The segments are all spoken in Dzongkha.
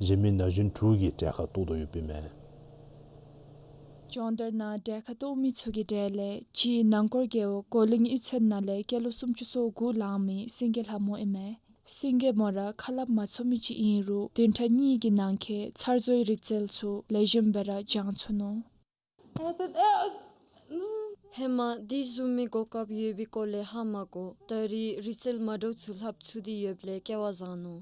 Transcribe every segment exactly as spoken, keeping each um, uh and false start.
གཞན་མི་ན་གཞོན་དྲུག་གིས་གྲལ་ཁར་གཏོགས་དོ་ཡོདཔ་ཨིན་མས། སྦྱོང་བརྡར་ནང་གྲལ་ཁར་གཏོགས་མི་ཚུ་གི་གྲས་ལས་གཅིག་ནང་སྐོར་རྒེད་འོག་གོ་གླིང་གཡུས་ཚན་ནང་ལས་སྐྱེས་ལོ་སུམ་ཅུ་སོ་དགུ་ལང་མི་སེང་གེ་ལྷ་མོ་ཨིན་མས། སེང་གེ་མོ་ར་ཁ་སླབ་མ་ཚུགས་མི་ཅིག་ཨིན་རུང་བདུན་ཕྲག་གཉིས་ཀྱི་ནང་འཁོད་ཚར་བཟོའི་རིག་རྩལ་ཚུ་ལེགས་ཤོམ་སྦེ་ར་སྦྱང་ཚུགས་ནུག། ཧེ་མ་དེ་བཟུམ་མའི་གོ་སྐབས་ཡོད་པའི་སྐོར་ལས་ཧ་མ་གོ། ད་རེས་རིག་རྩལ་མ་འདྲཝ་ཚུ་ལྷབ་ཚུགས་ཏེ་ཡོདཔ་ལས་སྐལ་བ་བཟང་ནུག།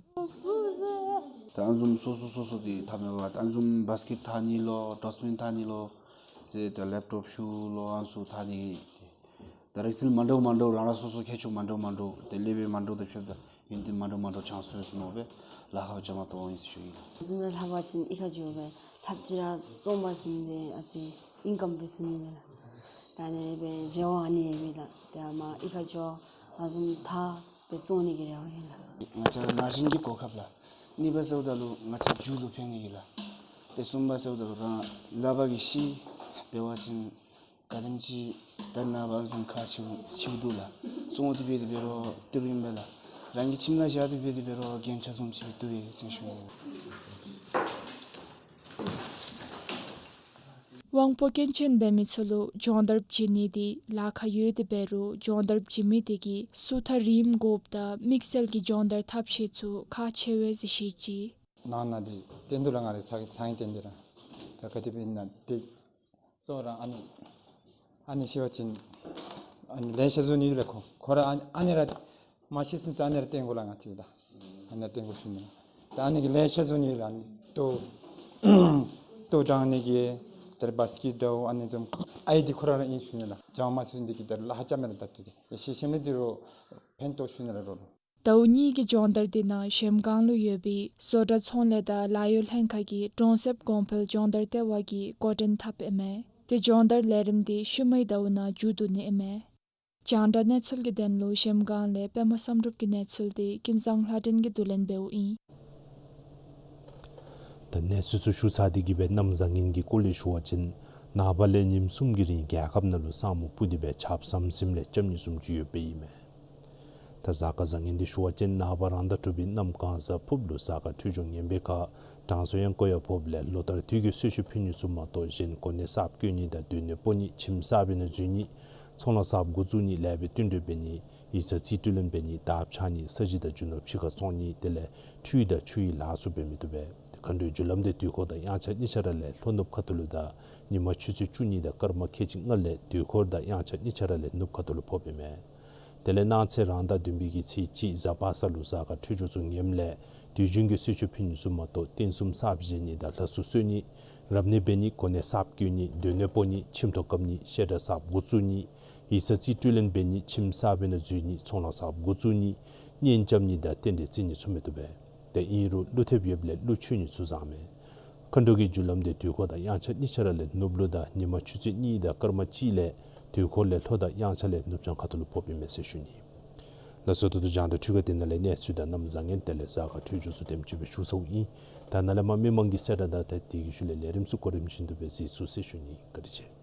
ད་ཨ་ནི་བཟུམ་སོ་སོ་སོ་སོ་དེ་འཐབ་མི་འབད་ད་ཨ་ནི་བཟུམ་བཱསི་ཀེཊ་འཐག་ནི་ལོ་ཌོསཊ་བིན་འཐག་ནི་ལོ་ཟེར་ད་ལེབ་ཊོབ་ཤུ་ལོ་ཨ་ནི་ཚུ་འཐག་ནི། ད་རིག་རྩལ་མ་འདྲཝ་མ་འདྲཝ་རང་རང་སོ་སོ་ཁྱད་ཆོས་མ་འདྲཝ་མ་འདྲཝ་ཏེ་ལེ་ཝེལ་མ་འདྲཝ་དང་ཕྱདཔ་ད་ཡོན་ཏན་མ་འདྲཝ་མ་འདྲཝ་ཚང་སོ་སོ་ནང་སྦེ་ལཱ་ཁག་རྐྱབ་མ་བཏུབ་ཨིན་ཟེར་ཞུ་ཡི་ལགས། གཟིམ་ར་ལྷབ་པ་ཅིན་གཡུས་ཁར་འགྱོ་སྦེ་ལྷབ་ཅི་ར་བཙོང་པ་ཅིན་ཏེ་ཨ་ཙི་ཨིན་ཀམ་སྦེ་བཟོ་ནི་མས་ལགས། ད་ཨ་ནི་སྦེ་རེ་བ་ཨ་ནི་ཡོད་པས་ལགས། ཏེ་ཨ་མ་གཡུས་ཁར་འགྱོ་ཨ་ནི་བཟུམ་འཐག་སྦེ་བཙོང་ནི་གི་རེ་བ་ཡོད་ལགས། ང་བཅས་ར་ན་གཞོན་གྱི་གོ་སྐབས་ལགས། གཉིས་པ་ཟེརཝ་ད་ལུ་ང་བཅས་རྒྱུ་ལུ་ཕན་ནི་ཨིན་ལགས། ཏེ་གསུམ་པ་ཟེརཝ་ད་ལུ་རང་ལག་པ་གིས་ཤེས་འབད་བ་ཅིན་ག་དེམ་ཅིག་ད་ནངས་པ་བཟུམ་ཁག་ཆེཝ་ཆེཝ་འདུག་ལགས། བཙོང་སྟེ་འབད་དེ་འབད་རུང་བཏུབ་ཨིན་པས་ལགས། རང་གི་ཁྱིམ་ནང་བཞག་སྟེ་འབད་དེ་འབད་རུང་རྒྱན་ཆ་བཟུམ་ཅིག་སྦེ་བཏུབ་ཨིན་ཟེར་ཞུ་ནི། དབང་པོ་སྐྱོན་ཅན་འབད་མི་ཚུ་ལུ་སྦྱོང་བརྡར་བྱིན་ནི་དེ་ལཱ་ཁག་ཡོད་དེ་འབད་རུང་སྦྱོང་བརྡར་བྱིན་མི་དེ་གིས་སུ་ཐག་རིངམ་དགོཔ་དང་དམིགས་བསལ་གྱི་སྦྱོང་བརྡར་ཐབས་ཤེས་ཚུ་ཁག་ཆེ་བས་ཟེར་བཤད་ཅི། ནང་ན་དེ་བསྟན་དོ་ལགས། ང་རའི་ཚ་ཚ་ཡིན་བསྟན་དེ་ར། ད་ག་དེ་སྦེ་ཨིན་ན་དེ་སོ་ར་ཨ་ནི་ཨ་ནི་ཤེས་པ་ཅིན་ཨ་ནི་ལེ་ཤ་བཟོ་ནི་ཡོད་ལགས། ཁོ་ཁོ་ར་ཨ་ནི་ཨ་ནི་ར་མ་ཤེས་ཚུན་ཚོད་ཨ་ནི་ར་བསྟན་དགོ་ལགས། ང་བཅས་ད་ཨ་ནི་ར་བསྟན་དགོ་ཞུ་ནི་ལགས། ད་ཨ་ནི་གི་ལེ་ཤ་བཟོ་ནི་ཡོད་ལགས། ཨ་ནི་ལྟོ་ལྟོ་དྲང་ནི་གི་ད་རེས་བཱསི་ཀེཊ་འདྲཝ་ཨ་ནི་བཟུམ་ཨའི་འདི་ཁོ་ར་ར་ཨིན་ཞུ་ནི་ལགས། སྦྱང་མ་ཚུགས་ནི་འདི་གིས་ད་རེས་ལཱ་ཧ་ཅང་མེད་ལགས། ད་ལྟོ་འདི་ཡེ་ཤེས་ཤེས་མི་འདི་རུང་ཕན་ཐོགས་ཞུ་ནི་ལགས་རོགས། ཟླཝ་གཉིས་ཀྱི་སྦྱོང་བརྡར་དེ་ནང་གཞལམ་སྒང་ལུ་ཡོད་པའི་བཟོ་གྲྭ་ཚོང་ལས་དང་ལཱ་གཡོག་ལྷན་ཁག་གི་གྲོང་གསེབ་གོང་འཕེལ་སྦྱོང་བརྡར་ལྟེ་བ་གིས་འགོ་འདྲེན་འཐབ་ཨིན་མས། དེ་སྦྱོང་བརྡར་ལས་རིམ་དེ་ཤུལ་མའི་ཟླཝ་ནང་མཇུག་བསྡུ་ནི་ཨིན་མས། རྒྱང་བསྒྲགས་གནས་ཚུལ་གྱི་དོན་ལུ་གཞལམ་སྒང་ལས་པདྨ་བསམ་གྲུབ་ཀྱི་གནས་ཚུལ་དེ་ཀུན་བཟང་ལྷ་སྒྲོན་གྱིས་བསྡུ་ལེན་འབདཝ་ཨིན། ད་གནས་ཚུལ་ཚུ་ཞུ་ཚར་ཏེ་གི་སྦེ་གནམ་བཟང་ངན་གྱི་སྐོར་ལས་ཞུ་བ་ཅིན་ནངས་པ་ལས་ཉིནམ་གསུམ་གྱི་རིང་རྒྱལ་ཁབ་ནང་ལུ་ས་སྨུག་སྤུབས་ཏེ་སྦེ་ཆརཔ་ཟམ་ཟིམ་ལས་རྐྱབ་ནི་བཟུམ་ཅིག་ཡོདཔ་ཨིན་མས། ད་གཟའ་སྐར་བཟང་ངན་འདི་ཞུ་བ་ཅིན་ནངས་པ་རང་ཟླ་དྲུག་པའི་གནམ་གང་གཟའ་ཕུརཔ་ལུ་གཟའ་སྐར་འཕྲོད་སྦྱོར་ངན་པའི་ཁར་དྲང་སྲོང་ཡང་ཀོ་ཡང་ཕོགཔ་ལས་ལོ་ལྟར་དུས་ཀྱི་གསོལ་མཆོད་ཕུལ་ནི་ཚུ་མ་གཏོགས་གཞན་གོ་གནས་གསརཔ་བསྐོ་ནི་དང་སྡོད་གནས་སྤོ་ནི་ཁྱིམ་གསརཔ་ནང་འཛུལ་ནི་ཚོང་ལཱ་གསརཔ་འགོ་བཙུགས་ནི་ལེགས་པའི་བསྟུན་གྲོས་འབད་ནི་ཡིག་ཚང་རྩིས་སྤྲོད་ལེན་འབད་ནི་དར་འཕྱར་ནི་ས་གཞི་དང་རྒྱུ་ནོར་ཕྱི་ཁར་བཙོང་ནི་དེ་ལས་འཕྲུལ་དང་ཆུ་ཡི་ལཱ་ཚུ་འབད་མི་བཏུབ་པས། མཁའ་འགྲོའི་རྒྱུ་ལམ་འདི་དུས་འཁོར་དང་དབྱངས་འཆར་གཉིས་ཆ་ར་ལས་ལྷོ་ནུབ་ཁ་ཐུག་ལུ་དང་ཉི་མ་ཆུ་ཚོད་བཅུ་གཉིས་དང་སྐར་མ་ཁལ་གཅིག་ལྔ་ལས་དུས་འཁོར་དང་དབྱངས་འཆར་གཉིས་ཆ་ར་ལས་ནུབ་ཁ་ཐུག་ལུ་ཕོགཔ་ཨིན་མས། དེ་ལས་གནངས་ཚེ་རང་ཟླ་བདུན་པའི་གི་ཚེས་གཅིག་གཟའ་པ་སངས་ལུ་གཟའ་སྐར་འཕྲོད་སྦྱོར་ཚུ་ངནམ་ལས་དུས་རྒྱུན་གྱི་གསོལ་མཆོད་ཕུལ་ནི་ཚུ་མ་གཏོགས་རྟེན་གསུམ་གསརཔ་བཞེངས་ནི་དང་ལྷ་གསོལ་གསོལ་ནི་རབ་གནས་འབད་ནི་གོ་གནས་གསརཔ་བསྐོ་ནི་སྡོད་གནས་སྤོ་ནི་ཁྱིམ་ཐོག་བཀབ་ནི་བཤད་གྲྭ་གསརཔ་འགོ་བཙུགས་ནི་ཡིག་ཚང་རྩིས་སྤྲོད་ལེན་འབད་ནི་ཁྱིམ་གསརཔ་ནང་འཛུལ་ནི་ཚོང་ལཱ་གསརཔ་འགོ་བཙུགས་ནི་གཉེན་རྐྱབ་ནི་དང་རྟེན་འབྲེལ་བརྩི་ནི་ཚུ་མི་བཏུབ་པས། དེ་ཨིན་རུང་ཀླུ་ཐེབས་ཡོདཔ་ལས་ཀླུ་མཆོད་ནི་ཚུ་བཟང་མས། མཁའ་འགྲོ་གི་རྒྱུ་ལམ་འདི་དུས་འཁོར་དང་དབྱངས་འཆར་གཉིས་ཆ་ར་ལས་ནུབ་ལུ་དང་ཉི་མ་ཆུ་ཚོད་གཉིས་དང་སྐར་མ་གཅིག་ལས་དུས་འཁོར་ལས་ལྷོ་དང་དབྱངས་འཆར་ལས་ནུབ་བྱང་ཁ་ཐུག་ལུ་ཕོགཔ་ཨིན་མས་ཟེར་ཞུ་ནི། ལགས་སོ། ད་ལྟོ་རྒྱང་བསྒྲགས་འཕྲུལ་ཁང་འདི་ནང་ལས་གནས་ཚུལ་དང་གནམ་བཟང་ངན་དེ་ལས་གཟའ་སྐར་འཕྲོད་སྦྱོར་ཚུ་དེམ་ཅིག་སྦེ་ཞུ་ཚརཝ་ཨིན། ད་ནཱ་ལས་མར་མི་མང་གི་གསལ་བསྒྲགས་དང་ཏེ་དེ་གི་ཤུལ་ལས་ལས་རིམ་ཚུ་གོ་རིམ་བཞིན་དུ་སྦེ་གཟིགས་ཚུགས་ཟེར་ཞུ་ནི། བཀའ་དྲིན་ཆེ།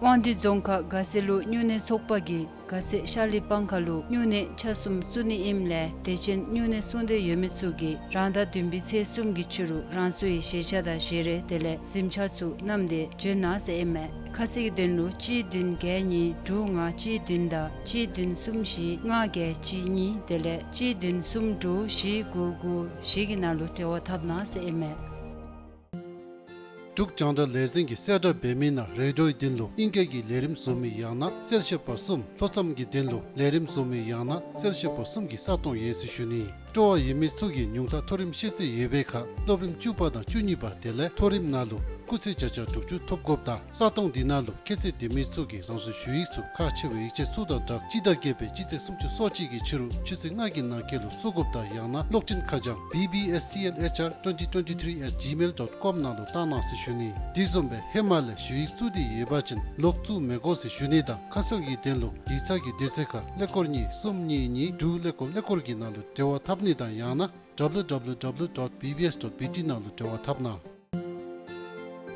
དབང་འདུས་རྫོང་ཁག་དགའ་སེ་ལུ་སྨྱུང་གནས་ཚོགས་པ་གིས་དགའ་སེ་ཤར་གླིང་སྤང་ཁ་ལུ་སྨྱུང་གནས་ཆ་གསུམ་བཙུགས་ནི་ཨིནམ་ལས་དད་ཅན་སྨྱུང་གནས་སྲུང་འདོད་ཡོད་མི་ཚུ་གིས་རང་ཟླ་བདུན་པའི་ཚེས་གསུམ་གྱི་ཕྱི་རུ་རང་སོའི་བཞེས་ཆ་དང་བཞེས་རས་དེ་ལས་གཟིམ་ཆ་ཚུ་བསྣམས་ཏེ་འབྱོན་གནང་ཟེར་ཨིན་མས། ཁ་གསལ་གྱི་དོན་ལུ་གཅིག་བདུན་བརྒྱད་གཉིས་དྲུག་ལྔ་གཅིག་བདུན་དང་གཅིག་བདུན་གསུམ་བཞི་ལྔ་བརྒྱད་གཅིག་གཉིས་དེ་ལས་གཅིག་བདུན་གསུམ་དྲུག་བཞི་དགུ་དགུ་བཞི་གི་ནང་ལུ་འབྲེལ་བ་འཐབ་གནང་ཟེར་ཨིན་མས། འབྲུག་རྒྱང་བསྒྲགས་ལས་འཛིན་གྱིས་གསལ་བསྒྲགས་འབད་མི་ནང་རེ་ཌིའོའི་དོན་ལུ་ཨིང་སྐད་ཀྱི་ལས་རིམ་བཟོ་མི་ཡང་ན་གསལ་བཤད་པ་གསུམ། ལྷོ་མཚམས་ཀྱི་དོན་ལུ་ལས་རིམ་བཟོ་མི་ཡང་ན་གསལ་བཤད་པ་གསུམ་གྱི་ས་སྟོང་ཡོད་ཟེར་ཞུ་ནི། སྤྲོ་བ་ཡོད་མི་ཚུ་གིས་ཉུང་མཐའ་མཐོ་རིམ་ཤེས་ཚད་ཡོད་པའི་ཁར་སློབ་རིམ་བཅུ་པ་དང་བཅུ་གཉིས་པ་དེ་ལས་མཐོ་རིམ་ནང་ལུ་སྐུགས་ཚད་བརྒྱ་ཆ་དྲུག་ཅུ་ཐོབ་དགོཔ་དང་ས་སྟོང་འདི་ནང་ལུ་ཁྱད་ཚད་ལྡན་མི་ཚུ་གིས་རང་སོའི་ཞུ་ཡིག་ཚུ་ཁག་ཆེ་བའི་ཡིག་ཆ་ཚུ་དང་སྦྲགས་སྤྱི་ཟླ་བརྒྱད་པའི་སྤྱི་ཚེས་སུམ་ཅུ་སོ་གཅིག་གི་ཕྱི་རུ་ཆུ་ཚོད་ལྔ་གི་ནང་འཁོད་ལུ་བཙུགས་དགོཔ་དང་ཡང་ན་གློག་འཕྲིན་ཁ་བྱང་B B S C L H R twenty twenty-three at gmail dot com ནང་ལུ་བཏང་གནང་ཟེར་ཞུ་ནི། དེ་བཟུམ་སྦེ་ཧེ་མ་ལས་ཞུ་ཡིག་བཙུགས་ཏེ་ཡོད་པ་ཅིན་ལོག་བཙུགས་མི་དགོ་ཟེར་ཞུ་ནི་དང་ཁ་གསལ་གྱི་དོན་ལུ་ཡིག་ཚང་གི་དུས་ཚོད་ཁར་ཀླད་ཀོར་གཉིས་གསུམ་གཉིས་གཉིས་དྲུག་ཀླད་ཀོར་ཀླད་ཀོར་གྱི་ནང་ལུ་འབྲེལ་བ་འཐབ་ནི་དང་ཡང་ན་W W W dot B B S dot B T ནང་ལུ་འབྲེལ་བ་འཐབ་གནང་།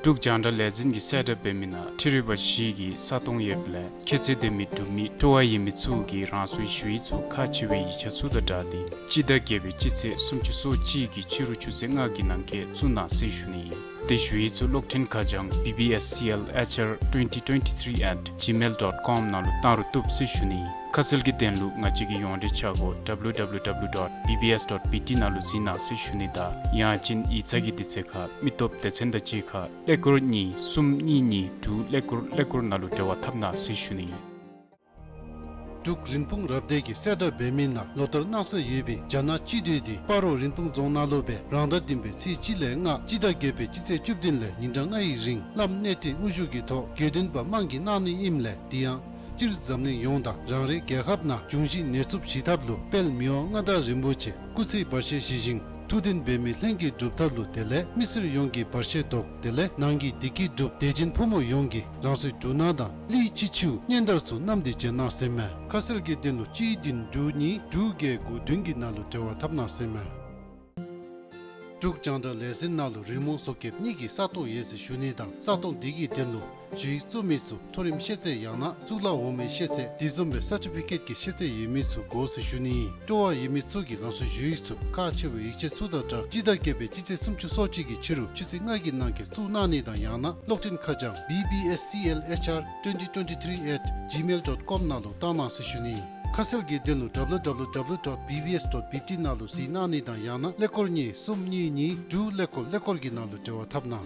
འབྲུག་རྒྱང་བསྒྲགས་ལས་འཛིན་གྱིས་གསལ་བསྒྲགས་འབད་མི་ནང་འཕྲུལ་རིག་པ་བཞི་གིས་ས་སྟོང་ཡོདཔ་ལས་ཁྱད་ཚད་ལྡན་མི་འབྲུག་མི་སྤྲོ་བ་ཡོད་མི་ཚུ་གིས་རང་སོའི་ཞུ་ཡིག་ཚུ་ཁག་ཆེ་བའི་ཡིག་ཆ་ཚུ་དང་སྦྲགས་ཏེ་སྤྱི་ཟླ་བརྒྱད་པའི་སྤྱི་ཚེས་སུམ་ཅུ་སོ་གཅིག་གི་ཕྱི་རུ་ཆུ་ཚོད་ལྔ་གི་ནང་འཁོད་བཙུགས་གནང་ཟེར་ཞུ་ནི་ཨིན། དེ་ཞུ་ཡིག་ཚུ་གློག་འཕྲིན་ཁ་བྱང་B B S C L H R twenty twenty-three at gmail dot com ནང་ལུ་བཏང་རུང་བཏུབ་ཟེར་ཞུ་ནི་ཨིན། ཁ་གསལ་གྱི་དོན་ལུ་ང་བཅས་ཀྱི་ཡོངས་འབྲེལ་ཆ་སྒོ་W W W dot B B S dot B T ནང་ལུ་གཟིགས་གནང་ཟེར་ཞུ་ནི་དང་ཡང་ཅིན་ཡིག་ཚང་གི་དུས་ཚོད་ཁར་མི་སྟོབས་སྡེ་ཚན་དང་གཅིག་ཁར་ཀླད་ཀོར་གཉིས་གསུམ་གཉིས་གཉིས་དྲུག་ཀླད་ཀོར་ཀླད་ཀོར་ནང་ལུ་འབྲེལ་བ་འཐབ་གནང་ཟེར་ཞུ་ནི་ཨིན། འབྲུག་རིན་སྤུངས་རབ་སྡེ་གིས་གསལ་བསྒྲགས་འབད་མི་ནང་ལོ་ལྟར་གནང་སྲོལ་ཡོད་པའི་རྒྱ་ནག་སྤྱི་འཐུས་དེ་སྤ་རོ་རིན་སྤུངས་རྫོང་ནང་ལུ་སྦེ་རང་ཟླ་བདུན་པའི་ཚེས་གཅིག་ལས་ལྔ་སྤྱི་ཟླ་བརྒྱད་པའི་སྤྱི་ཚེས་བཅུ་བདུན་ལས་ཉིན་གྲངས་ལྔའི་རིང་བླམ་གནས་བརྟན་དབུ་བཞུགས་ཀྱི་ཐོག་དགེ་འདུན་པ་དམངས་ཀྱིས་གནང་ནི་ཨིནམ་ལས་དེ་ཡང་སྤྱིར་འཛམ་གླིང་ཡོངས་དང་རང་རེའི་རྒྱལ་ཁབ་ནང་འབྱུང་བཞི་ནད་རྩུབ་ཞི་ཐབས་ལུ་དཔལ་མི་དབང་མངའ་བདག་རིན་པོ་ཆེ་སྐུ་ཚེ་བར་ཆད་ཞི་ཞིང་ཐུགས་དོན་འབད་མི་ལྷན་རྒྱས་སྒྲུབ་ཐབས་ལུ་དེ་ལས་མི་སེར་ཡོངས་ཀྱི་བར་ཆད་བཟློག་དེ་ལས་ནང་གི་བདེ་སྐྱིད་སྒྲུབ་དད་ཅན་ཕོ་མོ་ཡོངས་ཀྱིས་རང་སོའི་འབྲུ་སྣ་དང་གླུད་འཁྱིལ་ཆུ་སྙན་དར་ཚུ་བསྣམས་ཏེ་བྱོན་གནང་ཟེར་མས། ཁ་གསལ་གྱི་དོན་ལུ་གཅིག་བདུན་དྲུག་གཉིས་དྲུག་བརྒྱད་དགུ་བདུན་གྱི་ནང་ལུ་འབྲེལ་བ་འཐབ་གནང་ཟེར་མས། འབྲུག་རྒྱང་བསྒྲགས་ལས་འཛིན་ནང་ལུ་རི་མོ་བཟོ་མཁན་གཉིས་ཀྱི་ས་སྟོང་ཡོད་ཟེར་ཞུ་ནི་དང་ས་སྟོང་དེ་གི་དོན་ལུ་ཞུ་ཡིག་བཙུགས་མི་ཚུ་མཐོ་རིམ་ཤེས་ཚད་ཡང་ན་གཙུག་ལག་འོག་མའི་ཤེས་ཚད་དེ་བཟུམ་སྦེ་སར་ཊི་ཕི་ཀེཊ་ཀྱི་ཤེས་ཚད་ཡོད་མི་ཚུ་དགོ་ཟེར་ཞུ་ནི་ཨིན། སྤྲོ་བ་ཡོད་མི་ཚུ་གིས་རང་སོའི་ཞུ་ཡིག་ཚུ་ཁག་ཆེ་བའི་ཡིག་ཆ་ཚུ་དང་སྦྲགས་སྤྱི་ཟླ་བརྒྱད་པའི་སྤྱི་ཚེས་སུམ་ཅུ་སོ་གཅིག་གི་ཕྱི་རུ་ཆུ་ཚོད་ལྔ་གི་ནང་འཁོད་བཙུགས་གནང་ནི་དང་ཡང་ན་གློག་འཕྲིན་ཁ་བྱང་B B S C L H R twenty twenty-three at gmail dot com ནང་ལུ་བཏང་གནང་ཟེར་ཞུ་ནི་ཨིན། ཁ་གསལ་གྱི་དོན་ལུ་W W W dot B B S dot B T ནང་ལུ་གཟིགས་གནང་ནི་དང་ཡང་ན་ཀླད་ཀོར་གཉིས་གསུམ་གཉིས་གཉིས་དྲུག་ཀླད་ཀོར་ཀླད་ཀོར་གྱི་ནང་ལུ་འབྲེལ་བ་འཐབ་གནང་།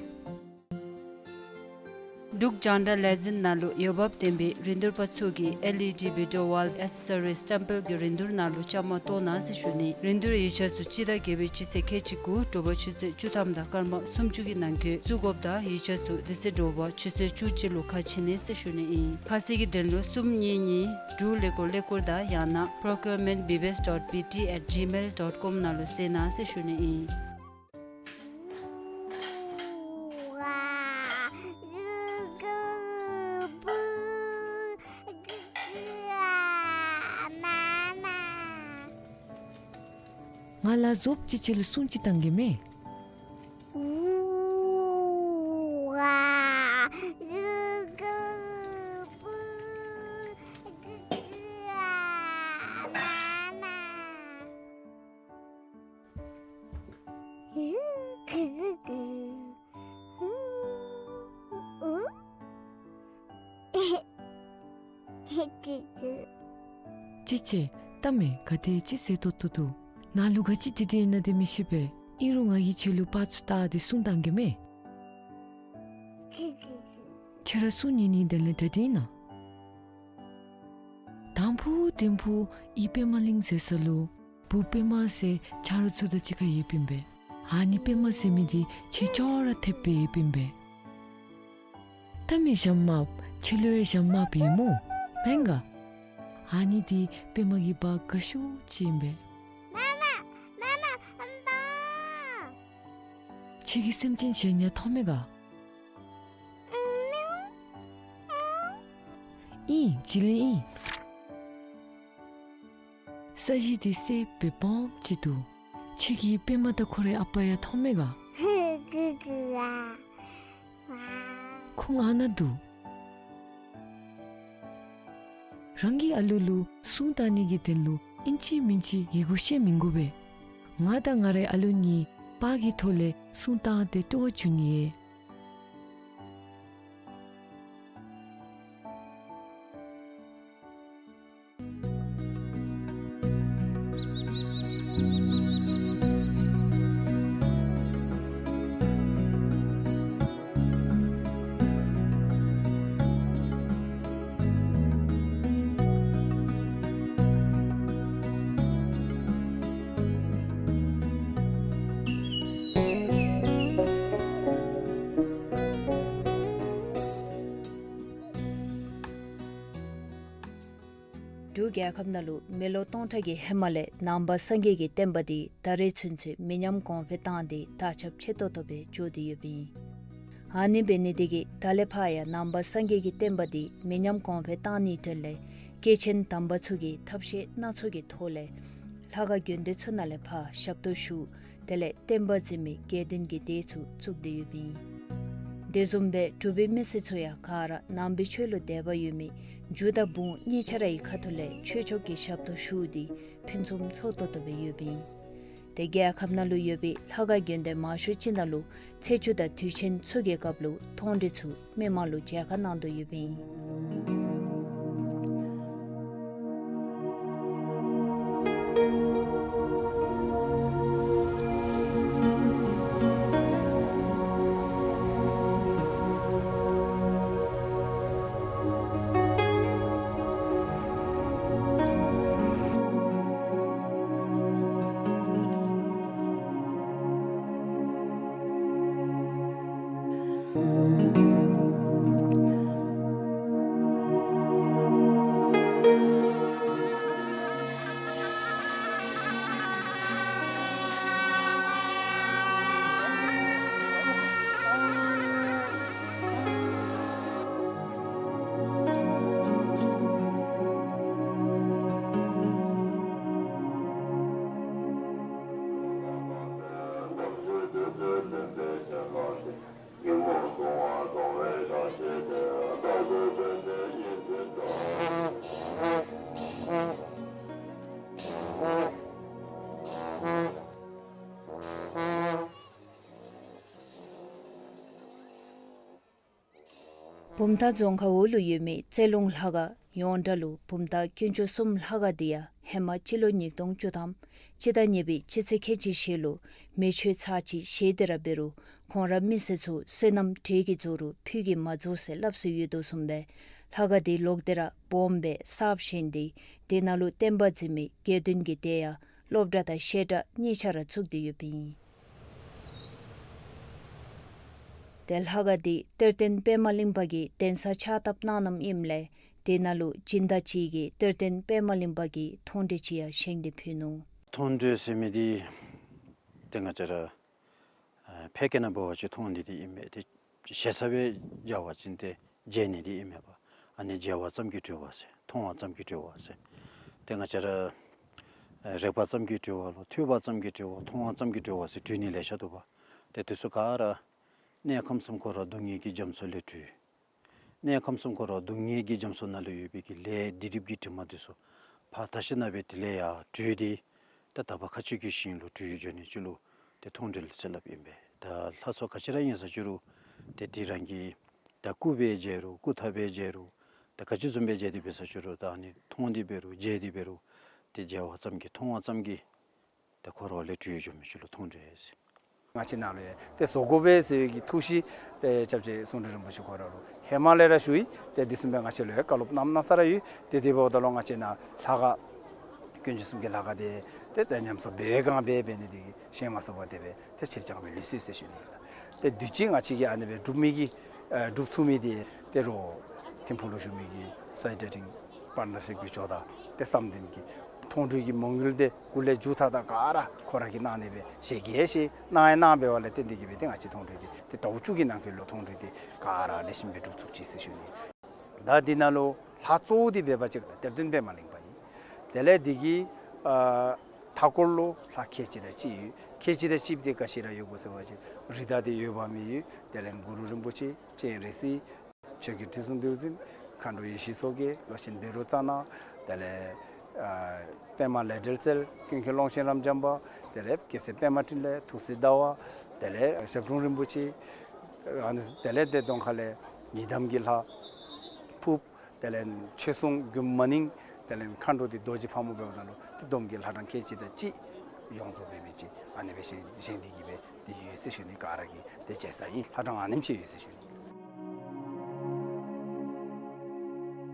འབྲུག་རྒྱང་བསྒྲགས་ལས་འཛིན་ནང་ལུ་འོས་འབབ་ལྡན་པའི་རིན་བསྡུར་པ་ཚུ་གིས་L E D video wall accessories སྟེམ་པེལ་གྱི་རིན་བསྡུར་ནང་ལུ་བཅའ་མར་གཏོགས་གནང་ཟེར་ཞུ་ནི། རིན་བསྡུར་ཡིག་ཆ་ཚུ་སྤྱི་ཟླ་བརྒྱད་པའི་སྤྱི་ཚེས་ཁལ་གཅིག་དགུ་དྲོ་པ་ཆུ་ཚོད་བཅུ་ཐམ་དང་སྐར་མ་སུམ་ཅུ་གི་ནང་འཁོད་བཙུགས་དགོཔ་དང་ཡིག་ཆ་ཚུ་དེ་ཚེ་དྲོ་པ་ཆུ་ཚོད་བཅུ་གཅིག་ལུ་ཁ་ཕྱེ་ནི་ཟེར་ཞུ་ནི་ཨིན། ཁ་གསལ་གྱི་དོན་ལུ་གསུམ་གཉིས་གཉིས་དྲུག་ཀླད་ཀོར་ཀླད་ཀོར་དང་ཡང་ན་procurement B B S dot B T at gmail dot com ནང་ལུ་གཟིགས་གནང་ཟེར་ཞུ་ནི་ཨིན། ང་ལ་ཟོབ་ཅིག་ཁྱོད་ལུ་སྲུང་ཅིག་བཏང་གེ་མས། ཅི་ཅི། ལྟ་མས་ག་དེ་ཅིག་ཟེར་ཏོག་ཏོ་འདུག། ནཱ་ལུ་ག་ཅི་དེ་དེ་ཨིན་ན་དེ་མི་ཤེས་པས། ཨིན་རུང་ང་གིས་ཁྱོད་ལུ་པར་ཚུ་བལྟ་སྟེ་སྲུང་བཏང་གེ་མས། ཁྱོད་ར་སྲུང་ནི་ནི་དེ་ལས་དེ་དེ་ཨིན་ན། དང་ཕུ་དིང་ཕུ་ཨི་པདྨ་གླིང་ཟེར་ས་ལུ་བུ་པདྨ་ཟེར་ཆ་རོགས་ཚུ་དང་གཅིག་ཁར་ཡོདཔ་ཨིན་པས། ཨ་ནི་པདྨ་ཟེར་མི་དེ་ཁྱོད་ཅོག་ར་འཐདཔ་སྦེ་ཡོདཔ་ཨིན་པས། ལྟ་མས་ཞྭམོ་དམརཔོ། ཁྱོད་ལུ་ཡང་ཞྭམོ་དམརཔོ་ཡོད་སྨོ། མེན་ག། ཨ་ནི་དེ་པདྨ་གི་བ་དགའ་ཤོས་ཅིག་ཨིན་པས། མ་མ། མ་མ། ཨམ་བ། ཁྱོད་ཀྱིས་སེམས་ཅན་གཞན་ཡང་མཐོང་མས་ག། ཨིན། བྱི་ལི་ཨིན། ས་གཞི་འདི་སེརཔོ་སྦེ་སྦོམ་ཅིག་འདུག། ཁྱོད་ཀྱིས་པདྨ་དང་ཁོ་རའི་ཨ་པ་ཡང་མཐོང་མས་ག། ཁོང་ཨ་ནཱ་འདུག། རང་གི་ཨ་ལུ་ལུ་སྲུང་བཏང་ནི་གི་དོན་ལུ་ཨིན་ཅི་མིན་ཅི་ཡི་གུ་བཤད་མི་དགོ་པས། ང་དང་ང་རའི་ཨ་ལུ་གཉིས་པར་གྱི་ཐོག་ལས་སྲུང་བཏང་སྟེ་སྤྲོ་བ་བྱུང་ནི་ཡོད། འབྲུག་རྒྱལ་ཁབ་ནང་ལུ་མི་ལོ་སྟོང་ཕྲག་གི་ཧེ་མ་ལས་ནང་པ་སངས་རྒྱས་ཀྱི་བསྟན་པ་འདི་ད་རེས་ཚུན་ཚོད་མི་ཉམས་གོང་འཕེལ་བཏང་སྟེ་དར་ཁྱབ་ཆེ་ཏོག་ཏོ་སྦེ་འགྱོ་སྟེ་ཡོདཔ་ཨིན། ཨ་ནི་འབད་ནི་དེ་གིས་ད་ལས་ཕར་ཡང་ནང་པ་སངས་རྒྱས་ཀྱི་བསྟན་པ་འདི་མི་ཉམས་གོང་འཕེལ་བཏང་ནིའི་དོན་ལས་སྐྱེས་ཆེན་དམ་པ་ཚུ་གིས་ཐབས་ཤེས་སྣ་ཚོགས་ཀྱི་ཐོག་ལས་ལྷ་ཁང་དགོན་སྡེ་ཚུ་ནང་ལས་ཕར་ཞབས་ཏོག་ཞུ། དེ་ལས་བསྟན་པ་འཛིན་མི་དགེ་འདུན་གྱི་སྡེ་ཚུ་བཙུགས་ཏེ་ཡོདཔ་ཨིན། དེ་བཟུམ་སྦེ་འབྲུག་པའི་མི་སེར་ཚུ་ཡང་ག་ར་ནང་པའི་ཆོས་ལུ་དད་པ་ཡོད་མི་རྒྱུ་དང་བུམོ་གཉིས་ཆ་ར་གི་ཁ་ཐུག་ལས་ཆོས་ཕྱོགས་ཀྱི་ཞབས་ཏོག་ཞུ་སྟེ་ཕུན་སུམ་ཚོགས་ཏོག་ཏོ་སྦེ་ཡོདཔ་ཨིན། ཏེ་རྒྱལ་ཁབ་ནང་ལུ་ཡོད་པའི་ལྷ་ཁང་དགོན་སྡེ་མང་ཤོས་ཅིག་ནང་ལུ་ཚེས་བཅུ་དང་དུས་ཆེན་ཚུ་གི་སྐབས་ལུ་མཐོང་གྲོལ་ཚུ་མི་མང་ལུ་མཇལ་ཁ་གནང་དོ་ཡོདཔ་ཨིན། བུམ་ཐང་རྫོང་ཁག་འོག་ལུ་ཡོད་མི་རྩེ་ལུང་ལྷ་ཁང་ཡོངས་གྲགས་ལུ་བུམ་ཐང་དཀོན་མཆོག་གསུམ་ལྷ་ཁང་འདི་ཡང་ཧེ་མ་སྤྱི་ལོ་ཉིས་སྟོང་བཅུ་ཐམ་སྤྱི་ཟླ་གཉིས་པའི་སྤྱི་ཚེས་ཁལ་གཅིག་བཞི་ལུ་མེ་མཆོད་ཚར་གཅིག་བཞེས་ཏེ་ར་འབད་རུང་ཁོང་ར་མི་སེར་ཚུ་བསོད་ནམས་བྲེ་གིས་རྫོགས་རུང་ཕུད་ཀྱིས་མ་རྫོགས་ཟེར་སླབ་སྲོལ་ཡོད་དོ་བཟུམ་སྦེ་ལྷ་ཁང་འདི་ལོག་སྟེ་ར་སྦོམ་སྦེ་གསརཔ་བཞེངས་ཏེ་དེ་ནང་ལུ་བསྟན་པ་འཛིན་མི་དགེ་འདུན་གྱི་སྡེ་ཡང་སློབ་གྲྭ་དང་བཤད་གྲྭ་གཉིས་ཆ་ར་བཙུགས་ཏེ་ཡོདཔ་ཨིན། ཏེ་ལྷ་ཁང་འདི་གཏེར་སྟོན་པདྨ་གླིང་པ་གིས་གདན་ས་ཕྱག་བཏབ་གནང་གནངམ་ཨིནམ་ལས་དེ་ནང་ལུ་སྦྱིན་བདག་ཅིག་གིས་གཏེར་སྟོན་པདྨ་གླིང་པ་གི་མཐོང་གྲོལ་ཅིག་ཡང་བཞེངས་ཏེ་ཕུལ་ནུག། མཐོང་གྲོལ་ཟེར་མི་འདི་ཏེ་ང་བཅས་ར་ཨ་ཕལ་སྐད་ནང་འབད་བ་ཅིན་མཐོང་ནི་འདི་ཨིན་མས། ཏེ་ཞེ་ས་སྦེ་སྦྱར་བ་ཅིན་ཏེ་མཇལ་ནི་འདི་ཨིན་མས་པ། ཨ་ནི་མཇལ་བ་ཙམ་གྱིས་གྲོལ་བ་ཟེར་མཐོང་བ་ཙམ་གྱིས་གྲོལ་བ་ཟེར། ཏེ་ང་བཅས་ར་ཨ་རེག་པ་ཙམ་གྱིས་གྲོལ་བ་ལུ་ཐོས་པ་ཙམ་གྱིས་གྲོལ་བ་མཐོང་བ་ཙམ་གྱིས་གྲོལ་བ་ཟེར་འདོད་ནི་ལེ་ཤ་འདུག་པ། ཏེ་དེ་ཚུ་ག་ར་གནས་ཁམས་གསུམ་འཁོར་བ་སྡུག་བསྔལ་གྱི་རྒྱ་མཚོ་ལས་གྲོལ། གནས་ཁམས་གསུམ་འཁོར་བ་སྡུག་བསྔལ་གྱི་རྒྱ་མཚོ་ནང་ལུ་ཡོད་པའི་གི་ལས་སྡིག་སྒྲིབ་ཀྱི་དྲི་མ་འདི་ཚུ་ཕར་ད་ཤི་ན་སྦེ་དེ་ལས་ཡར་གྲོལ་ཏེ་ད་དག་པ་མཁའ་སྤྱོད་ཀྱི་ཞིང་ལུ་གྲོལ་འགྱོ་ནི་ཅིག་ལུ་ཏེ་མཐོང་གྲོལ་ཟེར་སླབ་ཨིན་པས། ད་ལྷ་ཚོགས་ག་ཅི་ར་ཨིན་ས་ཅི་རུང་ཏེ་དེ་རང་གི་ད་སྐུ་སྦེ་མཇལ་རུང་སྐུ་ཐང་སྦེ་མཇལ་རུང་ད་ག་ཅི་བཟུམ་སྦེ་མཇལ་ཏེ་འབད་ས་ཅི་རུང་ད་ཨ་ནི་མཐོང་སྟེ་འབད་རུང་མཇལ་ཏེ་འབད་རུང་ཏེ་མཇལ་བ་ཙམ་གྱིས་མཐོང་བ་ཙམ་གྱིས་ཏེ་འཁོར་བ་ལས་གྲོལ་འགྱོ་མི་ཅིག་ལུ་མཐོང་གྲོལ་ཟེར། ང་བཅས་ནང་ལུ་ཡང་ཏེ་བཟོ་དགོ་པས་ཟེར་བའི་གི་ཐུགས་བཞེད་ཏེ་སྐྱབས་རྗེ་གསུང་སྤྲུལ་རིན་པོ་ཆེ་ཁོ་ར་ལུ་ཧེ་མ་ལས་ར་ཞུ་ཡི། ཏེ་དེ་བཟུམ་སྦེ་ང་བཅས་ལུ་ཡང་བཀའ་སློབ་གནངམ་གནང་ས་ར་ཡོད། ཏེ་དེ་འབདཝ་ད་ལུ་ང་བཅས་ནཱ་ལྷ་ཁང་དཀོན་མཆོག་གསུམ་གྱི་ལྷ་ཁང་འདི་ཏེ་ད་ཉམས་གསོ་འབད་གང་འབད་འབད་ནི་འདི་གིས་བཞེངས་མ་ཚུགས་པར་དེ་སྦེ་ཏེ་ཕྱིར་བསྐྱངས་སྦེ་ལུས་སོ་ཡི་ཟེར་ཞུ་ནི་ཨིན་ལགས། ཏེ་དུས་ཅི་ང་བཅས་ཀྱིས་ཨ་ནི་སྦེ་སྒྲུབ་མི་གི་ཨ་སྒྲུབ་ཚུགས་མི་འདི་ཏེ་རོགས་ཐིམ་ཕུག་ལུ་བཞུགས་མི་གི་སའི་ཌེ་ཊིང་པར་ཊ་ནར་ཤིབ་ཀྱི་ཇོ་བདག་ཏེ་བསམ་གཏན་གྱི་མཐོང་གྲོལ་གྱི་མ་དངུལ་འདི་སྐུ་ལས་མཇུག་མཐའ་དག་ག་ར་ཁོ་ར་གིས་གནང་ནི་སྦེ་ཞལ་གྱིས་བཞེས་གནང་ཡང་གནང་འབད་བ་ལས་བརྟེན་ཏེ་གིས་སྦེ་ཏེ་ང་བཅས་མཐོང་གྲོལ་འདི་ཏེ་ཟླཝ་བཅུ་གི་ནང་འཁོད་ལུ་མཐོང་གྲོལ་འདི་ག་ར་ལེགས་ཤོམ་སྦེ་སྒྲུབ་ཚུགས་ཅི་ཟེར་ཞུ་ནི། ད་འདི་ནང་ལུ་ལྷ་གཙོ་བོ་འདི་འབད་བ་ཅིན་གཏེར་སྟོན་པདྨ་གླིང་པ་ཨིན། དེ་ལས་འདི་གི་ཨ་མཐའ་འཁོར་ལུ་ལྷ་ཁལ་གཅིག་དང་གཅིག་ཡོད། ཁལ་གཅིག་དང་གཅིག་འདི་ག་ཅི་ར་ཡོད་གོ་ཟེར་བ་ཅིན་རིགས་བདག་འདི་འོད་དཔག་མེད་ཡོད། དེ་ལས་གུ་རུ་རིན་པོ་ཆེ་སྤྱན་རས་གཟིགས་ཆོས་རྒྱལ་ཁྲི་སྲོང་ལྡེའུ་བཙན་མཁའ་འགྲོ་ཡེ་ཤེས་མཚོ་རྒྱལ་ལོ་ཆེན་བཻ་རོ་ཙ་ན། དེ་ལས་ཨ་པདྨ་ལས་འབྲེལ་རྩལ་ཀུན་མཁྱེན་ཀློང་ཆེན་རབ་འབྱམས་པ། དེ་ལས་རྒྱལ་སྲས་པདྨ་འཕྲིན་ལས་ཐུགས་སྲས་ཟླ་བ། དེ་ལས་ཞབས་དྲུང་རིན་པོ་ཆེ། ཨ་ནི་དེ་ལས་ཏེ་གདོང་ཁ་ལས་ཡི་དམ་གྱི་ལྷ་ཕུརཔ། དེ་ལས་ཆོས་སྲུང་མགོན་མ་ནིང་། དེ་ལས་མཁའ་འགྲོ་འདི་རྡོ་རྗེ་ཕག་མོ་འབདཝ་ད་ལུ་ཏེ་སྡོམ་གྱི་ལྷ་གྲངས་ཁལ་གཅིག་དང་གཅིག་ཡོངས་རྫོགས་འབད་མི་ཅིག་ཨ་ནི་སྦེ་བཞེངས་བཞེངས་ཏེ་གིས་སྦེ་ཏེ་ཡོད་ཟེར་ཞུ་ནི། ག་ར་གིས་ཏེ་མཇལ་ས་ཨིན། ལྷ་གྲངས་ཨ་ནེམ་ཅིག་ཡོད་ཟེར་ཞུ་ནི།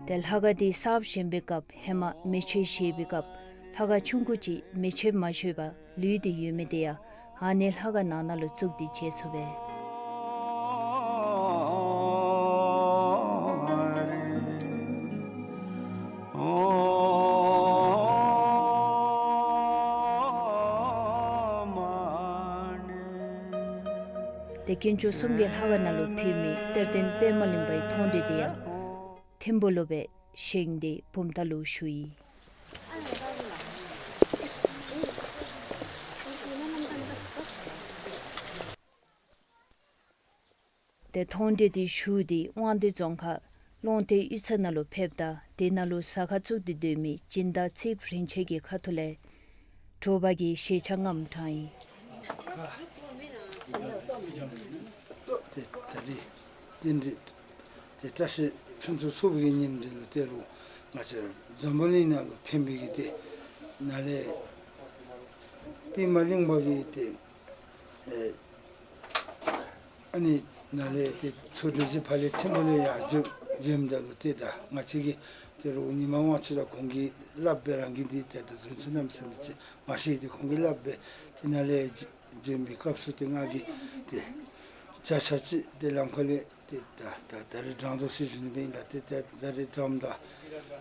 ཏེ་ལྷ་ཁང་འདི་གསརཔ་བཞེངས་པའི་སྐབས་ཧེ་མ་མེ་མཆོད་བཞེས་པའི་སྐབས་ལྷ་ཁང་ཆུང་ཀུ་ཅིག་མེ་མཆོད་མ་མཆོད་པར་ལུས་ཏེ་ཡོད་མི་དེ་ཡང་ཨ་ནི་ལྷ་ཁང་ནང་ན་ལུ་བཙུགས་ཏེ་མཇལ་ཚུགས་པས། ཏེ་དཀོན་མཆོག་གསུམ་གྱི་ལྷ་ཁང་ནང་ལུ་ཕུལ་མི་གཏེར་སྟོན་པདྨ་གླིང་པའི་མཐོང་གྲོལ་དེ་ཡང་ཐིམ་ཕུག་ལུ་སྦེ་བཞེངས་ཏེ་བུམ་ཐང་ལུ་བཞུགས་ཡི། ཏེ་མཐོང་གྲོལ་འདི་ཞུ་སྟེ་དབང་འདུས་རྫོང་ཁག་ལུང་བསྟན་གཡུས་ཚན་ནང་ལུ་ཕེབས་ད་དེ་ནང་ལུ་ཟ་ཁང་བཙུགས་ཏེ་སྡོད་མི་སྦྱིན་བདག་ཚེ་རིང་ཆོས་ཀྱི་ཁ་ཐུག་ལས་དྲོ་པ་གི་ཞལ་ཆད་ངམ་དྲངས་ཡི། ཏེ་ད་རིས་རྟེན་འབྲེལ་ཏེ་བཀྲ་ཤིས་ཕུན་ཚོགས་ཚོགས་པའི་ཉིནམ་འདི་ལུ་ཏེ་རུང་ང་བཅས་ར་འཛམ་བུ་གླིང་ནང་ལུ་ཕན་པའི་གི་ཏེ་ནཱ་ལས་པདྨ་གླིང་པ་གི་ཏེ་ཨེ་ཨ་ནི་ནཱ་ལས་ཏེ་ཚོགས་གྲལ་གྱི་ཕར་ལས་ཐིམ་ཕུག་ལས་ཡར་འགྱོ་འགྱོཝ་ད་ལུ་ཏེ་ད་ང་བཅས་ཀྱིས་ཏེ་རུང་ཉི་མ་དབང་ཕྱུག་དང་ཁོང་གིས་སླབ་སྦེ་རང་གིས་འདི་ཏེ་ད་དོན་ཚུ་གནམ་མེད་ས་མེད་ཅིག་མ་ཤེས། ཏེ་ཁོང་གིས་སླབ་སྦེ་ཏེ་ནཱ་ལས་འགྱོ་འགྱོ་བའི་སྐབས་སུ་ཏེ་ང་གིས་ཏེ་ཅ་ཆས་ཅིག་ཏེ་ལམ་ཁ་ལས་ཏེ་ད་ད་ད་རིས་དྲང་དོ་ཟེར་ཞུ་ནི་སྦེ་ཨིན་ལགས། ཏེ་ད་ད་རིས་དྲངམ་ད་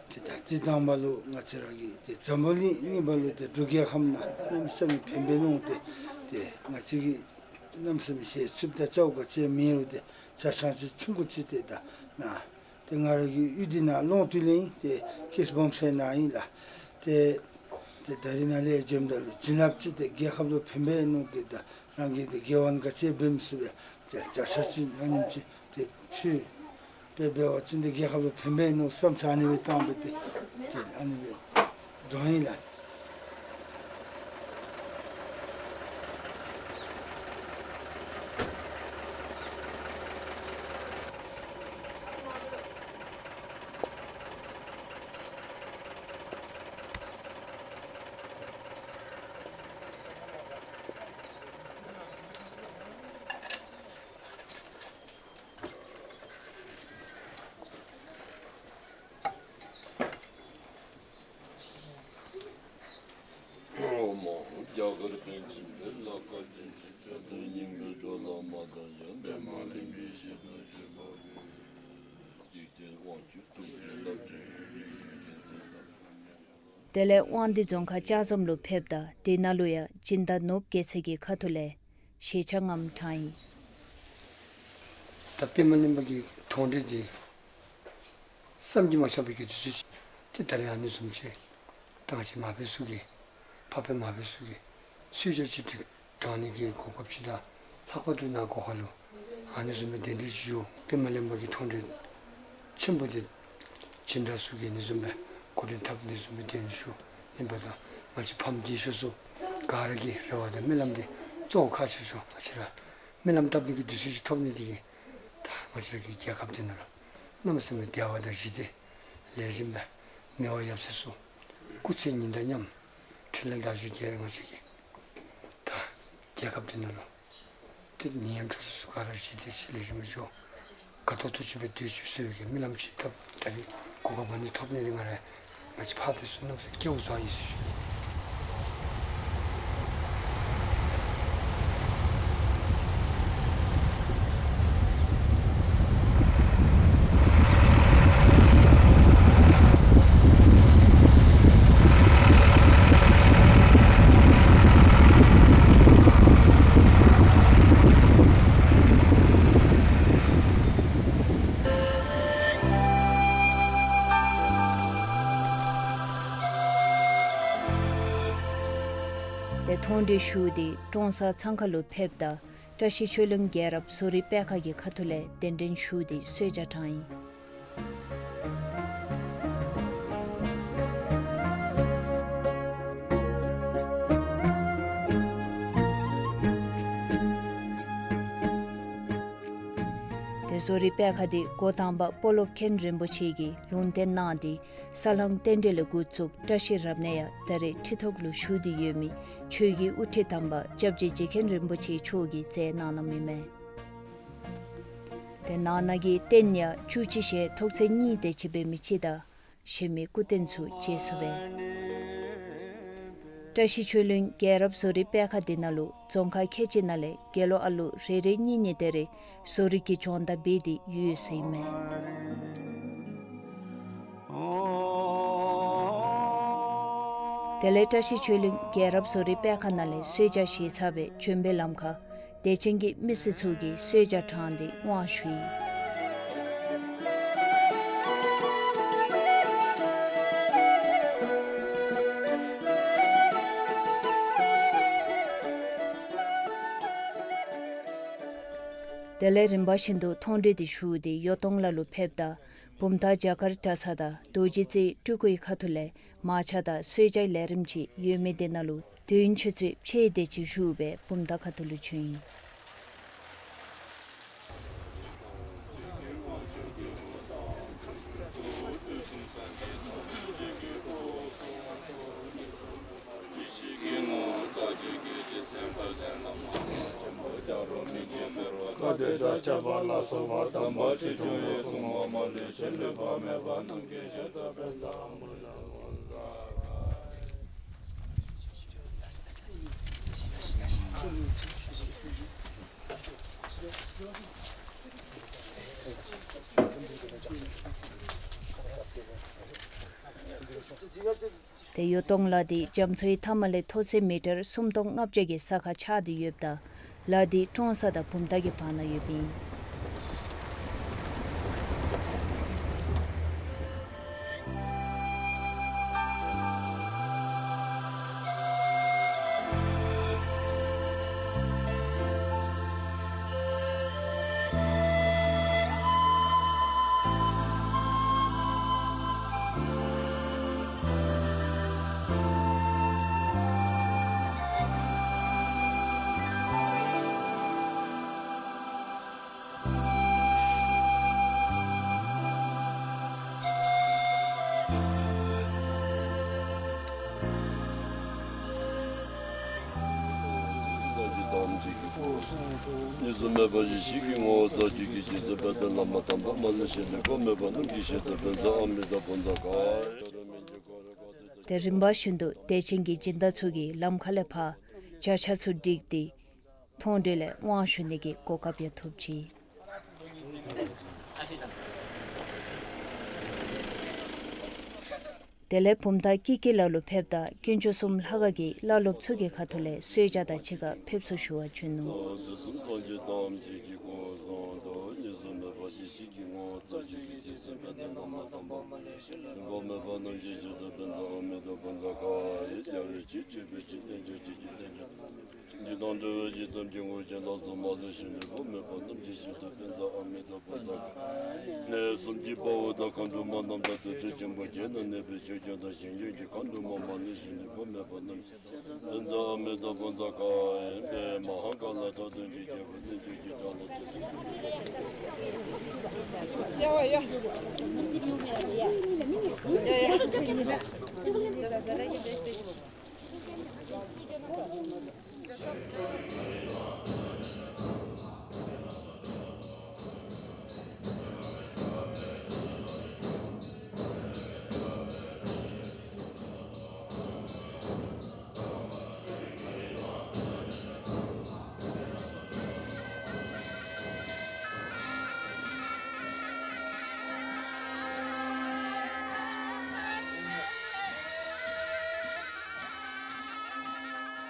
ཏེ་ད་ཏེ་དང་པ་ལུ་ང་བཅས་ར་གི་ཏེ་འཛམ་བུ་གླིང་གཉིས་པ་ལུ་ཏེ་འབྲུག་རྒྱལ་ཁབ་ནང་གནམ་མེད་ས་མེད་ཕན་པའི་ནང་ཏེ་ཏེ་ང་བཅས་ཀྱིས་གནམ་མེད་ས་མེད་ཞལ་འཚུབ་དང་ཅ་ལ་ག་ཅི་མེད་རུང་ཏེ་ཅ་ཆས་ཅིག་ཆུང་ཀུ་ཅིག་ཏེ་ད་ནཱ་ཏེ་ང་ར་གི་གཡུས་འདི་ནང་ལོང་སྟེ་ལས་ཨིན། ཏེ་ཀེསཊ་སྦོམ་སའི་ནང་ཨིན་ལགས། ཏེ་ཏེ་ད་རིས་ནཱ་ལས་འགྱོཝ་ད་ལུ་བྱིན་རླབས་ཅིག་ཏེ་རྒྱལ་ཁབ་ལུ་ཕན་པའི་ནང་ཏེ་ད་རང་གིས་ཏེ་དགེ་བ་ག་ཅི་འབད་མི་ཚུགས་པས། ཏེ་ཅ་ཆས་ཅིག་ཨ་ནེམ་ཅིག་ཏེ་ཕུལ་སྦེ་འབད་བ་ཅིན་ཏེ་རྒྱལ་ཁབ་ལུ་ཕན་པའི་ནང་བསམ་འཆར་ཨ་ནི་སྦེ་བཏང་སྦེ་ཏེ་ཏེ་ཨ་ནི་སྦེ་དྲངས་ཡི་ལགས། དེ་ལས་དབང་འདུས་རྫོང་ཁག་ལྕགས་ཟམ་ལུ་ཕེབས་ད་དེ་ནང་ལུ་ཡང་སྦྱིན་བདག་ནོར་བུ་རྒྱལ་མཚན་གྱི་ཁ་ཐུག་ལས་ཞལ་ཆད་ངམ་དྲངས་ཡི། ད་པདྨ་གླིང་པ་གི་མཐོང་གྲོལ་འདི་བསམ་གྱིས་མ་ཁྱབ་པའི་གི་དུས་ཚོད་ཅིག་ཏེ་ད་རིས་ཨ་ནི་བཟུམ་ཅིག་ད་ང་བཅས་མ་འབད་ཚུགས་གི་ཕ་སྤད་མ་འབད་ཚུགས་གི་གསོལ་ཇ་ཅིག་དྲང་ནི་གི་གོ་སྐབས་ཅིག་དང་ལྷག་པར་དུ་ནཱ་སྒོ་ཁ་ལུ་ཨ་ནི་བཟུམ་སྦེ་གདན་འདྲེན་ཞུ། པདྨ་གླིང་པ་གི་མཐོང་གྲོལ་ཆེན་པོ་འདི་སྦྱིན་བདག་ཚུ་གིས་ཨ་ནི་བཟུམ་སྦེ་འགོ་འདྲེན་འཐབ་ནི་བཟུམ་སྦེ་གདན་ཞུ་ཨིན་པ་དང་ང་བཅས་ཕམ་སྡེ་ཤོག་ཚུ་ག་ར་གི་རེ་བ་དང་སྨོན་ལམ་འདི་གཙོ་བོ་ཁག་ཆེ་ཤོས་ང་བཅས་ར་སྨོན་ལམ་བཏབ་ནི་གི་དུས་ཚོད་ཅིག་ཐོབ་ནི་འདི་གིས་ད་ང་བཅས་ར་གི་རྒྱལ་ཁབ་འདི་ནང་ལུ་གནམ་མེད་ས་མེད་བདེ་བ་དང་ཞི་བདེ་ལེགས་ཤོམ་སྦེ་མི་དབང་ཡབ་སྲས་ཚུ་སྐུ་ཚེ་ཉི་ཟླ་མཉམ་འཕྲིན་ལས་དར་ཞིང་རྒྱས། ང་བཅས་ཀྱི་ད་རྒྱལ་ཁབ་འདི་ནང་ལུ་ཏེ་ནད་ཡམས་ཚ་ཚུ་ག་ར་ཞི་བདེ་ཞི་ལེགས་ཤོམ་སྦེ་འགྱོ། དགའ་ཏོག་ཏོ་ཅིག་སྦེ་སྡོད་ཅིག་ཟེར་བའི་གི་སྨོན་ལམ་ཅིག་བཏབ། ད་རིས་གོ་སྐབས་ཨ་ནི་ཐོབ་ནི་འདི་ང་ར་ང་བཅས་ཕ་སྤད་ཚུ་གནམ་མེད་ས་མེད་སྐལ་བ་བཟང་ཡི་ཟེར་ཞུ་ནི། ཏེ་མཐོང་གྲོལ་ཞུ་སྟེ་ཀྲོང་གསར་ཚང་ཁ་ལུ་ཕེབས་ད་བཀྲ་ཤིས་ཆོས་གླིང་རྒྱལ་རབས་བཟོ་རིག་པད་ཁ་གི་ཁ་ཐུག་ལས་གདན་འདྲེན་ཞུ་སྟེ་གསོལ་ཇ་དྲངས་ཡི། ཏེ་བཟོ་རིག་པད་ཁ་འདི་འགོ་དང་པ་སྤོ་ལོ་མཁན་རིན་པོ་ཆེ་གིས་ལུང་བསྟན་གནང་སྟེ་ས་བསླང་རྟེན་འབྲེལ་ལས་འགོ་བཙུགས་བཀྲ་ཤིས་རབ་གནས་ཡང་ད་རེས་ཁྲི་ཐོག་ལུ་བཞུགས་ཏེ་ཡོད་མི་ཆོས་ཀྱི་དབུ་ཁྲིད་དམ་པ་སྐྱབས་རྗེ་རྗེ་མཁན་རིན་པོ་ཆེ་མཆོག་གིས་མཛད་གནང་གནངམ་ཨིན་མས། ཏེ་ནང་ན་གི་རྟེན་ཡང་བཅུ་གཅིག་ཞལ་ཐོག་ཚད་གཉིས་དེ་ཅིག་འབད་མི་ཅིག་དང་གཞན་མི་སྐུ་རྟེན་ཚུ་མཇལ་ཚུགས་པས། བཀྲ་ཤིས་ཆོས་གླིང་རྒྱལ་རབས་བཟོ་རིག་པད་ཁ་འདི་ནང་ལུ་རྫོང་ཁག་ཁལ་གཅིག་ནང་ལས་དགེ་སློང་ཨ་ལུ་རེ་རེ་གཉིས་གཉིས་དེ་རེ་བཟོ་རིག་གི་སྦྱོང་བརྡར་འབད་དེ་ཡོད་ཟེར་ཨིན་མས། དེ་ལས་བཀྲ་ཤིས་ཆོས་གླིང་རྒྱལ་རབས་བཟོ་རིག་པད་ཁ་ནང་ལས་གསོལ་ཇ་བཞེས་ཚར་བའི་བྱོན་པའི་ལམ་ཁར་དད་ཅན་གྱི་མི་སེར་ཚུ་གིས་གསོལ་ཇ་དྲངས་ཏེ་དབང་ཞུ་ཡི། དེ་ལས་རིམ་པ་བཞིན་དུ་མཐོང་གྲོལ་དེ་ཞུ་སྟེ་ཡོ་ཏོང་ལ་ལུ་ཕེབས་ད་བུམ་ཐང་རྒྱ་གར་གྲྭ་ཚང་དང་རྡོ་རྗེ་རྩེ་སྤྲུལ་སྐུའི་ཁ་ཐུག་ལས་མར་ཆ་དང་གསོལ་ཇ་ལས་རིམ་ཅིག་ཡོད་མི་དེ་ནང་ལུ་དོན་ཆོས་ཚུ་ཕྱེ་དེ་ཅིག་ཞུ་སྦེ་བུམ་ཐང་ཁ་ཐུག་ལུ་བྱོན་ཡི། ཏེ་ཡོ་ཏོང་ལ་དེ་རྒྱ་མཚོའི་མཐའ་མ་ལས་མཐོ་ཚད་མི་ཊར་སུམ་སྟོང་ལྔ་བརྒྱ་གི་ས་ཁར་ཆགས་ཏེ་ཡོདཔ་ད་ལ་དེ་ཀྲོང་གསར་དང་བུམ་ཐང་གི་བར་ན་ཡོདཔ་ཨིན། གཉིས་སུ་མེད་པ་ཡེ་ཤེས་ཀྱི་ངོ་བོ་རྩ་བརྒྱུད་ཀྱི་རྗེ་བཙུན་དཔལ་ལྡན་བླ་མ་དམ་པ་མ་ལུས་ཤིང་ལུས་པ་མེད་པ་རྣམས་ཀྱི་ཞལ་དུ་ཕན་མཛད་ཨ་མི་དང་བུམ་ཐང་ཁ། ཏེ་རིམ་པ་བཞིན་དུ་དད་ཅན་གྱི་སྦྱིན་བདག་ཚུ་གིས་ལམ་ཁ་ལས་ཕར་བྱ་ཆ་ཚུ་བསྒྲིགས་ཏེ་མཐོང་གྲོལ་ལས་དབང་ཞུ་ནི་གི་གོ་སྐབས་ཡང་ཐོབ་ཅི། དེ་ལས་བུམ་ཐང་དཀྱིལ་དཀྱིལ་ལ་ལུ་ཕེབས་ད་དཀོན་མཆོག་གསུམ་ལྷ་ཁང་གི་བླ་སློབ་ཚུ་གི་ཁ་ཐུག་ལས་གསོལ་ཇ་དང་གཅིག་ཁར་ཕེབས་བསུ་ཞུ་བར་བྱོན་ནུག། གནས་གསུམ་གྱི་དཔའ་བོ་དང་མཁའ་འགྲོ་མ་རྣམས་དང་དུར་ཁྲོད་ཆེན་པོ་བརྒྱད་ན་གནས་པའི་ཆོས་སྐྱོང་དང་ཞིང་སྐྱོང་གི་མཁའ་འགྲོ་མ་མ་ལུས་ཤིང་ལུས་པ་མེད་པ་རྣམས་ཕན་མཛད་ཨ་མི་དང་བུམ་ཐང་ཁ་ཨིན་པས། མ་ཧཱ་ཀཱ་ལ་དང་དོན་གྱི་རྒྱལ་པོ་གནོད་སྦྱིན་གྱི་དགྲ་ལྷ་ཚེ་བསོད་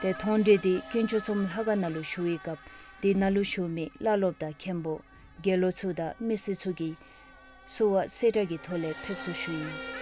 ཏེ་མཐོང་གྲོལ་དེ་དཀོན་མཆོག་གསུམ་ལྷ་ཁང་ནང་ལུ་ཞུ་བའི་སྐབས་དེ་ནང་ལུ་བཞུགས་མི་བླ་སློབ་དང་མཁན་པོ་དགེ་སློང་ཚུ་དང་མི་སེར་ཚུ་གིས་བསུ་བ་གསེར་ཁྲབ་ཀྱི་ཐོག་ལས་ཕེབས་བསུ་ཞུ་ཡི།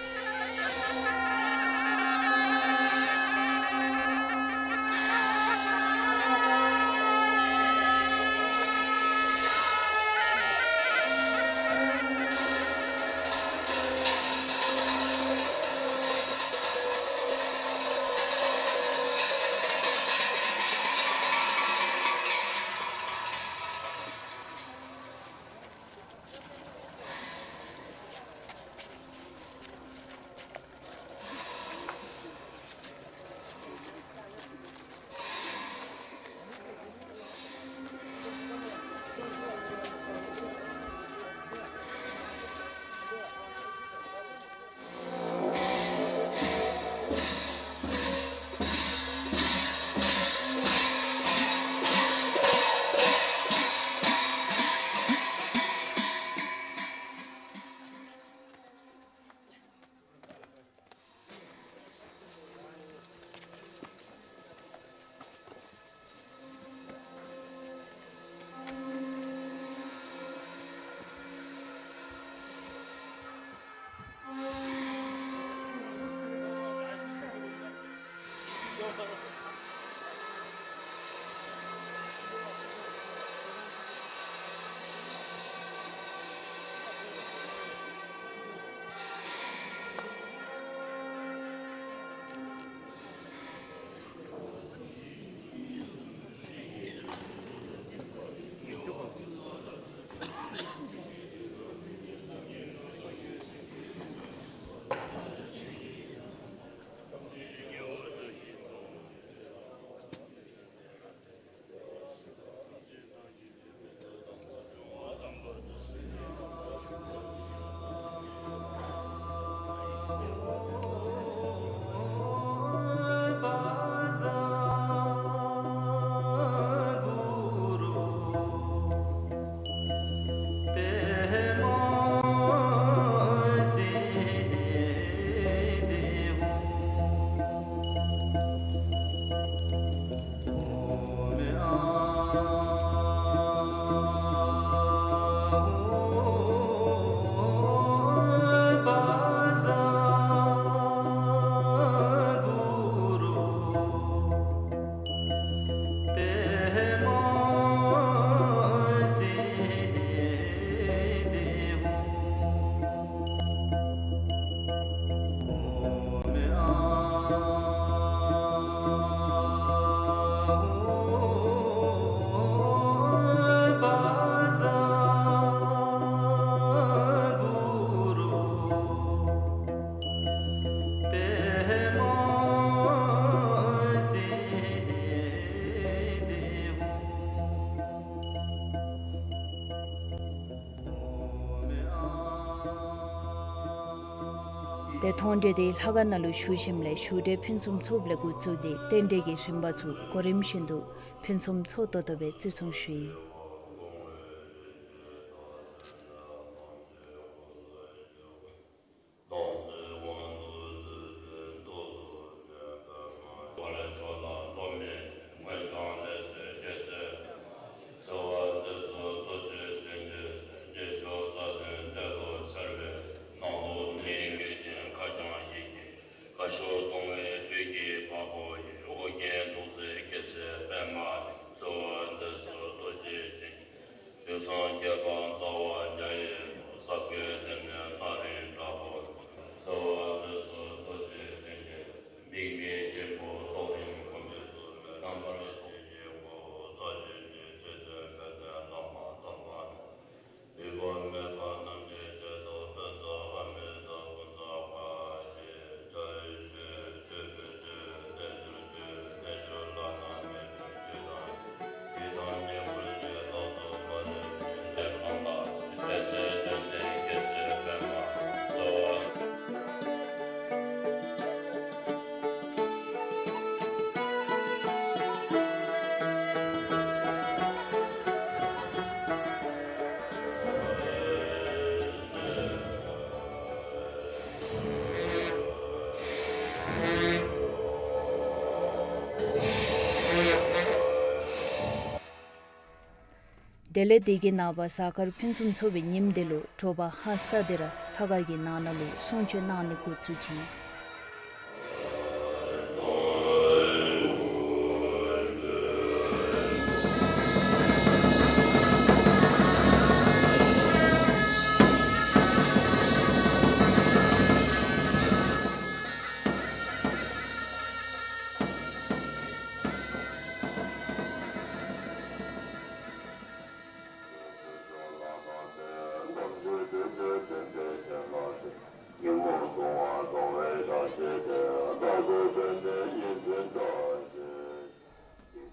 ཏེ་མཐོང་གྲོལ་འདི་ལྷ་ཁང་ནང་ལུ་ཞུ་ཞིནམ་ལས་ཞུ་འབྲེལ་ཕུན་སུམ་ཚོགསཔ་ལས་འགོ་བཙུགས་ཏེ་རྟེན་འབྲེལ་གྱི་རིམ་པ་ཚུ་གོ་རིམ་བཞིན་དུ་ཕུན་སུམ་ཚོགས་ཏོག་ཏོ་སྦེ་བརྩི་སྲུང་ཞུ་ཡི། དུས་སང་རྒྱལ་དཀར་ཟླ་བ་ཉ་ཡི་ལོ། ས་གོའི་ལྡེ་ནས་སྟག་རི་བྲག་ཕུག་ལུ། གསོལ་བ་འདེབས་སོ་རྡོ་རྗེ་འཆང་གི། མིག་སྨན་ཆེན་པོ་རྫོགས་རིམ་གོ་འཕང་སྩོལ་མི། རྣམ་པར་ཤེས་ཀྱི་དངོས་པོ་རྩ་རྒྱུད་ཀྱི། རྗེ་བཙུན་དཔལ་ལྡན་བླ་མ་དམ་པ་རྣམས། མི་ཕམ་མེ་ཕག་རྣམས་ཀྱི་ཞལ་དུ། ཕན་མཛད་ཨ་མི་ཏ་ཀུན་ཏ་ཁ་ཅིག། ཕྱག་ཕུལ་ཆོས་ཕུལ་ཆོས་རྣལ་འབྱོར་ཆོས། རྣལ་འབྱོར་བླ་ན་མེད་པའི་ཆོས་དང་། དེ་ལས་དེ་གི་ནངས་པ་གཟའ་སྐར་ཕུན་སུམ་ཚོགས་པའི་ཉིནམ་དེ་ལུ་དྲོ་པ་ཧ་སག་སྟེ་ར་ལྷ་ཁང་གི་ནང་ན་ལུ་གསུང་ཆོག་གནང་ནི་འགོ་བཙུགས་ཅི།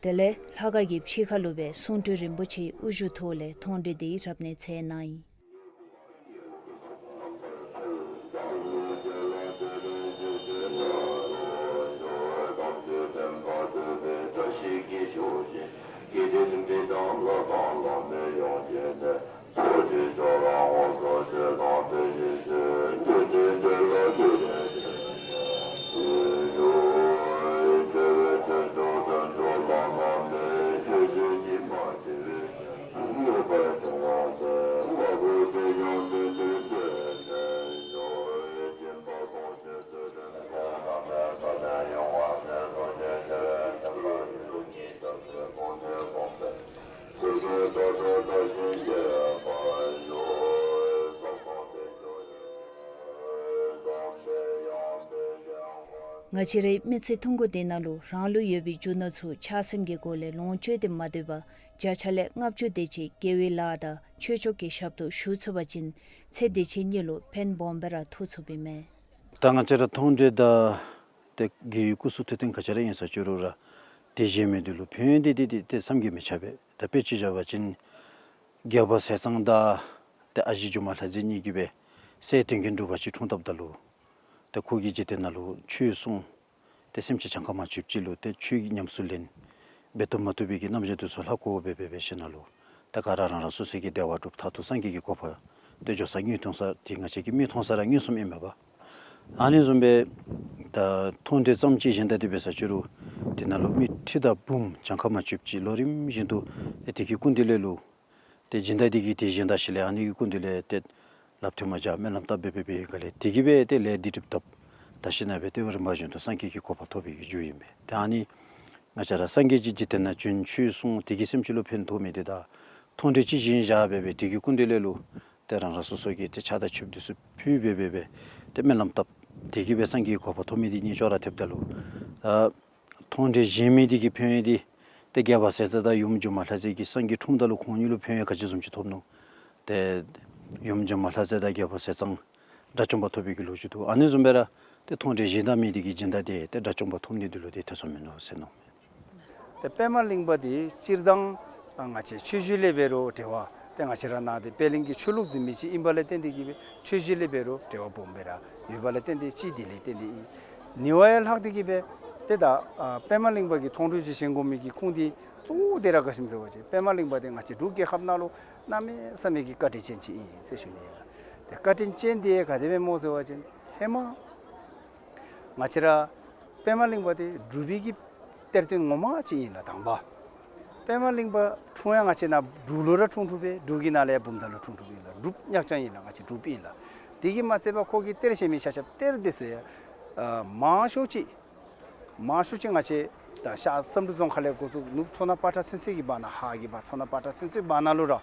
དེ་ལས་ལྷ་ཁང་གི་ཕྱི་ཁ་ལུ་སྦེ་གསུང་སྤྲུལ་རིན་པོ་ཆེའི་དབུ་བཞུགས་ཐོག་ལས་མཐོང་གྲོལ་འདི་རབ་གནས་མཛད་གནང་ཡི། ང་བཅས་རའི་མི་ཚེ་ཐུང་ཀུ་འདི་ནང་ལུ་རང་ལུ་ཡོད་པའི་རྒྱུ་ནོར་ཚུ་ཆགས་སེམས་ཀྱི་སྒོ་ལས་ལོངས་སྤྱོད་དེ་མ་སྡོད་པར་བརྒྱ་ཆ་ལས་ལྔ་བཅུ་དེ་ཅིག་དགེ་བའི་ལཱ་དང་ཆོས་ཕྱོགས་ཀྱི་ཞབས་ཏོག་ཞུ་ཚུགས་པ་ཅིན་ཚེ་འདི་ཕྱི་གཉིས་ལུ་ཕན་སྦོམ་སྦེ་ར་ཐོགས་ཚུགསཔ་ཨིན་མས། ད་ང་བཅས་ར་མཐོང་གྲོལ་དང་ཏེ་དགེ་བའི་སྐུ་གསུང་ཐུགས་རྟེན་ག་ཅི་ར་ཨིན་ས་ཅི་རུང་ར་དེ་བཞེས་མི་འདི་ལུ་ཕན་ཡོན་འདི་འདི་འདི་ཏེ་བསམ་གྱིས་མི་ཁྱབ་པས། ད་དཔེ་ཅིག་བཞག་པ་ཅིན་རྒྱལ་པོ་ཟས་གཙང་དང་ཏེ་ཨ་ཞེ་སྒྱུ་མ་ལྷ་མཛེས་གཉིས་ཀྱིས་སྦེ་སྲས་དོན་ཀུན་གྲུབ་པ་ཅིག་འཁྲུངས་བཏབ་ད་ལུ་ཏེ་ཁོ་གིས་འཇིག་རྟེན་ནང་ལུ་ཆོས་གསུངས། ཏེ་སེམས་ཅན་གྱངས་ཁ་མ་ཆོདཔ་ཅིག་ལུ་ཏེ་ཆོས་ཉམས་སུ་ལེན་འབད་བཏུབ་མ་བཏུབ་པའི་གི་རྣམ་གཞག་འདི་ཚུ་ལྷག་དཀོར་སྦེ་འབད་འབད་ཞིནམ་ལས་ཏེ་ག་ར་རང་རང་སོ་སོའི་གི་བདེ་བ་སྒྲུབ། མཐར་ཐུག་སངས་རྒྱས་ཀྱི་གོ་འཕང་ཏེ་འགྱོ་ས་མངོན་མཐོང་ས་འདི་ང་བཅས་ཀྱིས་མིག་མཐོང་ས་ར་མངོན་སུམ་ཨིན་མས་པ། ཨ་ནི་བཟུམ་སྦེ་ད་མཐོང་གྲོལ་ཙམ་ཅིག་གཞན་དང་འདི་འབད་ས་ཅི་རུང་འདི་ནང་ལུ་མི་ཁྲི་དང་འབུམ་གྱངས་ཁ་མ་ཆོདཔ་ཅིག་ལོ་རིམ་བཞིན་དུ་ཏེ་དེ་གི་སྐུ་མདུན་ལས་ལུ་ཏེ་སྦྱིན་བདག་འདི་གིས་ཏེ་གཞན་དང་ཞིག་ལས་ཨ་ནི་གི་སྐུ་མདུན་ལས་ཏེ་སླབ་ཐོན་མ་བྱ་སྨོན་ལམ་བཏབ་འབད་འབད་བའི་སྒང་ལས་དེ་གིས་སྦེ་ཏེ་ལས་འདི་སྒྲིབ་དག་ད་ཤི་ན་སྦེ་ཏེ་རིམ་པ་བཞིན་དུ་སངས་རྒྱས་ཀྱི་གོ་འཕང་ཐོབ་པའི་གི་རྒྱུ་ཨིན་པས། ཏེ་ཨ་ནི་ང་བཅས་ར་སངས་རྒྱས་ཀྱི་འཇིག་རྟེན་ནང་བྱོན་ཆོས་གསུངས་དེ་གིས་སེམས་ཅན་ལུ་ཕན་ཐོགས་མི་འདི་དང་མཐོང་གྲོལ་ཅིག་བཞེས་བཞག་འབད་འབད་དེ་གི་སྐུ་མདུན་ལས་ལུ་ཏེ་རང་རང་སོ་སོ་གི་ཏེ་ཕྱག་དང་མཆོདཔ་འདི་ཚུ་ཕུལ་འབད་འབད་འབད་ཏེ་སྨོན་ལམ་བཏབ་དེ་གིས་སྦེ་སངས་རྒྱས་ཀྱི་གོ་འཕང་ཐོབ་མི་འདི་གཉིས་ཅོག་ར་འཐདཔ་ད་ལུ་ད་མཐོང་གྲོལ་བཞེས་མི་འདི་གི་ཕན་ཡོན་འདི་ཏེ་རྒྱལ་པོ་ཟས་གཙང་དང་ཡུམ་སྒྱུ་མ་ལྷ་མཛེས་ཀྱིས་སངས་རྒྱས་འཁྲུངསམ་ད་ལུ་ཁོང་གཉིས་ལུ་ཕན་ཡོན་ག་ཅི་བཟུམ་ཅིག་ཐོབ་ནུག། ཏེ་ཡུམ་སྒྱུ་མ་ལྷ་མཛེས་དང་རྒྱལ་པོ་ཟས་གཙང་དགྲ་བཅོམ་པ་ཐོབ་པའི་གི་ལོ་རྒྱུས་འདུག། ཨ་ནི་བཟུམ་སྦེ་ར་ཏེ་མཐོང་གྲོལ་བཞེས་ད་མི་འདི་གི་སྦྱིན་བདག་འདི་ཏེ་དགྲ་བཅོམ་པ་ཐོབ་ནི་འདི་ལུ་ཏེ་ཐེ་ཚོམ་མིན་འདུག་ཟེར་མནོཝ་མས། ཏེ་པདྨ་གླིང་པ་འདི་སྤྱིར་བཏང་ང་བཅས་ཆོས་བརྒྱུད་ལས་འབད་རུང་འབྲེལ་བ་ ཏེ་ང་བཅས་ར་ནཱ་ཏེ་པད་གླིང་གི་ཆོས་ལུགས་འཛིན་མི་ཅིག་ཨིན་པ་ལས་བརྟེན་ཏེ་གིས་སྦེ་ཆོས་བཞིན་ལས་འབད་རུང་འབྲེལ་བ་སྦོམ་སྦེ་ར་ཡོད་པ་ལས་བརྟེན་ཏེ་ཅིག་དེ་ལས་བརྟེན་ཏེ་ཨིན། ཉེ་བ་ཡང་ལྷག་སྟེ་གིས་སྦེ་ཏེ་ད་ཨ་པདྨ་གླིང་པ་གི་མཐོང་གྲོལ་ཅིག་བཞེངས་དགོ་མི་གི་ཁུངས་འདི་གཙོ་བོ་དེ་ར་ག་ཅི་སྨོ་ཟེར་བ་ཅིན་པདྨ་གླིང་པ་འདི་ང་བཅས་འབྲུག་རྒྱལ་ཁབ་ནང་ལུ་གནམ་མེད་ས་མེད་ཀྱི་བཀའ་དྲིན་ཅན་ཅིག་ཨིན་ཟེར་ཞུ་ནི་ཨིན་ལགས། ཏེ་བཀའ་དྲིན་ཅན་འདི་ག་དེ་སྦེ་སྨོ་ཟེར་བ་ཅིན་ཧེ་མ་ང་བཅས་ར་པདྨ་གླིང་པ་འདི་འབྲུག་པའི་གི་གཏེར་སྟོན་ངོ་མ་ཅིག་ཨིན་ལགས། དང་པ་པདྨ་གླིང་པ་འཁྲུངས་ཡང་ང་བཅས་ནཱ་འབྲུག་ལུ་ར་འཁྲུངས་འཁྲུངསམ་སྦེ་འབྲུག་གི་ནང་ལས་ཡང་བུམ་ཐང་ལུ་འཁྲུངས་འཁྲུངསམ་ཨིན་ལགས། འབྲུགཔ་ཉག་རྐྱང་ཨིན་ལགས། ང་བཅས་འབྲུགཔ་ཨིན་ལགས། དེ་གིས་མ་ཚད་པར་ཁོ་གི་གཏེར་བཞེངས་མི་ཆ་ཁྱབ་གཏེར་འདི་ཚུ་ཡང་ཨ་མང་ཤོས་ཅིག་མང་ཤོས་ཅིག་ང་བཅས་ད་ཤར་བསམ་གྲུབ་རྫོང་ཁ་ལས་འགོ་བཙུགས་ནུབ་མཚོ་སྣ་པ་ཏྲ་ཚུན་ཚོད་ཀྱི་བར་ན་ཧཱ་གི་བར་མཚོ་སྣ་པ་ཏྲ་ཚུན་ཚོད་བར་ན་ལུ་ར་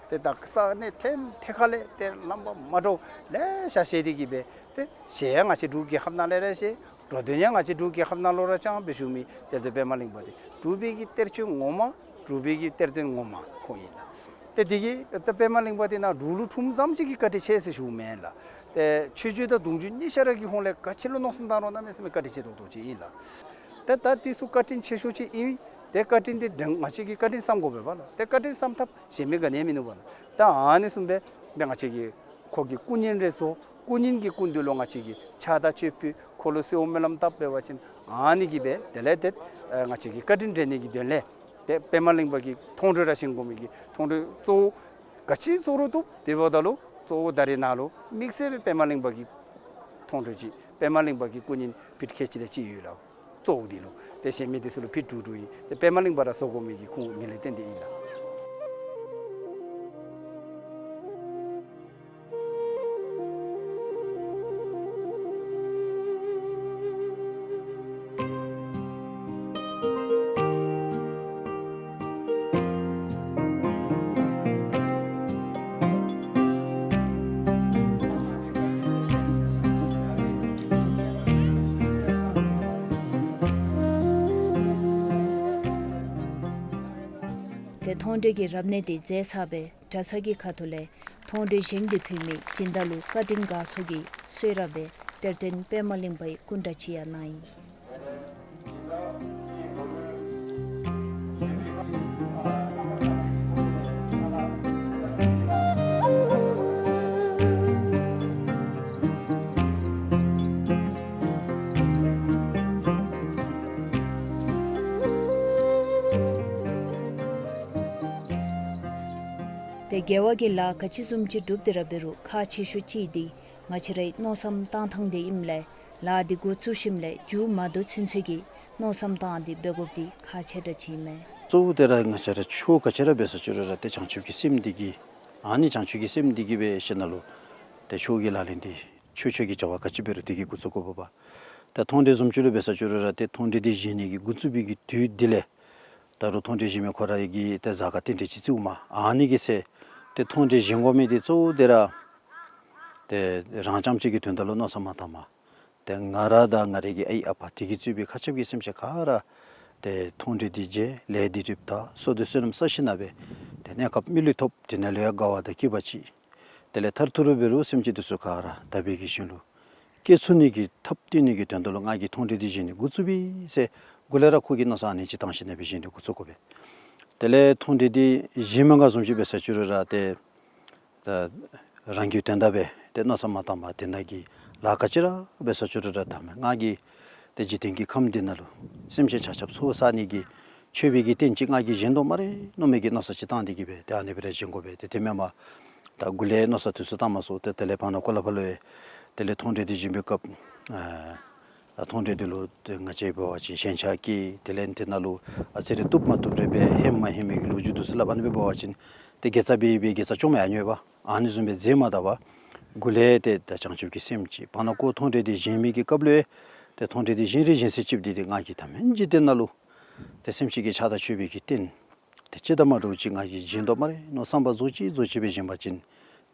ཏེ་ད་ས་གནས་ཐེམ་ཐེ་ཁ་ལས་ཏེ་རྣམ་པ་མ་འདྲཝ་ལེ་ཤ་བཞེས་ཏེ་གིས་སྦེ་ཏེ་བཞེས་ཡང་ང་བཅས་འབྲུག་རྒྱལ་ཁབ་ནང་ལས་ར་བཞེས། འགྲོ་དོན་ཡང་ང་བཅས་འབྲུག་རྒྱལ་ཁབ་ནང་ལུ་ར་བཅང་སྦེ་བཞུགས་མི་གཏེར་སྟོན་པདྨ་གླིང་པ་འདི་འབྲུག་པའི་གི་གཏེར་སྟོན་ངོ་མ་འབྲུག་པའི་གི་གཏེར་སྟོན་ངོ་མ་ཁོ་ཨིན་ལགས། ཏེ་དེ་གིས་ད་པདྨ་གླིང་པ་འདི་ནཱ་འབྲུག་ལུ་འཁྲུངསམ་ཙམ་ཅིག་གིས་བཀའ་དྲིན་ཆེ་ཟེར་ཞུཝ་མེན་ལགས། ཏེ་ཆོས་བརྒྱུད་དང་གདུང་བརྒྱུད་གཉིས་ཆ་ར་གི་ཧོངས་ལས་ག་ཅི་ལུ་མནོ་བསམ་བཏང་རུང་གནམ་མེད་ས་མེད་བཀའ་དྲིན་ཆེ་ཏོག་ཏོ་ཅིག་ཨིན་ལགས། ཏེ་ད་འདི་ཚུ་བཀའ་དྲིན་ཆེ་ཤོས་ཅིག་ཨིན། ཏེ་བཀའ་དྲིན་འདི་ང་བཅས་ཀྱིས་བཀའ་དྲིན་བསམ་དགོ་པས་པ་ལགས། ཏེ་བཀའ་དྲིན་བསམ་ཐབས་གཞན་མི་ག་ནི་ཡང་མིན་ནུག་པ་ལགས། ད་ཨ་ནི་བཟུམ་སྦེ་ཏེ་ང་བཅས་ཀྱིས་ཁོ་གི་སྐུ་བརྙན་རེ་བཟོ། སྐུ་བརྙན་གྱི་སྐུ་མདུན་ལུ་ང་བཅས་ཀྱིས་ཕྱག་དང་མཆོད་ཕུལ། ཁོ་ལུ་གསོལཝ་སྨོན་ལམ་བཏབ་འབད་བ་ཅིན་ཨ་ནི་གིས་སྦེ་དེ་ལས་ཏེ་ཨ་ང་བཅས་ཀྱི་བཀའ་དྲིན་དྲན་ནི་གི་དོན་ལས་ཏེ་པདྨ་གླིང་པ་གི་མཐོང་གྲོལ་ར་བཞེངས་དགོ་མི་གི་མཐོང་གྲོལ་གཙོ་བོ་ག་ཅི་བཟོ་རུང་བཏུབ། དེ་འབདཝ་ད་ལུ་གཙོ་བོ་ད་རེས་ནཱ་ལུ་དམིགས་བསལ་སྦེ་པདྨ་གླིང་པ་གི་མཐོང་གྲོལ་ཅིག་པདྨ་གླིང་པ་གི་སྐུ་བརྙན་ཕུད་ཁལ་གཅིག་དང་གཅིག་ཡོད་ལགས། གཙོ་བོ་འདི་ལུ། ཏེ་གཞན་མི་འདི་ཚུ་ལུ་ཕུད་དྲུག་དྲུག་ཨིན། ཏེ་པདྨ་གླིང་པ་ར་བཟོ་དགོ་མི་གི་ཁུངས་འདི་ལས་བརྟེན་ཏེ་ཨིན་ལགས། ཏེ་མཐོང་གྲོལ་གྱི་རབ་གནས་དེ་མཛད་ཚར་བའི་གྲྭ་ཚང་གི་ཁ་ཐུག་ལས་མཐོང་གྲོལ་བཞེངས་ཏེ་ཕུལ་མི་སྦྱིན་བདག་ལུ་བཀའ་དྲིན་དགའ་ཚོར་གྱི་གསོལ་རས་སྦེ་གཏེར་སྟོན་པདྨ་གླིང་པའི་སྐུ་འདྲ་ཅིག་ཡང་གནང་ཡི། ཏེ་དགེ་བ་གི་ལཱ་ག་ཅི་བཟུམ་ཅིག་སྒྲུབ་སྟེ་ར་འབད་རུང་ཁག་ཆེ་ཤོས་ཅིག་འདི་ང་བཅས་རའི་མནོ་བསམ་བཏང་ཐངས་འདི་ཨིནམ་ལས་ལཱ་འདི་འགོ་བཙུགས་ཞིནམ་ལས་མཇུག་མ་བསྡུ་ཚུན་ཚོད་ཀྱི་མནོ་བསམ་བཏང་སྟེ་འབད་དགོཔ་འདི་ཁག་ཆེ་དྲགས་ཅིག་ཨིན་མས། གཙོ་བོ་དེ་ར་ང་བཅས་ར་ཆོས་ག་ཅི་ར་འབད་ས་ཅིག་རུང་ར་ཏེ་བྱང་ཆུབ་ཀྱི་སེམས་འདི་གིས་ཨ་ནི་བྱང་ཆུབ་ཀྱི་སེམས་འདི་གིས་སྦེ་ཤེས་ནང་ལུ་ཏེ་ཆོས་ཀྱི་ལག་ལེན་འདི་ཆོས་ཆོས་ཀྱི་བྱ་བ་ག་ཅི་འབད་རུང་དེ་གིས་འགོ་བཙུགས་དགོ་པས་པ། ཏེ་མཐོང་གྲོལ་བཟུམ་ཅིག་ར་འབད་ས་ཅིག་རུང་ར་ཏེ་མཐོང་གྲོལ་འདི་བཞེངས་ནི་གི་འགོ་བཙུགས་པའི་གི་དུས་འདི་ལས་ད་རུང་མཐོང་གྲོལ་བཞེངས་མི་ཁོ་ར་གིས་ཏེ་གཟའ་སྐར་རྟེན་འབྲེལ་ཅིག་བརྩིཝ་མས། ཨ་ནི་གི་ཚེ་ཏེ་མཐོང་གྲོལ་བཞེངས་དགོ་མི་འདི་གཙོ་བོ་དེ་ར་ཏེ་རང་རྐྱངམ་ཅིག་གི་དོན་དག་ལུ་མནོ་བསམ་མ་བཏངམ་མས། ཏེ་ང་ར་དང་ང་རའི་གི་ཨའི་ཨ་པ་དེ་གིས་གཙོས་པའི་མཁའ་ཁྱབ་ཀྱི་སེམས་ཅན་ག་ར་ཏེ་མཐོང་གྲོལ་འདི་མཇལ། ལས་འདི་སྒྲུབ། ད་བསོད་བདེ་བསོད་ནམས་བསགས་ཞིནམ་ལས་ཏེ་གནས་སྐབས་མི་ལུས་ཐོབ། དེ་ནང་ལུ་ཡང་དགའ་བ་དང་སྐྱིད་པ་ཅིག། དེ་ལས་མཐར་ཐུག་ར་འབད་རུང་སེམས་ཅན་འདི་ཚུ་ག་ར་དག་པའི་གི་ཞིང་ལུ་སྐྱེ་ཚུགས་ནི་གི་ཐབས་བསྟན་ནི་གི་དོན་དག་ལུ་ང་གིས་མཐོང་གྲོལ་འདི་བཞེངས་ནི་འགོ་བཙུགས་པས་ཟེར་འགོ་ལས་ར་ཁོ་གིས་མནོ་བསམ་ཨ་ནི་ཅིག་བཏང་ཞིནམ་ལས་སྦེ་བཞེངས་ནི་འགོ་བཙུགས་དགོ་པས། དེ་ལས་མཐོང་གྲོལ་འདི་བཞེངས་མི་ག་བཟུམ་ཅིག་འབད་ས་ཅིག་རུང་ར་ཏེ་ད་རང་གི་དོན་དག་སྦེ་ཏེ་མནོ་བསམ་མ་བཏངམ་དེ་ནང་གི་ལཱ་ག་ཅི་ར་འབད་ས་ཅིག་རུང་ར་ད་མེན་ང་གིས་ཏེ་འཇིག་རྟེན་གྱི་ཁམས་འདི་ནང་ལུ་སེམས་ཅན་ཆ་ཁྱབ་ཚོགས་བསགས་ནི་གི་མཆོད་པའི་གི་རྟེན་ཅིག་ང་གིས་བཞེངས་དོ་སྨ་རེ་མནོ་མི་གི་མནོ་བསམ་ཅིག་བཏང་སྟེ་གིས་སྦེ་ཏེ་ཨ་ནི་སྦེ་ར་བཞེངས་དགོ་པས། ཏེ་དེ་མེན་པར་ད་འགོ་ལས་མནོ་བསམ་འདི་ཚུ་བཏང་མ་ཚུགས། ཏེ་དེ་ལས་བར་ན་ཁོ་ལ་ཕར་ལུ་ཡང་དེ་ལས་མཐོང་གྲོལ་འདི་བཞེངས་པའི་སྐབས་ཨ་ད་མཐོང་གྲོལ་འདི་ལུ་ཏེ་ང་བཅས་འབད་བ་ཅིན་ཞེན་ཆགས་སྐྱེ། དེ་ལས་དེ་ནང་ལུ་ཨ་ཙི་རེ་བཏུབ་མ་བཏུབ་རེ་འབད། ཧེ་མ་ཧེ་མའི་གི་ལོ་རྒྱུས་འདི་ཚུ་སླབ། ཨ་ནི་སྦེ་འབད་བ་ཅིན་ཏེ་དགེ་རྩ་འབད་འབད་དགེ་རྩ་བཅོམ་ཡང་ནུས་པས། ཨ་ནི་བཟུམ་སྦེ་མཛད་མ་ད་པར་འགོ་ལས་ཏེ་ད་བྱང་ཆུབ་ཀྱི་སེམས་ཅིག་བར་ན་ཁོ་མཐོང་གྲོལ་འདི་བཞེངས་མི་གི་སྐབས་ལུ་ཡང་ཏེ་མཐོང་གྲོལ་འདི་བཞེངས་རིང་བཞེངས་ཚར་ཅིག་འདི་ཏེ་ང་གིས་ད་མེན་འཇིག་རྟེན་ནང་ལུ་ཏེ་སེམས་ཅན་གྱི་ཕྱག་དང་མཆོད་པའི་གི་རྟེན་ཏེ་ཅི་དང་མ་འདྲཝ་ཅིག་ང་གིས་བཞེངས་དོ་སྨ་རེ་མནོ་བསམ་པ་རྫོགས་ཅི་རྫོགས་ཅི་སྦེ་བཞེངས་པ་ཅིན་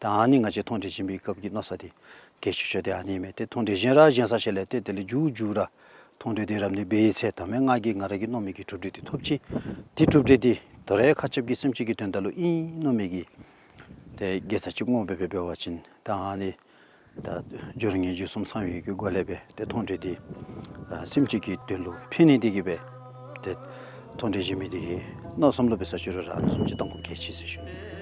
ད་ཨ་ནི་ང་བཅས་མཐོང་གྲོལ་བཞེངས་པའི་སྐབས་ཀྱི་མནོ་བསམ་འདི་གལ་ཆེ་ཤོས་འདི་ཨ་ནི་མས། ཏེ་མཐོང་གྲོལ་བཞེངས་ར་བཞེངས་ཚར་ཞིནམ་ལས་ཏེ་དེ་ལས་མཇུག་མཇུག་ར་མཐོང་གྲོལ་འདི་རབ་གནས་འབད་ཚར་ད་མེན་ང་གིས་ང་ར་གིས་མནོ་མི་གི་གྲུབ་འབྲས་འདི་ཐོབ་ཅི། དེ་གྲུབ་འབྲས་འདི་དོ་རུང་མཁའ་ཁྱབ་ཀྱི་སེམས་ཅན་གྱི་དོན་དག་ལུ་ཨིན་མནོ་མི་གི་ཏེ་དགེ་རྩ་ཅིག་བསྔོ་སྦེ་འབད་བ་ཅིན་ད་ཨ་ནི་ད་སྦྱོར་དངོས་རྗེས་གསུམ་ཚང་བའི་གི་སྒོ་ལས་སྦེ་ཏེ་མཐོང་གྲོལ་འདི་ད་སེམས་ཅན་གྱི་དོན་ལུ་ཕན་ནི་འདི་གིས་སྦེ་ཏེ་མཐོང་གྲོལ་བཞེངས་མི་འདི་གི་མནོ་བསམ་ལུ་འབད་ས་ཅིག་རུང་ར་ཨ་ནི་བཟུམ་ཅིག་བཏང་དགོཔ་གལ་ཆེ་ཟེར་ཞུ་ནི།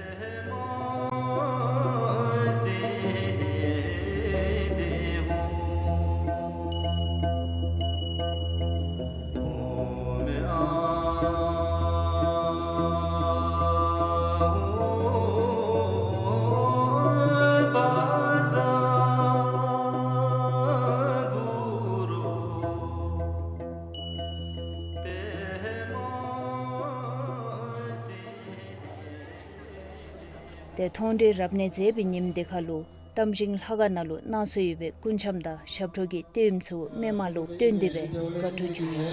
ཏེ་མཐོང་གྲོལ་རབ་གནས་མཛད་པའི་ཉིནམ་དེ་ཁར་ལུ་གཏམ་ཞིང་ལྷ་ཁང་ནང་ལུ་གནང་སྲོལ་ཡོད་པའི་སྐུ་འཆམ་དང་ཞབས་བྲོ་གི་སྟོནམོ་ཚུ་མི་མང་ལུ་སྟོན་ཏེ་སྦེ་དགའ་སྤྲོ་བྱུང་ཡི།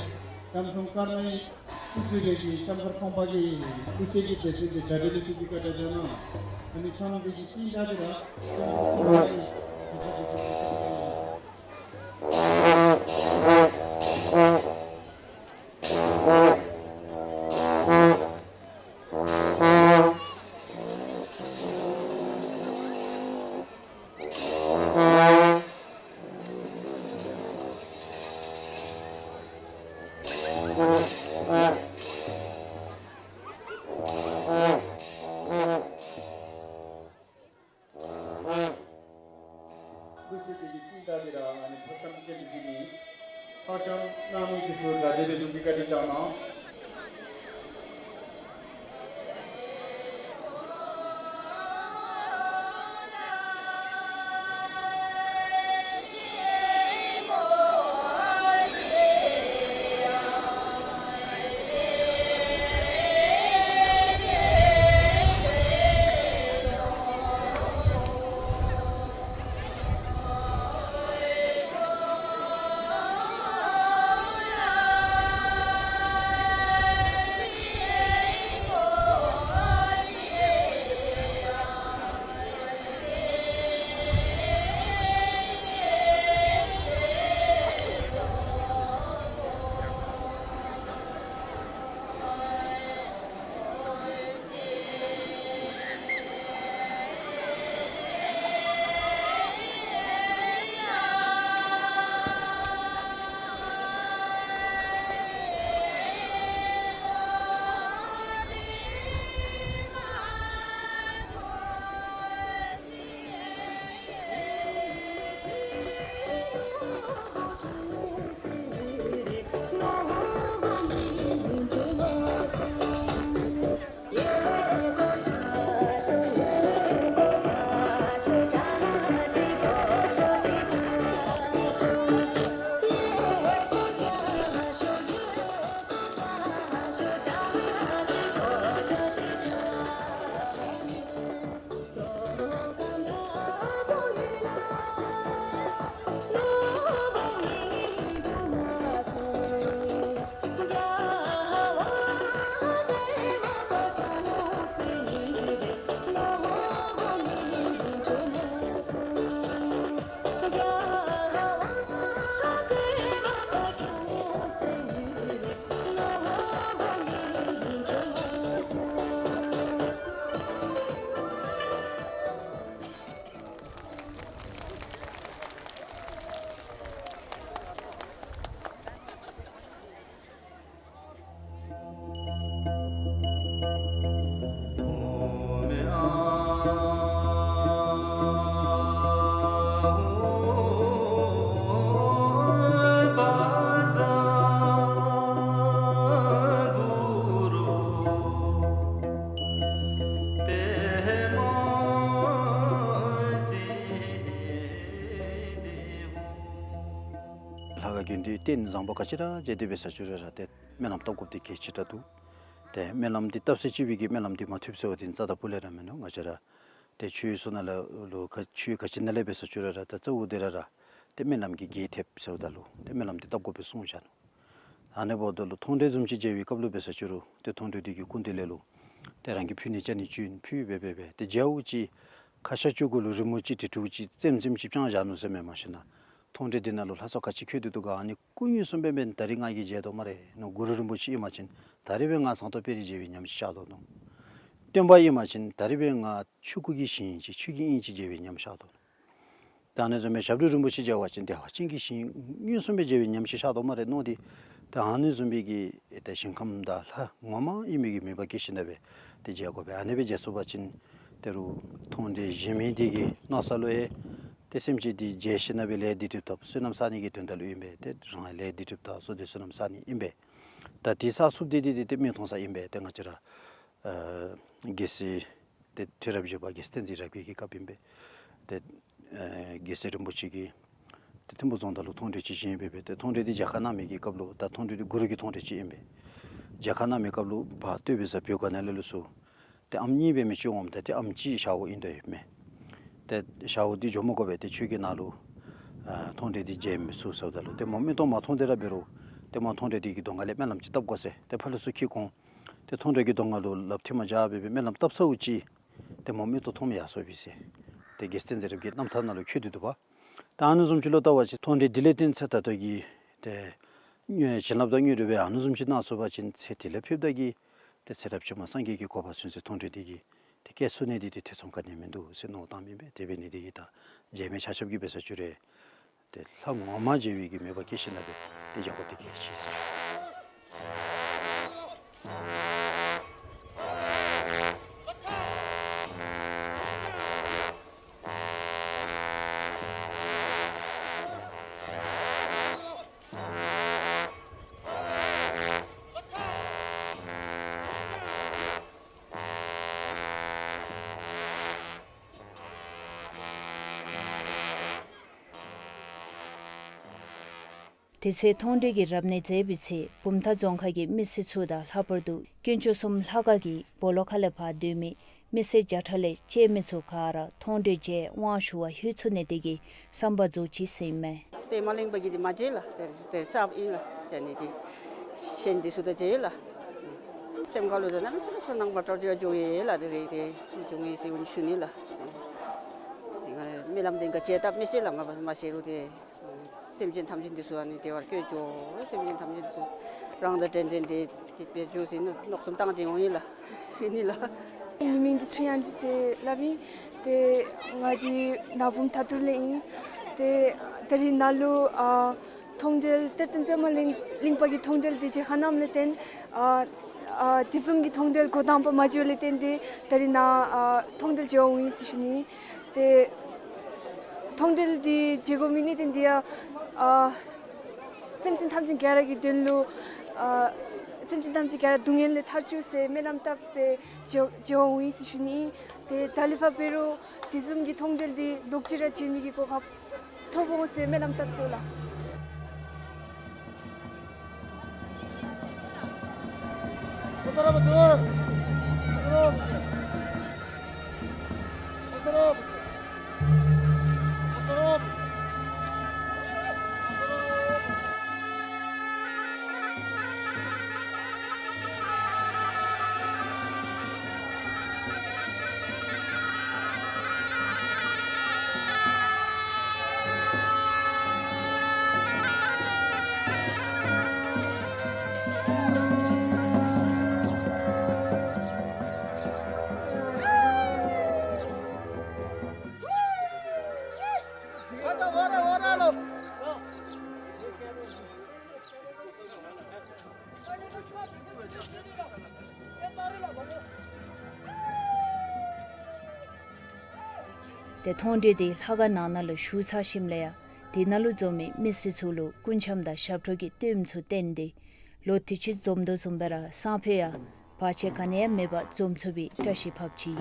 ལུགས་སྲོལ་དེ་གི་རྟིང་བདའ་སྟེ་ར་ཨ་ནི་ཕག་འཆམ་སྟོན་ཏེ་འདི་ནི་ཕག་འཆམ་གནང་མི་འདི་ཚུ་གྲ་སྒྲིག་འབད་བཟུང་སྟེ་བཀའ་དྲིན་བསྐྱང་གནང་། ལྷ་ཁང་དགོན་སྡེ་རྟེན་བཟང་པོ་ག་ཅི་ར་མཇལ་ཏེ་འབད་ས་ཅིག་རུང་ར་ཏེ་སྨོན་ལམ་བཏབ་དགོཔ་འདི་གལ་ཆེ་དྲགས་འདུག། ཏེ་སྨོན་ལམ་འདི་བཏབ་ཚར་ཅིག་སྦེ་གི་སྨོན་ལམ་འདི་མ་ཐོབ་ཟེར་བ་འདི་རྩ་དང་པོ་ལས་ར་མེན་ནོ། ང་བཅས་ར་ཏེ་ཆོས་སོ་ནང་ལུ་ག་ཆོས་ག་ཅི་ནང་ལས་འབད་ས་ཅིག་རུང་ར་ད་གཙོ་བོ་འདི་ར་ར་ཏེ་སྨོན་ལམ་གྱི་རྒྱས་ཐེབས་ཟེརཝ་ད་ལུ་ཏེ་སྨོན་ལམ་འདི་བཏབ་དགོ་པའི་གསུངས་བཞག་ནུག། ཨ་ནི་འབདཝ་ད་ལུ་མཐོང་གྲོལ་བཟུམ་ཅིག་མཇལ་བའི་སྐབས་ལུ་འབད་ས་ཅིག་རུང་ཏེ་མཐོང་གྲོལ་འདི་གི་སྐུ་མདུན་ལས་ལུ་ཏེ་རང་གིས་ཕུལ་ནི་ཅ་ནི་ཅིག་ཕུལ་སྦེ་འབད་སྦེ་ཏེ་མཇལཝ་ཅིག་ཁ་ཤ་ཅིག་གུ་ལུ་རི་མོ་ཅིག་བྲིས་བྲིསཝ་ཅིག་རྩེདམོ་རྩེདམོ་ཅིག་བརྐྱངས་བཞག་ནུག་ཟེར་མེན། མ་གཞི་ན་མཐོང་གྲོལ་འདི་ནང་ལུ་ལྷ་ཚོགས་ག་ཅི་འཁོད་དེ་འདུག་ག་ཨ་ནི་སྐུ་དངོས་བཟུམ་སྦེ་འབད་ད་རིས་ང་གིས་མཇལ་དོ་སྨ་རེ་ནོ། གུ་རུ་རིན་པོ་ཆེ་ཨིན་པ་ཅིན་ད་རིས་སྦེ་ང་ཟངས་མདོག་དཔལ་རི་མཇལ་བའི་ཉམས་ཤིག་ཤར་དོ་ནོ། སྟོན་པ་ཨིན་པ་ཅིན་ད་རིས་སྦེ་ང་ཆོས་སྐུ་གི་ཞིང་ཅིག་ཆོས་ཀྱི་དབྱིངས་ཅིག་མཇལ་བའི་ཉམས་ཤར་དོ་ནོ། ད་ཨ་ནི་བཟུམ་སྦེ་ཞབས་དྲུང་རིན་པོ་ཆེ་མཇལ་བ་ཅིན་བདེ་བ་ཅན་གྱི་ཞིང་དངོས་སུ་སྦེ་མཇལ་བའི་ཉམས་ཤིག་ཤར་དོ་སྨ་རེ་མནོ་སྟེ། ད་ཨ་ནི་བཟུམ་སྦེ་གི་ཏེ་ཞིང་ཁམས་དང་ལྷ་ངོ་མ་ཨིན་མི་གི་མོས་པ་བསྐྱེད་ཞིནམ་ལས་སྦེ་ཏེ་མཇལ་དགོ་པས། ཨ་ནི་སྦེ་མཇལ་ཚུགས་པ་ཅིན་ད་རུང་མཐོང་གྲོལ་གཞན་མི་འདི་གི་མནོ་ས་ལུ་ཡང་ཏེ་སེམས་ཅན་འདི་མཇལ་ཞིནམ་ལས་སྦེ་ལས་སྡིག་སྒྲིབ་དག་པ་བསོད་ནམས་བསག་ནི་གི་དོན་དག་ལུ་ཨིན་པས། ཏེ་རང་ལས་སྡིག་སྒྲིབ་དག་པ་བསོད་བདེ་བསོད་ནམས་བསག་ནི་ཨིན་པས། ད་དེ་བསགས་ཚུགསཔ་འདི་འདི་འདི་ཏེ་མིག་མཐོང་ས་ཨིན་པས། ཏེ་ང་བཅས་ར་ཨ་རྒྱལ་སྲས་ཏེ་ཁྲི་རབས་བཞི་པ་རྒྱལ་སྲས་བསྟན་འཛིན་རབ་རྒྱས་ཀྱི་སྐབས་ཨིན་པས། ཏེ་ཨ་རྒྱལ་སྲས་རིན་པོ་ཆེ་གིས་ཏེ་ཐིམ་ཕུག་རྫོང་བདག་ལུ་མཐོང་གྲོལ་ཅིག་བྱིན་སྦེ་སྦེ་ཏེ་མཐོང་གྲོལ་འདི་མཇལ་ཁ་གནང་མི་གི་སྐབས་ལུ་ད་མཐོང་གྲོལ་འདི་གུ་རུ་གི་མཐོང་གྲོལ་ཅིག་ཨིན་པས། མཇལ་ཁ་གནང་མི་སྐབས་ལུ་བ་སྟོད་པའི་ས་བོད་ཁ་ནང་ལས་ལུ་སུ་ ཏེ་ཨམ་གཉིས་སྦེ་མི་ཅིག་འོངམ་ད་ཏེ་ཨམ་ཅིག་ཞཝ་ཨིན་དོ་ཡོདཔ་མས། ཏེ་ཞཝ་འདི་འགྱོ་མི་དགོ་པས། ཏེ་ཁྱོད་ཀྱིས་ནཱ་ལུ་ཨ་མཐོང་གྲོལ་འདི་མཇལ་མི་ཚུགས་ཟེརཝ་ད་ལུ་ཏེ་མོ་མིག་ཏོ་མ་མཐོང་སྟེ་ར་འབད་རུང་ཏེ་མོ་མཐོང་གྲོལ་འདི་གི་གདོང་ཁ་ལས་སྨོན་ལམ་ཅིག་བཏབ་དགོ་ཟེར། ཏེ་ཕར་ལས་ཚུར་འཁྱིད་འོང་། ཏེ་མཐོང་གྲོལ་གྱི་གདོང་ཁ་ལུ་ལགཔ་མཐུད་མ་བཞག་པར་སྦེ་སྨོན་ལམ་བཏབ་ཚརཝ་ཅིག་ཏེ་མོ་མིག་ཏོ་མཐོངམ་ཡར་སོ་བས་ཟེར། ཏེ་རྒྱལ་བསྟན་མཛད་རབ་ཀྱི་རྣམ་ཐར་ནང་ལུ་འཁོད་དེ་འདུག་པ། ད་ཨ་ནི་བཟུམ་ཅིག་ལུ་བལྟ་བ་ཅིན་མཐོང་གྲོལ་འདི་ལས་བརྟེན་ཚེ་ད་ལྟོ་གི་ཏེ་བྱིན་རླབས་དང་དངོས་གྲུབ་སྦེ་ཨ་ནི་བཟུམ་ཅིག་གནང་ཚུགས་པ་ཅིན་ཚེ་འདི་ལས་ཕེབས་ད་གི་ཏེ་ཚེ་རབས་ཕྱི་མ་སངས་རྒྱས་ཀྱི་གོ་འཕང་ཚུན་ཚོད་མཐོང་གྲོལ་འདི་གིས་ཏེ་བསྐྱལ་ཚུགས་ནི་འདི་ཏེ་ཐེ་ཚོམ་ག་ནི་ཡང་མིན་འདུག་ཟེར་མནོ་བསམ་བཏངམ་ཨིན་པས། དེ་འབད་ནི་འདི་གིས་ད་མཇལ་མི་ཆ་ཁྱབ་ཀྱིས་འབད་ས་ཅིག་ར་ཏེ་ལྷ་ངོ་མ་མཇལ་བའི་གི་མོས་པ་བསྐྱེད་ཞིནམ་ལས་ཏེ་བཞེས་དགོ་དེ་གལ་ཆེ་ཟེར། དེ་ཚེ་མཐོང་གྲོལ་གྱི་རབ་གནས་མཛད་པའི་ཚེ་བུམ་ཐང་རྫོང་ཁག་གི་མི་སེར་ཚུ་དང་ལྷག་པར་དུ་དཀོན་མཆོག་གསུམ་ལྷ་ཁང་གི་སྦོ་ལོགས་ཁ་ལས་ཕར་སྡོད་མི་མི་སེར་བརྒྱ་ཕྲག་ལས་བཅད་མི་ཚུ་ག་ར་མཐོང་གྲོལ་མཇལ་དབང་ཞུ་བར་ལྷོད་ཚུགས་ནི་དེ་གིས་བསམ་པ་རྫོགས་ཅི་ཟེར་ཨིན་མས། པདྨ་གླིང་པ་གིས་འདི་མ་མཇལ་ལགས། ཏེ་ཏེ་གསརཔ་ཨིན་ལགས། མཇལ་ནི་འདི་གཞན་འདི་ཚུ་དང་མཇལ་ལགས། སེམས་ཁ་ལུ་ད་གནམ་མེད་ས་མེད་ཚོར་སྣང་མ་འདྲཝ་ཅིག་བྱུང་ཡི་ལགས། ཏེ་རེ་ཏེ་བྱུང་ཡི་ཟེར་ཞུ་ནི་ལགས། ཏེ་ཏེ་ང་སྨོན་ལམ་འདི་ག་མཇལ་ཐབས་མི་ཤེས་ལགས། ང་མ་མ་མཇལ་རུང་ཏེ་སེམས་ཅན་ཐམས་ཅད་འདི་ཚུ་ཨ་ནི་བདེ་བར་བཀོད་ཅོག། སེམས་ཅན་ཐམས་ཅད་འདི་ཚུ་རང་དང་འདྲན་འདྲ་འདི་འདི་སྦེ་འགྱོ་ཟེར་མནོ་མནོ་བསམ་བཏང་སྟེ་འོང་ཡི་ལགས། ཞུ་ནི་ལགས། ངེའི་མིང་འདི་ཚེ་དབྱངས་སྐྱིད་ཟེར་སླབ་ཨིན། ཏེ་ང་འདི་ན་བུམ་ཐང་སྟོད་ལས་ཨིན། ཏེ་ད་རིས་ནཱ་ལུ་ཨ་མཐོང་གྲོལ་གཏེར་སྟོན་པདྨ་གླིང་གླིང་པ་གི་མཐོང་གྲོལ་འདི་མཇལ་ཁ་གནངམ་ལས་བརྟེན་ཨ་ཨ་དེ་བཟུམ་གྱི་མཐོང་གྲོལ་འགོ་དང་པ་མ་མཇལ་བ་ལས་བརྟེན་ཏེ་ད་རིས་ནཱ་ཨ་མཐོང་གྲོལ་མཇལ་བར་འོང་ཡི་ཟེར་ཞུ་ནི། ཏེ་མཐོང་གྲོལ་འདི་མཇལ་དགོ་མི་ནི་འདི་འདི་ཡང་ཨ་སེམས་ཅན་ཐམས་ཅད་ག་ར་གི་དོན་ལུ་ཨ་སེམས་ཅན་ཐམས་ཅད་ག་ར་སྡུག་བསྔལ་ལས་ཐར་བཅུག་ཟེར་སྨོན་ལམ་བཏབ་སྦེ་མཇལ་མཇལ་བར་འོང་ཡི་ཟེར་ཞུ་ནི། ཏེ་ད་ལས་ཕར་འབད་རུང་དེ་བཟུམ་གྱི་མཐོང་གྲོལ་འདི་ལོག་ཅི་ར་མཇལ་ནི་གི་གོ་སྐབས་ཐོབ་འོང་ཟེར་སྨོན་ལམ་བཏབ་ཅི་ལགས། ཏེ་མཐོང་གྲོལ་འདི་ལྷ་ཁང་ནང་ན་ལུ་ཞུ་ཚར་ཞིནམ་ལས་ཡང་དེ་ནང་ལུ་འཛོམས་མི་མི་སེར་ཚུ་ལུ་སྐུ་འཆམ་དང་ཞབས་བྲོ་གི་སྟོནམོ་ཚུ་བསྟན་ཏེ་ལོ་དུས་ཅི་འཛོམས་དོ་བཟུམ་སྦེ་ར་སང་ཕོད་ཡང་བར་ཆད་ག་ནི་ཡང་མེད་པར་འཛོམས་ཚུགས་པའི་བཀྲ་ཤིས་ཕབ་ཅི།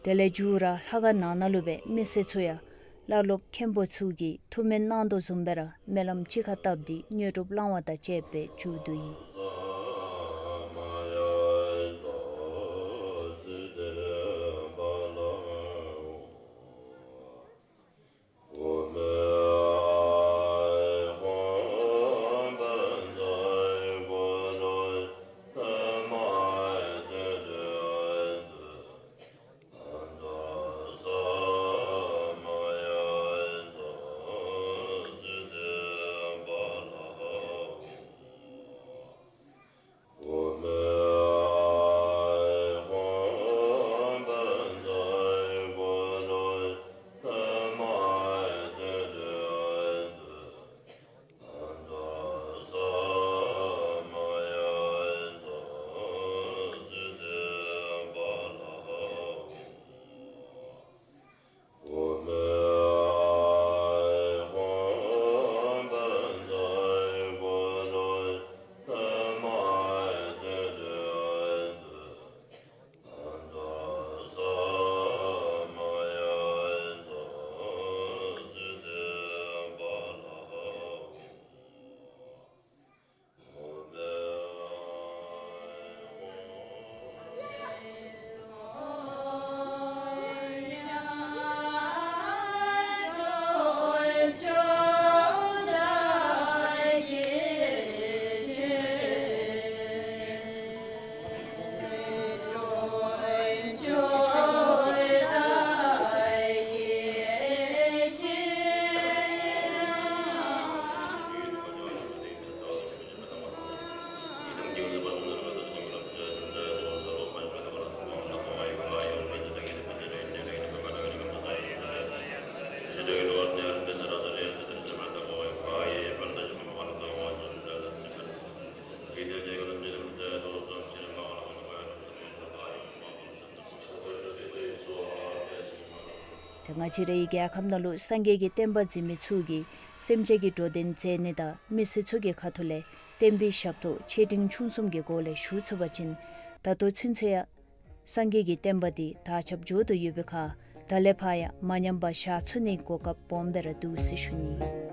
དེ་ལས་མཇུག་ར་ལྷ་ཁང་ནང་ན་ལུ་སྦེ་མི་སེར་ཚུ་ཡང་བླ་སློབ་མཁན་པོ་ཚུ་གིས་ཐུགས་སྨོན་གནང་དོ་བཟུམ་སྦེ་ར་སྨོན་ལམ་གཅིག་ཁར་བཏབ་སྟེ་དངོས་གྲུབ་བླང་བ་དང་བཅས་པའི་མཇུག་བསྡུ་ཡི། ཏེ་ང་བཅས་རའི་རྒྱལ་ཁབ་ནང་ལུ་སངས་རྒྱས་ཀྱི་བསྟན་པ་འཛིན་མི་ཚུ་གིས་སེམས་ཅན་གྱི་འགྲོ་དོན་མཛད་ནི་དང་མི་སེར་ཚུ་གི་ཁ་ཐུག་ལས་བསྟན་པའི་ཞབས་ཏོག་ཆེ་འབྲིང་ཆུང་གསུམ་གྱི་སྒོ་ལས་ཞུ་ཚུགས་པ་ཅིན་ད་ལྟོ་ཚུན་ཚོད་ཡང་སངས་རྒྱས་ཀྱི་བསྟན་པ་འདི་དར་ཁྱབ་འགྱོ་དོ་ཡོད་པའི་ཁར་ད་ལས་ཕར་ཡང་མ་ཉམས་པར་བཞག་ཚུགས་ནིའི་གོ་སྐབས་སྦོམ་སྦེ་ར་འདུག་ཟེར་ཞུ་ནི།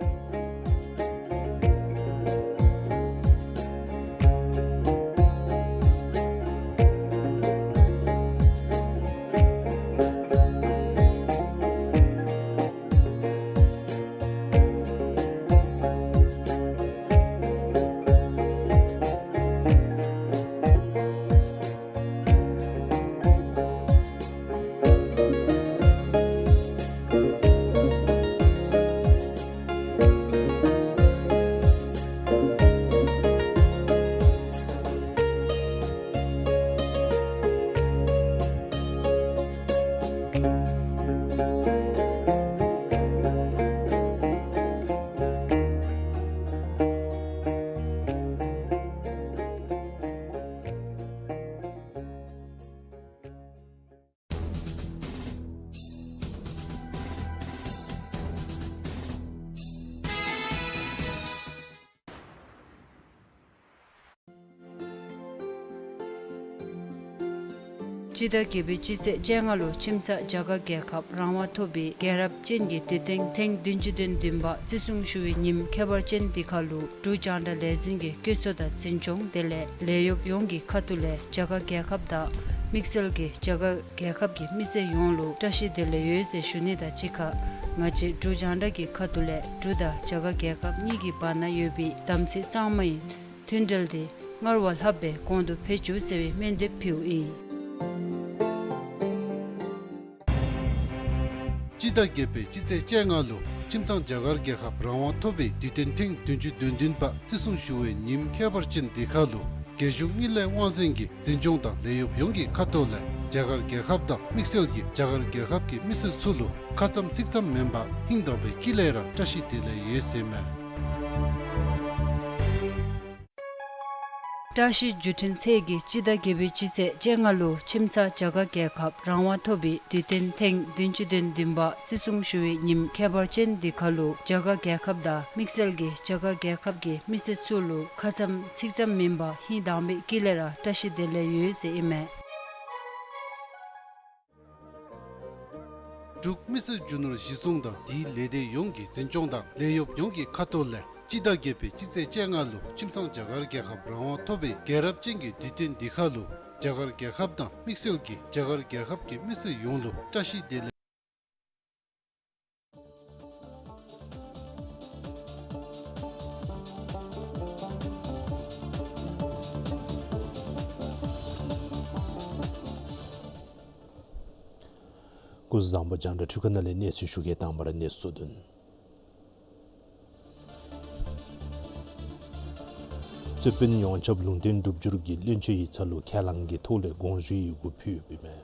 སྤྱི་ཟླ་བརྒྱད་པའི་སྤྱི་ཚེས་བཅོ་ལྔ་ལུ་ཁྱིམ་ཚང་རྒྱ་གར་རྒྱལ་ཁབ་རང་དབང་ཐོབ་པའི་རྒྱལ་རབས་ཅན་གྱི་དུས་སྟོན་ཐེངས་བདུན་ཅུ་དོན་བདུན་པ་བརྩི་སྲུང་ཞུ་བའི་ཉིནམ་ཁྱད་པར་ཅན་འདི་ཁར་ལུ་འབྲུག་རྒྱང་བསྒྲགས་ལས་འཛིན་གྱི་བཀོད་ཚོགས་དང་འཛིན་སྐྱོང་དེ་ལས་ལས་གཡོགཔ་ཡོངས་ཀྱི་ཁ་ཐུག་ལས་རྒྱ་གར་རྒྱལ་ཁབ་དང་དམིགས་བསལ་གྱི་རྒྱ་གར་རྒྱལ་ཁབ་ཀྱི་མི་སེར་ཡོངས་ལུ་བཀྲ་ཤིས་བདེ་ལེགས་ཡོད་ཟེར་ཞུ་ནི་དང་གཅིག་ཁར་ང་བཅས་འབྲུག་རྒྱང་བསྒྲགས་ཀྱི་ཁ་ཐུག་ལས་འབྲུག་དང་རྒྱ་གར་རྒྱལ་ཁབ་གཉིས་ཀྱི་བར་ན་ཡོད་པའི་དམ་ཚིག་གཙང་མའི་མཐུན་འབྲེལ་དེ་སྔར་བ་ལྷག་སྦེ་གོང་དུ་འཕེལ་བཅུག་ཟེར་བའི་སྨོན་འདེབས་ཕུལཝ་ཨིན། སྤྱི་ཟླ་བརྒྱད་པའི་སྤྱི་ཚེས་བཅོ་ལྔ་ལུ་ཁྱིམ་ཚང་རྒྱ་གར་རྒྱལ་ཁབ་རང་དབང་ཐོབ་པའི་དུས་སྟོན་ཐེངས་བདུན་ཅུ་དོན་བདུན་པ་བརྩི་སྲུང་ཞུ་བའི་ཉིནམ་ཁྱད་པར་ཅན་འདི་ཁར་ལུ་རྒྱལ་གཞུང་དངུལ་ལས་དབང་འཛིན་གྱི་འཛིན་སྐྱོང་དང་ལས་གཡོགཔ་ཡོངས་ཀྱི་ཁ་ཐུག་ལས་རྒྱ་གར་རྒྱལ་ཁབ་དང་དམིགས་བསལ་གྱི་རྒྱ་གར་རྒྱལ་ཁབ་ཀྱི་མི་སེར་ཚུ་ལུ་ཁ་ཙམ་ཚིག་ཙམ་མེན་པར་ཧིང་དྭངས་པའི་དཀྱིལ་ལས་ར་བཀྲ་ཤིས་བདེ་ལེགས་ཡོད་ཟེར་མས། བཀྲ་ཤིས་བརྒྱུད་འཕྲིན་ཚད་ཀྱིས་སྤྱི་ཟླ་བརྒྱད་པའི་སྤྱི་ཚེས་བཅོ་ལྔ་ལུ་ཁྱིམ་ཚང་རྒྱ་གར་རྒྱལ་ཁབ་རང་དབང་ཐོབ་པའི་དུས་སྟོན་ཐེངས་བདུན་ཅུ་དོན་བདུན་པ་བརྩི་སྲུང་ཞུ་བའི་ཉིནམ་ཁྱད་པར་ཅན་འདི་ཁར་ལུ་རྒྱ་གར་རྒྱལ་ཁབ་དང་དམིགས་བསལ་གྱི་རྒྱ་གར་རྒྱལ་ཁབ་ཀྱི་མི་སེར་ཚུ་ལུ་ཁ་ཙམ་ཚིག་ཙམ་མེན་པར་ཧིང་དྭངས་པའི་དཀྱིལ་ལས་ར་བཀྲ་ཤིས་བདེ་ལེགས་ཡོད་ཟེར་ཨིན་མས། འབྲུག་མི་སེར་རྒྱུ་ནོར་གཞི་བཟུང་དང་དེའི་ལས་སྡེ་ཡོངས་ཀྱི་འཛིན་སྐྱོང་དང་ལས་གཡོགཔ་ཡོངས་ཀྱི་ཁ་ཐུག་ལས་སྤྱི་ཟླ་བརྒྱད་པའི་སྤྱི་ཚེས་བཅོ་ལྔ་ལུ་ཁྱིམ་ཚང་རྒྱ་གར་རྒྱལ་ཁབ་རང་དབང་ཐོབ་པའི་རྒྱལ་རབས་ཅན་གྱི་དུས་སྟོན་འདི་ཁར་ལུ་རྒྱ་གར་རྒྱལ་ཁབ་དང་དམིགས་བསལ་གྱིས་རྒྱ་གར་རྒྱལ་ཁབ་ཀྱི་མི་སེར་ཡོངས་ལུ་བཀྲ་ཤིས་བདེ་ལེགས། སྐུ་གཟུགས་བཟང་པོ། རྒྱང་བསྒྲགས་འཕྲུལ་ཁང་ནང་ལས་གནས་ཚུལ་ཞུ་གེ། དང་པ་ར་གནས་ཚུལ་དོན། རྩོད་དཔོན་ཡོངས་ཁྱབ་ལུང་བསྟན་སྒྲུབ་སྦྱོར་གྱིས་བློན་ཆེན་ཡིག་ཚང་ལུ་ཁས་བླངས་ཀྱི་ཐོག་ལས་དགོངས་ཞུའི་ཡི་གུ་ཕུལ་ཡོདཔ་ཨིན་མས།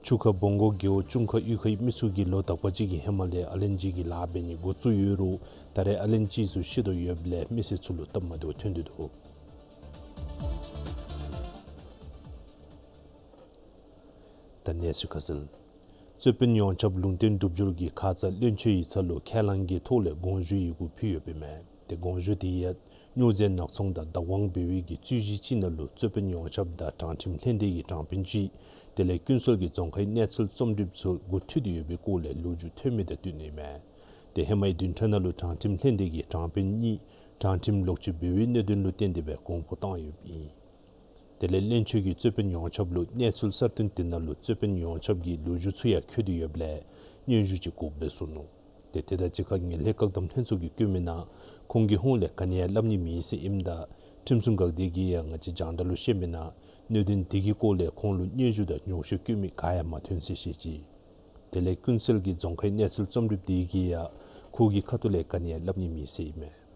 ཆུ་ཁ་བོང་གོ་རྒེད་འོག་ཅུང་ཁ་གཡུས་ཁའི་མི་ཚུ་གིས་ལོ་དག་པ་ཅིག་གི་ཧེ་མ་ལས་ཨ་ལན་ཅི་གི་ལཱ་འབད་ནི་འགོ་བཙུགས་ཡོད་རུང་ད་རེས་ཨ་ལན་ཅི་ཚུ་ཤི་དོ་ཡོདཔ་ལས་མི་སེར་ཚུ་ལུ་སྟབས་མ་བདེཝ་ཐོན་ཏེ་འདུག། ད་གནས་ཚུལ་ཁ་གསལ། རྩོད་དཔོན་ཡོངས་ཁྱབ་ལུང་བསྟན་སྒྲུབ་སྦྱོར་གྱིས་ཁ་ཙ་བློན་ཆེན་ཡིག་ཚང་ལུ་ཁས་བླངས་ཀྱི་ཐོག་ལས་དགོངས་ཞུའི་ཡི་གུ་ཕུལ་ཡོདཔ་ཨིན་མས། ཏེ་དགོངས་ཞུ་དེ་ཡང་སྨྱོ་རྫས་ནག་ཚོང་དང་བདག་དབང་འབད་བའི་གི་རྩོད་གཞི་ཅིག་ནང་ལུ་རྩོད་དཔོན་ཡོངས་ཁྱབ་དང་དྲང་ཁྲིམས་ལྷན་སྡེ་གི་དྲང་དཔོན་ཅིག་དེ་ལས་ཀུན་གསལ་གྱི་རྫོང་ཁའི་གནས་ཚུལ་རྩོམ་སྒྲིགཔ་ཚུ་འགོ་ཐུག་སྟེ་ཡོད་པའི་སྐོར་ལས་ལོ་རྒྱུས་ཐོན་མི་དང་བསྟུན་ནི་ཨིན་མས། ཏེ་ཧེ་མའི་བདུན་ཕྲག་ནང་ལུ་དྲང་ཁྲིམས་ལྷན་སྡེ་གི་དྲང་དཔོན་གཉིས་དྲང་ཁྲིམས་ལོག་སྤྱོད་འབད་བའི་གནད་དོན་ལུ་བརྟེན་ཏེ་སྦེ་དགོངས་པ་བཏང་ཡོདཔ་ཨིན། དེ་ལས་བློན་ཆེན་གྱིས་རྩོད་དཔོན་ཡོངས་ཁྱབ་ལུ་གནས་ཚུལ་གསར་བཏོན་དེ་ནང་ལུ་རྩོད་དཔོན་ཡོངས་ཁྱབ་ཀྱི་ལོ་རྒྱུས་ཚུ་ཡང་འཁོད་དེ་ཡོདཔ་ལས་སྙན་ཞུ་ཅིག་དགོཔ་སྦེ་གསུངས་ནུག། ཏེ་དེ་དང་གཅིག་ཁར་ངན་ལྷད་བཀག་སྡོམ་ལྷན་ཚོགས་ཀྱིས་བཀོད་མི་ནང་ཁོང་གི་ཧོངས་ལས་ག་ནི་ཡང་སླབ་ནི་མེད་ཟེར་ཨིནམ་ད་ཁྲིམས་སྲུང་འགག་སྡེ་གིས་ཡང་ང་བཅས་རྒྱང་བསྒྲགས་ལུ་བཤད་མི་ནང་གནད་དོན་དེ་གི་སྐོར་ལས་ཁོང་ལུ་སྙན་ཞུ་དང་སྙན་ཞུ་བཀོད་མི་ག་ཡང་མ་ཐོན་ཟེར་བཤད་ཅི། དེ་ལས་ཀུན་གསལ་གྱི་རྫོང་ཁའི་གནས་ཚུལ་རྩོམ་སྒྲིགཔ་དེ་གིས་ཡང་ཁོ་གི་ཁ་ཐུག་ལས་ག་ནི་ཡང་སླབ་ནི་མེད་ཟེར་ཨིན་མས།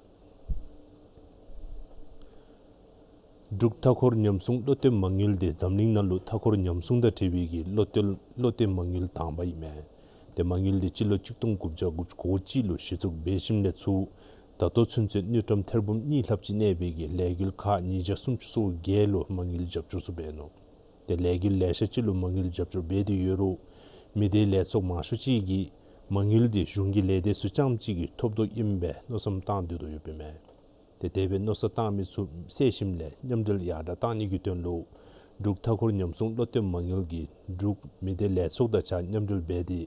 འབྲུག་མཐའ་འཁོར་ཉམས་སྲུང་བློ་གཏད་མ་དངུལ་དེ་འཛམ་གླིང་ནང་ལུ་མཐའ་འཁོར་ཉམས་སྲུང་དང་འབྲེལ་བའི་གི་བློ་གཏད་བློ་གཏད་མ་དངུལ་དང་པ་ཨིན་མས། ཏེ་མ་དངུལ་དེ་སྤྱི་ལོ་གཅིག་སྟོང་དགུ་བརྒྱ་དགུ་བཅུ་གོ་གཅིག་ལུ་གཞི་བཙུགས་འབད་ཞིནམ་ལས་ཚུར་ད་ལྟོ་ཚུན་ཚོད་དངུལ་ཀྲམ་ཐེར་འབུམ་གཉིས་ལྷགཔ་ཅིག་གནས་པའི་གི་ལས་འགུལ་ཁག་ཉིས་བརྒྱ་སུམ་ཅུ་སོ་བརྒྱད་ལུ་མ་དངུལ་རྒྱབ་སྐྱོར་ཚུ་འབད་ནུག། ཏེ་ལས་འགུལ་ལེ་ཤ་ཅིག་ལུ་མ་དངུལ་རྒྱབ་སྐྱོར་འབད་དེ་ཡོད་རུང་མི་སྡེ་ལས་ཚོགས་མང་ཤོས་ཅིག་གིས་མ་དངུལ་དེ་གཞུང་གི་ལས་སྡེ་ཚུ་རྐྱངམ་གཅིག་གིས་ཐོབ་དོ་ཨིནམ་སྦེ་མནོ་བསམ་བཏང་སྡོད་དོ་ཡོདཔ་ཨིན་མས། ཏེ་དེ་སྦེ་མནོ་བསམ་བཏང་མི་ཚུ་བསལ་ཞིནམ་ལས་མཉམ་འབྲེལ་ཡར་དྲག་བཏང་ནི་གི་དོན་ལུ་འབྲུག་མཐའ་འཁོར་ཉམས་སྲུང་བློ་གཏད་མ་དངུལ་གྱིས་འབྲུག་མི་སྡེ་ལས་ཚོགས་དང་གཅིག་ཁར་མཉམ་འབྲེལ་འབད་དེ་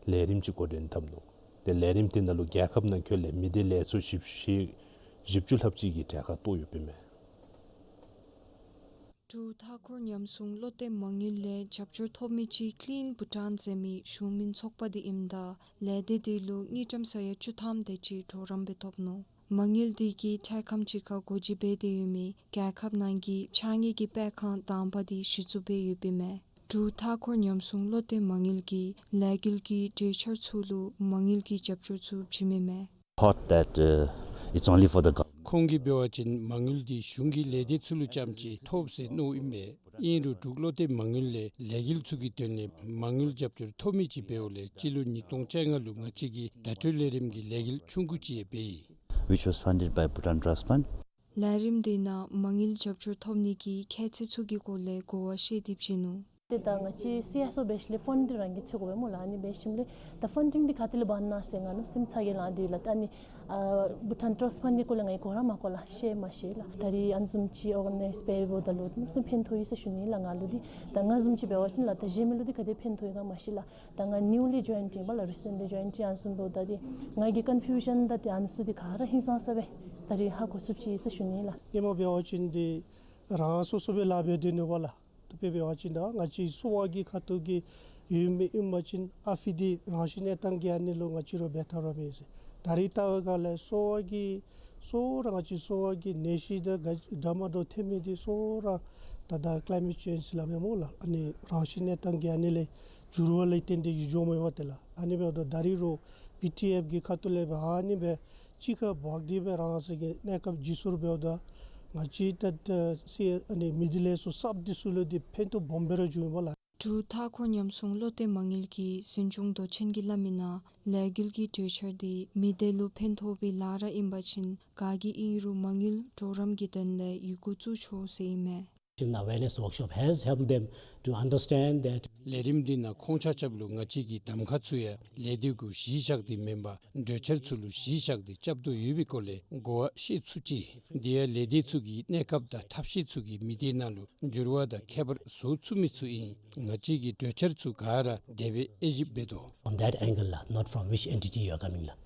ལས་རིམ་ཅིག་འགོ་འདྲེན་འཐབ་ནུག། ཏེ་ལས་རིམ་དེ་ནང་ལུ་རྒྱལ་ཁབ་ནང་འཁོད་ལས་མི་སྡེ་ལས་ཚོགས་བཞི་བཅུ་ཞེ་བཞི་བཅུ་ལྷགཔ་ཅིག་གིས་གྲལ་ཁར་གཏོགས་ཡོདཔ་ཨིན་མས། འབྲུག་མཐའ་འཁོར་ཉམས་སྲུང་བློ་གཏད་མ་དངུལ་ལས་རྒྱབ་སྐྱོར་ཐོབ་མི་ཅིག་ཀི་ལིན་བྷུ་ཊཱན་ཟེར་མི་གཞུང་མིན་ཚོགས་པ་དེ་ཨིནམ་ད་ལས་སྡེ་དེ་ལུ་དངུལ་ཀྲམ་ས་ཡ་བཅུ་ཐམ་དེ་ཅིག་གྲོགས་རམ་སྦེ་ཐོབ་ནུག། མ་དངུལ་དེ་གིས་འཕྲལ་ཁམས་ཅིག་ཁར་སྒོ་འབྱེད་འབད་དེ་ཡོད་མི་རྒྱལ་ཁབ་ནང་གི་ཕྱགས་སྙིགས་ཀྱི་པད་ཁང་དང་པ་དེ་གཞི་བཙུགས་འབད་ཡོདཔ་ཨིན་མས། འབྲུག་མཐའ་འཁོར་ཉམས་སྲུང་བློ་གཏད་མ་དངུལ་གྱིས་ལས་འགུལ་གྱི་གྲོས་འཆར་ཚུ་ལུ་མ་དངུལ་གྱི་རྒྱབ་སྐྱོར་ཚུ་བྱིན་མི་མས། Thought that, uh, it's only for the government. ཁོང་གིས་འབད་བ་ཅིན་མ་དངུལ་འདི་གཞུང་གི་ལས་སྡེ་ཚུ་ལུ་རྐྱངམ་ཅིག་ཐོབ་ཟེར་མནོཝ་ཨིན་པས། ཨིན་རུང་འབྲུག་བློ་གཏད་མ་དངུལ་ལས་ལས་འགུལ་ཚུ་གི་དོན་ལས་མ་དངུལ་རྒྱབ་སྐྱོར་ཐོབ་མི་ཅིག་འབདཝ་ལས་སྤྱི་ལོ་ཉིས་སྟོང་བཅོ་ལྔ་ལུ་ང་བཅས་ཀྱིས་བརྡ་སྤྲོད་ལས་རིམ་གྱི་ལས་འགུལ་ཆུང་ཀུ་ཅིག་ཡང་འབད་ཡི། Which was funded by Bhutan Trust Fund. ལས་རིམ་དེ་ནང་མ་དངུལ་རྒྱབ་སྐྱོར་ཐོབ་ནི་གི་ཁྱད་ཚད་ཚུ་གི་སྐོར་ལས་གོ་བ་བཤད་དེ་བྱིན་ནུག། ཏེ་ད་ང་བཅས་སི་ཨེསི་ཨོ་འབད་ཞིནམ་ལས་ཕཱན་ཌིང་རང་གིས་འཚོལ་དགོ་པས་སྨོ་ལགས། ཨ་ནི་འབད་ཞིནམ་ལས་ད་ཕཱན་ཌིང་འདི་ག་ཏེ་ལས་འབག་ན་ཟེར་ང་གནམ་མེད་ས་མེད་ཚ་གྱང་ལང་སྟེ་ཡོད་ལགས། ད་ཨ་ནི་ཨ་བྷུ་ཊཱན་ཊརསཊ་ཕཱན་ཌིང་སྐོར་ལས་ང་གིས་གོ་ར་མ་གོ་ལགས། ཤེས་མ་ཤེས་ལགས། ད་རིས་ཨ་ནི་བཟུམ་ཅིག་ཨོར་ག་ནའིཛ་འབད་འབདཝ་ད་ལུ་གནམ་མེད་ས་མེད་ཕན་ཐོགས་ཡི་ཟེར་ཞུ་ནི་ལགས་ང་ལུ་འདི། ད་ང་བཟུམ་ཅིག་འབད་བ་ཅིན་ལགས་ད་གཞན་མི་ལུ་འདི་ག་དེ་ཕན་ཐོགས་ཡི་ག་མ་ཤེས་ལགས། ད་ང་ནིའུ་ལི་ཇོའིན་ཨིན་པས་ལགས། རི་སེནཊ་ལི་ཇོའིན་ཨིན། ཨ་ནི་བཟུམ་འབདཝ་ད་འདི་ང་གི་ཀོན་ཕིའུ་ཤཱན་དང་ཏེ་ཨ་ནི་ཚུ་འདི་ག་ར་ཧིང་སངས་ས་སྦེ་ད་རིས་ཧ་གོ་ཚུགས་ཅི་ཟེར་ཞུ་ནི་ལགས། སྔོན་མ་འབད་བ་ཅིན་འདི་རང་སོ་སོ་སྦེ་ལཱ་འབད་དེ་ནུག་པ་ལགས། ད་དཔེ་འབད་བ་ཅིན་ད་ང་བཅས་གསོ་བ་གི་ཁ་ཐུག་གི་ཡོད་མི་ཨིན་པ་ཅིན་ཨ་ཕི་འདི་རང་བཞིན་གནས་སྟངས་ཀྱི་ཨ་ནི་ལུ་ང་བཅས་ར་འབད་ཐབས་ར་མེད་ཟེར། ད་རིས་ལྟ་བའི་སྒང་ལས་གསོ་བ་གི་གསོ་བ་ར་ང་བཅས་གསོ་བ་གི་ནད་གཞི་དང་འདྲ་མ་འདྲཝ་ཐོན་མི་འདི་གསོ་བ་ར་ད་ད་ཀི་ལའི་མེཊ་ཅེནཇ་སླབ་མས་སྨོ་ལགས། ཨ་ནི་རང་བཞིན་གནས་སྟངས་ཀྱི་ཨ་ནི་ལས་འགྱུར་བ་ལས་བརྟེན་ཏེ་གིས་འགྱོཝ་མས་པ་ཏེ་ལགས། ཨ་ནི་འབདཝ་ད་ད་རིས་རུང་བི་ཊི་ཨེཕ་གི་ཁ་ཐུག་ལས་སྦེ་ཨ་ནི་སྦེ་གཅིག་ཁར་འབག་སྟེ་སྦེ་རང་སོའི་གི་གནས་སྐབས་བརྗེ་སོར་འབདཝ་ད་ང་བཅས་ད་ད་སི་ཨ་ནི་མི་སྡེ་ལས་ཚོགས་གསརཔ་འདི་ཚུ་ལུ་འདི་ཕན་ཐོགས་སྦོམ་སྦེ་ར་འབྱུང་ཡི་པ་ལགས། འབྲུག་མཐའ་འཁོར་ཉམས་སྲུང་བློ་གཏད་མ་དངུལ་གྱི་འཛིན་སྐྱོང་མདོ་ཆེན་གྱིས་སླབ་མི་ནང་ལས་འགུལ་གྱི་གྲོས་འཆར་འདི་མི་སྡེ་ལུ་ཕན་ཐོགས་པའི་ལཱ་ར་ཨིན་པ་ཅིན་ག་གིས་ཨིན་རུང་མ་དངུལ་གྲོགས་རམ་གྱི་དོན་ལས་ཡི་གུ་བཙུགས་ཆོག་ཟེར་ཨིན་མས། Awareness workshop has helped them to understand that. ལས་རིམ་འདི་ནང་ཁོང་ཆ་ཁྱབ་ལུ་ང་བཅས་ཀྱི་གདམ་ཁ་ཚུ་ཡང་ལས་སྡེ་གུ་གཞི་བཞག་སྟེ་མེན་པར་གྲོས་འཆར་ཚུ་ལུ་གཞི་བཞག་སྟེ་རྐྱབ་དོ་ཡོད་པའི་སྐོར་ལས་གོ་བ་བཤད་ཚུགས་ཅི། དེ་ཡང་ལས་སྡེ་ཚུ་གིས་གནས་སྐབས་དང་ཐབས་ཤེས་ཚུ་གིས་མི་སྡེ་ནང་ལུ་འགྱུར་བ་དང་ཁྱད་པར་བཟོ་ཚུགས་མི་ཚུ་ཨིན། ང་བཅས་ཀྱི་གྲོས་འཆར་ཚུ་ག་ར་དེ་སྦེ་དབྱེ་ཞིབ་འབད་དོ། From that angle ལགས། Not from which entity you are coming ལགས།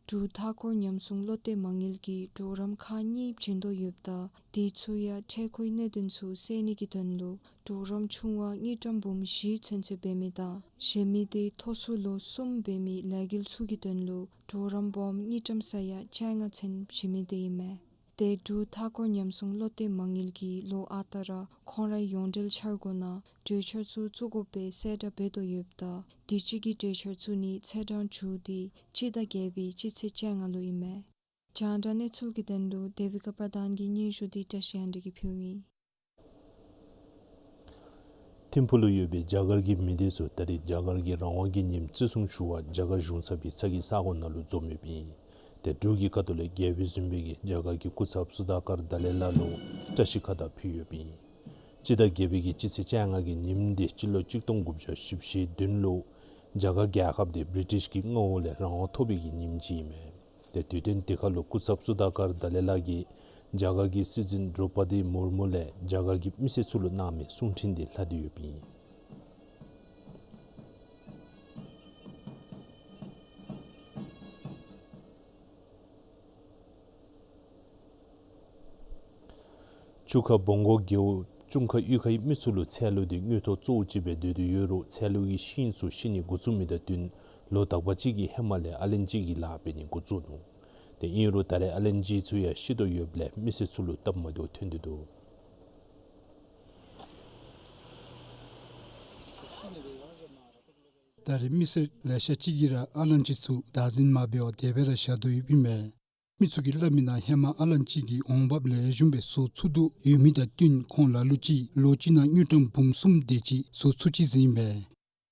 འབྲུག་མཐའ་འཁོར་ཉམས་སྲུང་བློ་གཏད་མ་དངུལ་གྱིས་གྲོགས་རམ་ཁག་གཉིས་བྱིན་དོ་ཡོདཔ་ད་དེ་ཚུ་ཡང་འཕྲལ་མཁོའི་གནད་དོན་ཚུ་སེལ་ནི་གི་དོན་ལུ་གྲོགས་རམ་ཆུང་བ་དངུལ་ཀྲམ་འབུམ་བཞི་ཚུན་ཚོད་འབད་མི་དང་གཞན་མི་སྡེ་མཐོ་སུ་ལོ་གསུམ་འབད་མི་ལས་འགུལ་ཚུ་གི་དོན་ལུ་གྲོགས་རམ་སྦོམ་དངུལ་ཀྲམ་ས་ཡ་བཅོ་ལྔ་ཚུན་བྱིན་མི་དེ་ཨིན་མས། དེ་འབྲུག་མཐའ་འཁོར་ཉམས་སྲུང་བློ་གཏད་མ་དངུལ་གྱིས་ལོ་ཨ་རྟག་ར་ཁོང་རའི་ཡོངས་འབྲེལ་འཆར་སྒོ་ནང་གྲོས་འཆར་ཚུ་བཙུགས་དགོ་པའི་གསལ་བསྒྲགས་འབད་དོ་ཡོདཔ་ད་དུས་ཅི་གི་གྲོས་འཆར་ཚུ་ནི་ཚེས་གྲངས་བཅུ་དེ་སྤྱི་ཟླ་བརྒྱད་པའི་སྤྱི་ཚེས་བཅོ་ལྔ་ལུ་ཨིན་མས། རྒྱང་བསྒྲགས་གནས་ཚུལ་གྱི་དོན་ལུ་དེ་བི་ཀ་པར་དཱན་གྱི་སྙན་ཞུ་དེ་བཀྲ་ཤིས་དབང་འདུས་ཀྱིས་ཕུལཝ་ཨིན། ཐིམ་ཕུག་ལུ་ཡོད་པའི་རྒྱ་གར་གྱི་མི་སྡེ་ཚུ་ད་རེས་རྒྱ་གར་གྱི་རང་དབང་གི་ཉིནམ་བརྩི་སྲུང་ཞུ་བར་རྒྱ་གར་གཞུང་ཚབ་ཀྱི་ཚ་གྱང་ས་གོ་ནང་ལུ་འཛོམས་ཡོདཔ་ཨིན། དེ་འབྲུག་གི་ཁ་ཐུག་ལས་རྒྱལ་པོའི་གཟིམ་དཔོན་གྱིས་རྒྱ་གར་གྱི་སྐུ་ཚབ་སུ་དཱ་ཀར་དཱ་ལའི་ལ་ལུ་བཀྲ་ཤིས་ཁ་བཏགས་ཕུལ་ཡོདཔ་ཨིན། སྤྱི་ཟླ་བརྒྱད་པའི་གི་སྤྱི་ཚེས་བཅོ་ལྔ་གི་ཉིནམ་དེ་སྤྱི་ལོ་གཅིག་སྟོང་དགུ་བརྒྱ་བཞི་བཅུ་ཞེ་བདུན་ལུ་རྒྱ་གར་རྒྱལ་ཁབ་དེ་བི་རི་ཊིཤ་གི་མངའ་འོག་ལས་རང་དབང་ཐོབ་པའི་གི་ཉིནམ་ཅིག་ཨིན་མས། དེ་དུས་སྟོན་དེ་ཁར་ལུ་སྐུ་ཚབ་སུ་དཱ་ཀར་དཱ་ལའི་ལ་གིས་རྒྱ་གར་གྱི་སྲིད་འཛིན་དྲོ་པ་དི་མུར་མུ་ལས་རྒྱ་གར་གྱི་མི་སེར་ཚུ་ལུ་གནང་མི་གསུང་འཕྲིན་དེ་ལྷག་སྟེ་ཡོདཔ་ཨིན། ཆུ་ཁ་བོང་གོ་རྒེད་འོག་ཅུང་ཁ་གཡུས་ཁའི་མི་ཚུ་ལུ་ཚལ་ལུ་དེ་དངུལ་ཐོག་གཙོ་བོ་ཅིག་སྦེ་སྡོད་དེ་ཡོད་རུང་ཚལ་ལུ་གི་ཤིང་ཚུ་ཤི་ནི་འགོ་བཙུགས་མི་དང་བསྟུན་ལོ་དག་པ་ཅིག་གི་ཧེ་མ་ལས་ཨ་ལན་ཅི་གི་ལཱ་འབད་ནི་འགོ་བཙུགས་ནུག། དེ་ཨིན་རུང་ད་རེས་ཨ་ལན་ཅི་ཚུ་ཡང་ཤི་དོ་ཡོདཔ་ལས་མི་སེར་ཚུ་ལུ་སྟབས་མ་བདེཝ་ཐོན་ཏེ་འདུག། ད་རེས་མི་སེར་ལེ་ཤ་ཅིག་གིས་ར་ཨ་ལན་ཅི་ཚུ་བདག་འཛིན་མ་འབད་བར་དེ་སྦེ་ར་བཞག་དོ་ཡོདཔ་ཨིན་མས། མི་ཚུ་གིས་སླབ་མི་ནང་ཧེ་མ་ཨ་ལན་ཅི་གིས་འོང་འབབ་ལེགས་ཤོམ་སྦེ་བཟོ་ཚུགས་དོ་ཡོད་མི་དང་བསྟུན་ཁོང་ལ་ལུ་ཅིག་ལོ་གཅིག་ནང་དངུལ་ཀྲམ་འབུམ་གསུམ་དེ་ཅིག་བཟོ་ཚུགས་ཅི་ཟེར་ཨིན་པས།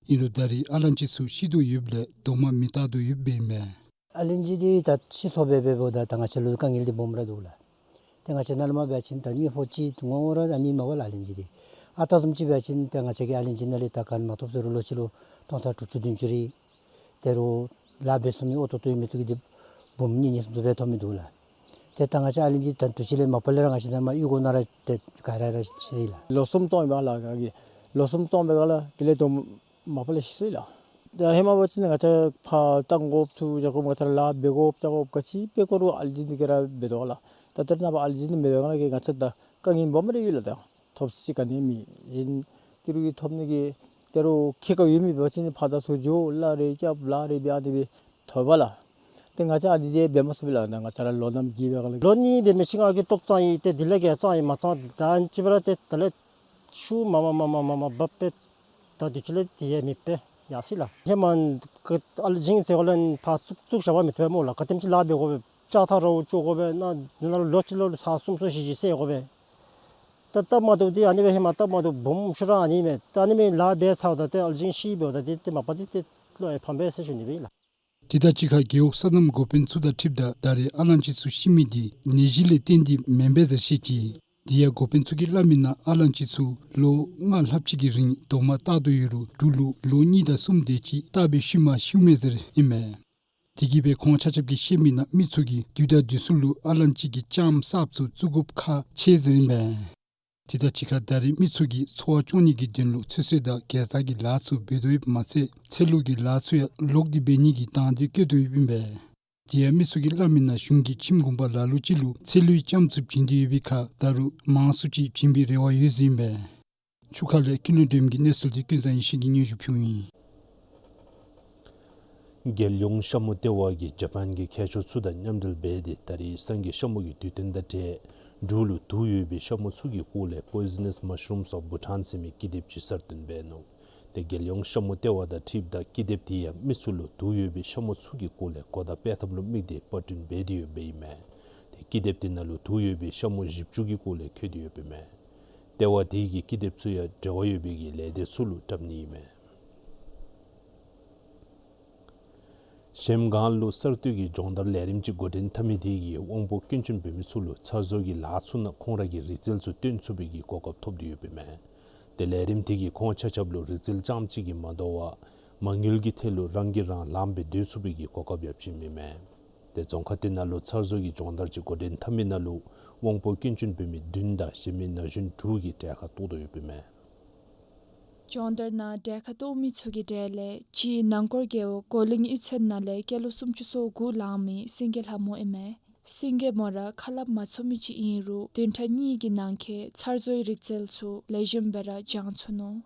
ཨིན་རུང་ད་རེས་ཨ་ལན་ཅི་ཚུ་ཤི་དོ་ཡོདཔ་ལས་རྡོག་མ་མི་བཏགས་དོ་ཡོདཔ་ཨིན་པས། ཨ་ལན་ཅི་འདི་ད་ཤི་སོང་སྦེ་འབདཝ་ད་ད་ང་བཅས་ལུ་དཀའ་ངལ་འདི་སྦོམ་ར་འདུག་ལགས། ཏེ་ང་བཅས་ནཱ་ལས་མར་འབད་བ་ཅིན་ད་དངུལ་ཕོགས་ཅིག་འདུག་འོང་ར་ཨ་ནི་མ་འོང་ལགས། ཨ་ལན་ཅི་འདི་ཨ་རྟག་བཟུམ་ཅིག་འབད་བ་ཅིན་ཏེ་ང་བཅས་ཀྱིས་ཨ་ལན་ཅི་ནང་ལས་ད་ག་ནི་མ་ཐོབ་ཟེར་རུང་ལོ་གཅིག་ལུ་སྟོང་ཕྲག་དྲུག་ཅུ་བདུན་ཅུ་རེ། དེ་རུང་ལཱ་འབད་ཚུགས་མི་ཨོ་ཏོ་ཏོ་ཨིན་མི་ཚུ་གིས་འདི་འབུམ་གཉིས་གཉིས་གསུམ་གསུམ་སྦེ་ཐོབ་མི་འདུག་ལགས། ཏེ་ད་ང་བཅས་ཨ་ལན་ཅི་ད་དུས་ཅི་ལས་མ་པ་ལས་ར་ང་བཅས་ནཱ་མར་གཡུས་སྒོ་ནང་ར་ཏེ་ག་ར་ར་ཤི་ལགས། ལོ་གསུམ་བཙོང་ཡི་པ་ལགས། ག་གིས་ལོ་གསུམ་བཙོང་པའི་སྒང་ལས་དེ་ལས་རྡོག་མ་པ་ལས་ཤི་སོ་ཡི་ལགས། ད་ཧེ་མ་འབད་བ་ཅིན་ང་བཅས་ཕར་བཏང་དགོཔ་ཚུ་བཞག་དགོཔ་ང་བཅས་ལཱ་འབད་དགོཔ་བྱ་དགོཔ་ག་ཅི་འབད་དགོ་རུང་ཨ་ལན་ཅི་འདི་གིས་ར་འབད་དོ་ལགས། ད་ད་རེས་ནངས་པ་ཨ་ལན་ཅི་འདི་མེད་པའི་སྒང་ལས་ང་བཅས་ད་དཀའ་ངལ་སྦོམ་ར་ཡོད་ལགས། ད་ཐོབ་ཅི་ག་ནི་མེད། ཨིན་ཏེ་རུང་གི་ཐོབ་ནི་གི་དེ་རུང་ཁེ་ཀ་ཡོད་མི་འབད་བ་ཅིན་ཕར་དང་ཚུར་འགྱོ་ལཱ་རེ་རྐྱབ་ལཱ་རེ་འབད་ཨ་ནི་སྦེ་ཐོབ་པས་ལགས། ཏེ་ང་བཅས་ཨ་ནི་འདི་འབད་མ་ཚུགས་པས་ལགས། ད་ང་བཅས་ར་ལོ་ནམ་རྒས་པའི་སྒང་ལས་ལོ་གཉིས་འབད་མི་ཅིག་ང་གིས་ཏོག་བཙོང་ཡི། ཏེ་དེ་ལས་བརྒལ་བཙོང་ཡི་མ་བཙོང་། ད་ཅི་འབད་ར་ཏེ་ད་ལས་ཤུལ་མ་མ་མ་མ་མ་འབབ་པས། ད་དུས་ཅི་ལས་དེ་ཡང་མེད་པས་ཡར་སོ་ཡི་ལགས། ཧེ་མ་ཨ་ལན་ཅི་ཟེར་སྒང་ལས་ཕར་བཙུགས་བཙུགས་བཞག་པ་མི་ཐོབ་སྨོ་ལགས། ག་དེམ་ཅིག་ལཱ་འབད་དགོ་པས། ལྕགས་ཐག་ར་བ་བཅོ་དགོ་པས། ནཱ་ནཱ་ལུ་ལོ་གཅིག་ལུ་ཚར་གསུམ་ཚར་བཞི་ཅིག་བསལ་དགོ་པས། ད་སྟབས་མ་བདེཝ་འདི་ཨ་ནི་སྦེ་ཧེ་མ་སྟབས་མ་བདེཝ་སྦོམ་ཤོས་ར་ཨ་ནི་མས། ད་ཨ་ནི་མས་ལཱ་འབད་ཚརཝ་ད་ཏེ་ཨ་ལན་ཅི་ཤི་འབདཝ་ད་འདི་ཏེ་མ་པ་འདི་ཏེ་བློ་ཡང་ཕམ་པས་ཟེར་ཞུ་ནི་སྦེ་ལགས། དེ་དང་གཅིག་ཁར་རྒེད་འོག་སོ་ནམ་འགོ་དཔོན་ཚུ་དང་འཁྲིལཝ་ད་ད་རེས་ཨ་ལན་ཅི་ཚུ་ཤི་མི་འདི་ནད་གཞི་ལས་བརྟེན་ཏེ་མེན་པས་ཟེར་བཤད་ཅི། དེ་ཡང་འགོ་དཔོན་ཚུ་གིས་སླབ་མི་ནང་ཨ་ལན་ཅི་ཚུ་ལོ་ལྔ་ལྷགཔ་ཅིག་གི་རིང་རྡོག་མ་བཏགས་དོ་ཡོད་རུང་འབྲུག་ལུ་ལོ་གཉིས་དང་གསུམ་དེ་ཅིག་བཏགས་པའི་ཤུལ་མ་ཤིཝ་མས་ཟེར་ཨིན་མས། དེ་གིས་སྦེ་ཁོང་ཆ་ཁྱབ་ཀྱིས་བཤད་མི་ནང་མི་ཚུ་གིས་དུས་དང་དུས་སུ་ལུ་ཨ་ལན་ཅི་གི་ལྕངམ་གསརཔ་ཚུ་བཙུགས་དགོཔ་ཁག་ཆེ་ཟེར་ཨིན་པས། དེ་དང་གཅིག་ཁར་ད་རེས་མི་ཚུ་གིས་འཚོ་བ་སྐྱོང་ནི་གི་དོན་ལུ་ཚོད་བསྲེ་དང་གེ་སར་གྱི་ལཱ་ཚུ་འབད་དོ་ཡོདཔ་མ་ཚད་ཚལ་ལུ་གི་ལཱ་ཚུ་ཡང་ལོག་སྟེ་འབད་ནི་གི་དང་འདོད་བསྐྱེད་དོ་ཡོདཔ་ཨིན་པས། དེ་ཡང་མི་ཚུ་གིས་སླབ་མི་ནང་གཞུང་གིས་ཁྱིམ་གུང་པ་ལ་ལུ་ཅིག་ལུ་ཚལ་ལུའི་ལྕངམ་ཚུ་བྱིན་ཏེ་ཡོད་པའི་ཁར་ད་རུང་མང་སུ་ཅིག་བྱིན་པའི་རེ་བ་ཡོད་ཟེར་ཨིན་པས། ཆུ་ཁ་ལས་ཀུན་ལེགས་སྒྲོལམ་གྱི་གནས་ཚུལ་འདི་ཀུན་བཟང་ཡེ་ཤེས་ཀྱིས་སྙན་ཞུ་ཕུལཝ་ཨིན། རྒྱལ་ཡོངས་ཤ་མོ་ལྟེ་བ་གིས་ཇ་པཱན་གྱི་མཁས་མཆོག་ཚུ་དང་མཉམ་འབྲེལ་འབད་དེ་ད་རེས་སངས་རྒྱས་ཤ་མོ་གི་དུས་སྟོན་དང་འབྲེལ་འབྲུག་ལུ་དུག་ཡོད་པའི་ཤ་མོ་ཚུ་གི་སྐོར་ལས་Poisonous Mushrooms of Bhutan ཟེར་མི་ཀི་དེབ་ཅིག་གསར་བཏོན་འབད་ནུག། ཏེ་རྒྱལ་ཡོངས་ཤ་མོ་ལྟེ་བ་དང་འཁྲིལཝ་ད་ཀི་དེབ་དེ་ཡང་མི་ཚུ་ལུ་དུག་ཡོད་པའི་ཤ་མོ་ཚུ་གི་སྐོར་ལས་གོ་བརྡ་སྤེལ་ཐབས་ལུ་དམིགས་ཏེ་པར་སྐྲུན་འབད་དེ་ཡོདཔ་ཨིན་མས། ཏེ་ཀི་དེབ་དེ་ནང་ལུ་དུག་ཡོད་པའི་ཤ་མོ་བཞི་བཅུ་གི་སྐོར་ལས་འཁོད་དེ་ཡོདཔ་ཨིན་མས། ལྟེ་བ་དེ་གིས་ཀི་དེབ་ཚུ་ཡང་འབྲེལ་བ་ཡོད་པའི་གི་ལས་སྡེ་ཚུ་ལུ་བཀྲམ་ནི་ཨིན་མས། གཞལམ་སྒང་ལུ་གསར་གཏོད་ཀྱི་སྦྱོང་བརྡར་ལས་རིམ་ཅིག་འགོ་འདྲེན་འཐབ་མི་དེ་གིས་དབང་པོ་སྐྱོན་ཅན་འབད་མི་ཚུ་ལུ་ཚར་གསོ་གི་ལཱ་ཚུ་ནང་ཁོང་ར་གི་རིག་རྩལ་ཚུ་སྟོན་ཚུགས་པའི་གི་གོ་སྐབས་ཐོབ་སྟེ་ཡོདཔ་ཨིན་མས། ཏེ་ལས་རིམ་དེ་གིས་ཁོང་ཆ་ཁྱབ་ལུ་རིག་རྩལ་རྐྱངམ་གཅིག་གིས་མ་དོ་བར་མ་དངུལ་གྱི་ཐད་ལུ་རང་གིས་རང་ལངམ་སྦེ་སྡོད་ཚུགས་པའི་གི་གོ་སྐབས་ཡང་བྱིནམ་ཨིན་མས། ཏེ་རྫོང་ཁག་དེ་ནང་ལུ་ཚར་གསོ་གི་སྦྱོང་བརྡར་ཅིག་འགོ་འདྲེན་འཐབ་མི་ནང་ལུ་དབང་པོ་སྐྱོན་ཅན་འབད་མི་བདུན་དང་གཞན་མི་ན་གཞོན་དྲུག་གིས་གྲལ་ཁར་གཏོགས་དོ་ཡོདཔ་ཨིན་མས། སྦྱོང་བརྡར་ནང་གྲལ་ཁར་གཏོགས་མི་ཚུ་གི་གྲས་ལས་གཅིག་ནང་སྐོར་རྒེད་འོག་གོ་གླིང་གཡུས་ཚན་ནང་ལས་སྐྱེས་ལོ་སུམ་ཅུ་སོ་དགུ་ལང་མི་སེང་གེ་ལྷ་མོ་ཨིན་མས། སེང་གེ་མོ་ར་ཁ་སླབ་མ་ཚུགས་མི་ཅིག་ཨིན་རུང་བདུན་ཕྲག་གཉིས་ཀྱི་ནང་འཁོད་ཚར་གསོའི་རིག་རྩལ་ཚུ་ལེགས་ཤོམ་སྦེ་ར་སྦྱང་ཚུགས་ནུག།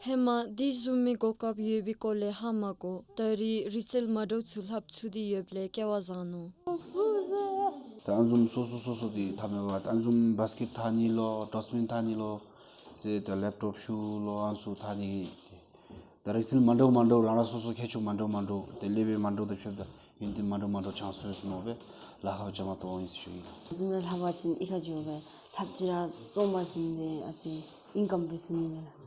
ཧེ་མ་དེ་བཟུམ་མའི་གོ་སྐབས་ཡོད་པའི་སྐོར་ལས་ཧ་མ་གོ། ད་རེས་རིག་རྩལ་མ་འདྲཝ་ཚུ་ལྷབ་ཚུགས་ཏེ་ཡོདཔ་ལས་སྐལ་བ་བཟང་ནུག། ད་ཨ་ནི་བཟུམ་སོ་སོ་སོ་སོ་དེ་འཐབ་མི་འབདཝ་ད་ཨ་ནི་བཟུམ་བཱས་ཀེཊ་འཐག་ནི་ལོ་ཌོས་པིན་འཐག་ནི་ལོ་ཟེར་ད་ལེབ་ཊོབ་ཤུ་ལོ་ཨ་ནི་ཚུ་འཐག་ནི་དེ། ད་རིག་རྩལ་མ་འདྲཝ་མ་འདྲཝ་རང་རང་སོ་སོ་ཁྱད་ཆོས་མ་འདྲཝ་མ་འདྲཝ་དེ་ལས་འབད་མ་འདྲཝ་དང་ཕྱདཔ་ད་ཡོན་ཏན་མ་འདྲཝ་མ་འདྲཝ་སྦྱང་ཚུགས་ཟེར་མནོ་སྦེ་ལཱ་ཁག་རྐྱབ་མ་བཏུབ་ཨིན་ཟེར་ཞུ་ཡི་ལགས། གཟིམ་ར་ལྷབ་པ་ཅིན་གཡུས་ཁར་འགྱོ་སྦེ་ལྷབ་ཅི་ར་བཙོང་པ་ཅིན་དེ་ཨ་ཙི་ཨིན་ཀམ་འབད་ཚུགས་ནི་མས་ལགས།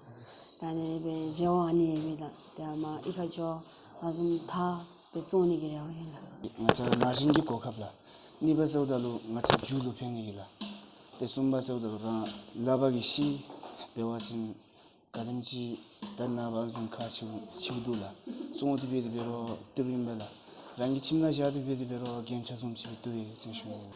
ད་ཨ་ནི་སྦེ་རེ་བ་ཨ་ནི་ཡོད་པས་ལགས། ཏེ་ཨ་མ་གཡུས་ཁར་འགྱོ་ཨ་ནི་བཟུམ་འཐག་སྦེ་བཙོང་ནི་གི་རེ་བ་ཡོད་ལགས། ང་བཅས་ར་ན་གཞོན་གྱི་གོ་སྐབས་ལགས། གཉིས་པ་ཟེརཝ་ད་ལུ་ང་བཅས་རྒྱུ་ལུ་ཕན་ནི་ཨིན་ལགས། ཏེ་གསུམ་པ་ཟེརཝ་ད་ལུ་རང་ལག་པ་གིས་ཤེས་འབད་བ་ཅིན་ག་དེམ་ཅིག་ད་ནངས་པ་བཟུམ་ཁག་ཆེཝ་ཆེཝ་འདུག་ལགས། བཙོང་སྟེ་འབད་དེ་འབད་རུང་ཏི་རུ་ཨིན་པས་ལགས། རང་གི་ཁྱིམ་ནང་བཞག་སྟེ་འབད་དེ་འབད་རུང་རྒྱན་ཆ་བཟུམ་ཅིག་སྦེ་བཏུབ་པས་ཟེར་ཞུ་ནི།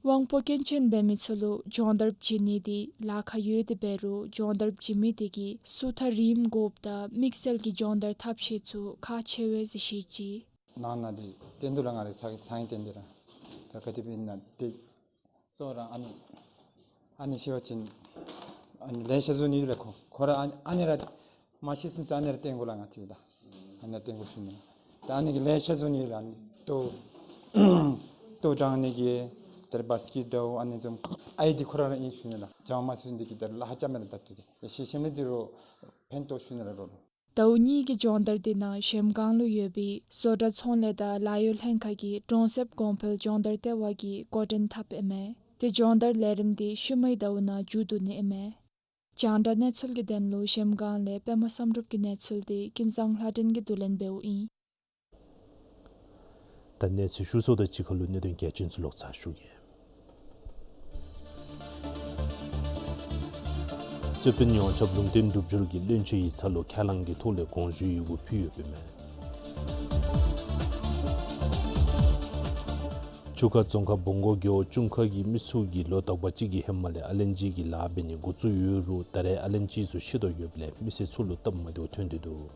དབང་པོ་སྐྱོན་ཅན་འབད་མི་ཚུ་ལུ་སྦྱོང་བརྡར་བྱིན་ནི་དེ་ལཱ་ཁག་ཡོད་དེ་འབད་རུང་སྦྱོང་བརྡར་བྱིན་མི་དེ་གིས་སུ་ཐག་རིངམ་དགོཔ་དང་དམིགས་བསལ་གྱི་སྦྱོང་བརྡར་ཐབས་ཤེས་ཚུ་ཁག་ཆེ་བས་ཟེར་བཤད་ཅི། ནང་ན་དེ་བཏོན་དོ་ལགས། ང་རའི་ཚ་ཚ་ཡིན་བཏོན་དེ་ར། ད་ག་དེ་སྦེ་ཨིན་ན་དེ་གཙོ་བོ་ར་ཨ་ནི་ཨ་ནི་ཤེས་པ་ཅིན་ཨ་ནི་ལེ་ཤ་བཟོ་ནི་ཡོད་ལགས། ཁོ་ཁོ་ར་ཨ་ནི་ཨ་ནི་ར་མ་ཤེས་ཚུན་ཚོད་ཨ་ནི་ར་བཏོན་དགོ་ལགས། ང་བཅས་ད་ཨ་ནི་ར་བཏོན་དགོ་ཞུ་ནི། ད་ཨ་ནི་གི་ལེ་ཤ་བཟོ་ནི་ཡོད་ལགས། ཨ་ནི་ལྟོ་ལྟོ་དྲང་ནི་གི་ད་རེས་བཱས་ཀེཊ་འདྲཝ་ཨ་ནི་བཟུམ་ཨའི་དེ་ཁོ་ར་ར་ཨིན་ཞུ་ནི་ལགས། སྦྱང་མ་ཚུགས་ནི་དེ་གིས་ད་རེས་ལཱ་ཧ་ཅང་མེད་ལགས། ད་ལྟོ་དེ་ཡེ་ཤེས་ཤེས་ནི་དེ་རུ་ཕན་ཐོགས་ཞུ་ནི་ལགས་རོགས། ཟླཝ་གཉིས་ཀྱི་སྦྱོང་བརྡར་དེ་ནང་གཞལམ་སྒང་ལུ་ཡོད་པའི་བཟོ་གྲྭ་ཚོང་ལས་དང་ལཱ་གཡོག་ལྷན་ཁག་གི་གྲོང་གསེབ་གོང་འཕེལ་སྦྱོང་བརྡར་ལྟེ་བ་གིས་འགོ་འདྲེན་འཐབ་ཨིན་མས། དེ་སྦྱོང་བརྡར་ལས་རིམ་དེ་ཤུལ་མའི་ཟླཝ་ནང་མཇུག་བསྡུ་ནི་ཨིན་མས། རྒྱང་བསྒྲགས་གནས་ཚུལ་གྱི་དོན་ལུ་གཞལམ་སྒང་ལས་པདྨ་བསམ་གྲུབ་ཀྱི་གནས་ཚུལ་དེ་ཀུན་བཟང་ལྷ་སྒྲོན་གྱིས་བསྡུ་ལེན་འབདཝ་ཨིན། ད་གནས་ཚུལ་ཞུ་ཚརཝ་དང་གཅིག་ཁར་ལུ་གནད་དོན་གལ་ཆེན་ཚུ་ལོག་ཚར་ཞུ་གེ། རྩོད་དཔོན་ཡོངས་ཁྱབ་ལུང་བསྟན་འགྲུབ་འགྱུར་གྱིས་བློན་ཆེན་ཡིག་ཚང་ལུ་ཁས་བླངས་ཀྱི་ཐོག་ལས་དགོངས་ཞུའི་ཡི་གུ་ཕུལ་ཡོདཔ་ཨིན་མས། ཆུ་ཁ་རྫོང་ཁག་བོང་སྒོར་རྒེད་འོག་ཅུང་ཁ་གི་མི་ཚུ་གིས་ལོ་དག་པ་ཅིག་གི་ཧེ་མ་ལས་ཨ་ལན་ཅི་གི་ལཱ་འབད་ནི་འགོ་བཙུགས་ཡོད་རུང་ད་རེས་ཨ་ལན་ཅི་ཚུ་ཤི་དོ་ཡོདཔ་ལས་མི་སེར་ཚུ་ལུ་སྟབས་མ་བདེཝ་ཐོན་ཏེ་འདུག།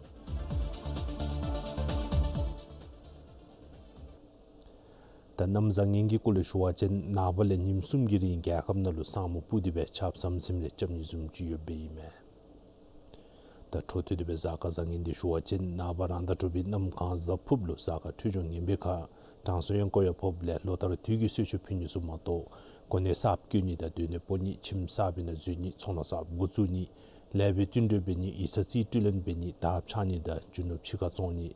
ད་གནམ་བཟང་ངན་གྱི་སྐོར་ལས་ཞུ་བ་ཅིན་ནངས་པ་ལས་ཉིནམ་གསུམ་གྱི་རིང་རྒྱལ་ཁབ་ནང་ལུ་ས་སྨུག་སྤུབས་ཏེ་སྦེ་ཆརཔ་ཟམ་ཟིམ་རེ་རྐྱབ་ནི་བཟུམ་ཅིག་ཡོདཔ་ཨིན་མས། ད་འཕྲོ་མཐུད་དེ་སྦེ་གཟའ་སྐར་བཟང་ངན་འདི་ཞུ་བ་ཅིན་ནངས་པ་རང་ཟླ་དྲུག་པའི་གནམ་གང་གཟའ་ཕུརཔ་ལུ་གཟའ་སྐར་འཕྲོད་སྦྱོར་ངན་པའི་ཁར་དྲང་སྲོང་ཡང་སྐོར་ཡང་ཕོགཔ་ལས་ལོ་ལྟར་དུས་ཀྱི་གསོལ་མཆོད་ཕུལ་ནི་ཚུ་མ་གཏོགས་གོ་གནས་གསརཔ་བསྐོ་ནི་དང་སྡོད་གནས་སྤོ་ནི་ཁྱིམ་གསར་པའི་ནང་འཛུལ་ནི་ཚོང་ལཱ་གསརཔ་འགོ་བཙུགས་ནི་ལེགས་པའི་བསྟུན་གྲོས་འབད་ནི་ཡིག་ཚང་རྩིས་སྤྲོད་ལེན་འབད་ནི་དར་འཕྱར་ནི་དང་རྒྱུ་ནོར་ཕྱི་ཁར་བཙོང་ནི་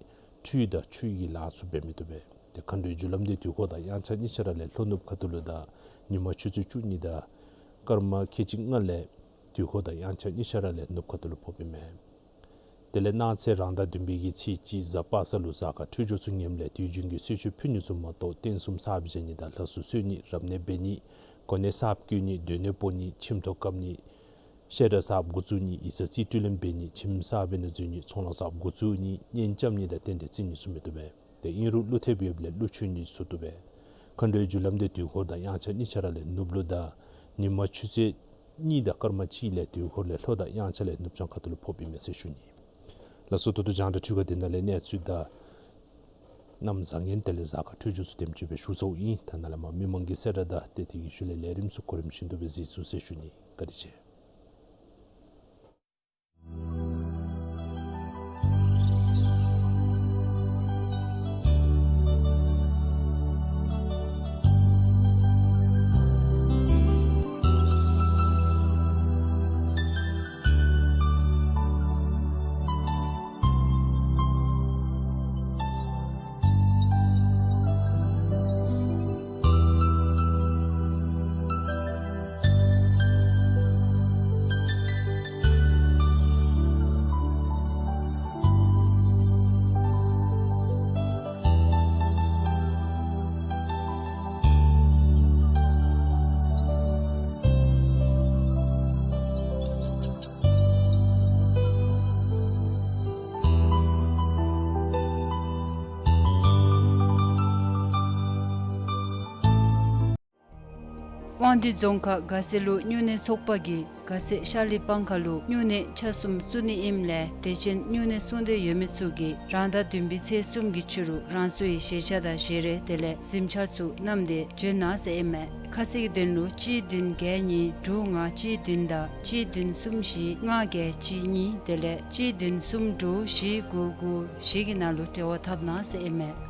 ཁྲུས་དང་ཆུ་ཡི་ལཱ་ཚུ་འབད་མི་བཏུབ་པས། ཏེ་མཁའ་འགྲོའི་རྒྱུ་ལམ་འདི་དུས་འཁོར་དང་དབྱངས་འཆར་གཉིས་ཆ་ར་ལས་ལྷོ་ནུབ་ཁ་ཐུག་ལུ་དང་ཉིན་མ་ཆུ་ཚོད་བཅུ་གཉིས་དང་སྐར་མ་ཁལ་གཅིག་ལྔ་ལས་དུས་འཁོར་དང་དབྱངས་འཆར་གཉིས་ཆ་ར་ལས་ནུབ་ཁ་ཐུག་ལུ་ཕོགཔ་ཨིན་མས། དེ་ལས་གནངས་ཚེ་རང་ཟླ་བདུན་པའི་གི་ཚེས་གཅིག་གཟའ་པ་སངས་ལུ་གཟའ་སྐར་འཕྲོད་སྦྱོར་ཚུ་ངནམ་ལས་དུས་རྒྱུན་གྱི་གསོལ་མཆོད་ཕུལ་ནི་ཚུ་མ་གཏོགས་རྟེན་གསུམ་གསརཔ་བཞེངས་ནི་དང་ལྷ་གསོལ་གསོལ་ནི་རབ་གནས་འབད་ནི་གོ་གནས་གསརཔ་བསྐོ་ནི་སྡོད་གནས་སྤོ་ནི་ཁྱིམ་ཐོག་བཀབ་ནི་བཤད་གྲྭ་གསརཔ་འགོ་བཙུགས་ནི་ཡིག་ཚང་རྩིས་སྤྲོད་ལེན་འབད་ནི་ཁྱིམ་གསར་པའི་ནང་འཛུལ་ནི་ཚོང་ལཱ་གསརཔ་འགོ་བཙུགས་ནི་གཉེན་རྐྱབ་ནི་དང་རྟེན་འབྲེལ་བརྩི་ནི་ཚུ་མི་བཏུབ་པས། ཏེ་ཨིན་རུང་ཀླུ་ཐེབས་ཡོདཔ་ལས་ཀླུ་མཆོད་ནི་ཚུ་བཏུབ་པས། མཁའ་འགྲོའི་རྒྱུ་ལམ་འདི་དུས་འཁོར་དང་དབྱངས་འཆར་གཉིས་ཆ་ར་ལས་ནུབ་ལུ་དང་ཉིན་མ་ཆུ་ཚོད་གཉིས་དང་སྐར་མ་གཅིག་ལས་དུས་འཁོར་ལས་ལྷོ་དང་དབྱངས་འཆར་ལས་ནུབ་བྱང་ཁ་ཐུག་ལུ་ཕོགཔ་ཨིན་མས་ཟེར་ཞུ་ནི། ལགས་སོ། ད་ལྟོ་རྒྱང་བསྒྲགས་འཕྲུལ་ཁང་འདི་ནང་ལས་གནས་ཚུལ་དང་གནམ་བཟང་ངན་དེ་ལས་གཟའ་སྐར་འཕྲོད་སྦྱོར་ཚུ་དེམ་ཅིག་སྦེ་ཞུ་ཚརཝ་ཨིན། ད་ནཱ་ལས་མར་མི་མང་གི་གསལ་བསྒྲགས་དང་ཏེ་དེ་གི་ཤུལ་ལས་ལས་རིམ་ཚུ་གོ་རིམ་བཞིན་དུ་སྦེ་གཟིགས་ཚུགས་ཟེར་ཞུ་ནི། བཀའ་དྲིན་ཆེ། དབང་འདུས་རྫོང་ཁག་དགའ་སེ་ལུ་སྨྱུང་གནས་ཚོགས་པ་གིས་དགའ་སེ་ཤར་གླིང་སྤང་ཁ་ལུ་སྨྱུང་གནས་ཆ་གསུམ་བཙུགས་ནི་ཨིནམ་ལས་དད་ཅན་སྨྱུང་གནས་སྲུང་འདོད་ཡོད་མི་ཚུ་གིས་རང་ཟླ་བདུན་པའི་ཚེས་གསུམ་གྱི་ཕྱི་རུ་རང་སོའི་ཞལ་ཆས་དང་ཞལ་རས་དེ་ལས་གཟིམ་ཆས་ཚུ་བསྣམས་ཏེ་འབྱོན་གནང་ཟེར་ཨིན་མས། ཁ་གསལ་གྱི་དོན་ལུ་གཅིག་བདུན་བརྒྱད་གཉིས་དྲུག་ལྔ་གཅིག་བདུན་དང་གཅིག་བདུན་གསུམ་བཞི་ལྔ་བརྒྱད་གཅིག་གཉིས་དེ་ལས་གཅིག་བདུན་གསུམ་དྲུག་བཞི་དགུ་དགུ་བཞི་གི་ནང་ལུ་འབྲེལ་བ་འཐབ་གནང་ཟེར་ཨིན་མས།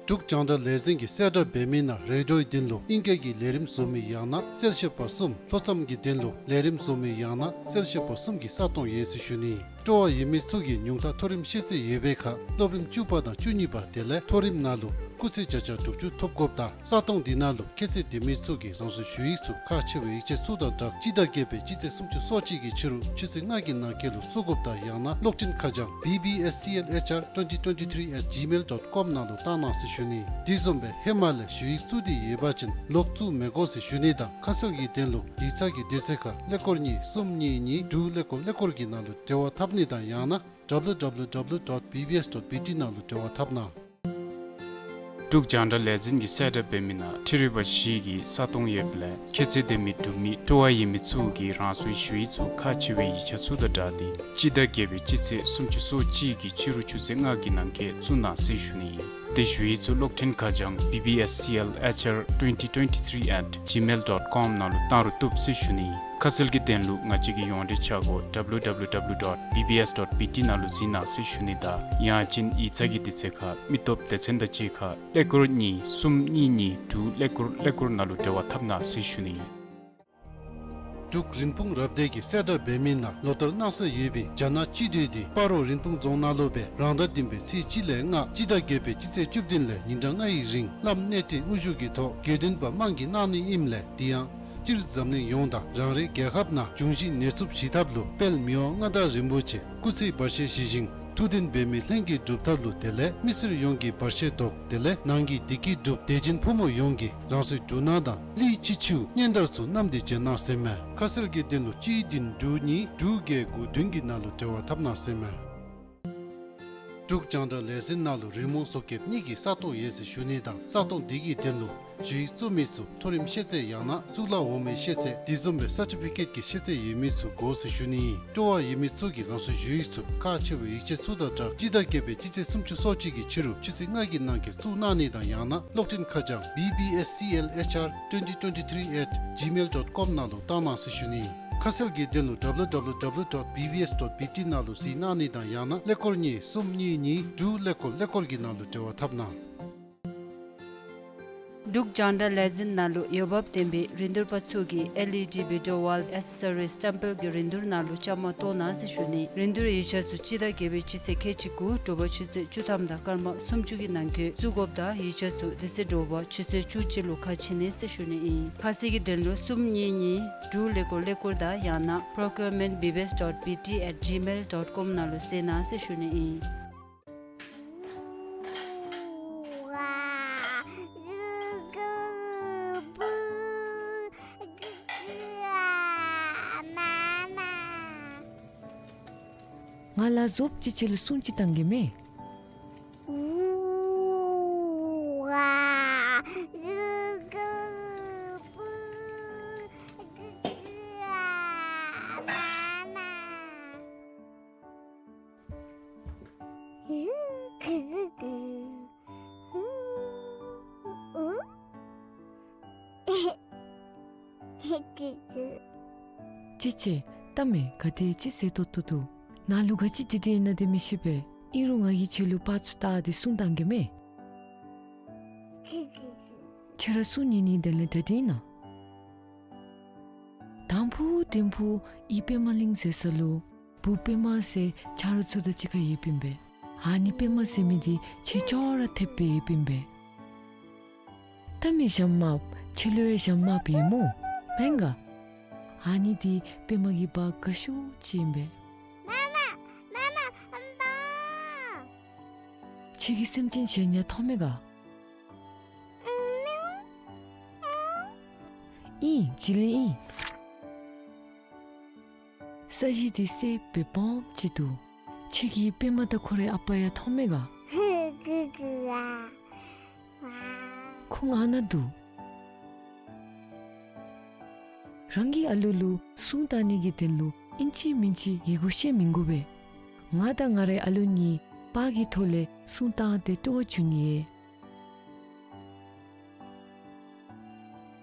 འབྲུག་རྒྱང་བསྒྲགས་ལས་འཛིན་གྱིས་གསལ་བསྒྲགས་འབད་མི་ནང་རེ་ཌིའོའི་དོན་ལུ་ཨིང་སྐད་ཀྱི་ལས་རིམ་བཟོ་མི་ཡང་ན་གསལ་བཤད་པ་གསུམ། ལྷོ་མཚམས་ཀྱི་དོན་ལུ་ལས་རིམ་བཟོ་མི་ཡང་ན་གསལ་བཤད་པ་གསུམ་གྱི་ས་སྟོང་ཡོད་ཟེར་ཞུ་ནི། སྤྲོ་བ་ཡོད་མི་ཚུ་གིས་ཉུང་མཐའ་མཐོ་རིམ་ཤེས་ཚད་ཡོད་པའི་ཁར་སློབ་རིམ་བཅུ་པ་དང་བཅུ་གཉིས་པ་དེ་ལས་མཐོ་རིམ་ནང་ལུ་སྐུགས་ཚད་བརྒྱ་ཆ་དྲུག་ཅུ་ཐོབ་དགོཔ་དང་ས་སྟོང་འདི་ནང་ལུ་ཁྱད་ཚད་ལྡན་མི་ཚུ་གིས་རང་སོའི་ཞུ་ཡིག་ཚུ་ཁག་ཆེ་བའི་ཡིག་ཆ་ཚུ་དང་སྦྲགས་སྤྱི་ཟླ་བརྒྱད་པའི་སྤྱི་ཚེས་སུམ་ཅུ་སོ་གཅིག་གི་ཕྱི་རུ་ཆུ་ཚོད་ལྔ་གི་ནང་འཁོད་ལུ་བཙུགས་དགོཔ་དང་ཡང་ན་གློག་འཕྲིན་ཁ་བྱང་B B S C L H R twenty twenty-three at gmail dot com ནང་ལུ་བཏང་གནང་ཟེར་ཞུ་ནི། དེ་བཟུམ་སྦེ་ཧེ་མ་ལས་ཞུ་ཡིག་བཙུགས་ཏེ་ཡོད་པ་ཅིན་ལོག་བཙུགས་མི་དགོ་ཟེར་ཞུ་ནི་དང་ཁ་གསལ་གྱི་དོན་ལུ་ཡིག་ཚང་གི་དུས་ཚོད་ཁར་ཀླད་ཀོར་གཉིས་གསུམ་གཉིས་གཉིས་དྲུག་ཀླད་ཀོར་ཀླད་ཀོར་གྱི་ནང་ལུ་འབྲེལ་བ་འཐབ་ནི་དང་ཡང་ན W W W dot B B S dot B T ནང་ལུ་འབྲེལ་བ་འཐབ་གནང་། འབྲུག་རྒྱང་བསྒྲགས་ལས་འཛིན་གྱིས་གསལ་བསྒྲགས་འབད་མི་ནང་འཕྲུལ་རིག་པ་བཞི་གི་ས་སྟོང་ཡོདཔ་ལས་ཁྱད་ཚད་ལྡན་མི་འབྲུག་མི་སྤྲོ་བ་ཡོད་མི་ཚུ་གིས་རང་སོའི་ཞུ་ཡིག་ཚུ་ཁག་ཆེ་བའི་ཡིག་ཆ་ཚུ་དང་སྦྲགས་ཏེ་སྤྱི་ཟླ་བརྒྱད་པའི་སྤྱི་ཚེས་སུམ་ཅུ་སོ་གཅིག་གི་ཕྱི་རུ་ཆུ་ཚོད་ལྔ་གི་ནང་འཁོད་བཙུགས་གནང་ཟེར་ཞུ་ནི་ཨིན། དེ་ཞུ་ཡིག་ཚུ་གློག་འཕྲིན་ཁ་བྱང་B B S C L H R twenty twenty-three at gmail dot com ནང་ལུ་བཏང་རུང་བཏུབ་ཟེར་ཞུ་ནི་ཨིན། ཁ་གསལ་གྱི་དོན་ལུ་ང་བཅས་ཀྱི་ཡོངས་འབྲེལ་ཆ་སྒོ་W W W dot B B S dot B T ནང་ལུ་གཟིགས་གནང་ཟེར་ཞུ་ནི་དང་ཡང་ཅིན་ཡིག་ཚང་གི་དུས་ཚོད་ཁར་མི་སྟོབས་སྡེ་ཚན་དང་གཅིག་ཁར་ཀླད་ཀོར་གཉིས་གསུམ་གཉིས་གཉིས་དྲུག་ཀླད་ཀོར་ཀླད་ཀོར་ནང་ལུ་འབྲེལ་བ་འཐབ་གནང་ཟེར་ཞུ་ནི་ཨིན། འབྲུག་རིན་སྤུངས་རབ་སྡེ་གིས་གསལ་བསྒྲགས་འབད་མི་ནང་ལོ་ལྟར་གནང་སྲོལ་ཡོད་པའི་རྒྱ་ནག་སྤྱི་འཐུས་དེ་སྤ་རོ་རིན་སྤུངས་རྫོང་ནང་ལུ་སྦེ་རང་ཟླ་བདུན་པའི་ཚེས་གཅིག་ལས་ལྔ་སྤྱི་ཟླ་བརྒྱད་པའི་སྤྱི་ཚེས་བཅུ་བདུན་ལས་ཉིན་གྲངས་ལྔ་ཡི་རིང་བླམ་གནས་བརྟན་དབུ་བཞུགས་ཀྱི་ཐོག་དགེ་འདུན་པ་དམངས་ཀྱིས་གནང་ནི་ཨིནམ་ལས་དེ་ཡང་སྤྱིར་འཛམ་གླིང་ཡོངས་དང་རང་རེ་རྒྱལ་ཁབ་ནང་འབྱུང་བཞི་ནད་འཚུབ་ཞི་ཐབས་ལུ་དཔལ་མི་དབང་མངའ་བདག་རིན་པོ་ཆེ་སྐུ་ཚེ་བར་ཆད་ཞི་ཞིང་ཐུགས་མཐུན་འབད་མི་ལྷན་རྒྱས་སྒྲུབ་ཐབས་ལུ་དེ་ལས་མི་སེར་ཡོངས་ཀྱི་བར་ཆད་བཟློག་དེ་ལས་ནང་གི་བདེ་སྐྱིད་སྒྲུབ་དད་ཅན་ཕོ་མོ་ཡོངས་ཀྱིས་རང་སོའི་འབྲུ་སྣ་དང་གླུད་འཁྱིལ་ཆུ་སྙན་དར་ཚུ་བསྣམས་ཏེ་བྱོན་གནང་ཟེར་མས། ཁ་གསལ་གྱི་དོན་ལུ་གཅིག་བདུན་དྲུག་གཉིས་དྲུག་བརྒྱད་དགུ་བདུན་གྱི་ནང་ལུ་འབྲེལ་བ་འཐབ་གནང་ཟེར་མས། འབྲུག་རྒྱང་བསྒྲགས་ལས་འཛིན་ནང་ལུ་རི་མོ་བཟོ་མཁསཔ་གཉིས་ཀྱི་ས་སྟོང་ཡོད་ཟེར་ཞུ་ནི་དང་ས་སྟོང་དེ་གི་དོན་ལུ་ཞུ་ཡིག་བཙུགས་མི་ཚུ་མཐོ་རིམ་ཤེས་ཚད་ཡང་ན་གཙུག་ལག་འོག་མའི་ཤེས་ཚད་དེ་བཟུམ་སྦེ་སར་ཊི་ཕི་ཀེཊ་ཀྱི་ཤེས་ཚད་ཡོད་མི་ཚུ་དགོ་ཟེར་ཞུ་ནི་ཨིན། སྤྲོ་བ་ཡོད་མི་ཚུ་གིས་རང་སོའི་ཞུ་ཡིག་ཚུ་ཁག་ཆེ་བའི་ཡིག་ཆ་ཚུ་དང་སྦྲགས་སྤྱི་ཟླ་བརྒྱད་པའི་སྤྱི་ཚེས་སུམ་ཅུ་སོ་གཅིག་གི་ཕྱི་རུ་ཆུ་ཚོད་ལྔ་གི་ནང་འཁོད་བཙུགས་གནང་ནི་དང་ཡང་ན་གློག་འཕྲིན་ཁ་བྱང་B B S C L H R twenty twenty-three at gmail dot com ནང་ལུ་བཏང་གནང་ཟེར་ཞུ་ནི་ཨིན། ཁ་གསལ་གྱི་དོན་ལུ W W W dot B B S dot B T ནང་ལུ་གཟིགས་གནང་ནི་དང་ཡང་ན་ཀླད་ཀོར་གཉིས་གསུམ་གཉིས་གཉིས་དྲུག་ཀླད་ཀོར་ཀླད་ཀོར་གྱི་ནང་ལུ་འབྲེལ་བ་འཐབ་གནང་། འབྲུག་རྒྱང་བསྒྲགས་ལས་འཛིན་ནང་ལུ་འོས་འབབ་ལྡན་པའི་རིན་བསྡུར་པ་ཚུ་གིས་ཨེལ་ཨི་ཌི་བི་ཌི་ཡོ་ཝཱལ་ཨེག་སེ་སོ་རིས་སི་ཊེམ་པལ་གྱི་རིན་བསྡུར་ནང་ལུ་བཅའ་མར་གཏོགས་གནང་ཟེར་ཞུ་ནི། རིན་བསྡུར་ཡིག་ཆ་ཚུ་སྤྱི་ཟླ་བརྒྱད་པའི་སྤྱི་ཚེས་ཁལ་གཅིག་དགུ་དྲོ་པ་ཆུ་ཚོད་བཅུ་ཐམ་དང་སྐར་མ་སུམ་ཅུ་གི་ནང་འཁོད་བཙུགས་དགོཔ་དང་ཡིག་ཆ་ཚུ་དེ་ཚེ་དྲོ་པ་ཆུ་ཚོད་བཅུ་གཅིག་ལུ་ཁ་ཕྱེ་ནི་ཟེར་ཞུ་ནི་ཨིན། ཁ་གསལ་གྱི་དོན་ལུ་གསུམ་གཉིས་གཉིས་དྲུག་ཀླད་ཀོར་ཀླད་ཀོར་དང་ཡང་ན་procurement B B S dot B T at gmail dot com ནང་ལུ་གསལ་གནང་ཟེར་ཞུ་ནི་ཨིན། ང་ལ་ཟོགཔ་ཅིག་ཁྱོད་ལུ་སྲུང་ཅིག་བཏང་གེ་མས། ཅི་ཅི། ལྟ་མས། ག་དེ་ཅིག་ཟེར་ཏོག་ཏོ་འདུག། ནཱ་ལུ་ག་ཅི་འདི་འདི་ཨིན་ན་འདི་མི་ཤེས་པས། ཨིན་རུང་ང་གིས་ཁྱོད་ལུ་པར་ཚུ་བཏགས་ཏེ་སྲུང་བཏང་གེ་མས། ཁྱོད་ར་སྲུང་ནི་ནི་དེ་ལས་ད་འདི་ཨིན་ན། དང་ཕུ་དིང་ཕུ་ཨི་པདྨ་གླིང་ཟེར་ས་ལུ་བུ་པདྨ་ཟེར་ཆ་རོགས་ཚུ་དང་གཅིག་ཁར་ཡོདཔ་ཨིན་པས། ཨ་ནི་པདྨ་ཟེར་མི་འདི་ཁྱོད་ཅོག་ར་འཐདཔ་སྦེ་ཡོདཔ་ཨིན་པས། ལྟ་མས་ཞྭམོ་དམརཔོ། ཁྱོད་ལུ་ཡང་ཞྭམོ་དམརཔོ་ཡོད་སྨོ། མེན་ག། ཨ་ནི་འདི་པདྨ་གི་བ་དགའ་ཤོས་ཅིག་ཨིན་པས། མ་མ་མ་མ་ཨམ་པ། ཁྱོད་ཀྱིས་སེམས་ཅན་གཞན་ཡང་མཐོང་མས་ག། ཨིན། བྱི་ལི་ཨིན། ས་གཞི་འདི་སེརཔོ་སྦེ་སྦོམ་ཅིག་འདུག། ཁྱོད་ཀྱིས་པདྨ་དང་ཁོ་རའི་ཨ་པ་ཡང་མཐོང་མས་ག། ཁོང་ཨ་ནཱ་འདུག། རང་གི་ཨ་ལུ་ལུ་སྲུང་བཏང་ནི་གི་དོན་ལུ་ཨིན་ཅི་མིན་ཅི་ཡི་གུ་ཤེས་མི་དགོ་པས། ང་དང་ང་རའི་ཨ་ལུ་གཉིས་པར་གྱི་ཐོག་ལས་སྲུང་བཏང་སྟེ་སྤྲོ་བ་བྱུང་ནི་ཨིན།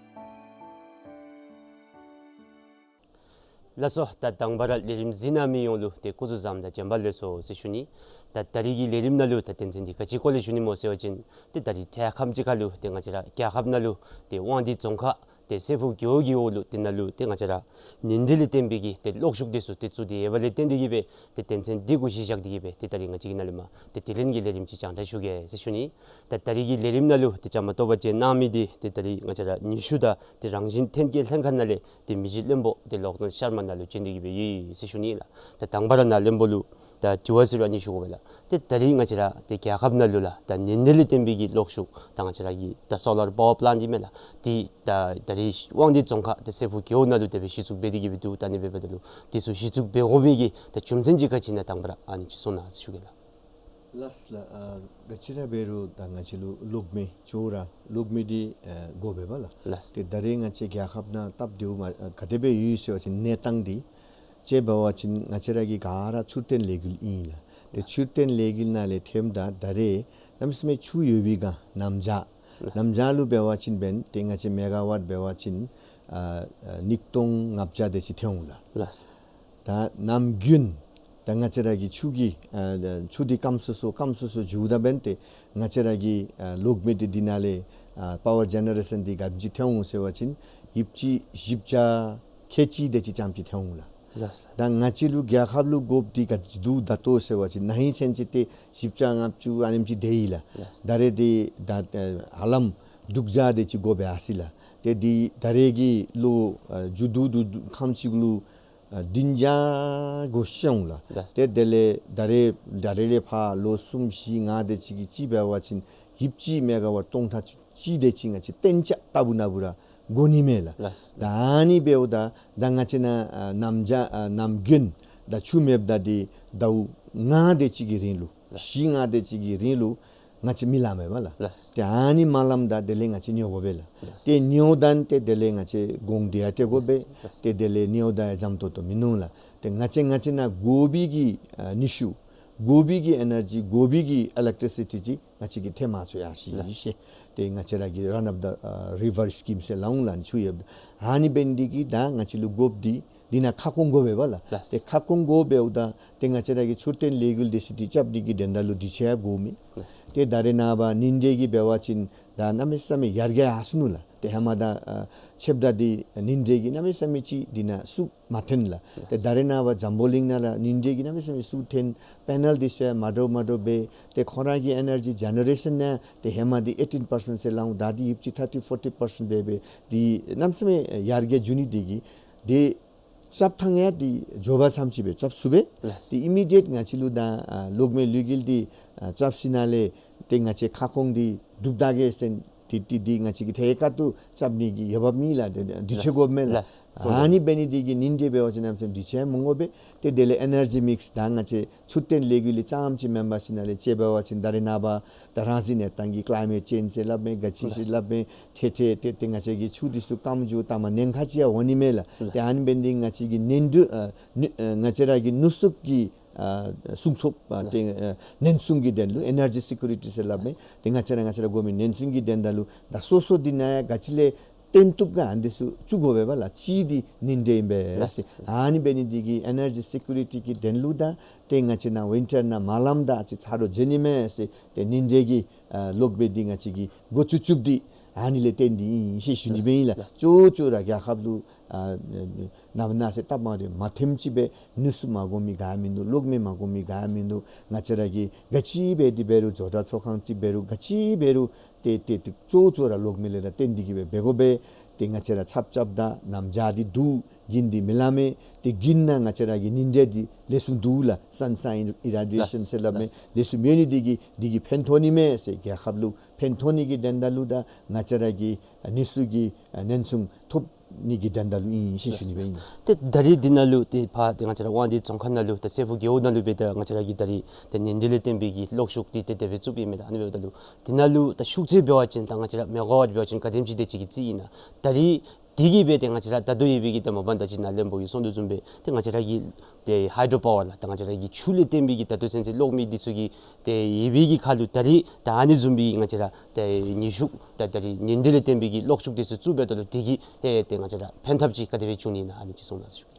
ལགས་སོ། ད་དང་པ་ར་ལས་རིམ་གཟིགས་གནང་མི་ཡོངས་ལུ་ཏེ་སྐུ་གཟུགས་བཟང་དང་བྱོན་པ་ལེགས་སོ་ཟེར་ཞུ་ནི། ད་ད་རིས་ཀྱི་ལས་རིམ་ནང་ལུ་ད་དོན་ཚན་འདི་ག་ཅི་སྐོར་ལས་ཞུ་ནི་སྨོ་ཟེར་བ་ཅིན་ཏེ་ད་རིས་འཕྲལ་ཁམས་ཅིག་ཁར་ལུ་ཏེ་ང་བཅས་ར་རྒྱལ་ཁབ་ནང་ལུ་ཏེ་དབང་འདུས་རྫོང་ཁག་ཏེ་སྲས་ཕུག་རྒེད་འོག་གི་འོག་ལུ་ཏེ་ནཱ་ལུ་ཏེ་ང་བཅས་ར་ནི་འབྲེལ་ལས་བརྟེན་པའི་གི་ཏེ་གློག་ཤུགས་འདི་ཚུ་ཏེ་བཙུགས་ཏེ་ཡོད་པ་ལས་བརྟེན་ཏེ་གི་སྦེ་ཏེ་དོན་ཚན་འདི་གུ་གཞི་བཞག་སྟེ་གི་སྦེ་ཏེ་ད་རིས་ང་བཅས་ཀྱིས་ནཱ་ལུ་མ་ཏེ་དྲི་ལན་གྱི་ལས་རིམ་ཅིག་སྤྱན་འདྲེན་ཞུ་གེ་ཟེར་ཞུ་ནི། ད་ད་རིས་ཀྱི་ལས་རིམ་ནང་ལུ་ཏེ་བཅའ་མར་གཏོགས་པ་བྱོན་གནང་མི་འདི་ཏེ་ད་རིས་ང་བཅས་ར་ནུས་ཤུགས་དང་ཏེ་རང་བཞིན་ཐོན་སྐྱེད་ལྷན་ཁག་ནང་ལས་ཏེ་མི་རྗེ་བློན་པོ་ཏེ་ལོག་སྟོན་ཤར་མ་ནཱ་ལུ་བྱོན་ཏེ་གི་སྦེ་ཡོད་ཟེར་ཞུ་ནི་ལགས། ད་དང་པ་ར་ནཱ་བློན་པོ་ལུ་ད་དྲི་བ་ཟེར་རུང་ཨ་ནི་ཞུ་དགོ་པས་ལགས། ཏེ་ད་རིས་ང་བཅས་ར་ཏེ་རྒྱལ་ཁབ་ནང་ལུ་ལགས་ད་ནི་འབྲེལ་ལས་བརྟེན་པའི་གི་གློག་ཤུགས་ད་ང་བཅས་ར་གི་ད་སོ་ལར་པ་ཝར་པ་ལེནཊ་འདི་མས་ལགས། ཏེ་ད་ད་རིས་དབང་འདུས་རྫོང་ཁག་ཏེ་སྲས་ཕུག་རྒེད་འོག་ནང་ལུ་དེ་སྦེ་གཞི་བཙུགས་འབད་དེ་གི་སྦེ་འདུག། ད་ཨ་ནི་འབདཝ་ད་ལུ་འདི་ཚུ་གཞི་བཙུགས་འབད་དགོ་མི་གི་ད་རྒྱུ་མཚན་ཅིག་ག་ཅི་ཨིན་ན་དང་པ་ར་ཨ་ནི་ཅིག་གསུང་གནང་ཟེར་ཞུ་གེ་ལགས། ལགས་ལགས། ཨ་ག་ཅི་ར་འབད་རུང་ད་ང་བཅས་ལུ་གློག་མེ་ཅོག་ར་གློག་མེ་འདི་ཨ་དགོ་པས་པ་ལགས། ལགས། ཏེ་ད་རིས་ང་བཅས་རྒྱལ་ཁབ་ནང་སྟབས་བདེཝ་མ་ཨ་ག་དེ་སྦེ་ཡོད་ཟེར་བ་ཅིན་གནས་སྟངས་འདི་དཔྱེ་འབད་བ་ཅིན་ང་བཅས་ར་གི་ག་ར་མཚུར་སྟོན་ལས་འགུལ་ཨིན་ལགས། ཏེ་མཚུར་སྟོན་ལས་འགུལ་ནང་ལས་ཐོནམ་ད་ད་རིས་གནམ་མེད་ས་མེད་ཆུ་ཡོད་པའི་སྒང་གནམ་བྱཱར་ལགས། གནམ་བྱཱར་ལུ་འབད་བ་ཅིན་འབདན་ཏེ་ང་བཅས་མེ་ག་ཝཊ་འབད་བ་ཅིན་ཨ་ཨ་ཉིས་སྟོང་ལྔ་བརྒྱ་དེ་ཅིག་ཐོན་འོང་ལགས། ལགས། ད་ནམ་དགུན་ད་ང་བཅས་ར་གི་ཆུ་གི་ཨ་ཆུ་འདི་སྐམ་སོ་སོ་སྐམ་སོ་སོ་འགྱོཝ་ད་འབདན་ཏེ་ང་བཅས་ར་གི་ཨ་གློག་མེ་འདི་འདི་ནང་ལས་ཨ་པ་ཝར་ཇེ་ནེ་རེ་ཤཱན་འདི་ག་དེམ་ཅིག་ཐོན་འོང་ཟེར་བ་ཅིན་ཡོདཔ་ཅིག་བཞི་བརྒྱ་ཁལ་གཅིག་དེ་ཅིག་ཙམ་ཅིག་ཐོན་འོང་ལགས། ལགས་ལགས། ད་ང་བཅས་ལུ་རྒྱལ་ཁབ་ལུ་དགོཔ་འདི་ག་དེ་ཅིག་འདུག་ད་ལྟོ་ཟེར་བ་ཅིན་ན་ཧིང་ཚུན་ཚོད་ཏེ་བཞི་བརྒྱ་ལྔ་བཅུ་ཨ་ནེམ་ཅིག་དེ་ཨིན་ལགས། ལགས། ད་རིས་འདི་ད་ཧ་ལམ་དྲུག་བརྒྱ་དེ་ཅིག་དགོ་པས་ཨ་ཟེར་ལགས། ཏེ་འདི་ད་རིས་ཀྱི་ལོ་ཨ་མཇུག་བསྡུ་བསྡུ་བསྡུ་ཁམས་ཅིག་ལུ་ཨ་བདུན་བརྒྱ་དགོ་ཤོང་ལགས། ལགས། ཏེ་དེ་ལས་ད་རིས་ད་རིས་ལས་ཕར་ལོ་གསུམ་བཞི་ལྔ་དེ་ཅིག་གི་ཅིག་འབད་བ་ཅིན་ཡོདཔ་ཅིག་མེ་ག་ཝཊ་སྟོང་ཕྲག་གཅིག་དེ་ཅིག་ང་བཅས་གཏན་འཇགས་ལྟ་བུ་ན་བུ་ར་དགོ་ནི་མས་ལགས། ལགས། ད་ཨ་ནི་འབདཝ་ད་ད་ང་བཅས་ནཱ་ཨ་གནམ་བྱཱར་ཨ་ནམ་དགུན་ད་ཆུ་མེདཔ་ད་འདི་ཟླཝ་ལྔ་དེ་ཅིག་གི་རིང་ལུ་ལགས། བཞི་ལྔ་དེ་ཅིག་གི་རིང་ལུ་ང་བཅས་མི་ལངམ་མས་པ་ལགས། ལགས། ཏེ་ཨ་ནི་མ་ལངམ་ད་དེ་ལས་ང་བཅས་ཉོ་དགོ་པས་ལགས། ལགས། ཏེ་ཉོཝ་ད་ཏེ་དེ་ལས་ང་བཅས་གོང་འདི་ཡང་སྤྲོད་དགོ་པས། ལགས། ཏེ་དེ་ལས་ཉོཝ་ད་ཡང་འཇམ་ཏོང་ཏོ་མིན་ནུག་ལགས། ཏེ་ང་བཅས་ང་བཅས་ནཱ་དགོ་པའི་གི་ཨ་ནུས་ཤུགས་དགོ་པའི་གི་ཨེ་ནར་ཇི་དགོ་པའི་གི་ཨི་ལེག་ཊི་རི་སི་ཊི་ཅིག་ང་བཅས་ཀྱིས་ཐོན་མ་ཚུགས་ཡར་སོ་ཡི་ལགས། ཤེས། ཏེ་ང་བཅས་ར་གི་རན་ཨོཕ་ད་ཨ་རི་ཝར་སི་ཀིམ་ཟེར་སླབ་འོང་ལགས། ཨ་ནི་ཆུ་ཡོདཔ་ད་ཨ་ནི་འབད་ནི་འདི་གིས་ད་ང་བཅས་ལུ་དགོཔ་འདི་འདི་ནང་ཁ་སྐོང་དགོ་པས་པ་ལགས། ལགས། ཏེ་ཁ་སྐོང་དགོ་འབདཝ་ད་ཏེ་ང་བཅས་ར་གི་མཚུར་སྟོན་ལས་འགུལ་དེ་ཚུ་འདི་རྐྱབ་ནི་གི་དོན་དག་ལུ་དུས་ཚོད་ཡང་དགོ་མས། ལགས། ཏེ་ད་རེས་ནངས་པ་ནི་འབྲེལ་གྱི་འབད་བ་ཅིན་ད་གནམ་མེད་ས་མེད་ཡར་རྒྱས་ཡར་སོ་ནུག་ལགས། ཏེ་ཧེ་མ་ད་ཨ་ཆེཝ་ད་འདི་ནི་འབྲེལ་གྱི་གནམ་མེད་ས་མེད་ཅིག་འདི་ནང་ཤུགས་མ་ཐོན་ལགས། ཏེ་ད་རེས་ནངས་པ་འཛམ་བུ་གླིང་ནང་ལུ་ནི་འབྲེལ་གྱི་གནམ་མེད་ས་མེད་ཤུགས་ཐོན། པེ་ནལ་དེ་ཚུ་ཡང་མ་འདྲཝ་མ་འདྲཝ་འབད། ཏེ་ཁོང་ར་གི་ཨེ་ནར་ཇི་ཇེ་ནེ་རེ་ཤཱན་ཡང་ཏེ་ཧེ་མ་འདི་ཨེ་ཊིན་པར་སེནཊ་ཟེར་སླབ་འོང་། ད་འདི་ཡོདཔ་ཅིག་ཐར་ཊི་ཕོར་ཊི་པར་སེནཊ་འབད་འབད་འདི་གནམ་མེད་ས་མེད་ཡར་རྒྱས་འགྱོ་ནི་འདི་གིས་ཏེ་རྐྱབ་ཐངས་ཡང་འདི་མགྱོགས་པ་ཙམ་ཅིག་སྦེ་རྐྱབ་ཚུགས་པས། ལགས། ཏེ་ཨི་མི་ཌི་ཡེཊ་ང་བཅས་ལུ་ད་ཨ་གློག་མེ་ལུས་རྒྱུ་འདི་ཨ་རྐྱབ་ཞིནམ་ལས་ཏེ་ང་བཅས་ཁ་སྐོང་འདི་སྒྲུབ་ད་གེ་ཟེར་ཏེ་ཏེ་འདི་ང་བཅས་ཀྱིས་ཐད་ཀར་དུ་རྐྱབ་ནི་གི་འོས་འབབ་མེད་ལགས། ཏེ་དུས་ཚོད་དགོ་མས་ལགས། ལགས། ཨ་ནི་འབད་ནི་འདི་གིས་ནི་འབྲེལ་འབད་བ་ཅིན་གནམ་མེད་ས་མེད་དུས་ཚོད་མི་དགོ་པས། ཏེ་དེ་ལས་ཨེ་ནར་ཇི་མིགསི་ད་ང་བཅས་མཚུར་སྟོན་ལས་འགུལ་ལས་ཙམ་ཅིག་མེན་པར་ཞིནམ་ལས་དཔྱེ་འབད་བ་ཅིན་ད་རེས་ནངས་པ་ད་རང་བཞིན་གནས་སྟངས་ཀྱི་ཀི་ལའི་མེཊ་ཅེནཇ་ཟེར་སླབ་མས། ག་ཅི་ཟེར་སླབ་མས། ཏེ་ཏེ་ཏེ་ཏེ་ང་བཅས་ཀྱི་ཆུ་འདི་ཚུ་སྐམ་འགྱོ་ད་མ་ནེམ་ཁ་ཅིག་ཡང་འོང་ནི་མས་ལགས། ཏེ་ཨ་ནི་འབད་ནི་འདི་ང་བཅས་ཀྱི་ནན་ཏན་ཨ་ནི་ཨ་ང་བཅས་ར་གི་ནུས་ཤུགས་ཀྱི་ཨ་སྲུང་སྐྱོབ་ཨ་ཏེ་ཨ་ནན་སྲུང་གི་དོན་ལུ་ཨེ་ནར་ཇི་སི་ཀུ་རི་ཊི་ཟེར་སླབ་མས། ཏེ་ང་བཅས་ར་ང་བཅས་ར་དགོ་མི་ནན་སྲུང་གི་དོན་དག་ལུ་ད་སོ་སོ་འདི་ནང་ཡང་ག་ཅི་ལས་བཏོན་བཏུབ་ག་ཨ་ནི་འདི་ཚུ་བཙུགས་དགོ་པས་པ་ལགས། གཅིག་འདི་ནི་འབྲེལ་ཨིན་པས། ལགས། ཨ་ནི་འབད་ནི་འདི་གིས་ཨེ་ནར་ཇི་སི་ཀུ་རི་ཊི་གི་དོན་ལུ་ད་ཏེ་ང་བཅས་ནཱ་ཝིན་ཊར་ནང་མ་ལངམ་ད་ཨ་ཙི་ཚ་དྲོད་འགྱོ་ནི་མས་ཟེར་ཏེ་ནི་འབྲེལ་གྱི་ཨ་གློག་མེ་འདི་ང་བཅས་ཀྱིས་འགོ་བཙུགས་བཙུགསཔ་འདི་ཨ་ནི་ལས་བརྟེན་ཏེ་ཨིན་ཟེར་ཞུ་ནི་སྦེ་ཨིན་ལགས། ལགས། ཅོག་ཅོག་ར་རྒྱལ་ཁབ་ལུ་ཨ་ནང་ན་ཟེར་སྟབས་མ་བདེཝ་མ་ཐོནམ་ཅིག་སྦེ་ནུས་ཤུགས་མ་དགོ་མི་ག་ཡང་མིན་འདུག། གློག་མེ་མ་དགོ་མི་ག་ཡང་མིན་འདུག། ང་བཅས་ར་གིས་ག་ཅི་འབད་དེ་འབད་རུང་བཟོ་གྲྭ་ཚོགས་ཁང་ཅིག་འབད་རུང་ག་ཅི་འབད་རུང་ཏེ་ཏེ་ཏེ་ཅོག་ཅོག་ར་གློག་མེ་ལས་ར་བརྟེན་ཏེ་གི་སྦེ་འབད་དགོ་པས། ཏེ་ང་བཅས་ར་ཆརཔ་རྐྱབ་ད་གནམ་བྱཱར་འདི་འདུག། དགུན་འདི་མི་ལངམ་མས། ཏེ་དགུན་ནང་ང་བཅས་ར་གི་ནི་འབྲེལ་འདི་ལེགས་ཤོམ་འདུག་ལགས། སན་ཤའིན་ཨི་རེ་ཌི་ཡེ་ཤཱན་ཟེར་སླབ་མས། ལགས། ལེགས་ཤོམ་ཡོད་ནི་འདི་གིས་འདི་གིས་ཕན་ཐོགས་ནི་མས་ཟེར་རྒྱལ་ཁབ་ལུ་ཕན་ཐོགས་ནི་གི་དོན་དག་ལུ་དང་ང་བཅས་ར་གི་ནུས་ཤུགས་ཀྱི་ནན་སྲུང་ཐོབ་ནི་གི་དོན་དག་ལུ་ཨིན་ཟེར་ཞུ་ནི་སྦེ་ཨིན། ཏེ་ད་རིས་འདི་ནང་ལུ་ཏེ་ཕར་ཏེ་ང་བཅས་ར་དབང་འདུས་རྫོང་ཁག་ནང་ལུ་ཏེ་སྲས་ཕུག་རྒེད་འོག་ནང་ལུ་སྦེ་ཏེ་ང་བཅས་ར་གི་ད་རིས་ཏེ་ནི་འབྲེལ་ལས་བརྟེན་པའི་གི་གློག་ཤུགས་འདི་ཏེ་དེ་སྦེ་བཙུགསཔ་ཨིན་མས་ལགས། ཨ་ནི་འབདཝ་ད་ལུ་འདི་ནང་ལུ་ད་ཤུགས་ཚད་འབད་བ་ཅིན་ད་ང་བཅས་ར་མེ་ག་ཝཊ་འབད་བ་ཅིན་ག་དེམ་ཅིག་དེ་ཅིག་གི་རྩིས་ཨིན་ན། ད་རིས་ དེ་གིས་སྦེ་ཏེ་ང་བཅས་ར་ད་ལྟོ་ཡོད་པའི་གི་ད་མ་པ་ད་ཅི་ནཱ་བློན་པོ་གིས་གསུང་དོ་བཟུམ་སྦེ་ཏེ་ང་བཅས་ར་གི་ཏེ་ཧའི་ཌྲོ་པ་ཝར་ལགས་ད་ང་བཅས་ར་གི་ཆུ་ལས་བརྟེན་པའི་གི་ད་ལྟོ་ཚུན་ཚོད་གློག་མེ་འདི་ཚུ་གི་ཏེ་ཡོད་པའི་གི་ཁར་ལུ་ད་རིས་ད་ཨ་ནི་བཟུམ་སྦེ་ང་བཅས་ར་ཏེ་ནུས་ཤུགས་ད་ད་རིས་ཉིན་དྲོད་ལས་བརྟེན་པའི་གི་གློག་ཤུགས་འདི་ཚུ་བཙུགས་འབདཝ་ད་ལུ་དེ་གིས་ཨེ་ཏེ་ང་བཅས་ར་ཕན་ཐབས་ཅིག་ག་དེ་སྦེ་བྱུང་ནི་ཨིན་ན་ཨ་ནི་ཅིག་གསུང་གནང་ཟེར་ཞུ།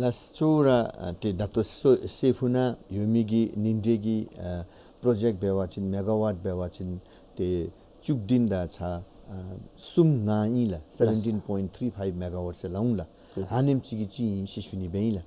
ལགས་སོ། ད་ལྟོ་ཨ་ཏེ་ད་ལྟོ་སོ་སྲད་ཕུག་ནང་ཡོད་མི་གི་ཉིན་དྲོད་ཀྱི་ཨ་པྲོ་ཇེཀཊ་འབད་བ་ཅིན་མེ་ག་ཝཊ་འབད་བ་ཅིན་ཏེ་བཅུ་བདུན་དང་ཚག་ཨ་གསུམ་ལྔ་ཨིན་ལགས། ལགས། seventeen point three five megawatt ཟེར་སླབ་འོང་ལགས། ལགས། ཨ་ནེམ་ཅིག་གི་ཅིག་ཨིན་ཟེར་ཞུ་ནི་སྦེ་ཨིན་ལགས།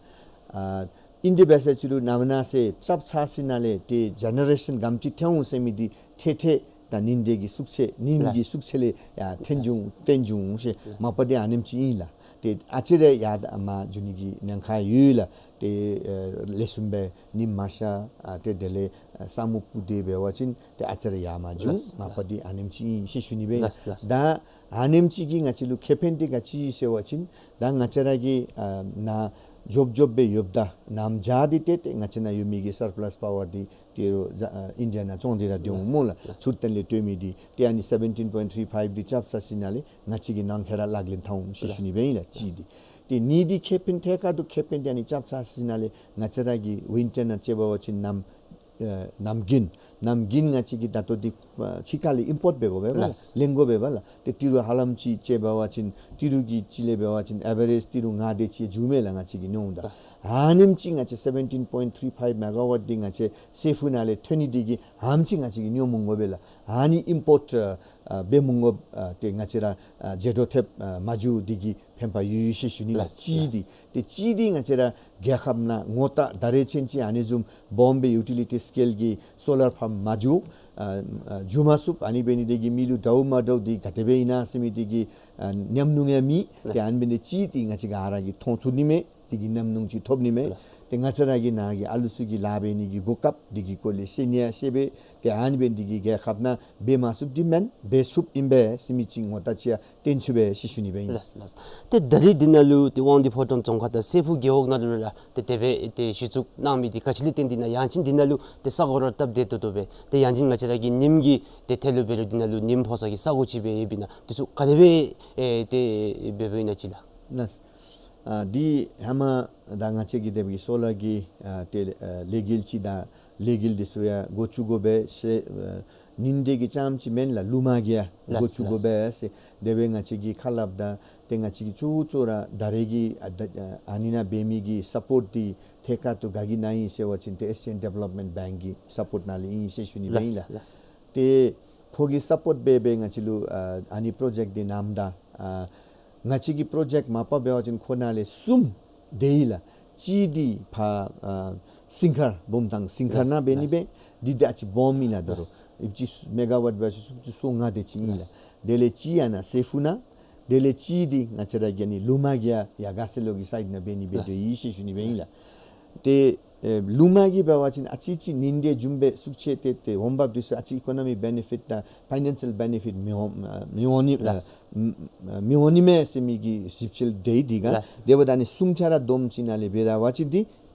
ཨ་ཨིན་དེ་འབད་ས་ཅིག་ལུ་ནངས་པ་གནངས་ཚེ་རྐྱབ་ཚར་ཞིནམ་ལས་ཏེ་ཇེ་ནེ་རེ་ཤཱན་ག་དེམ་ཅིག་ཐོན་འོང་ཟེར་མི་འདི་ཐད་ཐད་ད་ཉིན་དྲོད་ཀྱི་ཤུགས་ཆེ་ཉིམ་གི་ལགས། ཤུགས་ཆེ་ལས་ཡར་ཐོན་ལགས། འོང་ཐོན་འོང་ཟེར། ལགས། མ་པ་འདི་ཨ་ནེམ་ཅིག་ཨིན་ལགས། ཏེ་ཨ་ཙི་རེ་ཡར་མར་འགྱོ་ནི་གི་ཉེན་ཁ་ཡོད་ལགས། ཏེ་ཨ་ལེགས་ཤོམ་སྦེ་ཉིམ་མ་ཤར་ཨ་ཏེ་དེ་ལས་ཨ་ས་སྨུག་སྤུབས་ཏེ་འབད་བ་ཅིན་ཏེ་ཨ་ཙི་རེ་ཡར་མར་འགྱོ། ལགས། མ་པ་འདི་ཨ་ནེམ་ཅིག་ཨིན་ཟེར་ཞུ་ནི་སྦེ་ཨིན། ལགས། ལགས། ད་ཨ་ནེམ་ཅིག་གིས་ང་བཅས་ལུ་ཁེ་ཕན་འདི་ག་ཅི་ཟེར་བ་ཅིན་ད་ང་བཅས་ར་གི་ཨ་ནཱ་འཇོབ་འཇོབ་སྦེ་ཡོདཔ་ད་གནམ་བྱཱར་འདི་ཏེ་ཏེ་ང་བཅས་ནཱ་ཡོད་མི་གི་སར་པ་ལཱས་པ་ཝར་འདི་ཏེ་རོགས་ཨ་ཨིན་ཌི་ཡ་ནང་བཙོང་སྟེ་ར་སྡོད་འོང་སྨོ་ལགས། ལགས། ཚུར་བཏོན་ལས་སྤྲོད་མི་འདི་ཏེ་ཨ་ནི་seventeen point three five འདི་རྐྱབ་ཚར་ཞིནམ་ལས་ང་བཅས་ཀྱི་ནང་འཁོད་ར་ལག་ལེན་འཐབ་འོང་ཟེར་ཞུ་ནི་སྦེ་ཨིན་ལགས། གཅིག་འདི། ཏེ་གཉིས་འདི་ཁེ་ཕན་ཐད་ཀར་དུ་ཁེ་ཕན་འདི་ཨ་ནི་རྐྱབ་ཚར་ཞིནམ་ལས་ང་བཅས་ར་གི་ཝིན་ཊར་ནང་ཅིག་འབད་བ་ཅིན་གནམ་ཨེ་གནམ་དགུན་གནམ་དགུན་ང་བཅས་ཀྱིས་ད་ལྟོ་འདི་ཨ་ཕྱི་ཁ་ལས་ཨིམ་པོརཊ་འབད་དགོ་པས་པ་ལགས། ལགས། ལེན་དགོ་པས་པ་ལགས། ཏེ་ཏི་རུ་ཧ་ལམ་ཅིག་ཅིག་འབད་བ་ཅིན་ཏི་རུ་གི་ཅིག་ལས་འབད་བ་ཅིན་ཨེ་བ་རེཇ་ཏི་རུ་ལྔ་དེ་ཅིག་འགྱོཝ་མས་ལགས། ང་བཅས་ཀྱིས་ཉོཝ་ད། ལགས། ཨ་ནེམ་ཅིག་ང་བཅས་seventeen point three five megawatt འདི་ང་བཅས་སྲད་ཕུག་ནང་ལས་ཐོན་ནི་འདི་གིས་ཨ་ནེམ་ཅིག་ང་བཅས་ཀྱིས་ཉོ་མི་དགོ་པས་ལགས། ཨ་ནི་ཨིམ་པོརཊ་ཨ་འབད་མི་དགོ། ཨ་ཏེ་ང་བཅས་ར་ཨ་ཇེ་ཌོ་ཐེབས་ཨ་མ་འགྱོ་འདི་གིས་ཕན་པ་ཡོད་ཡོད་ཟེར་ཞུ་ནི་ལགས། ལགས། གཅིག་འདི། ཏེ་གཅིག་འདི་ང་བཅས་ར་རྒྱལ་ཁབ་ནང་ངོ་རྟགས་ད་རེས་ཅིག་ཨ་ནི་བཟུམ་སྦོམ་སྦེ་ཡུ་ཊི་ལི་ཊི་སི་ཀེལ་གྱི་སོ་ལར་ཕཱམ་མ་འགྱོ་ཨ་ཨ་འགྱོ་མ་ཚུགས། ཨ་ནི་འབད་ནི་འདི་གིས་མི་ལུ་དྲག་མ་དྲག་འདི་ག་དེ་སྦེ་ཨིན་ན་ཟེར་མི་འདི་གི་ཨ་ཉམས་མྱོང་ཡང་མེད། ལགས། ཏེ་ཨ་ནི་འབད་ནི་འདི་གཅིག་འདི་ང་བཅས་ག་ར་གིས་མཐོང་ཚུགས་ནི་མས། འདི་གི་ཉམས་མྱོང་ཅིག་ཐོབ་ནི་མས། ལགས། ཏེ་ང་བཅས་ར་གི་ནཱ་གི་ཨ་ལུ་ཚུ་གིས་ལཱ་འབད་ནི་གི་གོ་སྐབས་འདི་གི་སྐོར་ལས་ཤེས་ནི་ཡང་ཤེས་པས། ཏེ་ཨ་ནི་འབད་ནི་འདི་གིས་རྒྱལ་ཁབ་ནང་འབད་མ་ཚུགསཔ་འདི་མེན། འབད་ཚུགསཔ་ཨིན་པས་ཟེར་མི་ཅིག་ངོ་རྟགས་ཅིག་ཡང་སྟོན་ཚུགས་པས་ཟེར་ཞུ་ནི་སྦེ་ཨིན། ལགས། ལགས། ཏེ་ད་རིས་འདི་ནང་ལུ་ཏེ་དབང་འདུས་ཕོ་བྲང་རྫོང་ཁག་དང་སྲད་ཕུག་རྒེད་འོག་ནང་ལུ་ར་ཏེ་དེ་སྦེ་ཏེ་གཞི་བཙུགས་གནང་མི་འདི་ག་ཅི་ལས་བརྟེན་ཏེ་ཨིན་ན། ཡང་ཅིན་འདི་ནང་ལུ་ཏེ་ས་གོ་ར་སྟབས་བདེ་ཏོག་ཏོ་སྦེ་ཏེ་ཡང་ཅིན་ང་བཅས་ར་གི་ཉིམ་གྱི་ཏེ་ཐད་ལུ་འབད་རུང་འདི་ནང་ལུ་ཉིམ་ཕོག་ས་གི་ས་གོ་ཅིག་སྦེ་ཡོདཔ་ཨིན་ན། འདི་ཚུ་ག་དེ་སྦེ་ཨེ་ཏེ་འབདཝ་ཨིན་ན་ཅིག་ལགས། ལགས། ཨ་འདི་ཧེ་མ་ད་ང་བཅས་ཀྱི་དེ་སྦེ་གི་སོ་ལར་གྱི་ཨ་ཏེ་ཨ་ལས་འགུལ་ཅིག་དང་ལས་འགུལ་འདི་ཚུ་ཡང་འགོ་བཙུགས་དགོ་པས་ཟེར་ཨ་ཉིན་དྲོད་ཀྱི་རྐྱངམ་ཅིག་མེན་ལགས། ལུ་མ་གི་ཡང་འགོ་ལགས། བཙུགས་དགོ་ལགས། པས་ཟེར་དེ་སྦེ་ང་བཅས་ཀྱིས་ཁ་སླབ་ད་ཏེ་ང་བཅས་ཀྱིས་ཅོག་ཅོག་ར་ད་རེས་ཀྱི་ཨ་ད་ཨ་ཨ་ནི་ནང་འབད་མི་གི་སཔོརཊ་འདི་ཐད་ཀར་དུ་ག་གི་ནང་ཨིན་ཟེར་བ་ཅིན་ཏེ་ཨེ་ཤི་ཡན་ཌི་ཝེ་ལོབ་མེནཊ་བེངཀ་གི་སཔོརཊ་ནང་ལས་ཨིན་ཟེར་ཞུ་ནི་སྦེ་ཨིན་ལགས། ལགས། ལགས། ཏེ་ཁོ་གིས་སཔོརཊ་འབད་འབད་ང་བཅས་ལུ་ཨ་ཨ་ནི་པྲོ་ཇེཀཊ་འདི་གནངམ་ད་ཨ་ང་བཅས་ཀྱི་པྲོ་ཇེཀཊ་མ་པ་འབད་བ་ཅིན་ཁོ་ནང་ལས་གསུམ་དེ་ཡི་ལགས། གཅིག་འདི་ཕར་ཨ་སིང་ཁར་བུམ་ཐང་སིང་ཁར་ནང་འབད་ནི་སྦེ། ལགས། འདི་འདི་ཨ་ཙི་སྦོམ་ཨིན་ལགས། ད་རུང་ལགས། ཨིན་ཅི་མེ་ག་ཝཊ་འབད་བ་ཅིན་སུམ་ཅུ་སོ་ལྔ་དེ་ཅིག་ཨིན་ལགས། ལགས། དེ་ལས་གཅིག་ཡང་ནཱ་སྲད་ཕུག་ནང་། དེ་ལས་གཅིག་འདི་ང་བཅས་ར་གི་ཨ་ནི་ལུ་མ་གི་ཡར་ཡར་དགའ་སེ་ལོ་གི་སའིཌ་ནང་འབད་ནི་སྦེ་ལགས། སྡོད་ཡི་ཟེར་ཞུ་ནི་སྦེ་ཨིན་ལགས། ལགས། ཏེ་ཨེ་ལུ་མ་གི་འབད་བ་ཅིན་ཨ་ཙི་ཅིག་ཉིན་དྲོད་བཟུམ་སྦེ་ཤུགས་ཆེ་སྟེ་ཏེ་འོང་འབབ་འདི་ཚུ་ཨ་ཙི་ཨི་ཀོ་ནོ་མི་བེ་ནི་ཕིཊ་དང་ཕའི་ནན་ཤལ་བེ་ནི་ཕིཊ་མི་འོང་མི་འོང་ནི་ལགས། ཨ་མི་འོང་ནི་མས་ཟེར་མི་གི་ཞིབ་འཚོལ་དེ་འདི་ག། ལགས། དེ་འབདཝ་ད་ཨ་ནི་གསུམ་ཆ་ར་བསྡོམས་ཞིནམ་ལས་འབད་ད་བ་ཅིན་འདི་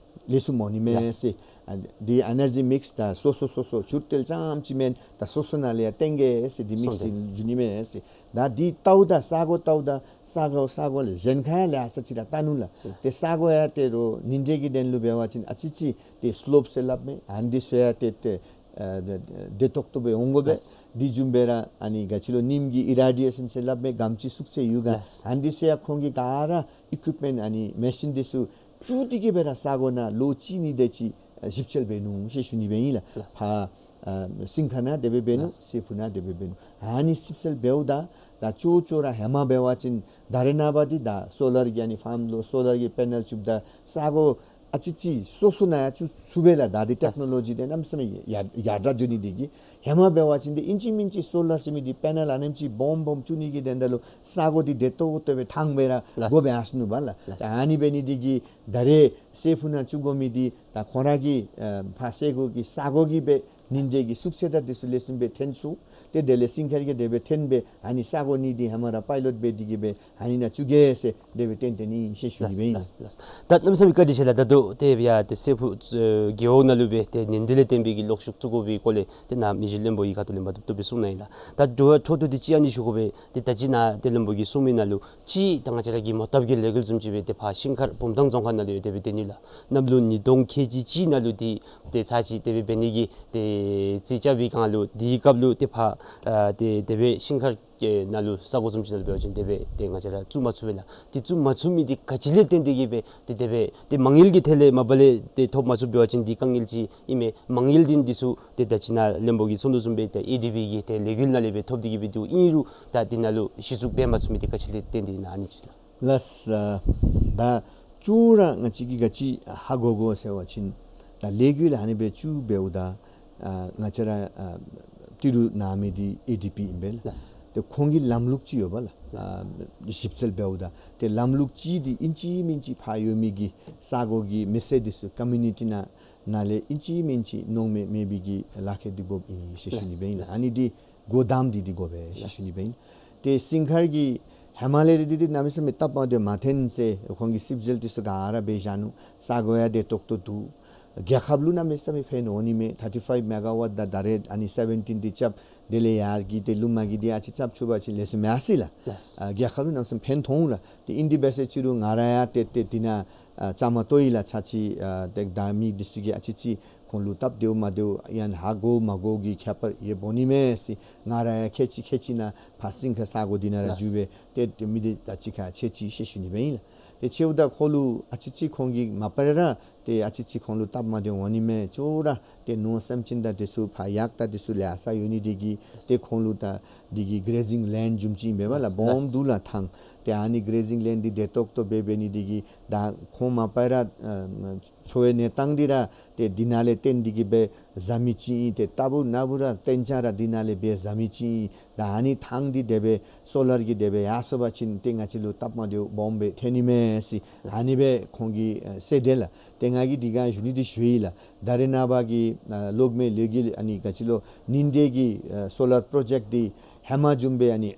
ལེགས་ཤོམ་འོང་ནི་མས་ཟེར། ལགས། ཨ་འདི་ཨེ་ནར་ཇི་མིགས་ད་སོ་སོ་སོ་སོ་ཆུ་ཏིལ་ཙམ་ཅིག་མེན་ད་སོ་སོ་ནང་ལས་ཡང་བཏོན་གེ་ཟེར། འདི་མིགས་སོང་སྟེ་འགྱོ་ནི་མས་ཟེར། ད་འདི་བལྟཝ་ད་ས་གོ་བལྟཝ་ད་ས་གོ་ས་གོ་ལས་གཞན་ཁར་ཡང་ལེ་ཤ་ཅིག་ར་བལྟ་ནུག་ལགས། ལགས། ཏེ་ས་གོ་ཡང་ཏེ་རོགས་ཉིན་དྲོད་ཀྱི་དོན་ལུ་འབད་བ་ཅིན་ཨ་ཙི་ཅིག་ཏེ་སི་ལོབ་ཟེར་སླབ་མས། ཨ་འདི་ཚུ་ཡང་ཏེ་ཏེ་ཨ་བདེ་ཏོག་ཏོ་སྦེ་འོང་དགོ་པས། ལགས། འདི་བཟུམ་སྦེ་ར་ཨ་ནི་ག་ཅི་ལོ་ཉིམ་གི་ཨི་རེ་ཌི་ཡེ་ཤཱན་ཟེར་སླབ་མས། ག་དེམ་ཅིག་ཤུགས་ཆེ་ཡོད་ག། ལགས། ཨ་འདི་ཚུ་ཡང་ཁོང་གིས་ག་ར་ཨི་ཀུའིཔ་མེནཊ་ཨ་ནི་མེ་ཤིན་འདི་ཚུ་བཙུགས་ཏེ་གིས་སྦེ་ར་ས་གོ་ནང་ལོ་གཅིག་གཉིས་དེ་ཅིག་ཞིབ་འཚོལ་འབད་ནུག་ཟེར་ཞུ་ནི་སྦེ་ཨིན་ལགས། ལགས། ཕར་ཨ་སིང་ཁ་ནང་དེ་སྦེ་འབད་ནུག། ལགས། སྲད་ཕུག་ནང་དེ་སྦེ་འབད་ནུག། ཨ་ནི་ཞིབ་འཚོལ་འབདཝ་ད་ད་ཅོག་ཅོག་ར་ཧེ་མ་འབད་བ་ཅིན་ད་རེས་ནངས་པ་འདི་ད་སོ་ལར་གྱི་ཨ་ནི་ཕཱམ་ལུ་སོ་ལར་གྱི་པེ་ནལ་བཙུགསཔ་ད་ས་གོ་ཨ་ཙི་ཅིག་སོ་སོ་ནང་ཡང་བཙུགས་ཚུགས་པས་ལགས། ད་འདི་ལགས། ཊེཀ་ནོ་ལོ་ཇི་འདི་གནམ་མེད་ས་མེད་ཡར་ཡར་དྲག་འགྱོ་ནི་འདི་གིས། ཧེ་མ་འབད་བ་ཅིན་འདི་ཨིན་ཅི་མིན་ཅི་སོ་ལར་ཟེར་མི་འདི་པེ་ནལ་ཨ་ནེམ་ཅིག་སྦོམ་སྦོམ་བཙུགས་ནི་གི་དོན་དག་ལུ་ས་གོ་འདི་བདེ་ཏོག་ཏོ་སྦེ་ཐང་སྦེ་ར་ལགས། དགོ་པས་ཨ་ནི་ནུག་པ་ལགས། ལགས། ད་ཨ་ནི་འབད་ནི་འདི་གིས་ད་རེས་སྲད་ཕུག་ནང་བཙུགས་དགོ་མི་འདི་ད་ཁོང་ར་གི་ཨ་ཕར་སྲད་ཕུག་གི་ས་གོ་གིས་སྦེ་ ཉིན་མཇལ་གྱི་བསུབ་ཚད་དང་འདི་ཚུ་ལེགས་ཤོམ་སྦེ་ཐོན་ཚུགས། ཏེ་དེ་ལས་སིང་ཁར་གྱིས་དེ་སྦེ་ཐོན་སྦེ་ཨ་ནི་ས་གོ་གཉིས་འདི་ཧེ་མ་ར་པའི་ལོཊ་འབད་དེ་གི་སྦེ་ཨ་ནི་ནང་བཙུགས་གེ་ཟེར་དེ་སྦེ་ཏན་ཏན་ཨིན་ཟེར་ཞུ་ནི་སྦེ་ཨིན་ལགས། ལགས་ལགས། ད་གནམ་མེད་ས་མེད་བཀའ་དྲིན་ཆེ་ལགས། ད་ལྟོ་ཏེ་ཡ་ཏེ་སྲད་ཕུག་ཨེ་རྒེད་འོག་ནང་ལུ་སྦེ་ཏེ་ཉིན་དེ་ལས་བརྟེན་པའི་གི་ལོག་ཞུགས་བཙུགས་དགོ་པའི་སྐོར་ལས་ཏེ་ནཱ་མི་རྗེ་བློན་པོ་གི་ཁ་ཐུག་ལས་མ་བཏུབ་བཏུབ་སྦེ་གསུངས་གནང་ཡི་ལགས། ད་དྲི་བ་འཕྲོ་མཐུད་དེ་ཅིག་ཨ་ནི་ཞུ་དགོ་པས། ཏེ་ད་ཅི་ནཱ་ཏེ་བློན་པོ་གིས་གསུངས་མི་ནང་ལུ་ཅིག་ད་ང་བཅས་ར་གི་མོ་བཏབ་ཀྱི་ལས་འགུལ་བཟུམ་ཅིག་སྦེ་ཏེ་ཕར་ཤིང་མཁར་བུམ་ཐང་རྫོང་ཁག་ནང་ལུ་ཡང་དེ་སྦེ་སྡོད་ནི་ལགས། གནམ་ལོ་ཉིས་སྟོང་ཁལ་གཅིག་གཅིག་ནང་ལུ་འདི་ཏེ་ཚར་ཅིག་དེ་སྦེ་འབད་ནི་གི་ཏེ་རྩིས་རྐྱབ་པའི་སྒང་ལུ་དེའི་སྐབས་ལུ་ཏེ་ཕར་ཨ་ཏེ་དེ་སྦེ་ཤིང་མཁར་གྱི་ནང་ལུ་ས་གོ་བཟུམ་ཅིག་ནང་ལུ་འབད་བ་ཅིན་དེ་སྦེ་ཏེ་ང་བཅས་ར་བཙུགས་མ་ཚུགས་པས་ལགས། ཏེ་བཙུགས་མ་ཚུགས་མི་འདི་ག་ཅི་ལས་བརྟེན་ཏེ་གི་སྦེ་ཏེ་དེ་སྦེ་ཏེ་མ་དངུལ་གྱི་ཐད་ལས་མ་པ་ལས་ཏེ་ཐོབ་མ་ཚུགས་འབད་བ་ཅིན་འདི་དཀའ་ངལ་ཅིག་ཨིན་མས། མ་དངུལ་འདི་འདི་ཚུ་ཏེ་ད་ཅི་ནཱ་བློན་པོ་གིས་གསུངས་དོ་བཟུམ་སྦེ་ཏེ་ཨེ་ཌི་བི་གི་ཏེ་ལས་འགུལ་ནང་ལས་སྦེ་ཐོབ་སྟེ་གི་སྦེ་འདུག། ཨིན་རུང་ད་འདི་ནང་ལུ་གཞི་བཙུགས་འབད་མ་ཚུགས་མི་འདི་ག་ཅི་ལས་བརྟེན་ཏེ་ཨིན་ན་ཨ་ནི་ཅིག་ལགས། ལགས། ཨ་ད་ཅོག་ར་ང་བཅས་ཀྱིས་ག་ཅི་ཧ་གོ་དགོ་ཟེར་བ་ཅིན་ད་ལས་འགུལ་ཨ་ནི་སྦེ་བཙུགས་འབདཝ་ད་ཨ་ང་བཅས་ར་ཨ་ཏི་རུ་ནང་མི་འདི་ཨེ་ཌི་བི་ཨིན་པས་ལགས། ལགས། ཏེ་ཁོང་གི་ལམ་ལུགས་ཅིག་ཡོད་པས་ལགས། ལགས། ཨ་ཞིབ་འཚོལ་འབདཝ་ད་ཏེ་ལམ་ལུགས་ཅིག་འདི་ཨིན་ཅི་མིན་ཅི་ཕར་ཡོད་མི་གི་ས་གོ་གི་མི་སེར་འདི་ཚུ་ཀོ་མིའུ་ནི་ཊི་ནང་ནང་ལས་ཨིན་ཅི་མིན་ཅི་མནོ་མེད་མེད་པའི་གི་ལག་ཁྱེར་འདི་དགོཔ་ཨིན་ཟེར་ཞུ་ནི་སྦེ་ཨིན་ལགས། ལགས། ཨ་ནི་འདི་སྒོ་བསྡམས་ཏེ་འདི་དགོ་པས་ཟེར་ཞུ་ནི་སྦེ་ཨིན། ཏེ་སིང་ཁར་གྱི་ཧེ་མ་ལས་འདི་འདི་གནམ་མེད་ས་མེད་སྟབས་མ་བདེཝ་མ་ཐོན་ཟེར་ཁོང་གིས་ཞིབ་འཚོལ་འདི་ཚུ་ག་ར་འབད་བཞག་ནུག། ས་གོ་ཡང་བདེ་ཏོག་ཏོ་འདུག། རྒྱལ་ཁབ་ལུ་གནམ་མེད་ས་མེད་ཕན་འོང་ནི་མས། ཐར་ཊི་ཕའིབ་མེ་ག་ཝཊ་དང་ད་རེས་ཨ་ནི་སེ་བེན་ཊིན་འདི་རྐྱབ། དེ་ལས་ཡར་གྱི་ཏེ་ལུ་མ་གི་འདི་ཨ་ཙི་རྐྱབ་ཚུགས་པ་ཅིན་ལེགས་ཤོམ་ཡར་སོ་ཡི་ལགས། ལགས། ཨ་རྒྱལ་ཁབ་ལུ་གནམ་མེད་ས་མེད་ཕན་ཐོགས་འོང་ལགས། ཏེ་ཨིན་དེ་འབད་ཟེར་ཅི་རུང་ང་ར་ཡང་ཏེ་ཏེ་འདི་ནང་ཨ་བཅའ་མར་གཏོགས་ཡི་ལགས། ཚར་ཅིག་ཨ་ཏེ་ད་མི་འདི་ཚུ་གིས་ཨ་ཙི་ཅིག་ཁོང་ལུ་སྟབས་བདེཝ་མ་བདེཝ་ཡང་ཧ་གོ་མ་གོ་གི་ཁྱད་པར་ཡོདཔ་འོང་ནི་མས་ཟེར། ང་ར་ཡང་ཁལ་གཅིག་ཁལ་གཅིག་ནང་ཕར་སིང་ཁར་ས་གོ་འདི་ནང་ར་ལགས། འགྱོ་སྦེ་ཏེ་ཏེ་མི་འདི་ད་ཅི་ཁར་ཕྱད་ཅི་ཟེར་ཞུ་ནི་སྦེ་ཨིན་ལགས། ཏེ་ཕྱདཔ་ད་ཁོང་ལུ་ཨ་ཙི་ཅིག་ཁོང་གིས་མ་པ་ར་ཏེ་ཨ་ཙི་ཅིག་ཁོང་ལུ་སྟབས་མ་བདེཝ་འོང་ནི་མས། ཅོག་ར་ཏེ་ནོར་སེམས་ཅན་དང་འདི་ཚུ་ཕར་གཡག་དང་འདི་ཚུ་ལེ་ཤ་ཡོད་ནི་འདི་གིས་ཏེ་ཁོང་ལུ་ད་འདི་གི་གར་ཟིང་ལེནཌ་བཟུམ་ཅིག་ཨིན་པས་ལགས། ལགས། སྦོམ་འདུག་ལགས་ཐང་། ཏེ་ཨ་ནི་གར་ཟིང་ལེནཌ་འདི་བདེ་ཏོག་ཏོ་སྦེ་འབད་ནི་འདི་གིས་ད་ཁོང་མ་པ་ར་ཨ་འཚོ་བའི་གནས་སྟངས་འདི་ར་ཏེ་འདི་ནང་ལས་བརྟེན་ཏེ་གི་སྦེ་བཟའ་མི་ཅིག་ཨིན། ཏེ་རྟ་ཕོ་ནོར་བུ་ར་གཏན་ཆགས་ར་འདི་ནང་ལས་སྦེ་བཟའ་མི་ཅིག་ཨིན། ད་ཨ་ནི་ཐང་འདི་དེ་སྦེ་སོ་ལར་གྱིས་དེ་སྦེ་ཡར་སོ་བ་ཅིན་ཏེ་ང་བཅས་ལུ་སྟབས་མ་བདེཝ་སྦོམ་སྦེ་ཐོན་ནི་མས་ཟེར་ཨ་ནི་སྦེ་ཁོང་གིས་ཨ་ཟེར་དེས་ལགས། ཏེ་ང་གིས་འདི་ག་ཞུ་ནི་འདི་ཞུ་ཡི་ལགས། ད་རེས་ནངས་པ་གི་ཨ་གློག་མེ་ལས་འགུལ་ཨ་ནི་ག་ཅི་ལོ་ཉིན་དེ་གི་ཨ་སོ་ལར་པྲོ་ཇེཀཊ་འདི་ཧེ་མ་བཟུམ་སྦེ་ཨ་ནི་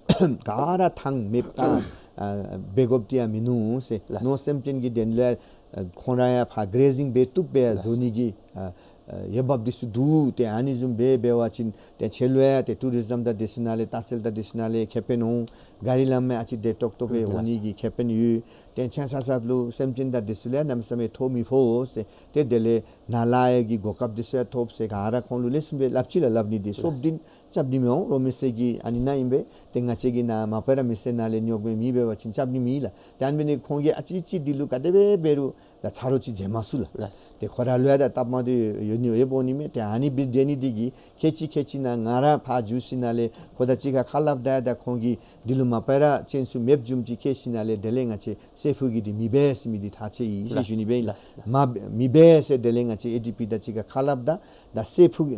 ག་ར་ཐང་མེདཔ་བཏང་ཨ་འབད་དགོཔ་འདི་ཡང་མིན་ནུག་ཟེར། ལགས། ནོར་སེམས་ཅན་གྱི་དོན་ལུ་ཨ་ཁོང་ར་ཡང་ཕར་གར་ཟིང་འབད་བཏུབ་སྦེ་ཡང་ལགས། བཟོ་ནི་གི་ཨ་ཨ་འོས་འབབ་འདི་ཚུ་འདུག། ཏེ་ཨ་ནི་བཟུམ་སྦེ་འབད་བ་ཅིན་ཏེ་ཁྱོད་ལུ་ཡང་ཏེ་ཊུ་རི་ཛིམ་དང་འདི་ཚུ་ནང་ལས་ལྟ་བཤལ་དང་འདི་ཚུ་ནང་ལས་ཁེ་ཕན་འོང་། ག་རི་ལམ་ཡང་ཨ་ཙི་བདེ་ཏོག་ཏོ་སྦེ་ལགས། འོང་ནི་གི་ཁེ་ཕན་ཡོད། ཏེ་ཆ་ཆ་ཚབ་ལུ་སེམས་ཅན་དང་འདི་ཚུ་ལུ་ཡང་གནམ་མེད་ས་མེད་ཐོ་མི་ཕོག་ཟེར། ཏེ་དེ་ལས་ནཱ་ལས་ཡར་གྱི་གོ་སྐབས་འདི་ཚུ་ཡང་ཐོབ་ཟེར་ག་ར་ཁོང་ལུ་ལེགས་ཤོམ་སྦེ་སླབ་ཅི་ལགས། སླབ་ནི་འདི་ལགས། སོབ་འདི་རྐྱབ་ནི་མི་འོང་། རོ་མི་སེར་གྱི་ཨ་ནི་ནང་ཨིན་པས། ཏེ་ང་བཅས་ཀྱི་ནཱ་མ་པ་ར་མི་སེར་ནང་ལས་ཉོག་མེད་མེད་འབད་བ་ཅིན་རྐྱབ་ནི་མེད་ལགས། ཏེ་ཨ་ནི་འབད་ནི་ཁོང་གིས་ཨ་ཙི་ཅིག་འདི་ལུ་ག་དེ་སྦེ་འབད་རུང་ད་ཆ་རོགས་ཅིག་མཛད་མ་ཚུགས་ལགས། ལགས། ཏེ་ཁོ་ར་ལུ་ཡང་ད་སྟབས་མ་བདེཝ་ཡོད་ནི་ཡོདཔ་འོང་ནི་མས། ཏེ་ཨ་ནི་འབད་དེ་ནི་འདི་གིས་ཁལ་གཅིག་ཁལ་གཅིག་ནང་ང་ར་ཕར་འགྱོ་ཞིནམ་ལས་ཁོ་དང་གཅིག་ཁར་ཁ་སླབ་ད་ཡང་ད་ཁོང་གིས་འདི་ལུ་མ་པ་ར་ཅན་སུ་མེདཔ་བཟུམ་ཅིག་བཀལ་ཞིནམ་ལས་དེ་ལས་ང་བཅས་སྲད་ཕུག་གི་འདི་མི་འབད་ཟེར་མི་འདི་ཐག་བཅད་ཡི་ཟེར་ཞུ་ནི་སྦེ་ཨིན་ལགས། ལགས། མ་མི་འབད་ཟེར་དེ་ལས་ང་བཅས་ཨེ་ཌི་པི་དང་གཅིག་ཁར་ཁ་སླབ་ད་ད་སྲད་ཕུག་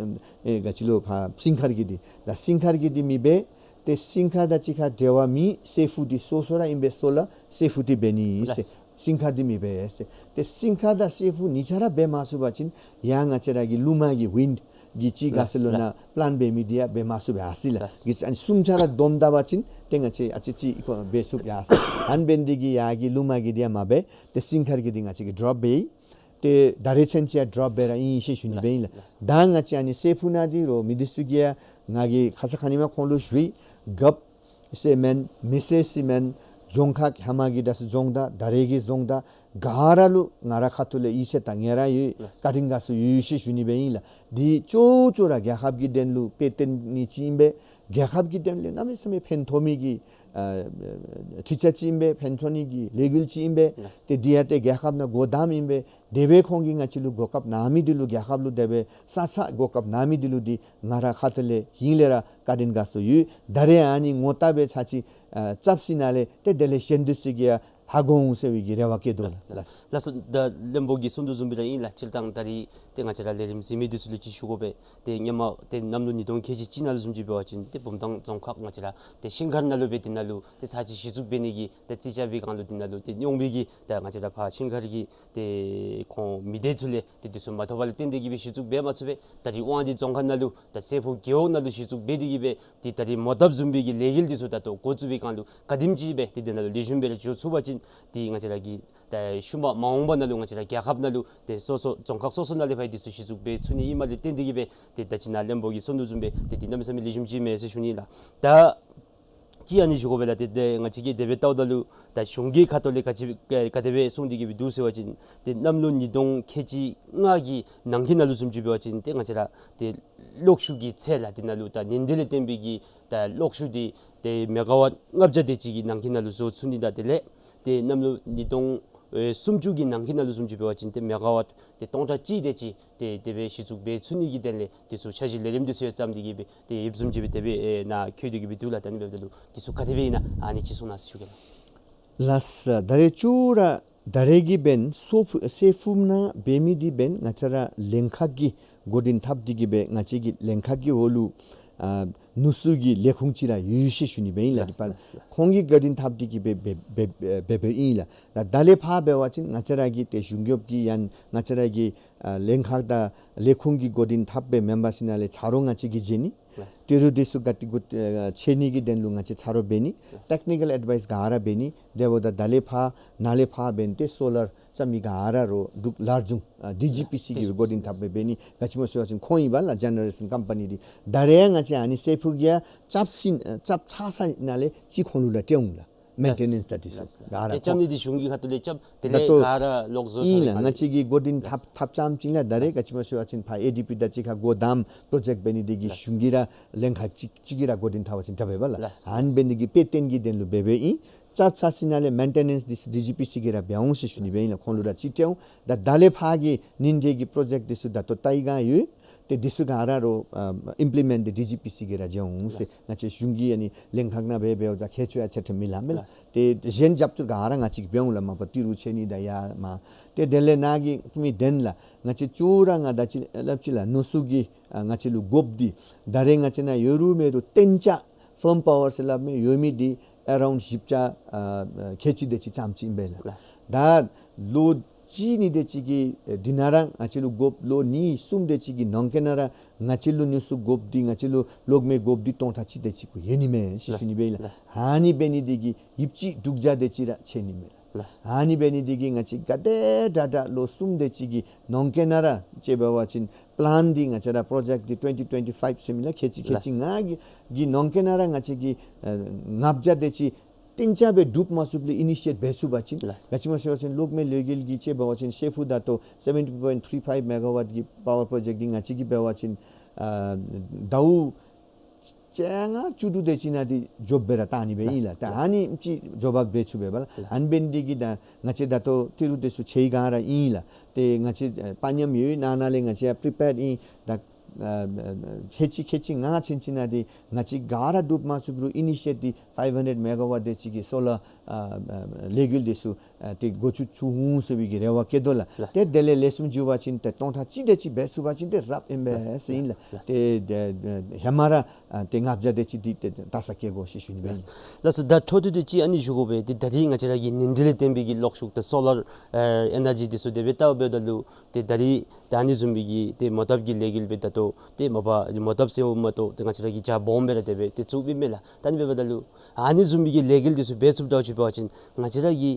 ཨེ་ག་ཅི་ལོ་ཕར་སིང་ཁར་གྱི་འདི་ད་སིང་ཁར་གྱི་འདི་མི་འབད། ཏེ་སིང་ཁར་དང་གཅིག་ཁར་འབྲེལ་བ་མེད་སྲད་ཕུག་འདི་སོ་སོ་ར་ཨིན་པས། སོ་ལར་སྲད་ཕུག་འདི་འབད་ནི་ཟེར། ལགས། སིང་ཁར་འདི་མི་འབད་ཟེར། ཏེ་སིང་ཁར་དང་སྲད་ཕུག་གཉིས་ཆ་ར་འབད་མ་ཚུགས་པ་ཅིན་ཡང་ང་བཅས་ར་གི་ལུ་མ་གི་ཝིནཌ་གི་ཅིག་ག་ཟེར་ལོ་ལགས། ནཱ་པི་ལཱན་འབད་མི་འདི་ཡང་འབད་མ་ཚུགས་པས་ཨ་ཟེར་ལགས། ལགས། གི་ཨ་ནི་གསུམ་ཆ་ར་བསྡོམས་ད་པ་ཅིན་ཏེ་ང་བཅས་ཨ་ཙི་ཅིག་ཁོ་འབད་ཚུགས་ཡ་ཟེར། ཨ་ནི་འབད་ནི་འདི་གིས་ཡར་གྱི་ལུ་མ་གི་འདི་ཡང་མ་འབད། ཏེ་སིང་ཁར་གྱི་འདི་ང་བཅས་ཀྱིས་ཌོརོཔ་འབད་ཡི། ཏེ་ད་རེས་ཚུན་ཚོད་ཌོརོཔ་འབད་ར་ཨིན་ཟེར་ཞུ་ནི་སྦེ་ཨིན་ལགས། ད་ང་བཅས་ཨ་ནི་སྲད་ཕུག་ནང་འདི་རོ་མི་འདི་ཚུ་གིས་ཡང་ང་གིས་ཁ་ཙ་ཁ་ཉིནམ་ཁོང་ལུ་ཞུ་ཡི། རྒཔོ་ཟེར་མེན་མི་སེར་ཟེར་མེན་རྫོང་ཁག་ཧེ་མ་གི་ད་ཚུ་རྫོང་བདག་ད་རེས་ཀྱི་རྫོང་བདག་ག་ར་ལུ་ང་ར་ཁ་ཐུག་ལས་ཡིད་ཆེས་དང་ངལ་རངས་ཡོད། ལགས། བཀའ་དྲིན་དགའ་ཚོར་ཡོད་ཟེར་ཞུ་ནི་སྦེ་ཨིན་ལགས། འདི་ཅོག་ཅོག་ར་རྒྱལ་ཁབ་ཀྱི་དོན་ལུ་དཔེ་སྟོན་ནི་ཅིག་ཨིན་པས། རྒྱལ་ཁབ་ཀྱི་དོན་ལུ་གནམ་མེད་ས་མེད་ཕན་ཐོགས་མི་གི་ཨ་འཕྲུལ་ཆས་ཅིག་ཨིན་པས། ཕན་ཐོགས་ནི་གི་ལས་འགུལ་ཅིག་ཨིན་པས། ལགས། ཏེ་འདི་ཡང་ཏེ་རྒྱལ་ཁབ་ནང་སྒོ་བསྡམས་ཨིན་པས། དེ་སྦེ་ཁོང་གིས་ང་བཅས་ལུ་གོ་སྐབས་གནང་མི་འདི་ལུ་རྒྱལ་ཁབ་ལུ་དེ་སྦེ་ས་ས་གོ་སྐབས་གནང་མི་འདི་ལུ་འདི་ང་ར་ཁ་ཐུག་ལས་ཧིང་ལས་ར་བཀའ་དྲིན་དགའ་ཚོར་ཡོད། ད་རེས་ཨ་ནི་ངོ་རྟགས་སྦེ་ཚར་ཅིག་ཨ་རྐྱབ་ཞིནམ་ལས་ཏེ་དེ་ལས་གཞན་འདི་ཚུ་གིས་ཡང་ ཧ་གོ་འོང་ཟེར་བའི་གི་རེ་བ་བསྐྱེད་དོ་ལགས། ལགས། ལགས་སོ། ད་བློན་པོ་གིས་གསུང་དོ་བཟུམ་སྦེ་ར་ཨིན་ལགས། སྤྱིར་བཏང་ད་རིས་ཏེ་ང་བཅས་ར་ལས་རིམ་གཟིགས་མི་འདི་ཚུ་ལུ་ཅིག་ཞུ་དགོ་པས། ཏེ་སྔོན་མ་ཏེ་གནམ་ལོ་ཉིས་སྟོང་ཁལ་གཅིག་གཅིག་ནང་ལུ་བཟུམ་ཅིག་འབད་བ་ཅིན་ཏེ་བུམ་ཐང་རྫོང་ཁག་ང་བཅས་ར་ཏེ་ཤིང་མཁར་ནང་ལུ་སྦེ་དེ་ནང་ལུ་ཏེ་ཚར་གཅིག་གཞི་བཙུགས་འབད་ནི་གི་ཏེ་རྩིས་རྐྱབ་པའི་སྒང་ལུ་དེ་ནང་ལུ་ཏེ་རྙོག་མི་གི་ད་ང་བཅས་ར་ཕར་ཤིང་མཁར་གྱི་ཏེ་ཁོང་མི་སྡེ་ཚུ་ལས་ཏེ་དེ་ཚུ་མ་ཐོབ་པ་ལས་བརྟེན་ཏེ་གིས་སྦེ་གཞི་བཙུགས་འབད་མ་ཚུགས་པས། ད་རིས་དབང་འདུས་རྫོང་ཁག་ནང་ལུ་ད་སྲས་ཕུག་རྒེད་འོག་ནང་ལུ་གཞི་བཙུགས་འབད་དེ་གིས་སྦེ་ཏེ་ད་རིས་མོ་བཏབ་བཟུམ་མའི་གི་ལས་འགུལ་འདི་ཚུ་ད་ལྟོ་འགོ་བཙུགས་པའི་སྒང་ལུ་ག་དེམ་ཅིག་སྦེ་ཏེ་དེ་ནང་ལུ་ལེགས་ཤོམ་སྦེ་ར་འགྱོ་ཚུགས་པ་ཅིན་ཏེ་ང་བཅས་ར་གི་ད་ཤུལ་མ་མ་འོངས་པ་ནང་ལུ་ང་བཅས་ར་རྒྱལ་ཁབ་ནང་ལུ་ཏེ་སོ་སོ་རྫོང་ཁག་སོ་སོ་ནང་ལས་ཕར་འདི་ཚུ་གཞི་བཙུགས་འབད་ཚུགས་ནི་ཨིནམ་ལས་བརྟེན་ཏེ་གིས་སྦེ་ཏེ་ད་ཅི་ནཱ་བློན་པོ་གིས་གསུང་དོ་བཟུམ་སྦེ་ཏེ་ཏེ་གནམ་མེད་ས་མེད་ལེགས་ཤོམ་ཅིག་མས་ཟེར་ཞུ་ནི་ལགས། ད་ཅིག་ཨ་ནི་ཞུ་དགོ་པས་ལགས། ཏེ་ཏེ་ང་བཅས་ཀྱིས་དེ་སྦེ་བལྟཝ་ད་ལུ་ད་གཞུང་གི་ཁ་ཐུག་ལས་ག་ཅི་ག་དེ་སྦེ་གསུངས་ཏེ་གིས་སྦེ་འདུག་ཟེར་བ་ཅིན་ཏེ་གནམ་ལོ་ཉིས་སྟོང་ཁལ་གཅིག་ལྔ་གི་ནང་འཁོད་ནང་ལུ་བཟུམ་ཅིག་འབད་བ་ཅིན་ཏེ་ང་བཅས་ར་ཏེ་གློག་ཤུགས་ཀྱི་ཚད་ལགས་དེ་ནང་ལུ་ད་ཉིན་དེ་ལས་བརྟེན་པའི་གི་ད་གློག་ཤུགས་འདི་ཏེ་མེ་ག་ཝཊ་ལྔ་བརྒྱ་དེ་ཅིག་གི་ནང་འཁོད་ནང་ལུ་བཟོ་ཚུགས་ནི་དང་དེ་ལས་ཏེ་གནམ་ལོ་ཉིས་སྟོང་ཨེ་སུམ་ཅུ་གི་ནང་འཁོད་ནང་ལུ་བཟུམ་ཅིག་འབད་བ་ཅིན་ཏེ་མེ་ག་ཝཊ་ཏེ་སྟོང་ཕྲག་གཅིག་དེ་ཅིག་ཏེ་དེ་སྦེ་གཞི་བཙུགས་འབད་ཚུགས་ནི་གི་དོན་ལས་དེ་ཚུ་འཆར་གཞི་ལས་རིམ་དེ་ཚུ་ཡང་བརྩམས་ཏེ་གིས་སྦེ་ཏེ་ཡོདཔ་བཟུམ་ཅིག་སྦེ་དེ་སྦེ་ཨེ་ནཱ་བཀོད་དེ་གིས་སྦེ་འདུག་ལགས། ད་ཨ་ནི་འབདཝ་ད་ལུ་དེ་ཚུ་ག་དེ་སྦེ་ཨིན་ན་ཨ་ནི་ཅིག་གསུང་གནང་ཟེར་ཞུ་གེ་ལགས། ལགས་སོ། ད་རེས་ཅོག་ར་ད་རེས་ཀྱི་འབདན་སོ་ཕུ་སྲས་ཕུག་ནང་འབད་མི་འདི་འབདན་ང་བཅས་ར་ལན་ཁག་གིས་འགོ་འདྲེན་འཐབ་སྟེ་གིས་སྦེ་ང་བཅས་ཀྱི་ལན་ཁག་གི་འོག་ལུ་ཨ་ནུ་གསོ་གི་ལས་ཁུངས་ཅིག་ར་ཡོད་ཡོད་ཟེར་ཞུ་ནི་སྦེ་ཨིན་ལགས། ལགས་སོ། ལགས་སོ། ཁོང་གིས་འགོ་འདྲེན་འཐབ་སྟེ་གིས་སྦེ་འབད་འབད་འབདཝ་ཨིན་ལགས། ད་ད་ལས་ཕར་འབད་བ་ཅིན་ང་བཅས་ར་གི་ཏེ་གཞུང་གཡོགཔ་གི་ཡང་ང་བཅས་ར་གི་ཨ་ལན་ཁག་དང་ལས་ཁུངས་ཀྱི་འགོ་འདྲེན་འཐབ་པའི་མེམ་བར་ཚུ་ནང་ལས་ཆ་རོགས་ང་བཅས་ཀྱིས་བྱིན་ནི། ལགས། ཏི་རུ་དེ་ཚུ་ག་ཏེ་གུ་ཨ་ཆད་ནི་གི་དོན་ལུ་ང་བཅས་ཆ་རོགས་འབད་ནི། ལགས། ཊེཀ་ནི་ཀཱལ་ཨེཌ་ཝའིས་ག་ར་འབད་ནི། དེ་འབདཝ་ད་ད་ལས་ཕར་ནཱ་ལས་ཕར་འབདན་ཏེ་སོ་ལར་རྐྱབ་མི་ག་ར་རོགས་འབྲུག་ལཱར་རྫོང་ཨ་ཌི་ཇི་པི་སི་གིས་འགོ་འདྲེན་འཐབ་སྦེ་འབད་ནི། ག་ཅི་སྨོ་ཟེར་བ་ཅིན་ཁོང་ཨིན་པས་ལགས། ཇེ་ནེ་རེ་ཤཱན་ཀམ་པ་ནི་འདི། ད་རེས་ང་བཅས་ཨ་ནི་སྲས་ཕུག་གི་ཡང་རྐྱབ་ཞིནམ་ཨ་རྐྱབ་ཚར་ས་ནང་ལས་ཅིག་ཁོང་ལུ་ར་སྤྲོད་འོང་ལགས། མེན་ཊེ་ནེནསི་ད་དེ་ཚུ་ག་ར་ཏེ་རྐྱབ་ནི་འདི་གཞུང་གི་ཁ་ཐུག་ལས་རྐྱབ། དེ་ལས་ད་ལྟོ་ག་ར་ལོག་བཟོ་ཨིན་ཚར་ལགས། ནི་ང་བཅས་ཀྱིས་འགོ་འདྲེན་འཐབ་འཐབ་རྐྱངམ་ཅིག་ལགས། ད་རེས་ག་ཅི་སྨོ་ཟེར་བ་ཅིན་ཕར་ཨེ་ཌི་པི་དང་གཅིག་ཁར་སྒོ་བསྡམ་པྲོ་ཇེཀཊ་འབད་ནི་འདི་གིས་གཞུང་གིས་ར་ལན་ཁག་གཅིག་གཅིག་གིས་ར་འགོ་འདྲེན་འཐབ་པ་ཅིན་དྲག་པས་ལགས། ཨ་ནི་འབད་ནི་འདི་གིས་དཔེ་སྟོན་གྱི་དོན་ལུ་འབད་འབདཝ་ཨིན། རྐྱབ་ཚར་ཞིནམ་ལས་མེན་ཊེ་ནེནསི་འདི་ཚུ་ཌི་ཇི་པི་སི་གིས་ར་འབད་འོང་ཟེར་ཞུ་ནི་སྦེ་ཨིན་ལགས། ཁོང་ལུ་ར་ཅིག་སྤྲོད་འོང་། ད་ད་ལས་ཕར་གྱི་ཉིན་དེ་གི་པྲོ་ཇེཀཊ་འདི་ཚུ་ད་ལྟོ་ལྟ་ཡི་ག་ཡོད། ཏེ་འདི་ཚུ་ག་ར་རོགས་ཨ་ཨིམ་པི་ལི་མེནཊ་འདི་ཌི་ཇི་པི་སི་གིས་ར་འབད་འོང་ཟེར། ལགས། ང་བཅས་གཞུང་གི་ཨ་ནི་ལན་ཁག་ནང་འབད་འབདཝ་ད་ཁྱད་ཆོས་ཡང་ཆ་འདྲ་མེད་ལགས། མེད་ལགས། ཏེ་གཞན་རྒྱབ་སྐྱོར་ག་ར་ང་བཅས་ཀྱིས་འབད་འོང་ལགས། མ་པ་ཏི་རུ་ཆད་ནི་དང་ཡར་མར། ཏེ་དེ་ལས་ནཱ་གི་མི་དོན་ལགས། ང་བཅས་ཅོག་ར་ང་ད་ཅི་སླབ་ཅི་ལགས། ནུ་གསོ་གི་ཨ་ང་བཅས་ལུ་དགོཔ་འདི་ད་རེས་ང་བཅས་ནཱ་ཡོད་རུང་མེད་རུང་གཏན་འཇགས་ཕརམ་པ་ཝར་ཟེར་སླབ་མི་ཡོད་མི་འདི་ཨེ་རའུནཌ་བཞི་བརྒྱ་ཨ་ཁལ་གཅིག་དེ་ཅིག་ཙམ་ཅིག་ཨིན་པས་ལགས། ལགས། ད་ལོ་གཅིག་གཉིས་དེ་ཅིག་གི་ཨེ་འདི་ནང་ར་ང་བཅས་ལུ་དགོཔ་ལོ་གཉིས་གསུམ་དེ་ཅིག་གི་ནང་འཁོད་ནང་ར་ང་བཅས་ལུ་ནུ་གསོ་དགོཔ་འདི་ང་བཅས་ལུ་གློག་མེ་དགོཔ་འདི་སྟོང་ཕྲག་གཅིག་དེ་ཅིག་གུ་ཡོད་ནི་མས་ཟེར་ཞུ་ནི་སྦེ་ཨིན་ལགས། ལགས། ཨ་ནི་འབད་ནི་འདི་གིས་ཡོདཔ་ཅིག་དྲུག་བརྒྱ་དེ་ཅིག་ར་ཆད་ནི་མས་ལགས། ལགས། ཨ་ནི་འབད་ནི་འདི་གིས་ང་བཅས་ག་དེ་དྲག་དྲག་ལོ་གསུམ་དེ་ཅིག་གི་ནང་འཁོད་ནང་ར་ཅིག་འབད་བ་ཅིན་པི་ལཱན་འདི་ང་བཅས་ར་པྲོ་ཇེཀཊ་འདི་ཊུ་ཝེན་ཊི་ཊུ་ཝེན་ཊི་ཕའིབ་ཟེར་མི་ལགས། ཁལ་གཅིག་ཁལ་གཅིག་ལགས། ལྔ་གི་གི་ནང་འཁོད་ནང་ར་ང་བཅས་ཀྱིས་ཨ་ལྔ་བརྒྱ་དེ་ཅིག་གཏན་འཇགས་སྦེ་འགྲུབ་མ་ཚུགསཔ་ལས་ཨི་ནི་ཤི་ཨེཊ་འབད་ཚུགས་པ་ཅིན། ལགས། ག་ཅི་སྨོ་ཟེར་བ་ཅིན་གློག་མེ་ལས་འགུལ་གྱི་ཅིག་འབད་བ་ཅིན་སྲས་ཕུག་ད་ལྟོ་སེ་བེན་ཊི་པོའིནཊ་ཐི་རི་ཕའིབ་མེ་ག་ཝཊ་གི་པ་ཝར་པྲོ་ཇེཀཊ་འདི་ང་བཅས་ཀྱིས་འབད་བ་ཅིན་ཨ་ཟླཝ་བཅོ་ལྔ་བཅུ་དྲུག་དེ་ཅིག་ནང་འདི་འགྱོཝ་སྦེ་ར་བཏང་ནི་སྦེ་ཨིན་ལགས། ལགས། ད་ཨ་ནི་ཅིག་འགྱོཝ་སྦེ་འབད་ཚུགས་པས་ལགས། ལགས། ཨ་ནི་འབད་ནི་འདི་གིས་ད་ང་བཅས་ད་ལྟོ་ཏི་རུ་དེ་ཚུ་ཆད་ཡི་ག་ར་ཨིན་ལགས། ཏེ་ང་བཅས་ཨ་པ་ཉམས་ཡོད། ནང་ན་ལས་ང་བཅས་ཡང་པི་རི་པེརཌ་ཨིན། ད་ཨ་ཁལ་གཅིག་ཁལ་གཅིག་ལྔ་ཚུན་ཚོད་ནང་འདི་ང་བཅས་ག་ར་འགྲུབ་མ་ཚུགས་རུང་ཨི་ནི་ཤི་ཨེཊ་འདི་ཕའིབ་ཧན་ཌེཌ་མེ་ག་ཝཊ་དེ་ཅིག་གི་སོ་ལར་ཨ་ཨ་ལས་འགུལ་དེ་ཚུ་ཨ་ཏེ་འགོ་བཙུགས་ཚུགས་འོང་ཟེར་བའི་གི་རེ་བ་བསྐྱེད་དོ་ལགས། ལགས། ཏེ་དེ་ལས་ལེགས་ཤོམ་འགྱོ་བ་ཅིན་ཏེ་སྟོང་ཕྲག་གཅིག་དེ་ཅིག་འབད་ཚུགས་པ་ཅིན་ཏེ་རབ་ཨིན་པས་ཟེར་ཨིན་ལགས། ལགས། ཏེ་ཏེ་ཧེ་མ་ར་ཨ་ཏེ་ལྔ་བརྒྱ་དེ་ཅིག་འདི་ཏེ་ད་ས་སྐྱེལ་དགོ་ཟེར་ཞུ་ནི་སྦེ་ཨིན། ལགས་སོ། ད་འཕྲོ་མཐུད་དེ་ཅིག་ཨ་ནི་ཞུ་དགོ་པས། ཏེ་ད་རིས་ང་བཅས་ར་གི་ཉིན་དྲོད་ལས་བརྟེན་པའི་གི་གློག་ཤུགས་ཏེ་སོ་ལར་ཨེ་ཨེ་ནར་ཇི་དེ་ཚུ་དེ་སྦེ་བལྟཝ་འབདཝ་ད་ལུ་ཏེ་ད་རིས་ད་ཨ་ནི་བཟུམ་མའི་གི་ཏེ་མོ་བཏབ་ཀྱི་ལས་འགུལ་སྦེ་ད་ལྟོ་ཏེ་མ་པ་མོ་བཏབ་ཟེརཝ་མ་གཏོགས་ཏེ་ང་བཅས་ར་གི་ཇ་སྦོམ་སྦེ་ར་དེ་སྦེ་ཏེ་བཙུགསཔ་ཨིན་མས་ལགས། ད་ཨ་ནི་འབདཝ་ད་ལུ་ཨ་ནི་བཟུམ་མའི་གི་ལས་འགུལ་དེ་ཚུ་འབད་ཚུགསཔ་འདྲཝ་ཅིག་འབད་བ་ཅིན་ང་བཅས་ར་གི་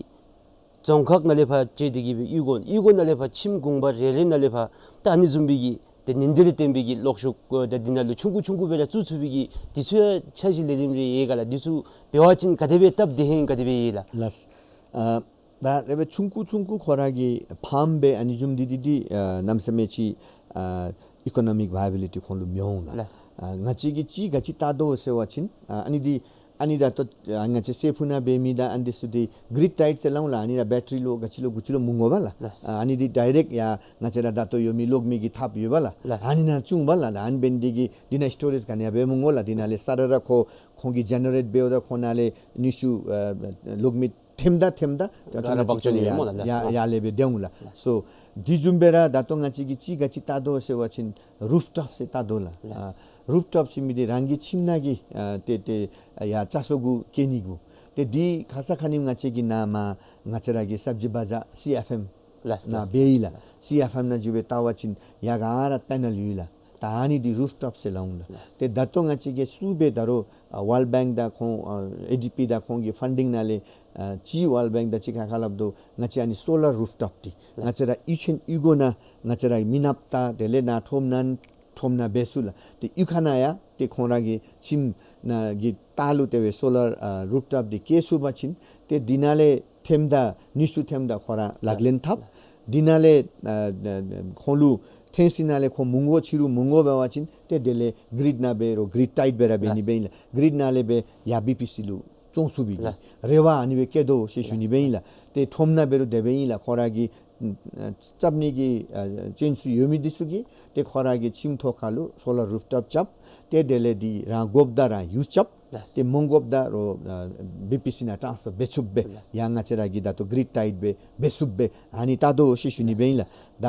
རྫོང་ཁག་ནང་ལས་ཕར་བཅད་དེ་གིས་སྦེ་གཡུས་སྒོ་གཡུས་སྒོ་ནང་ལས་ཕར་ཁྱིམ་གུང་པ་རེ་རེ་ནང་ལས་ཕར་ད་ཨ་ནི་བཟུམ་མའི་གི་ཏེ་ཉིན་དྲོད་ལས་བརྟེན་པའི་གི་གློག་ཤུགས་ཨ་ད་འདི་ནང་ལུ་ཆུང་ཀུ་ཆུང་ཀུ་སྦེ་ར་བཙུགས་ཚུགས་པའི་གི་དེ་ཚུ་ཡང་འཆར་གཞི་ལས་རིམ་རེ་ཡོད་ག་ལགས། དེ་ཚུ་འབད་བ་ཅིན་ག་དེ་སྦེ་སྟབས་བདེ་ཧིང་ག་དེ་སྦེ་ཡོད་ལགས། ལགས། ཨ་ད་དེ་སྦེ་ཆུང་ཀུ་ཆུང་ཀུ་ཁོ་ར་གི་ཕཱམ་སྦེ་ཨ་ནི་བཟུམ་འདི་འདི་འདི་ཨ་གནམ་མེད་ས་མེད་ཅིག་ཨ་ཨི་ཀོ་ནོ་མིག་ཝའི་བི་ལི་ཊི་ཁོང་ལུ་མི་འོང་ལགས། ལགས། ཨ་ང་བཅས་ཀྱིས་ཅིག་ག་ཅི་བལྟ་དོ་ཟེར་བ་ཅིན་ཨ་ཨ་ནི་འདི་ཨ་ནི་ད་ལྟོ་ཨ་ང་བཅས་སྲས་ཕུག་ནང་འབད་མི་དང་ཨ་ནི་འདི་ཚུ་འདི་གི་རིཌ་ཊའེཌ་ཟེར་སླབ་འོང་ལགས། ཨ་ནི་ར་བེ་ཊ་རི་ལོ་ག་ཅི་ལོ་གུ་ཅི་ལོ་མི་དགོ་པས་ལགས། ལགས། ཨ་ཨ་ནི་འདི་ཌའི་རེཀཊ་ཡར་ང་བཅས་ར་ད་ལྟོ་ཡོད་མི་གློག་མེ་གི་ཐགཔ་ཡོད་པས་ལགས། ལགས། ཨ་ནི་ནང་བཙུགས་པས་ལགས། ཨ་ནི་འབད་ནི་འདི་གིས་འདི་ནང་སི་ཊོ་རེཇ་ག་ནི་ཡང་འབད་མི་དགོ་ལགས། འདི་ནང་ལས་ས་ར་ར་ཁོ་ཁོང་གིས་ཇེ་ནེ་རེཊ་འབདཝ་ད་ཁོ་ནང་ལས་ནུས་ཤུགས་ཨ་གློག་མེ་ ཐེམ་ད་ཐེམ་ད་ཏེ་ག་ར་འབག་འགྱོ་ནི་ཡ་སྨོ་ལགས། ཡ་ལགས། ཡར་ལས་སྦེ་སྡོད་འོང་ལགས། ལགས། སོ་དེ་བཟུམ་སྦེ་ར་ད་ལྟོ་ང་བཅས་ཀྱིས་ག་ཅི་བལྟ་དོ་ཟེར་བ་ཅིན་རུཕ་ཊོཔ་ཟེར་བལྟ་དོ་ལགས། ལགས། ཨ་རུཕ་ཊོཔ་ཟེར་མི་འདི་རང་གི་ཁྱིམ་ནང་གི་ཨ་ཏེ་ཏེ་ཡར་ལྕགས་ཟོག་གུ་བཀལ་ནི་གུ། ཏེ་འདི་ཁ་ཙ་ཁ་ཉིནམ་ང་བཅས་ཀྱིས་ནཱ་མར་ང་བཅས་ར་གི་སབ་ཇི་བ་ཛར་སི་ཨེཕ་ཨེམ་ལགས། ནང་ལགས། སྦེ་ཡི་ལགས། ལགས། སི་ཨེཕ་ཨེམ་ནང་འགྱོ་སྦེ་བལྟ་བ་ཅིན་ཡར་ག་ར་པེ་ནཱལ་ཡོད་ལགས། ད་ཨ་ནི་འདི་རུཕ་ཊོཔ་ཟེར་སླབ་འོང་ལགས། ལགས། ཏེ་ད་ལྟོ་ང་བཅས་ཀྱིས་བཙུགས་སྦེ་ད་རུང་ཨ་ཝཱལཌ་བེངཀ་དང་ཁོང་ཨ་ཨེ་ཌི་བི་དང་ཁོང་གི་ཕན་ཌིང་ནང་ལས་ཨ་གཅིག་ཝཱལཌ་བེངཀ་དང་གཅིག་ཁ་ཁ་སླབ་དོ་ང་བཅས་ཨ་ནི་སོ་ལར་རུཕ་ཊོཔ་འདི། ལགས། ང་བཅས་ར་གཡུས་ཆེན་གཡུས་སྒོ་ནང་ང་བཅས་ར་མི་ནགཔ་དང་དེ་ལས་ནཱ་ཁྲོམ་ནང་ཁྲོམ་ནང་འབད་ཚུགས་ལགས། ཏེ་གཡུས་ཁ་ནང་ཡང་ཏེ་ཁོང་ར་གི་ཁྱིམ་ནང་གི་ལྟག་ལུ་དེ་སྦེ་སོ་ལར་ཨ་རུཕ་ཊོཔ་འདི་བཀལ་ཚུགས་པ་ཅིན་ཏེ་འདི་ནང་ལས་ཐེམ་ད་ནུས་ཤུགས་ཐེམ་ད་ཁོ་ར་ལག་ལེན་འཐབ། ལགས། འདི་ནང་ལས་ཨ་ཨ་ཁོང་ལུ་ཐོན་ཞིནམ་ལས་ཁོང་མི་དགོ་ཕྱི་རུ་མི་དགོ་འབད་བ་ཅིན་ཏེ་དེ་ལས་གིརིཌ་ནང་འབད་རུང་གིརིཌ་ཊའིཊ་སྦེ་ར་འབད་ནི། ལགས། འབད་ནི་ལགས། གིརིཌ་ནང་ལས་སྦེ་ཡར་བི་པི་སི་ལུ་བཙོང་ཚུགས་པའི་གི། ལགས། རེ་བ་ཨ་ནི་སྦེ་བསྐྱེད་དོ་ཟེར་ཞུ་ནི། ལགས། འབད་ནི་ལགས། ཏེ་ཁྲོམ་ནང་འབད་རུང་དེ་སྦེ་ཨིན་ལགས། ཁོ་ར་གི་ཨ་རྐྱབ་ནི་གི་ཨ་ཅན་ཚུ་ཡོད་མི་འདི་ཚུ་གིས་ཏེ་ཁོ་ར་གི་ཁྱིམ་ཐོག་ཁ་ལུ་སོ་ལར་རུཕ་ཊོཔ་རྐྱབ། ཏེ་དེ་ལས་འདི་རང་དགོཔ་ད་རང་ཡུསི་རྐྱབ། ལགས། ཏེ་མི་དགོཔ་ད་རུང་ཨ་བི་པི་སི་ནང་ཊཱནསི་ཕར་འབད་ཚུགསཔ་སྦེ། ལགས། ཡང་ང་བཅས་ར་གི་ད་ལྟོ་གིརིཌ་ཊའིཊ་སྦེ་འབད་ཚུགསཔ་སྦེ་ཨ་ནི་བལྟ་དོ་ཟེར་ཞུ་ནི། ལགས། འབད་ནི་ལགས། ལགས། ད་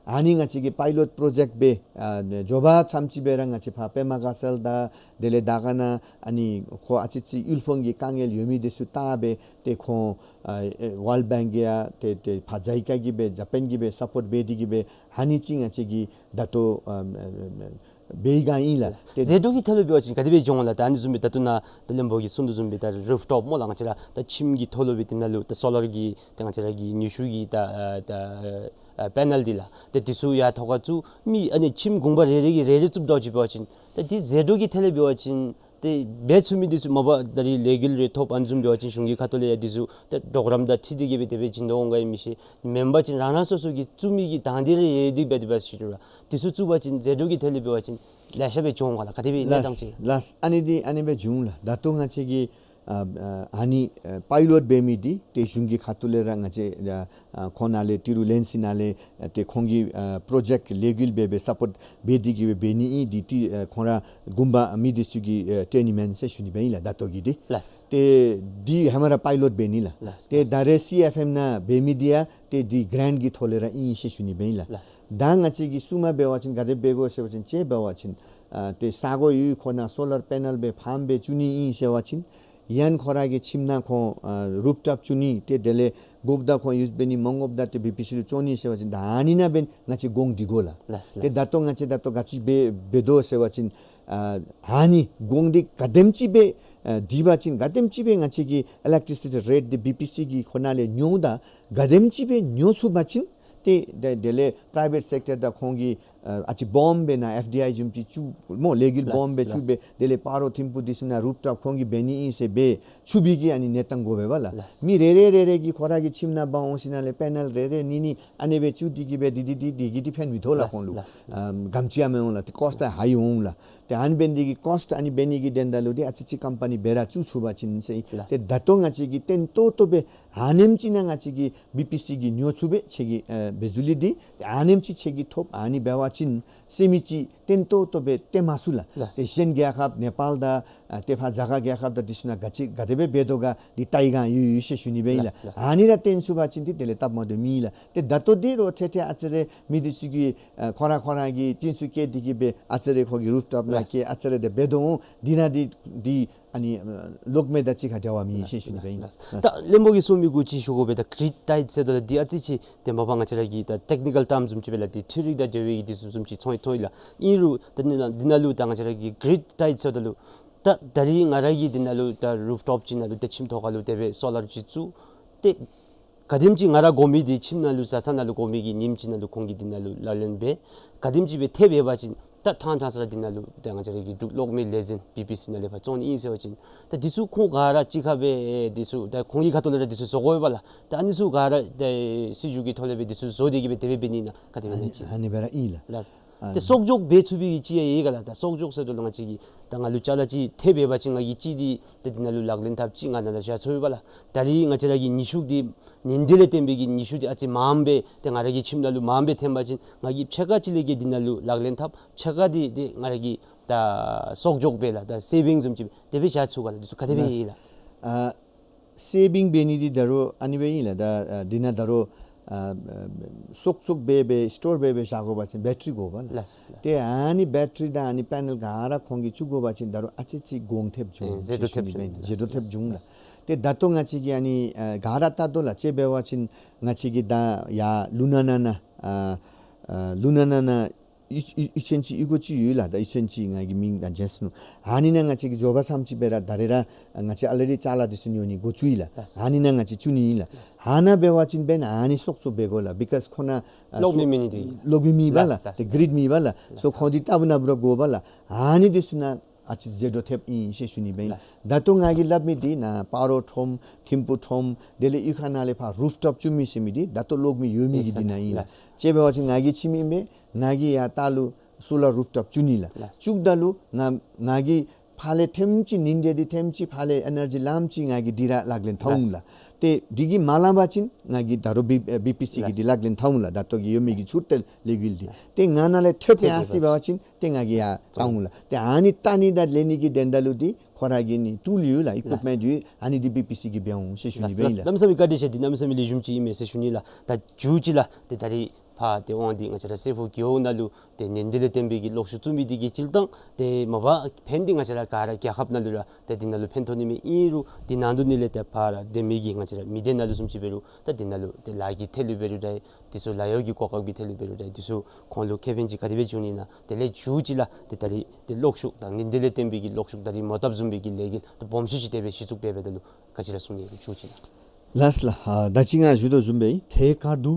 ཨ་ནི་ང་བཅས་ཀྱིས་པའི་ལོཊ་པྲོ་ཇེཀཊ་སྦེ་ཨ་མགྱོགས་པ་ཙམ་ཅིག་སྦེ་ར་ང་བཅས་ཕར་པདྨ་དགའ་ཚལ་དང་དེ་ལས་དར་དཀར་ནང་ཨ་ནི་ཁོ་ཨ་ཙི་ཙི་དབུལ་ཕོངས་ཀྱི་དཀའ་ངལ་ཡོད་མི་འདི་ཚུ་བལྟ་སྦེ་ཏེ་ཁོང་ཨ་ཝཱལཌ་བེངཀ་གིས་ཡང་ཏེ་ཏེ་ཕར་ཇཱ་ཡི་ཀ་གིས་སྦེ་ཇ་པཱན་གྱིས་སྦེ་སཔོཊ་འབད་དེ་གིས་སྦེ་ཨ་ནི་ཅིག་ང་བཅས་ཀྱིས་ད་ལྟོ་ཨ་འབད་བའི་སྒང་ཨིན་ལགས། ཏེ་ཟད་འགྲོ་གི་ཐད་ལུ་འབད་བ་ཅིན་ག་དེ་སྦེ་འགྱོ་འོང་ལགས། ད་ཨ་ནི་བཟུམ་སྦེ་ད་ལྟོ་ནཱ་ད་བློན་པོ་གིས་གསུངས་དོ་བཟུམ་སྦེ་ད་རུཕ་ཊོཔ་སྨོ་ལགས། ང་བཅས་ར་ད་ཁྱིམ་གྱི་ཐོག་ལུ་སྦེ་དེ་ནང་ལུ་ད་སོ་ལར་གྱི་ད་ང་བཅས་ར་གི་ནུས་ཤུགས་ཀྱི་ད་ཨ་ད་ཨ་པེ་ནཱལ་འདི་ལགས། ཏེ་འདི་ཚུ་ཡར་ཐོག་ཁར་བཙུགས་མི་ཨ་ནི་ཁྱིམ་གུང་པ་རེ་རེ་གིས་རེ་རེ་བཙུགསཔ་འདྲཝ་ཅིག་འབད་བ་ཅིན་ད་འདི་ཟད་འགྲོ་གི་ཐད་ལས་འབད་བ་ཅིན་ཏེ་འབད་ཚུགས་མི་འདི་ཚུ་མ་པ་ད་རིས་ལས་འགུལ་རེ་ཐོབ་ཨ་ནི་བཟུམ་འབད་བ་ཅིན་གཞུང་གི་ཁ་ཐུག་ལས་ཡང་འདི་ཚུ་ད་པྲོ་གརམ་དང་འཁྲིལ་ཏེ་གིས་སྦེ་དེ་སྦེ་བྱིན་དོ་འོང་ག་ཨིན་མི་ཤེས། མེན་པ་ཅིན་རང་རང་སོ་སོ་གིས་བཙུགས་མི་གི་དང་འདོད་རེ་ཡོད་དེ་འབད་དེ་འབད་ཞུ་རུང་འདི་ཚུ་བཙུགས་པ་ཅིན་ཟད་འགྲོ་གི་ཐད་ལས་འབད་བ་ཅིན་ལེ་ཤ་སྦེ་འགྱོ་འོང་ག་ལགས། ག་དེ་སྦེ་གནས་སྟངས་ཅིག། ལགས། ལགས། ཨ་ནི་འདི་ཨ་ནི་སྦེ་འགྱོ་འོང་ལགས། ད་ལྟོ་ང་བཅས་ཀྱིས་ཨ་ཨ་ཨ་ནི་ཨ་པའི་ལོཊ་འབད་མི་འདི་ཏེ་གཞུང་གི་ཁ་ཐུག་ལས་ར་ང་བཅས་ཨ་ཨ་ཁོང་ནཱ་ལས་ཏི་རུ་ལེན་ཞིནམ་ལས་ཨ་ཏེ་ཁོང་གིས་ཨ་པྲོ་ཇེཀཊ་ལས་འགུལ་འབད་སྦེ་སཔོཊ་འབད་དེ་གིས་སྦེ་འབད་ནི་ཨིན། འདི་ཏེ་ཨ་ཁོང་ར་གུང་པ་མི་འདི་ཚུ་གིས་ཨ་སྤྲོད་ནི་མེན་ཟེར་ཞུ་ནི་འབད་ཨིན་ལགས། ད་ལྟོ་གི་འདི། ལགས། ཏེ་འདི་ཧེ་མ་ར་པའི་ལོཊ་འབད་ནི་ལགས། ལགས། ཏེ་ད་རེས་སི་ཨེཕ་ཨེམ་ནང་འབད་མི་འདི་ཡང་ཏེ་འདི་གི་རེནཊ་གི་ཐོག་ལས་ར་ཨིན་ཟེར་ཞུ་ནི་འབད་ཨིན་ལགས། ལགས། ད་ང་བཅས་ཀྱིས་གསུངམ་འབད་བ་ཅིན་ག་དེ་འབད་དགོ་ཟེར་བ་ཅིན་ཅིག་འབད་བ་ཅིན་ཨ་ཏེ་ས་གོ་ཡུལ་ཁོ་ནང་སོ་ལར་པེ་ནཱལ་སྦེ་ཕརམ་སྦེ་བཙུགས་ནི་ཨིན་ཟེར་བ་ཅིན་ཡང་ཁོ་ར་གི་ཁྱིམ་ནང་ཁོང་ཨ་རུཕ་ཊོཔ་བཙུགས་ནི་ཏེ་དེ་ལས་དགོཔ་ད་ཁོང་ཡུསི་འབད་ནི་མ་དགོཔ་ད་ཏེ་བི་པི་སི་ལུ་བཙོང་ནི་ཟེར་བ་ཅིན་ད་ཨ་ནི་ནང་འབདན་ང་བཅས་གོང་སྒྲིག་དགོ་ལགས། ལགས། ཏེ་ལགས། ད་ལྟོ་ང་བཅས་ད་ལྟོ་ག་ཅི་འབད་འབད་དོ་ཟེར་བ་ཅིན་ཨ་ཨ་ནི་གོང་འདི་ག་དེམ་ཅིག་སྦེ་ཨ་སྒྲིག་པ་ཅིན་ག་དེམ་ཅིག་སྦེ་ང་བཅས་ཀྱི་ཨི་ལེག་ཊི་སི་ཊི་རེཊ་འདི་བི་པི་སི་གི་ཁོ་ནང་ལས་ཉོཝ་ད་ག་དེམ་ཅིག་སྦེ་ཉོ་ཚུགས་པ་ཅིན་ཏེ་དེ་དེ་ལས་པ་རའི་ཝེཊ་སེཀ་ཊར་དང་ཁོང་གིས་ཨ་ཨ་ཙི་སྦོམ་སྦེ་ནཱ་ཨེཕ་ཌི་ཨའི་བཟུམ་ཅིག་བཙུགས་སྨོ་ལས་འགུལ་སྦོམ་སྦེ་ལགས། བཙུགས་སྦེ་ལགས། དེ་ལས་སྤ་རོ་ཐིམ་ཕུག་འདི་ཚུ་ནང་རུཕ་ཊོཔ་ཁོང་གིས་འབད་ནི་ཨིན་ཟེར་སྦེ་ཚུགས་པའི་གི་ཨ་ནི་གནས་སྟངས་དགོ་པས་ལགས། ལགས། མི་རེ་རེ་རེ་རེ་གིས་ཁོ་ར་གི་ཁྱིམ་ནང་འབག་འོང་ཞིནམ་ལས་པེ་ནཱལ་རེ་རེ་གཉིས་གཉིས་ཨ་ནི་སྦེ་བཙུགས་ཏེ་གིས་སྦེ་འདི་འདི་འདི་འདི་གིས་འདི་ཕན་མི་ཐོགས་ལགས། ལགས། ཁོང་ལུ་ལགས། ཨམ་ག་དེམ་ཅིག་ཡང་མི་འོང་ལགས། ཏེ་ཀོསཊ་ཧའི་འོང་ལགས། ཏེ་ཨ་ནི་འབད་ནི་འདི་གིས་ཀོསཊ་ཨ་ནི་འབད་ནི་གི་དོན་དག་ལུ་འདི་ཨ་ཙི་ཅིག་ཀམ་པ་ནི་སྦེ་ར་བཙུགས་ཚུགས་པ་ཅིན་ཟེར། ལགས། ཏེ་ད་ལྟོ་ང་བཅས་ཀྱིས་བརྟན་ཏོག་ཏོ་སྦེ་ཨ་ནེམ་ཅིག་ནང་ང་བཅས་ཀྱིས་བི་པི་སི་གིས་ཉོ་ཚུགས་པས། ཁྱེད་ཀྱིས་ཨ་བི་ཇུ་ལི་འདི་ཨ་ནེམ་ཅིག་ཁྱེད་ཀྱིས་ཐོབ་ཨ་ནི་འབད་བ་ཅིན་ཟེར་མི་ཅིག་བརྟན་ཏོག་ཏོ་སྦེ་སྟོན་མ་ཚུགས་ལགས། ལགས། ཏེ་གཞན་རྒྱལ་ཁབ་ནེ་པཱལ་དང་ཨ་ཏེ་ཕར་རྒྱ་གར་རྒྱལ་ཁབ་དང་འདི་ཚུ་ནང་ག་ཅི་ག་དེ་སྦེ་འབད་དོ་ག་འདི་བལྟ་བའི་སྒང་ཡོད་ཡོད་ཟེར་ཞུ་ནི་སྦེ་ཨིན་ལགས། ལགས། ལགས། ཨ་ནི་ར་སྟོན་ཚུགས་པ་ཅིན་འདི་དེ་ལས་སྟབས་མ་བདེཝ་མེད་ལགས། ཏེ་ད་ལྟོ་འདི་རོགས་ཁྲེ་ཁྲེ་ཨ་ཙི་རེ་མི་འདི་ཚུ་གིས་ཨ་ཁོ་ར་ཁོ་ར་གི་ཅན་ཚུ་བཀལ་ཏེ་གིས་སྦེ་ཨ་ཙི་རེ་ཁོ་གི་རུཕ་ཊོཔ་ནང་བཀལ་ཨ་ཙི་རེ་དེ་འབད་དོ་འོང་། འདི་ནང་འདི་འདི་ཨ་ནི་ཨ་ལོག་མེད་དང་གཅིག་ཁར་འབྲེལ་བ་མེད་ཟེར་ཞུ་ནི་སྦེ་ཨིན་ལགས། ད་བློན་པོ་གིས་གསུངས་མི་གུ་ཅིག་ཞུ་དགོ་པས། ད་གིརིཌ་ཊའིཊ་ཟེརཝ་ད་ལུ་འདི་ཨ་ཙི་ཅིག་ཏེ་མ་པ་ང་བཅས་ར་གི་ད་ཊེཀ་ནི་ཀཱལ་ཊམ་བཟུམ་ཅིག་སྦེ་ལགས། ཏེ་འཕྲུལ་རིག་དང་འབྲེལ་བའི་གི་འདི་བཟུམ་ཅིག་ཚོང་ཡི་ཚོང་ཡི་ལགས། ཨིན་རུང་ད་འདི་ནང་འདི་ནང་ལུ་ད་ང་བཅས་ར་གི་གིརིཌ་ཊའིཊ་ཟེརཝ་ད་ལུ་ད་ད་རིས་ང་ར་གིས་འདི་ནང་ལུ་ད་རུཕ་ཊོཔ་ཅིག་ནང་ལུ་ད་ཁྱིམ་ཐོག་ཁ་ལུ་དེ་སྦེ་སོ་ལར་ཅིག་བཙུགས། ཏེ་ག་དེམ་ཅིག་ང་ར་དགོ་མི་འདི་ཁྱིམ་ནང་ལུ་བཟའ་ཚང་ནང་ལུ་དགོ་མི་གི་ཉིནམ་ཅིག་ནང་ལུ་ཁོང་གིས་འདི་ནང་ལུ་ལག་ལེན་འབད། ག་དེམ་ཅིག་སྦེ་ཐེབས་ཡོད་པ་ཅིན་ད་ཐང་ཐང་ས་ར་འདི་ནང་ལུ་ད་ང་བཅས་ར་གི་འབྲུག་གློག་མེ་ལས་འཛིན་བི་པི་སི་ནང་ལས་ཕར་བཙོང་ནི་ཨིན་ཟེར་བ་ཅིན་ད་འདི་ཚུ་ཁོང་ག་ར་གཅིག་ཁར་སྦེ་འདི་ཚུ་ད་ཁོང་གི་ཁ་ཐུག་ལས་ར་འདི་ཚུ་བཟོ་དགོ་པས་ལགས། ད་ཨ་ནི་ཚུ་ག་ར་ད་སྲིད་བྱུས་ཀྱི་ཐོག་ལས་སྦེ་འདི་ཚུ་བཟོ་སྟེ་གིས་སྦེ་དེ་སྦེ་འབད་ནི་ན་ག་དེ་སྦེ་ཨ་ནི་ཨིན་ན་ཅིག། ཨ་ནི་སྦེ་ར་ཨིན་ལགས། ལགས། ཨ་ཏེ་གསོག་འཇོག་འབད་ཚུགས་པའི་ཅིག་ཡང་ཡོད་ག་ལགས། ད་གསོག་འཇོག་ཟེརཝ་ད་ལུ་ང་བཅས་ཀྱིས་ད་ང་ལུ་ཅ་ལ་ཅིག་ཐེབས་ཡོད་པ་ཅིན་ང་གིས་ཅིག་འདི་ད་འདི་ནང་ལུ་ལག་ལེན་འཐབ་ཅིག་ང་ནཱ་ལུ་བཞག་ཚུགས་ཡོད་པས་ལགས། ད་རིས་ང་བཅས་ར་གི་ནུས་ཤུགས་འདི་ཉིན་དེ་ལས་བརྟེན་པའི་གི་ནུས་ཤུགས་འདི་ཨ་ཙི་མངམ་སྦེ་ཏེ་ང་ར་གི་ཁྱིམ་ནང་ལུ་མངམ་སྦེ་ཐོན་པ་ཅིན་ང་གིས་ཕྱེད་ཀ་ཅིག་ལས་ཀྱི་འདི་ནང་ལུ་ལག་ལེན་འཐབ། ཕྱེད་ཀ་འདི་ཏེ་ང་ར་གི་ད་གསོག་འཇོག་སྦེ་ལགས། ད་སེ་བིང་བཟུམ་ཅིག་དེ་སྦེ་བཞག་ཚུགས་ག་ལགས། འདི་ཚུ་ག་དེ་སྦེ་ཨིན་ལགས། ཨ་ སེ་བིང་འབད་ནི་འདི་ད་རུང་ཨ་ནི་སྦེ་ཨིན་ལགས། ད་ཨ་འདི་ནང་ད་རུང་ཨ་ཨ་སོག་སོག་སྦེ་སྦེ་སི་ཊོར་འབད་སྦེ་བཞག་དགོ་པ་ཅིན་བེ་ཊ་རི་དགོ་པ་ལགས། ལགས་ལགས། ཏེ་ཨ་ནི་བེ་ཊ་རི་དང་ཨ་ནི་པེ་ནེལ་ག་ར་ཁོང་གིས་བཙུགས་དགོ་པ་ཅིན་ད་རུང་ཨ་ཙི་ཅིག་གོང་ཐེབས་འགྱོ་འོང་། ཨེ་ཟད་འགྲོ་ཐེབས་འགྱོ་འོང་། ཟད་འགྲོ་ཐེབས་འགྱོ་འོང་ལགས། ལགས། ཏེ་ད་ལྟོ་ང་བཅས་ཀྱིས་ཨ་ནི་ཨ་ག་ར་བལྟ་དོ་ལགས། དཔྱེ་འབད་བ་ཅིན་ང་བཅས་ཀྱིས་ད་ཡར་ལུ་ན་ན་ན་ཨ་ཨ་ལུ་ན་ན་ན་ཡུ་ཡུ་ཡུ་ཆེན་ཅིག་ཡུལ་སྐོར་ཅིག་ཡོད་ལགས། ད་ཡུ་ཆེན་ཅིག་ང་གི་མིང་ད་མཇལ་སོ་ནུག། ཨ་ནི་ནང་ང་བཅས་ཀྱིས་འགྱོ་བ་ཙམ་ཅིག་འབད་ར་ད་རེས་ར་ང་བཅས་ཨ་ལ་རེ་ཅ་ལ་འདི་ཚུ་ཉོ་ནི་འགོ་བཙུགས་ཡི་ལགས། ལགས། ཨ་ནི་ནང་ང་བཅས་བཙུགས་ནི་ཨིན་ལགས། ཨ་ནཱ་འབད་བ་ཅིན་འབདན་ཨ་ནི་སོག་སོག་འབད་དགོ་ལགས། བི་ཀཱས་ཁོ་ན་ཨ་གློག་མེ་མེད་ནི་འདི་གློག་མེ་མེད་པ་ལགས། ལགས། ཏེ་གི་རིཌ་མེད་པ་ལགས། ལགས། སོ་ཁོང་འདི་བལྟ་བུ་ན་བུ་ར་དགོ་པ་ལགས། ཨ་ནི་འདི་ཚུ་ནང་ཨ་ཙི་ཟད་འགྲོ་ཐེབས་ཨིན་ཟེར་ཞུ་ནི་སྦེ་ཨིན་ལགས། ལགས། ད་ལྟོ་ང་གིས་སླབ་མི་འདི་ནཱ་སྤ་རོ་ཁྲོམ་ཐིམ་ཕུ་ཁྲོམ་དེ་ལས་གཡུས་ཁ་ནང་ལས་ཕར་རུཕ་ཊོབ་བཙུགས་མི་ཟེར་མི་འདི་ད་ལྟོ་གློག་མེ་ཡོད་མི་གི་འདི་ནང་ཨིན་ལགས། ལགས། དཔྱེ་འབད་བ་ཅིན་ང་གིས་ཁྱིམ་ཨིན་པས། ང་གིས་ཡར་ལྟག་ལུ་སོ་ལར་རུཕ་ཊོབ་བཙུགས་ནི་ལགས། ལགས། བཙུགསཔ་ད་ལུ་ང་ང་གིས་ཕར་ལས་ཐེངས་ཅིག་ཉིན་དེ་འདི་ཐེངས་ཅིག་ཕར་ལས་ཨེ་ནར་ཇི་ལངམ་ཅིག་ང་གིས་འདི་ར་ལག་ལེན་འཐབ་འོང་ལགས། ལགས། ཏེ་འདི་གིས་མ་ལང་པ་ཅིན་ང་གིས་ད་རུང་བི་ཨེ་བི་པི་སི་གི་ལགས། འདི་ལག་ལེན་འཐབ་འོང་ལགས། ད་ལྟོ་གི་ཡོད་མི་གི་ལགས། འཕྲུལ་རྟེན་ལས་འགུལ་འདི། ལགས། ཏེ་ང་ནཱ་ལས་ཐོན་ཏེ་ཐོན་ཨ་ཙི་འབད་བ་ཅིན་ཏེ་ང་གིས་ཡར་བཏང་འོང་ལགས། ཏེ་ཨ་ནི་བལྟ་ནི་དང་ལེན་ནི་གི་དོན་དག་ལུ་འདི་ཁོ་ར་གི་ནི་ཊུལ་ཡོད་ལགས། ཨི་ཀུབ་མེནཊ་ཡོད། ཨ་ནི་འདི་བི་པི་སི་གིས་འབད་འོང་ཟེར་ཞུ་ནི་སྦེ་ཨིན་ལགས། གནམ་མེད་ས་མེད་བཀའ་དྲིན་ཆེ། འདི་གནམ་མེད་ས་མེད་ལེགས་ཤོམ་ཅིག་ཨིན་མས་ཟེར་ཞུ་ནི་ལགས། ད་མཇུག་ཅིག་ལགས་ཏེ་ད་རིས་ཕར་ཏེ་དབང་འདུས་ང་བཅས་ར་སྲས་ཕུག་རྒེད་འོག་ནང་ལུ་ཏེ་ཉིན་དེ་ལས་བརྟེན་པའི་གི་གློག་ཤུགས་བཙུགས་མི་འདི་གི་སྤྱིར་བཏང་ཏེ་མ་པ་ཕན་འདི་ང་བཅས་ར་ག་ར་རྒྱལ་ཁབ་ནང་ལུ་ར་ཏེ་འདི་ནང་ལུ་ཕན་ཐོགས་ནི་མས། ཨིན་རུང་འདི་ནང་དུ་ནི་ལས་ཏེ་ཕར་ར་སྡོད་མི་གི་ང་བཅས་ར་མི་སྡེ་ནང་ལུ་བཟུམ་ཅིག་འབད་རུང་ད་འདི་ནང་ལུ་ཏེ་ལཱ་གི་ཐད་ལུ་འབད་རུང་ར་འདི་ཚུ་ལཱ་གཡོག་གི་གོ་སྐབས་ཀྱི་ཐད་ལུ་འབད་རུང་ར་འདི་ཚུ་ཁོང་ལུ་ཁེ་ཕན་ཅིག་ག་དེ་སྦེ་བྱུང་ནི་ན། དེ་ལས་མཇུག་ཅིག་ལགས་ཏེ་ད་རིས་ཏེ་གློག་ཤུགས་དང་ཉིན་དེ་ལས་བརྟེན་པའི་གི་གློག་ཤུགས་ད་རིས་མོ་བཏབ་བཟུམ་མའི་གི་ལས་འགུལ་ཏེ་སྦོམ་ཤོས་ཅིག་དེ་སྦེ་གཞི་བཙུགས་འབད་འབདཝ་ད་ལུ་ག་ཅི་ར་གསུང་ནི་ཡོད་མཇུག་ཅིག་ལགས། ལགས་ལགས། ཨ་ད་ཅི་ང་ཞུ་དོ་བཟུམ་སྦེ་ཐད་ཀར་དུ་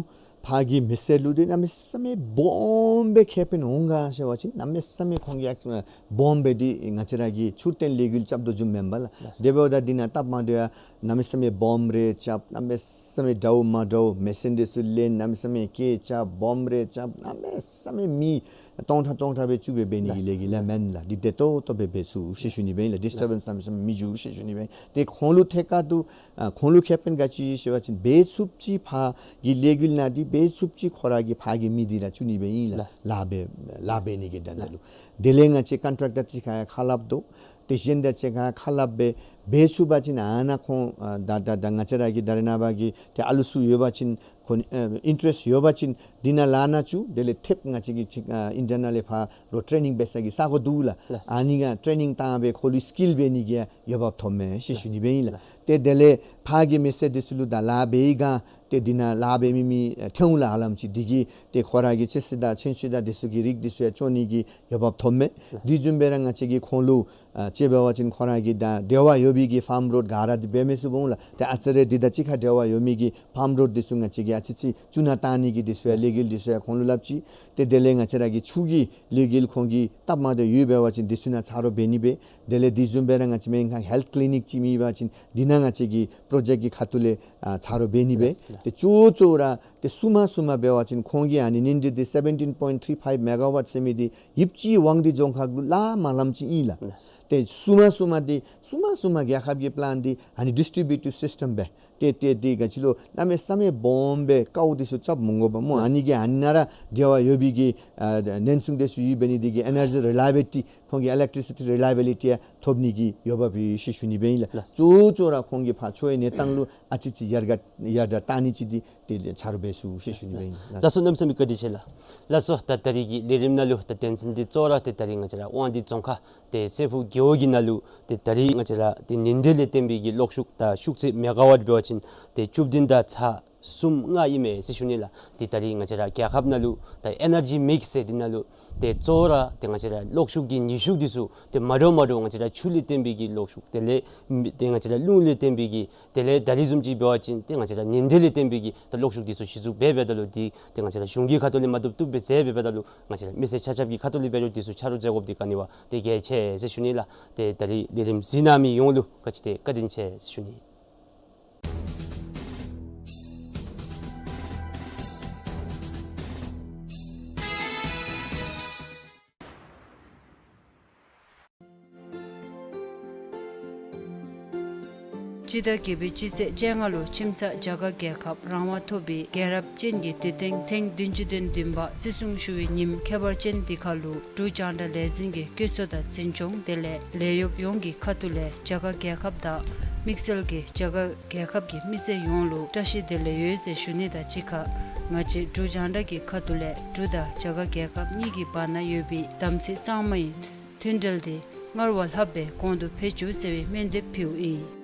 ཕར་གྱི་མི་སེར་ལུ་འདི་གནམ་མེད་ས་མེད་སྦོམ་སྦེ་ཁེ་ཕན་འོང་ག་ཟེར་བ་ཅིན་གནམ་མེད་ས་མེད་ཁོང་གིས་ཨ་སྦོམ་སྦེ་འདི་ང་བཅས་ར་གི་འཕྲུལ་རྟེན་ལས་འགུལ་རྐྱབ་དོ་བཟུམ་མེན་པ་ལགས། ལགས། དེ་འབདཝ་ད་འདི་ནང་སྟབས་མ་བདེཝ་གནམ་མེད་ས་མེད་སྦོམ་རེ་རྐྱབ། གནམ་མེད་ས་མེད་འདྲཝ་མ་འདྲཝ་མེ་ཤིན་འདི་ཚུ་ལེན། གནམ་མེད་ས་མེད་སྐད་རྐྱབ། སྦོམ་རེ་རྐྱབ། གནམ་མེད་ས་མེད་མི་སྟོང་ཕྲག་སྟོང་ཕྲག་སྦེ་བཙུགས་སྦེ་འབད་ནི་གི་ལས་འགུལ་ལཱ་མེན་ལགས། འདི་བདེ་ཏོག་ཏོ་སྦེ་འབད་ཚུགས་ཟེར་ཞུ་ནི་སྦེ་ཨིན་ལགས། ཌིས་ཊར་བེནསི་གནམ་མེད་ས་མེད་མི་འགྱོ་ཟེར་ཞུ་ནི་སྦེ་ཨིན། ཏེ་ཁོང་ལུ་ཐད་ཀར་དུ་ཨ་ཁོང་ལུ་ཁེ་ཕན་ག་ཅི་ཡོད་ཟེར་བ་ཅིན་འབད་ཚུགསཔ་ཅིག་ཕར་གྱི་ལས་འགུལ་ནང་འདི་འབད་ཚུགསཔ་ཅིག་ཁོ་ར་གི་ཕར་གྱི་མི་འདི་ར་བཙུགས་ནི་སྦེ་ཨིན་ལགས། ལགས། ལཱ་འབད་ལཱ་འབད་ནི་གི་དོན་དག་ལུ། དེ་ལས་ང་བཅས་ཀོན་ཊེཀ་ཊར་ཅིག་ཁར་ཡང་ཁ་སླབ་དོ། དེ་བཞིན་དུ་ཅིག་ཁར་ཁ་སླབ་སྦེ་འབད་ཚུགས་པ་ཅིན་ཨ་ནཱ་ཁོང་ཨ་ད་ད་ད་ང་བཅས་ར་གི་ད་རེས་ནངས་པ་གི་ཏེ་ཨ་ལུ་ཚུ་ཡོད་པ་ཅིན་ཁོང་ཨ་ཨིན་ཊ་རེསཊ་ཡོད་པ་ཅིན་འདི་ནང་ལཱ་ནང་བཙུགས། དེ་ལས་ཐེབས་ང་བཅས་ཀྱི་ཅིག་ཨ་ཨིན་ཌི་ཡ་ནང་ལས་ཕར་རོགས་ཊེ་ནིང་འབད་ས་གི་ས་གོ་འདུག་ལགས། ལགས། ཨ་ནི་ག་ཊེ་ནིང་བཏང་སྦེ་ཁོང་ལུ་སི་ཀིལ་འབད་ནི་གི་ཡང་འོས་འབབ་ཐོབ་མས་ཟེར་ཞུ་ནི་སྦེ་ཨིན་ལགས། ལགས། ཏེ་དེ་ལས་ཕར་གྱི་མི་སེར་འདི་ཚུ་ལུ་ད་ལཱ་འབད་ཡི་ག་ཏེ་འདི་ནང་ལཱ་འབད་མི་མི་ཨ་ཐོན་འོང་ལགས། ཧ་ལམ་ཅིག་འདི་གིས་ཏེ་ཁོ་ར་གི་ཅི་ཟེར་ད་ཆོས་ཅི་ད་འདི་ཚུ་གི་རིགས་འདི་ཚུ་ཡང་བཙོང་ནི་གི་འོས་འབབ་ཐོབ་མས། ལགས། འདི་བཟུམ་སྦེ་ར་ང་བཅས་ཀྱིས་ཁོང་ལུ་ཨ་དཔྱེ་འབད་བ་ཅིན་ཁོ་ར་གི་ད་འབྲེལ་བ་ཡོད་པའི་གི་ཕཱམ་རོཌ་ག་ར་འདི་འབད་མི་ཚུགས་འོང་ལགས། ཏེ་ཨ་ཙི་རེ་འདི་དང་གཅིག་ཁར་འབྲེལ་བ་ཡོད་མི་གི་ཕཱམ་རོཌ་འདི་ཚུ་ང་བཅས་ཀྱིས་ཨ་ཙི་ཅིག་བཙུགས་ནང་བཏང་ནི་གི་འདི་ཚུ་ཡང་ལས་འགུལ་འདི་ཚུ་ཡང་ཁོང་ལུ་སླབ་ཅི། ཏེ་དེ་ལས་ང་བཅས་ར་གི་ཆུ་གི་ལས་འགུལ་ཁོང་གིས་སྟབས་མ་བདེཝ་ཡོད་འབད་བ་ཅིན་འདི་ཚུ་ནང་ཆ་རོགས་འབད་ནི་སྦེ། དེ་ལས་འདི་བཟུམ་སྦེ་ར་ང་བཅས་མེན་ཁ་ཧེལཐ་ཀི་ལི་ནིཀ་ཅིག་མེད་པ་ཅིན་འདི་ནང་ང་བཅས་ཀྱི་པྲོ་ཇེཀཊ་གི་ཁ་ཐུག་ལས་ཨ་ཆ་རོགས་འབད་ནི་སྦེ། ལགས། ཏེ་གཙོ་བོ་གཙོ་བོ་ར་ཏེ་གསུམ་མ་གསུམ་མ་འབད་བ་ཅིན་ཁོང་གིས་ཨ་ནི་ཉིན་དེ་འདི་སེ་བེན་ཊིན་པོའིནཊ་ཐི་རི་ཕའིབ་མེ་ག་ཝཊ་ཟེར་མི་འདི་ཡིབ་ཅི་ཝང་ཌི་རྫོང་ཁག་ལུ་ལཱ་མ་ལངམ་ཅིག་ཨིན་ལགས། ལགས། ཏེ་གསུམ་མ་གསུམ་མ་འདི་གསུམ་མ་གསུམ་མ་རྒྱལ་ཁབ་ཀྱི་པི་ལཱནཊ་འདི་ཨ་ནི་ཌིས་ཊི་བིའུ་ཊིབ་སིསི་ཊམ་སྦེ་ཏེ་ཏེ་འདི་ག་ཅི་ལོ་གནམ་མེད་ས་མེད་སྦོམ་སྦེ་ཀཝ་འདི་ཚུ་རྐྱབ་མི་དགོ་པས་སྨོ། ཨ་ནི་གི་ཨ་ནཱ་ར་འབྲེལ་བ་ཡོད་པའི་གི་ཨ་ཉེན་སྲུང་འདི་ཚུ་ཡོད་པའི་ནི་འདི་གིས་ཨེ་ནར་ཇི་རི་ལའི་བི་ལི་ཊི་ཁོང་གི་ཨི་ལེག་ཊི་སི་ཊི་རི་ལའི་བི་ལི་ཊི་ཡང་ཐོབ་ནི་གི་འོས་འབབ་ཡོད་ཟེར་ཞུ་ནི་སྦེ་ཨིན་ལགས། ལགས། གཙོ་བོ་གཙོ་བོ་ར་ཁོང་གིས་ཕར་ཆུའི་གནས་སྟངས་ལུ་ཨ་ཙི་ཅིག་ཡར་རྒྱས་ཡར་དྲག་བཏང་ནི་ཅིག་འདི་ཏེ་ཆ་རོགས་འབད་ཚུགས་ཟེར་ཞུ་ནི་སྦེ་ཨིན་ལགས། ལགས་སོ། གནམ་མེད་ས་མེད་བཀའ་དྲིན་ཆེ་ལགས། ལགས་སོ། ད་ད་རིས་ཀྱི་ལས་རིམ་ནང་ལུ་ད་དོན་ཚན་འདི་གཙོ་བོ་ར་ཏེ་ད་རིས་ང་བཅས་ར་དབང་འདུས་རྫོང་ཁག་ཏེ་སྲས་ཕུག་རྒེད་འོག་གི་ནང་ལུ་ཏེ་ད་རིས་ང་བཅས་ར་ཏེ་ཉིན་དེ་ལས་བརྟེན་པའི་གི་གློག་ཤུགས་ད་ཤུགས་ཚད་མེ་ག་ཝཊ་འབད་བ་ཅིན་ཏེ་བཅུ་བདུན་དང་ཚག་གསུམ་ལྔ་ཨིན་མས་ཟེར་ཞུ་ནི་ལགས། ཏེ་ད་རིས་ང་བཅས་ར་རྒྱལ་ཁབ་ནང་ལུ་ད་ཨེ་ནར་ཇི་མིགསི་ཟེར་འདི་ནང་ལུ་ཏེ་གཙོ་བོ་ར་ཏེ་ང་བཅས་ར་གློག་ཤུགས་ཀྱི་ནུས་ཤུགས་འདི་ཚུ་ཏེ་མ་འདྲཝ་མ་འདྲཝ་ང་བཅས་ར་ཆུ་ལས་བརྟེན་པའི་གི་གློག་ཤུགས་དེ་ལས་ཏེ་ང་བཅས་ར་རླུང་ལས་བརྟེན་པའི་གི་དེ་ལས་ད་རིས་བཟུམ་ཅིག་འབད་བ་ཅིན་ཏེ་ང་བཅས་ར་ཉིན་དེ་ལས་བརྟེན་པའི་གི་ད་གློག་ཤུགས་འདི་ཚུ་གཞི་བཙུགས་འབད་འབདཝ་ད་ལུ་འདི་ཏེ་ང་བཅས་ར་གཞུང་གི་ཁ་ཐུག་ལས་མ་བཏུབ་བཏུབ་སྦེ་མཛད་འབདཝ་ད་ལུ་ང་བཅས་ར་མི་སེར་ཆ་ཁྱབ་ཀྱི་ཁ་ཐུག་ལས་འབད་རུང་འདི་ཚུ་ཆ་རོགས་མཛད་དགོཔ་འདི་ག་ནི་བ་ཏེ་གལ་ཆེ་ཟེར་ཞུ་ནི་ལགས། ཏེ་ད་རིས་ལས་རིམ་གཟིགས་གནང་མི་ཡོངས་ལུ་ག་ཅི་ཏེ་བཀའ་དྲིན་ཆེ་ཟེར་ཞུ་ནི། སྤྱི་ཟླ་བརྒྱད་པའི་སྤྱི་ཚེས་བཅོ་ལྔ་ལུ་ཁྱིམ་ཚང་རྒྱ་གར་རྒྱལ་ཁབ་རང་དབང་ཐོབ་པའི་རྒྱལ་རབས་ཅན་གྱི་དུས་སྟོན་ཐེངས་བདུན་ཅུ་དོན་བདུན་པ་བརྩི་སྲུང་ཞུ་བའི་ཉིནམ་ཁྱད་པར་ཅན་འདི་ཁར་ལུ་འབྲུག་རྒྱང་བསྒྲགས་ལས་འཛིན་གྱི་བཀོད་ཚོགས་དང་འཛིན་སྐྱོང་དེ་ལས་ལས་གཡོགཔ་ཡོངས་ཀྱི་ཁ་ཐུག་ལས་རྒྱ་གར་རྒྱལ་ཁབ་དང་དམིགས་བསལ་གྱིས་རྒྱ་གར་རྒྱལ་ཁབ་ཀྱི་མི་སེར་ཡོངས་ལུ་བཀྲ་ཤིས་བདེ་ལེགས་ཡོད་ཟེར་ཞུ་ནི་དང་གཅིག་ཁར་ང་བཅས་འབྲུག་རྒྱང་བསྒྲགས་ཀྱི་ཁ་ཐུག་ལས་འབྲུག་དང་རྒྱ་གར་རྒྱལ་ཁབ་གཉིས་ཀྱི་བར་ན་ཡོད་པའི་དམ་ཚིག་གཙང་མའི་མཐུན་འབྲེལ་དེ་སྔར་བ་ལྷག་པའི་གོང་དུ་འཕེལ་བཅུག་ཟེར་བའི་སྨོན་འདེབས་ཕུལཝ་ཨིན།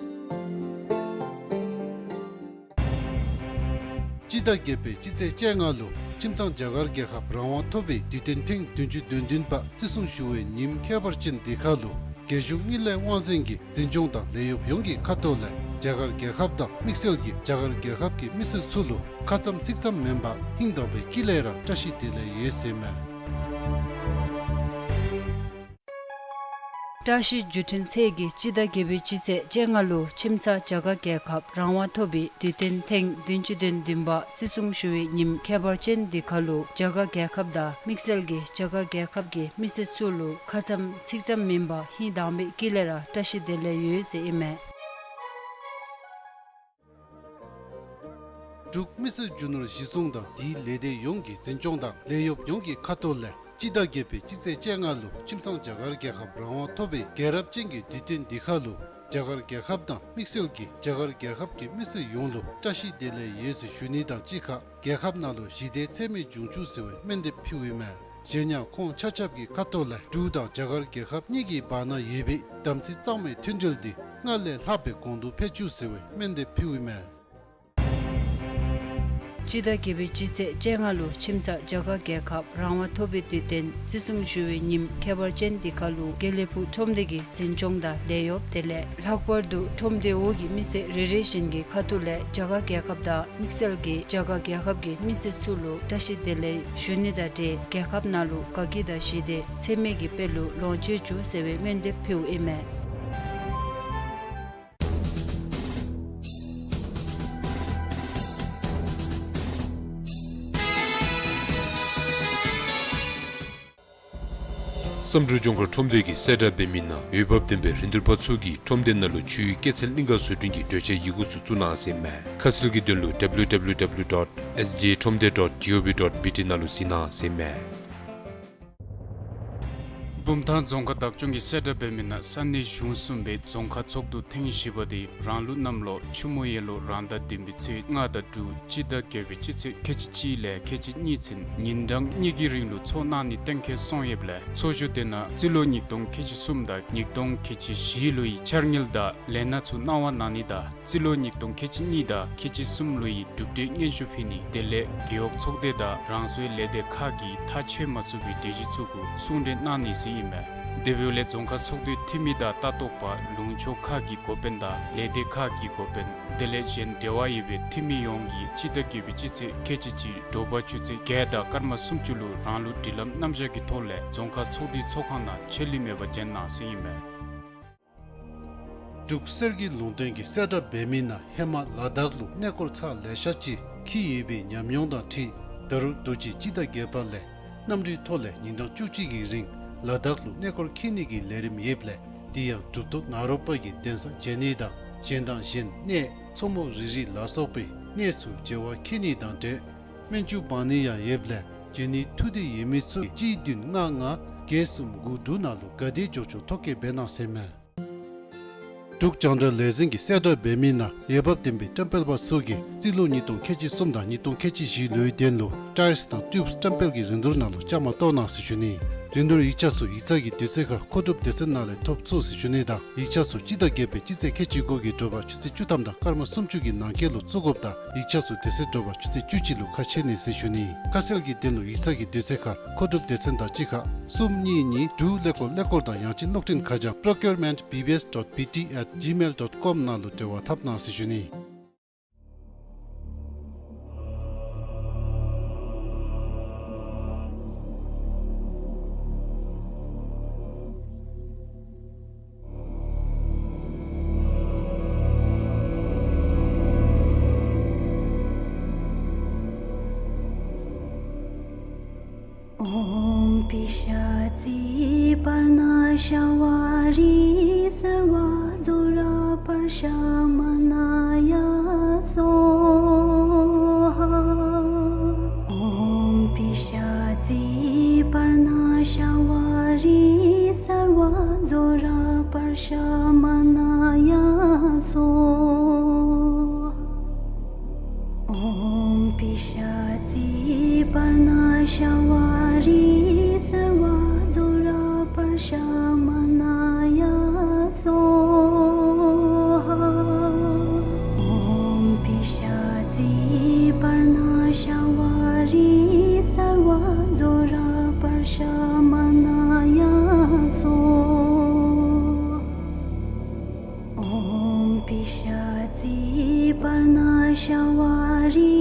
སྤྱི་ཟླ་བརྒྱད་པའི་སྤྱི་ཚེས་བཅོ་ལྔ་ལུ་ཁྱིམ་ཚང་རྒྱ་གར་རྒྱལ་ཁབ་རང་དབང་ཐོབ་པའི་དུས་སྟོན་ཐེངས་བདུན་ཅུ་དོན་བདུན་པ་བརྩི་སྲུང་ཞུ་བའི་ཉིནམ་ཁྱད་པར་ཅན་འདི་ཁར་ལུ་རྒྱལ་གཞུང་དངུལ་ལས་དབང་འཛིན་གྱི་འཛིན་སྐྱོང་དང་ལས་གཡོགཔ་ཡོངས་ཀྱི་ཁ་ཐུག་ལས་རྒྱ་གར་རྒྱལ་ཁབ་དང་དམིགས་བསལ་གྱིས་རྒྱ་གར་རྒྱལ་ཁབ་ཀྱི་མི་སེར་ཚུ་ལུ་ཁ་ཙམ་ཚིག་ཙམ་མེན་པར་ཧིང་དྭངས་པའི་དཀྱིལ་ལས་ར་བཀྲ་ཤིས་བདེ་ལེགས་ཡོད་ཟེར་མས། བཀྲ་ཤིས་བརྒྱུད་འཕྲིན་ཚད་ཀྱིས་སྤྱི་ཟླ་བརྒྱད་པའི་སྤྱི་ཚེས་བཅོ་ལྔ་ལུ་ཁྱིམ་ཚང་རྒྱ་གར་རྒྱལ་ཁབ་རང་དབང་ཐོབ་པའི་དུས་སྟོན་ཐེངས་བདུན་ཅུ་དོན་བདུན་པ་བརྩི་སྲུང་ཞུ་བའི་ཉིནམ་ཁྱད་པར་ཅན་འདི་ཁར་ལུ་རྒྱ་གར་རྒྱལ་ཁབ་དང་དམིགས་བསལ་གྱིས་རྒྱ་གར་རྒྱལ་ཁབ་ཀྱི་མི་སེར་ཚུ་ལུ་ཁ་ཙམ་ཚིག་ཙམ་མེན་པར་ཧིང་དྭངས་པའི་དཀྱིལ་ལས་ར་བཀྲ་ཤིས་བདེ་ལེགས་ཡོད་ཟེར་ཨིན་མས། འབྲུག་མི་སེར་རྒྱུ་ནོར་གཞི་བཟུང་དང་དེའི་ལས་སྡེ་ཡོངས་ཀྱི་འཛིན་སྐྱོང་དང་ལས་གཡོགཔ་ཡོངས་ཀྱི་ཁ་ཐུག་ལས་སྤྱི་ཟླ་བརྒྱད་པའི་སྤྱི་ཚེས་བཅོ་ལྔ་ལུ་ཁྱིམ་ཚང་རྒྱ་གར་རྒྱལ་ཁབ་རང་དབང་ཐོབ་པའི་རྒྱལ་རབས་ཅན་གྱི་དུས་སྟོན་འདི་ཁར་ལུ་རྒྱ་གར་རྒྱལ་ཁབ་དང་དམིགས་བསལ་གྱིས་རྒྱ་གར་རྒྱལ་ཁབ་ཀྱི་མི་སེར་ཡོངས་ལུ་བཀྲ་ཤིས་བདེ་ལེགས་ཡོད་ཟེར་ཞུ་ནི་དང་གཅིག་ཁར་རྒྱལ་ཁབ་ནང་ལུ་ཞི་བདེ་འཚེ་མེད་འབྱུང་བཅུག་ཟེར་བའི་སྨོན་འདེབས་ཕུལཝ་ཨིན་མས། གཞན་ཡང་ཁོང་ཆ་ཁྱབ་ཀྱི་ཁ་ཐུག་ལས་འབྲུག་དང་རྒྱ་གར་རྒྱལ་ཁབ་གཉིས་ཀྱི་བར་ན་ཡོད་པའི་དམ་ཚིག་གཙང་མའི་མཐུན་འབྲེལ་འདི་སྔར་ལས་ལྷག་པའི་གོང་དུ་འཕེལ་བཅུག་ཟེར་བའི་སྨོན་འདེབས་ཕུལཝ་ཨིན་མས། སྤྱི་ཟླ་བརྒྱད་པའི་སྤྱི་ཚེས་བཅོ་ལྔ་ལུ་ཁྱིམ་ཚང་རྒྱ་གར་རྒྱལ་ཁབ་རང་དབང་ཐོབ་པའི་དུས་སྟོན་བརྩི་སྲུང་ཞུ་བའི་ཉིནམ་ཁྱད་པར་ཅན་འདི་ཁར་ལུ་དགེ་ལེགས་ཕུག་ཁྲོམ་སྡེ་གི་འཛིན་སྐྱོང་དང་ལས་གཡོགཔ་དེ་ལས་ལྷག་པར་དུ་ཁྲོམ་སྡེ་འོག་གི་མི་སེར་རེ་རེ་བཞིན་གྱི་ཁ་ཐུག་ལས་རྒྱ་གར་རྒྱལ་ཁབ་དང་དམིགས་བསལ་གྱིས་རྒྱ་གར་རྒྱལ་ཁབ་ཀྱི་མི་སེར་ཚུ་ལུ་བཀྲ་ཤིས་བདེ་ལེགས་ཞུ་ནི་དང་འབྲེལ་རྒྱལ་ཁབ་ནང་ལུ་དགའ་སྐྱིད་དང་ཞི་བདེ་འཚེ་མེད་ཀྱི་དཔལ་ལུ་ལོངས་སྤྱོད་བཅུག་ཟེར་བའི་སྨོན་འདེབས་ཕུལཝ་ཨིན་མས། བསམ་གྲུབ་ལྗོངས་མཁར་ཁྲོམ་སྡེ་གིས་གསལ་བསྒྲགས་འབད་མི་ནང་འོས་འབབ་ལྡན་པའི་རིན་བསྡུར་པ་ཚུ་གིས་ཁྲོམ་སྡེ་ནང་ལུ་ཆུའི་སྐྱེད་ཚལ་གླིང་ག་བཟོ་སྐྲུན་གྱི་གྲོས་ཆོད་ཡི་གུ་ཚུ་བཙུགས་གནང་ཟེར་མས། ཁ་གསལ་གྱི་དོན་ལུ་W W W dot S J ཁྲོམ་སྡེ་dot G O V dot B T ནང་ལུ་གཟིགས་གནང་ཟེར་མས། བུམ་ཐང་རྫོང་ཁག་བདག་སྐྱོང་གིས་གསལ་བསྒྲགས་འབད་མི་ནང་ས་གནས་གཞུང་གསུམ་པའི་རྫོང་ཁག་ཚོགས་འདུ་ཐེངས་བཞི་པ་དེ་རང་ལུགས་གནམ་ལོ་ཆུ་མོ་ཡོས་ལོ་རང་ཟླ་བདུན་པའི་ཚེས་ལྔ་དང་དྲུག་སྤྱི་ཟླ་བརྒྱད་པའི་སྤྱི་ཚེས་ཁལ་གཅིག་གཅིག་ལས་ཁལ་གཅིག་གཉིས་ཚུན་ཉིན་གྲངས་གཉིས་ཀྱི་རིང་ལུ་ཚོགས་གནང་ནི་གཏན་འཁེལ་སོང་ཡོདཔ་ལས་ཚོགས་བཞུགས་དེ་ནང་རྩིས་ལོ་ཉིས་སྟོང་ཁལ་གཅིག་གསུམ་དང་ཉིས་སྟོང་ཁལ་གཅིག་བཞི་ལོའི་འཆར་དངུལ་དང་ལས་སྣ་ཚུ་གནང་བ་གནང་ནི་དང་རྩིས་ལོ་ཉིས་སྟོང་ཁལ་གཅིག་གཉིས་དང་ཁལ་གཅིག་གསུམ་ལོའི་གྲུབ་འབྲས་སྙན་ཞུ་ཕུལ་ནི་དེ་ལས་རྒེད་འོག་ཚོགས་སྡེ་དང་རང་སོའི་ལས་སྡེ་ཁག་གིས་ཐག་བཅད་མ་ཚུགས་པའི་གྲོས་གཞི་ཚུ་གུ་གསུང་གྲོས་གནང་ནི་ཟེར་ཨིན་མས། དེ་འབདཝ་ལས་རྫོང་ཁག་ཚོགས་འདུའི་འཐུས་མི་དང་ལྟ་རྟོག་པ་ལུང་ཕྱོགས་ཁག་གི་འགོ་དཔོན་དང་ལས་སྡེ་ཁག་གི་འགོ་དཔོན་དེ་ལས་གཞན་འབྲེལ་བ་ཡོད་པའི་འཐུས་མི་ཡོངས་ཀྱིས་སྤྱི་ཟླ་བརྒྱད་པའི་སྤྱི་ཚེས་ཁལ་གཅིག་གཅིག་དྲོ་པ་ཆུ་ཚོད་བརྒྱད་དང་སྐར་མ་སུམ་ཅུ་ལུ་རང་ལུགས་སྒྲིག་ལམ་རྣམ་གཞག་གི་ཐོག་ལས་རྫོང་ཁག་ཚོགས་འདུའི་ཚོགས་ཁང་ནང་ཆད་ལུས་མེད་པར་འབྱོན་གནང་ཟེར་ཨིན་མས། འབྲུག་གསེར་གྱི་ལུང་བསྟན་གྱིས་གསལ་བསྒྲགས་འབད་མི་ནང་ཧེ་མ་ལ་དྭགས་ལུ་གནས་སྐོར་ཚར་ལེ་ཤ་ཅིག་འཁྱིད་ཡོད་པའི་ཉམས་མྱོང་དང་འཁྲིལ་ད་རུང་དུས་ཅི་སྤྱི་ཟླ་བརྒྱད་པ་ལས་གནམ་གྲུའི་ཐོག་ལས་ཉིན་གྲངས་བཅུ་གཅིག་གི་རིང་ལ་དྭགས་ལུ་གནས་སྐོར་འཁྱིད་ནི་གི་ལས་རིམ་ཡོདཔ་ལས་དེ་ཡང་གྲུབ་ཐོབ་ནཱ་རོ་པ་གི་གདན་ས་མཇལ་ནི་དང་གཞན་དང་གཞན་གནས་མཚོ་མོ་རི་རི་ལ་སོགས་པའི་གནས་ཚུ་མཇལ་བར་འཁྱིད་ནི་དང་འབྲེལ་སྨན་ཆུ་འབག་ནི་ཡང་ཡོདཔ་ལས་འབྱོན་ནི་ཐུགས་འདོད་ཡོད་མི་ཚུ་གཅིག་བདུན་ལྔ་ལྔ་བརྒྱད་གསུམ་དགུ་དྲུག་ནང་ལུ་ག་དེ་མགྱོགས་མགྱོགས་ཐོ་བཀོད་འབད་གནང་ཟེར་མས། འབྲུག་རྒྱང་བསྒྲགས་ལས་འཛིན་གྱིས་གསལ་བསྒྲགས་འབད་མི་ནང་འོས་འབབ་ལྡན་པའི་བཀྲམ་སྤེལ་པ་ཚུ་གིས་རྩིས་ལོ་ཉིས་སྟོང་ཁལ་གཅིག་གསུམ་དང་ཉིས་སྟོང་ཁལ་གཅིག་བཞི་ལོའི་དོན་ལུ་ཊའིརསི་དང་ཊིའུབསི་བཀྲམ་སྤེལ་གྱི་རིན་བསྡུར་ནང་ལུ་བཅའ་མར་གཏོགས་གནང་ཟེར་ཞུ་ནི། རིན་བསྡུར་ཡིག་ཆ་ཚུ་ཡིག་ཚང་གི་དུས་ཚོད་ཁར་མཁོ་སྒྲུབ་སྡེ་ཚན་ནང་ལས་ཐོབ་ཚུགས་ཟེར་ཞུ་ནི་དང་ཡིག་ཆ་ཚུ་སྤྱི་ཟླ་བརྒྱད་པའི་སྤྱི་ཚེས་ཁལ་གཅིག་དགུ་གི་དྲོ་པ་ཆུ་ཚོད་བཅུ་ཐམ་དང་སྐར་མ་སུམ་ཅུ་གི་ནང་འཁོད་ལུ་བཙུགས་དགོཔ་དང་ཡིག་ཆ་ཚུ་དེ་ཚེ་དྲོ་པ་ཆུ་ཚོད་བཅུ་གཅིག་ལུ་ཁ་ཕྱེ་ནི་ཟེར་ཞུ་ནི། ཁ་གསལ་གྱི་དོན་ལུ་ཡིག་ཚང་གི་དུས་ཚོད་ཁར་མཁོ་སྒྲུབ་སྡེ་ཚན་དང་གཅིག་ཁར་གསུམ་གཉིས་གཉིས་དྲུག་ཀླད་ཀོར་ཀླད་ཀོར་དང་ཡང་ཅིན་གློག་འཕྲིན་ཁ་བྱང་procurement B B S dot B T at gmail dot com ནང་ལུ་འབྲེལ་བ་འཐབ་གནང་ཟེར་ཞུ་ནི། ཨོཾ་པི་ཤཱ་ཙི་པརྞ་ཤ་ཝ་རི་སརྦ་ཛྭ་ར་པརྞ། པར་ཤ་མ་ན་ཡ་སྭཱ་ཧཱ། ཨོཾ་པི་ཤ་ཙི་པར་ན་ཤ་ཝ་རི་སརྦ་ཛྭ་ར་པར་ཤ་མ་ན་ཡ་སྭཱ་ཧཱ། ཨོཾ་པི་ཤ་ཙི་པར་ན་ཤ་ཝ་རི་སརྦ་ཛྭ་ར་པར་ཤ་མ་ན་ཡ་སྭཱ་ཧཱ། ཨོཾ་པི་ཤ་ཙི་པར་ན་ཤ་ཝ་རི་སརྦ་ཛྭ་ར་པར་ཤ་མ་ན་ཡ་སྭཱ་ཧཱ། ཨོཾ་པི་ཤ་ཙི་པར་ན་ཤ་ཝ་རི་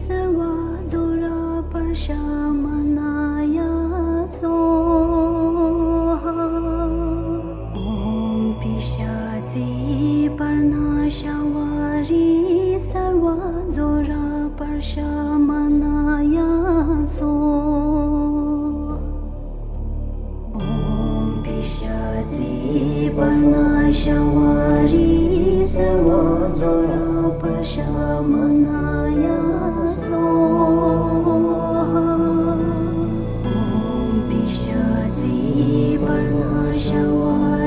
སརྦ་ཛྭ་ར་པར་ཤ་མ་ན་ཡ་སྭཱ་ཧཱ། ཨོཾ་པི་ཤ་ཙི་པར་ན་ཤ་ཝ་རི་སརྦ་ཛྭ་ར་པར་ཤ་མ་ན་ཡ་སྭཱ་ཧཱ། ཨོཾ་པི་ཤ་ཙི་པར་ན་ཤ་ཝ་རི་སརྦ་ཛྭ་ར་པར་ཤ་མ་ན་ཡ་སྭཱ་ཧཱ། ཨོཾ་པི་ཤ་ཙི་པར་ན་ཤ་ཝ་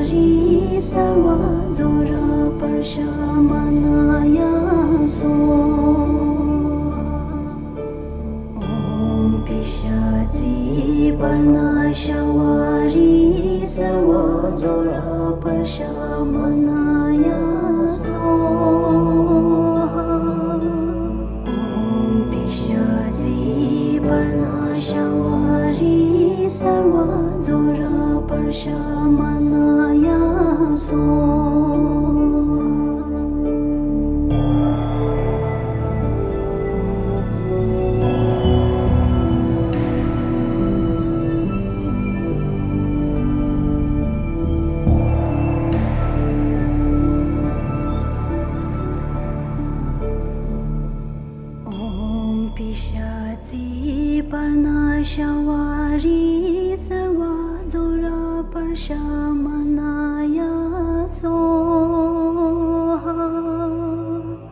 རི་སརྦ་ཛྭ་ར་པར་ཤ་མ་ན་ཡ་སྭཱ་ཧཱ། ཨོཾ་པི་ཤ་ཙི་པར་ན་ཤ་ཝ་རི་སརྦ་ཛྭ་ར་པར་ཤ་མ་ན་ཡ་སྭཱ་ཧཱ། ཨོཾ་པི་ཤ་ཙི་པར་ན་ཤ་ཝ་རི་སརྦ་ཛྭ་ར་པར་ཤ་མ་ན་ཡ་སྭཱ་ཧཱ། ཨོཾ་པི་ཤ་ཙི་པར་ན་ཤ་ཝ་རི་སརྦ་ཛྭ་ར་པར་ཤ་མ་ན་ཡ་སྭཱ་ཧཱ།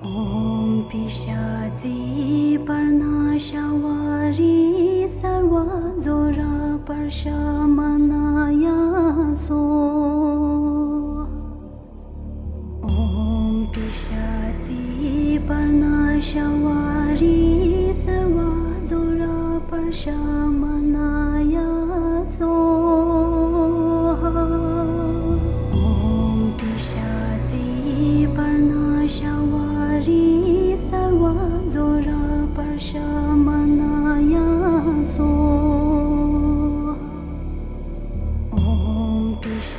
ཨོཾ་པི་ཤ་ཙི་པར་ན་ཤ་ཝ་རི་སརྦ་ཛྭ་ར་པར་ཤ་མ་ན་ཡ་སྭཱ་ཧཱ། ཨོཾ་པི་ཤ་ཙི་པར་ན་ཤ་ཝ་རི་སརྦ་ཛྭ་ར་པར་ཤ་མ་ན་ཡ་སྭཱ་ཧཱ། ཨོཾ་པི་ཤ་ཙི་པར་ན་ཤ་ཝ་རི་སརྦ་ཛྭ་ར་པར་ཤ་མ་ན་ཡ་སྭཱ་ཧཱ། ཨོཾ་པི་ཤ་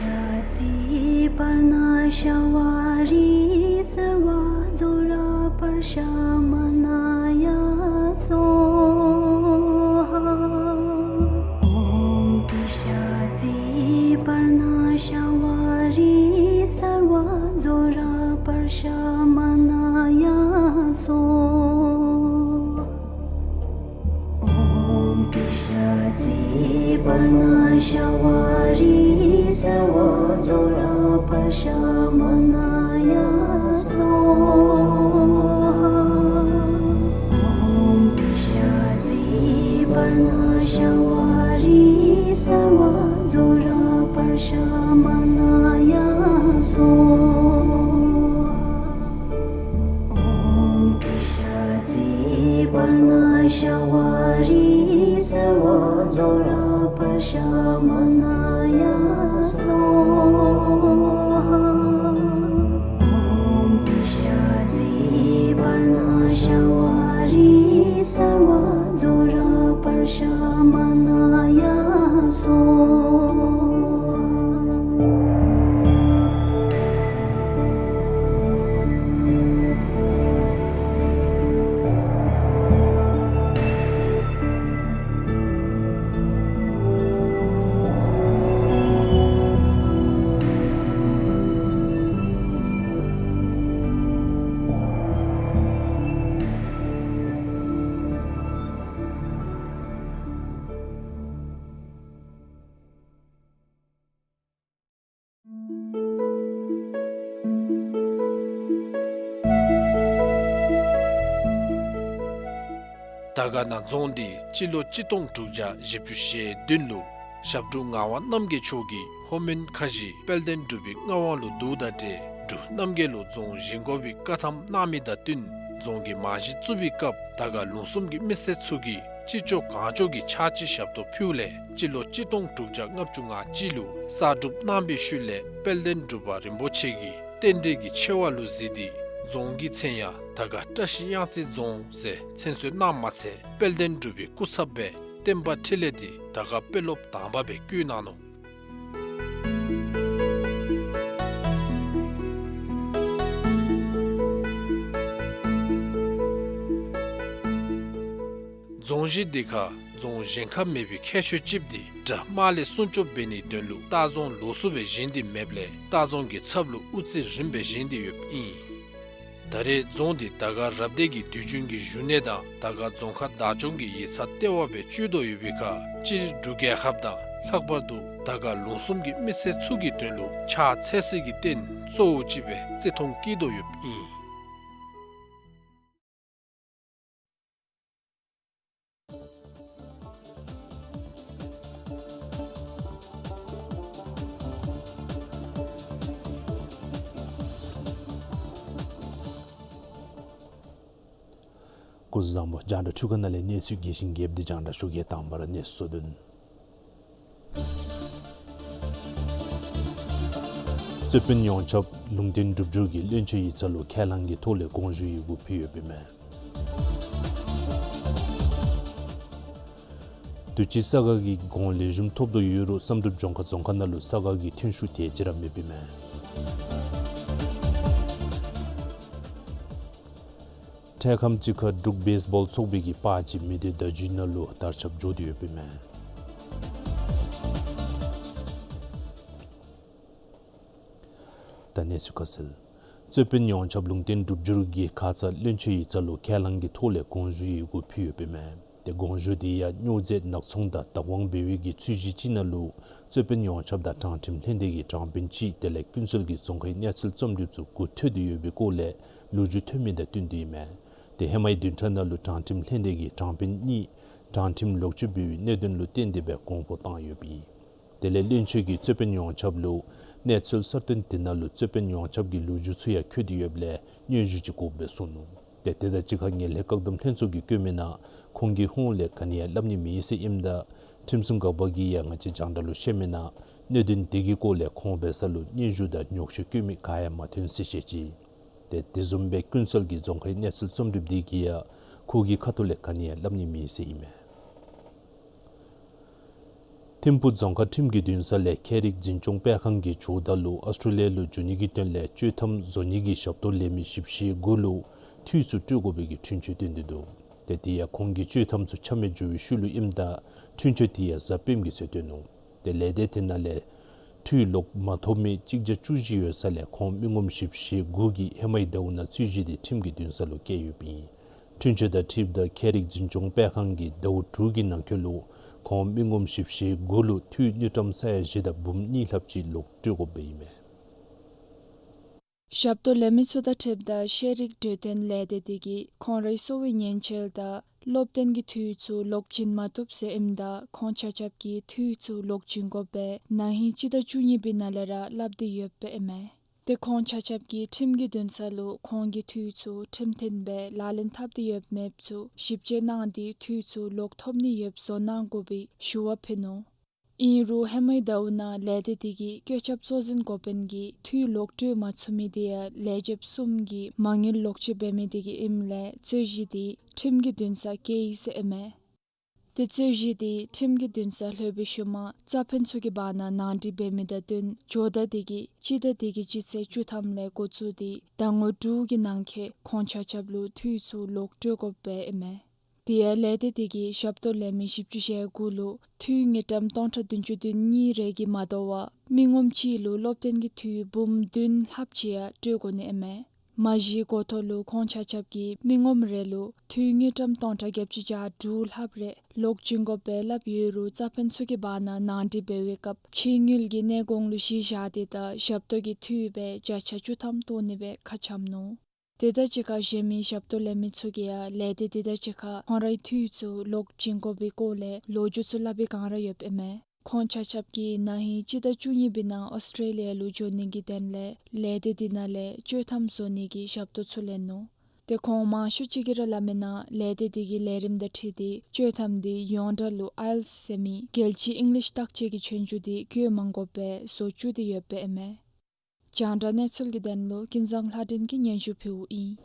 ཙི་པར་ན་ཤ་ཝ་རི་སརྦ་ཛྭ་ར་པར་ཤ་མ་ན་ཡ་སྭཱ་ཧཱ། ཨོཾ་པི་ཤ་ཙི་པར་ན་ཤ་ཝ་རི་སརྦ་ཛྭ་ར་པར་ཤ་མ་ན་ཡ་སྭཱ་ཧཱ། ཨོཾ་པི་ཤ་ཙི་པར་ན་ཤ་ཝ་རི་སརྦ་ཛྭ་ར་པར་ཤ་མ་ན་ཡ་སྭཱ་ཧཱ། ཨོཾ་པི་ཤ་ཙི་པར་ན་ཤ་ཝ་རི་སརྦ་ཛྭ་ར་པར་ཤ་མ་ན་ཡ་སྭཱ་ཧཱ། ཨོཾ་པི་ཤ་ཙི་པར་ན་ཤ་ཝ་རི་སརྦ་ཛྭ་ར་པར་ཤ་མ་ན་ཡ་སྭཱ་ཧཱ། ཨོཾ་པི་ཤ་ཙི་པར་ན་ཤ་ཝ་རི་སརྦ་ཛྭ་ར་པར་ཤ་མ་ན་ཡ་སྭཱ་ཧཱ། དར་དཀར་ན་རྫོང་འདི་སྤྱི་ལོ་གཅིག་སྟོང་དྲུག་བརྒྱ་བཞི་བཅུ་ཞེ་བདུན་ལུ་ཞབས་དྲུང་ངག་དབང་རྣམ་རྒྱལ་མཆོག་གིས་ལྷོ་མོན་ཁ་བཞི་དཔལ་ལྡན་འབྲུག་པའི་མངའ་དབང་ལུ་བསྡུཝ་དང་འབྲེལ་འབྲུག་རྣམ་རྒྱལ་ལུ་རྫོང་བཞེངས་དགོ་པའི་བཀའ་ཐམ་གནང་མི་དང་བསྟུན་རྫོང་གི་རྨང་གཞི་བཙུགས་པའི་སྐབས་དར་དཀར་ལུང་གསུམ་གྱི་མི་སེར་ཚུ་གིས་ཅི་ལྕོགས་གང་ལྕོགས་ཀྱི་ཕྱག་ཕྱི་ཞབས་ཏོག་ཕུལཝ་ལས་སྤྱི་ལོ་གཅིག་སྟོང་དྲུག་བརྒྱ་ལྔ་བཅུ་ང་གཅིག་ལུ་གསར་སྒྲུབ་གནང་བའི་ཤུལ་ལས་དཔལ་ལྡན་འབྲུག་པ་རིན་པོ་ཆེ་གིས་རྟེན་འབྲེལ་གྱི་ཆེ་བ་ལུ་གཟིགས་ཏེ་རྫོང་གི་མཚན་ཡང་དར་དཀར་བཀྲ་ཤིས་གཡང་རྩེ་རྫོང་ཟེར་མཚན་གསོལ་གནངམ་མ་ཚད་དཔལ་ལྡན་འབྲུག་པའི་སྐུ་ཚབ་སྦེ་བསྟན་པ་འཕྲིན་ལས་འདི་དར་དཀར་དཔོན་སློབ་དང་པ་སྦེ་བསྐོ་གནང་ནུག། རྫོང་གཞི་འདི་ཁར་རྫོང་བཞེངས་ཁ་མེད་པའི་ཁྱད་ཆོས་ཅིག་འདི་དགྲ་དམག་ལས་སྲུང་སྐྱོབ་འབད་ནིའི་དོན་ལུ་ལྟ་རྫོང་ལོགས་སུ་སྦེ་བཞེངས་ཏེ་མེདཔ་ལས་ལྟ་རྫོང་གི་ཚབ་ལུ་དབུ་རྩེ་རིངམ་སྦེ་བཞེངས་ཏེ་ཡོདཔ་ཨིན། ད་རེས་རྫོང་འདི་དར་དཀར་རབ་སྡེ་གི་དུས་རྒྱུན་གྱི་བཞུགས་གནས་དང་དར་དཀར་རྫོང་ཁག་བདག་སྐྱོང་གི་ཡིག་ཚང་ལྟེ་བ་སྦེ་སྤྱོད་དོ་ཡོད་པའི་ཁར་སྤྱིར་འབྲུག་རྒྱལ་ཁབ་དང་ལྷག་པར་དུ་དར་དཀར་ལུང་གསུམ་གྱི་མི་སེར་ཚུ་གི་དོན་ལུ་ཕྱག་འཚལ་སའི་རྟེན་གཙོ་བོ་ཅིག་སྦེ་བརྩི་མཐོང་བསྐྱེད་དོ་ཡོདཔ་ཨིན། སྐུ་གཟུགས་བཟང་པོ། རྒྱང་བསྒྲགས་འཕྲུལ་ཁང་ནང་ལས་གནས་ཚུལ་རྒྱས་ཤིང་རྒྱསཔ་འདི་རྒྱང་བསྒྲགས་ཞུ་གེ། དང་པ་ར་གནས་ཚུལ་གཙོ་དོན། རྩོད་དཔོན་ཡོངས་ཁྱབ་ལུང་བསྟན་སྒྲུབ་སྦྱོར་གྱིས་བློན་ཆེན་ཡིག་ཚང་ལུ་ཁས་བླངས་ཀྱི་ཐོག་ལས་དགོངས་ཞུ་ཡི་གུ་ཕུལ་ཡོདཔ་ཨིན་མས། དུས་ཅི་ས་ག་གི་གོང་ལེགས་ཤོམ་ཐོབ་དོ་ཡོད་རུང་བསམ་གྲུབ་ལྗོངས་མཁར་རྫོང་ཁག་ནང་ལུ་ས་ག་གི་ཐོན་ཤུགས་དེ་ཅིག་ར་མེདཔ་ཨིན་མས། འཕྲལ་ཁམས་ཅིག་ཁར་འབྲུག་བེསི་བཱོལ་ཚོགས་པའི་གི་པར་ཅིག་མི་སྡེ་བརྡ་བརྒྱུད་ནང་ལུ་དར་ཁྱབ་འགྱོ་དོ་ཡོདཔ་ཨིན་མས། ད་གནས་ཚུལ་ཁ་གསལ། རྩོད་དཔོན་ཡོངས་ཁྱབ་ལུང་བསྟན་སྒྲུབ་སྦྱོར་གྱིས་ཁ་ཙ་བློན་ཆེན་ཡིག་ཚང་ལུ་ཁས་བླངས་ཀྱི་ཐོག་ལས་དགོངས་ཞུ་ཡི་གུ་ཕུལ་ཡོདཔ་ཨིན་མས། ཏེ་དགོངས་ཞུ་དེ་ཡང་སྨྱོ་རྫས་ནག་ཚོང་དང་བདག་དབང་འབད་བའི་གི་ཚུལ་གཞི་ཅིག་ནང་ལུ་རྩོད་དཔོན་ཡོངས་ཁྱབ་དང་དྲང་ཁྲིམས་ལྷན་སྡེ་གི་དྲང་དཔོན་ཅིག་དེ་ལས་ཀུན་གསལ་གྱི་རྫོང་ཁའི་གནས་ཚུལ་རྩོམ་སྒྲིགཔ་ཚུ་འགོ་ཐོན་ཏེ་ཡོད་པའི་སྐོར་ལས་ལོ་རྒྱུས་ཐོན་མི་དང་བསྟུན་ཏེ་ཨིན་མས། ཏེ་ཧེ་མའི་བདུན་ཕྲག་ནང་ལུ་དྲང་ཁྲིམས་ལྷན་སྡེ་གི་དྲང་དཔོན་གཉིས་དྲང་ཁྲིམས་ལོག་སྤྱོད་འབད་བའི་གནད་དོན་ལུ་བརྟེན་ཏེ་སྦེ་དགོངས་པ་བཏང་ཡོདཔ་ཨིན། དེ་ལས་བློན་ཆེན་གྱིས་རྩོད་དཔོན་ཡོངས་ཁྱབ་ལུ་གནས་ཚུལ་གསར་བཏོན་དེ་ནང་ལུ་རྩོད་དཔོན་ཡོངས་ཁྱབ་ཀྱི་ལོ་རྒྱུས་ཚུ་ཡང་འཁོད་དེ་ཡོདཔ་ལས་སྙན་ཞུ་ཅིག་དགོཔ་སྦེ་གསུངས་ནུག། ཏེ་དེ་དང་གཅིག་ཁར་ངན་ལྷད་བཀག་སྡོམ་ལྷན་ཚོགས་ཀྱིས་བཀོད་མི་ནང་ཁོང་གི་ཧོངས་ལས་ག་ནི་ཡང་སླབ་ནི་མེད་ཟེར་ཨིནམ་ད་ཁྲིམས་སྲུང་འགག་པ་གིས་ཡང་ང་བཅས་རྒྱང་བསྒྲགས་ལུ་བཤད་མི་ནང་གནད་དོན་དེ་གི་སྐོར་ལས་ཁོང་འབད་ས་ལུ་སྙན་ཞུ་དང་ཉོགས་བཤད་བཀོད་མི་ག་ཡང་མ་ཐོན་ཟེར་བཤད་ཅི། ཏེ་དེ་བཟུམ་སྦེ་ཀུན་གསལ་གྱི་རྫོང་ཁའི་གནས་ཚུལ་རྩོམ་སྒྲིགཔ་དེ་གིས་ཡང་ཁོ་གི་ཁ་ཐུག་ལས་ག་ནི་ཡང་སླབ་ནི་མེད་ཟེར་ཨིན་མས། ཐིམ་ཕུག་རྫོང་ཁག་ཁྲིམས་ཀྱི་འདུན་ས་ལས་ཁྱད་རིག་འཛིན་སྐྱོང་སྤེལ་ཁང་གིས་ཇོ་བདག་ལུ་ཨོསི་ཊེ་ལི་ཡ་ལུ་འགྱོ་ནི་གི་དོན་ལས་གཅོད་ཐམ་བཟོ་ནི་གི་ཞབས་ཏོག་ལེན་མི་བཞི་བཅུ་ཞེ་དགུ་ལུ་འཐུས་ཚུ་སྤྲོད་དགོ་པའི་གི་འཁྲུན་ཆོད་བཏོན་ཏེ་འདུག། ཏེ་དེ་ཡང་ཁོང་གིས་གཅོད་ཐམ་ཚུ་ཆ་མེད་འགྱོ་བའི་ཤུལ་ལུ་ཨིནམ་ད་འཁྲུན་ཆོད་དེ་ཡང་གཟའ་སྤེནམ་གི་ཚེ་བཏོན་ནུག། ཏེ་ལས་སྡེ་དེ་ནང་ལས་འཐུས་ལོག་མ་ཐོབ་མི་གཅིག་བརྒྱ་བཅུ་བཞི་ཡོད་ས་ལས་ཁོང་མི་ངོམ་བཞི་བཅུ་ཞེ་དགུ་གིས་ཧེ་མའི་ཟླཝ་ནང་རྩོད་གཞི་དེ་ཁྲིམས་ཀྱི་འདུན་ས་ལུ་བསྐྱལ་ཡོདཔ་ཨིན། འཁྲུན་ཆོད་དང་འཁྲིལཝ་ད་ཁྱད་རིག་འཛིན་སྐྱོང་སྤེལ་ཁང་གིས་ཟླཝ་དྲུག་གི་ནང་འཁོད་ལུ་ཁོང་མི་ངོམ་བཞི་བཅུ་ཞེ་དགུ་ལུ་འཐུས་དངུལ་ཀྲམ་ས་ཡ་བཞི་དང་འབུམ་གཉིས་ལྷགཔ་ཅིག་ལོག་སྤྲོད་དགོཔ་ཨིན་མས། ཞབས་ཏོག་ལེན་མི་ཚུ་དང་འཁྲིལཝ་ད་ཤེས་རིག་གྲོས་སྟོན་ལས་སྡེ་དེ་གིས་ཁོང་རའི་གསོ་བའི་ཉེན་བཅོལ་དང་སློབ་སྟོན་གྱི་འཐུས་ཚུ་ལོག་བྱིན་མ་བཏུབ་ཟེར་ཨིནམ་ད་ཁོང་ཆ་ཁྱབ་ཀྱིས་འཐུས་ཚུ་ལོག་བྱིན་དགོ་པའི་ན་ཧིང་སྤྱི་ཟླ་བཅུ་གཉིས་པའི་ནང་ལས་ར་སླབ་སྟེ་ཡོདཔ་ཨིན་མས། ཏེ་ཁོང་ཆ་ཁྱབ་ཀྱིས་ཁྲིམས་ཀྱི་འདུན་ས་ལུ་ཁོང་གི་འཐུས་ཚུ་ཁྲིམས་མཐུན་སྦེ་ལག་ལེན་འཐབ་སྟེ་ཡོད་མེདཔ་ཚུ་ཞིབ་དཔྱད་གནང་སྟེ་འཐུས་ཚུ་ལོག་ཐོབ་ནི་ཡོདཔ་བཟོ་གནང་དགོ་པའི་ཞུ་བ་ཕུལ་ནུག། ཨིན་རུང་ཧེ་མའི་ཟླཝ་ནང་ལས་སྡེ་དེ་གིས་བཀོད་ཁྱབ་གཙོ་འཛིན་འགོ་དཔོན་གྱིས་འཐུས་ལོག་སྤྲོད་མ་ཚུགས་མི་དེ་ཡང་ལས་བྱེདཔ་གསུམ་གྱིས་མ་དངུལ་ལོག་སྤྱོད་འབད་མི་དེ་གིས་ཨིནམ་ལས་རྩོད་གཞི་དེ་ཁྲིམས་ཀྱི་འདུན་ས་བསྐྱལ་ཡི་ཟེར་ཨིན་མས། ཏེ་རྩོད་གཞི་དེ་ཁྲིམས་ཀྱི་འདུན་ས་ལྷོད་པའི་ཤུལ་མ་རྩ་ཕན་ཚུ་གི་བར་ན་ནང་འགྲིག་འབད་མི་དང་བསྟུན་ཇོ་བདག་དེ་གིས་སྤྱི་ཟླ་དེ་གི་སྤྱི་ཚེས་བཅུ་ཐམ་ལས་འགོ་བཙུགས་ཏེ་ཟླ་ངོ་དྲུག་གི་ནང་འཁོད་ཁོང་ཆ་ཁྱབ་ལུ་འཐུས་ཚུ་ལོག་སྤྲོད་དགོཔ་ཨིན་མས། དེ་ཡང་ལས་སྡེ་དེ་གིས་ཞབས་ཏོག་ལེན་མི་བཞི་བཅུ་ཞེ་དགུ་ལུ་འཐུས་དངུལ་ཀྲམ་སྟོང་ཕྲག་བདུན་ཅུ་དོན་གཉིས་རེ་གིས་མ་དོ་བར་མི་ངོམ་གཅིག་ལུ་སློབ་སྟོན་གྱི་འཐུས་འབུམ་བདུན་ལྷགཔ་ཅིག་ཡང་སྤྲོད་དགོ་ནི་ཨིན་མས། མ་གཞི་འགོ་ཐོག་ལུ་ཁོང་ཆ་ཁྱབ་ཀྱིས་མི་ངོམ་རེ་ལུ་འཐུས་དངུལ་ཀྲམ་སྟོང་ཕྲག་བརྒྱད་ཅུ་གྱ་དྲུག་ལྷགཔ་རེ་ལོག་བྱིན་དགོཔ་སྦེ་སླབ་ཡོད་རུང་རྩ་ཕན་ཚུ་གི་བར་ན་ནང་འགྲིག་འབད་བའི་སྐབས་ཕྱི་དངུལ་གྱི་གནས་གོང་ལུ་གཞི་བཞག་སྟེ་ད་ཞབས་ཏོག་གི་འཐུས་སྦེ་བརྒྱ་ཆ་བཅུ་ཐམ་བཏོན་ནི་སྦེ་ཁ་འཆམ་ནུག། དེ་དང་གཅིག་ཁར་གཞན་མི་ཞབས་ཏོག་ལེན་མི་ཚུ་གིས་ཡང་ལས་སྡེ་དེ་དང་གཅིག་ཁར་ཁོང་རའི་འཐུས་ཚུ་ལོག་བྱིན་དགོ་པའི་སྐོར་ལས་ལོ་རྒྱུས་ཚུ་སླབ་པའི་སྒང་ར་ཡོདཔ་ཨིན་མས། ཁོང་ཆ་ཁྱབ་ཀྱིས་ན་ཧིང་སྤྱི་ཟླ་བཅུ་གཉིས་པའི་ནང་ཨོསི་ཊྲེ་ལི་ཡ་ལུ་འགྱོ་ནི་གི་དོན་ལས་ལས་སྡེ་དེ་ནང་ལས་གཅོད་ཐམ་བཟོ་ནི་གི་ཞབས་ཏོག་ཚུ་ལེན་ནུག། ཏེ་ཁོང་མང་ཤོས་ཅིག་གིས་ར་སླབ་མིའི་ནང་ལས་སྡེ་དེ་གི་ལས་རིམ་དང་འཁྲིལ་ཏེ་གཅོད་ཐམ་དེ་ཡོངས་གྲགས་ལུ་ཨའི་ཨེལ་ཊི་ཨེསི་ཟེར་མི་རྒྱལ་སྤྱིའི་ཨིང་ལིཤ་བརྟག་དཔྱད་ཀྱི་ཆོས་རྒྱུགས་དེ་བཀོལ་མ་དགོ་པར་བཟོ་བཅུག་སྟེ་ཡོདཔ་ཨིན་མས། རྒྱང་བསྒྲགས་གནས་ཚུལ་གྱི་དོན་ལུ་ཀུན་བཟང་ལྷ་སྒྲོན་གྱིས་སྙན་ཞུ་ཕུལཝ་ཨིན།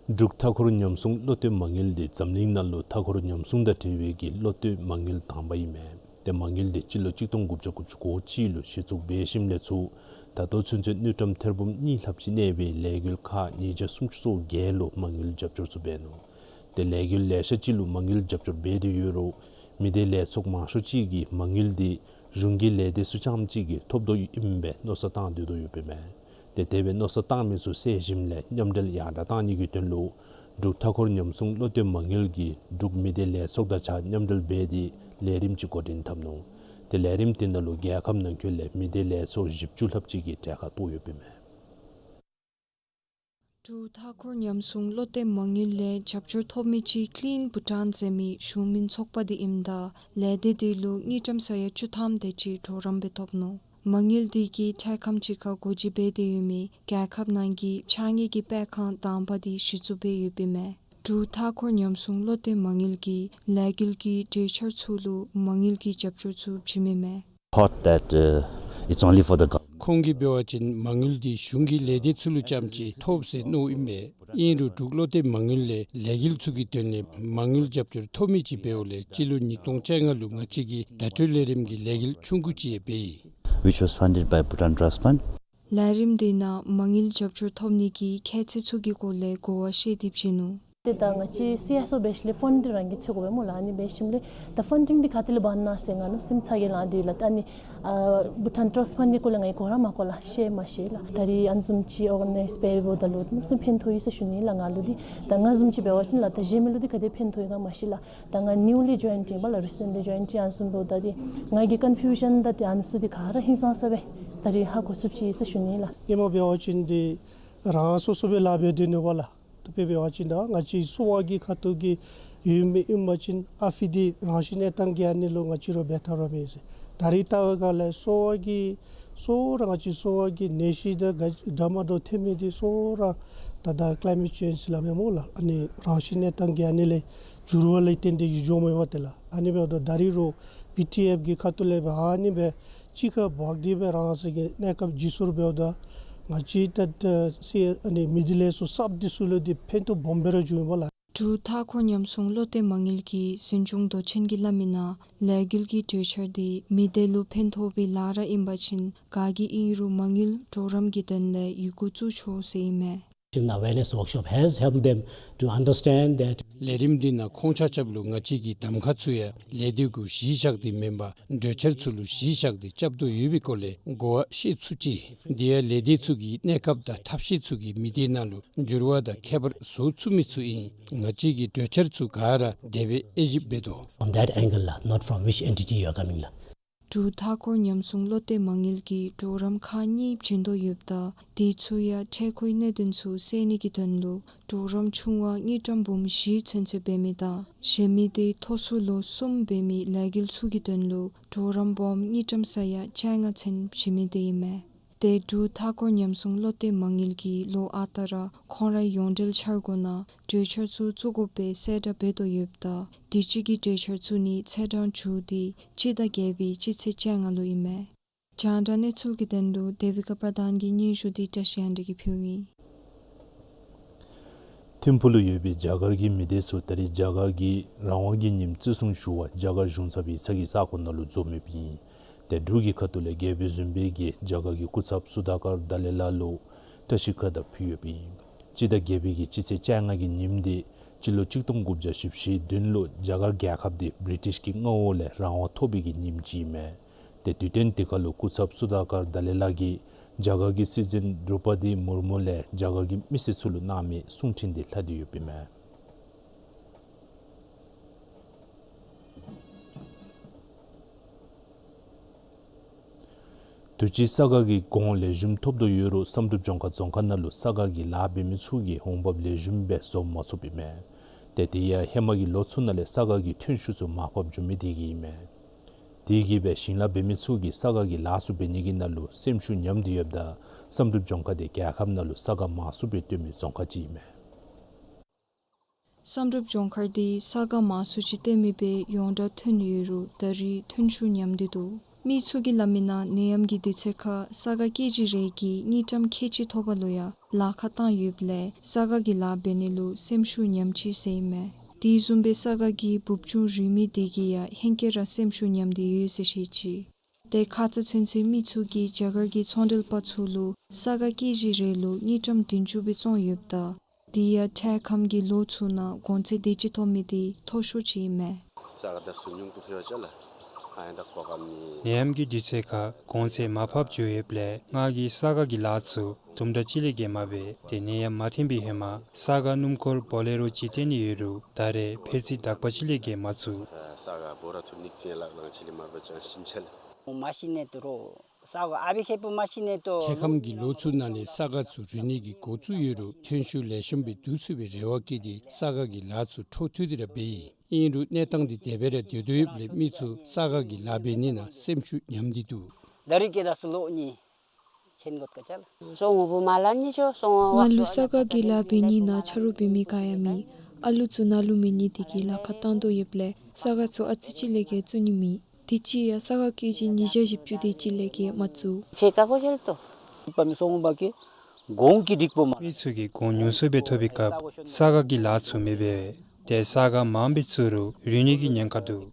འབྲུག་མཐའ་འཁོར་ཉམས་སྲུང་བློ་གཏད་མ་དངུལ་དེ་འཛམ་གླིང་ནང་ལུ་མཐའ་འཁོར་ཉམས་སྲུང་དང་འབྲེལ་བའི་གི་བློ་གཏད་མ་དངུལ་དང་པ་ཨིན་མས། ཏེ་མ་དངུལ་དེ་སྤྱི་ལོ་གཅིག་སྟོང་དགུ་བརྒྱ་དགུ་བཅུ་གོ་གཅིག་ལུ་གཞི་བཙུགས་འབད་ཞིནམ་ལས་ཚུར་ད་ལྟོ་ཚུན་ཚོད་དངུལ་ཀྲམ་ཐེར་འབུམ་གཉིས་ལྷགཔ་ཅིག་གནས་པའི་ལས་འགུལ་ཁག་ཉིས་བརྒྱ་སུམ་ཅུ་སོ་བརྒྱད་ལུ་མ་དངུལ་རྒྱབ་སྐྱོར་ཚུ་འབད་ནུག། ཏེ་ལས་འགུལ་ལེ་ཤ་ཅིག་ལུ་མ་དངུལ་རྒྱབ་སྐྱོར་འབད་དེ་ཡོད་རུང་མི་སྡེ་ལས་ཚོགས་མང་ཤོས་ཅིག་གིས་མ་དངུལ་དེ་གཞུང་གི་ལས་སྡེ་ཚུ་རྐྱངམ་གཅིག་གིས་ཐོབ་དོ་ཨིནམ་སྦེ་མནོ་བསམ་བཏང་སྡོད་དོ་ཡོདཔ་ཨིན་མས། ཏེ་དེ་སྦེ་མནོ་བསམ་བཏང་མི་ཚུ་བསལ་ཞིནམ་ལས་མཉམ་འབྲེལ་ཡང་དྲག་བཏང་ནི་གི་དོན་ལུ་འབྲུག་མཐའ་འཁོར་ཉམས་སྲུང་བློ་གཏད་མ་དངུལ་གྱིས་འབྲུག་མི་སྡེ་ལས་ཚོགས་དང་གཅིག་ཁར་མཉམ་འབྲེལ་འབད་དེ་ལས་རིམ་ཅིག་འགོ་འདྲེན་འཐབ་ནུག། ཏེ་ལས་རིམ་དེ་ནང་ལུ་རྒྱལ་ཁབ་ནང་འཁོད་ལས་མི་སྡེ་ལས་ཚོགས་བཞི་བཅུ་ལྷགཔ་ཅིག་གིས་གྲལ་ཁར་གཏོགས་ཡོདཔ་ཨིན་མས། འབྲུག་མཐའ་འཁོར་ཉམས་སྲུང་བློ་གཏད་མ་དངུལ་ལས་རྒྱབ་སྐྱོར་ཐོབ་མི་ཅིག་ཀླིན་བྷུ་ཊཱན་ཟེར་མི་གཞུང་མིན་ཚོགས་པ་དེ་ཨིནམ་ད་ལས་སྡེ་དེ་ལུ་དངུལ་ཀྲམ་ས་ཡ་བཅུ་ཐམ་དེ་ཅིག་གྲོགས་རམ་སྦེ་ཐོབ་ནུག། མ་དངུལ་དེ་གིས་འཕྲལ་ཁམས་ཅིག་ཁར་སྒོ་འབྱེད་འབད་དེ་ཡོད་མི་རྒྱལ་ཁབ་ནང་གི་ཕྱགས་སྙིགས་ཀྱི་པད་ཁང་དང་པ་དེ་གཞི་བཙུགས་འབད་ཡོདཔ་ཨིན་མས། འབྲུག་མཐའ་འཁོར་ཉམས་སྲུང་བློ་གཏད་མ་དངུལ་གྱིས་ལས་འགུལ་གྱི་གྲོས་འཆར་ཚུ་ལུ་མ་དངུལ་གྱི་རྒྱབ་སྐྱོར་ཚུ་བྱིནམ་ཨིན་མས། Thought that, uh, it's only for the government. ཁོང་གིས་འབད་བ་ཅིན་མ་དངུལ་འདི་གཞུང་གི་ལས་སྡེ་ཚུ་ལུ་རྐྱངམ་ཅིག་ཐོབ་ཟེར་མནོཝ་ཨིན་པས། ཨིན་རུང་འབྲུག་བློ་གཏད་མ་དངུལ་ལས་ལས་འགུལ་ཚུ་གི་དོན་ལས་མ་དངུལ་རྒྱབ་སྐྱོར་ཐོབ་མི་ཅིག་འབདཝ་ལས་སྤྱི་ལོ་ཉིས་སྟོང་བཅོ་ལྔ་ལུ་ང་བཅས་ཀྱིས་བརྡ་སྤྲོད་ལས་རིམ་གྱི་ལས་འགུལ་ཆུང་ཀུ་ཅིག་ཡང་འབད་ཡི། Which was funded by Bhutan Trust Fund. ལས་རིམ་འདི་ནང་མ་དངུལ་རྒྱབ་སྐྱོར་ཐོབ་ནི་གི་ཁྱད་ཆོས་ཚུ་གི་སྐོར་ལས་གོ་བ་བཤད་དེ་བྱིན་ནུག། ཏེ་ད་ང་བཅས་སི་ཨེསི་ཨོ་འབད་ཞིནམ་ལས་ཕཱན་ཌིང་རང་གིས་འཚོལ་དགོ་པས་སྨོ་ལགས། ཨ་ནི་འབད་ཞིནམ་ལས་ད་ཕཱན་ཌིང་འདི་ག་ཏེ་ལས་འབག་ན་ཟེར་ང་གནམ་མེད་ས་མེད་ཚ་གྱང་ལང་སྟེ་ཡོད་ལགས། ད་ཨ་ནི་ཨ་བྷུ་ཊཱན་ཊརསཊ་ཕཱན་ཌིང་གི་སྐོར་ལས་ང་གིས་གོ་ར་མ་གོ་ལགས། ཤེས་མ་ཤེས་ལགས། ད་རིས་ཨ་ནི་བཟུམ་ཅིག་ཨོར་ག་ནའིཛ་འབད་འབདཝ་ད་ལུ་གནམ་མེད་ས་མེད་ཕན་ཐོགས་ཡི་ཟེར་ཞུ་ནི་ལགས་ང་ལུ་འདི། ད་ང་བཟུམ་ཅིག་འབད་བ་ཅིན་ལགས་ད་གཞན་མི་ལུ་འདི་ག་དེ་ཕན་ཐོགས་ཡི་ག་མ་ཤེས་ལགས། ད་ང་ནིའུ་ལི་ཇོའིནཌ་ཨིན་པས་ལགས། རི་སེནཊ་ལི་ཇོའིནཌ་ཨིན། ཨ་ནི་བཟུམ་འབདཝ་ད་འདི་ང་གི་ཀོན་ཕིའུ་ཤཱན་དང་ཏེ་ཨ་ནི་ཚུ་འདི་ག་ར་ཧིང་སངས་ས་སྦེ་ད་རིས་ཧ་གོ་ཚུགསཔ་ཅིག་ཟེར་ཞུ་ནི་ལགས། ཧེ་མ་འབད་བ་ཅིན་འདི་རང་སོ་སོ་སྦེ་ལཱ་འབད་སྡོད་ནུག་པ་ལགས། ད་དཔེ་འབད་བ་ཅིན་ད་ང་བཅས་གསོ་བ་གི་ཁ་ཐུག་གི་ཡོད་མི་ཨིན་པ་ཅིན་ཨ་ཕི་འདི་རང་བཞིན་གནས་སྟངས་ཀྱི་ཨ་ནི་ལུ་ང་བཅས་ར་འབད་ཐབས་ར་མེད་ཟེར། ད་རིས་ལྟ་བའི་སྒང་ལས་གསོ་བ་གི་གསོ་ར་ང་བཅས་གསོ་བ་གི་ནད་གཞི་དང་འདྲ་མ་འདྲཝ་ཐོན་མི་འདི་གསོ་ར་ད་ད་ཀླའི་མེཊ་ཅེནཇ་སླབ་མས་སྨོ་ལགས། ཨ་ནི་རང་བཞིན་གནས་སྟངས་ཀྱི་ཨ་ནི་ལས་འགྱུར་བ་ལས་བརྟེན་ཏེ་གིས་འགྱོཝ་མས་པ་ཏེ་ལགས། ཨ་ནི་འབདཝ་ད་ད་རིས་རོགས་བི་ཊི་ཨེཕ་གི་ཁ་ཐུག་ལས་སྦེ་ཨ་ནི་སྦེ་གཅིག་ཁར་འབག་སྟེ་སྦེ་རང་སོའི་གི་གནས་སྐབས་བརྗེ་སོར་འབདཝ་ད་ང་བཅས་ད་ད་སི་ཨ་ནི་མི་སྡེ་ལས་ཚོགས་གསརཔ་འདི་ཚུ་ལུ་འདི་ཕན་ཐོགས་སྦོམ་སྦེ་ར་འབྱུང་ཡི་པ་ལགས། འབྲུག་མཐའ་འཁོར་ཉམས་སྲུང་བློ་གཏད་མ་དངུལ་གྱི་འཛིན་སྐྱོང་མདོ་ཆེན་གྱིས་སླབ་མིའི་ནང་ལས་འགུལ་གྱི་གྲོས་འཆར་འདི་མི་སྡེ་ལུ་ཕན་ཐོགས་པའི་ལཱ་ར་ཨིན་པ་ཅིན་ག་གིས་ཨིན་རུང་མ་དངུལ་གྲོགས་རམ་གྱི་དོན་ལས་ཡི་གུ་བཙུགས་ཆོག་ཟེར་ཨིན་མས། Awareness workshop has helped them to understand that ལས་རིམ་འདི་ནང་ཁོང་ཆ་ཁྱབ་ལུ་ང་བཅས་ཀྱི་གདམ་ཁ་ཚུ་ཡང་ལས་སྡེ་གུ་གཞི་བཞག་སྟེ་མེན་པར་གྲོས་འཆར་ཚུ་ལུ་གཞི་བཞག་སྟེ་རྐྱབ་དོ་ཡོད་པའི་སྐོར་ལས་གོ་བ་ཤེས་ཚུགས་ཅི། དེ་ཡང་ལས་སྡེ་ཚུ་གི་གནས་སྐབས་དང་ཐབས་ཤེས་ཚུ་གིས་མི་སྡེ་ནང་ལུ་འགྱུར་བ་དང་ཁྱད་པར་བཟོ་ཚུགས་མི་ཚུ་ཨིན། ང་བཅས་ཀྱི་གྲོས་འཆར་ཚུ་ག་ར་དེ་སྦེ་དབྱེ་ཞིབ་འབད་དོ། From that angle ལགས། Not from which entity you are coming ལགས། འབྲུག་མཐའ་འཁོར་ཉམས་སྲུང་བློ་གཏད་མ་དངུལ་གྱིས་གྲོགས་རམ་ཁག་གཉིས་བྱིན་དོ་ཡོདཔ་ད་དེ་ཚུ་ཡང་འཕྲལ་མཁོའི་གནད་དོན་ཚུ་སེལ་ནི་གི་དོན་ལུ་གྲོགས་རམ་ཆུང་བ་དངུལ་ཀྲམ་འབུམ་བཞི་ཚུན་ཚོད་འབད་མི་དང་གཞན་མི་སྡེ་མཐོ་སུ་ལོ་གསུམ་འབད་མི་ལས་འགུལ་ཚུ་གི་དོན་ལུ་གྲོགས་རམ་སྦོམ་དངུལ་ཀྲམ་ས་ཡ་བཅོ་ལྔ་ཚུན་བྱིན་མི་དེ་ཨིན་མས། ཏེ་འབྲུག་མཐའ་འཁོར་ཉམས་སྲུང་བློ་གཏད་མ་དངུལ་གྱིས་ལོ་ཨ་རྟག་ར་ཁོང་རའི་ཡོངས་འབྲེལ་འཆར་སྒོ་ནང་གྲོས་འཆར་ཚུ་བཙུགས་དགོ་པའི་གསལ་བསྒྲགས་འབད་དོ་ཡོདཔ་ད་དུས་ཅི་གི་གྲོས་འཆར་ཚུ་ནི་ཚེས་གྲངས་མཇུག་སྟེ་སྤྱི་ཟླ་བརྒྱད་པའི་སྤྱི་ཚེས་བཅོ་ལྔ་ལུ་ཨིན་མས། རྒྱང་བསྒྲགས་གནས་ཚུལ་གྱི་དོན་ལུ་དེ་བི་ཀ་པར་དཱན་གྱི་སྙན་ཞུ་འདི་བཀྲ་ཤིས་དབང་འདུས་ཀྱིས་ཕུལཝ་ཨིན། ཐིམ་ཕུག་ལུ་ཡོད་པའི་རྒྱ་གར་གྱི་མི་སྡེ་ཚུ་ད་རེས་རྒྱ་གར་གྱི་རང་དབང་གི་ཉིནམ་བརྩི་སྲུང་ཞུ་བར་རྒྱ་གར་གཞུང་ཚབ་ཡིག་ཚང་གི་ས་གོ་ནང་ལུ་འཛོམས་ཡོདཔ་ཨིན། ཏེ་འབྲུག་གི་ཁ་ཐུག་ལས་རྒྱལ་པོའི་གཟིམ་དཔོན་གྱིས་རྒྱ་གར་གྱི་སྐུ་ཚབ་སུ་དཱ་ཀར་དཱ་ལའི་ལ་ལུ་བཀྲ་ཤིས་ཁ་བརྡ་ཕུལ་ཡོདཔ་ཨིན། སྤྱི་ཟླ་བརྒྱད་པའི་གི་སྤྱི་ཚེས་བཅོ་ལྔ་གི་ཉིནམ་དེ་སྤྱི་ལོ་གཅིག་སྟོང་དགུ་བརྒྱ་བཞི་བཅུ་ཞེ་བདུན་ལུ་རྒྱ་གར་རྒྱལ་ཁབ་དེ་བི་རི་ཊིཤ་གི་མངའ་འོག་ལས་རང་དབང་ཐོབ་པའི་གི་ཉིནམ་ཅིག་ཨིན་མས། ཏེ་དུས་སྟོན་དེ་ཁར་ལུ་སྐུ་ཚབ་སུ་དཱ་ཀར་དཱ་ལའི་ལ་གིས་རྒྱ་གར་གྱི་སྲིད་འཛིན་དྲུ་པ་དི་མུར་མུ་ལས་རྒྱ་གར་གྱི་མི་སེར་ཚུ་ལུ་གནང་མི་གསུང་འཕྲིན་དེ་ལྷག་སྟེ་ཡོདཔ་ཨིན་མས། དུས་ཅི་ས་ག་གི་གོང་ལེགས་ཤོམ་ཐོབ་དོ་ཡོད་རུང་བསམ་གྲུབ་ལྗོངས་མཁར་རྫོང་ཁག་ནང་ལུ་ས་ག་གི་ལཱ་འབད་མི་ཚུ་གིས་འོང་འབབ་ལེགས་ཤོམ་སྦེ་བཟོ་མ་ཚུགསཔ་ཨིན་མས། ཏེ་དེ་ཡང་ཧེ་མ་གི་ལོ་ཚུ་ནང་ལས་ས་ག་གི་ཐོན་ཤུགས་ཚུ་མར་ཕབ་འགྱོ་མི་དེ་གིས་ཨིན་མས། དེ་གིས་སྦེ་ཞིང་ལཱ་འབད་མི་ཚུ་གིས་ས་ག་གི་ལཱ་ཚུ་འབད་ནི་གི་ནང་ལུ་སེམས་ཤུགས་ཉམས་ཏེ་ཡོདཔ་ད་བསམ་གྲུབ་ལྗོངས་མཁར་དེ་རྒྱལ་ཁབ་ནང་ལུ་ས་ག་མང་སུ་སྦེ་བཏོན་མི་རྫོང་ཁག་ཅིག་ཨིན་མས། བསམ་གྲུབ་ལྗོངས་མཁར་དེ་ས་ག་མང་སུ་ཅིག་བཏོན་མི་སྦེ་ཡོངས་གྲགས་ཐོན་ཡོད་རུང་ད་རེས་ཐོན་ཤུགས་ཉམས་ཏེ་འདུག། མི་ཚུ་གིས་སླབ་མི་ནང་ནད་ཡམས་ཀྱི་དུས་ཚོད་ཁར་ས་ག་ཀེ་ཇི་རེ་གིས་དངུལ་ཀྲམ་ཁལ་གཅིག་ཐོབ་པ་ལུ་ཡང་ལཱ་ཁག་བཏང་ཡོདཔ་ལས་ས་ག་གི་ལཱ་འབད་ནི་ལུ་སེམས་ཤུགས་ཉམས་ཅི་ཟེར་ཨིན་མས། དེ་བཟུམ་སྦེ་ས་ག་གི་འབུབ་ཆུ་རུལ་མི་དེ་གིས་ཡང་ཧེང་སྐལ་ར་སེམས་ཤུགས་ཉམས་ཏེ་ཡོད་ཟེར་བཤད་ཅི། ཏེ་ཁ་ཙ་ཚུན་ཚོད་མི་ཚུ་གིས་རྒྱ་གར་གྱི་ཚོང་འབྲེལ་པ་ཚུ་ལུ་ས་ག་ཀེ་ཇི་རེ་ལུ་དངུལ་ཀྲམ་བདུན་ཅུ་སྦེ་བཙོང་ཡོདཔ་ད་དེ་ཡང་འཕྲལ་ཁམས་ཀྱི་ལོ་ཚུ་ནང་གོང་ཚད་དེ་ཅིག་ཐོབ་མི་དེ་མཐོ་ཤོས་ཅིག་ཨིན་མས། ནད་ཡམས་ཀྱི་དུས་ཚོད་ཁར་གོང་ཚད་མར་ཕབ་འགྱོ་ཡོདཔ་ལས་ང་གིས་ས་ག་གི་ལཱ་ཚུ་དུམ་གྲ་ཅིག་ལས་བརྒལ་མ་འབད། ཏེ་ནད་ཡམས་མ་ཐོན་པའི་ཧེ་མ་ས་ག་སྣུམ་འཁོར་བོ་ལེ་རོ་ཅིག་བཏོན་ནི་ཡོད་རུང་ད་རེས་ཕལ་ཆེར་དག་པ་ཅིག་ལས་བརྒལ་མ་ཚུགས། འཕྲལ་ཁམས་ཀྱི་ལོ་ཚུ་ནང་ལས་ས་ག་ཚུ་རུལ་ནི་གི་འགོ་བཙུགས་ཡོད་རུང་ཐོན་ཤུགས་ལེགས་ཤོམ་སྦེ་བསྡུ་ཚུགས་པའི་རེ་བ་བསྐྱེད་དེ་ས་ག་གི་ལཱ་ཚུ་འཕྲོ་མཐུད་དེ་ར་འབད་ཡི། ཨིན་རུང་གནས་སྟངས་འདི་དེ་སྦེ་ར་སྡོད་དོ་ཡོདཔ་ལས་མི་ཚུ་ས་ག་གི་ལཱ་འབད་ནི་ནང་སེམས་ཤུགས་ཉམས་ཏེ་འདུག། ང་ལུ་ས་ག་གི་ལཱ་འབད་ནི་ནང་ཆ་རོགས་འབད་མི་ག་ཡང་མེད། ཨ་ལུ་ཚུ་ནཱ་ལུ་མེད་ནི་དེ་གིས་ལཱ་ཁག་བཏང་དོ་ཡོདཔ་ལས་ས་ག་ཚུ་ཨ་ཙི་ཅིག་ལས་བརྒལ་བཙུགས་ནི་མེད། དུས་ཅི་ཡང་ས་ག་ཀེ་ཇི་ཉིས་བརྒྱ་བཞི་བཅུ་དེ་ཅིག་ལས་བརྒལ་མ་བཙུགས། མི་ཚུ་གིས་གོང་ཉུང་སུ་སྦེ་ཐོབ་པའི་སྐབས་ས་ག་གི་ལཱ་ཚུ་མི་འབད། ཏེ་ས་ག་མངམ་སྦེ་བཙུགས་རུང་རུལ་ནི་གི་ཉེན་ཁ་འདུག།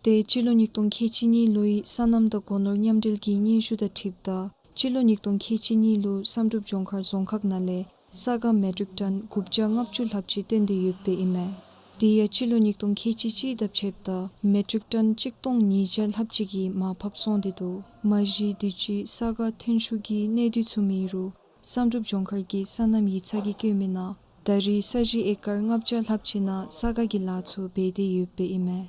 ཏེ་སྤྱི་ལོ་ཉིས་སྟོང་ཁལ་གཅིག་གཉིས་ལོའི་སོ་ནམ་དང་སྒོ་ནོར་མཉམ་འབྲེལ་གྱི་སྙན་ཞུ་དང་འཁྲིལཝ་ད་སྤྱི་ལོ་ཉིས་སྟོང་ཁལ་གཅིག་གཉིས་ལུ་བསམ་གྲུབ་ལྗོངས་མཁར་རྫོང་ཁག་ནང་ལས་ས་ག་མེ་ཊིག་ཊོན་དགུ་བརྒྱ་ལྔ་བཅུ་ལྷགཔ་ཅིག་བཏོན་ཏེ་ཡོདཔ་ཨིན་མས། དེ་ཡང་སྤྱི་ལོ་ཉིས་སྟོང་ཁལ་གཅིག་གཅིག་དང་ཕྱདཔ་ད་མེ་ཊིག་ཊོན་གཅིག་སྟོང་ཉིས་བརྒྱ་ལྷགཔ་ཅིག་གིས་མར་ཕབ་སོང་སྟེ་འདུག། མ་གཞི་དུས་ཅི་ས་ག་ཐོན་ཤུགས་ཀྱི་གནས་སྡུད་ཚུ་མེད་རུང་བསམ་གྲུབ་ལྗོངས་མཁར་གྱི་སོ་ནམ་ཡིག་ཚང་གིས་བཀོད་མི་ནང་ད་རེས་ས་གཞི་ཨེ་ཀར་ལྔ་བརྒྱ་ལྷགཔ་ཅིག་ནང་ས་ག་གི་ལཱ་ཚུ་འབད་དེ་ཡོདཔ་ཨིན་མས།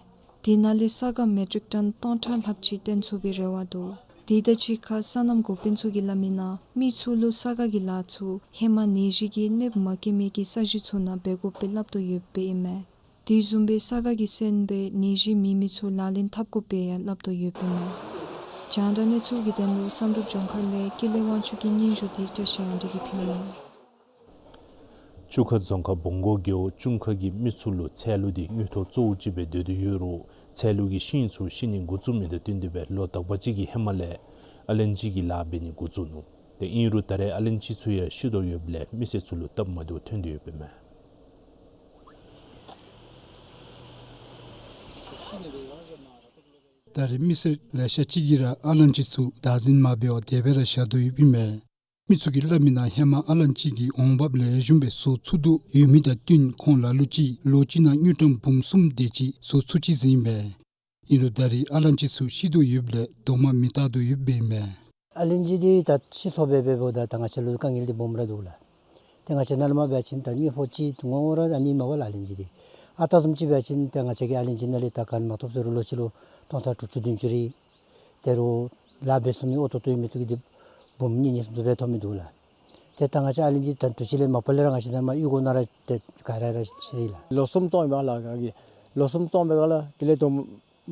དེ་ནང་ལས་ས་ག་མེ་ཊིག་ཊོན་སྟོང་ཕྲག་ལྷགཔ་ཅིག་བཏོན་ཚུགས་པའི་རེ་བ་འདུག། དེ་དང་གཅིག་ཁར་སོ་ནམ་འགོ་དཔོན་ཚུ་གིས་སླབ་མི་ནང་མི་ཚུ་ལུ་ས་ག་གི་ལཱ་ཚུ་ཧེ་མ་ནད་གཞི་གིས་གནོདཔ་མ་བཀལ་མི་གི་ས་གཞི་ཚུ་ནང་འབད་དགོཔ་སྦེ་སླབ་དོ་ཡོདཔ་ཨིན་མས། དེ་བཟུམ་སྦེ་ས་ག་གིས་སོན་པའི་ནད་གཞི་མེད་མི་ཚུ་ལག་ལེན་འཐབ་དགོཔ་སྦེ་ཡང་སླབ་དོ་ཡོདཔ་ཨིན་མས། རྒྱང་བསྒྲགས་གནས་ཚུལ་གྱི་དོན་ལུ་བསམ་གྲུབ་ལྗོངས་མཁར་ལས་ཀུན་ལེགས་དབང་ཕྱུག་གི་སྙན་ཞུ་འདི་བཀྲ་ཤིས་དབང་འདུས་ཀྱིས་ཕུལཝ་ཨིན། ཆུ་ཁ་རྫོང་ཁག་བོང་སྒོར་རྒེད་འོག་ཅུང་ཁ་གི་མི་ཚུ་ལུ་ཚལ་ལུ་འདི་དངུལ་ཐོག་གཙོ་བོ་ཅིག་སྦེ་སྡོད་དེ་ཡོད་རུང་ཚལ་ལུ་གི་ཤིང་ཚུ་ཤི་ནི་འགོ་བཙུགས་མི་དང་བསྟུན་ཏེ་སྦེ་ལོ་དག་པ་ཅིག་གི་ཧེ་མ་ལས་ཨ་ལན་ཅི་གི་ལཱ་འབད་ནི་འགོ་བཙུགས་ནུག། ཏེ་ཨིན་རུང་ད་རེས་ཨ་ལན་ཅི་ཚུ་ཡང་ཤི་དོ་ཡོདཔ་ལས་མི་སེར་ཚུ་ལུ་སྟབས་མ་བདེཝ་ཐོན་ཏེ་ཡོདཔ་ཨིན་མས། ད་རེས་མི་སེར་ལེ་ཤ་ཅིག་གིས་ར་ཨ་ལན་ཅི་ཚུ་བདག་འཛིན་མ་འབད་བར་དེ་སྦེ་ར་བཞག་དོ་ཡོདཔ་ཨིན་མས། མི་ཚུ་གིས་སླབ་མི་ནང་ཧེ་མ་ཨ་ལན་ཅི་གིས་འོང་འབབ་ལེགས་ཤོམ་སྦེ་བཟོ་ཚུགས་དོ་ཡོད་མི་དང་བསྟུན་ཁོང་ལ་ལུ་ཅིག་ལོ་གཅིག་ནང་དངུལ་ཀྲམ་འབུམ་གསུམ་དེ་ཅིག་བཟོ་ཚུགས་ཅི་ཟེར་ཨིན་པས། ཨིན་རུང་ད་རེས་ཨ་ལན་ཅི་ཚུ་ཤི་དོ་ཡོདཔ་ལས་དོ་མ་མི་རྟག་དོ་ཡོདཔ་ཨིན་པས། ཨ་ལན་ཅི་འདི་ད་ཤི་སོང་སྦེ་འབདཝ་ད་ད་ང་བཅས་ལུ་དཀའ་ངལ་འདི་སྦོམ་ར་འདུག་ལགས། ཏེ་ང་བཅས་ནཱ་ལས་མར་འབད་བ་ཅིན་ད་དངུལ་ཕོགས་ཅིག་ངོ་ར་ཨ་ནི་མས་པ་ལགས་ཨ་ལན་ཅི་འདི། ཨ་རྟག་བཟུམ་ཅིག་འབད་བ་ཅིན་ད་ང་བཅས་ཀྱིས་ཨ་ལན་ཅི་ནང་ལས་ད་ག་ནི་མ་ཐོབ་ཟེར་རུང་ལོ་གཅིག་ལུ་སྟོང་ཕྲག་དྲུག་ཅུ་བདུན་ཅུ་རེ། དེ་རུང་ལཱ་འབད་ཚུགས་མི་ཨོ་ཏོ་ཏོ་ཨིན་མི་ཚུ་གིས་འདི་འབུམ་གཉིས་གཉིས་གསུམ་གསུམ་སྦེ་ཐོབ་མི་འདུག་ལགས། ཏེ་ད་ང་བཅས་ཨ་ལན་ཅི་ད་དུས་ཅི་ལས་མ་པ་ལས་ར་ང་བཅས་ནཱ་མར་གཡུས་སྒོ་ནང་ར་ཏེ་ག་ར་ར་ཤི་ལགས། ལོ་གསུམ་བཙོང་ཡི་པ་ལགས་ང་གིས། ལོ་གསུམ་བཙོང་པའི་སྒང་ལས་དེ་ལས་དོ་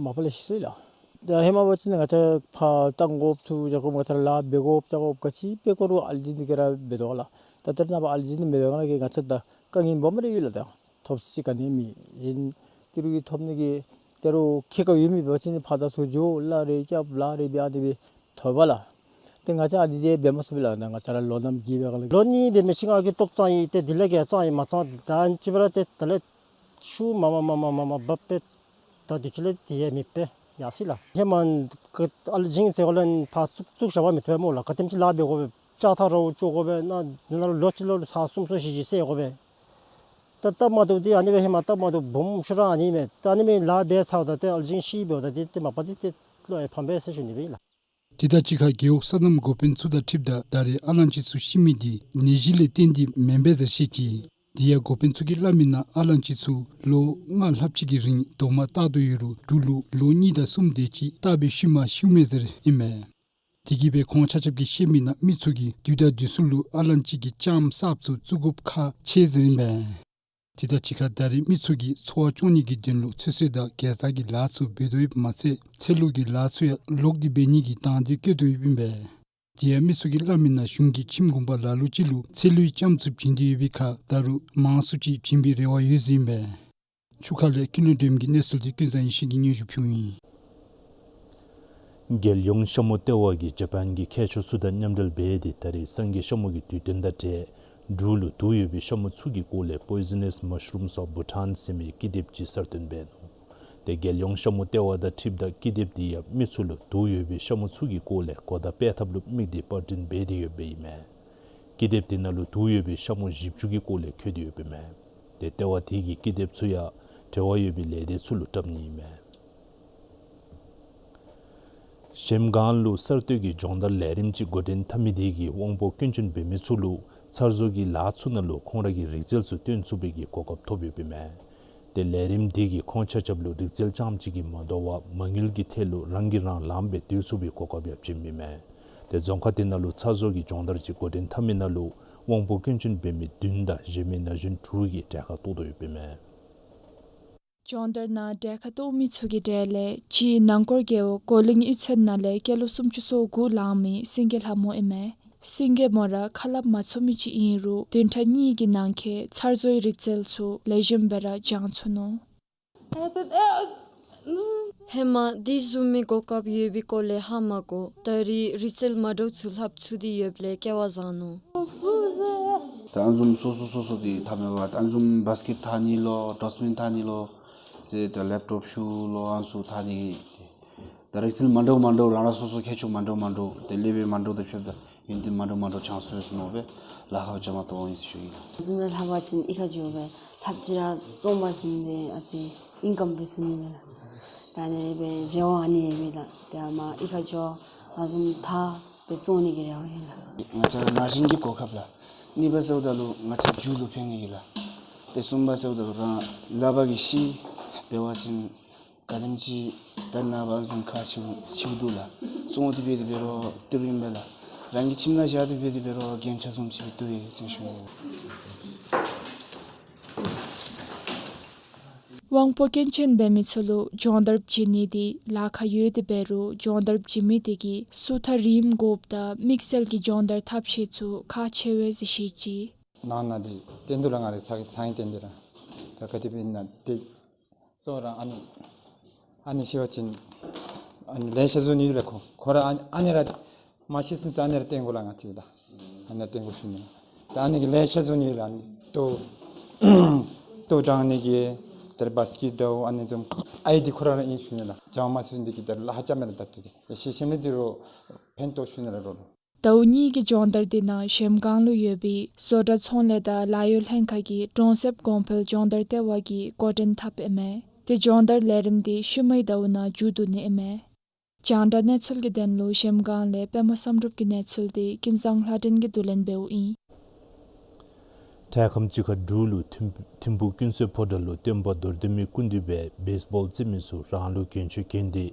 མ་པ་ལས་ཤི་སོ་ཡི་ལགས། ད་ཧེ་མ་འབད་བ་ཅིན་ང་བཅས་ཕར་བཏང་དགོཔ་ཚུ་བཞག་དགོཔ་ང་བཅས་ར་ལཱ་འབད་དགོཔ་བྱ་དགོཔ་ག་ཅི་འབད་དགོ་རུང་ཨ་ལན་ཅི་འདི་གིས་ར་འབད་དོ་ལགས། ད་ད་རེས་ནངས་པ་ཨ་ལན་ཅི་འདི་མེད་པའི་སྒང་ལས་ང་བཅས་ད་དཀའ་ངལ་སྦོམ་ར་ཡོད་ལགས། ད་ཐོབ་ས་ཅིག་ག་ནི་མེད། ཨིན་ཏེ་རུང་གི་ཐོབ་ནི་གི་དེ་རུང་ཁེ་ཀ་ཡོད་མི་འབད་བ་ཅིན་ཕར་དང་ཚུར་འགྱོ་གླ་རེ་རྐྱབ་ལཱ་རེ་འབད་ཨ་ནི་སྦེ་ཐོབ་པས་ལགས། ཏེ་ང་བཅས་ཨ་ནི་འདི་འབད་མ་ཚུགས་པས་ལགས། ད་ང་བཅས་ར་ལོ་ནམ་རྒས་པའི་སྒང་ལས། ལོ་གཉིས་འབད་མི་ཅིག་ང་གིས་ཏོག་བཙོང་ཡི། ཏེ་དེ་ལས་བརྒལ་བཙོང་ཡི་མ་བཙོང་། ད་ཅི་འབད་ར་ཏེ་ད་ལས་ཤུགས་མ་མ་མ་མ་མ་འབབ་པས། ད་དུས་ཅི་ལས་དེ་ཡང་མེད་པས། ཡར་སོ་ཡི་ལགས། ཧེ་མ་ཨ་ལ་ཅི་ཟེར་བ་ལས་ཕར་བཙུགས་བཙུགས་བཞག་པ་མི་ཐོབ་པས་སྨོ་ལགས། ག་དེམ་ཅིག་ལཱ་འབད་དགོ་པས། ལྕགས་ཐག་ར་བ་བཅོ་དགོ་པས། ནཱ་ནཱ་ལུ་ལོ་གཅིག་ལུ་ལུ་ཚར་གསུམ་ཚར་བཞི་ཅིག་བསལ་དགོ་པས། ད་སྟབས་མ་བདེཝ་འདི་ཨ་ནི་སྦེ་ཧེ་མ་སྟབས་མ་བདེཝ་སྦོམ་ཤོས་ར་ཨ་ནི་མས། ད་ཨ་ནི་མས་ལཱ་འབད་ཚརཝ་ད་ཏེ་ཨ་ལ་ཅི་ཤི་འབདཝ་ད་འདི་ཏེ་མ་པ་འདི་ཏེ་བློ་ཡང་ཕམ་པས་ཟེར་ཞུ་ནི་སྦེ་ཨིན་ལགས། དེ་དང་གཅིག་ཁར་རྒེད་འོག་སོ་ནམ་འགོ་དཔོན་ཚུ་དང་འཁྲིལཝ་ད་ད་རེས་ཨ་ལན་ཅི་ཚུ་ཤི་མི་འདི་ནད་གཞི་ལས་བརྟེན་ཏེ་མེན་པས་ཟེར་བཤད་ཅི། དེ་ཡང་འགོ་དཔོན་ཚུ་གིས་སླབ་མི་ནང་ཨ་ལན་ཅི་ཚུ་ལོ་ལྔ་ལྷགཔ་ཅིག་གི་རིང་རྡོག་མ་བཏགས་དོ་ཡོད་རུང་འབྲུག་ལུ་ལོ་གཉིས་དང་གསུམ་དེ་ཅིག་བཏགས་སྦེ་ཤུལ་མ་ཤིཝ་མས་ཟེར་ཨིན་མས། དེ་གིས་སྦེ་ཁོང་ཆ་ཁྱབ་ཀྱིས་བཤད་མི་ནང་མི་ཚུ་གིས་དུས་དང་དུས་སུ་ལུ་ཨ་ལན་ཅི་གི་ལྕངམ་གསརཔ་ཚུ་བཙུགས་དགོཔ་ཁག་ཆེ་ཟེར་ཨིན་པས། དེ་དང་གཅིག་ཁར་ད་རེས་མི་ཚུ་གིས་འཚོ་བ་སྐྱོང་ནི་གི་དོན་ལུ་ཚོད་བསྲེ་དང་གེ་སར་གྱི་ལཱ་ཚུ་འབད་དོ་ཡོདཔ་མ་ཚད་ཚལ་ལུ་གི་ལཱ་ཚུ་ཡང་ལོག་སྟེ་འབད་ནི་གི་དང་འདོད་བསྐྱེད་དོ་ཡོདཔ་ཨིན་པས། དེ་ཡང་མི་ཚུ་གིས་སླབ་མི་ནང་གཞུང་གིས་ཁྱིམ་གུང་པ་ལ་ལུ་ཅིག་ལུ་ཚལ་ལུའི་ལྕངམ་ཚུ་བྱིན་ཏེ་ཡོད་པའི་ཁར་ད་རུང་མང་སུ་ཅིག་བྱིན་པའི་རེ་བ་ཡོད་ཟེར་ཨིན་པས། ཆུ་ཁ་ལས་ཀུན་ལེགས་སྒྲོལམ་གྱི་གནས་ཚུལ་དེ་ཀུན་བཟང་ཡེ་ཤེས་ཀྱིས་སྙན་ཞུ་ཕུལཝ་ཨིན། རྒྱལ་ཡོངས་ཤ་མོ་ལྟེ་བ་གིས་ཇ་པཱན་གྱི་མཁས་མཆོག་ཚུ་དང་མཉམ་འབྲེལ་འབད་དེ་ད་རེས་སངས་རྒྱས་ཤ་མོ་གི་དུས་སྟོན་དང་འབྲེལ་འབྲུག་ལུ་དུག་ཡོད་པའི་ཤ་མོ་ཚུ་གི་སྐོར་ལས་Poisonous Mushrooms of Bhutan ཟེར་མི་ཀི་དེབ་ཅིག་གསར་བཏོན་འབད་ནུག། ཏེ་རྒྱལ་ཡོངས་ཤ་མོ་ལྟེ་བ་དང་འཁྲིལཝ་ད་ཀི་དེབ་དེ་ཡང་མི་ཚུ་ལུ་དུག་ཡོད་པའི་ཤ་མོ་ཚུ་གི་སྐོར་ལས་གོ་བརྡ་སྤེལ་ཐབས་ལུ་དམིགས་ཏེ་པར་སྐྲུན་འབད་དེ་ཡོདཔ་ཨིན་མས། ཀི་དེབ་དེ་ནང་ལུ་དུག་ཡོད་པའི་ཤ་མོ་བཞི་བཅུ་གི་སྐོར་ལས་འཁོད་དེ་ཡོདཔ་ཨིན་མས། ཏེ་ལྟེ་བ་དེ་གིས་ཀི་དེབ་ཚུ་ཡང་འབྲེལ་བ་ཡོད་པའི་ལས་སྡེ་ཚུ་ལུ་བཀྲམ་ནི་ཨིན་མས། གཞལམ་སྒང་ལུ་གསར་གཏོད་ཀྱི་སྦྱོང་བརྡར་ལས་རིམ་ཅིག་འགོ་འདྲེན་འཐབ་མི་དེ་གིས་དབང་པོ་སྐྱོན་ཅན་འབད་མི་ཚུ་ལུ་ཚར་བཟོ་གི་ལཱ་ཚུ་ནང་ལུ་ཁོང་ར་གི་རིག་རྩལ་ཚུ་སྟོན་ཚུགས་པའི་གི་གོ་སྐབས་ཐོབ་ཡོདཔ་ཨིན་མས། ཏེ་ལས་རིམ་དེ་གིས་ཁོང་ཆ་ཁྱབ་ལུ་རིག་རྩལ་རྐྱངམ་ཅིག་གིས་མ་དོ་བར་མ་དངུལ་གྱི་ཐད་ལུ་རང་གིས་རང་ལངམ་སྦེ་སྡོད་ཚུགས་པའི་གོ་སྐབས་ཡང་བྱིནམ་ཨིན་མས། ཏེ་རྫོང་ཁག་དེ་ནང་ལུ་ཚར་བཟོ་གི་སྦྱོང་བརྡར་ཅིག་འགོ་འདྲེན་འཐབ་མི་ནང་ལུ་དབང་པོ་སྐྱོན་ཅན་འབད་མི་བདུན་དང་གཞན་མི་ན་གཞོན་དྲུག་གིས་གྲལ་ཁར་གཏོགས་དོ་ཡོདཔ་ཨིན་མས། སྦྱོང་བརྡར་ནང་གྲལ་ཁར་གཏོགས་མི་ཚུ་གི་གྲས་ལས་གཅིག་ནང་སྐོར་རྒེད་འོག་གོ་གླིང་གཡུས་ཚན་ནང་ལས་སྐྱེས་ལོ་སུམ་ཅུ་སོ་དགུ་ལང་མི་སེང་གེ་ལྷ་མོ་ཨིན་མས། སེང་གེ་མོ་ར་ཁ་སླབ་མ་ཚུགས་མི་ཅིག་ཨིན་རུང་བདུན་ཕྲག་གཉིས་ཀྱི་ནང་འཁོད་ཚར་བཟོའི་རིག་རྩལ་ཚུ་ལེགས་ཤོམ་སྦེ་ར་སྦྱང་ཚུགས་ནུག། ཧེ་མ་དེ་བཟུམ་མའི་གོ་སྐབས་ཡོད་པའི་སྐོར་ལས་ཧ་མ་གོ། ད་རེས་རིག་རྩལ་མ་འདྲཝ་ཚུ་ལྷབ་ཚུགས་ཏེ་ཡོདཔ་ལས་སྐལ་བ་བཟང་ནུག། ད་ཨ་ནི་བཟུམ་སོ་སོ་སོ་སོ་དེ་འཐབ་མི་འབད་བ་ད་ཨ་ནི་བཟུམ་བཱསི་ཀེཊ་འཐག་ནི་ལོ་ཌོས་མིན་འཐག་ནི་ལོ་ཟེར་ད་ལེབ་ཊོབ་ཤུ་ལོ་ཨ་ནི་ཚུ་འཐག་ནི་དེ་ད་རིག་རྩལ་མ་འདྲཝ་མ་འདྲཝ་རང་རང་སོ་སོ་ཁྱད་ཆོས་མ་འདྲཝ་མ་འདྲཝ་དེ་ལས་སྦེ་མ་འདྲཝ་དང་ཕྱདཔ་ད་ཡོན་ཏན་མ་འདྲཝ་མ་འདྲཝ་ཆགས་སོ་ཡི་ཟེར་མནོ་སྦེ་ལཱ་ཁག་བཅའ་མར་གཏོགས་འོང་ཡི་ཟེར་ཞུ་ཡི་ལགས། གཟིམ་ར་ལྷབ་པ་ཅིན་གཡུས་ཁར་འགྱོ་སྦེ་ལྷབ་ཅི་ར་བཙོང་པ་ཅིན་ཏེ་ཨ་ཙི་ཨིན་ཀམ་འབད་ཚུགས་ནི་མས་ལགས། ད་ཨ་ནི་སྦེ་རེ་བ་ཨ་ནི་ཡོད་པས་ལགས། ཏེ་ཨ་མ་གཡུས་ཁར་འགྱོ་ཨ་ནི་བཟུམ་འཐག་སྦེ་བཙོང་ནི་གི་རེ་བ་ཡོད་ལགས། ང་བཅས་ར་ན་གཞོན་གྱི་གོ་སྐབས་ལགས། གཉིས་པ་ཟེརཝ་ད་ལུ་ང་བཅས་རྒྱུ་ལུ་ཕན་ནི་གི་ལགས། ཏེ་གསུམ་པ་ཟེརཝ་ད་ལུ་རང་ལག་པ་གིས་ཤེས་འབད་བ་ཅིན་ག་དེམ་ཅིག་ད་ནངས་པ་བཟུམ་ཁག་ཆེཝ་ཆེཝ་འདུག་ལགས། བཙོང་སྟེ་འབད་དེ་འབད་རུང་ཏི་རུ་ཨིན་པས་ལགས། རང་གི་ཁྱིམ་ནང་བཞག་སྟེ་འབད་དེ་འབད་རུང་རྒྱན་ཆ་བཟུམ་ཅིག་སྦེ་བཏུབ་ཡི་ཟེར་ཞུ་ནི། དབང་པོ་སྐྱོན་ཅན་འབད་མི་ཚུ་ལུ་སྦྱོང་བརྡར་བྱིན་ནི་དེ་ལཱ་ཁག་ཡོད་དེ་འབད་རུང་སྦྱོང་བརྡར་བྱིན་མི་དེ་གིས་སུ་ཐག་རིངམ་དགོཔ་དང་དམིགས་བསལ་གྱི་སྦྱོང་བརྡར་ཐབས་ཤེས་ཚུ་ཁག་ཆེ་བས་ཟེར་བཤད་ཅི། ནང་ན་དེ་བསྟན་འདུག་ལགས། ང་རའི་ཚ་ཚང་གི་བསྟན་འདུག་ལགས། ད་ག་དེ་སྦེ་ཨིན་ན་དེ་སོ་ར་ཨ་ནི་ཨ་ནི་ཤེས་པ་ཅིན་ཨ་ནི་ལེ་ཤ་བཟོ་ནི་ཡོད་ལགས། ཁོ་ཁོ་ར་ཨ་ནི་ཨ་ནི་ར་མ་ཤེས་ཚུན་ཚོད་ཨ་ནི་ར་བསྟན་དགོ་ལགས། ང་བཅས་ད་ཨ་ནི་ར་བསྟན་དགོ་ཞུ་ནི་ལགས། ད་ཨ་ནི་གི་ལེ་ཤ་བཟོ་ནི་ཡོད་ལགས། ཨ་ནི་ལྟོ་ལྟོ་དྲང་ནི་གི་ད་རེས་བཱསི་ཀེཊ་འདྲཝ་ཨ་ནི་བཟུམ་ཨའི་དེ་ཁོ་ར་ར་ཨིན་ཞུ་ནི་ལགས། སྦྱང་མ་ཚུགས་ནི་དེ་གིས་ད་རེས་ལཱ་ཧ་ཅང་མེད་ལགས། ད་ལྟོ་དེ་ཤེས་ཤེས་མི་དེ་རུང་ཕན་ཐོགས་ཞུ་ནི་ལགས་རོགས། ཟླཝ་གཉིས་ཀྱི་སྦྱོང་བརྡར་དེ་ནང་གཞལམ་སྒང་ལུ་ཡོད་པའི་བཟོ་གྲྭ་ཚོང་ལས་དང་ལཱ་གཡོག་ལྷན་ཁག་གི་གྲོང་གསེབ་གོང་འཕེལ་སྦྱོང་བརྡར་ལྟེ་བ་གིས་འགོ་འདྲེན་འཐབ་ཨིན་མས། དེ་སྦྱོང་བརྡར་ལས་རིམ་དེ་ཤུལ་མའི་ཟླཝ་ནང་མཇུག་བསྡུ་ནི་ཨིན་མས། རྒྱང་བསྒྲགས་གནས་ཚུལ་གྱི་དོན་ལུ་གཞལམ་སྒང་ལས་པདྨ་བསམ་གྲུབ་ཀྱི་གནས་ཚུལ་དེ་ཀུན་བཟང་ལྷ་སྒྲོན་གྱིས་བསྡུ་ལེན་འབདཝ་ཨིན། འཕྲལ་ཁམས་ཅིག་ཁར་འབྲུག་ལུ་ཐིམ་ཐིམ་ཕུག་ཀུན་གསལ་ཕོ་བྲང་ལུ་སྟོན་པ་རྡོར་གདན་མའི་སྐུ་མདུན་སྦེ་བེསི་བཱོལ་རྩེད་མི་ཚུ་རང་ལུ་གྱོན་ཆས་གྱོན་ཏེ་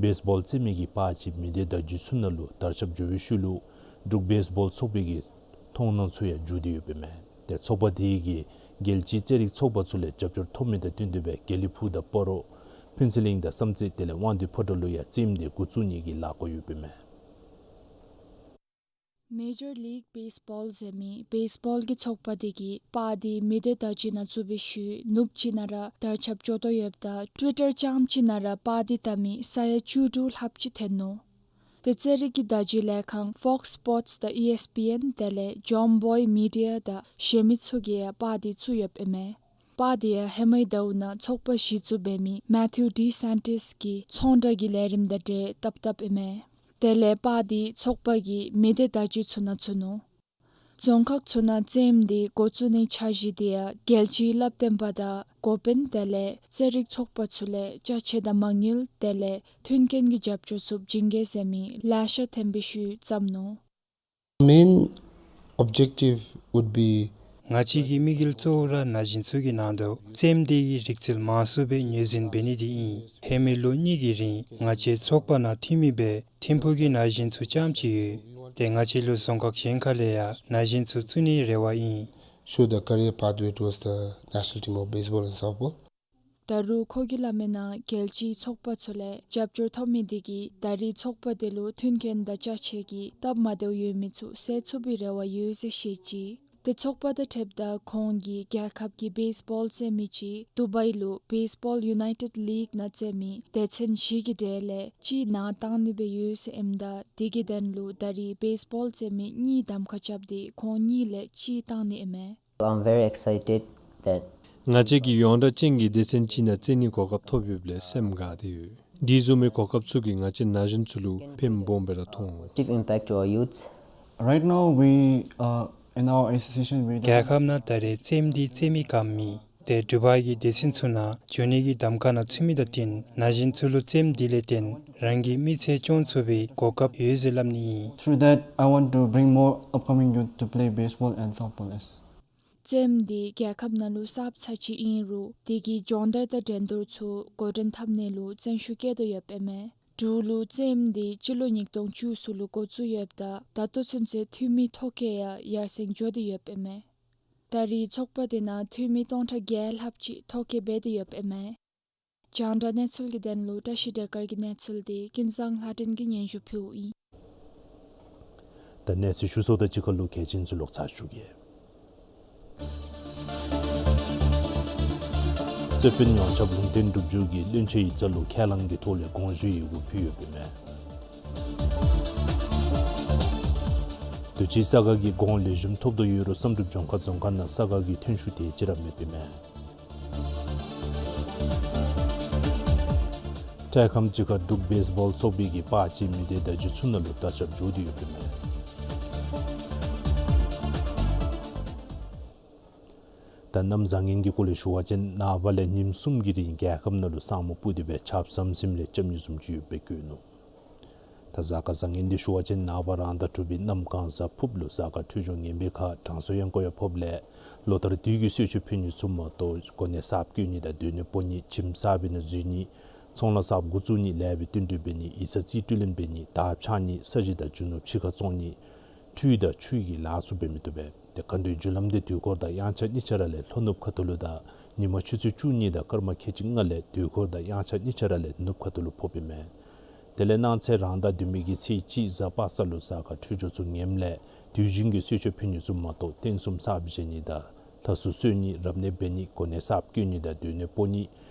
བེསི་བཱོལ་རྩེད་མི་གི་པར་ཅིག་མི་སྡེ་བརྡ་བརྒྱུད་ཚུ་ནང་ལུ་དར་ཁྱབ་འགྱོ་བའི་ཤུལ་ལུ་འབྲུག་བེསི་བཱོལ་ཚོགས་པའི་གི་མཐོང་སྣང་ཚུ་ཡང་འགྱུར་ཏེ་ཡོདཔ་ཨིན་མས། ཏེ་ཚོགས་པ་དེ་གིས་རྒྱལ་སྤྱིའི་རྩེད་རིགས་ཚོགས་པ་ཚུ་ལས་རྒྱབ་སྐྱོར་ཐོབ་མི་དང་བསྟུན་ཏེ་སྦེ་དགེ་ལེགས་ཕུག་དང་སྤ་རོ་ཕུན་ཚོགས་གླིང་དང་བསམ་རྩེ་དེ་ལས་དབང་འདུས་ཕོ་བྲང་ལུ་ཡང་རྩེདམོ་དེ་འགོ་བཙུགས་ནི་གི་ལས་འགུལ་ཡོདཔ་ཨིན་མས། མེ་ཇར་ལིག་བེསི་བཱོལ་ཟེར་མི་བེསི་བཱོལ་གྱི་ཚོགས་པ་དེ་གིས་པར་དེ་མི་སྡེ་བརྡ་བརྒྱུད་ནང་བཙུགས་པའི་ཤུལ་ནུབ་ཅིག་ནང་ར་དར་ཁྱབ་འགྱོ་དོ་ཡོདཔ་ད་ཊུ་ཝི་ཊར་རྐྱངམ་ཅིག་ནང་ར་པར་དེ་བལྟ་མི་ས་ཡ་བཅུ་དྲུག་ལྷགཔ་ཅིག་ཐོན་ནུག། ཏེ་རྩེད་རིགས་ཀྱི་བརྡ་བརྒྱུད་ལས་ཁང་ཕོགསི་སི་པོརཊསི་དང་ཨི་ཨེསི་པི་ཨེན་དེ་ལས་ཇོམ་བོའི་མི་ཌི་ཡ་དང་གཞན་མི་ཚུ་གིས་ཡང་པར་དེ་བཙུགས་ཡོདཔ་ཨིན་མས། པར་དེ་ཡང་ཧེ་མའི་ཟླཝ་ནང་ཚོགས་པ་གཞི་བཙུགས་འབད་མི་མེ་ཐིའུ་ཌི་སན་ཊིས་ཀྱིས་ཚོང་བསྒྲགས་ཀྱི་ལས་རིམ་དང་འབྲེལ་བཏབ་བཏབཔ་ཨིན་མས། དེ་ལས་པར་དེ་ཚོགས་པ་གི་མི་སྡེ་བརྡ་བརྒྱུད་ཚུ་ནང་ཚུད་ནུག། རྫོང་ཁག་ཚུ་ནང་རྩེདམོ་དེ་འགོ་བཙུགས་ནིའི་འཆར་གཞི་དེ་ཡང་རྒྱལ་སྤྱིའི་བསླབ་སྟོན་པ་དང་འགོ་དཔོན་དེ་ལས་རྩེད་རིགས་ཚོགས་པ་ཚུ་ལས་ཅ་ཆས་དང་མ་དངུལ་དེ་ལས་མཐུན་རྐྱེན་གྱི་རྒྱབ་སྐྱོར་ཚུ་བྱིན་གེ་ཟེར་མི་ལེ་ཤ་ཐོན་པའི་ཤུལ་བརྩམས་ནུག། Main objective would be ང་བཅས་ཀྱི་དམིགས་ཡུལ་གཙོ་བོ་ར་ན་གཞོན་ཚུ་གི་ནང་དུ་རྩེདམོ་འདི་གི་རིག་རྩལ་མང་སུ་སྦེ་ངོས་འཛིན་འབད་ནི་འདི་ཨིན། ཧེ་མའི་ལོ་གཉིས་ཀྱི་རིང་ང་བཅས་ཚོགས་པ་ནང་འཐུས་མི་སྦེ་ཐིམ་ཕུག་གི་ན་གཞོན་ཚུ་རྐྱངམ་ཅིག་ཡོད། ཏེ་ང་བཅས་ལུ་རྫོང་ཁག་གཞན་ཁ་ལས་ཡང་ན་གཞོན་ཚུ་བཙུགས་ནིའི་རེ་བ་ཨིན། Show the career pathway towards the national team of baseball and softball. ད་རུང་ཁོ་གིས་སླབ་མིའི་ནང་རྒྱལ་སྤྱིའི་ཚོགས་པ་ཚུ་ལས་རྒྱབ་སྐྱོར་ཐོབ་མི་འདི་གིས་ད་རེས་ཚོགས་པ་འདི་ལུ་མཐུན་རྐྱེན་དང་ཅ་ཆས་ཀྱི་སྟབས་མ་བདེཝ་ཡོད་མི་ཚུ་སེལ་ཚུགས་པའི་རེ་བ་ཡོད་ཟེར་བཤད་ཅི། ཏེ་ཚོགས་པ་དང་འཁྲིལཝ་ད་ཁོང་གིས་རྒྱལ་ཁབ་ཀྱི་བེསི་བཱོལ་རྩེད་མི་ཅིག་དུ་བའི་ལུ་བེསི་བཱོལ་ཡུ་ནའི་ཊེཌ་ལིག་ནང་རྩེད་མི་སྡེ་ཚན་བཞི་གི་གྲས་ལས་གཅིག་ནང་བཏང་ནི་སྦེ་ཡོད་ཟེར་ཨིནམ་ད་དེ་གི་དོན་ལུ་ད་རེས་བེསི་བཱོལ་རྩེད་མི་གཉིས་གདམ་ཁ་རྐྱབ་སྟེ་ཁོང་གཉིས་ལས་གཅིག་བཏང་ནི་ཨིན་མས། I'm very excited that ང་བཅས་ཀྱིས་ཡོངས་གྲགས་ཅན་གྱི་སྡེ་ཚན་ཅིག་ནང་རྩེད་ནིའི་གོ་སྐབས་ཐོབ་ཡོདཔ་ལས་སེམས་དགའ་སྟེ་ཡོད། དེ་བཟུམ་མའི་གོ་སྐབས་ཚུ་གིས་ང་བཅས་ན་གཞོན་ཚུ་ལུ་ཕན་སྦོམ་སྦེ་ར་ཐོགས་འོང་། Positive impact to our youth. Right now, we, uh, in our association, we don't རྒྱལ་ཁབ་ནང་ད་རེས་རྩེདམོ་འདི་རྩེད་མི་ག་ཡང་མེད། ཏེ་དུ་བའི་གི་སྡེ་ཚན་ཚུ་ནང་འགྱོ་ནི་གི་གདམ་ཁ་ནང་ཚུད་མི་དང་བསྟུན་ན་གཞོན་ཚུ་ལུ་རྩེདམོ་འདི་ལས་བརྟེན་རང་གི་མི་ཚེ་སྐྱོང་ཚུགས་པའི་གོ་སྐབས་ཡོད་ཟེར་སླབ་ནི་ཨིན། Through that, I want to bring more upcoming youth to play baseball and softball as རྩེདམོ་འདི་རྒྱལ་ཁབ་ནང་ལུ་གསརཔ་ཅིག་ཨིན་རུང་དེ་གི་སྦྱོང་བརྡར་དང་འགྲན་བསྡུར་ཚུ་འགོ་འདྲེན་འཐབ་ནི་ལུ་བརྩོན་ཤུགས་བསྐྱེད་དོ་ཡོདཔ་ཨིན་མས། འབྲུག་ལུ་རྩེདམོ་འདི་སྤྱི་ལོ་ཉིས་སྟོང་བཅུ་གསུམ་ལུ་འགོ་བཙུགས་ཡོདཔ་ད་ད་ལྟོ་ཚུན་ཚོད་འཐུས་མི་ཐོ་བཀོད་ཡང་ཡར་སེང་འགྱོ་སྟེ་ཡོདཔ་ཨིན་མས། ད་རེས་ཚོགས་པ་འདི་ནང་འཐུས་མི་སྟོང་ཕྲག་བརྒྱད་ལྷགཔ་ཅིག་ཐོ་བཀོད་འབད་དེ་ཡོདཔ་ཨིན་མས། རྒྱང་བསྒྲགས་གནས་ཚུལ་གྱི་དོན་ལུ་བཀྲ་ཤིས་བདེ་དཀར་གྱི་གནས་ཚུལ་འདི་ཀུན་བཟང་ལྷ་སྒྲོན་གྱིས་སྙན་ཞུ་ཕུལཝ་ཨིན། ད་གནས་ཚུལ་ཞུ་སོང་། ད་ཅི་ཁ་ལུ་གལ་ཆེན་ཚུ་ལོག་ཚར་ཞུ་གེ། རྩོད་དཔོན་ཡོངས་ཁྱབ་ལུང་བསྟན་འགྲུབ་འགྱོ་གིས་བློན་ཆེན་ཡིག་ཚང་ལུ་ཁས་བླངས་ཀྱི་ཐོག་ལས་དགོངས་ཞུ་ཡི་གུ་ཕུལ་ཡོདཔ་ཨིན་མས། དུས་ཅི་ས་ག་གི་གོང་ལེགས་ཤོམ་ཐོབ་དོ་ཡོད་རུང་བསམ་གྲུབ་ལྗོངས་མཁར་རྫོང་ཁག་ནང་ས་ག་གི་ཐོན་ཤུགས་དེ་ཅིག་ར་མེདཔ་ཨིན་མས། འཕྲལ་ཁམས་ཅིག་ཁར་འབྲུག་བེསི་བཱོལ་ཚོགས་པའི་གི་པར་ཅིག་མི་སྡེ་བརྡ་བརྒྱུད་ཚུ་ནང་ལུ་དར་ཁྱབ་འགྱོ་སྟེ་ཡོདཔ་ཨིན་མས། ད་གནམ་བཟང་ངན་གྱི་སྐོར་ལས་ཞུ་བ་ཅིན་ནངས་པ་ལས་ཉིནམ་གསུམ་གྱི་རིང་རྒྱལ་ཁབ་ནང་ལུ་ས་སྨུག་སྤུབས་ཏེ་སྦེ་ཆརཔ་ཟམ་ཟིམ་ལས་རྐྱབ་ནི་བཟུམ་ཅིག་ཡོདཔ་སྦེ་བཀོད་ནུག། ད་གཟའ་སྐར་བཟང་ངན་འདི་ཞུ་བ་ཅིན་ནངས་པ་རང་ཟླ་དྲུག་པའི་གནམ་གང་གཟའ་ཕུརཔ་ལུ་གཟའ་སྐར་འཕྲོད་སྦྱོར་ངན་པའི་ཁར་དྲང་སྲོང་གཡང་འགུགས་ཡང་ཕོགཔ་ལས་ལོ་ལྟར་དུས་ཀྱི་གསོལ་མཆོད་ཕུལ་ནི་ཚུ་མ་གཏོགས་གོ་གནས་གསརཔ་བསྐོ་ནི་དང་སྡོད་གནས་སྤོ་ནི་ཁྱིམ་གསར་པའི་ནང་འཛུལ་ནི་ཚོང་ལཱ་གསརཔ་འགོ་བཙུགས་ནི་ལེགས་པའི་བསྟུན་གྲོས་འབད་ནི་ཡིག་ཚང་རྩིས་སྤྲོད་ལེན་འབད་ནི་དར་འཕྱར་ནི་ས་གཞི་དང་རྒྱུ་ནོར་ཕྱི་ཁར་བཙོང་ནི་འཕྲུལ་དང་ཆུ་གི་ལཱ་ཚུ་འབད་མི་བཏུབ་པས། ཏེ་མཁའ་འགྲོའི་རྒྱུ་ལམ་འདི་དུས་འཁོར་དང་དབྱངས་འཆར་གཉིས་ཆ་ར་ལས་ལྷོ་ནུབ་ཁ་ཐུག་ལུ་དང་ཉིན་མ་ཆུ་ཚོད་བཅུ་གཉིས་དང་སྐར་མ་ཁལ་གཅིག་ལྔ་ལས་དུས་འཁོར་དང་དབྱངས་འཆར་གཉིས་ཆ་ར་ལས་ནུབ་ཁ་ཐུག་ལུ་ཕོགཔ་ཨིན་མས། དེ་ལས་གནངས་ཚེ་རང་ཟླ་བདུན་པའི་གི་ཚེས་གཅིག་གཟའ་པ་སངས་ལུ་གཟའ་སྐར་འཕྲོད་སྦྱོར་ཚུ་ངནམ་ལས་དུས་རྒྱུན་གྱི་གསོལ་མཆོད་ཕུལ་ནི་ཚུ་མ་གཏོགས་རྟེན་གསུམ་གསརཔ་བཞེངས་ནི་དང་ལྷ་གསོལ་གསོལ་ནི་རབ་གནས་འབད་ནི་གོ་གནས་གསརཔ་བསྐོ་ནི་དང་སྡོད་གནས་སྤོ་ནི་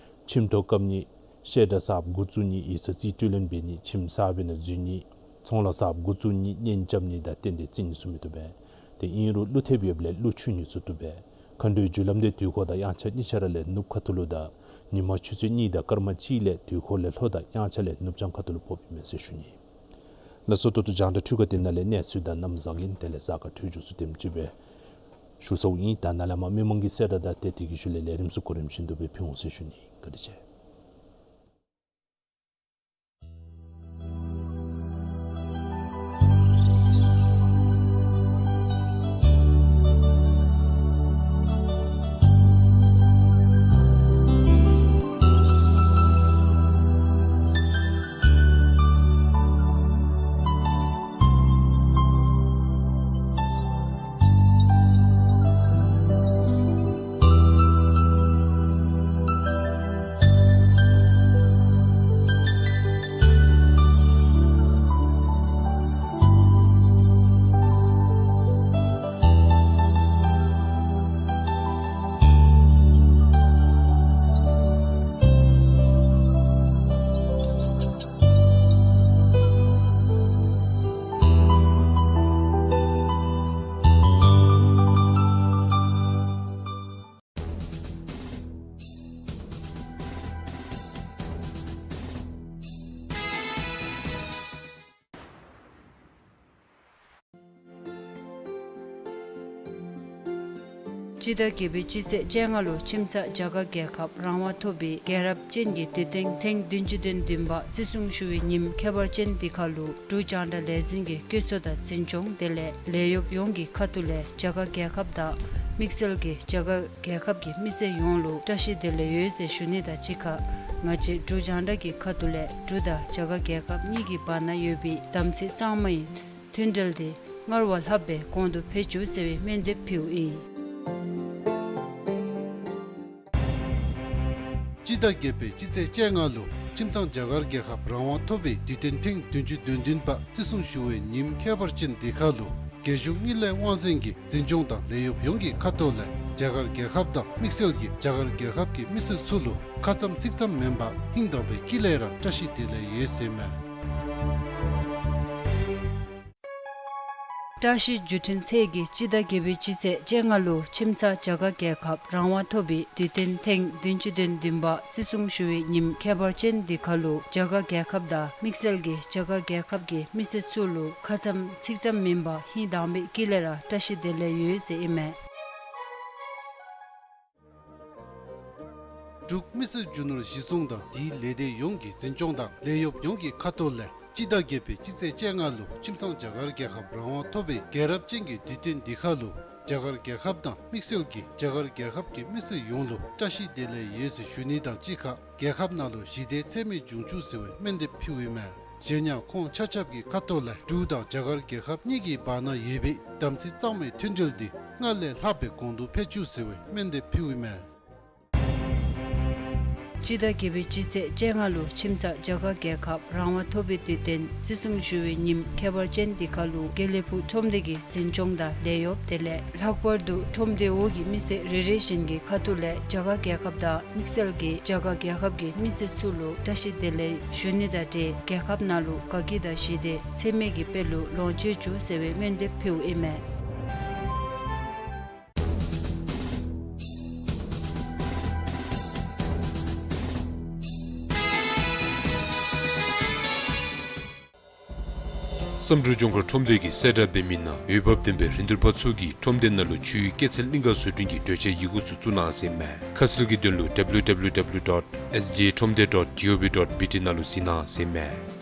ཁྱིམ་ཐོག་བཀབ་ནི་བཤད་གྲྭ་གསརཔ་འགོ་བཙུགས་ནི་ཡིག་ཚང་རྩིས་སྤྲོད་ལེན་འབད་ནི་ཁྱིམ་གསར་པའི་ནང་འཛུལ་ནི་ཚོང་ལཱ་གསརཔ་འགོ་བཙུགས་ནི་གཉེན་རྐྱབ་ནི་དང་རྟེན་འབྲེལ་བརྩི་ནི་ཚུ་མི་བཏུབ་པས། ཏེ་ཨིན་རུང་ཀླུ་ཐེབས་ཡོདཔ་ལས་ཀླུ་མཆོད་ནི་ཚུ་བཏུབ་པས། མཁའ་འགྲོའི་རྒྱུ་ལམ་འདི་དུས་འཁོར་དང་དབྱངས་འཆར་གཉིས་ཆ་ར་ལས་ནུབ་ཁ་ཐུག་ལུ་དང་ཉིན་མ་ཆུ་ཚོད་གཉིས་དང་སྐར་མ་གཅིག་ལས་དུས་འཁོར་ལས་ལྷོ་དང་དབྱངས་འཆར་ལས་ནུབ་བྱང་ཁ་ཐུག་ལུ་ཕོགཔ་ཨིན་མས་ཟེར་ཞུ་ནི། ལགས་སོ། ད་ལྟོ་རྒྱང་བསྒྲགས་འཕྲུལ་ཁང་འདི་ནང་ལས་གནས་ཚུལ་དང་གནམ་བཟང་ངན་དེ་ལས་གཟའ་སྐར་འཕྲོད་སྦྱོར་ཚུ་དེམ་ཅིག་སྦེ་ཞུ་ཚརཝ་ཨིན། ད་ནཱ་ལས་མར་མི་མང་གི་གསལ་བསྒྲགས་དང་ཏེ་དེ་གི་ཤུལ་ལས་ལས་རིམ་ཚུ་གོ་རིམ་བཞིན་དུ་སྦེ་ཕུལ་འོང་ཟེར་ཞུ་ནི། བཀའ་དྲིན་ཆེ། སྤྱི་ཟླ་བརྒྱད་པའི་སྤྱི་ཚེས་བཅོ་ལྔ་ལུ་ཁྱིམ་ཚང་རྒྱ་གར་རྒྱལ་ཁབ་རང་དབང་ཐོབ་པའི་རྒྱལ་རབས་ཅན་གྱི་དུས་སྟོན་ཐེངས་བདུན་ཅུ་དོན་བདུན་པ་བརྩི་སྲུང་ཞུ་བའི་ཉིནམ་ཁྱད་པར་ཅན་འདི་ཁར་ལུ་འབྲུག་རྒྱང་བསྒྲགས་ལས་འཛིན་གྱི་བཀོད་ཚོགས་དང་འཛིན་སྐྱོང་དེ་ལས་ལས་གཡོགཔ་ཡོངས་ཀྱི་ཁ་ཐུག་ལས་རྒྱ་གར་རྒྱལ་ཁབ་དང་དམིགས་བསལ་གྱི་རྒྱ་གར་རྒྱལ་ཁབ་ཀྱི་མི་སེར་ཡོངས་ལུ་བཀྲ་ཤིས་བདེ་ལེགས་ཡོད་ཟེར་ཞུ་ནི་དང་གཅིག་ཁར་ང་བཅས་འབྲུག་རྒྱང་བསྒྲགས་ཀྱི་ཁ་ཐུག་ལས་འབྲུག་དང་རྒྱ་གར་རྒྱལ་ཁབ་གཉིས་ཀྱི་བར་ན་ཡོད་པའི་དམ་ཚིག་གཙང་མའི་མཐུན་འབྲེལ་དེ་སྔར་བ་ལྷག་པའི་གོང་དུ་འཕེལ་བཅུག་ཟེར་བའི་སྨོན་འདེབས་ཕུལཝ་ཨིན། སྤྱི་ཟླ་བརྒྱད་པའི་སྤྱི་ཚེས་བཅོ་ལྔ་ལུ་ཁྱིམ་ཚང་རྒྱ་གར་རྒྱལ་ཁབ་རང་དབང་ཐོབ་པའི་དུས་སྟོན་ཐེངས་བདུན་ཅུ་དོན་བདུན་པ་བརྩི་སྲུང་ཞུ་བའི་ཉིནམ་ཁྱད་པར་ཅན་འདི་ཁར་ལུ་རྒྱལ་གཞུང་དངུལ་ལས་དབང་འཛིན་གྱི་འཛིན་སྐྱོང་དང་ལས་གཡོགཔ་ཡོངས་ཀྱི་ཁ་ཐུག་ལས་རྒྱ་གར་རྒྱལ་ཁབ་དང་དམིགས་བསལ་གྱི་རྒྱ་གར་རྒྱལ་ཁབ་ཀྱི་མི་སེར་ཚུ་ལུ་ཁ་ཙམ་ཚིག་ཙམ་མེན་པར་ཧིང་དྭངས་པའི་དཀྱིལ་ལས་ར་བཀྲ་ཤིས་བདེ་ལེགས་ཡོད་ཟེར་མས། བཀྲ་ཤིས་བརྒྱུད་འཕྲིན་ཚད་ཀྱིས་སྤྱི་ཟླ་བརྒྱད་པའི་སྤྱི་ཚེས་བཅོ་ལྔ་ལུ་ཁྱིམ་ཚང་རྒྱ་གར་རྒྱལ་ཁབ་རང་དབང་ཐོབ་པའི་དུས་སྟོན་ཐེངས་བདུན་ཅུ་དོན་བདུན་པ་བརྩི་སྲུང་ཞུ་བའི་ཉིནམ་ཁྱད་པར་ཅན་འདི་ཁར་ལུ་རྒྱ་གར་རྒྱལ་ཁབ་དང་དམིགས་བསལ་གྱི་རྒྱ་གར་རྒྱལ་ཁབ་ཀྱི་མི་སེར་ཚུ་ལུ་ཁ་ཙམ་ཚིག་ཙམ་མེན་པར་ཧིང་དྭངས་པའི་དཀྱིལ་ལས་ར་བཀྲ་ཤིས་བདེ་ལེགས་ཡོད་ཟེར་ཨིན་མས། འབྲུག་མི་སེར་རྒྱུ་ནོར་གཞི་བཟུང་དང་དེའི་ལས་སྡེ་ཡོངས་ཀྱི་འཛིན་སྐྱོང་དང་ལས་གཡོགཔ་ཡོངས་ཀྱི་ཁ་ཐུག་ལས་སྤྱི་ཟླ་བརྒྱད་པའི་སྤྱི་ཚེས་བཅོ་ལྔ་ལུ་ཁྱིམ་ཚང་རྒྱ་གར་རྒྱལ་ཁབ་རང་དབང་ཐོབ་པའི་རྒྱལ་རབས་ཅན་གྱི་དུས་སྟོན་འདི་ཁར་ལུ་རྒྱ་གར་རྒྱལ་ཁབ་དང་དམིགས་བསལ་གྱི་རྒྱ་གར་རྒྱལ་ཁབ་ཀྱི་མི་སེར་ཡོངས་ལུ་བཀྲ་ཤིས་བདེ་ལེགས་ཡོད་ཟེར་ཞུ་ནི་དང་གཅིག་ཁར་རྒྱལ་ཁབ་ནང་ལུ་ཞི་བདེ་འཚེ་མེད་འབྱུང་བཅུག་ཟེར་བའི་སྨོན་འདེབས་ཕུལཝ་ཨིན་མས། གཞན་ཡང་ཁོང་ཆ་ཁྱབ་ཀྱི་ཁ་ཐུག་ལས་འབྲུག་དང་རྒྱ་གར་རྒྱལ་ཁབ་གཉིས་ཀྱི་བར་ན་ཡོད་པའི་དམ་ཚིག་གཙང་མའི་མཐུན་འབྲེལ་འདི་སྔར་ལས་ལྷག་པའི་གོང་དུ་འཕེལ་བཅུག་ཟེར་བའི་སྨོན་འདེབས་ཕུལཝ་ཨིན་མས། སྤྱི་ཟླ་བརྒྱད་པའི་སྤྱི་ཚེས་བཅོ་ལྔ་ལུ་ཁྱིམ་ཚང་རྒྱ་གར་རྒྱལ་ཁབ་རང་དབང་ཐོབ་པའི་དུས་སྟོན་བརྩི་སྲུང་ཞུ་བའི་ཉིནམ་ཁྱད་པར་ཅན་འདི་ཁར་ལུ་དགེ་ལེགས་ཕུག་ཁྲོམ་སྡེ་གི་འཛིན་སྐྱོང་དང་ལས་གཡོགཔ་དེ་ལས་ལྷག་པར་དུ་ཁྲོམ་སྡེ་འོག་གི་མི་སེར་རེ་རེ་བཞིན་གྱི་ཁ་ཐུག་ལས་རྒྱ་གར་རྒྱལ་ཁབ་དང་དམིགས་བསལ་གྱི་རྒྱ་གར་རྒྱལ་ཁབ་ཀྱི་མི་སེར་ཚུ་ལུ་བཀྲ་ཤིས་བདེ་ལེགས་ཞུ་ནི་དང་འབྲེལ་རྒྱལ་ཁབ་ནང་ལུ་དགའ་སྐྱིད་དང་ཞི་བདེ་འཚེ་མེད་ཀྱི་དཔལ་ལུ་ལོངས་སྤྱོད་བཅུག་ཟེར་བའི་སྨོན་འདེབས་ཕུལཝ་ཨིན་མས། བསམ་གྲུབ་ལྗོངས་མཁར་ཁྲོམ་སྡེ་གིས་གསལ་བསྒྲགས་འབད་མི་ནང་འོས་འབབ་ལྡན་པའི་རིན་བསྡུར་པ་ཚུ་གིས་ཁྲོམ་སྡེ་ནང་ལུ་ཆུའི་སྐྱེད་ཚལ་གླིང་ག་བཟོ་སྐྲུན་གྱི་གྲོས་ཆོད་ཡི་གུ་ཚུ་བཙུགས་གནང་ཟེར་མས། ཁ་གསལ་གྱི་དོན་ལུ་W W W dot S J ཁྲོམ་སྡེ་dot G O V dot B T ནང་ལུ་གཟིགས་གནང་ཟེར་མས།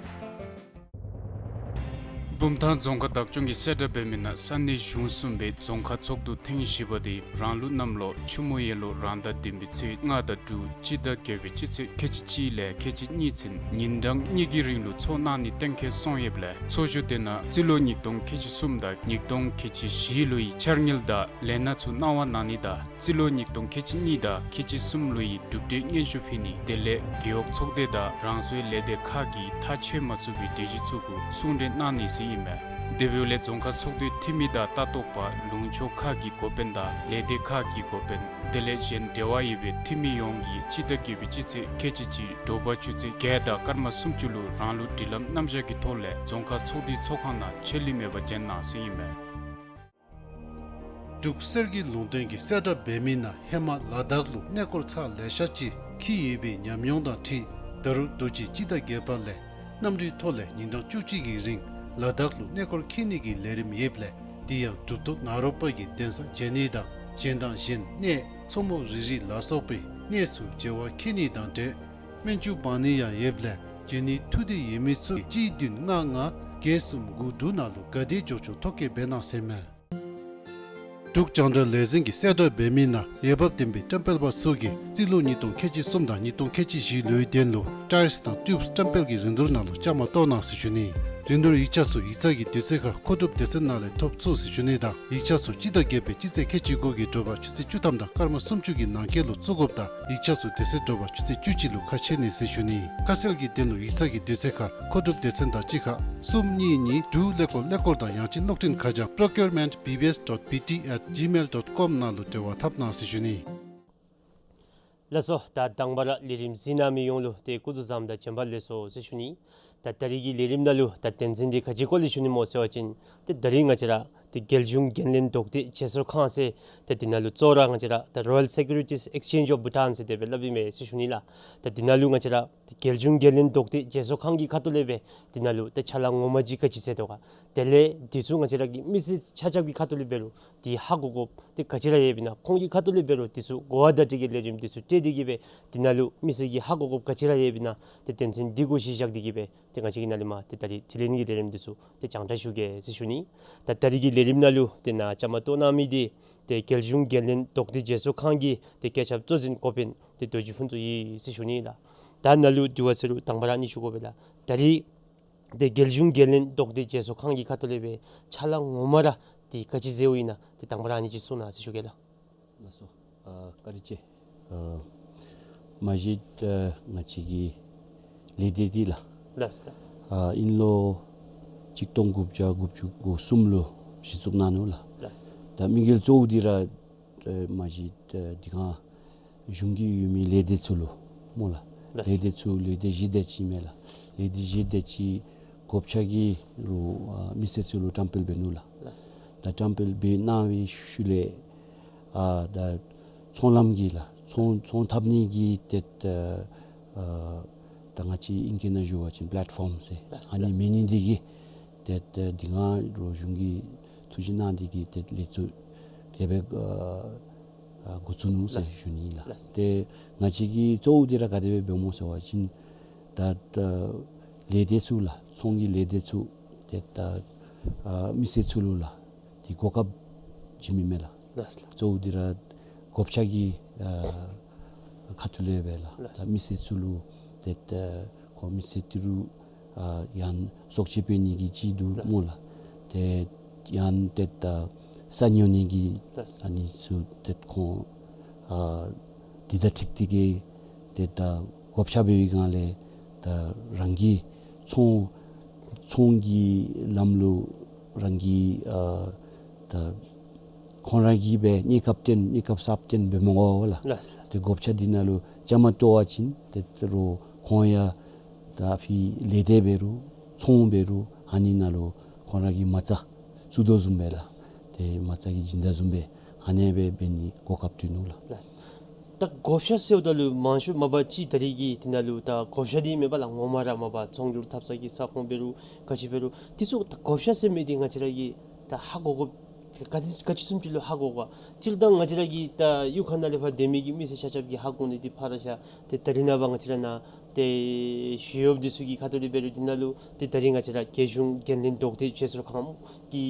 བུམ་ཐང་རྫོང་ཁག་བདག་སྐྱོང་གིས་གསལ་བསྒྲགས་འབད་མི་ནང་ས་གནས་གཞུང་གསུམ་པའི་རྫོང་ཁག་ཚོགས་འདུ་ཐེངས་བཞི་པ་དེ་རང་ལུགས་གནམ་ལོ་ཆུ་མོ་ཡོས་ལོ་རང་ཟླ་བདུན་པའི་ཚེས་ལྔ་དང་དྲུག་སྤྱི་ཟླ་བརྒྱད་པའི་སྤྱི་ཚེས་ཁལ་གཅིག་གཅིག་ལས་ཁལ་གཅིག་གཉིས་ཚུན་ཉིན་གྲངས་གཉིས་ཀྱི་རིང་ལུ་ཚོགས་གནང་ནི་གཏན་འཁེལ་སོང་ཡོདཔ་ལས་ཚོགས་བཞུགས་དེ་ནང་རྩིས་ལོ་ཉིས་སྟོང་ཁལ་གཅིག་གསུམ་དང་ཉིས་སྟོང་ཁལ་གཅིག་བཞི་ལོའི་འཆར་དངུལ་དང་ལས་སྣ་ཚུ་གནང་བ་གནང་ནི་དང་རྩིས་ལོ་ཉིས་སྟོང་ཁལ་གཅིག་གཉིས་དང་ཁལ་གཅིག་གསུམ་ལོའི་གྲུབ་འབྲས་སྙན་ཞུ་ཕུལ་ནི་དེ་ལས་རྒེད་འོག་ཚོགས་སྡེ་དང་རང་སོའི་ལས་སྡེ་ཁག་གིས་ཐག་ཆོད་མ་ཚུགས་པའི་གྲོས་གཞི་ཚུ་གུ་གསུང་གྲོས་གནང་ནི་ཟེར་ཨིན་མས། དེ་འབདཝ་ལས་རྫོང་ཁག་ཚོགས་འདུའི་འཐུས་མི་དང་ལྟ་རྟོག་པ་ལུང་ཕྱོགས་ཁག་གི་འགོ་དཔོན་དང་ལས་སྡེ་ཁག་གི་འགོ་དཔོན་དེ་ལས་གཞན་འབྲེལ་བ་ཡོད་པའི་འཐུས་མི་ཡོངས་ཀྱིས་སྤྱི་ཟླ་བརྒྱད་པའི་སྤྱི་ཚེས་ཁལ་གཅིག་གཅིག་དྲོ་པ་ཆུ་ཚོད་བརྒྱད་དང་སྐར་མ་སུམ་ཅུ་ལུ་རང་ལུགས་སྒྲིག་ལམ་རྣམ་གཞག་གི་ཐོག་ལས་རྫོང་ཁག་ཚོགས་འདུའི་ཚོགས་ཁང་ནང་ཆད་ལུས་མེད་པར་འབྱོན་གནང་ཟེར་ཨིན་མས། འབྲུག་གསེར་གྱི་ལུང་བསྟན་གྱིས་གསལ་བསྒྲགས་འབད་མི་ནང་ཧེ་མ་ལ་དྭགས་ལུ་གནས་སྐོར་ཚར་ལེ་ཤ་ཅིག་འཁྱིད་ཡོད་པའི་ཉམས་མྱོང་དང་འཁྲིལ་ད་རུང་དུས་ཅི་སྤྱི་ཟླ་བརྒྱད་པ་ལས་གནམ་གྲུའི་ཐོག་ལས་ཉིན་གྲངས་བཅུ་གཅིག་གི་རིང་ལ་དྭགས་ལུ་གནས་སྐོར་འཁྱིད་ནི་གི་ལས་རིམ་ཡོདཔ་ལས་དེ་ཡང་གྲུབ་ཐོབ་ནཱ་རོ་པ་གི་གདན་ས་མཇལ་ནི་དང་གཞན་དང་གཞན་གནས་མཚོ་མོ་རི་རི་ལ་སོགས་པའི་གནས་ཚུ་མཇལ་བར་འཁྱིད་ནི་དང་འབྲེལ་སྨན་བཅོས་འབག་ནི་ཡང་ཡོདཔ་ལས་འབྱོན་ནི་ཐུགས་འདོད་ཡོད་མི་ཚུ་གཅིག་བདུན་ལྔ་ལྔ་བརྒྱད་གསུམ་དགུ་དྲུག་ནང་ལུ་ག་དེ་མགྱོགས་མགྱོགས་ཐོ་བཀོད་འབད་གནང་ཟེར་མས། འབྲུག་རྒྱང་བསྒྲགས་ལས་འཛིན་གྱིས་གསལ་བསྒྲགས་འབད་མི་ནང་འོས་འབབ་ལྡན་པའི་བཀྲམ་སྤེལ་པ་ཚུ་གིས་རྩིས་ལོ་ཉིས་སྟོང་ཁལ་གཅིག་གསུམ་དང་ཉིས་སྟོང་ཁལ་གཅིག་བཞི་ལོའི་དོན་ལུ་ཊའིརསི་དང་ཊིའུབསི་བཀྲམ་སྤེལ་གྱི་རིན་བསྡུར་ནང་ལུ་བཅའ་མར་གཏོགས་གནང་ཟེར་ཞུ་ནི། རིན་བསྡུར་ཡིག་ཆ་ཚུ་ཡིག་ཚང་གི་དུས་ཚོད་ཁར་མཁོ་སྒྲུབ་སྡེ་ཚན་ནང་ལས་ཐོབ་ཚུགས་ཟེར་ཞུ་ནི་དང་ཡིག་ཆ་ཚུ་སྤྱི་ཟླ་བརྒྱད་པའི་སྤྱི་ཚེས་ཁལ་གཅིག་དགུ་གི་དྲོ་པ་ཆུ་ཚོད་བཅུ་ཐམ་དང་སྐར་མ་སུམ་ཅུ་གི་ནང་འཁོད་ལུ་བཙུགས་དགོཔ་དང་ཡིག་ཆ་ཚུ་དེ་ཚེ་དྲོ་པ་ཆུ་ཚོད་བཅུ་གཅིག་ལུ་ཁ་ཕྱེ་ནི་ཟེར་ཞུ་ནི། ཁ་གསལ་གྱི་དོན་ལུ་ཡིག་ཚང་གི་དུས་ཚོད་ཁར་མཁོ་སྒྲུབ་སྡེ་ཚན་དང་གཅིག་ཁར་གསུམ་གཉིས་གཉིས་དྲུག་ཀླད་ཀོར་ཀླད་ཀོར་དང་ཡང་ཅིན་གློག་འཕྲིན་ཁ་བྱང་procurement B B S dot B T at gmail dot com ནང་ལུ་འབྲེལ་བ་འཐབ་གནང་ཟེར་ཞུ་ནི། ལགས་སོ། ད་དང་པ་ར་ལས་རིམ་གཟིགས་གནང་མི་ཡོངས་ལུ་ཏེ་སྐུ་གཟུགས་བཟང་དང་བྱོན་པ་ལེགས་སོ་ཟེར་ཞུ་ནི། ད་ད་རིས་ཀྱི་ལས་རིམ་ནང་ལུ་ད་དོན་ཚན་འདི་ག་ཅི་སྐོར་ལས་ཞུ་ནི་སྨོ་ཟེར་བ་ཅིན་ཏེ་ད་རིས་ང་བཅས་ར་ ཏེ་རྒྱལ་གཞུང་འགན་ལེན་ལྡོག་སྟེ་བརྗེ་སོར་ཁང་ཟེར་ཏེ་འདི་ནང་ལུ་གཙོ་བོ་ར་ང་བཅས་ར་ད་Royal Securities Exchange of Bhutan ཟེར་དེ་སྦེ་སླབ་ཨིན་མས་ཟེར་ཞུ་ནི་ལགས། ད་འདི་ནང་ལུ་ང་བཅས་ར་ཏེ་རྒྱལ་གཞུང་འགན་ལེན་ལྡོག་སྟེ་བརྗེ་སོར་ཁང་གི་ཁ་ཐུག་ལས་སྦེ་འདི་ནང་ལུ་ད་ཕྱག་ལཱ་ངོ་མ་ཅིག་ག་ཅི་མཛད་དོ་ག། དེ་ལས་འདི་ཚུ་ང་བཅས་ར་གི་མི་སེར་ཆ་ཁྱབ་ཀྱི་ཁ་ཐུག་ལས་འབད་རུང་འདི་ཧ་གོ་དགོཔ་འདི་ག་ཅི་ར་ཡོདཔ་ཨིན་ན། ཁོང་གི་ཁ་ཐུག་ལས་འབད་རུང་འདི་ཚུ་གོ་བ་བརྡ་སྤྲོད་ཀྱི་ལས་རིམ་འདི་ཚུ་སྤྲོད་དེ་གིས་སྦེ་འདི་ནང་ལུ་མི་སེར་གྱིས་ཧ་གོ་དགོཔ་ག་ཅི་ར་ཡོདཔ་ཨིན་ན། ཏེ་དོན་ཚན་འདི་གུ་གཞི་བཞག་སྟེ་གིས་སྦེ་ཏེ་ང་བཅས་ཀྱིས་ནཱ་ལས་མར་ཏེ་ད་རིས་དྲི་ལན་གྱི་ལས་རིམ་འདི་ཚུ་ཏེ་སྤྱན་འདྲེན་ཞུ་གེ་ཟེར་ཞུ་ནི། ད་ད་རིས་ཀྱི་ལས་རིམ་ནང་ལུ་ཏེ་ནཱ་བཅའ་མར་གཏོགས་གནང་མི་འདི་ཏེ་རྒྱལ་གཞུང་འགན་ལེན་ལྡོག་སྟེ་བརྗེ་སོར་ཁང་གི་ཏེ་བཀོད་ཁྱབ་གཙོ་འཛིན་འགོ་དཔོན་ཏེ་རྡོ་རྗེ་ཕུན་ཚོགས་ཨིན་ཟེར་ཞུ་ནི་ལགས། ད་ནཱ་ལུ་དྲི་བ་ཟེར་རུང་དང་པ་ར་ཨ་ནི་ཞུ་དགོ་པས་ལགས། ད་རིས་ཏེ་རྒྱལ་གཞུང་འགན་ལེན་ལྡོག་སྟེ་བརྗེ་སོར་ཁང་གི་ཁ་ཐུག་ལས་སྦེ་ཕྱག་ལཱ་ངོ་མ་ར་ཏེ་ག་ཅི་མཛདཔ་ཨིན་ན་ཏེ་དང་པ་ར་ཨ་ནི་ཅིག་གསུང་གནང་ཟེར་ཞུ་གེ་ལགས། ལགས་སོ། ཨ་བཀའ་དྲིན་ཆེ། ཨ་མ་གཞི་ཨ་ང་བཅས་ཀྱི་ལས་སྡེ་འདི་ལགས། ལགས་སོ། ཨ་དབྱིན་ལོ་གཅིག་སྟོང་དགུ་བརྒྱ་དགུ་བཅུ་གོ་གསུམ་ལུ་གཞི་བཙུགས་གནང་ནུག་ལགས། ལགས་སོ། ད་དམིགས་ཡུལ་གཙོ་བོ་འདི་ར་ཨ་མ་གཞི་ཨ་འདི་ག་གཞུང་གི་ཡོད་མི་ལས་སྡེ་ཚུ་ལུ་སྨོ་ལགས། ལགས་སོ། ལས་སྡེ་ཚུ་ལས་སྡེ་བཞི་དེ་ཅིག་མས་ལགས། ལས་སྡེ་བཞི་དེ་ཅིག་བགོ་བཤའ་གི་རུ་ཨ་མི་སེར་ཚུ་ལུ་བཀྲམ་སྤེལ་འབད་ནུག་ལགས། ལགས་སོ། ད་བཀྲམ་སྤེལ་འབད་གནང་བའི་ཤུལ་ལས་ཨ་ད་ཚོང་ལམ་གྱི་ལགས་ཚོང་ཚོང་འཐབ་ནི་གི་ཏེ་ཨ་ད་ང་བཅས་ཨིང་སྐད་ནང་ཞུ་བ་ཅིན་པེ་ལེཊ་ཕོམ་ཟེར་ལགས་སོ། ཨ་ནི་མེད་ནི་འདི་གིས་ཏེ་ཨ་འདི་ག་རུ་གཞུང་གི་ཐུགས་བཞེད་གནང་འདི་གིས་ཏེ་ལས་ཚུ་དེ་སྦེ་ཨ་ཨ་འགོ་བཙུགས་ནུག་ཟེར་ལགས་ཞུ་ནི་ལགས། ལགས། ཏེ་ང་བཅས་ཀྱི་གཙོ་བོ་འདི་ར་ག་དེ་སྦེ་འབདཝ་སྨོ་ཟེར་བ་ཅིན་ད་ད་ལས་སྡེ་ཚུ་ལགས་ཚོང་གི་ལས་སྡེ་ཚུ་ཏེ་ད་ཨ་མི་སེར་ཚུ་ལུ་ལགས་འདི་གོ་སྐབས་བྱིན་མི་མས་ལགས། ལགས་ལགས། གཙོ་བོ་འདི་ར་བགོ་བཤའ་གི་ཨ་ཁ་ཐུག་ལས་སྦེ་ལགས། ལགས། ད་མི་སེར་ཚུ་ལུ་ཏེ་ད་ཁོང་མི་སེར་ཏི་རུ་ཨ་ཡང་བཙོག་ཆེ་སྤེལ་ནི་གི་ཅིག་འདུག་སྨོ་ལགས། ཏེ་ཡང་ཏེ་ད་ས་ཉོ་ནི་གི་ཨ་ནི་ཚུ་ཏེ་ཁོང་ཨ་འདི་དང་འཁྲིལ་ཏེ་གིས་ཏེ་ད་བགོ་བཤའ་འབད་བའི་སྒང་ལས་ད་རང་གི་ཚོང་ཚོང་གི་ལམ་ལུ་རང་གི་ཨ་ད་ཁོང་ར་གིས་སྦེ་གནས་སྐབས་བརྟན་གནས་སྐབས་གསརཔ་བརྟན་འབད་མི་དགོ་པས་ལགས། ལགས་ལགས། ཏེ་བགོ་བཤའ་འདི་ནང་ལུ་བཅའ་མར་གཏོགས་པ་ཅིན་ཏེ་ད་རུང་ཁོང་ཡང་ད་ཕི་ལས་སྡེ་འབད་རུང་ཚོང་འབད་རུང་ཨ་ནི་ནང་ལུ་ཁོང་ར་གི་མ་རྩ་བཙུགས་དོ་བཟུམ་སྦེ་ལགས། ཏེ་མ་རྩ་གི་སྦྱིན་བདག་བཟུམ་སྦེ་ཨ་ནེ་སྦེ་འབད་ནི་གོ་སྐབས་སྤྲོད་ནུག་ལགས། ལགས། ད་བགོ་བཤའ་ཟེརཝ་ད་ལུ་མང་ཤོས་མ་པ་ཅིག་ད་རིས་ཀྱི་འདི་ནང་ལུ་ད་བགོ་བཤའ་འདི་མེན་པ་ལགས། ངོ་མ་ར་མ་པ་ཚོང་སྒྱུར་འཐབ་ས་གི་ས་ཁོངས་འབད་རུང་ག་ཅི་འབད་རུང་འདི་ཚུ་ད་བགོ་བཤའ་ཟེར་མི་འདི་ང་བཅས་ར་གིས་ད་ཧ་གོ་དགོཔ་ག་ཅི་ག་ཅི་བཟུམ་ཅིག་ལུ་ཧ་གོ་དགོ། སྤྱིར་བཏང་ང་བཅས་ར་གི་ད་གཡུས་ཁ་ནང་ལས་ཕར་སྡོད་མི་གི་མི་སེར་ཆ་ཁྱབ་ཀྱིས་ཧ་གོ་ནི་འདི་ཕར་བཞག་ཏེ་ད་རིས་ནངས་པ་ང་བཅས་ར་ནཱ་ཏེ་ཞི་གཡོགཔ་འདི་ཚུ་གི་ཁ་ཐུག་ལས་འབད་རུང་འདི་ནང་ལུ་ཏེ་ད་རིས་ང་བཅས་ར་རྒྱལ་གཞུང་འགན་ལེན་ལྡོག་སྟེ་བརྗེ་སོར་ཁང་གི་